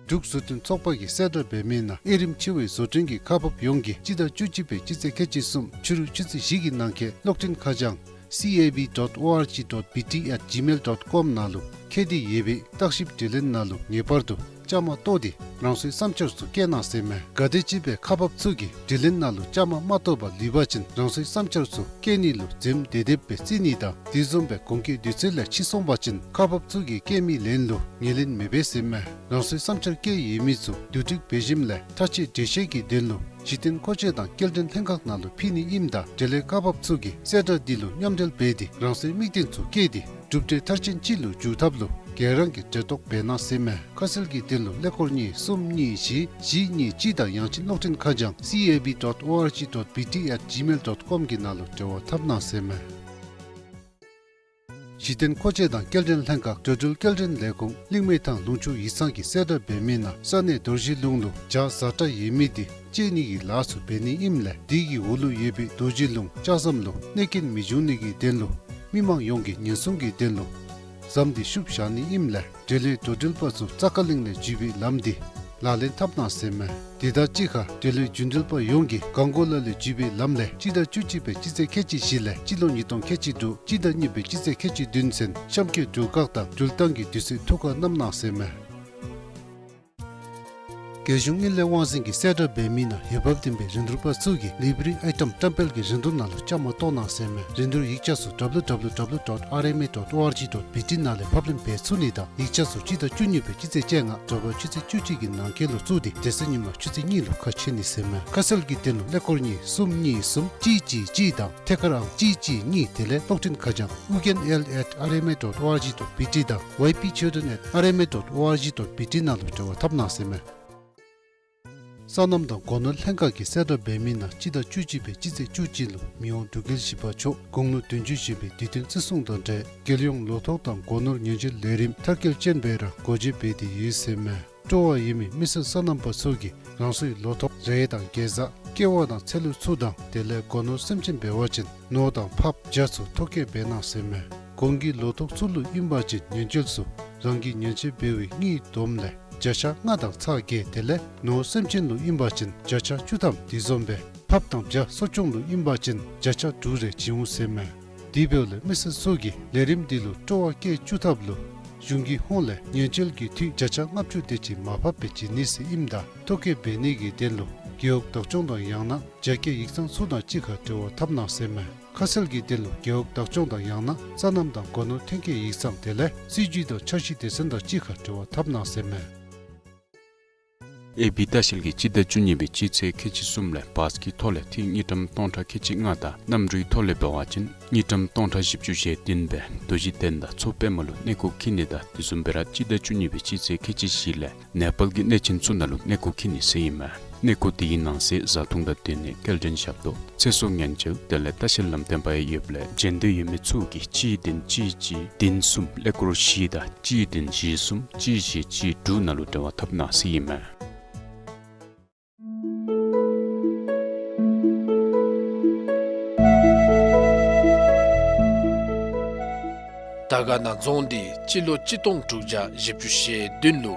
འབྲུག་བཟོ་སྐྲུན་ཚོགས་པ་གིས་གསལ་བསྒྲགས་འབད་མི་ནང་དབྱེ་རིམ་ཆེ་བའི་བཟོ་སྐྲུན་གྱི་ཁག་འབགཔ་ཡོངས་ཀྱིས་སྤྱི་ཟླ་བཅུ་གཅིག་པའི་སྤྱི་ཚེས་ཁལ་གཅིག་གསུམ་ཕྱི་རུ་ཆུ་ཚོད་བཞི་གི་ནང་འཁོད་གློག་འཕྲིན་ཁ་བྱང་C A B dot O R G dot B T at gmail dot com ནང་ལུ་ཁྱད་དེ་ཡོད་པའི་བརྟག་ཞིབ་དྲི་ལན་ནང་ལུ་ངེས་པར་དུ་བཅའ་མར་གཏོགས་ཏེ་རང་སོའི་བསམ་འཆར་ཚུ་བཀོད་གནང་ཟེར་མས། གལ་ཏེ་ཅིག་སྦེ་ཁག་འབགཔ་ཚུ་གིས་དྲི་ལན་ནང་ལུ་བཅའ་མར་མ་གཏོགས་པར་ལུས་པ་ཅིན་རང་སོའི་བསམ་འཆར་ཚུ་བཀོད་ནི་ལུ་འཛེམ་བདེ་བདེཝ་སྦེ་བརྩི་ནི་དང་དེ་བཟུམ་སྦེ་གོང་འཁོད་དུས་ཚོད་ལས་ཕྱི་སོང་པ་ཅིན་ཁག་འབགཔ་ཚུ་གིས་བཀོད་མི་ལན་ལུ་ངོས་ལེན་མི་འབད་ཟེར་མས། རང་སོའི་བསམ་འཆར་བཀོད་ཡོད་མི་ཚུ་བསྡུ་སྒྲིག་འབད་ཞིནམ་ལས་མཐའ་དཔྱད་འགྲེལ་བཤད་ཀྱི་དོན་ལུ་གཞི་རྟེན་མཁོ་ཆས་དང་སྐྱེལ་འདྲེན་ལྷན་ཁག་ནང་ལུ་ཕུལ་ནི་ཨིནམ་ད་འབྲེལ་ཡོད་ཁག་འབགཔ་ཚུ་གིས་གསལ་བསྒྲགས་འདི་ལུ་མཉམ་འབྲེལ་འབད་དེ་རང་སོའི་དམིགས་རྟེན་ཚུ་བཀོད་དེ་གྲུབ་འབྲས་མཐར་ཕྱིན་ཅིག་ལུ་འགྱུར་ཐབས་ལུ་ག་ར་གིས་འབྲེལ་གཏོགས་འབད་གནང་ཟེར་མས། ཁ་གསལ་གྱི་དོན་ལུ་ཀླད་ཀོར་གཉིས་གསུམ་གཉིས་བཞི་བཞི་གཉིས་གཅིག་དང་ཡང་ཅིན་གློག་འཕྲིན་ཁ་བྱང་C A B dot O R G dot B T at gmail dot com གྱི་ནང་ལུ་འབྲེལ་བ་འཐབ་གནང་ཟེར་མས། གཞི་རྟེན་མཁོ་ཆས་དང་སྐྱེལ་འདྲེན་ལྷན་ཁག་འགྲོ་འགྲུལ་སྐྱེལ་འདྲེན་ལས་ཁུངས་གླིང་མེ་ཐང་ལུང་ཕྱོགས་ཡིག་ཚང་གིས་གསལ་བསྒྲགས་འབད་མི་ནང་ས་གནས་རྡོ་རྗེ་ལུང་ལུ་བྱ་ཟ་ཁྲ་ཡོད་མི་དེ་བཅད་ནི་གི་ལཱ་ཚུ་འབད་ནི་ཨིནམ་ལས་དེ་གི་འོག་ལུ་ཡོད་པའི་རྡོ་རྗེ་ལུང་ལྕགས་ཟམ་ལུ་གནོད་སྐྱོན་མི་འབྱུང་ནི་གི་དོན་ལུ་མི་མང་ཡོངས་ཀྱིས་ཉེན་སྲུང་གི་དོན་ལུ་ཟམ་དེ་བཤུབ་བཞག་ནི་ཨིནམ་ལས་འབྲེལ་ཡོད་འགྲོ་འགྲུལ་པ་ཚུ་ཙ་ཀ་གླིང་ལས་འཛུལ་བའི་ལམ་དེ་ལག་ལེན་འཐབ་གནང་ཟེར་མས། དེ་དང་གཅིག་ཁར་འབྲེལ་ཡོད་རྒྱུ་འགྲུལ་པ་ཡོངས་ཀྱིས་གངས་སྐོར་ལ་ལས་འཛུལ་བའི་ལམ་ལས་སྤྱི་ཟླ་བཅུ་གཅིག་པའི་སྤྱི་ཚེས་ཁལ་གཅིག་བཞི་ལས་སྤྱི་ལོ་ཉིས་སྟོང་ཁལ་གཅིག་དྲུག་སྤྱི་ཟླ་གཉིས་པའི་སྤྱི་ཚེས་ཁལ་གཅིག་བདུན་ཚུན་གཤམ་འཁོད་འགྲུལ་བཀག་དང་འགྲུལ་བཏང་གི་དུས་ཚོད་ཐུགས་ཁར་བསྣམ་གནང་ཟེར་མས། རྒྱལ་གཞུང་དངུལ་ལས་དབང་འཛིན་གྱིས་གསལ་བསྒྲགས་འབད་མི་ནང་འོས་འབབ་ལྡན་པའི་རིན་བསྡུར་པ་ཚུ་གིས་ལེ་བྷི་རི་ཨའི་ཊམ་བཀྲམ་སྤེལ་གྱི་རིན་བསྡུར་ནང་ལུ་བཅའ་མར་གཏོགས་གནང་ཟེར་མས། རིན་བསྡུར་ཡིག་ཆ་ཚུ་W W W dot R M A dot O R G dot B T ནང་ལས་ཕབ་ལེན་འབད་ཚུགས་ནི་དང་ཡིག་ཆ་ཚུ་སྤྱི་ཟླ་བཅུ་གཉིས་པའི་སྤྱི་ཚེས་བཅོ་ལྔ་དྲོ་པ་ཆུ་ཚོད་བཅུ་གཅིག་གི་ནང་འཁོད་ལུ་བཙུགས་ཏེ་དེ་ཚེ་ཉིན་མ་ཆུ་ཚོད་གཉིས་ལུ་ཁ་ཕྱེ་ནི་ཟེར་མས། ཁ་གསལ་གྱི་དོན་ལུ་ཀླད་ཀོར་གཉིས་གསུམ་གཉིས་གསུམ་གཅིག་གཅིག་གཅིག་དང་ཐད་ཀར་ཨང་གཅིག་གཅིག་གཉིས་དེ་ལས་གློག་འཕྲིན་ཁ་བྱང་ཨུ་རྒྱན་ཨེལ་ཨེཊ་ཨར་ཨེམ་ཨེ་ཌོཊ་ཨོ་ཨར་ཇི་ཌོཊ་བི་ཊི་དང་ཝའི་པི་ཆོས་སྒྲོན་ཨེཊ་ཨར་ཨེམ་ཨེ་ཌོཊ་ཨོ་ཨར་ཇི་ཌོཊ་བི་ཊི་ནང་ལུ་འབྲེལ་བ་འཐབ་གནང་ཟེར་མས། སོ་ནམ་དང་སྒོ་ནོར་ལྷན་ཁག་གིས་གསལ་བསྒྲགས་འབད་མི་ནང་སྤྱི་ཟླ་བཅུ་གཅིག་པའི་སྤྱི་ཚེས་བཅུ་གཅིག་ལུ་མི་དབང་འབྲུག་རྒྱལ་བཞི་པ་མཆོག་དགུང་ལོ་བདུན་ཅུ་བཞེས་པའི་དུས་སྟོན་བརྩི་སྲུང་དང་འབྲེལ་རྒྱལ་ཡོངས་ལོ་ཐོག་དང་སྒོ་ནོར་ཉེན་བཅོལ་ལས་རིམ་མཐར་སྐྱེལ་ཅན་སྦེ་ར་སྒོ་འབྱེད་འབད་དེ་ཡོད་ཟེར་མས། སྤྲོ་བ་ཡོད་མི་མི་སེར་སོ་ནམ་པ་ཚུ་གིས་རང་སོའི་ལོ་ཐོག་རེ་དང་གེ་ཛ་ཀེ་བ་དང་ཚལ་ལུ་ཚུ་དང་དེ་ལས་སྒོ་ནོར་སེམས་ཅན་འབད་བ་ཅིན་ནོར་དང་ཕགཔ་བྱ་ཚུ་ཐོ་བཀོད་འབད་གནང་ཟེར་མས། གོང་གི་ལོ་ཐོག་ཚུ་ལུ་ཨིན་པ་ཅིན་ཉེན་བཅོལ་ཚུ་རང་གི་ཉེན་བཅོལ་འབད་བའི་དངུལ་བསྡོམས་ལས་བྱ་ཤ་ལྔ་དང་ཚག་བརྒྱད་དེ་ལས་ནོར་སེམས་ཅན་ལུ་ཨིན་པ་ཅིན་བྱ་ཤ་བཅུ་ཐམ་དེ་བཟུམ་སྦེ་ཕགཔ་དང་བྱ་གསོ་སྐྱོང་ལུ་ཨིན་པ་ཅིན་བྱ་ཤ་དྲུག་རེ་བྱིན་འོང་ཟེར་མས། དེ་འབདཝ་ལས་མི་སེར་ཚུ་གིས་ལས་རིམ་འདི་ལུ་སྤྲོ་བ་བསྐྱེད་བཅུག་ཐབས་ལུ་གཞུང་གི་ཧོངས་ལས་ཉེན་བཅོལ་གྱི་འཐུས་བརྒྱ་ཆ་ལྔ་བཅུ་དེ་ཅིག་མར་ཕབ་སྦེ་བྱིན་ནི་ཟེར་ཨིནམ་ད་ཐོ་བཀོད་འབད་ནི་གི་དོན་ལུ་རྒེད་འོག་བདག་སྐྱོང་དང་ཡང་ན་རྒྱ་སྐྱེད་ཡིག་ཚང་ཚུ་དང་གཅིག་ཁར་འབྲེལ་བ་འཐབ་གནང་ཟེར་མས། ཁ་གསལ་གྱི་དོན་ལུ་རྒེད་འོག་བདག་སྐྱོང་དང་ཡང་ན་སོ་ནམ་དང་སྒོ་ནོར་ཐོན་སྐྱེད་ཡིག་ཚང་དེ་ལས་སྲིད་བྱུས་དང་འཆར་གཞི་སྡེ་ཚན་དང་གཅིག་ཁར་འབྲེལ་བ་འཐབ་གནང་ཟེར་མས། ཨེ་བི་ལྟ་བཤལ་གྱིས་སྤྱི་ཟླ་བཅུ་གཉིས་པའི་སྤྱི་ཚེས་ཁལ་གཅིག་གསུམ་ལས་བཱས་ཀྱི་ཐོག་ལས་ཐིག་དངུལ་ཀྲམ་སྟོང་ཕྲག་ཁལ་གཅིག་ལྔ་དང་གནམ་གྲུའི་ཐོག་ལས་འབད་བ་ཅིན་དངུལ་ཀྲམ་སྟོང་ཕྲག་བཞི་བཅུ་ཞེ་བདུན་སྦེ་རྡོ་རྗེ་གདན་དང་མཚོ་པདྨ་ལུ་གནས་སྐོར་འཁྱིད་ནི་དང་དེ་བཟུམ་སྦེ་ར་སྤྱི་ཟླ་བཅུ་གཉིས་པའི་སྤྱི་ཚེས་ཁལ་གཅིག་བཞི་ལས་ནེ་པཱལ་གྱི་གནས་ཆེན་ཚུ་ནང་ལུ་གནས་སྐོར་འཁྱིད་ནི་ཟེར་ཨིན་མས། གནས་སྐོར་དེའི་ནང་གསེས་བཟའ་འཐུང་དང་སྡོད་གནས་སྐྱེལ་འདྲེན་ཞབས་ཏོག་ཚེ་སྲོག་ཉེན་བཅོལ་དེ་ལས་ལྟ་བཤལ་ལམ་སྟོན་པ་ཡང་ཡོདཔ་ལས་འབྱོན་འདོད་ཡོད་མི་ཚུ་གིས་གཅིག་བདུན་གཅིག་གཅིག་བདུན་གསུམ་ཀླད་ཀོར་བཞི་དང་གཅིག་བདུན་བཞི་གསུམ་གཅིག་བཞི་གཅིག་དྲུག་ནང་ལུ་འབྲེལ་བ་འཐབ་གནང་ཟེར་ཨིན་མས། དར་དཀར་ན་རྫོང་འདི་སྤྱི་ལོ་གཅིག་སྟོང་དྲུག་བརྒྱ་བཞི་བཅུ་ཞེ་བདུན་ལུ་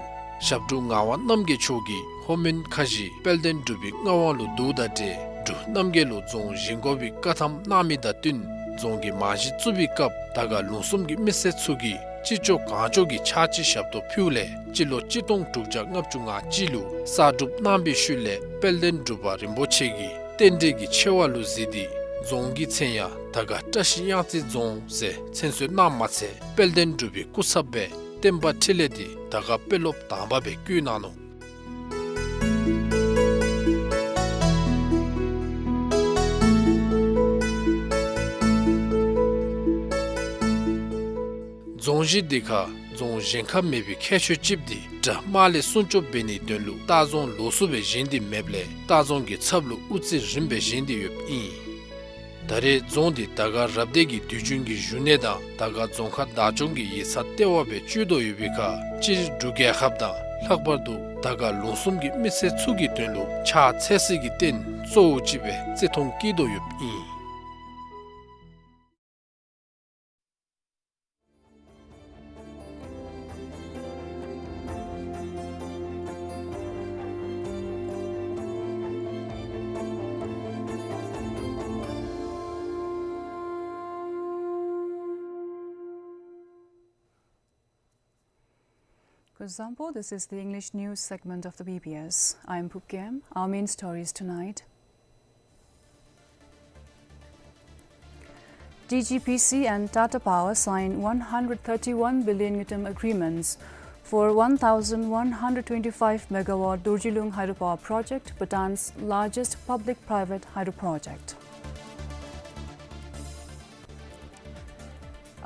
ཞབས་དྲུང་ངག་དབང་རྣམ་རྒྱལ་མཆོག་གིས་ལྷོ་མོན་ཁ་བཞི་དཔལ་ལྡན་འབྲུག་པའི་མངའ་དབང་ལུ་བསྡུཝ་ད་ཏེ་འབྲུག་རྣམ་རྒྱལ་ལུ་རྫོང་བཞེངས་དགོ་པའི་བཀའ་ཐམ་གནང་མི་དང་བསྟུན་རྫོང་གི་རྨང་གཞི་བཙུགས་པའི་སྐབས་དར་དཀར་ལུང་གསུམ་གྱི་མི་སེར་ཚུ་གིས་ཅི་ལྕོགས་གང་ལྕོགས་ཀྱི་ཕྱག་ཕྱི་ཞབས་ཏོག་ཕུལཝ་ལས་སྤྱི་ལོ་གཅིག་སྟོང་དྲུག་བརྒྱ་ལྔ་བཅུ་ང་གཅིག་ལུ་གསར་སྒྲུབ་གནང་བའི་ཤུལ་ལས་དཔལ་ལྡན་འབྲུག་པ་རིན་པོ་ཆེ་གིས་རྟེན་འབྲེལ་གྱི་ཆེ་བ་ལུ་གཟིགས་ཏེ་རྫོང་གི་མཚན་ཡང་དར་དཀར་བཀྲ་ཤིས་གཡང་རྩེ་རྫོང་ཟེར་མཚན་གསོལ་གནངམ་མ་ཚད་དཔལ་ལྡན་འབྲུག་པའི་སྐུ་ཚབ་སྦེ་བསྟན་པ་འཕྲིན་ལས་འདི་དར་དཀར་དཔོན་སློབ་དང་པ་སྦེ་བསྐོ་གནང་ནུག། རྫོང་གཞི་འདི་ཁར་ རྫོང་གཞན་ཁར་མེད་པའི་ཁྱད་ཆོས་ཅིག་འདི་དགྲ་དམག་ལས་སྲུང་སྐྱོབ་འབད་ནིའི་དོན་ལུ་ལྟ་རྫོང་ལོགས་སུ་སྦེ་བཞེངས་ཏེ་མེདཔ་ལས་ལྟ་རྫོང་གི་ཚབ་ལུ་དབུ་རྩེ་རིམ་པ་སྦེ་བཞེངས་ཏེ་ཡོདཔ་ཨིན། ད་རེས་རྫོང་འདི་དར་དཀར་རབ་སྡེ་གི་དུས་རྒྱུན་གྱི་བཞུགས་གནས་དང་དར་དཀར་རྫོང་ཁག་བདག་སྐྱོང་གི་ཡིག་ཚང་ལྟེ་བ་སྦེ་སྤྱོད་དོ་ཡོད་པའི་ཁར་སྤྱིར་འབྲུག་རྒྱལ་ཁབ་དང་ལྷག་པར་དུ་དར་དཀར་ལུང་གསུམ་གྱི་མི་སེར་ཚུ་གི་དོན་ལུ་ཕྱག་འཚལ་སའི་རྟེན་གཙོ་བོ་ཅིག་སྦེ་བརྩི་མཐོང་བསྐྱེད་དོ་ཡོདཔ་ཨིན། Kuzuzangpo, this is the English news segment of the B B S. I am Phub Gyem. Our main stories tonight. D G P C and Tata Power sign one hundred thirty-one billion ngultrum agreements for one thousand one hundred twenty-five megawatt Dorjilung hydropower project, Bhutan's largest public-private hydro project.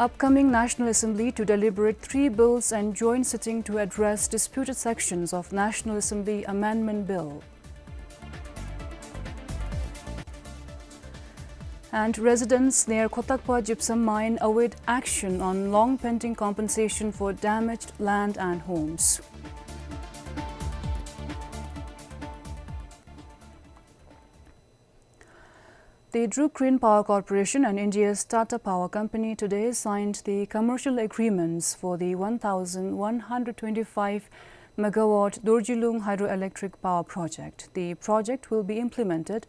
Upcoming National Assembly to deliberate three bills and joint sitting to address disputed sections of National Assembly Amendment Bill. And residents near Khotakpa gypsum mine await action on long pending compensation for damaged land and homes. The Druk Green Power Corporation and India's Tata Power Company today signed the commercial agreements for the one thousand one hundred twenty-five megawatt Dorjilung hydroelectric power project. The project will be implemented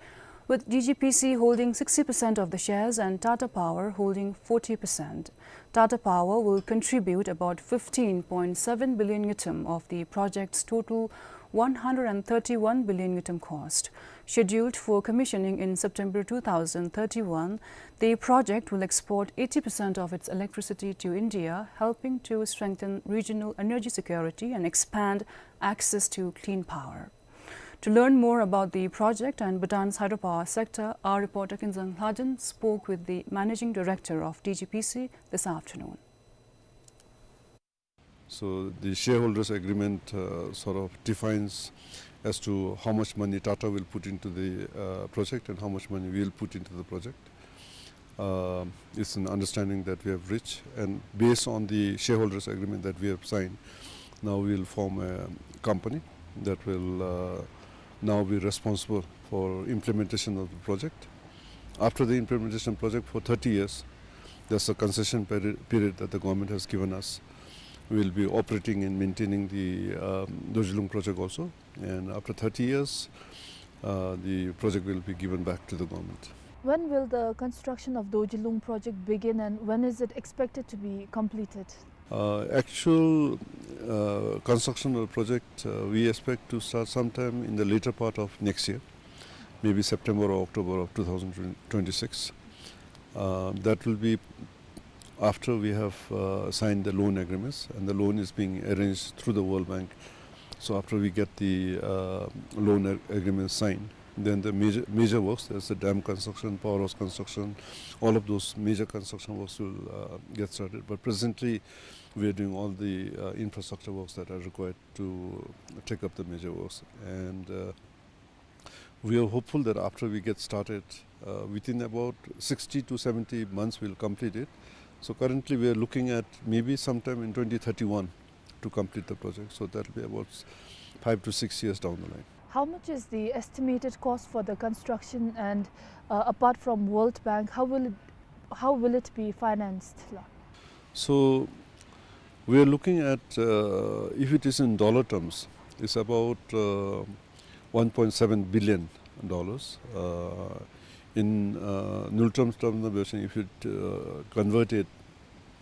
with D G P C holding sixty percent of the shares and Tata Power holding forty percent. Tata Power will contribute about fifteen point seven billion ngultrum of the project's total one hundred and thirty-one billion ngultrum cost. Scheduled for commissioning in September two thousand thirty-one, the project will export eighty percent of its electricity to India, helping to strengthen regional energy security and expand access to clean power. To learn more about the project and Bhutan's hydropower sector, our reporter Kinzang Lhajan spoke with the managing director of D G P C this afternoon. So the shareholders agreement, uh, sort of defines as to how much money Tata will put into the, uh, project and how much money we will put into the project. Uh, it's an understanding that we have reached, and based on the shareholders agreement that we have signed, now we will form a company that will, uh, now be responsible for implementation of the project. After the implementation project for thirty years, that's a concession peri-, period that the government has given us. We will be operating and maintaining the, um, Dorjilung project also. And after thirty years, uh, the project will be given back to the government. When will the construction of Dorjilung project begin and when is it expected to be completed? Uh, actual, uh, construction of the project, uh, we expect to start sometime in the later part of next year, maybe September or October of two thousand twenty-six. Uh, that will be after we have, uh, signed the loan agreements, and the loan is being arranged through the World Bank. So after we get the, uh, loan ag-, agreement signed, then the major, major works, that's the dam construction, powerhouse construction, all of those major construction works will, uh, get started. But presently, we are doing all the, uh, infrastructure works that are required to take up the major works. And, uh, we are hopeful that after we get started, uh, within about sixty to seventy months, we'll complete it. So currently, we are looking at maybe sometime in twenty thirty-one to complete the project. So that'll be about s-, five to six years down the line. How much is the estimated cost for the construction, and, uh, apart from World Bank, how will it, how will it be financed, la? So we are looking at, uh, if it is in dollar terms, it's about, uh, one point seven billion dollars. Uh, in, uh, ngultrum terms, if it, uh, convert it,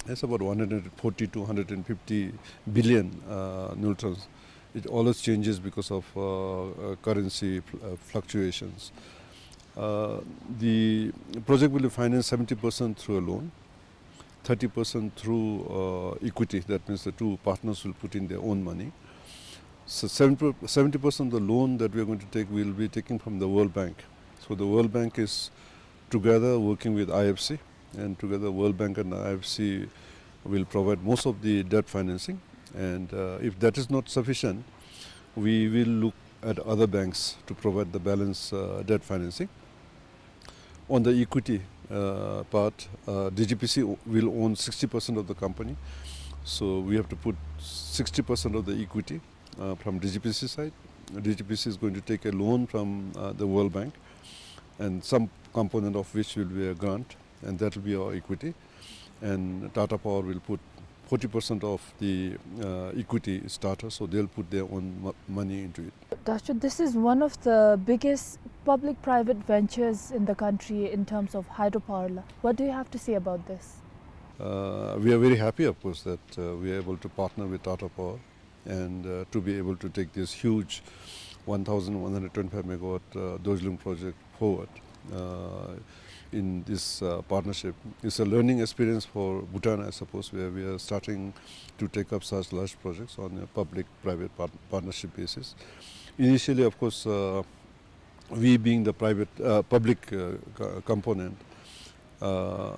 it's about one hundred forty to hundred and fifty billion, uh, ngultrums. It always changes because of, uh, uh, currency fl-, uh, fluctuations. Uh, the project will be financed seventy percent through a loan, thirty percent through, uh, equity. That means the two partners will put in their own money. So seventy, seventy percent of the loan that we are going to take, we will be taking from the World Bank. So the World Bank is together working with I F C, and together World Bank and I F C will provide most of the debt financing, and, uh, if that is not sufficient, we will look at other banks to provide the balance, uh, debt financing. On the equity, uh, part, uh, D G P C o-, will own sixty percent of the company, so we have to put sixty percent of the equity, uh, from D G P C side. D G P C is going to take a loan from, uh, the World Bank, and some component of which will be a grant, and that will be our equity. And Tata Power will put forty percent of the, uh, equity starter, so they'll put their own mo-, money into it. Doctor, this is one of the biggest public-private ventures in the country in terms of hydropower. What do you have to say about this? Uh, we are very happy, of course, that, uh, we are able to partner with Tata Power and, uh, to be able to take this huge one thousand one hundred twenty-five megawatt, uh, Dorjilung project forward, uh, in this, uh, partnership. It's a learning experience for Bhutan, I suppose, where we are starting to take up such large projects on a public-private part-, partnership basis. Initially, of course, uh, we being the private, uh, public, uh, co-, component, uh,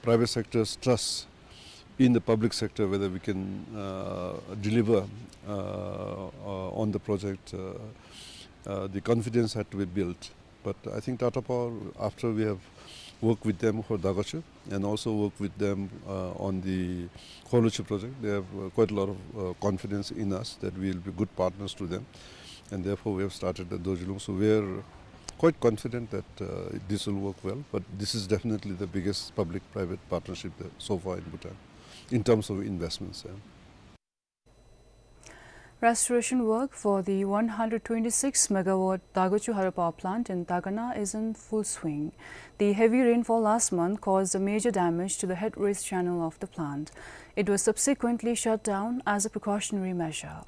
private sector's trust in the public sector, whether we can, uh, deliver, uh, uh, on the project, uh, uh, the confidence had to be built. But I think Tata Power, after we have worked with them for Dagachu and also worked with them, uh, on the Khorluchu project, they have, uh, quite a lot of, uh, confidence in us that we will be good partners to them, and therefore we have started the Dorjilung. So we are quite confident that, uh, this will work well, but this is definitely the biggest public-private partnership that so far in Bhutan in terms of investments, yeah. Restoration work for the one hundred twenty-six megawatt Dagachu hydropower plant in Dagana is in full swing. The heavy rainfall last month caused a major damage to the headrace channel of the plant. It was subsequently shut down as a precautionary measure.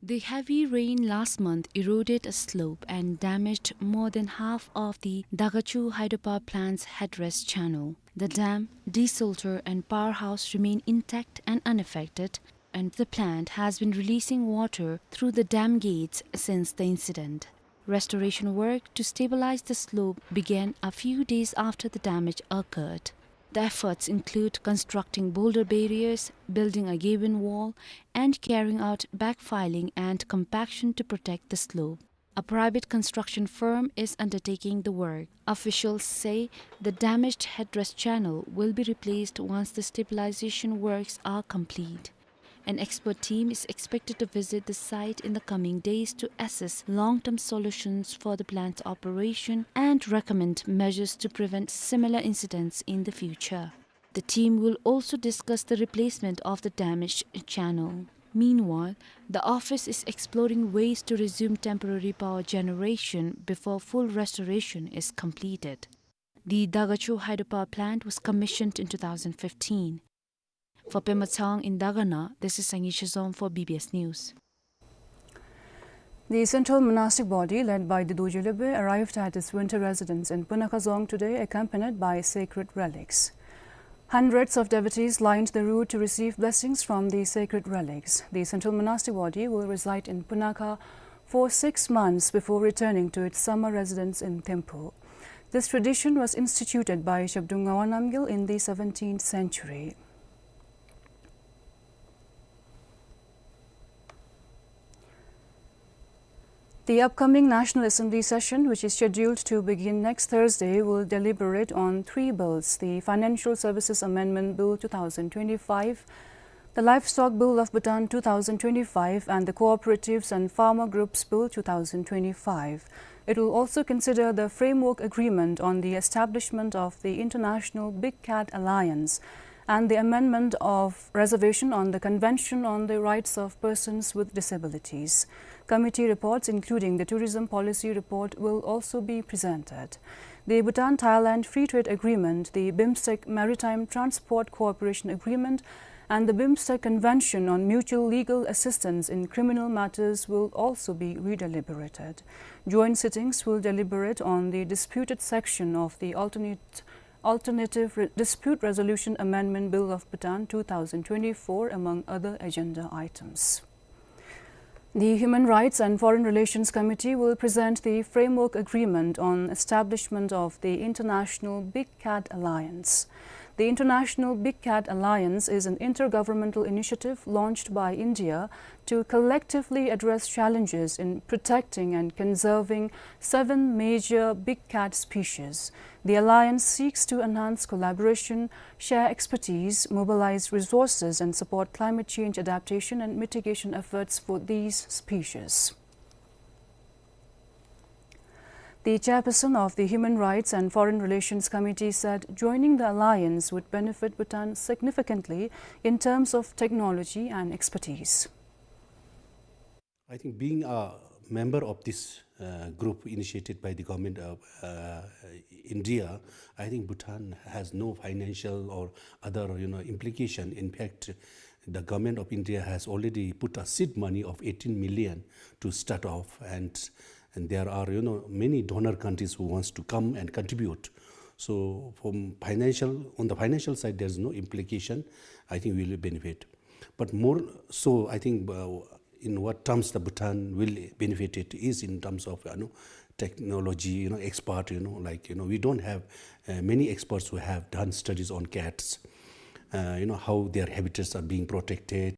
The heavy rain last month eroded a slope and damaged more than half of the Dagachu hydropower plant's headrace channel. The dam, desalter and powerhouse remain intact and unaffected, and the plant has been releasing water through the dam gates since the incident. Restoration work to stabilize the slope began a few days after the damage occurred. The efforts include constructing boulder barriers, building a gabion wall, and carrying out backfilling and compaction to protect the slope. A private construction firm is undertaking the work. Officials say the damaged headrace channel will be replaced once the stabilization works are complete. An expert team is expected to visit the site in the coming days to assess long-term solutions for the plant's operation and recommend measures to prevent similar incidents in the future. The team will also discuss the replacement of the damaged channel. Meanwhile, the office is exploring ways to resume temporary power generation before full restoration is completed. The Dagachu hydropower plant was commissioned in two thousand fifteen. For Pema Tshang in Dagana, this is Sangay Shizom for B B S News. The central monastic body led by the Dorji Lhebe arrived at its winter residence in Punakha Dzong today, accompanied by sacred relics. Hundreds of devotees lined the route to receive blessings from the sacred relics. The central monastic body will reside in Punakha for six months before returning to its summer residence in Thimphu. This tradition was instituted by Zhabdrung Ngawang Namgyal in the seventeenth century. The upcoming National Assembly session, which is scheduled to begin next Thursday, will deliberate on three bills: the Financial Services Amendment Bill two thousand twenty-five, the Livestock Bill of Bhutan two thousand twenty-five, and the Cooperatives and Farmer Groups Bill two thousand twenty-five. It will also consider the Framework Agreement on the establishment of the International Big Cat Alliance and the amendment of reservation on the Convention on the Rights of Persons with Disabilities. Committee reports, including the Tourism Policy Report, will also be presented. The Bhutan-Thailand Free Trade Agreement, the BIMSTEC Maritime Transport Cooperation Agreement, and the BIMSTEC Convention on Mutual Legal Assistance in Criminal Matters will also be redeliberated. Joint sittings will deliberate on the disputed section of the alternate Alternative Re-, Dispute Resolution Amendment Bill of Bhutan two thousand twenty-four, among other agenda items. The Human Rights and Foreign Relations Committee will present the Framework Agreement on Establishment of the International Big Cat Alliance. The International Big Cat Alliance is an intergovernmental initiative launched by India to collectively address challenges in protecting and conserving seven major big cat species. The alliance seeks to enhance collaboration, share expertise, mobilize resources, and support climate change adaptation and mitigation efforts for these species. The chairperson of the Human Rights and Foreign Relations Committee said joining the alliance would benefit Bhutan significantly in terms of technology and expertise. I think being a member of this, uh, group initiated by the government of, uh, India, I think Bhutan has no financial or other, you know, implication. In fact, the government of India has already put a seed money of eighteen million to start off, and, and there are, you know, many donor countries who wants to come and contribute. So from financial, on the financial side, there is no implication. I think we will benefit. But more so, I think, uh, in what terms the Bhutan will benefit it is in terms of, you know, technology, you know, expert, you know, like, you know, we don't have, uh, many experts who have done studies on cats, uh, you know, how their habitats are being protected.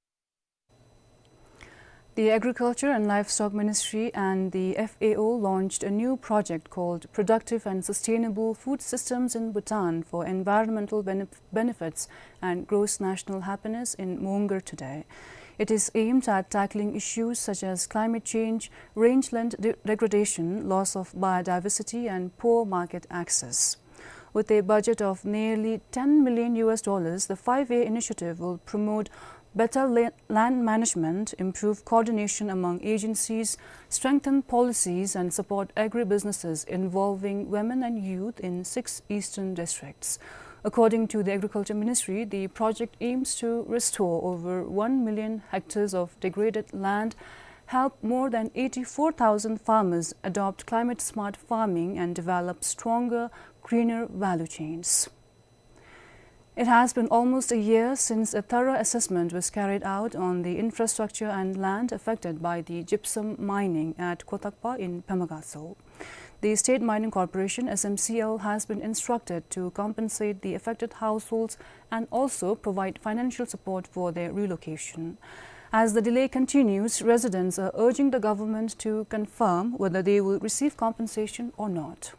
The Agriculture and Livestock Ministry and the F A O launched a new project called Productive and Sustainable Food Systems in Bhutan for Environmental Benef-, Benefits and Gross National Happiness in Mongar today. It is aimed at tackling issues such as climate change, rangeland de-, degradation, loss of biodiversity, and poor market access. With a budget of nearly ten million U S dollars, the five-year initiative will promote better la-, land management, improve coordination among agencies, strengthen policies, and support agribusinesses involving women and youth in six eastern districts. According to the Agriculture Ministry, the project aims to restore over one million hectares of degraded land, help more than eighty-four thousand farmers adopt climate-smart farming, and develop stronger, greener value chains. It has been almost a year since a thorough assessment was carried out on the infrastructure and land affected by the gypsum mining at Khotakpa in Pema Gatso. The State Mining Corporation, S M C L, has been instructed to compensate the affected households and also provide financial support for their relocation. As the delay continues, residents are urging the government to confirm whether they will receive compensation or not.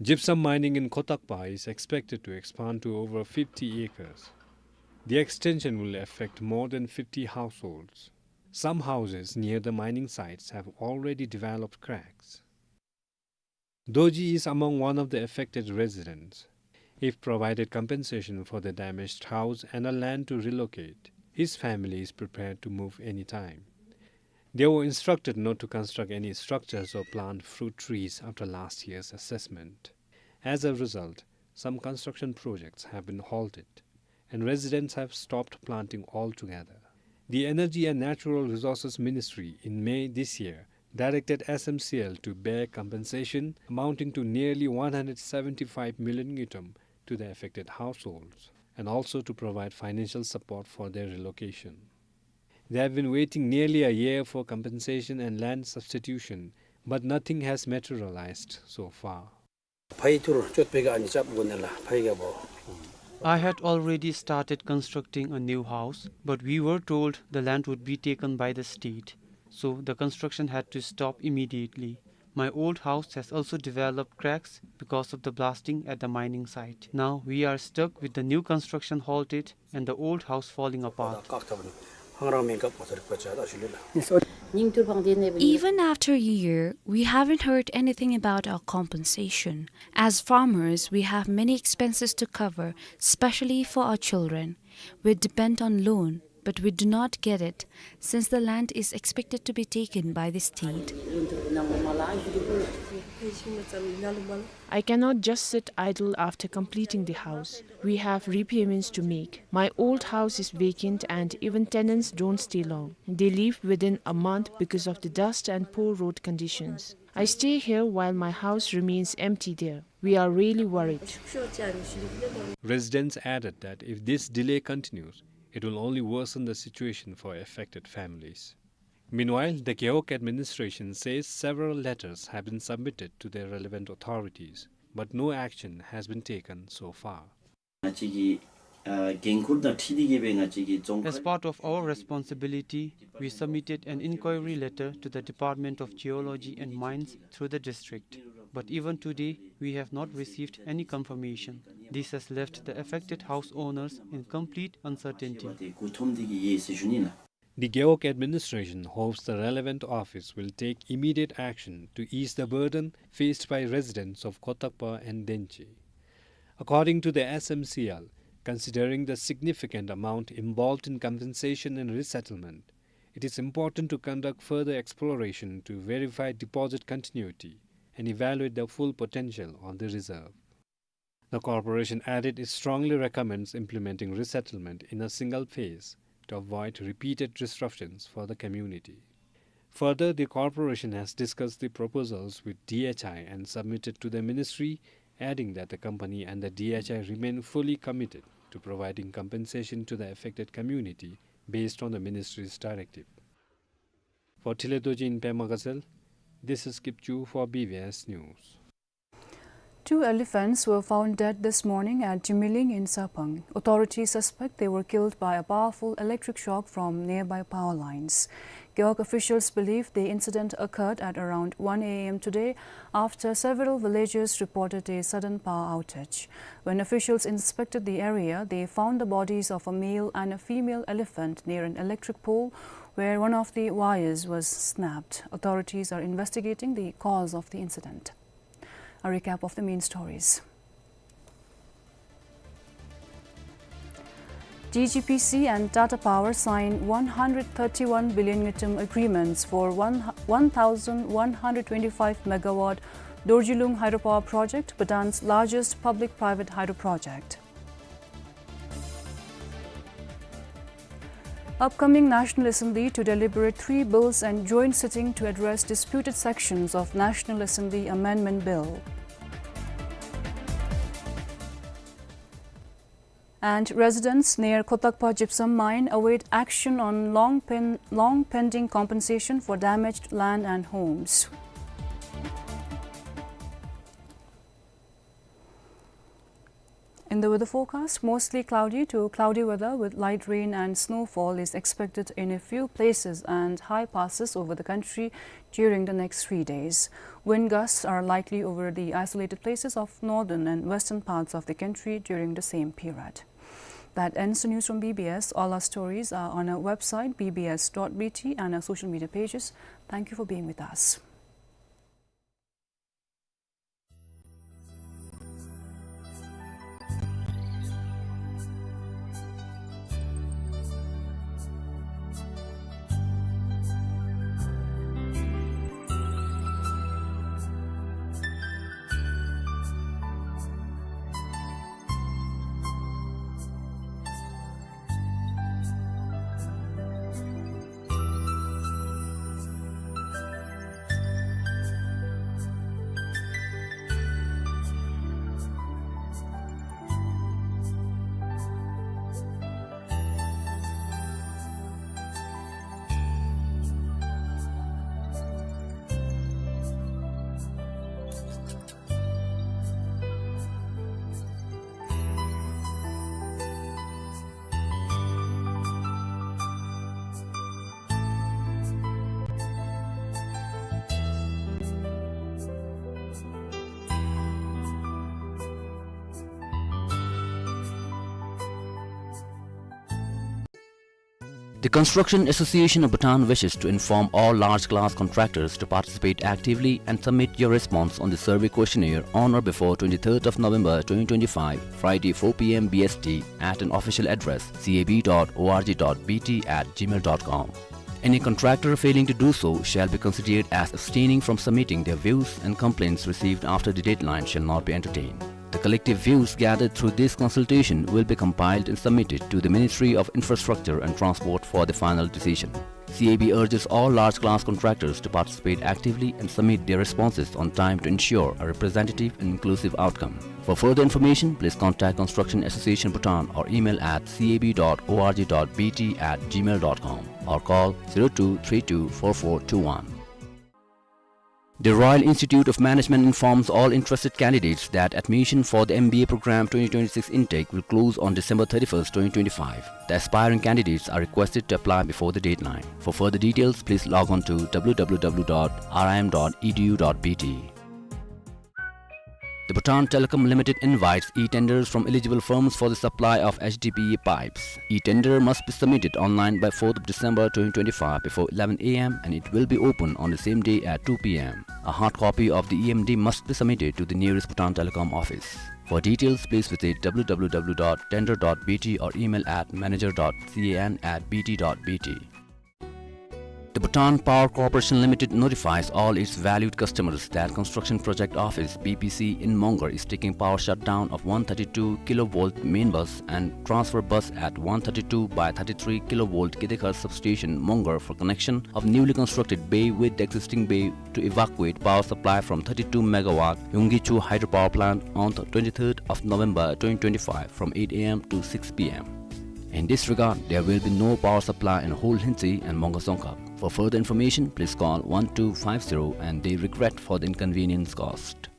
Gypsum mining in Khotakpa is expected to expand to over fifty acres. The extension will affect more than fifty households. Some houses near the mining sites have already developed cracks. Dorji is among one of the affected residents. If provided compensation for the damaged house and a land to relocate, his family is prepared to move anytime. They were instructed not to construct any structures or plant fruit trees after last year's assessment. As a result, some construction projects have been halted and residents have stopped planting altogether. The Energy and Natural Resources Ministry, in May this year, directed S M C L to bear compensation amounting to nearly one hundred seventy-five million ngultrum to the affected households and also to provide financial support for their relocation. They have been waiting nearly a year for compensation and land substitution, but nothing has materialized so far. ཕ་ཡི་ཐུར་ཅོད་པེ་ག་ཨ་ནི་ཅབ་གོ་ནེ་ལ་ཕ་ཡི་ག་བོ། I had already started constructing a new house, but we were told the land would be taken by the state, so the construction had to stop immediately. My old house has also developed cracks because of the blasting at the mining site. Now we are stuck with the new construction halted and the old house falling apart. Even after a year, we haven't heard anything about our compensation. As farmers, we have many expenses to cover, especially for our children. We depend on loan, but we do not get it, since the land is expected to be taken by the state. I cannot just sit idle after completing the house. We have repayments to make. My old house is vacant and even tenants don't stay long. They leave within a month because of the dust and poor road conditions. I stay here while my house remains empty there. We are really worried. Residents added that if this delay continues, it will only worsen the situation for affected families. Meanwhile, the Gewog administration says several letters have been submitted to their relevant authorities. but no action has been taken so far. ང་བཅས་ཀྱི་ཨ་འགན་ཁུར་དང་འཁྲིལ་ཏེ་གིས་སྦེ་ང་བཅས་ཀྱི་རྫོང་ཁག As part of our responsibility, we submitted an inquiry letter to the Department of Geology and Mines through the district. But even today, we have not received any confirmation. This has left the affected house owners in complete uncertainty. The Gewog administration hopes the relevant office will take immediate action to ease the burden faced by residents of Kotakpa and Denchi. According to the S M C L, considering the significant amount involved in compensation and resettlement, it is important to conduct further exploration to verify deposit continuity and evaluate the full potential of the reserve. The corporation added it strongly recommends implementing resettlement in a single phase to avoid repeated disruptions for the community. Further, the corporation has discussed the proposals with D H I and submitted to the ministry, adding that the company and the D H I remain fully committed to providing compensation to the affected community based on the ministry's directive. For Thilidorji in Pema Gatshel, this is Kipchu for B B S News. Two elephants were found dead this morning at Jimiling in Sarpang. Authorities suspect they were killed by a powerful electric shock from nearby power lines. Gewog officials believe the incident occurred at around one A M today after several villagers reported a sudden power outage. When officials inspected the area, they found the bodies of a male and a female elephant near an electric pole where one of the wires was snapped. Authorities are investigating the cause of the incident. A recap of the main stories. D G P C and Tata Power sign one hundred thirty-one billion ngultrum agreements for one, one thousand one hundred twenty-five megawatt Dorjilung hydropower project, Bhutan's largest public-private hydro project. Upcoming National Assembly to deliberate three bills and joint sitting to address disputed sections of National Assembly Amendment Bill. And residents near Kotakpa gypsum mine await action on long pen-, long pending compensation for damaged land and homes. In the weather forecast, mostly cloudy to cloudy weather with light rain and snowfall is expected in a few places and high passes over the country during the next three days. Wind gusts are likely over the isolated places of northern and western parts of the country during the same period. That ends the news from B B S. All our stories are on our website, B B S dot B T, and our social media pages. Thank you for being with us. The Construction Association of Bhutan wishes to inform all large class contractors to participate actively and submit your response on the survey questionnaire on or before twenty-third of November twenty twenty-five, Friday, four P M B S T, at an official address, C A B dot O R G dot B T at gmail dot com. Any contractor failing to do so shall be considered as abstaining from submitting their views, and complaints received after the deadline shall not be entertained. The collective views gathered through this consultation will be compiled and submitted to the Ministry of Infrastructure and Transport for the final decision. C A B urges all large class contractors to participate actively and submit their responses on time to ensure a representative and inclusive outcome. For further information, please contact Construction Association Bhutan or email at C A B dot O R G dot B T at gmail dot com or call zero two three two four four two one. The Royal Institute of Management informs all interested candidates that admission for the M B A program twenty twenty-six intake will close on December thirty-first, twenty twenty-five. The aspiring candidates are requested to apply before the deadline. For further details, please log on to W W W dot R I M dot E D U dot B T. The Bhutan Telecom Limited invites e-tenders from eligible firms for the supply of H D P E pipes. E-tender must be submitted online by fourth of December twenty twenty-five before eleven A M, and it will be open on the same day at two P M. A hard copy of the E M D must be submitted to the nearest Bhutan Telecom office. For details, please visit W W W dot tender dot B T or email at manager dot C A N at B T dot B T. The Bhutan Power Corporation Limited notifies all its valued customers that Construction Project Office, B P C, in Mongar is taking power shutdown of one thirty-two kilovolt main bus and transfer bus at one thirty-two by thirty-three kilovolt Kedekhar substation, Mongar, for connection of newly constructed bay with the existing bay to evacuate power supply from thirty-two megawatt Yonggichu hydropower plant on the twenty-third of November twenty twenty-five from eight A M to six P M. In this regard, there will be no power supply in Hol Hentsi and Mongar Dzongkhag. For further information, please call one two five zero, and they regret for the inconvenience caused.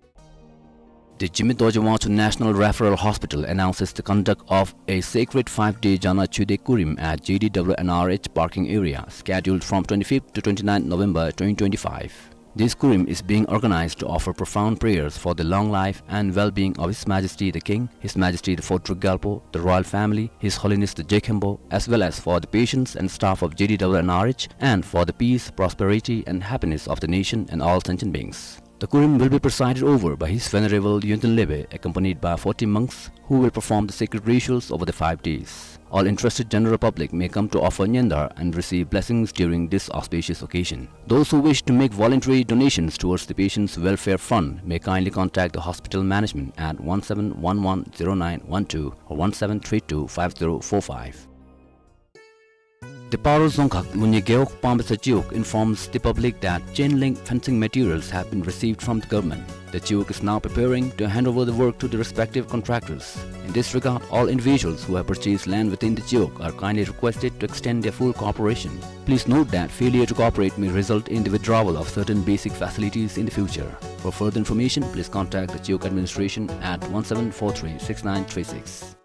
The Jigme Dorje Wangchuk National Referral Hospital announces the conduct of a sacred five-day Jana Chude Kurim at J D W N R H parking area, scheduled from twenty-fifth to twenty-ninth November twenty twenty-five. This Kurim is being organized to offer profound prayers for the long life and well-being of His Majesty the King, His Majesty the Fourth Druk Gyalpo, the royal family, His Holiness the Je Khenpo, as well as for the patients and staff of J D W N R H and for the peace, prosperity, and happiness of the nation and all sentient beings. The Kurim will be presided over by His Venerable Yonten Lebe, accompanied by forty monks, who will perform the sacred rituals over the five days. All interested general public may come to offer nyandar and receive blessings during this auspicious occasion. Those who wish to make voluntary donations towards the Patients' Welfare Fund may kindly contact the hospital management at one seven one one zero nine one two or one seven three two five zero four five. The Paro Dzongkhag Lunye Gewog Pambe Sa Chiwog informs the public that chain link fencing materials have been received from the government. The Chiwog is now preparing to hand over the work to the respective contractors. In this regard, all individuals who have purchased land within the Chiwog are kindly requested to extend their full cooperation. Please note that failure to cooperate may result in the withdrawal of certain basic facilities in the future. For further information, please contact the Chiwog administration at one seven four three six nine three six.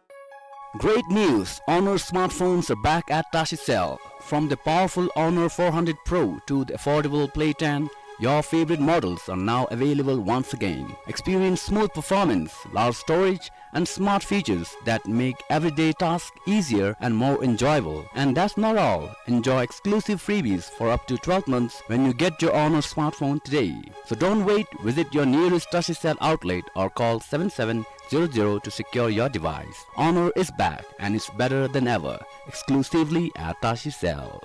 Great news! Honor smartphones are back at Tashi Cell. From the powerful Honor four hundred Pro to the affordable Play ten, your favorite models are now available once again. Experience smooth performance, large storage, and smart features that make everyday tasks easier and more enjoyable. And that's not all. Enjoy exclusive freebies for up to twelve months when you get your Honor smartphone today. So don't wait. Visit your nearest Tashi Cell outlet or call seven seven zero zero to secure your device. Honor is back and it's better than ever. Exclusively at Tashi Cell.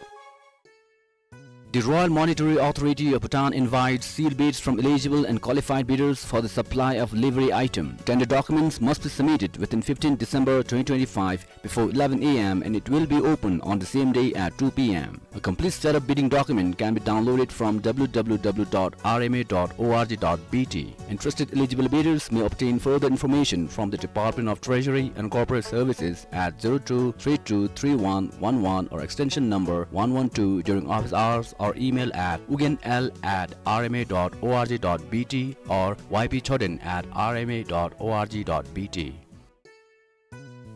The Royal Monetary Authority of Bhutan invites sealed bids from eligible and qualified bidders for the supply of livery item. Tender documents must be submitted within fifteenth December twenty twenty-five before eleven A M, and it will be open on the same day at two P M. A complete set of bidding document can be downloaded from W W W dot R M A dot O R G dot B T. Interested eligible bidders may obtain further information from the Department of Treasury and Corporate Services at zero two three two three one one one or extension number one one two during office hours, or email at ugynl at R M A dot O R G dot B T or Y P Choden at R M A dot O R G dot B T.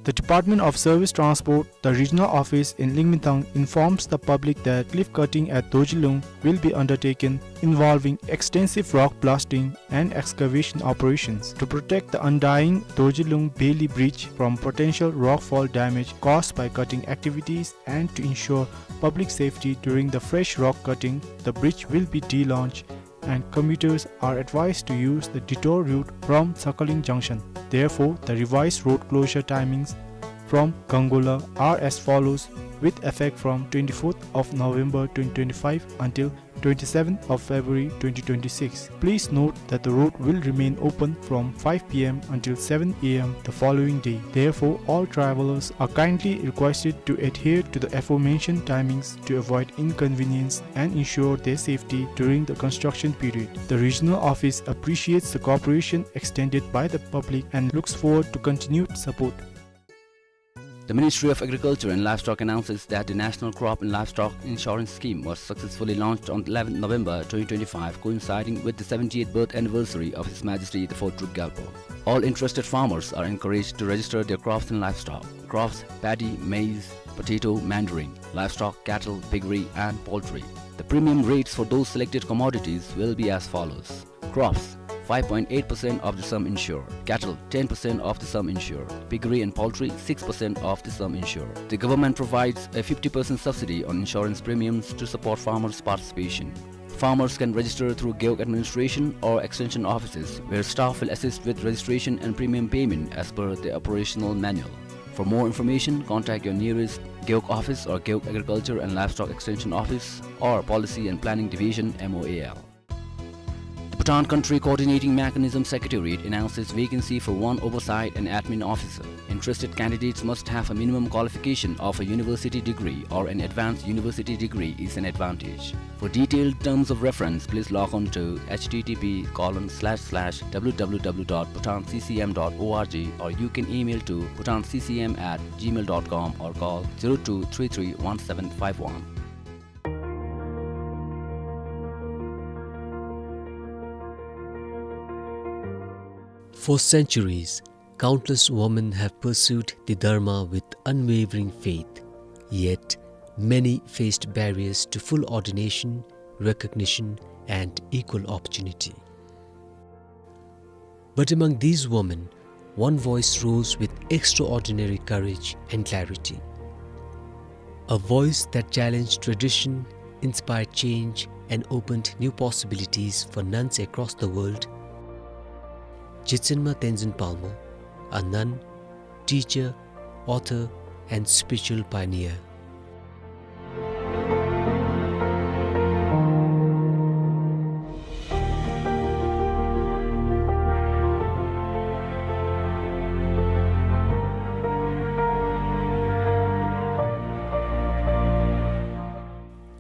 The Department of Service Transport, the regional office in Lingmintang, informs the public that cliff cutting at Dorjilung will be undertaken, involving extensive rock blasting and excavation operations. To protect the undying Dorjilung Bailey Bridge from potential rockfall damage caused by cutting activities and to ensure public safety during the fresh rock cutting, the bridge will be delaunched and commuters are advised to use the detour route from Sakhalin Junction. Therefore, the revised road closure timings from Gangola are as follows, with effect from twenty-fourth of November twenty twenty-five until twenty-seventh of February twenty twenty-six. Please note that the road will remain open from five P M until seven A M the following day. Therefore, all travelers are kindly requested to adhere to the aforementioned timings to avoid inconvenience and ensure their safety during the construction period. The regional office appreciates the cooperation extended by the public and looks forward to continued support. The Ministry of Agriculture and Livestock announces that the National Crop and Livestock Insurance Scheme was successfully launched on eleventh November twenty twenty-five, coinciding with the seventieth birth anniversary of His Majesty the Fourth Druk Gyalpo. All interested farmers are encouraged to register their crops and livestock. Crops: paddy, maize, potato, mandarin. Livestock: cattle, piggery, and poultry. The premium rates for those selected commodities will be as follows. Crops: five point eight percent of the sum insured. Cattle: ten percent of the sum insured. Piggery and poultry: six percent of the sum insured. The government provides a fifty percent subsidy on insurance premiums to support farmers' participation. Farmers can register through Gewog administration or extension offices, where staff will assist with registration and premium payment as per the operational manual. For more information, contact your nearest Gewog office or Gewog Agriculture and Livestock Extension Office or Policy and Planning Division, M O A L. The Bhutan Country Coordinating Mechanism Secretariat announces vacancy for one oversight and admin officer. Interested candidates must have a minimum qualification of a university degree or an advanced university degree is an advantage. For detailed terms of reference, please log on to H T T P colon slash slash W W W dot bhutan C C M dot org, or you can email to bhutan C C M at gmail dot com or call zero two three three one seven five one. For centuries, countless women have pursued the Dharma with unwavering faith, yet many faced barriers to full ordination, recognition, and equal opportunity. But among these women, one voice rose with extraordinary courage and clarity. A voice that challenged tradition, inspired change, and opened new possibilities for nuns across the world. Jitsinma Tenzin Palmo, a nun, teacher, author, and spiritual pioneer.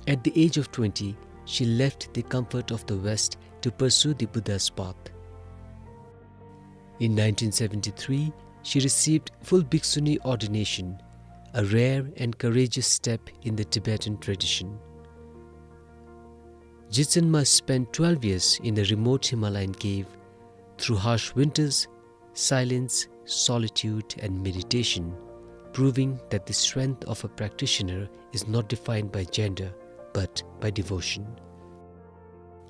At the age of twenty, she left the comfort of the West to pursue the Buddha's path. In nineteen seventy-three, she received full bhikshuni ordination, a rare and courageous step in the Tibetan tradition. Jitsinma spent twelve years in a remote Himalayan cave through harsh winters, silence, solitude, and meditation, proving that the strength of a practitioner is not defined by gender, but by devotion.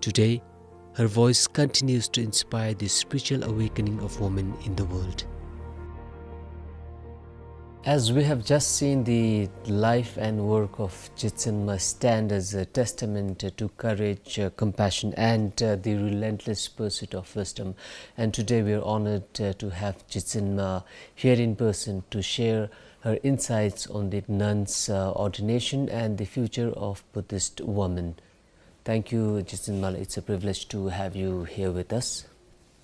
Today, her voice continues to inspire the spiritual awakening of women in the world. As we have just seen, the life and work of Jitsinma stand as a testament to courage, uh, compassion, and, uh, the relentless pursuit of wisdom. And today we are honored, uh, to have Jitsinma here in person to share her insights on the nun's, uh, ordination and the future of Buddhist women. Thank you, Jitsinma. It's a privilege to have you here with us.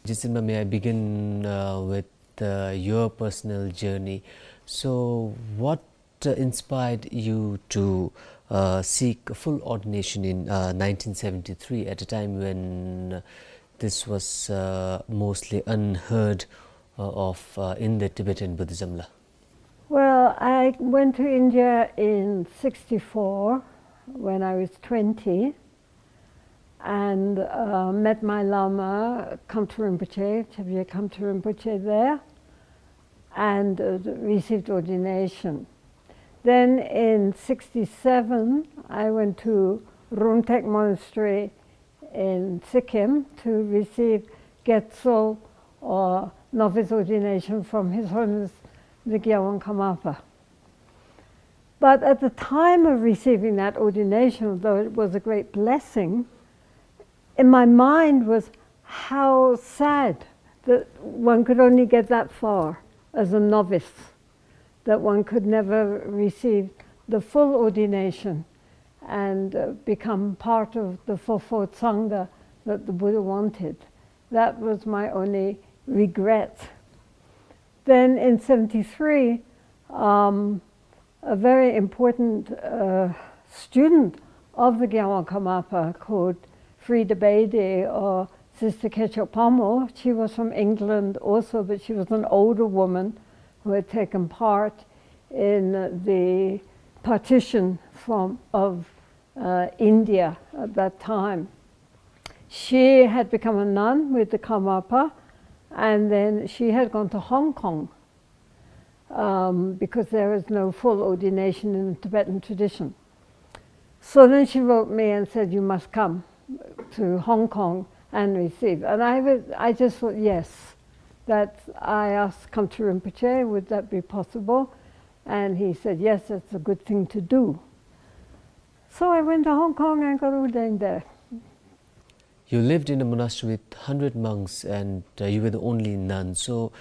Jitsinma, may I begin, uh, with, uh, your personal journey? So, what, uh, inspired you to, uh, seek full ordination in, uh, nineteen seventy-three, at a time when this was, uh, mostly unheard, uh, of, uh, in the Tibetan Buddhism, la? Well, I went to India in sixty-four when I was twenty, and, uh, met my Lama, Khamtso Rinpoche, Chöbye Khamtso Rinpoche there, and, uh, received ordination. Then in sixty-seven, I went to Rumtek Monastery in Sikkim to receive Gyatso, or novice ordination, from His Holiness the Gyalwang Karmapa. But at the time of receiving that ordination, though it was a great blessing, in my mind was how sad that one could only get that far as a novice, that one could never receive the full ordination and, uh, become part of the fourfold Sangha that the Buddha wanted. That was my only regret. Then in seventy-three, um, a very important, uh, student of the Gyalwang Karmapa called Frida Bedi, or Sister Kechok Pamo. She was from England also, but she was an older woman who had taken part in the partition from, of, uh, India at that time. She had become a nun with the Karmapa, and then she had gone to Hong Kong, um, because there is no full ordination in the Tibetan tradition. So then she wrote me and said, "You must come to Hong Kong and receive." And I was, I just thought, "Yes." That I asked Kamtri Rinpoche, "Would that be possible?" And he said, "Yes, that's a good thing to do." So I went to Hong Kong and got ordained there. You lived in a monastery with hundred monks, and, uh, you were the only nun. So,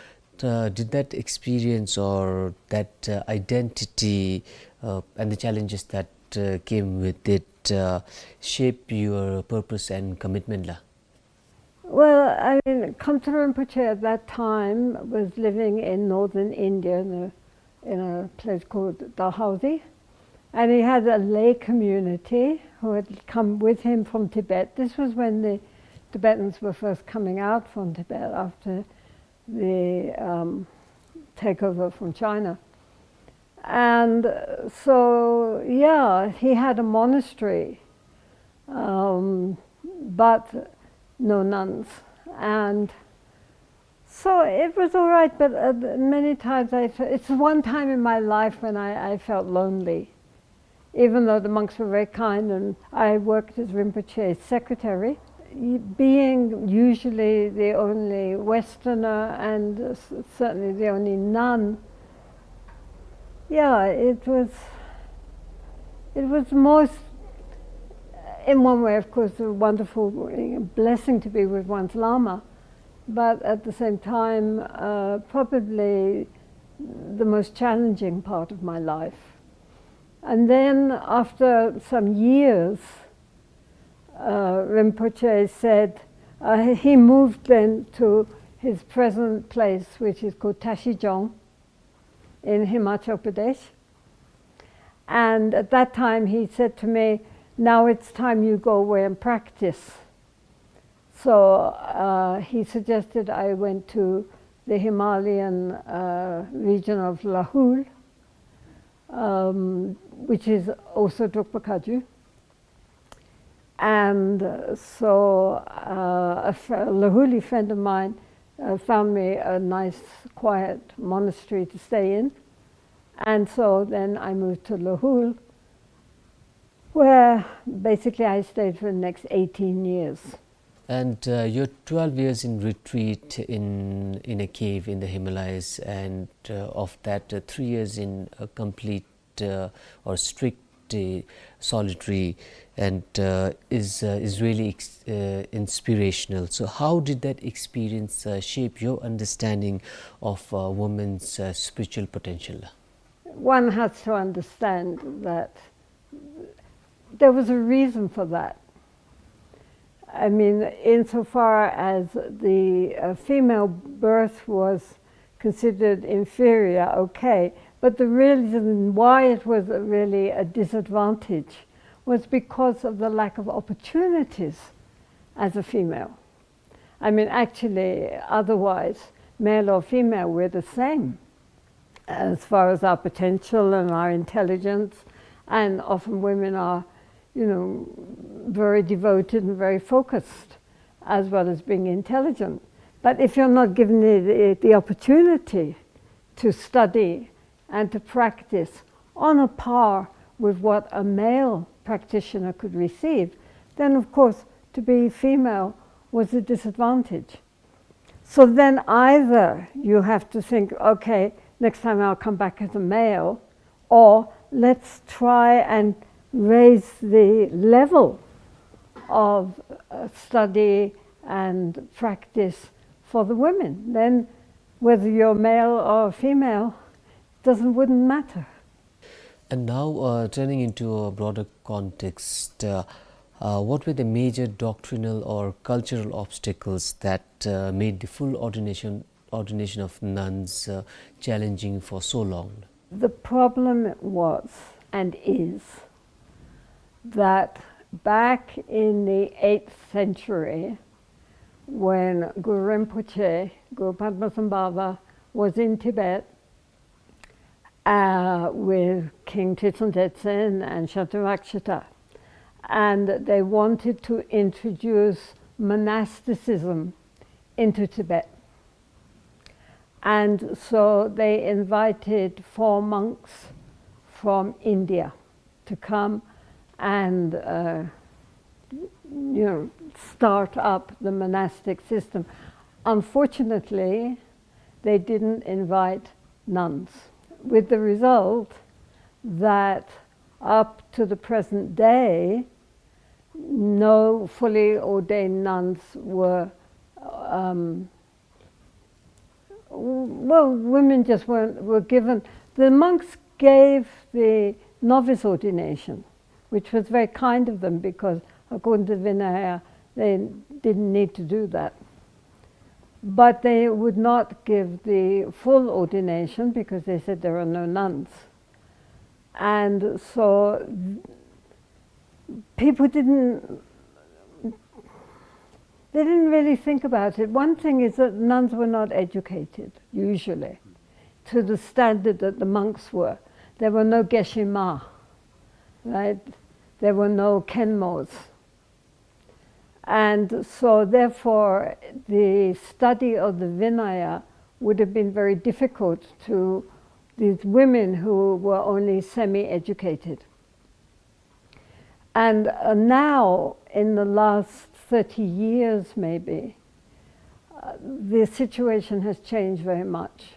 uh, did that experience or that, uh, identity, uh, and the challenges that, uh, came with it, uh, shape your purpose and commitment la? Well, I mean, Kamtri Rinpoche at that time was living in northern India, in a, in a place called Dalhousie. And he had a lay community who had come with him from Tibet. This was when the Tibetans were first coming out from Tibet after the, um, takeover from China. And, uh, so, yeah, he had a monastery, um, but no nuns. And so it was all right, but, uh, many times I fe-, it's one time in my life when I, I felt lonely. Even though the monks were very kind and I worked as Rinpoche's secretary, y-, being usually the only Westerner and, uh, s-, certainly the only nun, yeah, it was, it was most, in one way, of course, a wonderful, uh, blessing to be with one's Lama, but at the same time, uh, probably the most challenging part of my life. And then after some years, uh, Rinpoche said, uh, he moved then to his present place, which is called Tashijong in Himachal Pradesh. And at that time he said to me, "Now it's time you go away and practice." So, uh, he suggested I went to the Himalayan, uh, region of Lahul, um, which is also Drukpa Kagyu. And, uh, so, uh, a fr-, a Lahuli friend of mine, uh, found me a nice, quiet monastery to stay in. And so then I moved to Lahul, where basically I stayed for the next eighteen years. And, uh, your twelve years in retreat in, in a cave in the Himalayas, and, uh, of that, uh, three years in a complete, uh, or strict, uh, solitary, and, uh, is, uh, is really ex-, uh, inspirational. So how did that experience, uh, shape your understanding of, uh, women's, uh, spiritual potential? One has to understand that there was a reason for that. I mean, insofar as the, uh, female birth was considered inferior, okay, but the reason why it was really a disadvantage was because of the lack of opportunities as a female. I mean, actually, otherwise, male or female, we're the same as far as our potential and our intelligence. And often women are, you know, very devoted and very focused, as well as being intelligent. But if you're not given the, the, the opportunity to study and to practice on a par with what a male practitioner could receive, then of course to be female was a disadvantage. So then either you have to think, "Okay, next time I'll come back as a male," or, "Let's try and raise the level of, uh, study and practice for the women." Then whether you're male or female doesn't, wouldn't matter. And now, uh, turning into a broader context, uh, uh, what were the major doctrinal or cultural obstacles that, uh, made the full ordination, ordination of nuns, uh, challenging for so long? The problem was and is that back in the eighth century, when Guru Rinpoche, Guru Padmasambhava, was in Tibet, uh, with King Tritsen Jetsen and Shanti Rakshita. And they wanted to introduce monasticism into Tibet. And so they invited four monks from India to come and, uh, you know, start up the monastic system. Unfortunately, they didn't invite nuns, with the result that up to the present day, no fully ordained nuns were, um, well, women just weren't, were given, the monks gave the novice ordination, which was very kind of them because according to Vinaya, they didn't need to do that. But they would not give the full ordination because they said there are no nuns. And so people didn't, they didn't really think about it. One thing is that nuns were not educated, usually, to the standard that the monks were. There were no Geshe-ma, right? There were no Kenmos. And so therefore, the study of the Vinaya would have been very difficult to these women who were only semi-educated. And, uh, now, in the last thirty years maybe, uh, the situation has changed very much.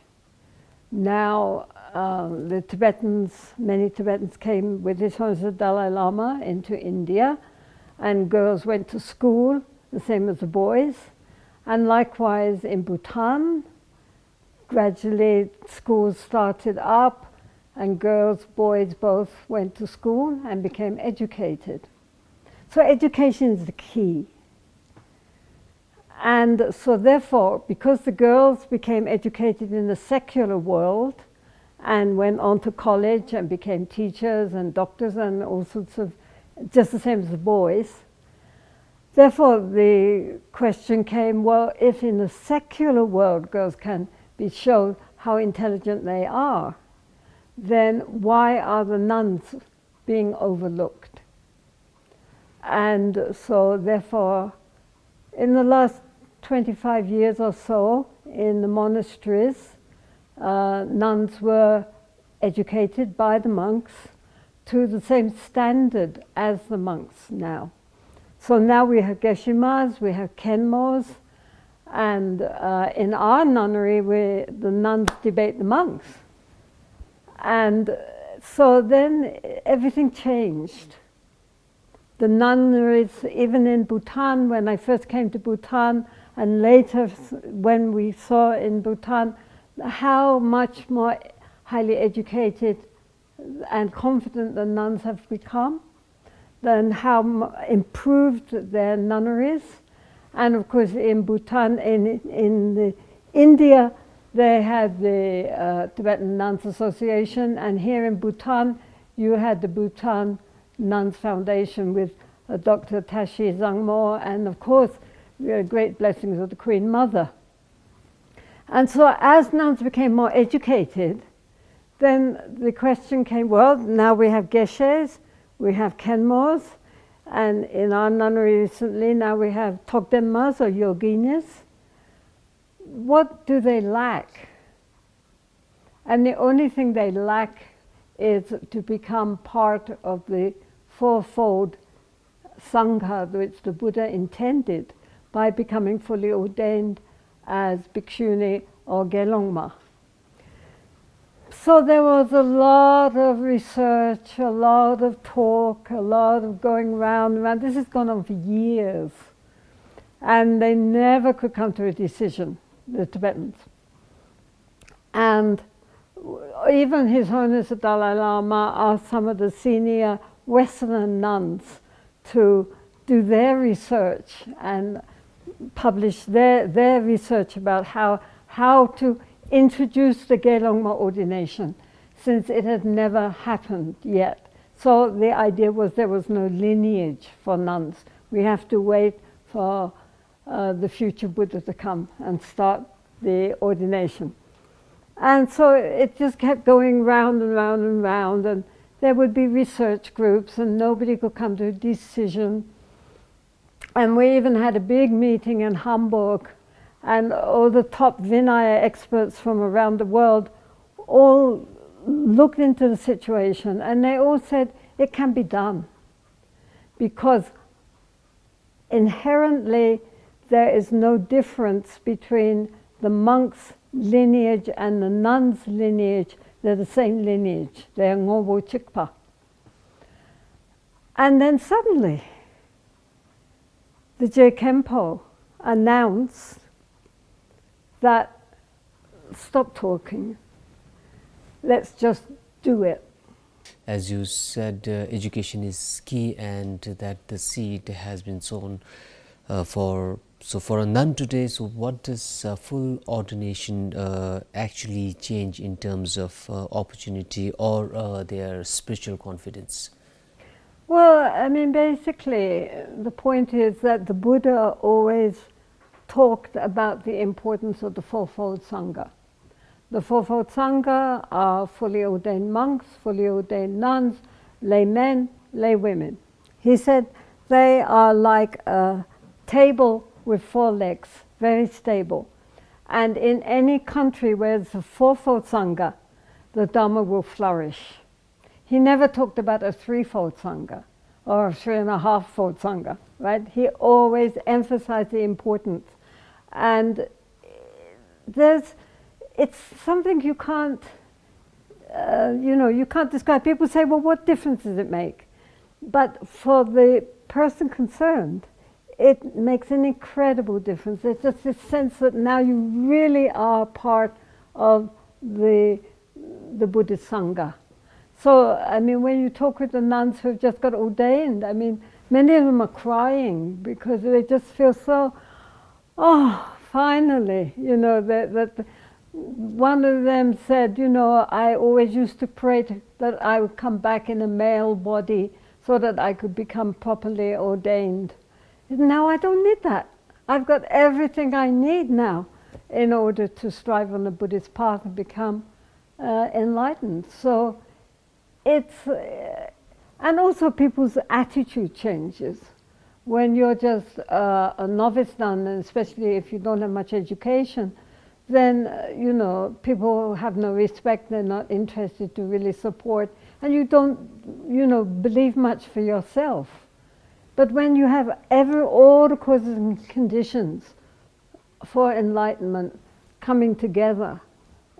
Now, um, the Tibetans, many Tibetans came with His Holiness the Dalai Lama into India, and girls went to school, the same as the boys. And likewise in Bhutan, gradually schools started up, and girls, boys both went to school and became educated. So education is the key. And so therefore, because the girls became educated in the secular world and went on to college and became teachers and doctors and all sorts of, just the same as the boys, therefore the question came, well, if in the secular world girls can be shown how intelligent they are, then why are the nuns being overlooked? And so therefore, in the last twenty-five years or so, in the monasteries, uh, nuns were educated by the monks to the same standard as the monks now. So now we have Geshe-mas, we have Kenmos, and, uh, in our nunnery, we, the nuns debate the monks. And so then everything changed. The nunneries, even in Bhutan, when I first came to Bhutan, and later s-, when we saw in Bhutan, how much more highly educated and confident the nuns have become, then how m-, improved their nunneries. And of course, in Bhutan, in, in the India, they had the, uh, Tibetan Nuns Association, and here in Bhutan, you had the Bhutan Nuns Foundation with, uh, Doctor Tashi Zangmo, and of course, the great blessings of the Queen Mother. And so as nuns became more educated, then the question came, well, now we have Geshes, we have Kenmos, and in our nunnery recently, now we have Togdenmas or Yoginis. What do they lack? And the only thing they lack is to become part of the fourfold Sangha which the Buddha intended by becoming fully ordained as Bhikshuni or Gelongma. So there was a lot of research, a lot of talk, a lot of going round and round. This has gone on for years. And they never could come to a decision, the Tibetans. And even His Holiness the Dalai Lama asked some of the senior Western nuns to do their research and publish their, their research about how, how to introduce the Gelongma ordination, since it had never happened yet. So the idea was there was no lineage for nuns. We have to wait for, uh, the future Buddha to come and start the ordination. And so it just kept going round and round and round, and there would be research groups, and nobody could come to a decision. And we even had a big meeting in Hamburg, and all the top Vinaya experts from around the world all looked into the situation, and they all said it can be done, because inherently there is no difference between the monk's lineage and the nun's lineage. They're the same lineage. They're ngobo chikpa. And then suddenly, the Je Khenpo announced that, "Stop talking. Let's just do it." As you said, uh, education is key, and that the seed has been sown, uh, for, so for a nun today, so what does, uh, full ordination, uh, actually change in terms of, uh, opportunity or, uh, their spiritual confidence? Well, I mean, basically, the point is that the Buddha always talked about the importance of the fourfold Sangha. The fourfold Sangha are fully ordained monks, fully ordained nuns, laymen, laywomen. He said they are like a table with four legs, very stable. And in any country where there's a fourfold Sangha, the Dharma will flourish. He never talked about a threefold Sangha or a three and a half fold Sangha, right? He always emphasized the importance. And there's, it's something you can't, uh, you know, you can't describe. People say, "Well, what difference does it make?" But for the person concerned, it makes an incredible difference. It's just this sense that now you really are part of the, the Buddhist Sangha. So, I mean, when you talk with the nuns who've just got ordained, I mean, many of them are crying because they just feel so, "Oh, finally," you know, that, that one of them said, you know, "I always used to pray to, that I would come back in a male body so that I could become properly ordained. Now I don't need that. I've got everything I need now in order to strive on the Buddhist path and become, uh, enlightened." So it's, uh, and also people's attitude changes. When you're just, uh, a novice nun, and especially if you don't have much education, then, uh, you know, people have no respect, they're not interested to really support, and you don't, you know, believe much for yourself. But when you have every, all the causes and conditions for enlightenment coming together,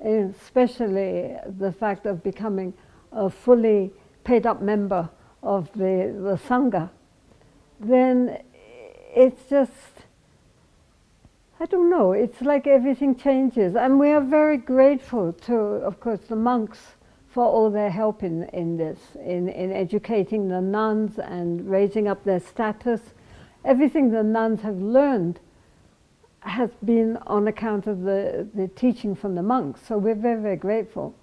especially the fact of becoming a fully paid up member of the, the Sangha, then it's just, I don't know, it's like everything changes. And we are very grateful to, of course, the monks for all their help in, in this, in, in educating the nuns and raising up their status. Everything the nuns have learned has been on account of the, the teaching from the monks. So we're very, very grateful.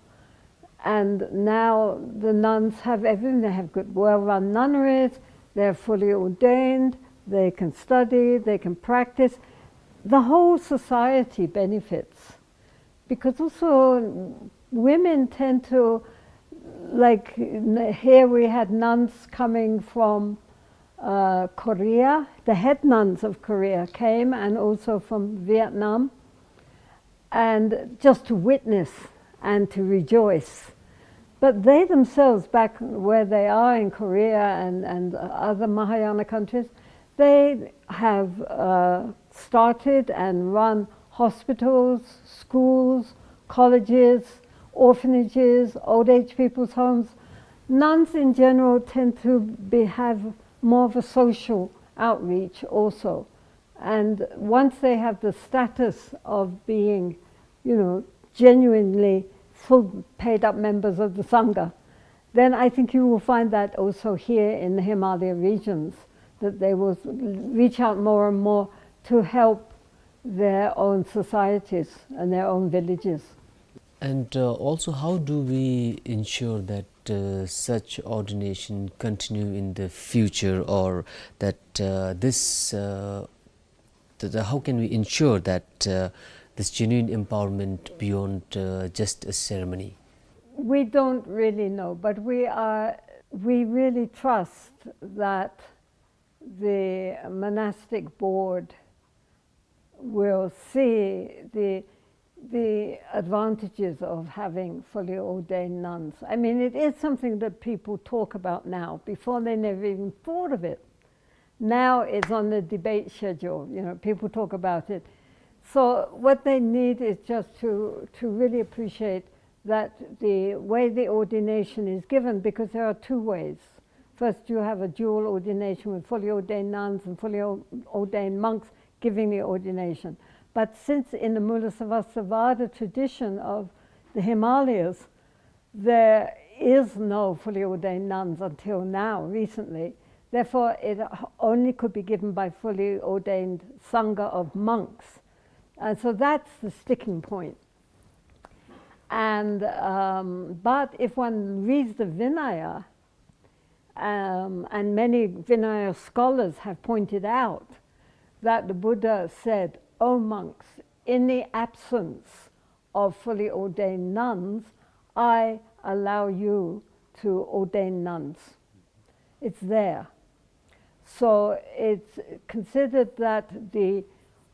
And now the nuns have everything. They have good, well-run nunneries. They're fully ordained. They can study. They can practice. The whole society benefits. Because also women tend to, like, n-, here we had nuns coming from, uh, Korea. The head nuns of Korea came, and also from Vietnam, and just to witness and to rejoice. But they themselves, back where they are in Korea and, and other Mahayana countries, they have, uh, started and run hospitals, schools, colleges, orphanages, old age people's homes. Nuns in general tend to be, have more of a social outreach also. And once they have the status of being, you know, genuinely full paid up members of the Sangha, then I think you will find that also here in the Himalaya regions, that they will reach out more and more to help their own societies and their own villages. And, uh, also, how do we ensure that, uh, such ordination continue in the future, or that, uh, this, uh, the, the, how can we ensure that, uh, this genuine empowerment beyond uh, just a ceremony? We don't really know, but we are, we really trust that the monastic board will see the, the advantages of having fully ordained nuns. I mean, it is something that people talk about now. Before, they never even thought of it. Now it's on the debate schedule. You know, people talk about it. So what they need is just to, to really appreciate that the way the ordination is given, because there are two ways. First, you have a dual ordination with fully ordained nuns and fully o-, ordained monks giving the ordination. But since in the Mulasavasavada tradition of the Himalayas, there is no fully ordained nuns until now, recently. Therefore, it h-, only could be given by fully ordained sangha of monks. And so that's the sticking point. And, um, but if one reads the Vinaya, um, and many Vinaya scholars have pointed out that the Buddha said, "O monks, in the absence of fully ordained nuns, I allow you to ordain nuns." It's there. So it's considered that the,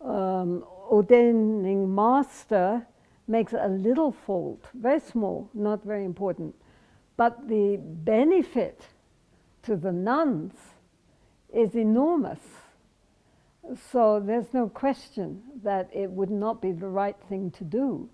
um, ordaining master makes a little fault, very small, not very important, but the benefit to the nuns is enormous. So there's no question that it would not be the right thing to do.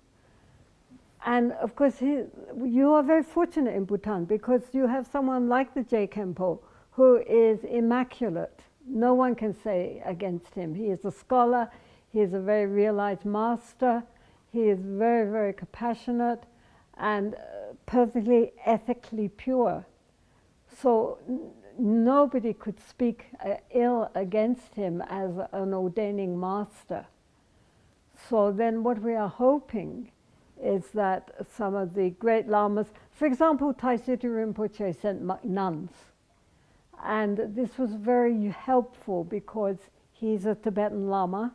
And of course, he, you are very fortunate in Bhutan because you have someone like the Je Khenpo who is immaculate. No one can say against him. He is a scholar, he is a very realized master, he is very, very compassionate and uh, perfectly ethically pure. So n-, nobody could speak uh, ill against him as an ordaining master. So then what we are hoping is that some of the great lamas, for example, Taisüti Rinpoche sent mo-, nuns. And this was very helpful because he's a Tibetan lama,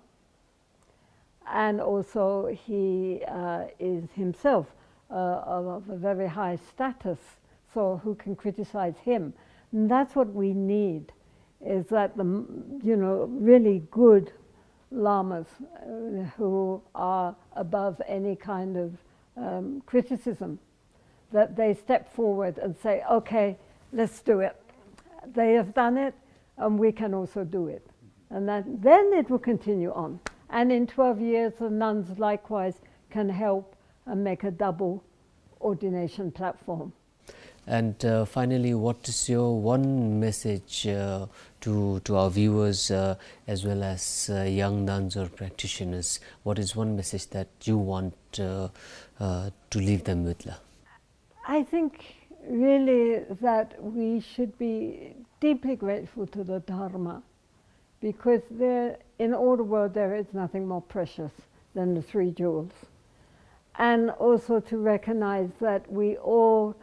and also he uh, is himself uh, of a very high status, so who can criticize him? And that's what we need, is that the, you know, really good lamas uh, who are above any kind of um, criticism, that they step forward and say, "Okay, let's do it." They have done it, and we can also do it. And that, then it will continue on. And in twelve years, the nuns likewise can help and make a double ordination platform. And uh, finally, what is your one message uh, to, to our viewers uh, as well as uh, young nuns or practitioners? What is one message that you want uh, uh, to leave them with, la? I think really that we should be deeply grateful to the Dharma, because there, in all the world, there is nothing more precious than the three jewels. And also to recognize that we all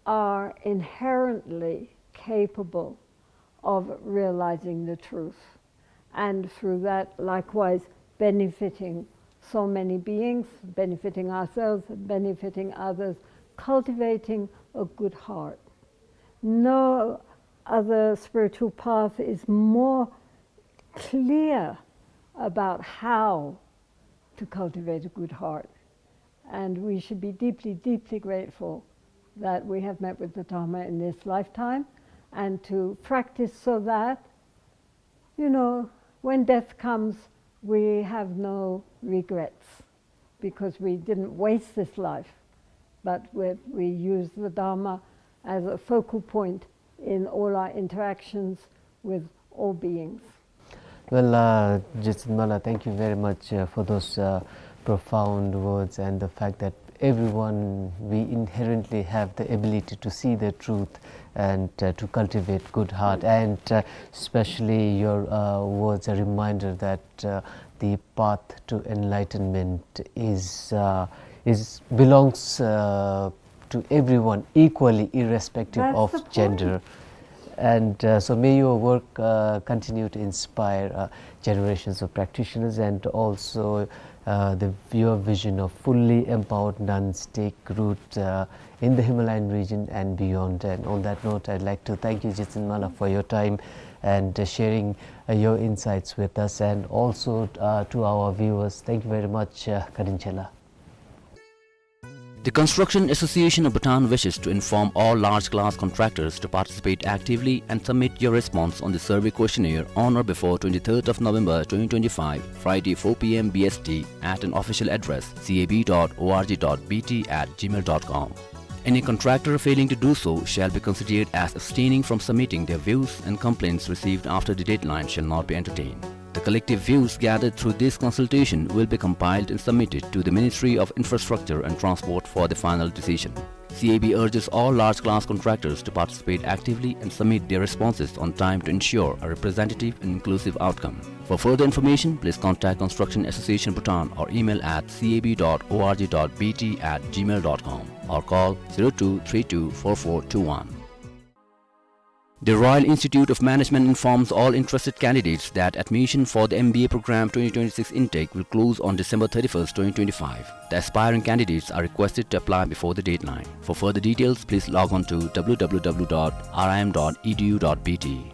are inherently capable of realizing the truth, and through that, likewise, benefiting so many beings, benefiting ourselves, benefiting others, cultivating a good heart. No other spiritual path is more clear about how to cultivate a good heart. And we should be deeply, deeply grateful that we have met with the Dharma in this lifetime, and to practice so that, you know, when death comes, we have no regrets, because we didn't waste this life, but we, we use the Dharma as a focal point in all our interactions with all beings. Well, uh, Je Tsinma la, thank you very much uh, for those uh, profound words and the fact that everyone, we inherently have the ability to see the truth and uh, to cultivate good heart. And uh, especially your uh, words, a reminder that uh, the path to enlightenment is, uh, is belongs uh, to everyone equally, irrespective That's of the point. gender. And uh, so may your work uh, continue to inspire uh, generations of practitioners and also uh, the, your vision of fully empowered non-state route, uh, in the Himalayan region and beyond. And on that note, I'd like to thank you, Jetsinmala, for your time and, uh, sharing, uh, your insights with us, and also, uh, to our viewers. Thank you very much, uh, Karinchela. The Construction Association of Bhutan wishes to inform all large class contractors to participate actively and submit your response on the survey questionnaire on or before twenty-third of November twenty twenty-five, Friday, four p m B S T, at an official address, C A B dot org dot B T at gmail dot com. Any contractor failing to do so shall be considered as abstaining from submitting their views, and complaints received after the deadline shall not be entertained. The collective views gathered through this consultation will be compiled and submitted to the Ministry of Infrastructure and Transport for the final decision. C A B urges all large class contractors to participate actively and submit their responses on time to ensure a representative and inclusive outcome. For further information, please contact Construction Association Bhutan or email at C A B dot org dot B T at gmail dot com or call zero two three two four four two one. The Royal Institute of Management informs all interested candidates that admission for the M B A program twenty twenty-six intake will close on December thirty-first, twenty twenty-five. The aspiring candidates are requested to apply before the deadline. For further details, please log on to w w w dot r i m dot e d u dot b t.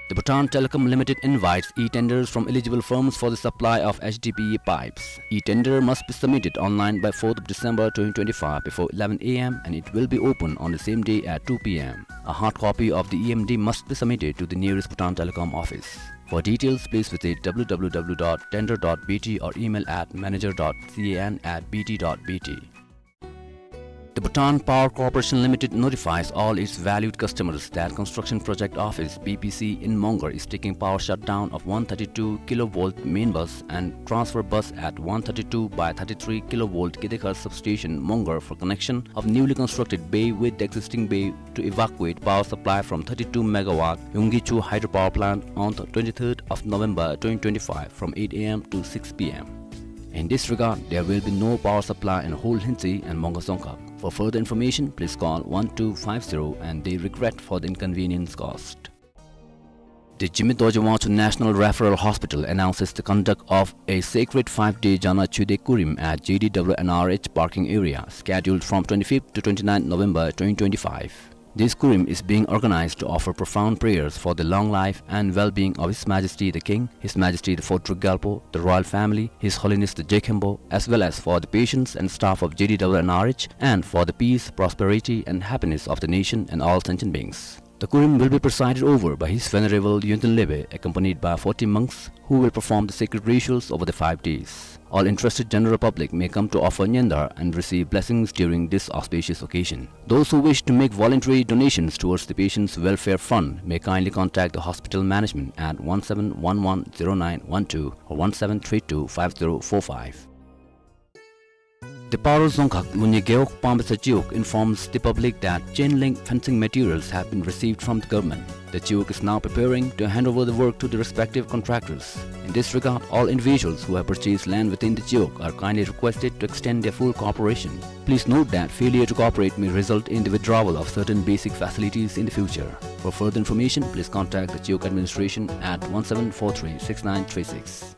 The Bhutan Telecom Limited invites e-tenders from eligible firms for the supply of H D P E pipes. E-tender must be submitted online by fourth of December twenty twenty-five before eleven a m and it will be open on the same day at two p m. A hard copy of the E M D must be submitted to the nearest Bhutan Telecom office. For details, please visit w w w dot tender dot b t or email at manager dot c a n at b t dot b t. The Bhutan Power Corporation Limited notifies all its valued customers that Construction Project Office, B P C, in Mongar is taking power shutdown of one thirty-two kilovolt main bus and transfer bus at one thirty-two by thirty-three kilovolt Kedekhar substation, Mongar, for connection of newly constructed bay with the existing bay to evacuate power supply from thirty-two megawatt Yonggichu hydropower plant on the twenty-third of November twenty twenty-five from eight a m to six p m. In this regard, there will be no power supply in Hol Hintse and Mongar Dzongkhag. For further information, please call one two five zero and they regret for the inconvenience caused. The Jigme Dorji Wangchuck National Referral Hospital announces the conduct of a sacred five-day Jana Chude Kurim at J D W N R H parking area, scheduled from twenty-fifth to twenty-ninth November twenty twenty-five. This Kurim is being organized to offer profound prayers for the long life and well-being of His Majesty the King, His Majesty the Fourth Druk Gyalpo, the royal family, His Holiness the Jekhenpo, as well as for the patients and staff of J D W N R H and for the peace, prosperity, and happiness of the nation and all sentient beings. The Kurim will be presided over by His Venerable Yonten Lebe, accompanied by forty monks, who will perform the sacred rituals over the five days. All interested general public may come to offer nyandar and receive blessings during this auspicious occasion. Those who wish to make voluntary donations towards the Patients' Welfare Fund may kindly contact the hospital management at one seven one one zero nine one two or one seven three two five zero four five. The Paro Dzongkhag Lunye Gewog Pambe Sa Chiwog informs the public that chain link fencing materials have been received from the government. The Chiwog is now preparing to hand over the work to the respective contractors. In this regard, all individuals who have purchased land within the Chiwog are kindly requested to extend their full cooperation. Please note that failure to cooperate may result in the withdrawal of certain basic facilities in the future. For further information, please contact the Chiwog administration at one seven four three six nine three six.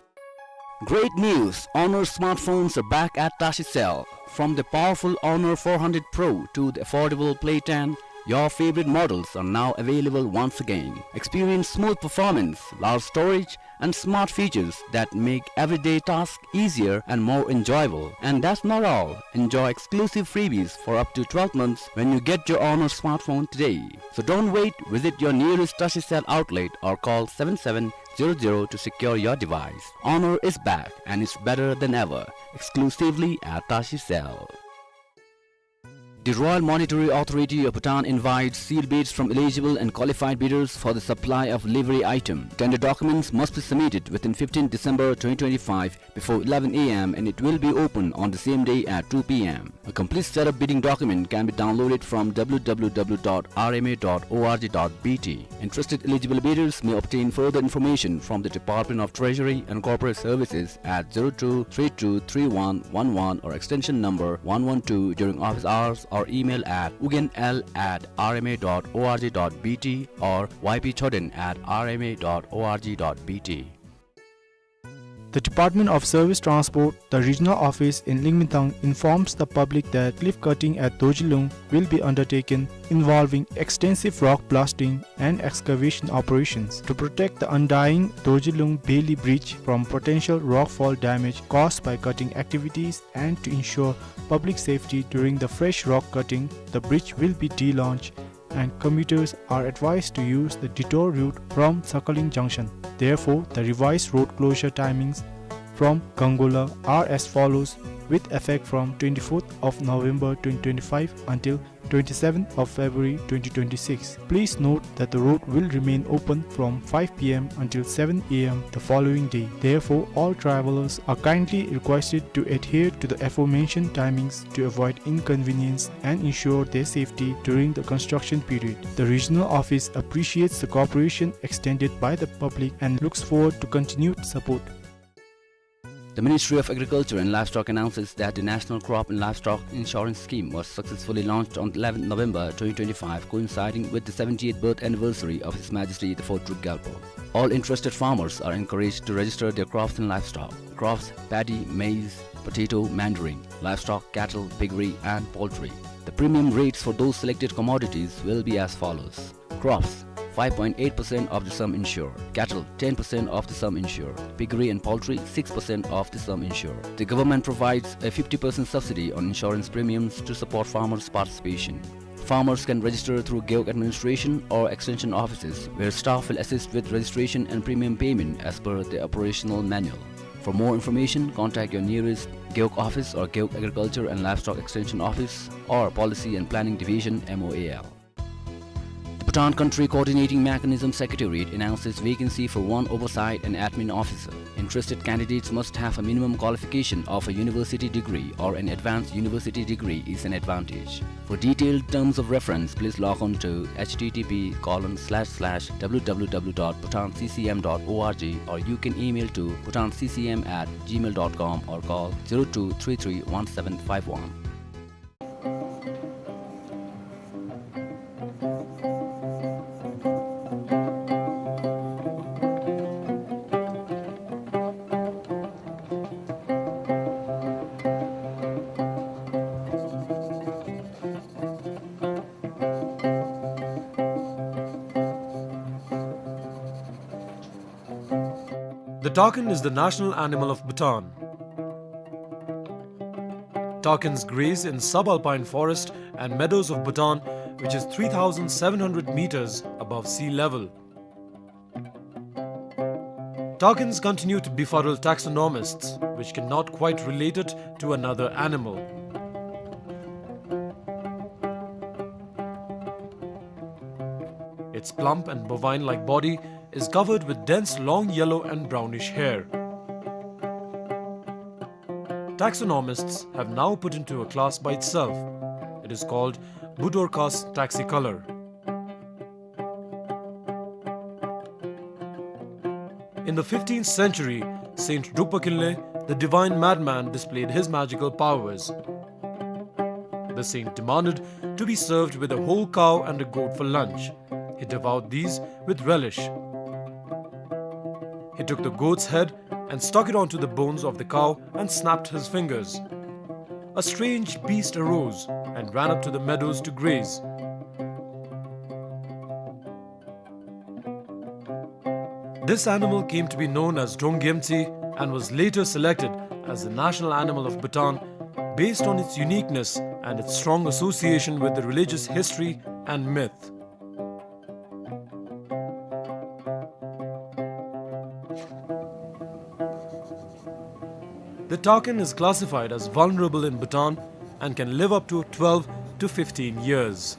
Great news! Honor smartphones are back at Tashi Cell. From the powerful Honor four hundred Pro to the affordable Play ten, your favorite models are now available once again. Experience smooth performance, large storage, and smart features that make everyday tasks easier and more enjoyable. And that's not all. Enjoy exclusive freebies for up to twelve months when you get your Honor smartphone today. So don't wait, visit your nearest Tashi Cell outlet or call seven seven zero zero to secure your device. Honor is back and it's better than ever. Exclusively at Tashi Cell. The Royal Monetary Authority of Bhutan invites sealed bids from eligible and qualified bidders for the supply of livery item. Tender documents must be submitted within fifteenth December twenty twenty-five before eleven a m and it will be open on the same day at two p m. A complete set of bidding document can be downloaded from w w w dot r m a dot o r g dot b t. Interested eligible bidders may obtain further information from the Department of Treasury and Corporate Services at zero two three two three one one one or extension number one one two during office hours or email at ugyen l at r m a dot o r g dot b t or y p choden at r m a dot o r g dot b t. The Department of Service Transport, the regional office in Lingmintang, informs the public that cliff cutting at Dorjilung will be undertaken, involving extensive rock blasting and excavation operations. To protect the undying Dorjilung Beli Bridge from potential rockfall damage caused by cutting activities and to ensure public safety during the fresh rock cutting, the bridge will be delaunched and commuters are advised to use the detour route from Sakhalin Junction. Therefore, the revised road closure timings from Gangola are as follows, with effect from twenty-fourth of November twenty twenty-five until twenty-seventh of February twenty twenty-six. Please note that the road will remain open from five p m until seven a m the following day. Therefore, all travelers are kindly requested to adhere to the aforementioned timings to avoid inconvenience and ensure their safety during the construction period. The regional office appreciates the cooperation extended by the public and looks forward to continued support. The Ministry of Agriculture and Livestock announces that the National Crop and Livestock Insurance Scheme was successfully launched on eleventh November twenty twenty-five, coinciding with the seventieth birth anniversary of His Majesty the Fourth Druk Gyalpo. All interested farmers are encouraged to register their crops and livestock. Crops: paddy, maize, potato, mandarin. Livestock: cattle, piggery, and poultry. The premium rates for those selected commodities will be as follows. Crops: five point eight percent of the sum insured. Cattle: ten percent of the sum insured. Piggery and poultry: six percent of the sum insured. The government provides a fifty percent subsidy on insurance premiums to support farmers' participation. Farmers can register through Gewog administration or extension offices, where staff will assist with registration and premium payment as per the operational manual. For more information, contact your nearest Gewog office or Gewog Agriculture and Livestock Extension Office or Policy and Planning Division, M O A L. The Bhutan Country Coordinating Mechanism Secretariat announces vacancy for one oversight and admin officer. Interested candidates must have a minimum qualification of a university degree or an advanced university degree is an advantage. For detailed terms of reference, please log on to H T T P colon slash slash W W W dot bhutan C C M dot O R G, or you can email to bhutan C C M at gmail dot com or call zero two three three one seven five one. The takin is the national animal of Bhutan. Takins graze in subalpine forest and meadows of Bhutan, which is three thousand seven hundred meters above sea level. Takins continue to befuddle taxonomists, which cannot quite relate it to another animal. Its plump and bovine-like body is covered with dense long yellow and brownish hair. Taxonomists have now put into a class by itself. It is called Budorcas taxicolor. In the fifteenth century, Saint Drukpa Kinley, the divine madman, displayed his magical powers. The saint demanded to be served with a whole cow and a goat for lunch. He devoured these with relish. He took the goat's head and stuck it onto the bones of the cow and snapped his fingers. A strange beast arose and ran up to the meadows to graze. This animal came to be known as Donggyemtsi and was later selected as the national animal of Bhutan based on its uniqueness and its strong association with the religious history and myth. The takin is classified as vulnerable in Bhutan and can live up to twelve to fifteen years.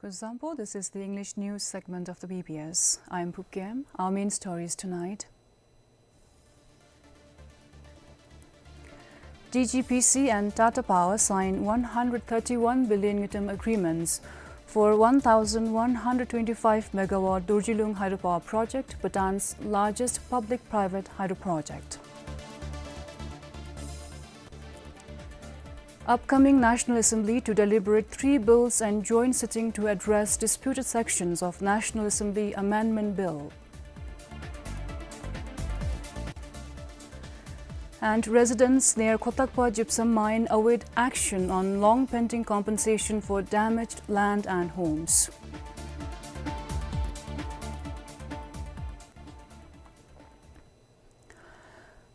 Kuzuzangpo, this is the English news segment of the B B S. I am Phub Gyem. Our main stories tonight. D G P C and Tata Power sign one hundred thirty-one billion ngultrum agreements for one thousand one hundred twenty-five megawatt Dorjilung hydropower project, Bhutan's largest public-private hydro project. Upcoming National Assembly to deliberate three bills and joint sitting to address disputed sections of National Assembly Amendment Bill. And residents near Khotakpa gypsum mine await action on long pending compensation for damaged land and homes.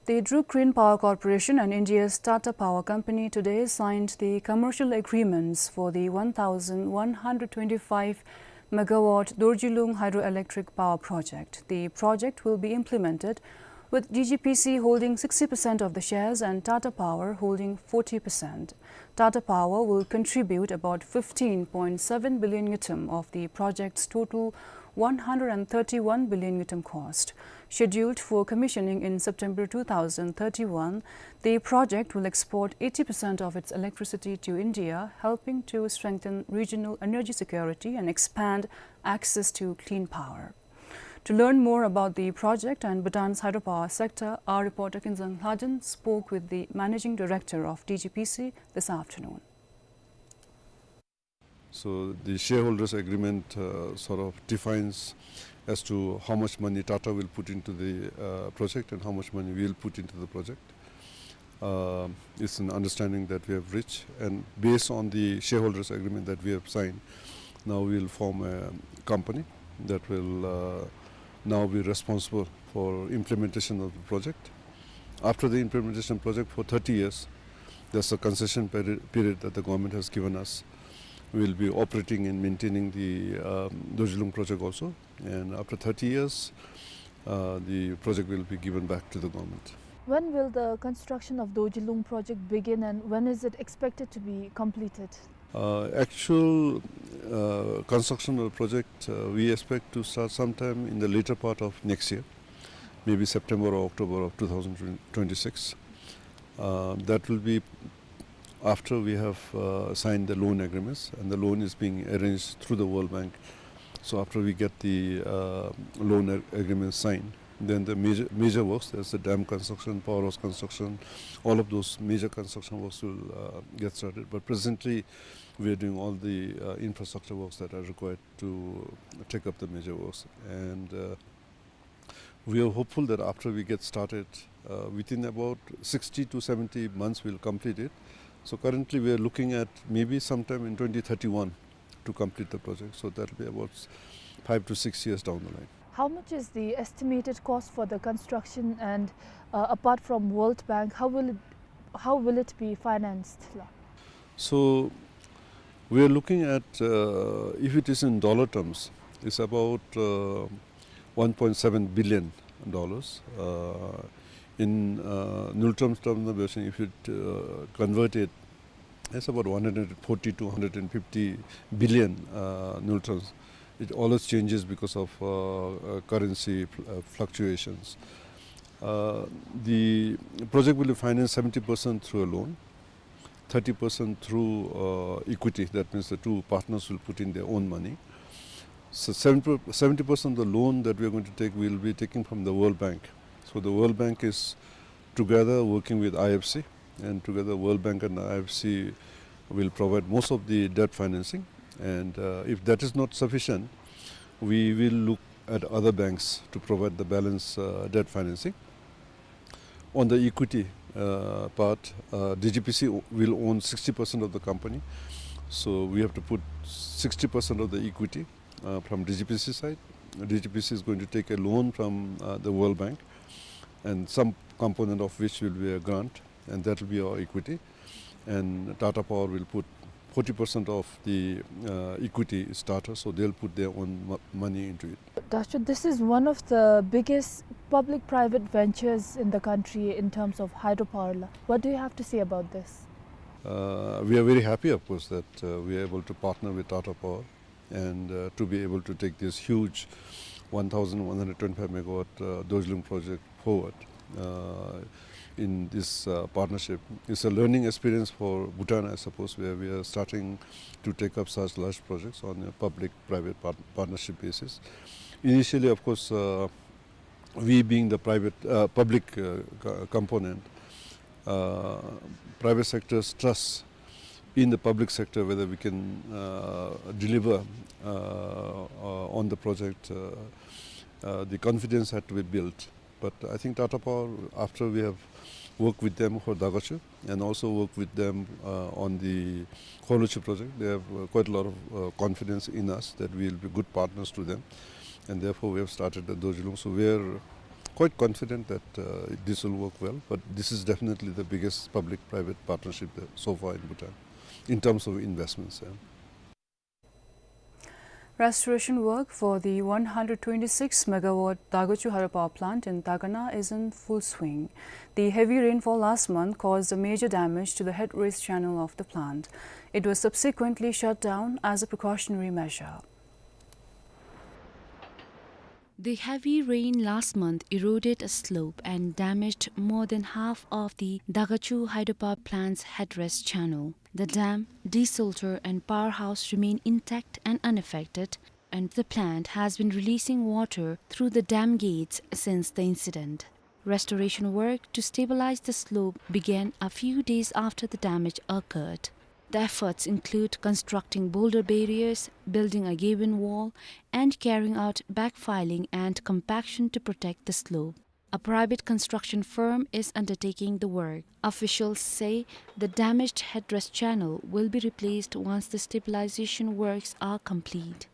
The Druk Green Power Corporation and India's Tata Power Company today signed the commercial agreements for the one thousand one hundred twenty-five megawatt Dorjilung hydroelectric power project. The project will be implemented with D G P C holding sixty percent of the shares and Tata Power holding forty percent. Tata Power will contribute about fifteen point seven billion ngultrum of the project's total one hundred and thirty-one billion ngultrum cost. Scheduled for commissioning in September two thousand thirty-one, the project will export eighty percent of its electricity to India, helping to strengthen regional energy security and expand access to clean power. To learn more about the project and Bhutan's hydropower sector, our reporter Kinzang Lhaden spoke with the managing director of D G P C this afternoon. So the shareholders agreement, uh, sort of defines as to how much money Tata will put into the, uh, project and how much money we'll put into the project. Uh, it's an understanding that we have reached, and based on the shareholders agreement that we have signed, now we'll form a company that will, uh, now be responsible for implementation of the project. After the implementation project for thirty years, that's the concession peri-, period that the government has given us. We'll be operating and maintaining the, um, Dorjilung project also. And after thirty years, uh, the project will be given back to the government. When will the construction of Dorjilung project begin and when is it expected to be completed? Uh, actual, uh, construction of the project, uh, we expect to start sometime in the later part of next year, maybe September or October of two thousand twenty-six. Uh, that will be after we have, uh, signed the loan agreements, and the loan is being arranged through the World Bank. So after we get the, uh, loan ag-, agreement signed, then the major, major works, that's the dam construction, power house construction, all of those major construction works will, uh, get started. But presently, we are doing all the, uh, infrastructure works that are required to take up the major works. And, uh, we are hopeful that after we get started, uh, within about sixty to seventy months, we'll complete it. So currently, we are looking at maybe sometime in twenty thirty-one to complete the project. So that'll be about s-, five to six years down the line. How much is the estimated cost for the construction and, uh, apart from World Bank, how will it, how will it be financed, la? So we are looking at, uh, if it is in dollar terms, it's about, uh, one point seven billion dollars. Uh, in, uh, ngultrum terms, if it, uh, converted, it's about one hundred forty to one hundred fifty billion, uh, ngultrums. It always changes because of, uh, uh, currency fl-, uh, fluctuations. Uh, the project will be financed seventy percent through a loan, thirty percent through, uh, equity. That means the two partners will put in their own money. So seventy, seventy percent of the loan that we are going to take, we'll be taking from the World Bank. So the World Bank is together working with I F C, and together World Bank and I F C will provide most of the debt financing. And, uh, if that is not sufficient, we will look at other banks to provide the balance, uh, debt financing. On the equity, uh, part, uh, D G P C o-, will own sixty percent of the company. So we have to put sixty percent of the equity, uh, from D G P C side. D G P C is going to take a loan from, uh, the World Bank, and some component of which will be a grant, and that will be our equity. And Tata Power will put forty percent of the, uh, equity starter, so they'll put their own mo-, money into it. Doctor, this is one of the biggest public-private ventures in the country in terms of hydropower. What do you have to say about this? Uh, we are very happy, of course, that, uh, we are able to partner with Tata Power. and, uh, to be able to take this huge one thousand one hundred twenty-five megawatt, uh, Dorjilung project forward, uh, in this, uh, partnership. It's a learning experience for Bhutan, I suppose, where we are starting to take up such large projects on a public-private part-, partnership basis. Initially, of course, uh, we being the private, uh, public, uh, co-, component, uh, private sector's trust in the public sector, whether we can, uh, deliver, uh, uh, on the project, uh, uh, the confidence had to be built. But I think Tata Power, after we have worked with them for Dagachu and also worked with them, uh, on the Khorlochu project, they have, uh, quite a lot of, uh, confidence in us that we will be good partners to them. And therefore, we have started the Dorjilung. So we are quite confident that, uh, this will work well. But this is definitely the biggest public-private partnership that so far in Bhutan, in terms of investments. Yeah. Restoration work for the one hundred twenty-six megawatt Dagachu hydropower plant in Dagana is in full swing. The heavy rainfall last month caused a major damage to the headrace channel of the plant. It was subsequently shut down as a precautionary measure. The heavy rain last month eroded a slope and damaged more than half of the Dagachu hydropower plant's headrace channel. The dam, desalter and powerhouse remain intact and unaffected, and the plant has been releasing water through the dam gates since the incident. Restoration work to stabilize the slope began a few days after the damage occurred. The efforts include constructing boulder barriers, building a gabion wall, and carrying out backfilling and compaction to protect the slope. A private construction firm is undertaking the work. Officials say the damaged headrace channel will be replaced once the stabilization works are complete.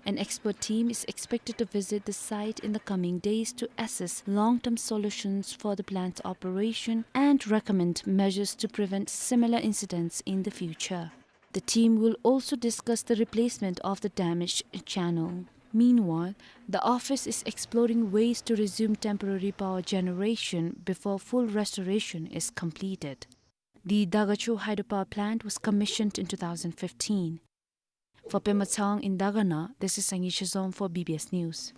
An expert team is expected to visit the site in the coming days to assess long-term solutions for the plant's operation and recommend measures to prevent similar incidents in the future. The team will also discuss the replacement of the damaged channel. Meanwhile, the office is exploring ways to resume temporary power generation before full restoration is completed. The Dagachu hydropower plant was commissioned in two thousand fifteen. For Pema Tshang in Dagana, this is Sangay Shizom for B B S News.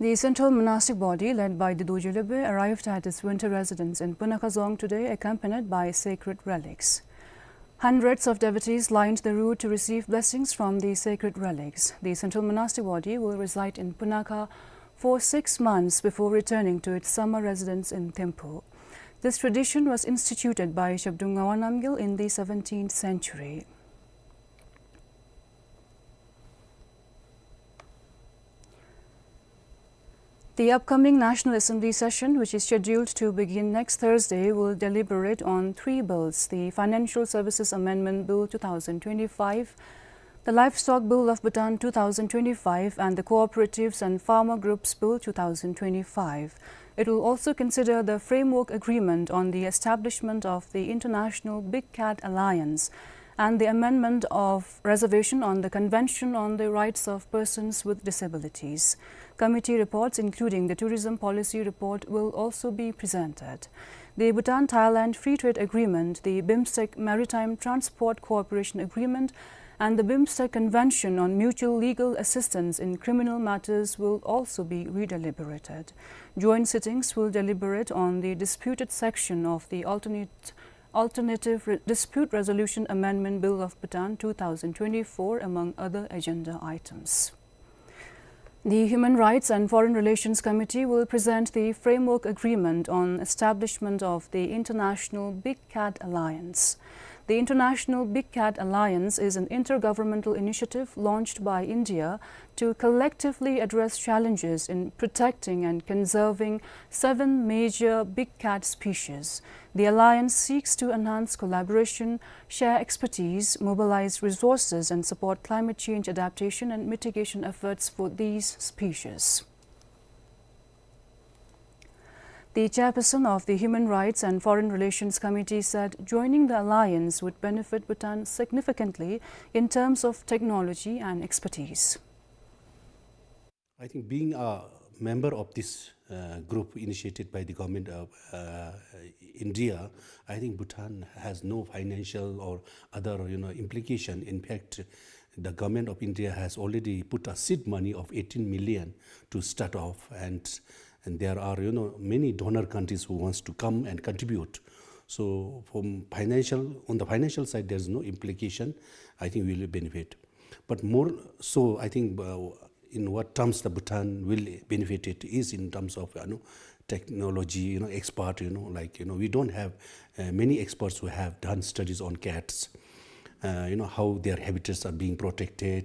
The central monastic body led by the Dorji Lhebe arrived at its winter residence in Punakha Dzong today, accompanied by sacred relics. Hundreds of devotees lined the route to receive blessings from the sacred relics. The central monastic body will reside in Punakha for six months before returning to its summer residence in Thimphu. This tradition was instituted by Zhabdrung Ngawang Namgyal in the seventeenth century. The upcoming National Assembly session, which is scheduled to begin next Thursday, will deliberate on three bills: the Financial Services Amendment Bill two thousand twenty-five, the Livestock Bill of Bhutan two thousand twenty-five, and the Cooperatives and Farmer Groups Bill two thousand twenty-five. It will also consider the Framework Agreement on the establishment of the International Big Cat Alliance and the amendment of reservation on the Convention on the Rights of Persons with Disabilities. Committee reports, including the Tourism Policy Report, will also be presented. The Bhutan-Thailand Free Trade Agreement, the BIMSTEC Maritime Transport Cooperation Agreement, and the BIMSTEC Convention on Mutual Legal Assistance in Criminal Matters will also be redeliberated. Joint sittings will deliberate on the disputed section of the alternate Alternative Re-, Dispute Resolution Amendment Bill of Bhutan two thousand twenty-four, among other agenda items. The Human Rights and Foreign Relations Committee will present the Framework Agreement on Establishment of the International Big Cat Alliance. The International Big Cat Alliance is an intergovernmental initiative launched by India to collectively address challenges in protecting and conserving seven major big cat species. The alliance seeks to enhance collaboration, share expertise, mobilize resources, and support climate change adaptation and mitigation efforts for these species. The chairperson of the Human Rights and Foreign Relations Committee said joining the alliance would benefit Bhutan significantly in terms of technology and expertise. I think being a member of this, uh, group initiated by the government of, uh, India, I think Bhutan has no financial or other, you know, implication. In fact, The government of India has already put a seed money of eighteen million to start off, and, and there are, you know, many donor countries who wants to come and contribute. So from financial, on the financial side, there's no implication. I think we will benefit. But more so, I think, uh, in what terms the Bhutan will benefit it is in terms of, you know, technology, you know, expert, you know, like, you know, we don't have, uh, many experts who have done studies on cats, uh, you know, how their habitats are being protected.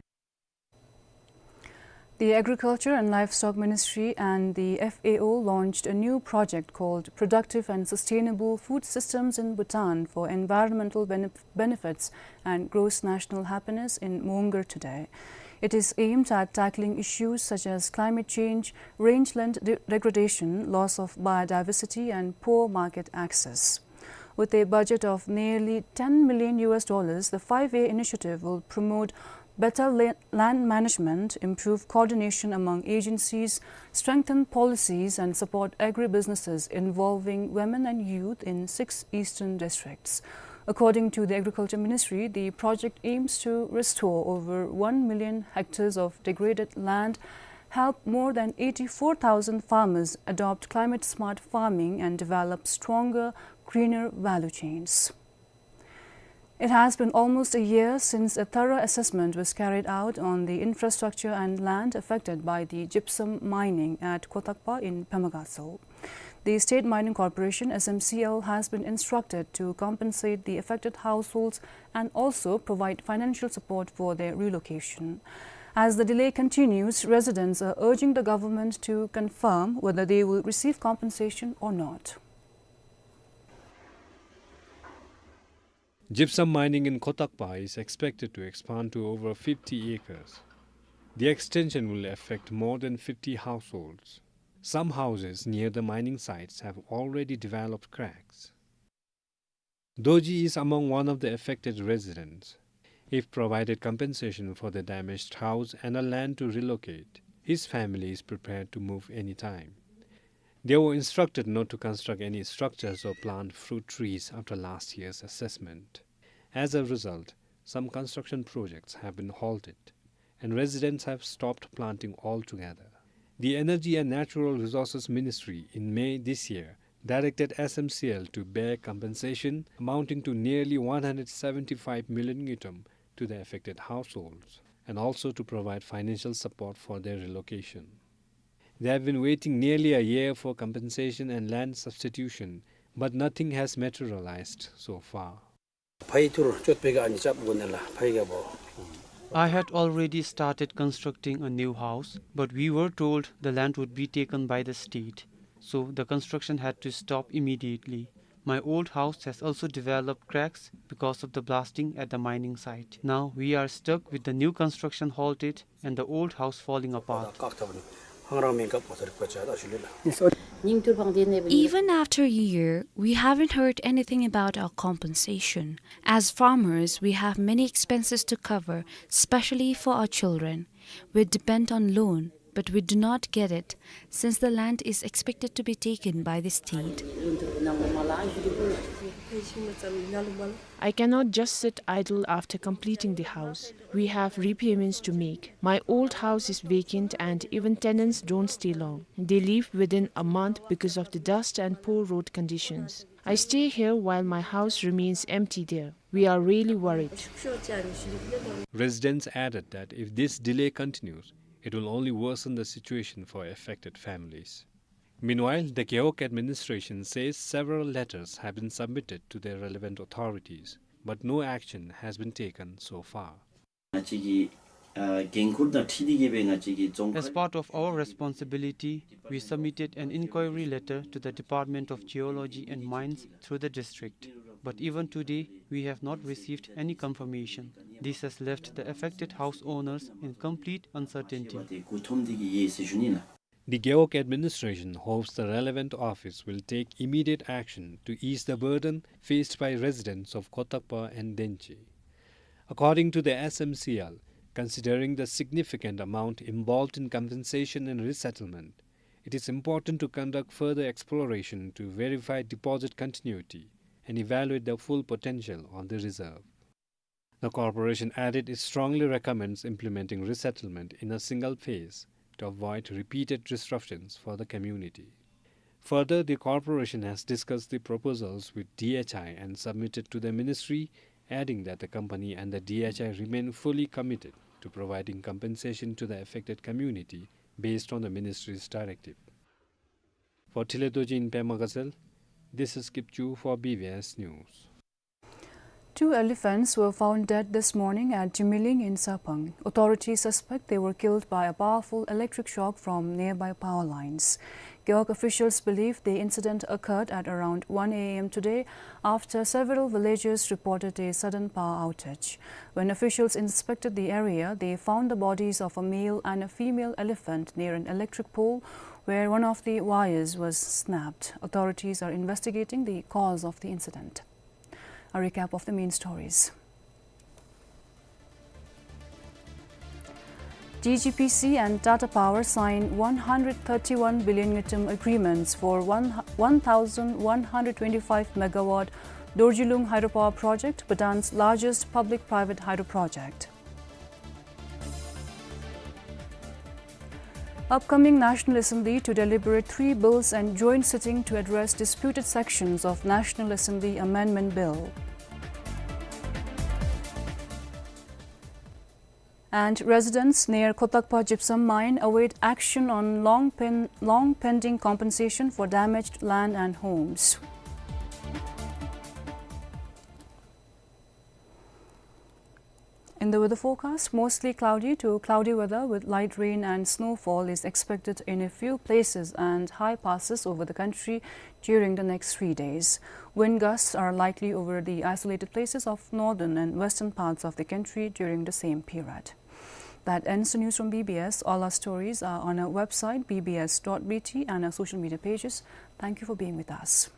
The Agriculture and Livestock Ministry and the F A O launched a new project called Productive and Sustainable Food Systems in Bhutan for Environmental Benef- Benefits and Gross National Happiness in Mongar today. It is aimed at tackling issues such as climate change, rangeland de- degradation, loss of biodiversity, and poor market access. With a budget of nearly ten million U S dollars, the five-year initiative will promote better la- land management, improve coordination among agencies, strengthen policies, and support agribusinesses involving women and youth in six eastern districts. According to the Agriculture Ministry, the project aims to restore over one million hectares of degraded land, help more than eighty-four thousand farmers adopt climate-smart farming and develop stronger, greener value chains. It has been almost a year since a thorough assessment was carried out on the infrastructure and land affected by the gypsum mining at Khotakpa in Pema Gatshel. The State Mining Corporation, S M C L, has been instructed to compensate the affected households and also provide financial support for their relocation. As the delay continues, residents are urging the government to confirm whether they will receive compensation or not. Gypsum mining in Khotakpa is expected to expand to over fifty acres. The extension will affect more than fifty households. Some houses near the mining sites have already developed cracks. Doji is among one of the affected residents. If provided compensation for the damaged house and a land to relocate, his family is prepared to move anytime. They were instructed not to construct any structures or plant fruit trees after last year's assessment. As a result, some construction projects have been halted, and residents have stopped planting altogether. The Energy and Natural Resources Ministry in May this year directed S M C L to bear compensation amounting to nearly one hundred seventy-five million ngultrum to the affected households and also to provide financial support for their relocation. They have been waiting nearly a year for compensation and land substitution, but nothing has materialized so far. ཕ་ཡི་ཐུར་ཅོད་པེ་ག་ཨ་ནི་ཅབ་གོ་ནེ་ལ་ཕ་ཡི་ག་བོ། I had already started constructing a new house, but we were told the land would be taken by the state, so the construction had to stop immediately. My old house has also developed cracks because of the blasting at the mining site. Now we are stuck with the new construction halted and the old house falling apart. Even after a year, we haven't heard anything about our compensation. As farmers, we have many expenses to cover, especially for our children. We depend on loan, but we do not get it, since the land is expected to be taken by the state. I cannot just sit idle after completing the house. We have repayments to make. My old house is vacant and even tenants don't stay long. They leave within a month because of the dust and poor road conditions. I stay here while my house remains empty there. We are really worried. Residents added that if this delay continues, it will only worsen the situation for affected families. Meanwhile, the Gewog administration says several letters have been submitted to their relevant authorities, but no action has been taken so far. ང་བཅས་ཀྱི་ཨ་འགན་ཁུར་དང་འཁྲིལ་ཏེ་གི་སྦེ་ང་བཅས་ཀྱི་རྫོང་ཁག As part of our responsibility, we submitted an inquiry letter to the Department of Geology and Mines through the district. But even today, we have not received any confirmation. This has left the affected house owners in complete uncertainty. དེ་མགུ་འཐོམས་ཏེ་གི་ཡོད་ཟེར་ཞུ་ནི་ལགས། The Gewog administration hopes the relevant office will take immediate action to ease the burden faced by residents of Khotakpa and Denche. According to the S M C L, considering the significant amount involved in compensation and resettlement, it is important to conduct further exploration to verify deposit continuity and evaluate the full potential of the reserve. The corporation added it strongly recommends implementing resettlement in a single phase to avoid repeated disruptions for the community. Further, the corporation has discussed the proposals with D H I and submitted to the ministry, adding that the company and the D H I remain fully committed to providing compensation to the affected community based on the ministry's directive. For Thilidorji in Pema Gazelle, this is Kipchu for B B S News. Two elephants were found dead this morning at Jimiling in Sarpang. Authorities suspect they were killed by a powerful electric shock from nearby power lines. Gewog officials believe the incident occurred at around one A M today after several villagers reported a sudden power outage. When officials inspected the area, they found the bodies of a male and a female elephant near an electric pole where one of the wires was snapped. Authorities are investigating the cause of the incident. A recap of the main stories. D G P C and Tata Power sign one hundred thirty-one billion ngultrum agreements for one, one thousand one hundred twenty-five megawatt Dorjilung hydropower project, Bhutan's largest public-private hydro project. Upcoming National Assembly to deliberate three bills and joint sitting to address disputed sections of National Assembly Amendment Bill. And residents near Khotakpa gypsum mine await action on long pen-, long pending compensation for damaged land and homes. In the weather forecast, mostly cloudy to cloudy weather with light rain and snowfall is expected in a few places and high passes over the country during the next three days. Wind gusts are likely over the isolated places of northern and western parts of the country during the same period. That ends the news from B B S. All our stories are on our website, B B S dot B T, and our social media pages. Thank you for being with us.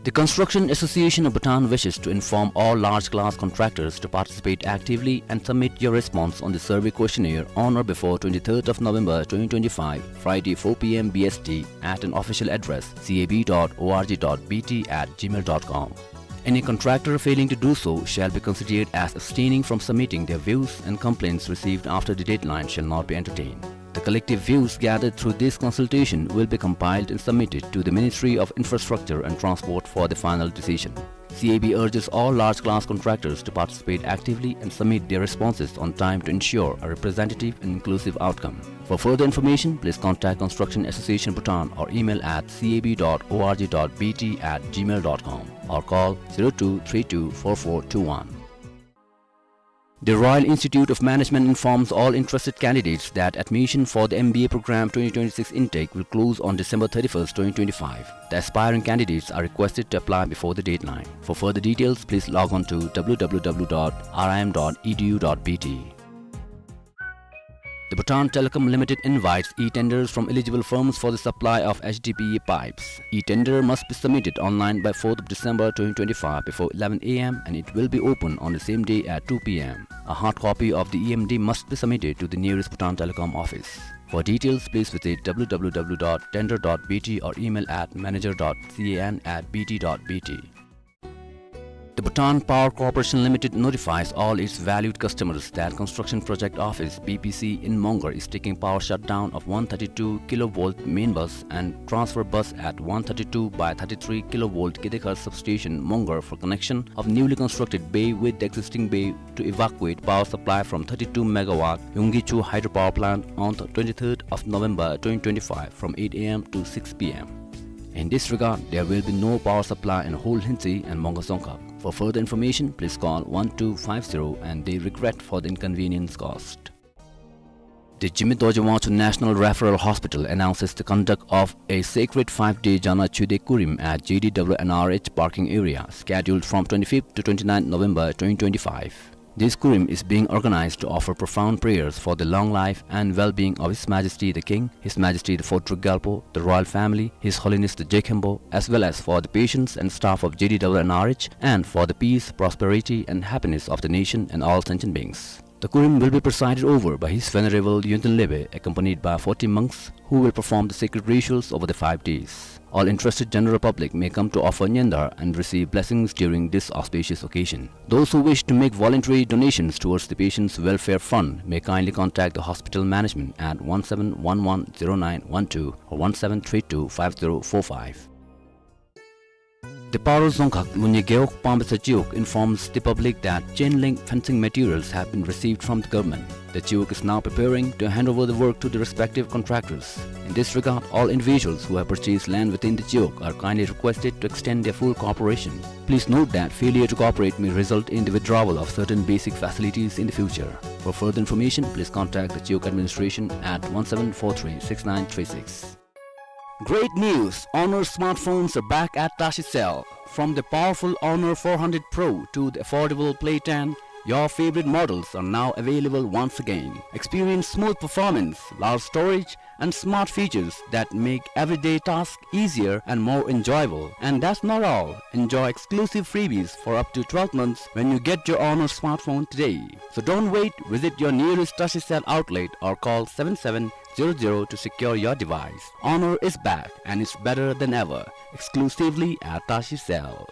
The Construction Association of Bhutan wishes to inform all large class contractors to participate actively and submit your response on the survey questionnaire on or before twenty-third of November twenty twenty-five, Friday, four P M B S T, at an official address, C A B dot O R G dot B T at gmail dot com. Any contractor failing to do so shall be considered as abstaining from submitting. Their views and complaints received after the deadline shall not be entertained. The collective views gathered through this consultation will be compiled and submitted to the Ministry of Infrastructure and Transport for the final decision. C A B urges all large class contractors to participate actively and submit their responses on time to ensure a representative and inclusive outcome. For further information, please contact Construction Association Bhutan or email at C A B dot O R G dot B T at gmail dot com or call zero two three two four four two one. The Royal Institute of Management informs all interested candidates that admission for the M B A program twenty twenty-six intake will close on December thirty-first, twenty twenty-five. The aspiring candidates are requested to apply before the deadline. For further details, please log on to W W W dot R I M dot E D U dot B T. The Bhutan Telecom Limited invites e-tenders from eligible firms for the supply of H D P E pipes. E-tender must be submitted online by fourth of December twenty twenty-five before eleven A M, and it will be open on the same day at two P M. A hard copy of the E M D must be submitted to the nearest Bhutan Telecom office. For details, please visit W W W dot tender dot B T or email at manager dot C A N at B T dot B T. The Bhutan Power Corporation Limited notifies all its valued customers that construction project office, B P C, in Mongar is taking power shutdown of one thirty-two kilovolt main bus and transfer bus at one thirty-two by thirty-three kilovolt Kedekhar substation, Mongar, for connection of newly constructed bay with the existing bay to evacuate power supply from thirty-two megawatt Yonggichu hydropower plant on the twenty-third of November twenty twenty-five from eight A M to six P M. In this regard, there will be no power supply in Hol Hintse and Mongar Dzongkhag. For further information, please call one two five zero, and they regret for the inconvenience caused. The Jigme Dorji Wangchuk National Referral Hospital announces the conduct of a sacred five-day Jana Chude Kurim at J D W N R H parking area, scheduled from twenty-fifth to twenty-ninth November twenty twenty-five. This Kurim is being organized to offer profound prayers for the long life and well-being of His Majesty the King, His Majesty the Fourth Druk Gyalpo, the royal family, His Holiness the Jekhenpo, as well as for the patients and staff of J D W N R H and for the peace, prosperity, and happiness of the nation and all sentient beings. The Kurim will be presided over by His Venerable Yonten Lebe, accompanied by forty monks, who will perform the sacred rituals over the five days. All interested general public may come to offer nyandar and receive blessings during this auspicious occasion. Those who wish to make voluntary donations towards the Patients' Welfare Fund may kindly contact the hospital management at one seven one one zero nine one two or one seven three two five zero four five. The Paro Dzongkhag Lunye Gewog Pambatsa Chiwog informs the public that chain link fencing materials have been received from the government. The Chiwog is now preparing to hand over the work to the respective contractors. In this regard, all individuals who have purchased land within the Chiwog are kindly requested to extend their full cooperation. Please note that failure to cooperate may result in the withdrawal of certain basic facilities in the future. For further information, please contact the Chiwog administration at one seven four three six nine three six. Great news! Honor smartphones are back at Tashi Cell. From the powerful Honor four hundred Pro to the affordable Play ten, your favorite models are now available once again. Experience smooth performance, large storage, and smart features that make everyday tasks easier and more enjoyable. And that's not all. Enjoy exclusive freebies for up to twelve months when you get your Honor smartphone today. So don't wait. Visit your nearest Tashi Cell outlet or call seven seven zero zero to secure your device. Honor is back and it's better than ever. Exclusively at Tashi Cell.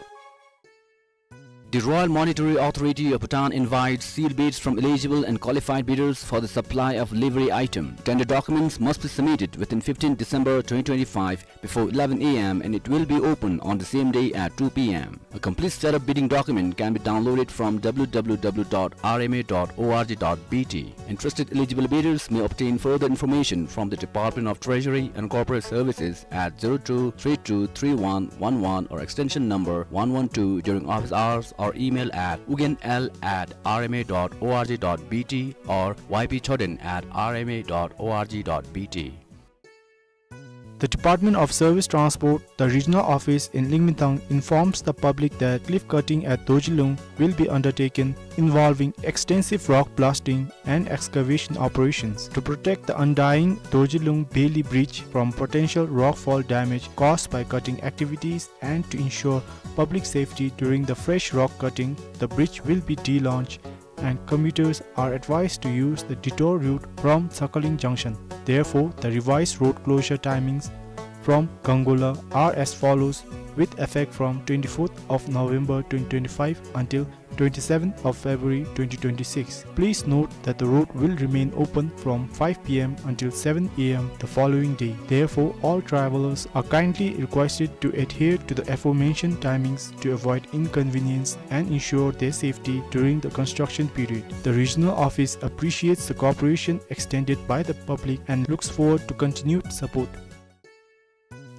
The Royal Monetary Authority of Bhutan invites sealed bids from eligible and qualified bidders for the supply of livery item. Tender documents must be submitted within fifteenth December twenty twenty-five before eleven A M and it will be open on the same day at two P M. A complete set of bidding document can be downloaded from W W W dot R M A dot O R G dot B T. Interested eligible bidders may obtain further information from the Department of Treasury and Corporate Services at zero two three two three one one one or extension number one one two during office hours or email at ugyen l at R M A dot O R G dot B T or Y P Choden at R M A dot O R G dot B T. The Department of Service Transport, the regional office in Lingmintang, informs the public that cliff cutting at Dorjilung will be undertaken, involving extensive rock blasting and excavation operations. To protect the undying Dorjilung Bailey Bridge from potential rockfall damage caused by cutting activities and to ensure public safety during the fresh rock cutting, the bridge will be delaunched and commuters are advised to use the detour route from Sakhalin Junction. Therefore, the revised road closure timings from Gangola are as follows, with effect from twenty-fourth of November twenty twenty-five until twenty-seventh of February twenty twenty-six. Please note that the road will remain open from five P M until seven A M the following day. Therefore, all travelers are kindly requested to adhere to the aforementioned timings to avoid inconvenience and ensure their safety during the construction period. The regional office appreciates the cooperation extended by the public and looks forward to continued support.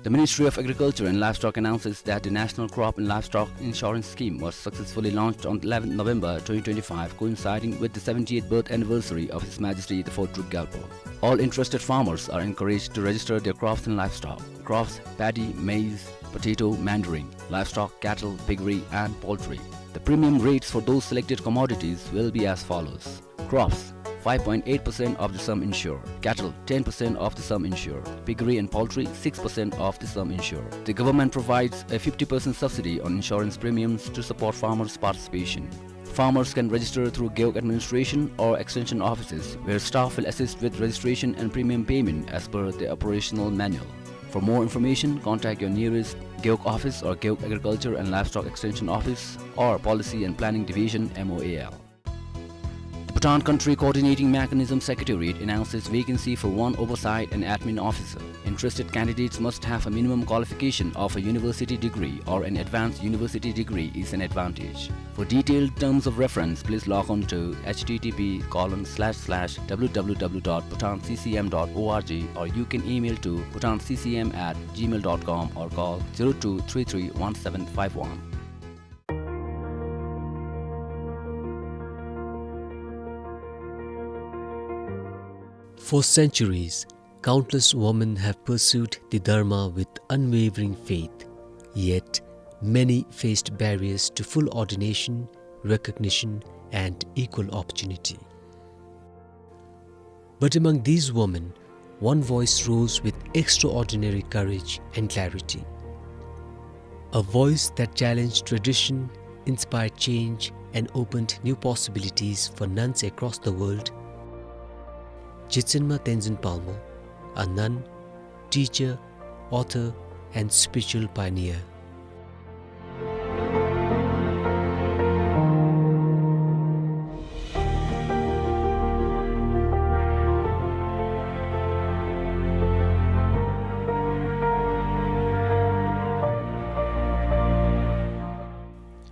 The Ministry of Agriculture and Livestock announces that the National Crop and Livestock Insurance Scheme was successfully launched on eleventh November twenty twenty-five, coinciding with the seventieth birth anniversary of His Majesty the Fourth Druk Gyalpo. All interested farmers are encouraged to register their crops and livestock. Crops: paddy, maize, potato, mandarin. Livestock: cattle, piggery, and poultry. The premium rates for those selected commodities will be as follows. Crops: five point eight percent of the sum insured. Cattle: ten percent of the sum insured. Piggery and poultry: six percent of the sum insured. The government provides a fifty percent subsidy on insurance premiums to support farmers' participation. Farmers can register through Gewog administration or extension offices, where staff will assist with registration and premium payment as per the operational manual. For more information, contact your nearest Gewog office or Gewog Agriculture and Livestock Extension Office or Policy and Planning Division, M O A L. The Bhutan Country Coordinating Mechanism Secretariat announces vacancy for one oversight and admin officer. Interested candidates must have a minimum qualification of a university degree or an advanced university degree is an advantage. For detailed terms of reference, please log on to H T T P colon slash slash W W W dot bhutan C C M dot O R G, or you can email to bhutan C C M at gmail dot com or call zero two three three one seven five one. For centuries, countless women have pursued the Dharma with unwavering faith, yet many faced barriers to full ordination, recognition, and equal opportunity. But among these women, one voice rose with extraordinary courage and clarity. A voice that challenged tradition, inspired change, and opened new possibilities for nuns across the world. Jitsinma Tenzin Palmo, a nun, teacher, author, and spiritual pioneer.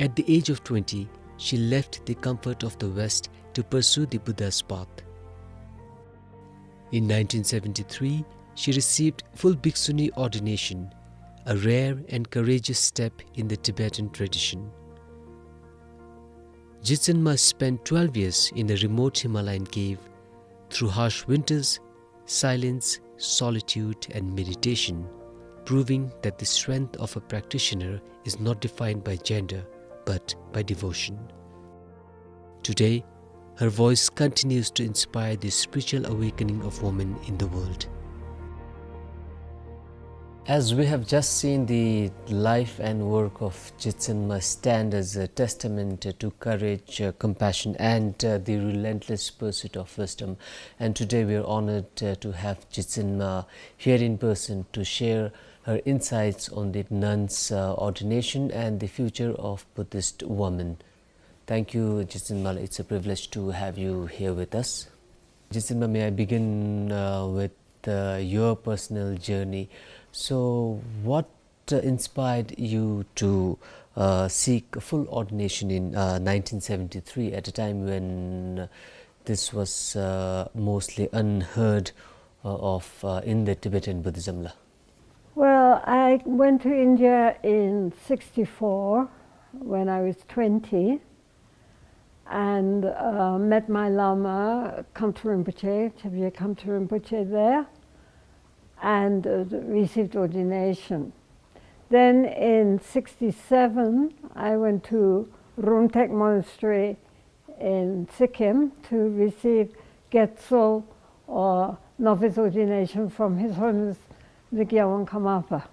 At the age of twenty, she left the comfort of the West to pursue the Buddha's path. In nineteen seventy-three, she received full bhikkhuni ordination, a rare and courageous step in the Tibetan tradition. Jitsinma spent twelve years in a remote Himalayan cave. Through harsh winters, silence, solitude, and meditation, proving that the strength of a practitioner is not defined by gender, but by devotion. Today, her voice continues to inspire the spiritual awakening of women in the world. As we have just seen, the life and work of Jitsinma stand as a testament to courage, uh, compassion, and, uh, the relentless pursuit of wisdom. And today we are honored, uh, to have Jitsinma here in person to share her insights on the nun's, uh, ordination and the future of Buddhist women. Thank you, Jitsinma. It's a privilege to have you here with us. Jitsinma, may I begin, uh, with, uh, your personal journey? So, what, uh, inspired you to, uh, seek full ordination in, uh, nineteen seventy-three, at a time when this was, uh, mostly unheard, uh, of, uh, in the Tibetan Buddhism, la? Well, I went to India in sixty-four when I was twenty and, uh, met my Lama, Khamtso Rinpoche, Chöbje Khamtso Rinpoche there, and, uh, received ordination. Then in sixty-seven, I went to Rumtek Monastery in Sikkim to receive Gyatso, or novice ordination, from His Holiness the Gyalwang Karmapa.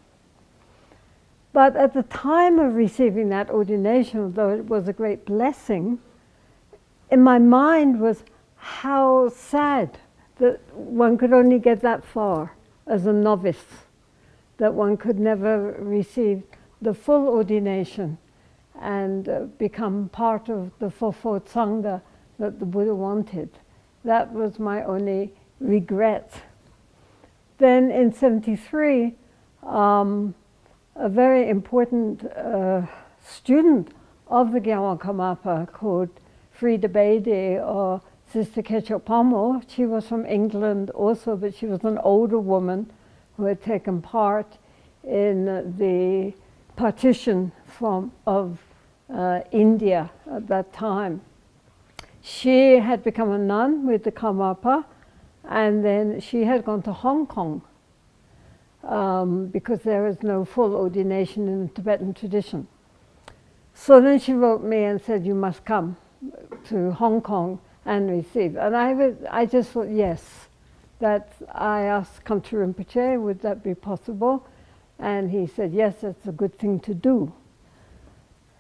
But at the time of receiving that ordination, although it was a great blessing, in my mind was how sad that one could only get that far as a novice, that one could never receive the full ordination and, uh, become part of the fourfold Sangha that the Buddha wanted. That was my only regret. Then in seventy-three, um, a very important, uh, student of the Gyalwang Karmapa called Frida Bedi, or Sister Kechok Pamo. She was from England also, but she was an older woman who had taken part in the partition from, of, uh, India at that time. She had become a nun with the Karmapa, and then she had gone to Hong Kong, um, because there is no full ordination in the Tibetan tradition. So then she wrote me and said, "You must come to Hong Kong and receive." And I was, I just thought, "Yes." That I asked Khamtso Rinpoche, "Would that be possible?" And he said, "Yes, that's a good thing to do."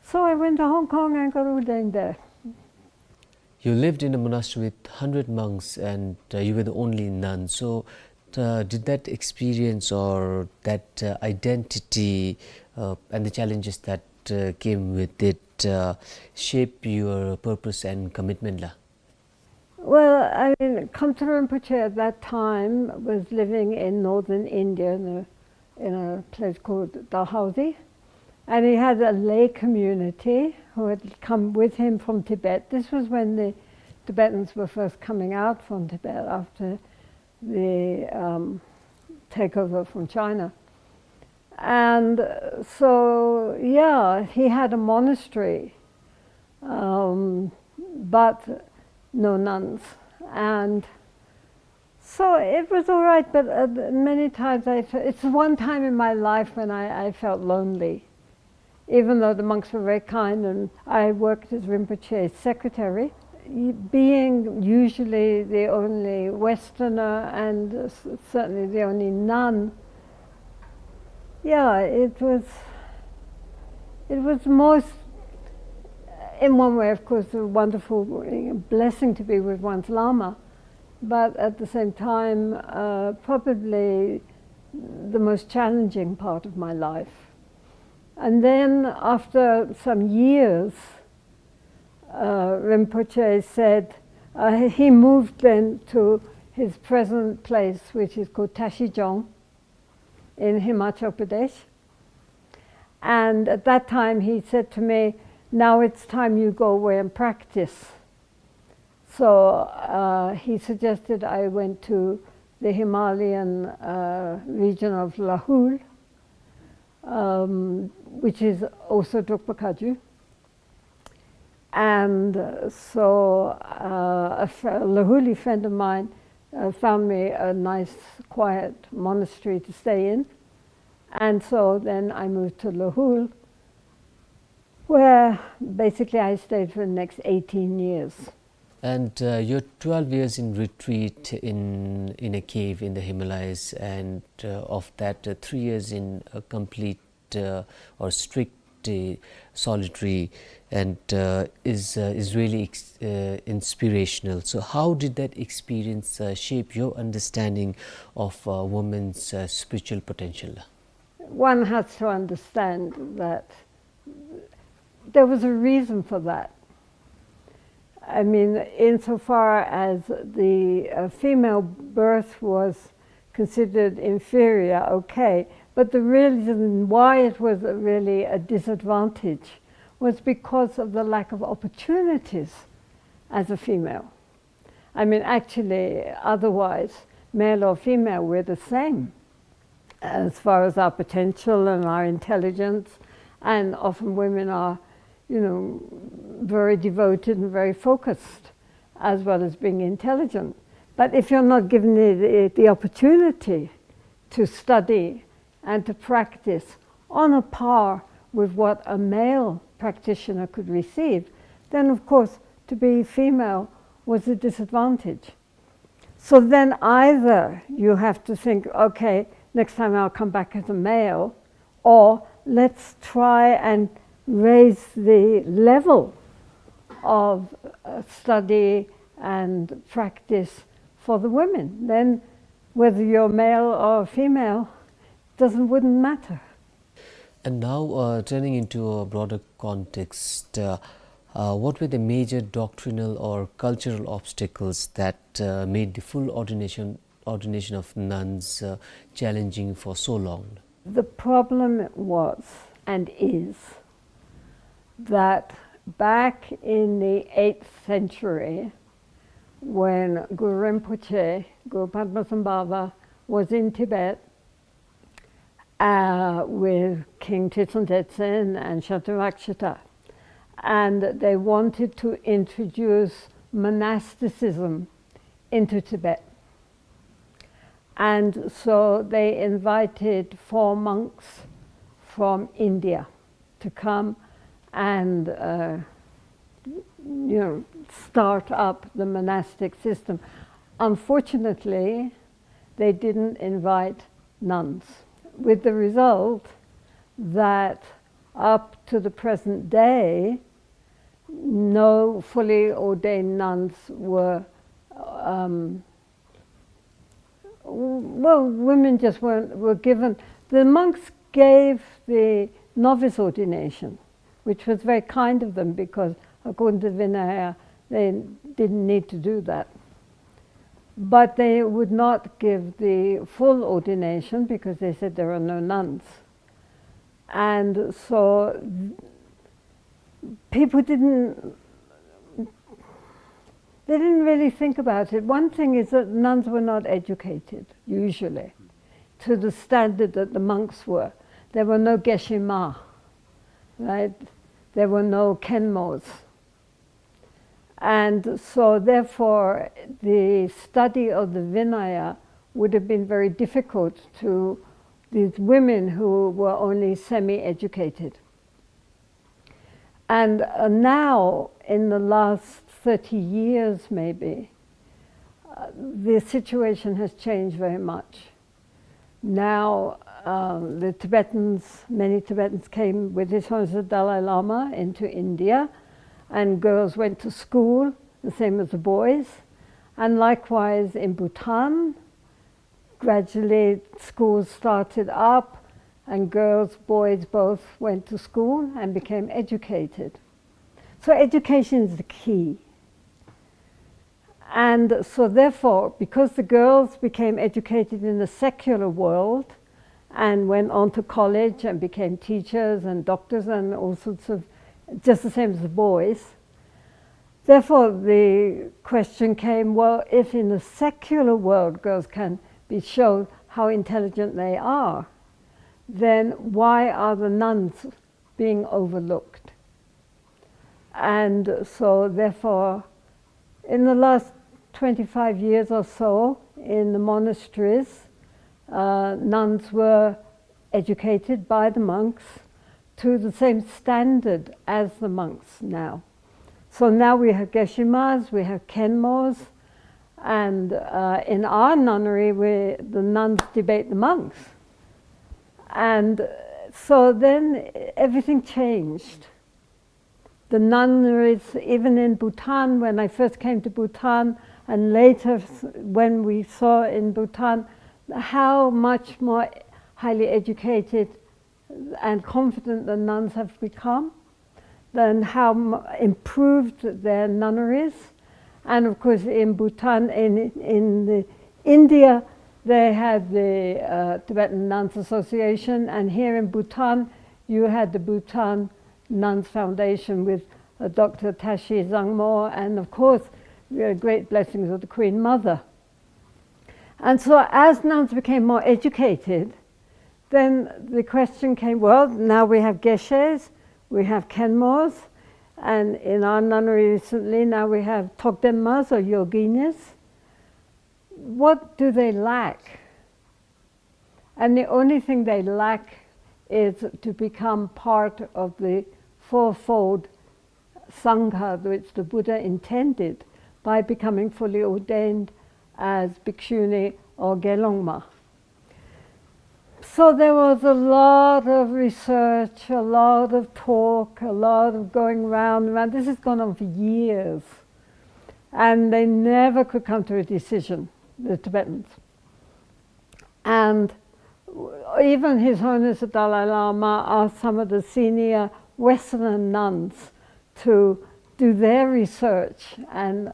So I went to Hong Kong and got ordained there. You lived in a monastery with hundred monks, and, uh, you were the only nun. So Uh, did that experience or that, uh, identity, uh, and the challenges that, uh, came with it, uh, shape your purpose and commitment la? Well, I mean, Khamtse Rinpoche at that time was living in northern India in a, in a place called Dalhousie. And he had a lay community who had come with him from Tibet. This was when the Tibetans were first coming out from Tibet after the, um, takeover from China. And, uh, so, yeah, he had a monastery, um, but no nuns. And so it was all right, but, uh, many times I fe-, it's one time in my life when I, I felt lonely, even though the monks were very kind and I worked as Rinpoche's secretary. Y-, being usually the only Westerner and, uh, s-, certainly the only nun, yeah, it was, it was most, in one way, of course, a wonderful blessing to be with one's Lama, but at the same time, uh, probably the most challenging part of my life. And then after some years, uh, Rinpoche said, uh, he moved then to his present place, which is called Tashijong in Himachal Pradesh. And at that time he said to me, "Now it's time you go away and practice." So, uh, he suggested I went to the Himalayan, uh, region of Lahul, um, which is also Drukpa Kagyu. And, uh, so, uh, a fr-, a Lahuli friend of mine, uh, found me a nice, quiet monastery to stay in. And so then I moved to Lahul, where basically I stayed for the next eighteen years. And, uh, your twelve years in retreat in, in a cave in the Himalayas, and, uh, of that, uh, three years in a complete, uh, or strict, uh, solitary, and, uh, is, uh, is really ex-, uh, inspirational. So how did that experience, uh, shape your understanding of a woman's, uh, spiritual potential? One has to understand that there was a reason for that. I mean, insofar as the, uh, female birth was considered inferior, okay, but the reason why it was really a disadvantage was because of the lack of opportunities as a female. I mean, actually, otherwise, male or female, we're the same as far as our potential and our intelligence. And often women are, you know, very devoted and very focused, as well as being intelligent. But if you're not given the, the, the opportunity to study and to practice on a par with what a male practitioner could receive, then of course to be female was a disadvantage. So then either you have to think, "Okay, next time I'll come back as a male," or, "Let's try and raise the level of, uh, study and practice for the women." Then whether you're male or female doesn't, wouldn't matter. And now, uh, turning into a broader context, uh, uh, what were the major doctrinal or cultural obstacles that, uh, made the full ordination, ordination of nuns, uh, challenging for so long? The problem was and is that back in the eighth century, when Guru Rinpoche, Guru Padmasambhava, was in Tibet, uh, with King Trijang Jetsen and Shantirakshita, and they wanted to introduce monasticism into Tibet. And so they invited four monks from India to come and, uh, you know, start up the monastic system. Unfortunately, they didn't invite nuns, with the result that up to the present day, no fully ordained nuns were, um, Well, women just weren't, were given, the monks gave the novice ordination, which was very kind of them because according to Vinaya, they didn't need to do that. But they would not give the full ordination because they said there are no nuns. And so people didn't, they didn't really think about it. One thing is that nuns were not educated, usually, to the standard that the monks were. There were no geshe-ma, right? There were no kenmos. And so therefore, the study of the Vinaya would have been very difficult to these women who were only semi-educated. And, uh, now, in the last thirty years maybe, uh, the situation has changed very much. Now, um, the Tibetans, many Tibetans came with His Holiness the Dalai Lama into India, and girls went to school, the same as the boys. And likewise in Bhutan, gradually schools started up, and girls, boys both went to school and became educated. So education is the key. And so therefore, because the girls became educated in the secular world and went on to college and became teachers and doctors and all sorts of, just the same as the boys, therefore the question came, well, if in the secular world girls can be shown how intelligent they are, then why are the nuns being overlooked? And so therefore, in the last twenty-five years or so, in the monasteries, uh, nuns were educated by the monks to the same standard as the monks now. So now we have geshe-mas, we have kenmos, and, uh, in our nunnery, we, the nuns debate the monks. And, uh, so then everything changed. The nunneries, even in Bhutan, when I first came to Bhutan, and later s-, when we saw in Bhutan how much more highly educated and confident the nuns have become, then how m-, improved their nunneries. And of course, in Bhutan, in, in the India, they had the, uh, Tibetan Nuns Association, and here in Bhutan, you had the Bhutan Nuns Foundation with, uh, Doctor Tashi Zangmo, and of course, the great blessings of the Queen Mother. And so as nuns became more educated, then the question came, well, now we have geshes, we have kenmos, and in our nunnery recently, now we have togdenmas or yoginis. What do they lack? And the only thing they lack is to become part of the fourfold Sangha which the Buddha intended by becoming fully ordained as bhikshuni or gelongma. So there was a lot of research, a lot of talk, a lot of going round and round. This has gone on for years. And they never could come to a decision, the Tibetans. And even His Holiness the Dalai Lama asked some of the senior Western nuns to do their research and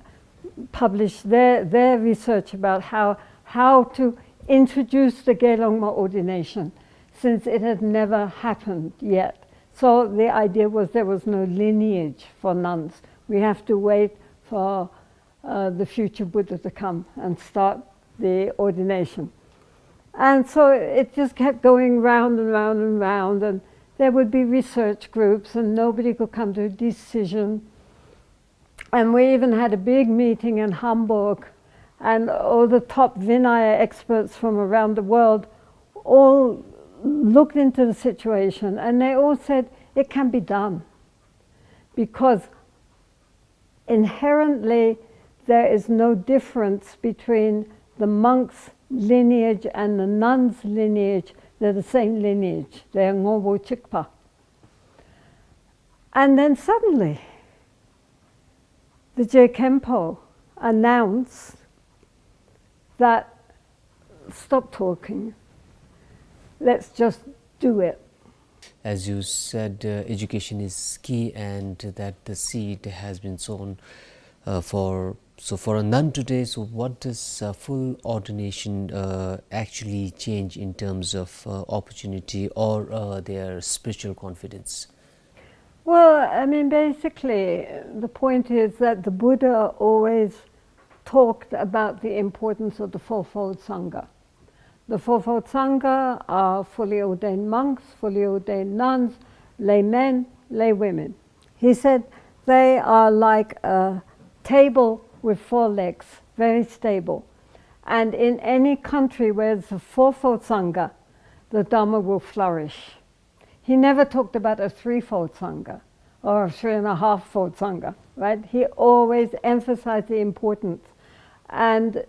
publish their, their research about how, how to introduce the Gelongma ordination, since it had never happened yet. So the idea was there was no lineage for nuns. We have to wait for uh, the future Buddha to come and start the ordination. And so it just kept going round and round and round, and there would be research groups, and nobody could come to a decision. And we even had a big meeting in Hamburg, and all the top Vinaya experts from around the world all looked into the situation, and they all said it can be done, because inherently there is no difference between the monk's lineage and the nun's lineage. They're the same lineage. They are Ngobo Chikpa. And then suddenly, the Je Khenpo announced that Stop talking. Let's just do it. As you said, uh, education is key and that the seed has been sown, uh, for, so for a nun today, so what does, uh, full ordination, uh, actually change in terms of, uh, opportunity or, uh, their spiritual confidence? Well, I mean, basically, the point is that the Buddha always talked about the importance of the fourfold Sangha. The fourfold Sangha are fully ordained monks, fully ordained nuns, laymen, laywomen. He said they are like a table with four legs, very stable. And in any country where there's a fourfold Sangha, the Dharma will flourish. He never talked about a threefold Sangha or a three and a half fold Sangha, right? He always emphasized the importance. And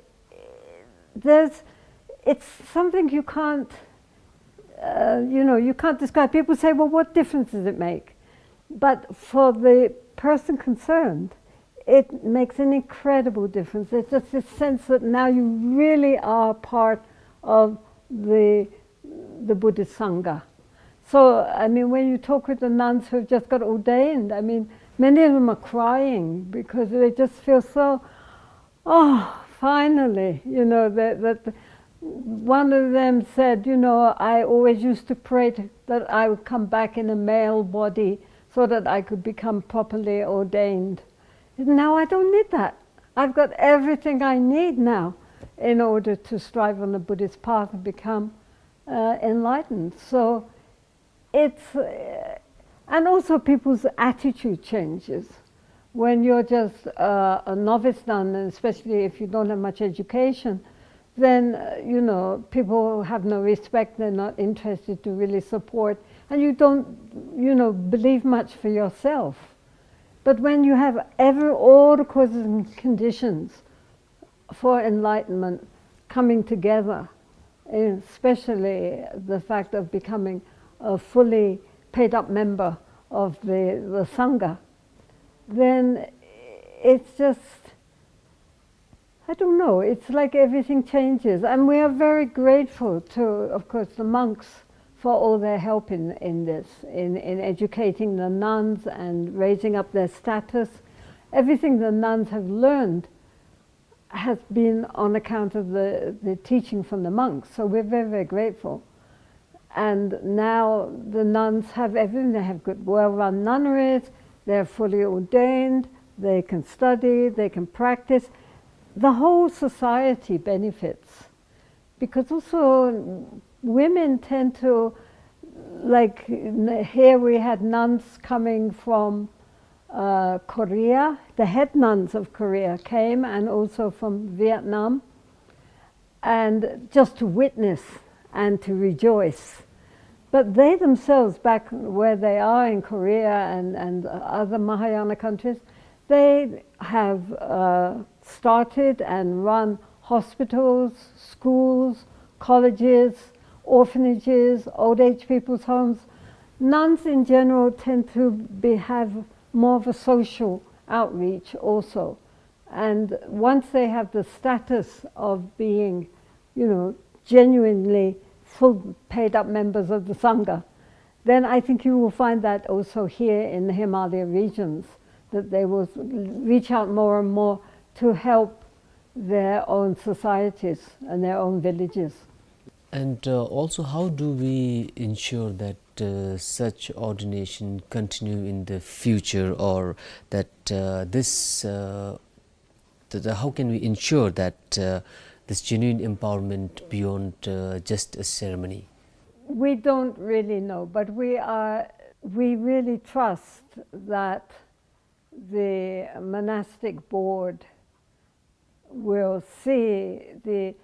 there's, it's something you can't, uh, you know, you can't describe. People say, "Well, what difference does it make?" But for the person concerned, it makes an incredible difference. It's just this sense that now you really are part of the, the Buddhist Sangha. So, I mean, when you talk with the nuns who've just got ordained, I mean, many of them are crying because they just feel so, "Oh, finally," you know, that, that one of them said, you know, "I always used to pray to, that I would come back in a male body so that I could become properly ordained. Now I don't need that. I've got everything I need now in order to strive on the Buddhist path and become, uh, enlightened." So it's, uh, and also people's attitude changes. When you're just, uh, a novice nun, and especially if you don't have much education, then, uh, you know, people have no respect, they're not interested to really support, and you don't, you know, believe much for yourself. But when you have every, all the causes and conditions for enlightenment coming together, especially the fact of becoming a fully paid up member of the, the Sangha, then it's just, I don't know, it's like everything changes. And we are very grateful to, of course, the monks for all their help in, in this, in, in educating the nuns and raising up their status. Everything the nuns have learned has been on account of the, the teaching from the monks. So we're very, very grateful. And now the nuns have everything. They have good, well-run nunneries. They're fully ordained. They can study. They can practice. The whole society benefits. Because also women tend to, like, n-, here we had nuns coming from, uh, Korea. The head nuns of Korea came, and also from Vietnam, and just to witness and to rejoice. But they themselves, back where they are in Korea and, and other Mahayana countries, they have, uh, started and run hospitals, schools, colleges, orphanages, old age people's homes. Nuns in general tend to be, have more of a social outreach also. And once they have the status of being, you know, genuinely full paid up members of the Sangha, then I think you will find that also here in the Himalaya regions, that they will reach out more and more to help their own societies and their own villages. And, uh, also, how do we ensure that, uh, such ordination continue in the future, or that, uh, this, uh, the, the, how can we ensure that, uh, this genuine empowerment beyond, uh, just a ceremony? We don't really know, but we are, we really trust that the monastic board will see the,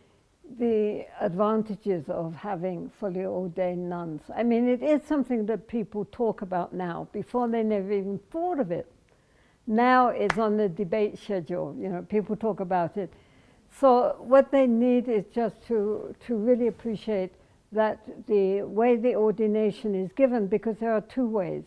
the advantages of having fully ordained nuns. I mean, it is something that people talk about now. Before, they never even thought of it. Now it's on the debate schedule. You know, people talk about it. So what they need is just to, to really appreciate that the way the ordination is given, because there are two ways.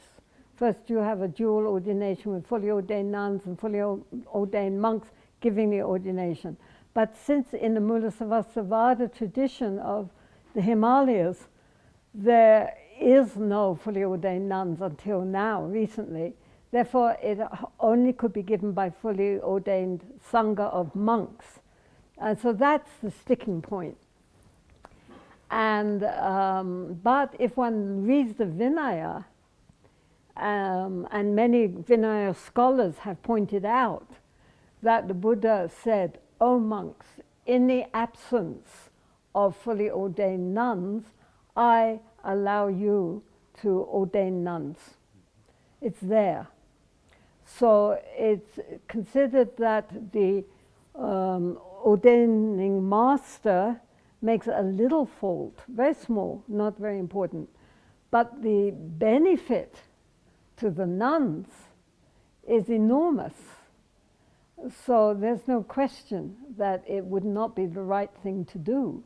First, you have a dual ordination with fully ordained nuns and fully o-, ordained monks giving the ordination. But since in the Mula Sarvastivada tradition of the Himalayas, there is no fully ordained nuns until now, recently. Therefore, it only could be given by fully ordained Sangha of monks. And so that's the sticking point. And, um, but if one reads the Vinaya, um, and many Vinaya scholars have pointed out that the Buddha said, "O monks, in the absence of fully ordained nuns, I allow you to ordain nuns." It's there. So it's considered that the, um, ordaining master makes a little fault, very small, not very important, but the benefit to the nuns is enormous. So there's no question that it would not be the right thing to do.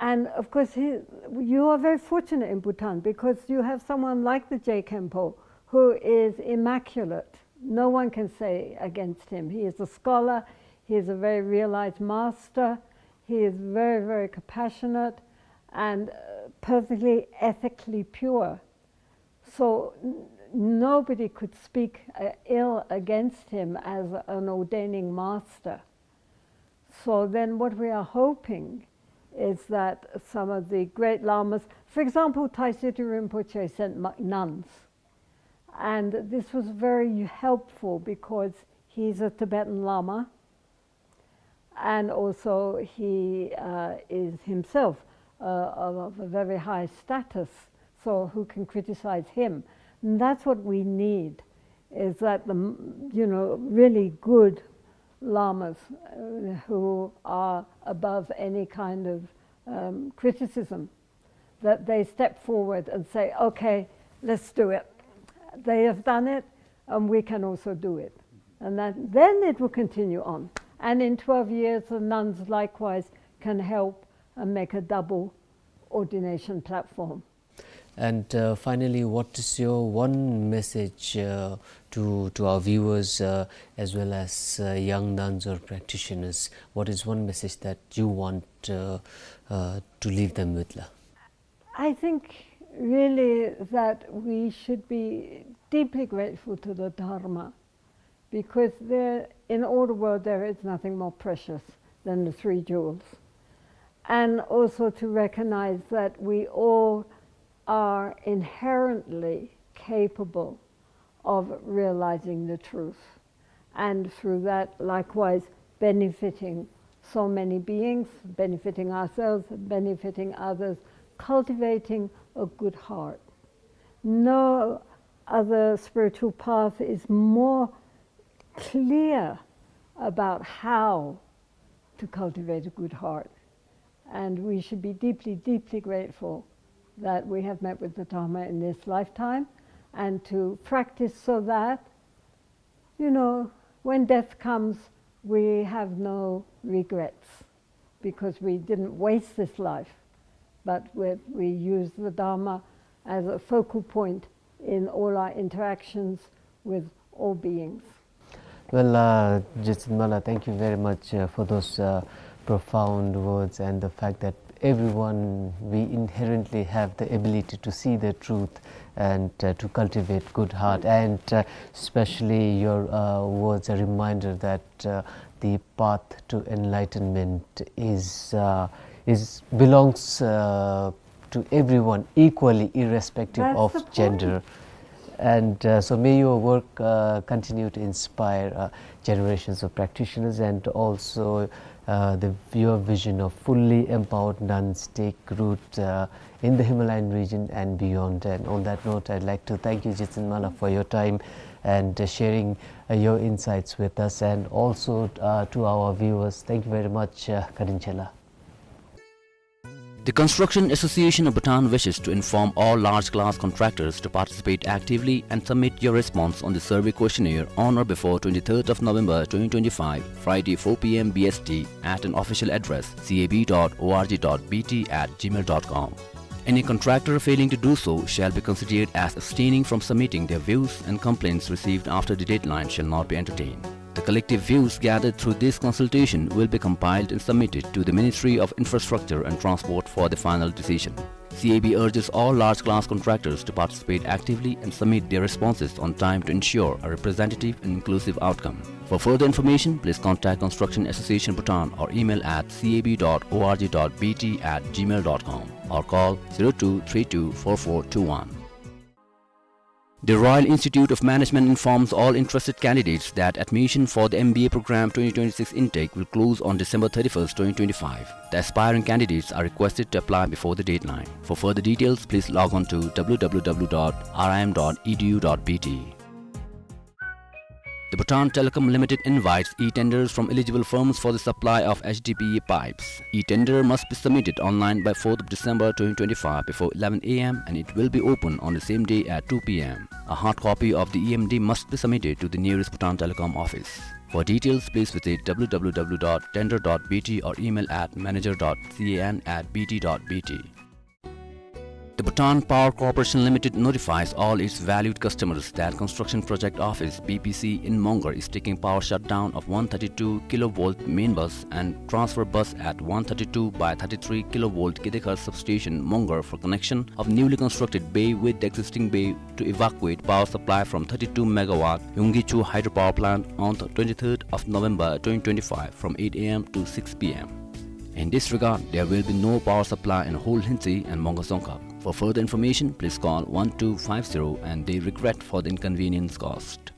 And of course, he, you are very fortunate in Bhutan because you have someone like the Je Khenpo who is immaculate. No one can say against him. He is a scholar, he is a very realized master, he is very, very compassionate and, uh, perfectly ethically pure. So n-, nobody could speak, uh, ill against him as an ordaining master. So then what we are hoping is that some of the great lamas, for example, Taizé Rinpoche sent mo-, nuns. And this was very helpful because he's a Tibetan Lama. And also he, uh, is himself, uh, of a very high status, so who can criticize him? And that's what we need, is that the, you know, really good lamas, uh, who are above any kind of, um, criticism, that they step forward and say, "Okay, let's do it." They have done it, and we can also do it. And that, then it will continue on. And in twelve years, the nuns likewise can help and make a double ordination platform. And, uh, finally, what is your one message, uh, to, to our viewers, uh, as well as, uh, young nuns or practitioners? What is one message that you want, uh, uh, to leave them with, la? I think really that we should be deeply grateful to the Dharma, because there, in all the world, there is nothing more precious than the three jewels. And also to recognize that we all are inherently capable of realizing the truth, and through that, likewise, benefiting so many beings, benefiting ourselves, benefiting others, cultivating a good heart. No other spiritual path is more clear about how to cultivate a good heart. And we should be deeply, deeply grateful that we have met with the Dharma in this lifetime, and to practice so that, you know, when death comes, we have no regrets, because we didn't waste this life, but we, we use the Dharma as a focal point in all our interactions with all beings. Well, uh, Jetsun Mala, thank you very much, uh, for those, uh, profound words and the fact that everyone, we inherently have the ability to see the truth and, uh, to cultivate good heart. And, uh, especially your, uh, words, a reminder that, uh, the path to enlightenment is, uh, is, belongs, uh, to everyone equally, irrespective of gender. That's the point. And, uh, so may your work, uh, continue to inspire, uh, generations of practitioners, and also, uh, the, your vision of fully empowered nuns take root, uh, in the Himalayan region and beyond. And on that note, I'd like to thank you, Jetsun Mala, for your time and, uh, sharing, uh, your insights with us. And also, uh, to our viewers, thank you very much, uh, Ka-ring Chela. The Construction Association of Bhutan wishes to inform all large class contractors to participate actively and submit your response on the survey questionnaire on or before twenty-third of November twenty twenty-five, Friday, four P M B S T, at an official address, C A B dot O R G dot B T at gmail dot com. Any contractor failing to do so shall be considered as abstaining from submitting. Their views and complaints received after the deadline shall not be entertained. The collective views gathered through this consultation will be compiled and submitted to the Ministry of Infrastructure and Transport for the final decision. C A B urges all large class contractors to participate actively and submit their responses on time to ensure a representative and inclusive outcome. For further information, please contact Construction Association Bhutan or email at C A B dot org dot B T at gmail dot com or call zero two three two four four two one. The Royal Institute of Management informs all interested candidates that admission for the M B A program twenty twenty-six intake will close on December thirty-first, twenty twenty-five. The aspiring candidates are requested to apply before the deadline. For further details, please log on to W W W dot R I M dot E D U dot B T. The Bhutan Telecom Limited invites e-tenders from eligible firms for the supply of H D P E pipes. E-tender must be submitted online by fourth of December twenty twenty-five before eleven A M and it will be open on the same day at two P M. A hard copy of the E M D must be submitted to the nearest Bhutan Telecom office. For details, please visit W W W dot tender dot B T or email at manager dot can at B T dot B T. The Bhutan Power Corporation Limited notifies all its valued customers that Construction Project Office, B P C, in Mongar is taking power shutdown of one thirty-two kilovolt main bus and transfer bus at one thirty-two by thirty-three kilovolt Kidekhar substation, Mongar, for connection of newly constructed bay with the existing bay to evacuate power supply from thirty-two megawatt Yonggichu hydropower plant on the twenty-third of November twenty twenty-five from eight A M to six P M. In this regard, there will be no power supply in Hol Hentsi and Mongar Dzongkhag. For further information, please call one two five zero and they regret for the inconvenience caused.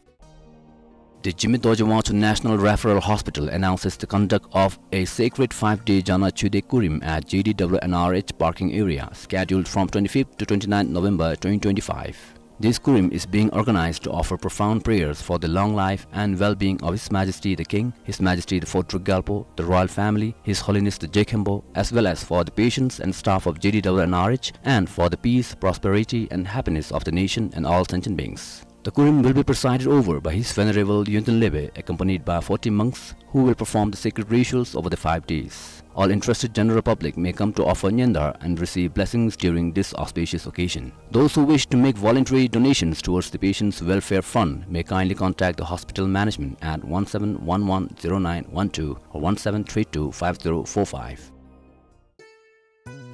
The Jigme Dorji Wangchuk National Referral Hospital announces the conduct of a sacred five-day Jana Chude Kurim at J D W N R H parking area, scheduled from twenty-fifth to twenty-ninth November twenty twenty-five. This Kurim is being organized to offer profound prayers for the long life and well-being of His Majesty the King, His Majesty the Fourth Druk Gyalpo, the royal family, His Holiness the Jekhenpo, as well as for the patients and staff of J D W N R H and for the peace, prosperity and happiness of the nation and all sentient beings. The Kurim will be presided over by His Venerable Yonten Lebe, accompanied by forty monks who will perform the sacred rituals over the five days. All interested general public may come to offer nyandar and receive blessings during this auspicious occasion. Those who wish to make voluntary donations towards the Patients' Welfare Fund may kindly contact the hospital management at one seven one one zero nine one two or one seven three two five zero four five.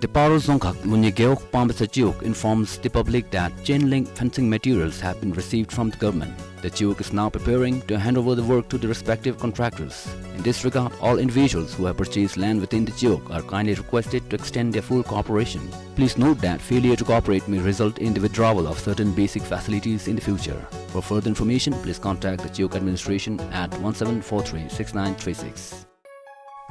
The Paro Dzongkhag Lunye Gewog Pambe Tsa Chiwog informs the public that chain link fencing materials have been received from the government. The Chiwog is now preparing to hand over the work to the respective contractors. In this regard, all individuals who have purchased land within the Chiwog are kindly requested to extend their full cooperation. Please note that failure to cooperate may result in the withdrawal of certain basic facilities in the future. For further information, please contact the Chiwog administration at one seven four three six nine three six.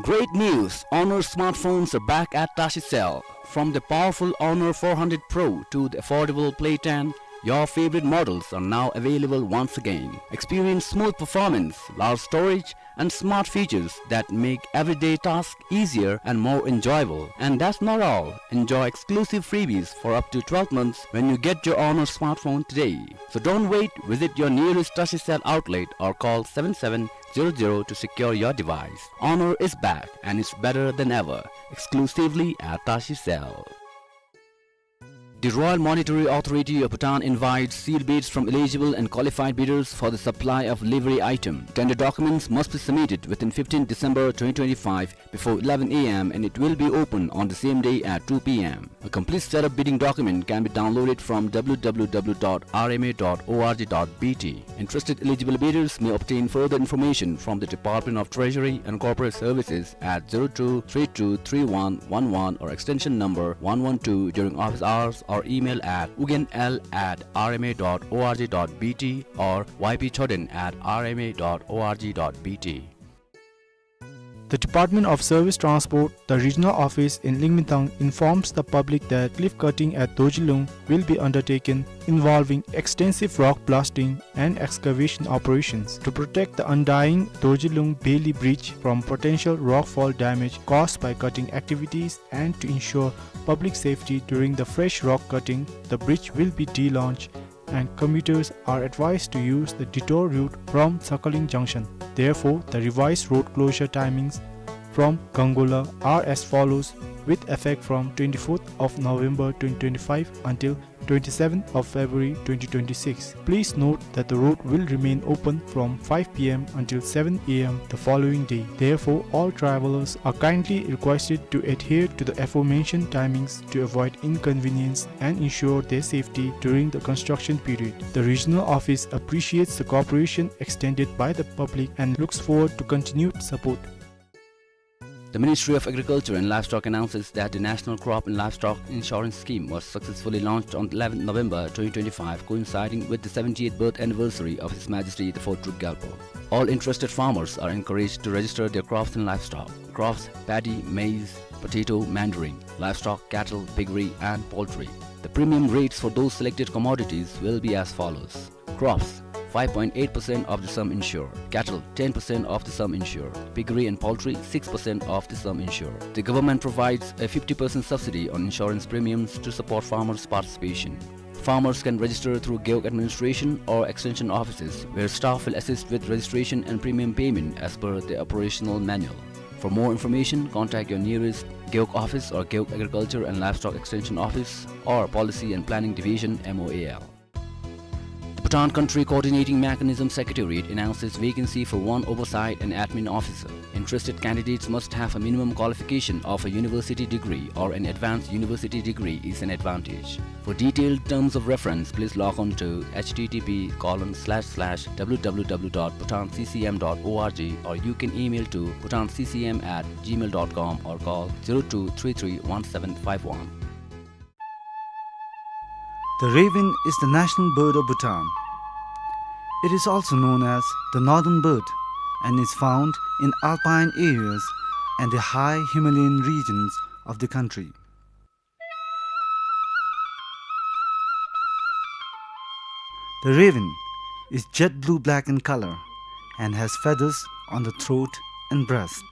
Great news! Honor smartphones are back at Tashi Cell. From the powerful Honor four hundred Pro to the affordable Play ten, your favorite models are now available once again. Experience smooth performance, large storage, and smart features that make everyday tasks easier and more enjoyable. And that's not all. Enjoy exclusive freebies for up to twelve months when you get your Honor smartphone today. So don't wait, visit your nearest Tashi Cell outlet or call seven seven zero zero to secure your device. Honor is back and it's better than ever. Exclusively at Tashi Cell. The Royal Monetary Authority of Bhutan invites sealed bids from eligible and qualified bidders for the supply of livery item. Tender documents must be submitted within fifteenth December twenty twenty-five before eleven A M and it will be open on the same day at two P M. A complete set of bidding document can be downloaded from W W W dot R M A dot org dot B T. Interested eligible bidders may obtain further information from the Department of Treasury and Corporate Services at zero two three two three one one one or extension number one one two during office hours or email at ugyen l at R M A dot org dot B T or y p choden at R M A dot org dot B T. The Department of Service Transport, the regional office in Lingmintang, informs the public that cliff cutting at Dorjilung will be undertaken, involving extensive rock blasting and excavation operations. To protect the undying Dorjilung Bailey Bridge from potential rockfall damage caused by cutting activities and to ensure public safety during the fresh rock cutting, the bridge will be delaunched and commuters are advised to use the detour route from Sakhalin Junction. Therefore, the revised road closure timings from Gangola are as follows, with effect from twenty-fourth of November twenty twenty-five until twenty-seventh of February twenty twenty-six. Please note that the road will remain open from five p m until seven a m the following day. Therefore, all travelers are kindly requested to adhere to the aforementioned timings to avoid inconvenience and ensure their safety during the construction period. The regional office appreciates the cooperation extended by the public and looks forward to continued support. The Ministry of Agriculture and Livestock announces that the National Crop and Livestock Insurance Scheme was successfully launched on eleventh November twenty twenty-five, coinciding with the seventieth birth anniversary of His Majesty the Fourth Druk Gyalpo. All interested farmers are encouraged to register their crops and livestock. Crops: paddy, maize, potato, mandarin. Livestock: cattle, piggery, and poultry. The premium rates for those selected commodities will be as follows. Crops: five point eight percent of the sum insured. Cattle: ten percent of the sum insured. Piggery and poultry: six percent of the sum insured. The government provides a fifty percent subsidy on insurance premiums to support farmers' participation. Farmers can register through Gewog administration or extension offices, where staff will assist with registration and premium payment as per the operational manual. For more information, contact your nearest Gewog office or Gewog Agriculture and Livestock Extension Office or Policy and Planning Division, M O A L. The Bhutan Country Coordinating Mechanism Secretariat announces vacancy for one oversight and admin officer. Interested candidates must have a minimum qualification of a university degree or an advanced university degree is an advantage. For detailed terms of reference, please log on to H T T P colon slash slash W W W dot bhutan C C M dot org, or you can email to bhutan C C M at gmail dot com or call zero two three three one seven five one. The raven is the national bird of Bhutan. It is also known as the northern bird and is found in alpine areas and the high Himalayan regions of the country. The raven is jet blue-black in color and has feathers on the throat and breast.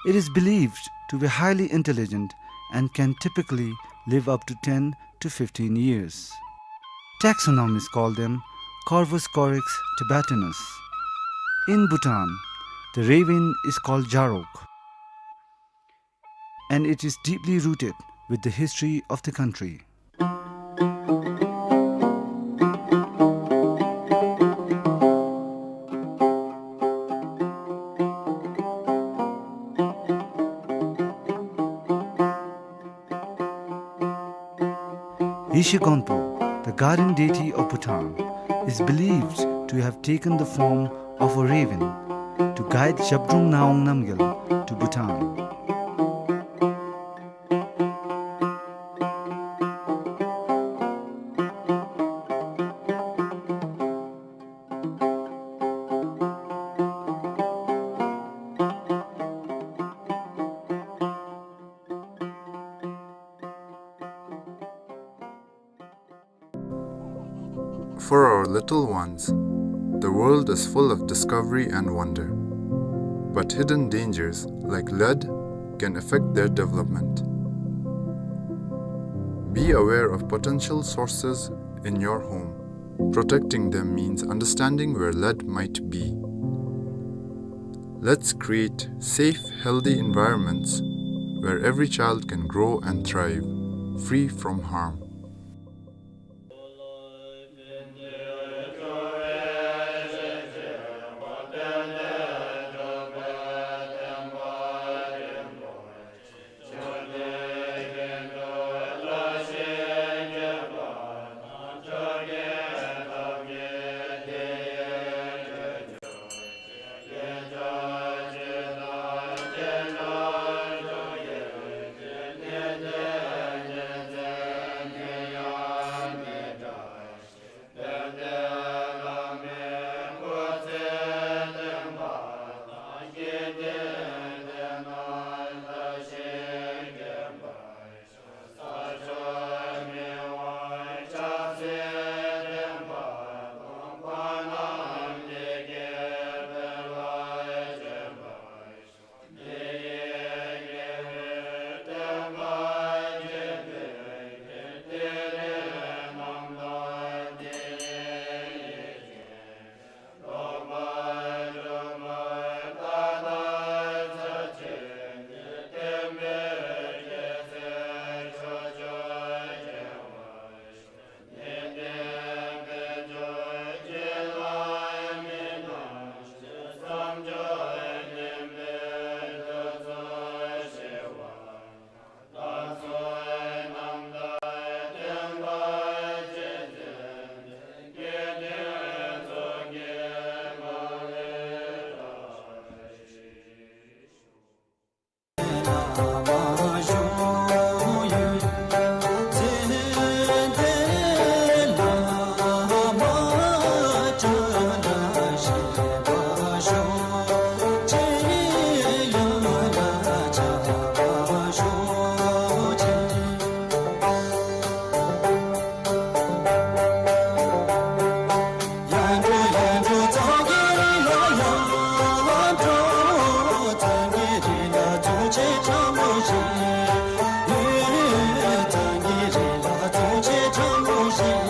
It is believed to be highly intelligent and can typically live up to ten to fifteen years. Taxonomists call them Corvus corax tibetanus. In Bhutan, the raven is called Jarok, and it is deeply rooted with the history of the country. Rishi Gonpo, the guardian deity of Bhutan, is believed to have taken the form of a raven to guide Zhabdrung Ngawang Namgyal to Bhutan. For our little ones, the world is full of discovery and wonder. But hidden dangers, like lead, can affect their development. Be aware of potential sources in your home. Protecting them means understanding where lead might be. Let's create safe, healthy environments where every child can grow and thrive, free from harm.